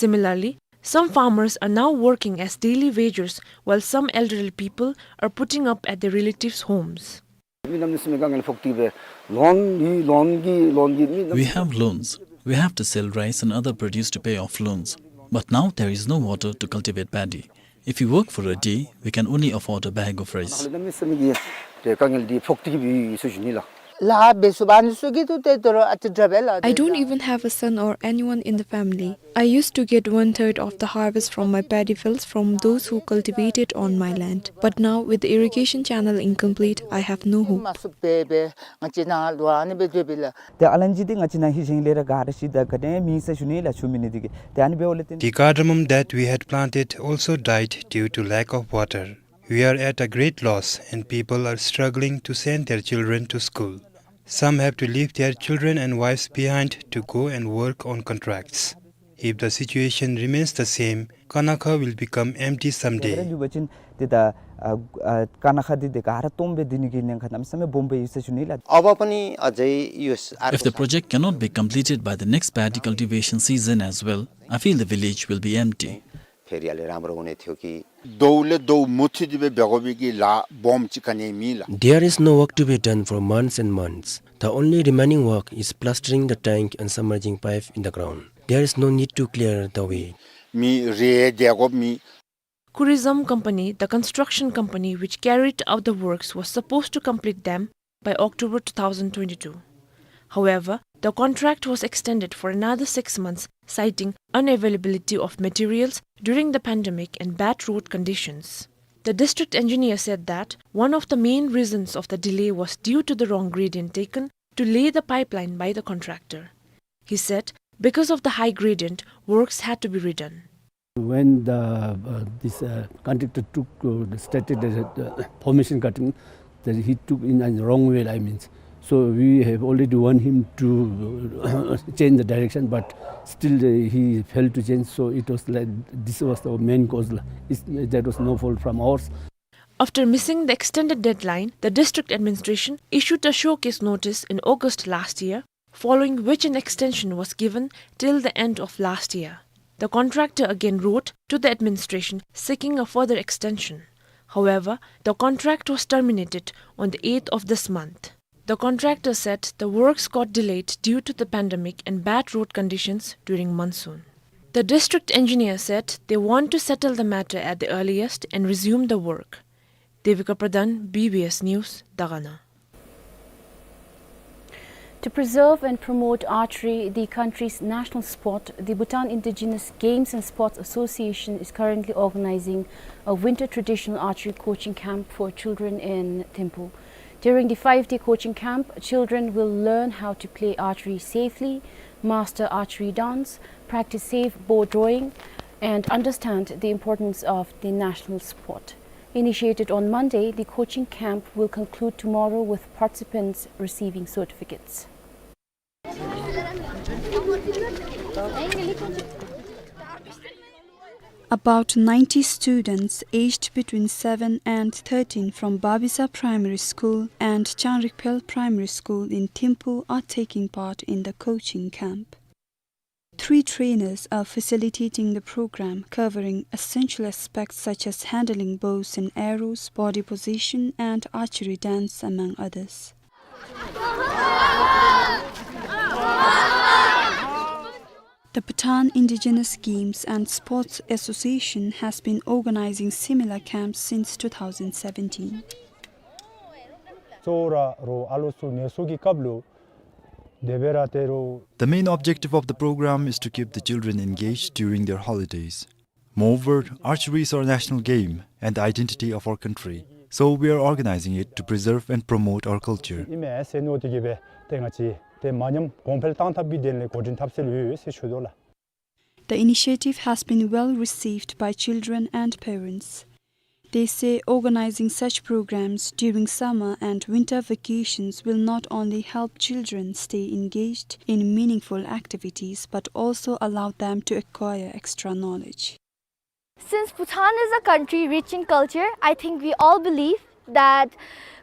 Similarly, some farmers are now working as daily wagers, while some elderly people are putting up at their relatives' homes. མི་རྣམས་ནི་སེམས་དཀའ་ངལ་ཕོག་སྟེ་སྦེ་ལོན་ཡོད། ལོན་གྱི་ལོན་གྱི་མི་རྣམས། We have loans. We have to sell rice and other produce to pay off loans. But now there is no water to cultivate paddy. If we work for a day, we can only afford a bag of rice. ལོན་མི་སེམས་ཀྱི་དེ་དཀའ་ངལ་འདི་ཕོག་སྟེ་སྦེ་ཡོད་ཟེར་ཞུ་ནི་ལགས། ལཱ་འབད་ཚུགས་པ་ནི་ཚུ་གིས་ཏེ་དོ་རུང་ཨ་ཙི་དྲག་པས་ལགས། I don't even have a son or anyone in the family. I used to get one third of the harvest from my paddy fields from those who cultivated on my land. But now, with the irrigation channel incomplete, I have no hope. མ་སུབ་པས་སྦེ་ང་བཅས་ནཱ་ལུ་ཨ་ནི་སྦེ་སྡོད་པས་ལགས། ཏེ་ཨ་ལན་ཅིག་འདི་ང་བཅས་ནཱ་ཧེ་ཞིང་ལས་ར་ག་ར་ཤི་ད་ག་དེ་མེད་ཟེར་ཞུ་ནི་ལགས། ཆུ་མེད་ནི་འདི་གིས། ཏེ་ཨ་ནི་འབདཝ་ལས་བརྟེན། The cardamom that we had planted also died due to lack of water. We are at a great loss and people are struggling to send their children to school. Some have to leave their children and wives behind to go and work on contracts. If the situation remains the same, Kanakha will become empty someday. ལུས་པ་ཅིན་ཏེ་ད་ཨ་ཨ་ཀ་ན་ཁ་འདི་ཏེ་ག་ར་སྟོངམ་སྦེ་སྡོད་ནི་གི་ཉེན་ཁ་གནམ་མེད་ས་མེད་སྦོམ་སྦེ་ཡོད་ཟེར་ཞུ་ནི་ལགས། If the project cannot be completed by the next paddy cultivation season as well, I feel the village will be empty. ཕར་ཡར་ལས་རམ་རོ་འོང་ནི་ཐོག་གི་ཟླཝ་ལས་ཟླཝ་མུ་མཐུད་དེ་སྦེ་འབད་དགོ་པའི་གི་ལཱ་སྦོམ་ཅིག་ག་ནི་མེད་ལགས། There is no work to be done for months and months. The only remaining work is plastering the tank and submerging pipe in the ground. There is no need to clear the way. མི་རེ་དེ་དགོ་མི། Kurizam Company, the construction company which carried out the works, was supposed to complete them by October two thousand twenty-two. However, the contract was extended for another six months, citing unavailability of materials during the pandemic and bad road conditions. The district engineer said that one of the main reasons of the delay was due to the wrong gradient taken to lay the pipeline by the contractor. He said because of the high gradient, works had to be redone. When the, uh, this, uh, contractor took, uh, started the, uh, formation cutting, that he took in a wrong way, I mean. So we have already warned him to, uh, change the direction, but still, uh, he failed to change. So it was like, this was the main cause. It's, that was no fault from ours. After missing the extended deadline, the district administration issued a showcase notice in August last year, following which an extension was given till the end of last year. The contractor again wrote to the administration seeking a further extension. However, the contract was terminated on the eighth of this month. The contractor said the works got delayed due to the pandemic and bad road conditions during monsoon. The district engineer said they want to settle the matter at the earliest and resume the work. Devika Pradhan, B B S News, Dagana. To preserve and promote archery, the country's national sport, the Bhutan Indigenous Games and Sports Association is currently organizing a winter traditional archery coaching camp for children in Thimphu. During the five-day coaching camp, children will learn how to play archery safely, master archery dance, practice safe bow drawing, and understand the importance of the national sport. Initiated on Monday, the coaching camp will conclude tomorrow with participants receiving certificates. About ninety students aged between seven and thirteen from Babisa Primary School and Changrikphel Primary School in Thimphu are taking part in the coaching camp. Three trainers are facilitating the program, covering essential aspects such as handling bows and arrows, body position, and archery dance, among others. The Bhutan Indigenous Games and Sports Association has been organizing similar camps since two thousand seventeen. གཙོ་བོ་ར་རོགས་ཨ་ལོ་ཚུ་ངལ་གསོ་གི་སྐབས་ལུ་དེ་སྦེ་ར་ཏེ་རོགས། The main objective of the program is to keep the children engaged during their holidays. Moreover, archery is our national game and the identity of our country, so we are organizing it to preserve and promote our culture. ཨིན་མས་ཟེར་མནོ་སྟེ་གིས་སྦེ་ཏེ་ང་བཅས་ཏེ་མ་ཉམས་གོང་འཕེལ་གཏང་ཐབས་ཀྱི་དོན་ལས་འགོ་འདྲེན་འཐབ་སྲོལ་ཡོད་ཟེར་ཞུ་དོ་ལགས། The initiative has been well received by children and parents. They say organizing such programs during summer and winter vacations will not only help children stay engaged in meaningful activities but also allow them to acquire extra knowledge. Since Bhutan is a country rich in culture, I think we all believe that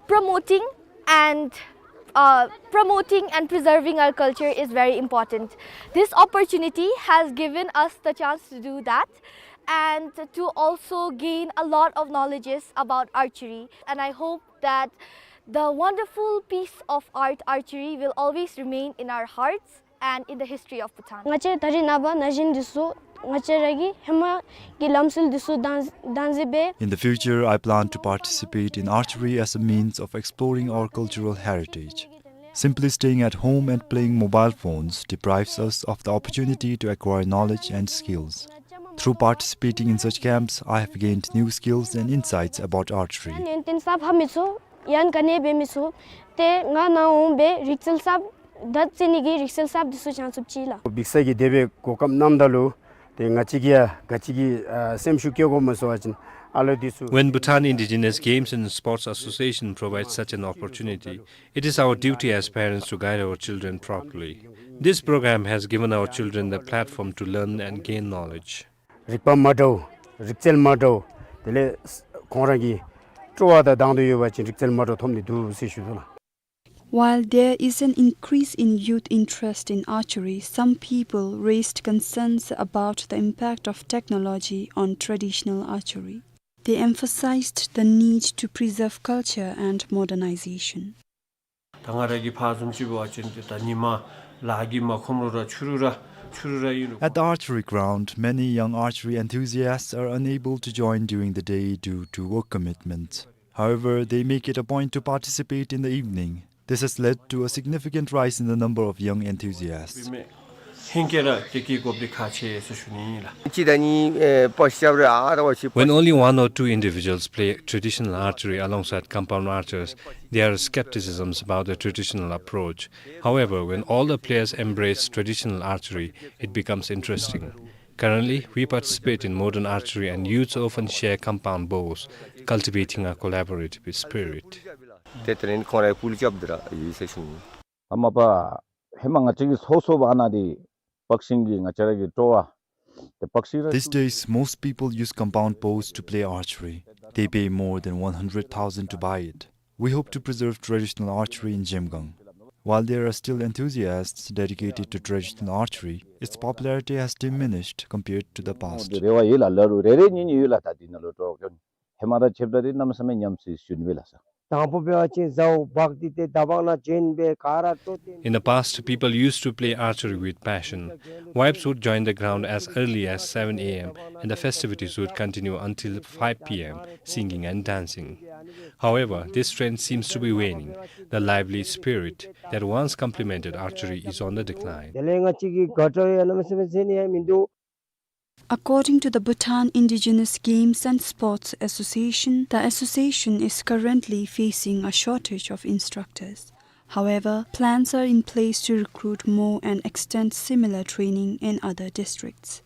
promoting and, uh, promoting and preserving our culture is very important. This opportunity has given us the chance to do that and to also gain a lot of knowledges about archery. And I hope that the wonderful piece of art, archery, will always remain in our hearts and in the history of Bhutan. ང་བཅས་ད་རིས་ནངས་པ་ན་གཞོན་འདི་ཚུ་ང་བཅས་ར་གི་ཧེ་མ་གི་ལམ་སྲོལ་འདི་ཚུ་བདག་བདག་འཛིན་འབད། In the future, I plan to participate in archery as a means of exploring our cultural heritage. Simply staying at home and playing mobile phones deprives us of the opportunity to acquire knowledge and skills. Through participating in such camps, I have gained new skills and insights about archery. ཡན་ཏེན་གསརཔ་ཧ་མི་ཚུ་ཡན་ག་ནི་འབད་མི་ཚུ་ཏེ་ང་ནཱ་འོང་སྦེ་རིག་རྩལ་གསརཔ་དང་རྩེ་ནི་གི་རིག་རྩལ་གསརཔ་འདི་ཚུ་སྦྱང་ཚུགསཔ་ཅིག་ལགས། འབིགས་ས་གི་དེ་སྦེ་གོ་སྐབས་གནངམ་ད་ལུ་ཏེ་ང་བཅས་ཀྱིས་ཡང་ག་ཅི་གི་ཨ་སེམས་ཤུགས་སྐྱེད་དགོཔ་སྨོ་ཟེར་བ་ཅིན་ཨ་ལོ་འདི་ཚུ། When Bhutan Indigenous Games and Sports Association provides such an opportunity, it is our duty as parents to guide our children properly. This program has given our children the platform to learn and gain knowledge. རིག་པ་མ་འདྲཝ་རིག་རྩལ་མ་འདྲཝ་དེ་ལས་ཁོང་ར་གི་སྤྲོ་བ་དང་སྡང་དོད་ཡོད་པ་ཅིན་རིག་རྩལ་མ་འདྲཝ་ཐོབ་ནི་འདུག་ཟེར་ཞུ་དོ་ལགས། While there is an increase in youth interest in archery, some people raised concerns about the impact of technology on traditional archery. They emphasized the need to preserve culture and modernization. ད་ང་ར་གི་ཕར་བཟུམ་ཅིག་འབད་བ་ཅིན་ཏེ་ད་ཉིན་མ་ལཱ་གིས་མ་ཁོམ་རུང་ར་ཕྱི་རུ་ར་ཕྱི་རུ་ར་ཨིན་རུང་། At the archery ground, many young archery enthusiasts are unable to join during the day due to work commitments. However, they make it a point to participate in the evening. This has led to a significant rise in the number of young enthusiasts. ཧེང་སྐལ་ར་ཏེ་སྐྱེ་དགོཔ་འདི་ཁག་ཆེ་ཟེར་ཞུ་ནི་ཨིན་ལགས། ཅི་ད་ནི་ཨེ་པ་ཤ་ར་ཨ་ར་བ་ཤི། When only one or two individuals play traditional archery alongside compound archers, there are skepticisms about the traditional approach. However, when all the players embrace traditional archery, it becomes interesting. Currently, we participate in modern archery and youths often share compound bows, cultivating a collaborative spirit. ཏེ་དེ་རིང་ཁོང་རའི་ཕུལ་རྐྱབ་སྟེ་ར་ཡོད་ཟེར་ཞུ་ནི། ཨ་མ་པ་ཧེ་མ་ང་བཅས་ཀྱི་སོ་སོ་བ་ན་འདི་པག་ཤིང་གི་ང་བཅས་ར་གི་སྤྲོ་བ་ཏེ་པག་ཤིང་ར། These days, most people use compound bows to play archery. They pay more than one hundred thousand to buy it. We hope to preserve traditional archery in Zhemgang. While there are still enthusiasts dedicated to traditional archery, its popularity has diminished compared to the past. རེ་བ་ཡོད་ལགས། ལ་རུ་རེ་རེ་གཉིས་གཉིས་ཡོད་ལགས། ད་འདི་ནང་ལུ་སྤྲོ་སྐྱོན་ཧེ་མ་དང་ཕྱདཔ་ད་འདི་གནམ་མེད་ས་མེད་ཉམས་སོ་ཞུ་ནི་སྦེ་ལགས་སོ། དང་པོ་འབད་བ་ཅིན་ཟཝ་བག་སྟེ་ཏེ་ད་བག་ན་བྱོན་སྦེ་ག་ར་སྤྲོ་སྟེ། In the past, people used to play archery with passion. Wives would join the ground as early as seven a m, and the festivities would continue until five p m, singing and dancing. However, this trend seems to be waning. The lively spirit that once complemented archery is on the decline. དེ་ལས་ང་བཅས་ཀྱི་དགའ་སྤྲོ་ཡང་གནམ་མེད་ས་མེད་ཟེར་ནི་ཡང་མིན་འདུག། According to the Bhutan Indigenous Games and Sports Association, the association is currently facing a shortage of instructors. However, plans are in place to recruit more and extend similar training in other districts.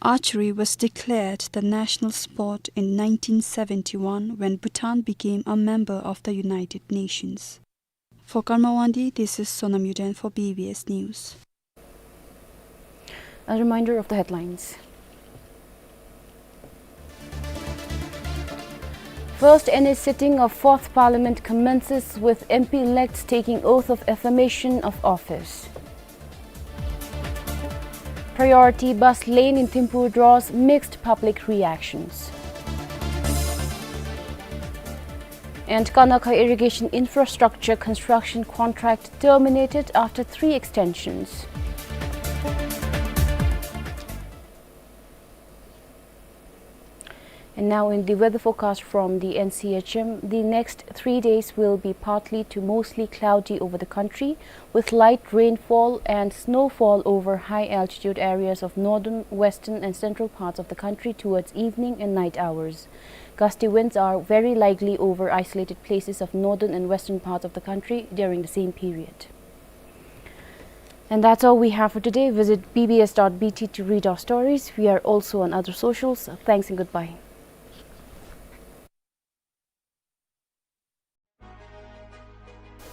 Archery was declared the national sport in nineteen seventy-one when Bhutan became a member of the United Nations. For Karma Wangdi, this is Sonam Yuden for B B S News. A reminder of the headlines. First N A sitting of Fourth Parliament commences with M P-elects taking oath of affirmation of office. Priority bus lane in Thimphu draws mixed public reactions. And Kanakha irrigation infrastructure construction contract terminated after three extensions. And now in the weather forecast from the N C H M, the next three days will be partly to mostly cloudy over the country, with light rainfall and snowfall over high altitude areas of northern, western and central parts of the country towards evening and night hours. Gusty winds are very likely over isolated places of northern and western parts of the country during the same period. And that's all we have for today. Visit B B S dot B T to read our stories. We are also on other socials. Thanks and goodbye.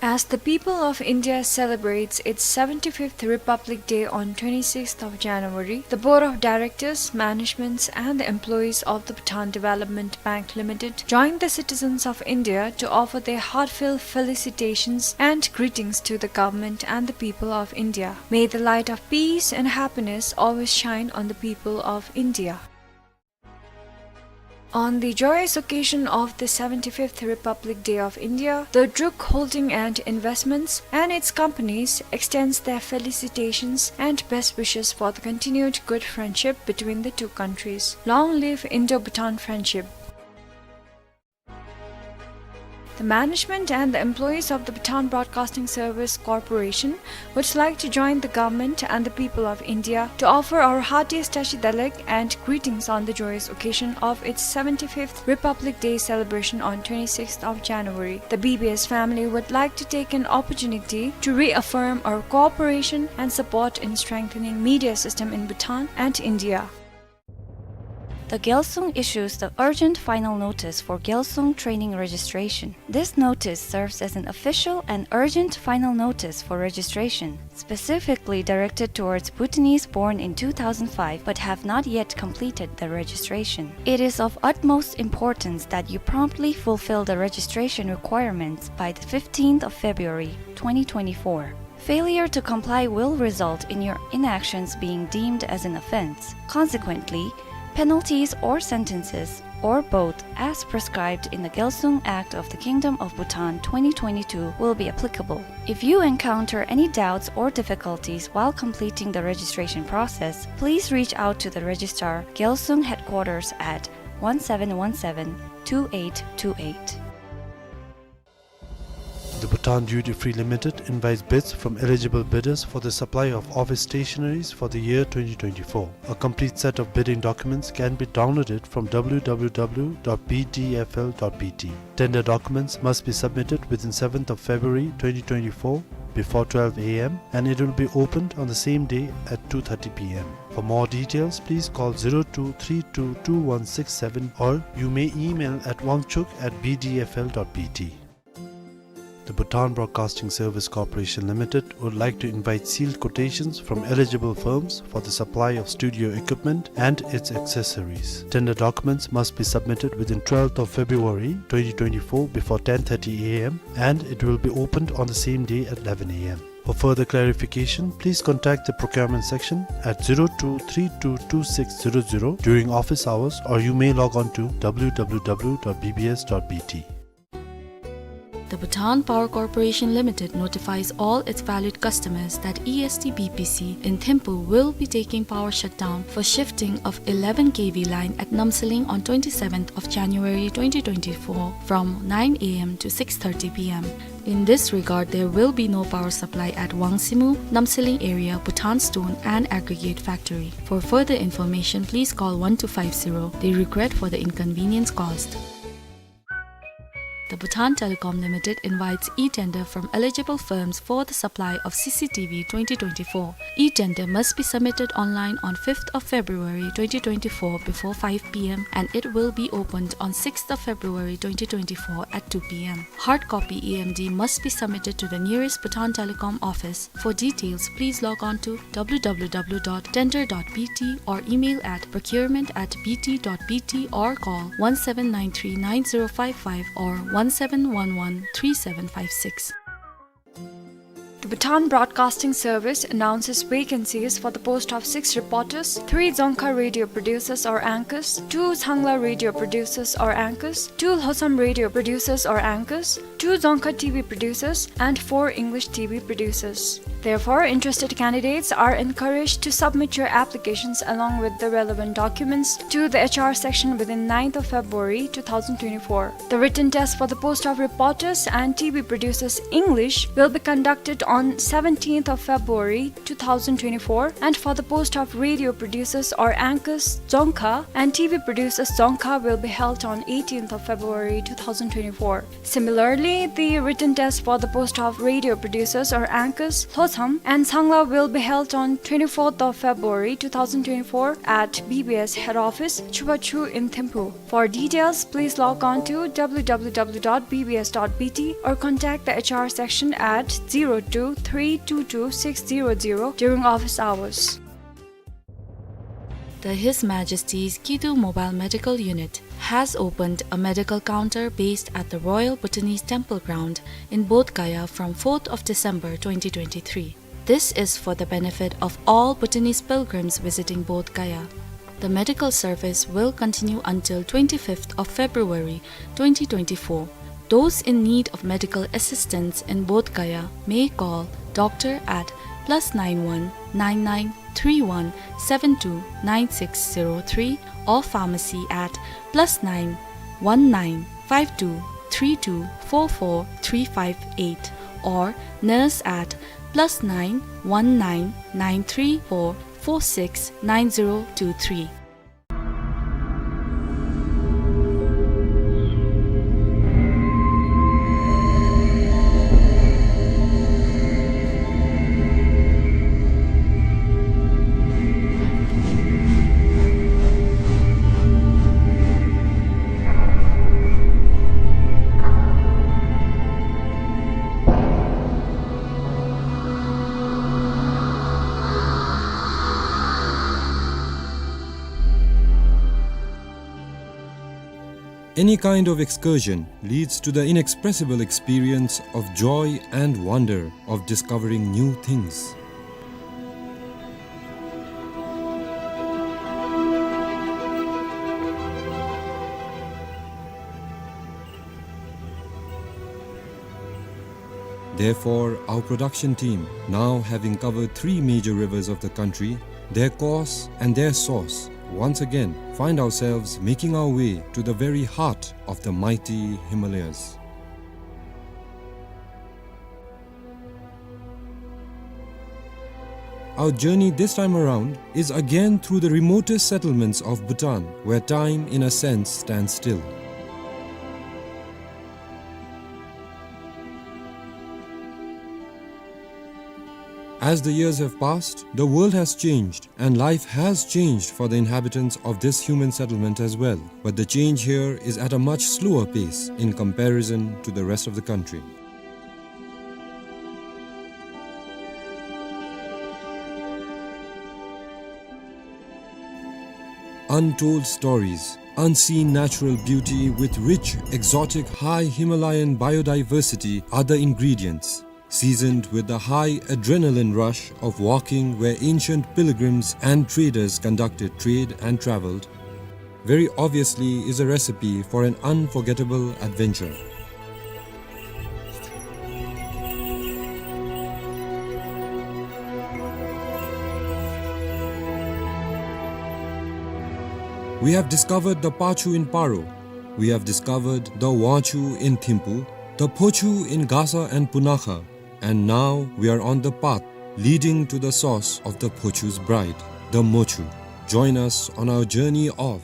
As the people of India celebrates its seventy-fifth Republic Day on twenty-sixth of January, the Board of Directors, managements, and the employees of the Bhutan Development Bank Limited join the citizens of India to offer their heartfelt felicitations and greetings to the government and the people of India. May the light of peace and happiness always shine on the people of India. On the joyous occasion of the seventy-fifth Republic Day of India, the Druk Holding and Investments and its companies extends their felicitations and best wishes for the continued good friendship between the two countries. Long live Indo-Bhutan friendship. The management and the employees of the Bhutan Broadcasting Service Corporation would like to join the government and the people of India to offer our heartiest Tashi Delek and greetings on the joyous occasion of its seventy-fifth Republic Day celebration on twenty-sixth of January. The B B S family would like to take an opportunity to reaffirm our cooperation and support in strengthening media system in Bhutan and India. The Gyalsung issues the urgent final notice for Gyalsung training registration. This notice serves as an official and urgent final notice for registration, specifically directed towards Bhutanese born in two thousand five but have not yet completed the registration. It is of utmost importance that you promptly fulfill the registration requirements by the fifteenth of February twenty twenty-four. Failure to comply will result in your inactions being deemed as an offense. Consequently, penalties or sentences, or both, as prescribed in the Gyalsung Act of the Kingdom of Bhutan twenty twenty-two will be applicable. If you encounter any doubts or difficulties while completing the registration process, please reach out to the Registrar, Gyalsung Headquarters at one seven one seven, two eight two eight. The Bhutan Duty Free Limited invites bids from eligible bidders for the supply of office stationaries for the year twenty twenty-four. A complete set of bidding documents can be downloaded from W W W dot B D F L dot B T. Tender documents must be submitted within seventh of February twenty twenty-four before twelve A M, and it will be opened on the same day at two thirty P M. For more details, please call zero two three two two one six seven, or you may email at wangchuk at B D F L dot B T. The Bhutan Broadcasting Service Corporation Limited would like to invite sealed quotations from eligible firms for the supply of studio equipment and its accessories. Tender documents must be submitted within twelfth of February twenty twenty-four before ten thirty A M, and it will be opened on the same day at eleven A M. For further clarification, please contact the procurement section at zero two three two two six zero zero during office hours, or you may log on to W W W dot B B S dot B T. The Bhutan Power Corporation Limited notifies all its valued customers that E S T B P C in Thimphu will be taking power shutdown for shifting of eleven K V line at Namsaling on twenty-seventh of January twenty twenty-four from nine A M to six thirty P M. In this regard, there will be no power supply at Wangsimu, Namsaling area, Bhutan Stone and Aggregate Factory. For further information, please call one two five zero. They regret for the inconvenience caused. The Bhutan Telecom Limited invites e-tender from eligible firms for the supply of C C T V twenty twenty-four. E-tender must be submitted online on fifth of February twenty twenty-four before five P M and it will be opened on sixth of February twenty twenty-four at two P M. Hard copy E M D must be submitted to the nearest Bhutan Telecom office. For details, please log on to W W W dot tender dot B T or email at procurement at B T dot B T or call one seven nine three nine zero five five or one seven one one three seven five six. The Bhutan Broadcasting Service announces vacancies for the post of six reporters, three Dzongkha radio producers or anchors, two Changla radio producers or anchors, two Lhotsam radio producers or anchors, two Dzongkha T V producers, and four English T V producers. Therefore, interested candidates are encouraged to submit your applications along with the relevant documents to the H R section within ninth of February two thousand twenty-four. The written test for the post of reporters and T V producers English will be conducted on seventeenth of February two thousand twenty-four, and for the post of radio producers or anchors Dzongkha and T V producers Dzongkha will be held on eighteenth of February two thousand twenty-four. Similarly, the written test for the post of radio producers or anchors Lhotsam and Changla will be held on twenty-fourth of February two thousand twenty-four at B B S head office, Chubachu in Thimphu. For details, please log on to W W W dot B B S dot B T or contact the H R section at zero two three two two six zero zero during office hours. The His Majesty's Kidu Mobile Medical Unit has opened a medical counter based at the Royal Bhutanese Temple Ground in Bodh Gaya from fourth of December twenty twenty-three. This is for the benefit of all Bhutanese pilgrims visiting Bodh Gaya. The medical service will continue until twenty-fifth of February twenty twenty-four. Those in need of medical assistance in Bodh Gaya may call doctor at plus nine one nine nine three one seven two nine six zero three or pharmacy at plus nine one nine five two three two four four three five eight or nurse at plus nine one nine nine three four four six nine zero two three. Any kind of excursion leads to the inexpressible experience of joy and wonder of discovering new things. Therefore, our production team, now having covered three major rivers of the country, their course and their source, once again find ourselves making our way to the very heart of the mighty Himalayas. Our journey this time around is again through the remotest settlements of Bhutan, where time, in a sense, stands still. As the years have passed, the world has changed, and life has changed for the inhabitants of this human settlement as well. But the change here is at a much slower pace in comparison to the rest of the country. Untold stories, unseen natural beauty with rich, exotic, high Himalayan biodiversity are the ingredients, seasoned with the high adrenaline rush of walking where ancient pilgrims and traders conducted trade and traveled, very obviously is a recipe for an unforgettable adventure. We have discovered the Pachu in Paro. We have discovered the Wangchu in Thimphu, The Phochu in Gasa and Punakha, and now we are on the path leading to the source of the Phochu's bride, the Mochu. Join us on our journey of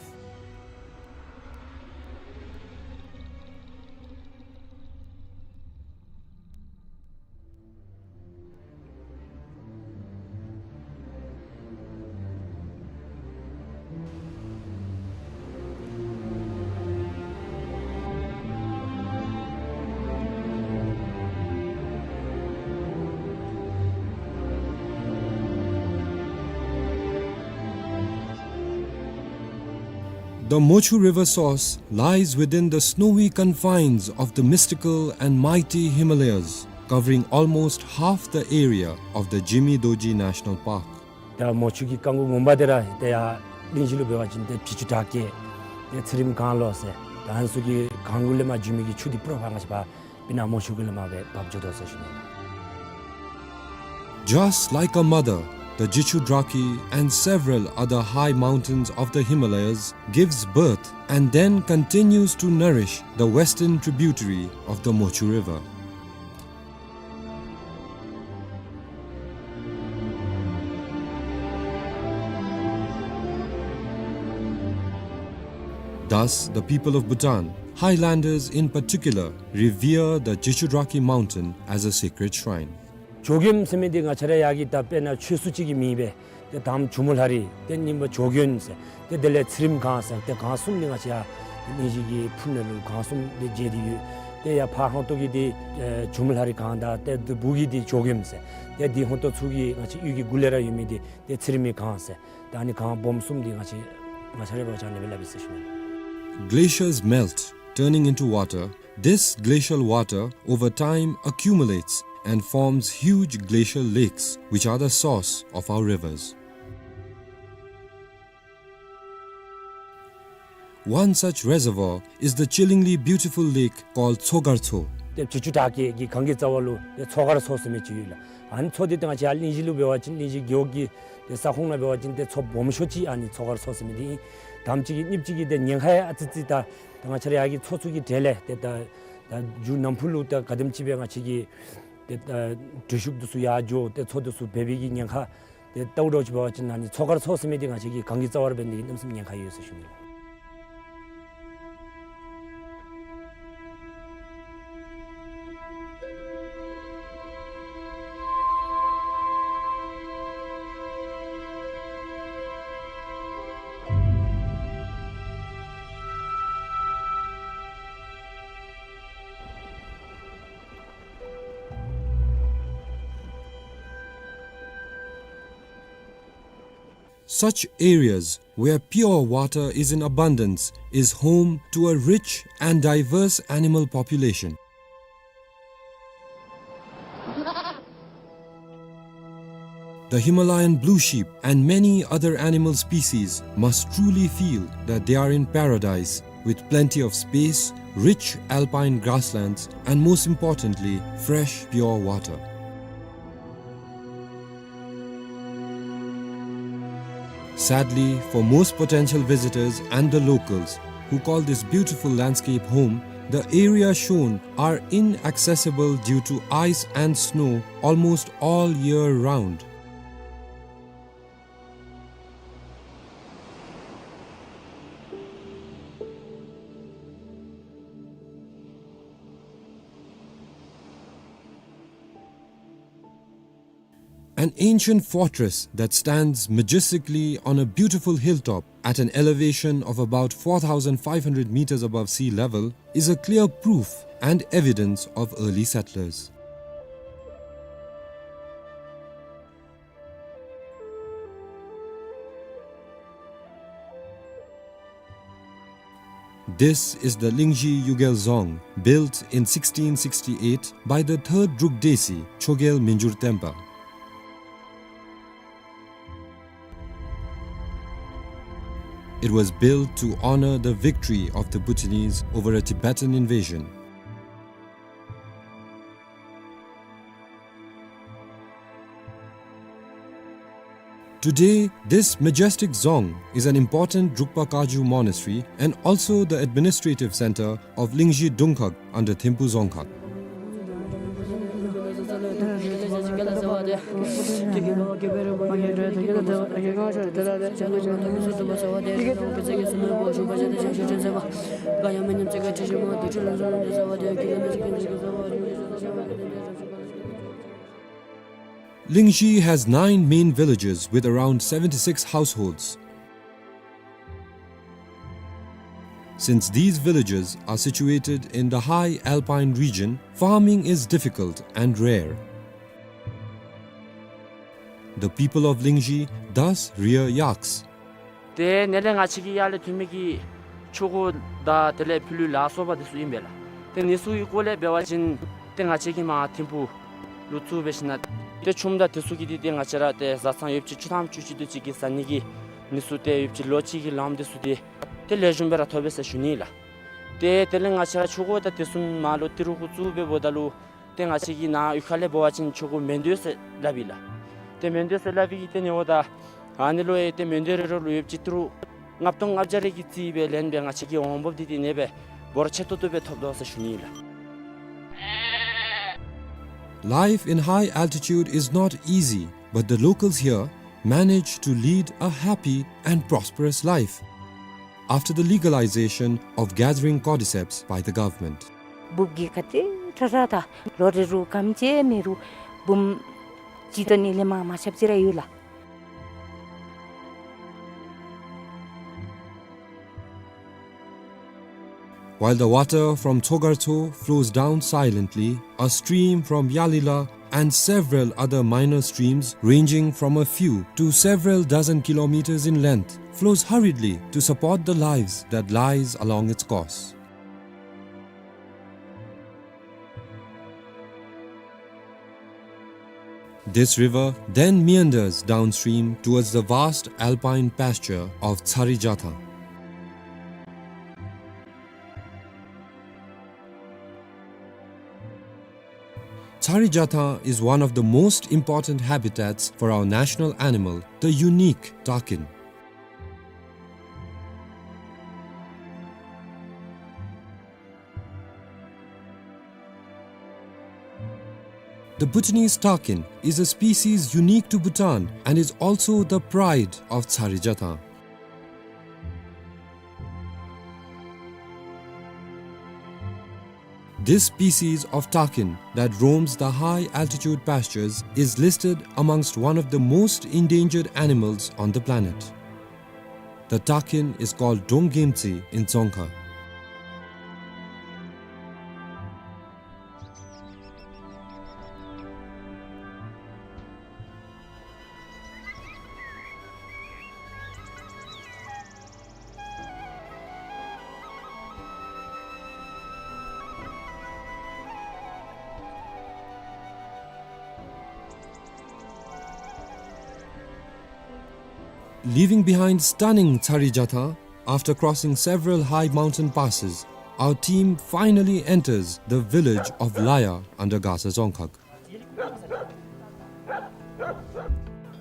The Mochu River source lies within the snowy confines of the mystical and mighty Himalayas, covering almost half the area of the Jimi Dorji National Park. ད་མོ་ཆུ་གི་རྐང་མགོ་ངོ་མ་འདི་ར་ཏེ་ཡར་གླིང་བཞི་ལུ་འབད་བ་ཅིན་ཏེ་བྱི་ཅུ་བྲག་སྐྱེས་ཏེ་ཚེ་རིང་སྒང་ལོགས་ཟེར་ད་ཨ་ནི་ཚུ་གི་སྒང་ལུ་ལས་མར་འགྱོ་མི་གི་ཆུ་འདི་པུ་ར་ཕར་ང་བཅས་པ་སྤུ་ན་མོ་ཆུ་གི་ལས་མར་སྦེ་འབབ་འགྱོ་དོ་ཟེར་ཞུ་ནི། Just like a mother, the Jichudrakhi and several other high mountains of the Himalayas gives birth and then continues to nourish the western tributary of the Mochu River. Thus, the people of Bhutan, highlanders in particular, revere the Jichudrakhi mountain as a sacred shrine. ཇོ་མགོན་ཟེར་མི་འདི་ང་བཅས་ར་ཡར་གྱི་ད་དཔེར་ན་ཆོས་སྲུང་ཅིག་གི་མིང་སྦེ་ཏེ་དང་པ་ཇོ་མོ་ལྷ་རི་ཏེ་གཉིས་པ་ཇོ་མགོན་ཟེར་ཏེ་དེ་ལས་ཚེ་རིང་སྒང་ཟེར་ཏེ་སྒང་གསུམ་འདི་ང་བཅས་ཡར་ཏེ་གླིང་བཞི་གི་ཕུ་ནང་ལུ་སྒང་གསུམ་འདི་མཇལ་ཏེ་ཡོད། ཏེ་ཡར་ཕར་ཧོང་ཏོ་གི་འདི་ཨེ་ཇོ་མོ་ལྷ་རི་སྒང་དང་ཏེ་འདི་སྦུག་གི་འདི་ཇོ་མགོན་ཟེར་ཏེ་འདི་ཧོང་ཏོ་ཚུ་གི་ང་བཅས་གཡུས་ཀྱི་གུ་ལས་ར་ཡོད་མི་འདི་ཏེ་ཚེ་རིང་མའི་སྒང་ཟེར་ད་ཨ་ནི་སྒང་སྦོམ་གསུམ་འདི་ང་བཅས་ང་བཅས་ར་འབད་བ་ཅིན་ཨ་ནི་སྦེ་སླབ་ཨིན་ཟེར་ཞུ་ནི། Glaciers melt, turning into water. This glacial water, over time, accumulates and forms huge glacial lakes, which are the source of our rivers. One such reservoir is the chillingly beautiful lake called Tsogar Tso. ཏེ་བྱི་ཅུ་བྲག་སྐྱེས་ཀྱི་སྒང་གི་རྩ་བ་ལུ་ཏེ་མཚོ་དཀར་མཚོ་ཟེར་མི་ཅིག་ཡོད་ལགས། ཨ་ནི་མཚོ་འདི་ཏེ་ང་བཅས་ཡར་གླིང་བཞི་ལུ་འབད་བ་ཅིན་གླིང་བཞི་རྒེད་འོག་གི་ཏེ་ས་ཁོངས་ནང་འབད་བ་ཅིན་ཏེ་མཚོ་སྦོམ་ཤོས་ཅིག་ཨ་ནི་མཚོ་དཀར་མཚོ་ཟེར་མི་འདི་ཨིན། དང་པ་ཅིག་གི་གཉིས་པ་ཅིག་གི་ཏེ་ཉེན་ཁ་ཡང་ཨ་ཙི་ཙི་ད་ད་ང་བཅས་ར་ཡར་གྱི་མཚོ་ཚུ་གི་གྲས་ལས་ཏེ་ད་ད་མཇུག་ནམ་ཕུགས་ལུ་ད་ག་དེམ་ཅིག་སྦེ་ང་བཅས་ཀྱི་ཏེ་ད་འགྲུལ་བཞུད་འདི་ཚུ་ཡར་འགྱོ་ཏེ་མཚོ་འདི་ཚུ་འབད་བའི་གི་ཉེན་ཁ་ཏེ་ལྟཝ་ད་ཅིག་འབད་བ་ཅིན་ཨ་ནི་མཚོ་དཀར་མཚོ་ཟེར་མི་འདི་ང་བཅས་ཀྱི་སྒང་གི་རྩ་བར་འབད་ནི་འདི་གིས་གནམ་མེད་ས་མེད་ཉེན་ཁ་ཡོད་ཟེར་ཞུ་ནི། Such areas where pure water is in abundance is home to a rich and diverse animal population. The Himalayan blue sheep and many other animal species must truly feel that they are in paradise, with plenty of space, rich alpine grasslands, and most importantly, fresh, pure water. Sadly, for most potential visitors and the locals who call this beautiful landscape home, the areas shown are inaccessible due to ice and snow almost all year round. An ancient fortress that stands majestically on a beautiful hilltop at an elevation of about four thousand five hundred meters above sea level is a clear proof and evidence of early settlers. This is the Lingzhi Yugel Dzong, built in sixteen sixty-eight by the third Druk Desi, Chogyal Minjur Tenpa. It was built to honor the victory of the Bhutanese over a Tibetan invasion. Today, this majestic dzong is an important Drukpa Kagyu monastery and also the administrative center of Lingzhi Dungkhag under Thimphu Dzongkhag. Lingzhi has nine main villages with around seventy-six households. Since these villages are situated in the high alpine region, farming is difficult and rare. The people of Lingzhi thus rear yaks. ཏེ་ནཱ་ལས་ང་བཅས་ཀྱི་ཡར་ལས་ཐོན་མི་གི་ཆུ་གོ་དང་དེ་ལས་ཕུལ་ལུ་ལ་སོགས་པ་དེ་ཚུ་ཨིན་པས་ལགས། ཏེ་ནི་ཚུ་གི་སྐོར་ལས་འབད་བ་ཅིན་ཏེ་ང་བཅས་ཀྱིས་མར་ཐིམ་ཕུག་ལུ་བཙུགས་སྦེ་ཞིནམ་ལས་ཏེ་ཆུམ་དང་དེ་ཚུ་གི་འདི་ཏེ་ང་བཅས་ར་ཏེ་བཟའ་ཚང་ཡོདཔ་ཅིག་བཅུ་ཐམ་བཅུ་གཅིག་དེ་ཅིག་གི་ཟ་ནི་གི་ནི་ཚུ་ཏེ་ཡོདཔ་ཅིག་ལོ་གཅིག་གི་ལངམ་དེ་ཚུ་ཏེ་ཏེ་ལེགས་ཤོམ་སྦེ་ར་ཐོབ་པས་ཟེར་ཞུ་ནི་ལགས། ཏེ་དེ་ལས་ང་བཅས་ར་ཆུ་གོ་དང་དེ་ཚུ་མར་ལུ་ཏི་རུ་གུ་བཙུགས་སྦེ་འབདཝ་ད་ལུ་ཏེ་ང་བཅས་ཀྱིས་ནཱ་གཡུས་ཁ་ལས་འབད་བ་ཅིན་ཆུ་གོ་མེན་དོ་ཟེར་སླབ་ཨིན་ལགས། ཏེ་མེན་དོ་ཟེར་སླབ་པའི་གི་ཏེ་ནི་འོ་ད་ཨ་ནི་ལུ་ཡང་ཏེ་མེན་དོ་རེ་རེ་ལུ་ཡོདཔ་ཅིག་ཏི་རུ་ལྔ་སྟོང་ལྔ་བརྒྱ་རེ་གི་རྩིས་སྦེ་ལེན་སྦེ་ང་བཅས་ཀྱིས་འོང་འབབ་འདི་ཏེ་ནི་སྦེ་འབོར་ཆེ་ཏོག་ཏོ་སྦེ་ཐོབ་དོ་ཟེར་ཞུ་ནི་ཨིན་ལགས། Life in high altitude is not easy, but the locals here manage to lead a happy and prosperous life after the legalization of gathering cordyceps by the government. འབུཔ་གིས་ག་དེ་དྲག་དྲག་དང་ལོ་རེ་རུ་སྐམ་ཅིག་མེད་རུང་འབུམ་གཅིག་དང་ཨ་ནི་ལས་མར་མ་ཆགཔ་ཅིག་ར་ཡོད་ལགས། While the water from Tsogartso flows down silently, a stream from Yalila and several other minor streams ranging from a few to several dozen kilometers in length flows hurriedly to support the lives that lies along its course. This river then meanders downstream towards the vast alpine pasture of Tsarijatha. Tsarijatha is one of the most important habitats for our national animal, the unique takin. The Bhutanese takin is a species unique to Bhutan and is also the pride of Tsarijatha. This species of takin that roams the high altitude pastures is listed amongst one of the most endangered animals on the planet. The takin is called Donggemtsi in Dzongkha. Leaving behind stunning Tsarijatha, after crossing several high mountain passes, our team finally enters the village of Laya under Gasa Dzongkhag.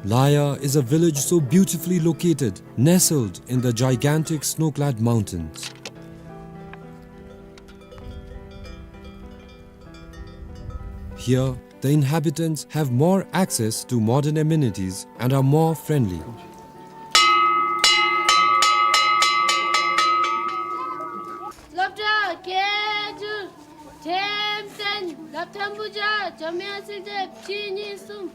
Laya is a village so beautifully located, nestled in the gigantic snow-clad mountains. Here, the inhabitants have more access to modern amenities and are more friendly. སློབ་གྲྭ་སྐད་སྒྱུར་འགྲེམས་སྟོན་སློབ་ཐོན་པོ་བརྒྱ་འཇམ་དབྱངས་ཚིག་སྡེབ་གཅིག་གཉིས་གསུམ།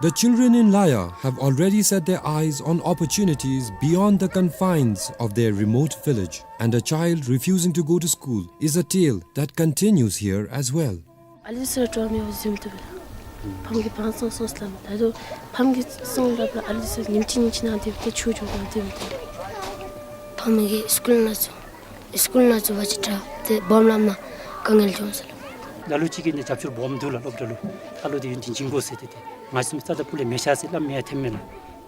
The children in Laya have already set their eyes on opportunities beyond the confines of their remote village, and a child refusing to go to school is a tale that continues here as well. ཨ་ལི་སི་ཊོ་མི་ཝ་ཟིམ་ཏུ་བེ་ལ། ཕམ་གི་བང་སོང་སོང་སླབ་མས། ད་དུང་ཕམ་གི་སོང་སླབ་ལ་ཨ་ལི་སི་ཉིནམ་གཅིག་ཉིནམ་གཅིག་ནང་དེ་བེ་ཏེ་ཆུ་འགྱོ་ག་དེ་བེ་ཏེ། ཕམ་གི་སི་ཀུལ་ནང་ཚུད། སི་ཀུལ་ནང་ཚུད་པ་ཅིན་དྲག་ཏེ་སྦོམ་སླབ་ན་དཀའ་ངལ་འབྱུང་ཟེར་ལགས། ལ་ལུ་ཅིག་གིས་ནི་རྒྱབ་སྐྱོར་སྦོམ་འདུག་ལགས། སློབ་གྲྭ་ལུ་ཨ་ལོ་དེ་ཡོན་ཏན་སྦྱིན་དགོ་ཟེར་ཏེ་ཏེ་ང་བཅས་རྩ་དང་སྤུ་ལས་མི་བཞག་ཟེར་སླབ་མི་ཡང་ཐོནམ་མས་ལགས།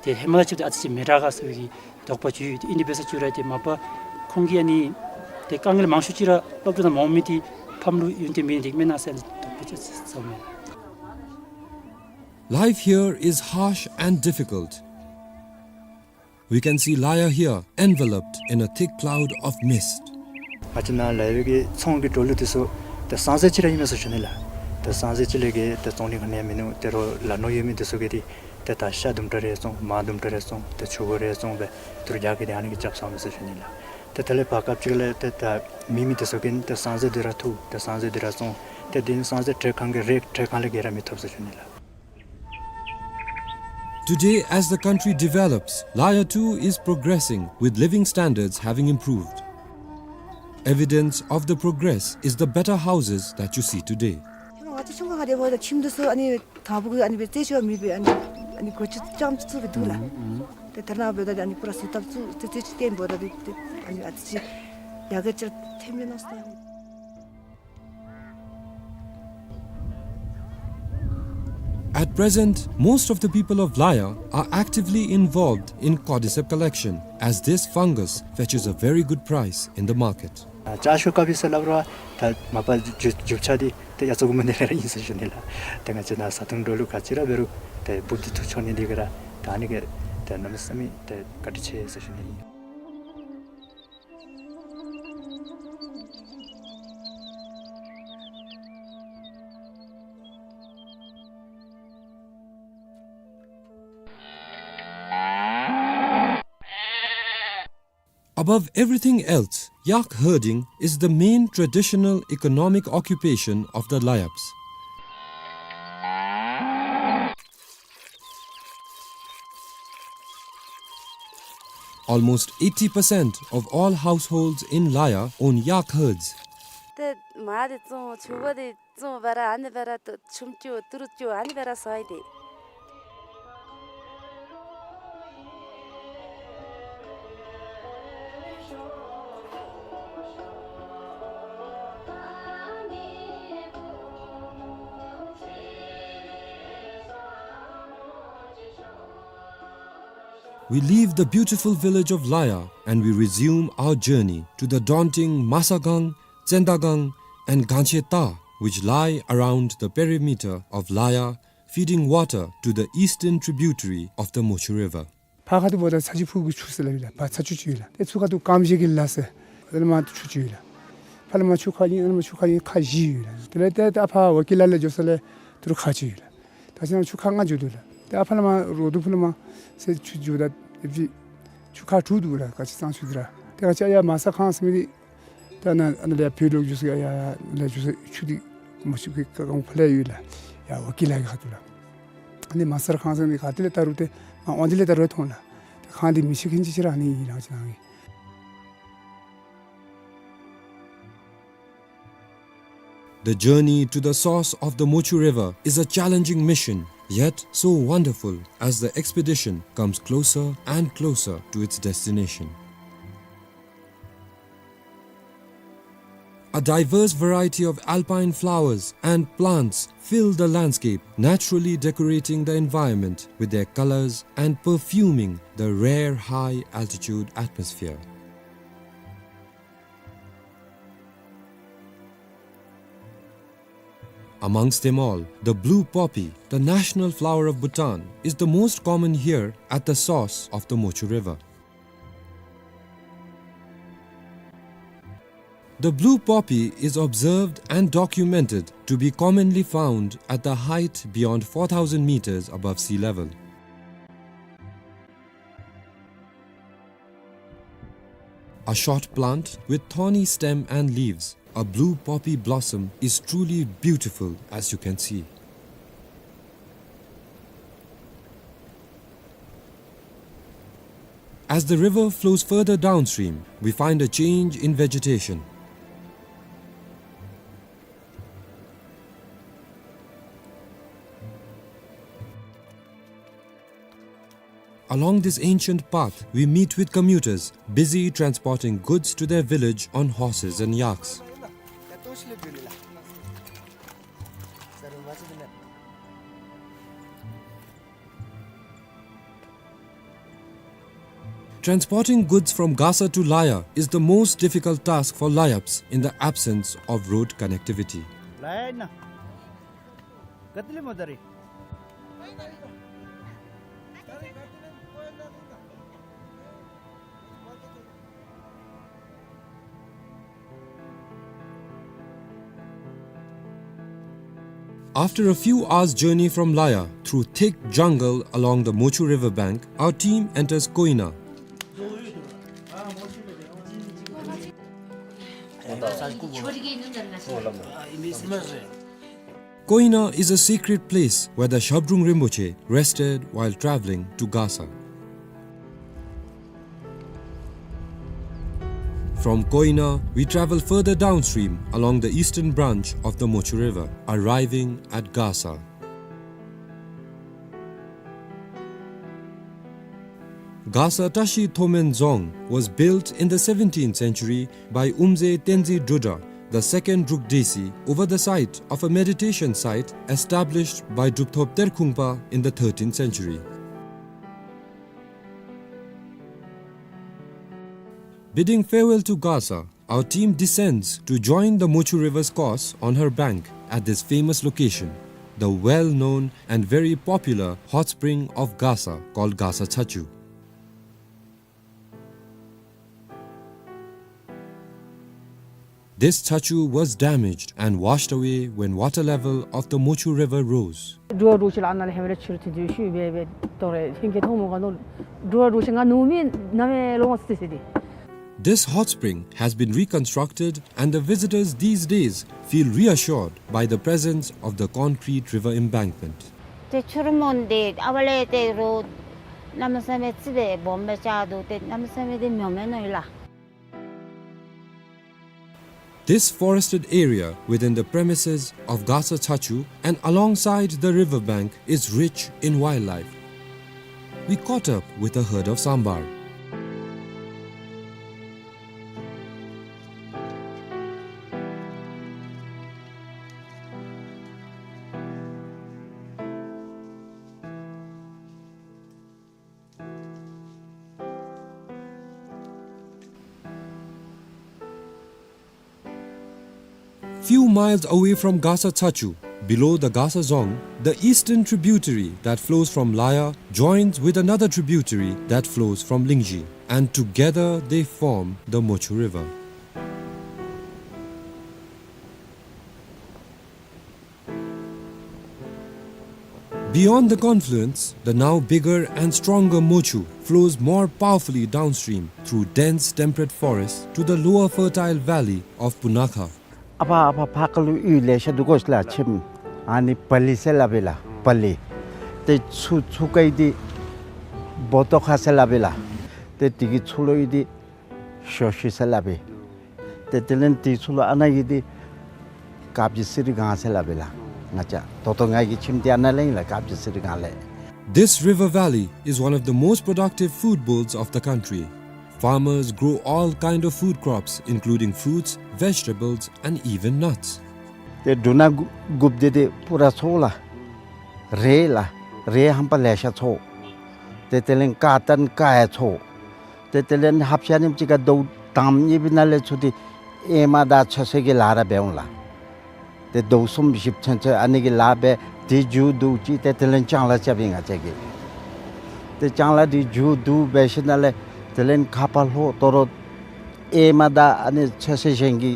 ཏེ་ཧེ་མ་ལས་ཕྱིན་ཏེ་ཨ་ཙི་ཅིག་མི་དྲག་ག་ཟེར་བའི་གི་དོགས་པ་ཅིག་ཡོད། ཏེ་ཨིན་ཏེ་འབད་ས་ཅིག་ར་ཏེ་མ་པ་ཁོང་གིས་ཨ་ནི་ཏེ་དཀའ་ངལ་མང་ཤོས་ཅིག་ར་སློབ་གྲྭ་ནང་མ་འོང་མི་འདི་ཕམ་ལུ་ཡོན་ཏན་མེད་ནི་འདི་མེན་ན་ཟེར་དོགས་པ་ཅིག་ཟ་མས། Life here is harsh and difficult. We can see Laya here enveloped in a thick cloud of mist. ང་བཅས་ནཱ་ལ་ཡོད་པའི་གི་ཚོང་གི་འགྲོ་ལུགས་འདི་ཚུ་ཏེ་སང་ཟེར་ཅིག་ར་ཨིན་མས་ཟེར་ཞུ་ནི་ལགས། ཏེ་སང་ཟེར་ཅིག་ལས་བརྒལ་ཏེ་བཙོང་ནི་ག་ནི་ཡང་མིན་ནུག། ཏེ་རོགས་ལ་ནོར་ཡོད་མི་འདི་ཚུ་གིས་ཏེ་ད་ཤ་དུམ་གྲ་རེ་བཙོང་མར་དུམ་གྲ་རེ་བཙོང་ཏེ་ཕྱུར་བུ་རེ་བཙོང་སྦེ་ཏི་རུ་རྒྱག་གི་ཏེ་ཨ་ནི་གིས་རྐྱབ་ཚརཝ་མས་ཟེར་ཞུ་ནི་ལགས། ཏེ་དེ་ལས་བར་སྐབས་ཅིག་ལས་ཏེ་ད་མེད་མི་འདི་ཚུ་གིས་ཏེ་སང་ཟེར་འདི་ར་འཐུ་ཏེ་སང་ཟེར་འདི་ར་བཙོང་ཏེ་དེ་ནི་སང་ཟེར་ཁྲལ་ཁང་གི་རེཊ་ཁྲལ་ཁང་ལས་བརྒལ་ར་མི་ཐོབ་ཟེར་ཞུ་ནི་ལགས། Today, as the country develops, Laya too is progressing, with living standards having improved. Evidence of the progress is the better houses that you see today. ང་བཅས་ཆུང་ཀུ་ཁར་འབདཝ་ད་ཁྱིམ་འདི་ཚུ་ཨ་ནི་དང་པོ་གི་ཨ་ནི་སྦེ་རྩེག་ཅིག་མེད་པའི་ཨ་ནི་ཨ་ནི་སྒོ་ཅིག་རྐྱངམ་ཅིག་བཙུགས་སྦེ་འདུག་ལགས། ཏེ་ད་རེས་ནངས་པ་འབདཝ་ད་ཨ་ནི་པུ་ར་བཟོ་ལྟ་བཙུགས་ཏེ་རྩེག་ཅིག་བཏོན་འབདཝ་ད་ཏེ་ཨ་ནི་ཨ་ཙི་ཅིག་ཡར་རྒྱས་ཅིག་ཐོནམ་མས་མནོ་སྟེ། At present, most of the people of Laya are actively involved in cordyceps collection, as this fungus fetches a very good price in the market. ཨ་ལྕགས་ཤོག་དཀར་པོ་ཟེར་སླབ་རུང་ད་མ་པ་རྒྱུ་རྒྱུ་ཆ་འདི་ཏེ་ཡ་ཚོགས་ཀྱི་མི་འདི་ལས་ར་ཨིན་ཟེར་ཞུ་ནི་ལགས། ཏེ་ང་བཅས་ནཱ་བཟའ་འཐུང་འགྲོ་ལུགས་ག་ཅི་ར་འབད་རུང་ཏེ་འབུཔ་འདི་འཐུ་འཕྱོག་ནི་འདི་གིས་ར་ད་ཨ་ནི་གིས་ཏེ་གནམ་མེད་ས་མེད་ཏེ་བཀའ་དྲིན་ཆེ་ཟེར་ཞུ་ནི་ཨིན། Above everything else, yak herding is the main traditional economic occupation of the Layabs. Almost eighty percent of all households in Laya own yak herds. ཏེ་མར་འདི་བཙོང་ཕྱུར་བུ་འདི་བཙོང་བར་ཨ་ནི་སྦེ་ར་ཏེ་ཆུམ་རྐྱབ་ཏི་རུ་རྐྱབ་ཨ་ནི་སྦེ་ར་བཟའ་ཡི་ཏེ། We leave the beautiful village of Laya and we resume our journey to the daunting Masagang, Tsendagang, and Gancheta, which lie around the perimeter of Laya, feeding water to the eastern tributary of the Mochu River. ཕར་ཁ་ཐུག་འབདཝ་ད་ཚ་ཆུ་ཕུག་གི་ཆུ་ཟེར་སླབ་ཨིན་ལགས། ཕར་ཚ་ཆུ་ཅིག་ཡོད་ལགས། ཏེ་ཚུར་ཁ་ཐུག་ཀམ་ཤེ་གི་ལ་ཟེར། དེ་ལས་མར་ཆུ་ཅིག་ཡོད་ལགས། ཕར་ལས་མར་ཆུ་ཁ་ཨིན། ཨ་ནི་མར་ཆུ་ཁ་ཨིན། ཁ་བཞི་ཡོད་ལགས། དེ་ལས་ཏེ་ད་ཕར་ཝ་ཀི་ལ་ལས་འགྱོ་ས་ལས་ཏི་རུ་ཁ་ཅིག་ཡོད་ལགས། ད་ཅི་ན་ཆུ་ཁ་ལྔ་འགྱོ་དོ་ལགས། ཏེ་ཨ་ཕར་ལས་མར་རོ་དུ་ཕུ་ལས་མར་ཟེར་ཆུ་འགྱོཝ་ད་ཨེབ་ཅིག་ཆུ་ཁ་དྲུག་འདུག་ལགས། ག་ཅི་གཙང་ཆུ་འདི་ར། ཏེ་ག་ཅི་ཡར་མ་ས་ཁང་ཟེར་མི་འདི་ད་ནཱ་ཨ་ནཱ་ལས་བོད་ལུ་འགྱོ་ས་ཡར་ཡར་ལས་འགྱོ་ས་ཆུ་འདི་མ་ཆུ་གི་ཀ་གང་ཕར་ལས་ཡོད་ལགས། ཡར་ཝ་ཀི་ལ་གི་ཁ་ཐུག་ལགས། ཨ་ནི་མ་ས་ཁང་ཟེར་མི་ག་ཏེ་ལས་ད་རུང་ཏེ་ང་འོང་དེ་ལས་ད་རུང་མཐོང་ལགས། ཏེ་ཁང་འདི་མི་ཤེས་མཁན་ཅིག་ཅིག་ར་ཨ་ནི་ཨིན་ལགས་ཅི་ནང་གི། The journey to the source of the Mochu River is a challenging mission, yet so wonderful as the expedition comes closer and closer to its destination. A diverse variety of alpine flowers and plants fill the landscape, naturally decorating the environment with their colors and perfuming the rare high-altitude atmosphere. Amongst them all, the blue poppy, the national flower of Bhutan, is the most common here at the source of the Mochu River. The blue poppy is observed and documented to be commonly found at the height beyond four thousand meters above sea level. A short plant with thorny stem and leaves, a blue poppy blossom is truly beautiful, as you can see. As the river flows further downstream, we find a change in vegetation. Along this ancient path, we meet with commuters busy transporting goods to their village on horses and yaks. Transporting goods from Gasa to Laya is the most difficult task for Layaps in the absence of road connectivity. Laya na. Katli madari. After a few hours' journey from Laya through thick jungle along the Mochu river bank, our team enters Koina. Koina is a secret place where the Shabdrung Rinpoche rested while traveling to Gasa. From Koina, we travel further downstream along the eastern branch of the Mochu River, arriving at Gasa. Gasa Tashi Thomen Dzong was built in the seventeenth century by Umze Tenzin Drudra, the second Druk Desi, over the site of a meditation site established by Drupthop Terkhungpa in the thirteenth century. Bidding farewell to Gasa, our team descends to join the Mochu River's course on her bank at this famous location, the well-known and very popular hot spring of Gasa called Gasa Chachu. This chachu was damaged and washed away when water level of the Mochu River rose. འགྲོ་བ་འགྲོ་ཤི་ལ་ཨ་ན་ལ་ཧེ་མ་རེ་ཆུར་ཐུག་དུས་ཤུ་བེ་བེ་ཏོ་རེ་ཧིང་གི་ཐོག་མོ་ག་ནོ་འགྲོ་བ་འགྲོ་ཤི་ང་ནུ་མི་ན་མེ་ལོ་སི་སི་དི། This hot spring has been reconstructed and the visitors these days feel reassured by the presence of the concrete river embankment. ཏེ་ཆུར་མོན་དེ་ཨ་བ་ལེ་ཏེ་རོ་ན་མ་ས་མེ་ཙི་བེ་བོམ་བེ་ཅ་དུ་ཏེ་ན་མ་ས་མེ་དེ་མྱོ་མེ་ནོ་ཡི་ལ། This forested area within the premises of Gasa Chachu and alongside the river bank is rich in wildlife. We caught up with a herd of sambar. Few miles away from Gasa Chachu, below the Gasa Dzong, the eastern tributary that flows from Laya joins with another tributary that flows from Lingzhi, and together they form the Mochu River. Beyond the confluence, the now bigger and stronger Mochu flows more powerfully downstream through dense temperate forest to the lower fertile valley of Punakha. ཨ་ཕ་ཨ་ཕ་ཕ་ཁ་ལུ་ཡུལ་ལེ་ཤ་འདུག་གོ་ཤ་ལ་ཁྱིམ་ཨ་ནི་པ་ལི་ཟེར་སླབ་ཨིན་ལ། པ་ལི། ཏེ་ཚུ་ཚུ་ཀ་ཡི་དི་བོ་ཏོ་ཁ་ཟེར་སླབ་ཨིན་ལ། ཏེ་དེ་གི་ཚུ་ལུ་ཡི་དི་ཤོ་ཤི་ཟེར་སླབ་ཨིན། ཏེ་དེ་ལས་དེ་ཚུ་ལུ་ཨ་ན་གི་དི་ཀབ་ཇི་སི་རི་གང་ཟེར་སླབ་ཨིན་ལ། ང་བཅས་ད་ལྟོ་ང་གི་ཁྱིམ་དེ་ཨ་ན་ལས་ཨིན་ལ། ཀབ་ཇི་སི་རི་གང་ལས། This river valley is one of the most productive food bowls of the country. Farmers grow all kind of food crops, including fruits, vegetables, and even nuts. ཏེ་འབྲུ་སྣ་དགུ་དགུཔ་དེ་དེ་པུ་ར་ཚོ་ལ། རེད་ལ། རེད་ཧམ་པ་ལེ་ཤ་ཚོ། ཏེ་དེ་ལས་ཀ་ཏན་ཀ་ཡ་ཚོ། ཏེ་དེ་ལས་ཧབ་ཤ་ནིམ་ཅིག་ག་དོ་དམ་ཡི་བི་ན་ལས་ཚུ་དེ་ཨེ་མ་ད་ཚོད་སེ་གི་ལ་ར་འབད་འོང་ལ། ཏེ་དོ་གསུམ་བཞི་ཚུན་ཚོད་ཨ་ནི་གི་ལ་འབད་དེ་མཇུག་བསྡུ་ཅི། ཏེ་དེ་ལས་ལྕང་ལ་རྐྱབ་ཨིན་ང་བཅས་ཀྱིས། ཏེ་ལྕང་ལ་དེ་མཇུག་བསྡུ་འབད་ཞིནམ་ལས་དེ་ལས་ཁ་པར་ལྷོ་དོ་རོ་ཨེ་མ་ད་ཨ་ནི་ཚོད་སེ་གཞན་གྱི་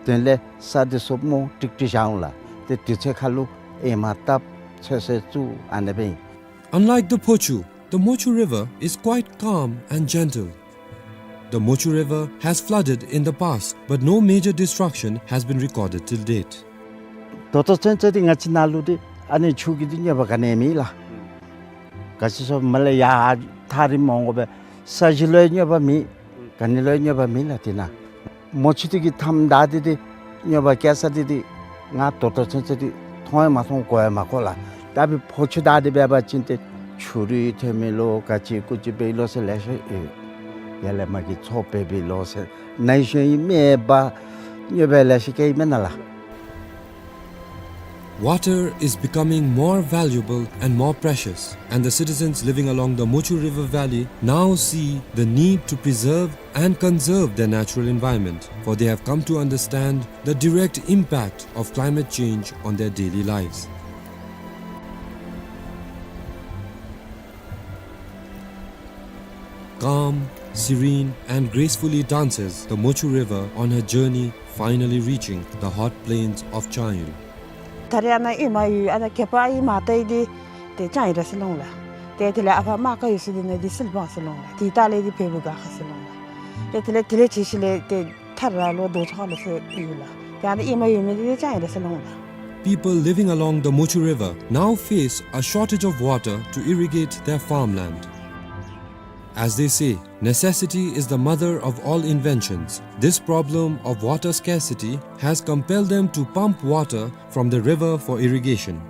དོན་ལས་ས་དེ་སོབ་མོ་ཀྲིག་ཀྲི་བཞག་འོང་ལ། ཏེ་དུས་ཚོད་ཁ་ལུ་ཨེ་མ་བཏབ་ཚོད་སེ་བཙུགས་ཨ་ནི་སྦེ་ཨིན། Unlike the Phochu, the Mochu River is quite calm and gentle. The Mochu River has flooded in the past, but no major destruction has been recorded till date. ད་ལྟོ་ཚུན་ཚོད་དེ་ང་བཅས་ནཱ་ལུ་དེ་ཨ་ནི་ཆུ་གི་དེ་གནོད་པ་ག་ནི་མེད་ལ། ག་ཅི་སོ་མ་ལས་ཡར་ཐག་རིང་མོ་འོང་དགོ་པས། ས་གཞི་ལུ་ཡང་གནོད་པ་མེད། ག་ནི་ལུ་ཡང་གནོད་པ་མེད་ལ་དེ་ནཱ། མོ་ཆུ་དེ་གི་མཐའམ་བདའ་སྟེ་དེ་གནོད་པ་བཀལ་ས་དེ་དེ་ང་ད་ལྟོ་ཚུན་ཚོད་དེ་མཐོང་ཡང་མ་མཐོང་གོ་ཡང་མ་གོ་ལ། ད་འབད་ཕོ་ཆུ་བདའ་སྟེ་འབད་བ་ཅིན་ཏེ་ཆུ་རུད་ཐོན་མི་ལོ་ག་ཅི་ཀུ་ཅི་འབད་ལོ་ཟེར་ལེ་ཤ་ཡོད། ཡར་ལས་མར་གྱི་མཚོ་འབད་བའི་ལོ་ཟེར་ནཱ་ཡི་ཤོང་ཡི་སྨད་པ་གནོད་པ་ལེ་ཤ་བཀལ་ཡི་མེན་ན་ལགས། Water is becoming more valuable and more precious, and the citizens living along the Mochu River Valley now see the need to preserve and conserve their natural environment, for they have come to understand the direct impact of climate change on their daily lives. Calm, serene, and gracefully dances the Mochu River on her journey, finally reaching the hot plains of Changil. ད་རེས་ཨ་ནཱ་ཨེ་མ་ཡོད་ཨ་ནཱ་གད་པ་ཨེ་མ་བཏང་ཡི་འདི་ཏེ་ཅང་ཨིན་ར་ཟེར་སླབ་འོང་ལགས། ཏེ་དེ་ལས་ཨ་ཕ་མ་ཀ་ཡོད་ས་འདི་ནཱ་འདི་སིལ་སྦང་ཟེར་སླབ་འོང་ལགས། དེ་ལྟ་ལས་འདི་བལ་པོ་དགའ་ཁ་ཟེར་སླབ་འོང་ལགས། ཏེ་དེ་ལས་དེ་ལས་ཇི་ཞིག་ལས་ཏེ་ཐར་ར་ལོ་རྡོ་ཆག་ལོ་ཟེར་ཡོད་ལགས། ཏེ་ཨ་ནཱ་ཨེ་མ་ཡོད་མི་འདི་ཏེ་ཅང་ཨིན་ར་ཟེར་སླབ་འོང་ལགས། People living along the Mochu River now face a shortage of water to irrigate their farmland. As they say, necessity is the mother of all inventions. This problem of water scarcity has compelled them to pump water from the river for irrigation.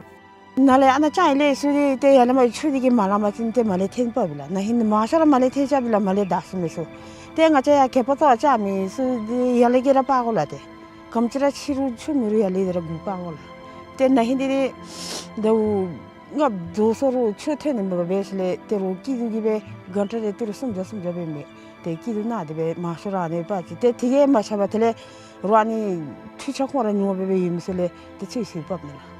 ནཱ་ལས་ཨ་ནཱ་ཅང་ཨིན་ལས་ཚུར་འདི་ཏེ་ཡར་ལས་མར་ཆུ་འདི་གིས་མ་ལང་པ་ཅིན་ཏེ་མར་ལས་འཐེན་པ་བི་ལགས། ན་ཧིང་མང་ཤོས་ར་མར་ལས་འཐེན་ཆ་བི་ལགས། མར་ལས་དག་ས་མེད་ས། ཏེ་ང་བཅས་ཡར་གད་པ་བཏོག་ཆ་མི་ཚུ་འདི་ཡར་ལས་གི་ར་སྤར་དགོ་ལགས། ཏེ་ག་དེམ་ཅིག་ར་ཆེ་རུང་ཆུ་མེད་རུང་ཡར་ལས་འདི་ར་འགོ་སྤར་དགོ་ལགས། ཏེ་ན་ཧིང་འདི་ཏེ་ཟླཝ་ལྔ་བཅུ་སོ་རུང་ཆུ་ཐོན་ནི་མེད་པར་འབད་ཞིནམ་ལས་ཏེ་རོགས་སྐྱིད་སྡུག་གིས་སྦེ་གྷན་ཊ་རེ་ཏི་རུ་སུམ་བརྒྱ་སུམ་བརྒྱ་སྦེ་མི་ཏེ་སྐྱིད་སྡུག་གནང་སྟེ་སྦེ་མང་ཤོས་ར་ཨ་ནི་སྦེ་ཅིག་ཏེ་དེ་གིས་མ་ཆག་པར་དེ་ལས་རོགས་ཨ་ནི་འཕྲུལ་ཆས་ཁོང་ར་ཉུང་བ་སྦེ་སྦེ་ཡོད་མི་ཚུ་ལས་ཏེ་ཚོད་བསྲེ་འབག་ནི་ལགས།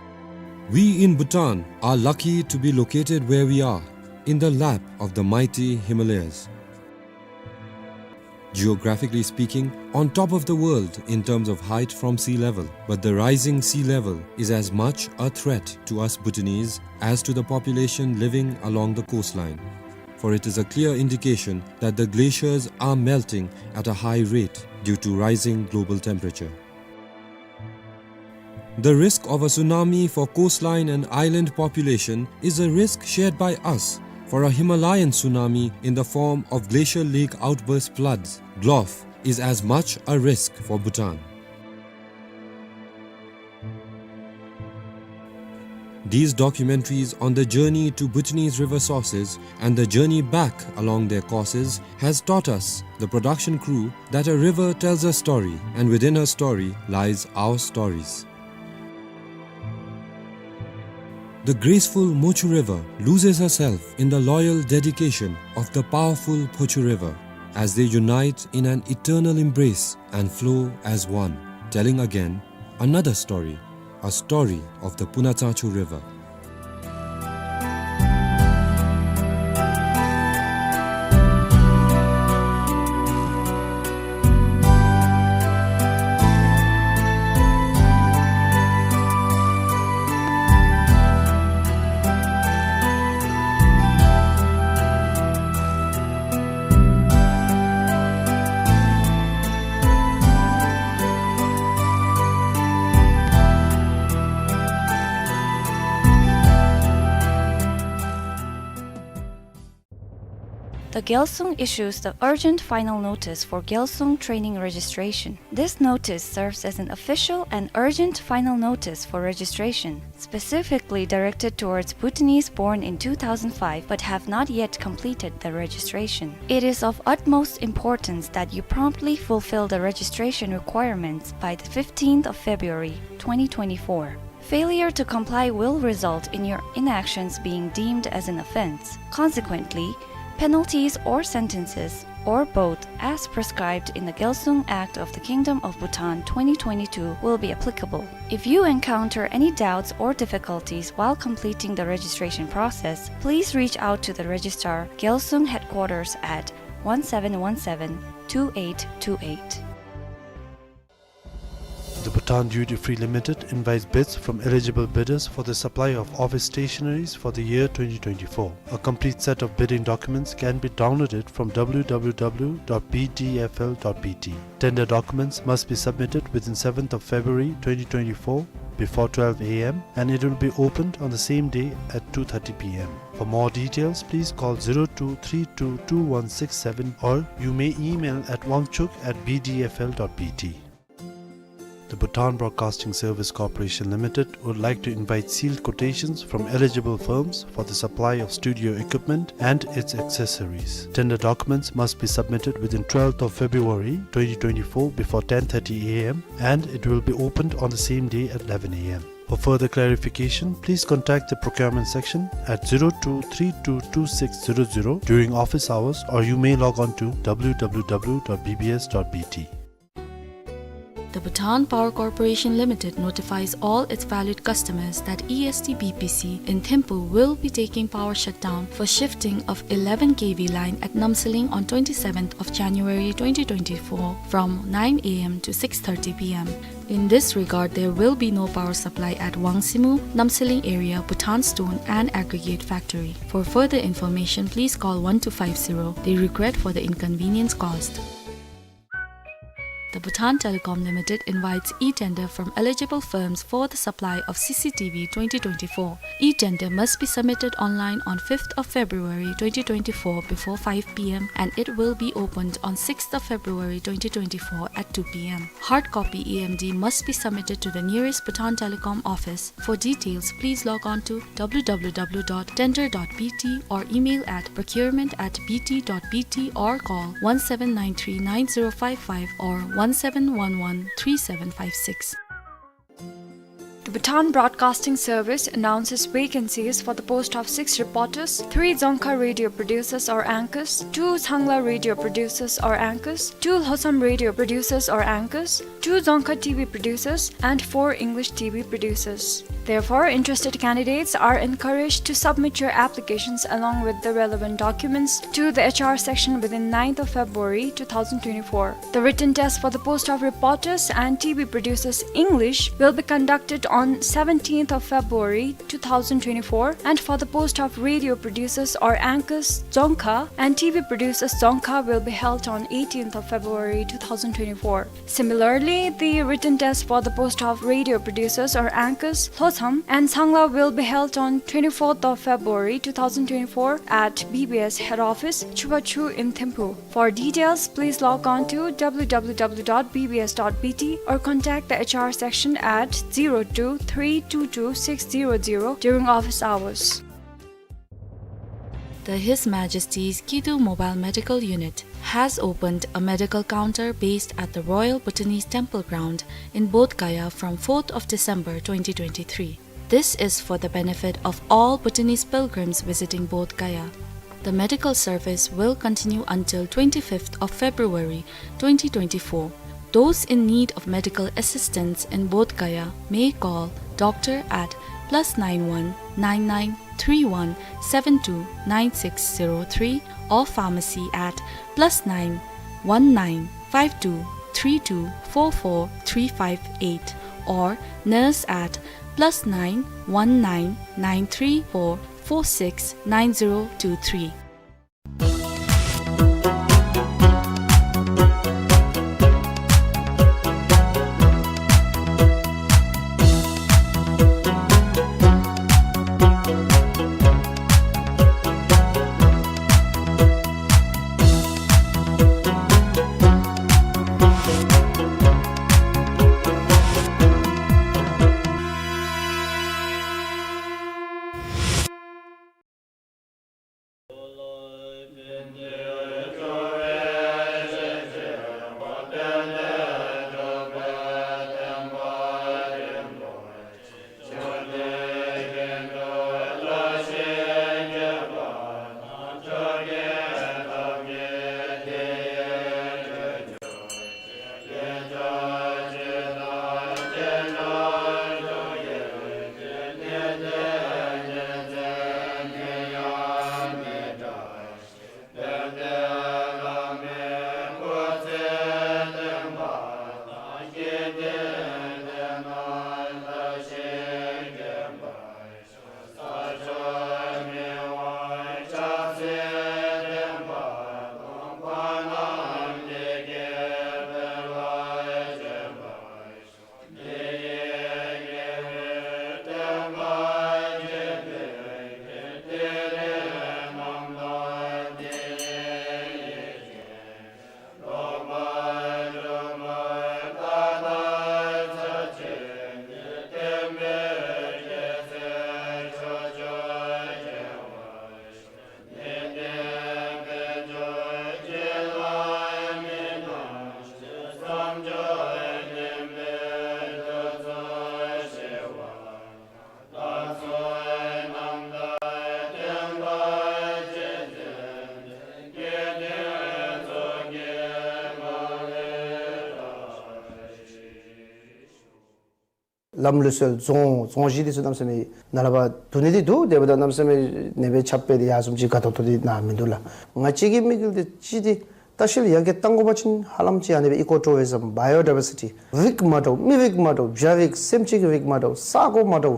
We in Bhutan are lucky to be located where we are, in the lap of the mighty Himalayas. Geographically speaking, on top of the world in terms of height from sea level, but the rising sea level is as much a threat to us Bhutanese as to the population living along the coastline, for it is a clear indication that the glaciers are melting at a high rate due to rising global temperature. The risk of a tsunami for coastline and island population is a risk shared by us, for a Himalayan tsunami in the form of glacial lake outburst floods, GLOF, is as much a risk for Bhutan. These documentaries on the journey to Bhutanese river sources and the journey back along their courses has taught us, the production crew, that a river tells a story, and within her story lies our stories. The graceful Mochu River loses herself in the loyal dedication of the powerful Phochu River, as they unite in an eternal embrace and flow as one, telling again another story, a story of the Punatsangchu River. The Gyalsung issues the urgent final notice for Gyalsung training registration. This notice serves as an official and urgent final notice for registration, specifically directed towards Bhutanese born in two thousand five but have not yet completed the registration. It is of utmost importance that you promptly fulfill the registration requirements by the fifteenth of February twenty twenty-four. Failure to comply will result in your inactions being deemed as an offense. Consequently, penalties or sentences, or both, as prescribed in the Gyalsung Act of the Kingdom of Bhutan twenty twenty-two will be applicable. If you encounter any doubts or difficulties while completing the registration process, please reach out to the Registrar, Gyalsung Headquarters at one seven one seven, two eight two eight. The Bhutan Duty Free Limited invites bids from eligible bidders for the supply of office stationaries for the year twenty twenty-four. A complete set of bidding documents can be downloaded from W W W dot B D F L dot B T. Tender documents must be submitted within seventh of February twenty twenty-four before twelve A M and it will be opened on the same day at two thirty P M. For more details, please call zero two three two two one six seven or you may email at wangchuk at B D F L dot B T. The Bhutan Broadcasting Service Corporation Limited would like to invite sealed quotations from eligible firms for the supply of studio equipment and its accessories. Tender documents must be submitted within twelfth of February twenty twenty-four before ten thirty A M and it will be opened on the same day at eleven A M. For further clarification, please contact the procurement section at zero two three two two six zero zero during office hours, or you may log on to W W W dot B B S dot B T. The Bhutan Power Corporation Limited notifies all its valued customers that E S D B P C in Thimphu will be taking power shutdown for shifting of eleven K V line at Namsaling on twenty-seventh of January twenty twenty-four from nine A M to six thirty P M. In this regard, there will be no power supply at Wangsimu, Namsaling area, Bhutan Stone and Aggregate Factory. For further information, please call one two five zero. They regret for the inconvenience caused. The Bhutan Telecom Limited invites e-tender from eligible firms for the supply of C C T V twenty twenty-four. E-tender must be submitted online on fifth of February twenty twenty-four before five P M, and it will be opened on sixth of February twenty twenty-four at two P M. Hard copy E M D must be submitted to the nearest Bhutan Telecom office. For details, please log on to W W W dot tender dot B T or email at procurement at B T dot B T or call one seven nine three nine zero five five or one seven one one three seven five six. The Bhutan Broadcasting Service announces vacancies for the post of six reporters, three Dzongkha radio producers or anchors, two Sangla radio producers or anchors, two Lhotsam radio producers or anchors, two Dzongkha T V producers, and four English T V producers. Therefore, interested candidates are encouraged to submit your applications along with the relevant documents to the H R section within ninth of February two thousand twenty-four. The written test for the post of reporters and T V producers English will be conducted on seventeenth of February two thousand twenty-four, and for the post of radio producers or anchors Dzongkha and T V producers Dzongkha will be held on eighteenth of February two thousand twenty-four. Similarly, the written test for the post of radio producers or anchors Lhotsam and Sangla will be held on twenty-fourth of February two thousand twenty-four at B B S head office, Chubachu in Thimphu. For details, please log on to W W W dot B B S dot B T or contact the H R section at zero two three two two six zero zero during office hours. The His Majesty's Kidu Mobile Medical Unit has opened a medical counter based at the Royal Bhutanese Temple Ground in Bodh Gaya from fourth of December twenty twenty-three. This is for the benefit of all Bhutanese pilgrims visiting Bodh Gaya. The medical service will continue until twenty-fifth of February twenty twenty-four. Those in need of medical assistance in Bodh Gaya may call doctor at plus nine one nine nine three one seven two nine six zero three or pharmacy at plus nine one nine five two three two four four three five eight or nurse at plus nine one nine nine three four four six nine zero two three. ལམ་ལུགས་སྲོལ་རྫོང་རྫོང་གཞི་འདི་ཚུ་གནམ་མེད་ས་མེད་ནཱ་ལས་ཕར་བསྡུ་ནི་འདི་འདུག། དེ་འབདཝ་ད་གནམ་མེད་ས་མེད་ཨ་ནེ་སྦེ་ཁྱབ་སྤེལ་འདི་ཡར་བཟུམ་ཅིག་དགའ་ཏོག་ཏོ་འདི་ནཱ་མིན་འདུག་ལགས། ང་བཅས་ཀྱི་དམིགས་ཡུལ་འདི་གཅིག་འདི་ལྟ་བཤལ་ཡར་རྒྱས་བཏང་དགོ་པ་ཅིན་ཧ་ལམ་ཅིག་ཨ་ནེ་སྦེ་ཨི་ཀོ་ཊུ་རི་ཛམ་བཱ་ཡོ་ཌའི་བར་སི་ཊི་རིགས་མ་འདྲཝ་མི་རིགས་མ་འདྲཝ་བྱ་རིགས་སེམས་ཅན་གྱི་རིགས་མ་འདྲཝ་ས་གོ་མ་འདྲཝ་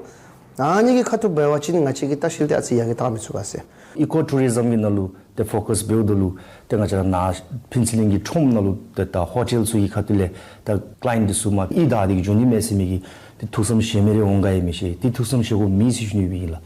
ཨ་ནི་གི་ཁ་ཐུག་འབད་བ་ཅིན་ང་བཅས་ཀྱི་ལྟ་བཤལ་འདི་ཨ་ཙི་ཡར་རྒྱས་བཏང་མི་ཚུགས་ག་ཟེར། ཨི་ཀོ་ཊུ་རི་ཛམ་གྱི་ནང་ལུ་ཏེ་ཕོ་ཀཱས་འབདཝ་ད་ལུ་ཏེ་ང་བཅས་ར་ནཱ་ཕུན་ཚོགས་གླིང་གི་ཁྲོམ་ནང་ལུ་ཏེ་ད་ཧོ་ཊེལ་ཚུ་གི་ཁ་ཐུག་ལས་ད་ཀ་ལའིནཊ་འདི་ཚུ་མར་ཨིན་ད་འདི་གིས་འགྱོ་ནི་མས་ཟེར་མི་གི་ཏེ་ཐུགས་བསམ་བཞེས་མི་རེ་འོང་ག་ཡང་མི་ཤེས། ཏེ་ཐུགས་བསམ་བཞེས་དགོཔ་མེད་ཟེར་ཞུ་ནི་སྦེ་ཨིན་ལགས།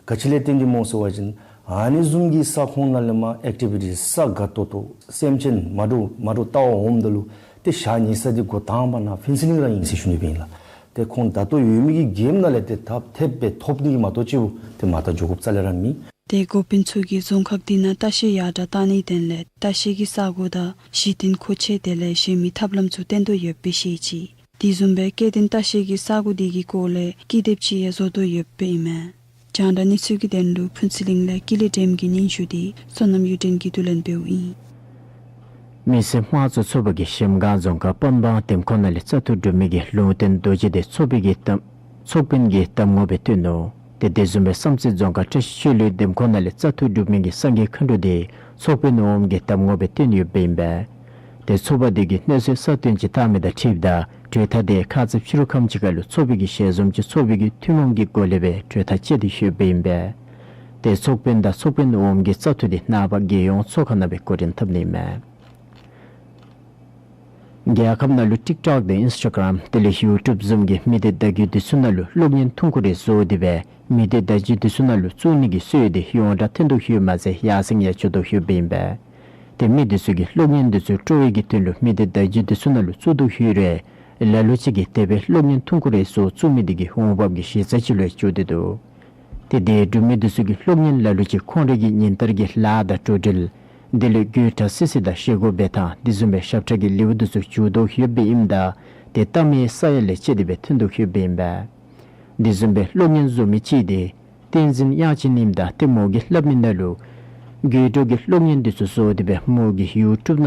ག་ཅི་ལས་བརྟེན་ཏེ་སྨོ་ཟེར་བ་ཅིན་ཨ་ནི་བཟུམ་གྱི་ས་ཁོངས་ནང་ལས་མར་ཨེག་ཊི་བི་ཊིས་ས་དགའ་ཏོག་ཏོ་སེམས་ཅན་མ་འདྲཝ་མ་འདྲཝ་ལྟ་བར་འོངམ་ད་ལུ་ཏེ་ཞག་ཉལ་ས་འདི་འགོ་དང་པ་ནཱ་ཕུན་ཚོགས་གླིང་ར་ཨིན་ཟེར་ཞུ་ནི་སྦེ་ཨིན་ལགས། ཏེ་ཁོང་ད་ལྟོ་ཡོད་མི་གི་གེམ་ནང་ལས་ཏེ་ཐབས་ཐེབས་སྦེ་ཐོབ་ནི་གི་མ་གཏོགས་ཅིག་ཏེ་མར་ད་འགྱོ་དགོཔ་རྩ་ལས་ར་མེད། ཏེ་འགོ་དཔོན་ཚུ་གིས་རྫོང་ཁག་འདི་ནང་ལྟ་བཤལ་ཡར་དྲག་བཏང་ནིའི་དོན་ལས་ལྟ་བཤལ་གྱི་ས་གོ་དང་གཞི་རྟེན་མཁོ་ཆས་དེ་ལས་གཞན་མི་ཐབས་ལམ་ཚུ་བཏོན་དོ་ཡོདཔ་སྦེ་བཤད་ཅི། དེ་བཟུམ་སྦེ་སྐྱེ་ལྡན་ལྟ་བཤལ་གྱི་ས་གོ་དེ་གི་སྐོར་ལས་ཀི་དེབ་ཅིག་ཡང་བཟོ་དོ་ཡོདཔ་ཨིན་མས། རྒྱང་བསྒྲགས་གནས་ཚུལ་གྱི་དོན་ལུ་ཕུན་ཚོགས་གླིང་ལས་ཀུན་ལེགས་སྒྲོལམ་གྱི་སྙན་ཞུ་འདི་བསོད་ནམས་གཡུ་སྒྲོན་གྱིས་བསྡུ་ལེན་འབདཝ་ཨིན། མི་སེར་དམངས་གཙོའི་ཚོགས་པ་གིས་གཞལམ་སྒང་རྫོང་ཁག་སྤང་སྦང་འདེམས་ཁོངས་ནང་ལས་བཙག་འཐུ་གྲུབ་མི་གི་ལུང་བསྟན་རྡོ་རྗེ་འདི་ཚོགས་དཔོན་གྱི་གདམ་ཚོགས་དཔོན་གྱི་གདམ་ངོ་སྦེ་བཏོན་ནུག། ཏེ་དེ་བཟུམ་སྦེ་བསམ་རྩེ་རྫོང་ཁག་བཀྲ་ཤིས་ཆོས་གླིང་འདེམས་ཁོངས་ནང་ལས་བཙག་འཐུ་གྲུབ་མི་གི་སངས་རྒྱས་མཁའ་འགྲོ་འདི་ཚོགས་དཔོན་འོགམ་གྱི་གདམ་ངོ་སྦེ་བཏོན་ཡོདཔ་ཨིན་པས། ཏེ་ཚོགས་པ་འདི་གིས་གནས་ཚུལ་གསར་བཏོན་ཅིག་བཏང་མི་དང་འཁྲིལཝ་ད་གྲོས་ཐག་འདི་ཁ་ཙ་ཕྱི་རུ་ཁམས་ཅིག་ཁར་ལུ་ཚོགས་པའི་གི་ཞལ་འཛོམས་ཅིག་ཚོགས་པའི་གི་ཐུན་མོང་གི་སྒོ་ལས་སྦེ་གྲོས་ཐག་བཅད་དེ་ཡོདཔ་ཨིན་པས། ཏེ་ཚོགས་དཔོན་དང་ཚོགས་དཔོན་འོགམ་གྱི་བཙག་འཐུ་འདི་ནངས་པ་རྒྱལ་ཡོངས་ཚོགས་ཁང་ནང་སྦེ་འགོ་འདྲེན་འཐབ་ནི་མས། རྒྱལ་ཁབ་ནང་ལུ་ཊིཀ་ཊོཀ་དང་ཨིནསི་ཊ་གརམ་དེ་ལས་ཡུ་ཊུབ་བཟུམ་གྱི་མི་སྡེ་བརྡ་བརྒྱུད་འདི་ཚུ་ནང་ལུ་གློག་བརྙན་ཐུང་ཀུ་རེ་བཟོ་སྟེ་སྦེ་མི་སྡེ་བརྡ་བརྒྱུད་འདི་ཚུ་ནང་ལུ་བཙུགས་ནི་གི་སྲོལ་འདི་ཡོངས་གྲགས་ཐོན་དོ་ཡོདཔ་མ་ཚད་ཡར་སེང་ཡང་འགྱོ་དོ་ཡོདཔ་ཨིན་པས། ཏེ་མི་འདི་ཚུ་གིས་གློག་བརྙན་འདི་ཚུ་སྤྲོ་བའི་གི་དོན་ལུ་མི་སྡེ་བརྡ་བརྒྱུད་འདི་ཚུ་ནང་ལུ་བཙུགས་དོ་ཡོད་རུང་ལ་ལུ་ཅིག་གིས་དེ་སྦེ་གློག་བརྙན་ཐུང་ཀུ་རེ་བཟོ་བཙུགས་མི་འདི་གིས་འོང་འབབ་ཀྱི་གཞི་རྩ་ཅིག་ལུ་འགྱུར་ཏེ་འདུག། ཏེ་དེ་སྒྲུབ་མི་འདི་ཚུ་གིས་གློག་བརྙན་ལ་ལུ་ཅིག་ཁོང་རའི་གི་ཉིན་ལྟར་གྱི་ལཱ་དང་འགྲོ་འགྲུལ་དེ་ལས་དགོད་བྲ་སི་སི་དང་བཞེས་སྒོ་འབད་ཐངས་དེ་བཟུམ་སྦེ་ཞབས་ཁྲ་གི་ལེའུ་འདི་ཚུ་འགྱུར་དོ་ཡོདཔ་ཨིནམ་ད་ཏེ་ལྟ་མི་ས་ཡ་ལས་བཅད་དེ་སྦེ་ཐོན་དོ་ཡོདཔ་ཨིན་པས། དེ་བཟུམ་སྦེ་གློག་བརྙན་བཟོ་མི་ཅིག་འདི་བསྟན་འཛིན་དབྱངས་ཅན་ཨིནམ་ད་ཏེ་མོ་གིས་སླབ་མི་ནང་ལུ་དགོད་བྲ་གི་གློག་བརྙན་འདི་ཚུ་བཟོ་སྟེ་སྦེ་མོ་གི་ཡུ་ཊུབ་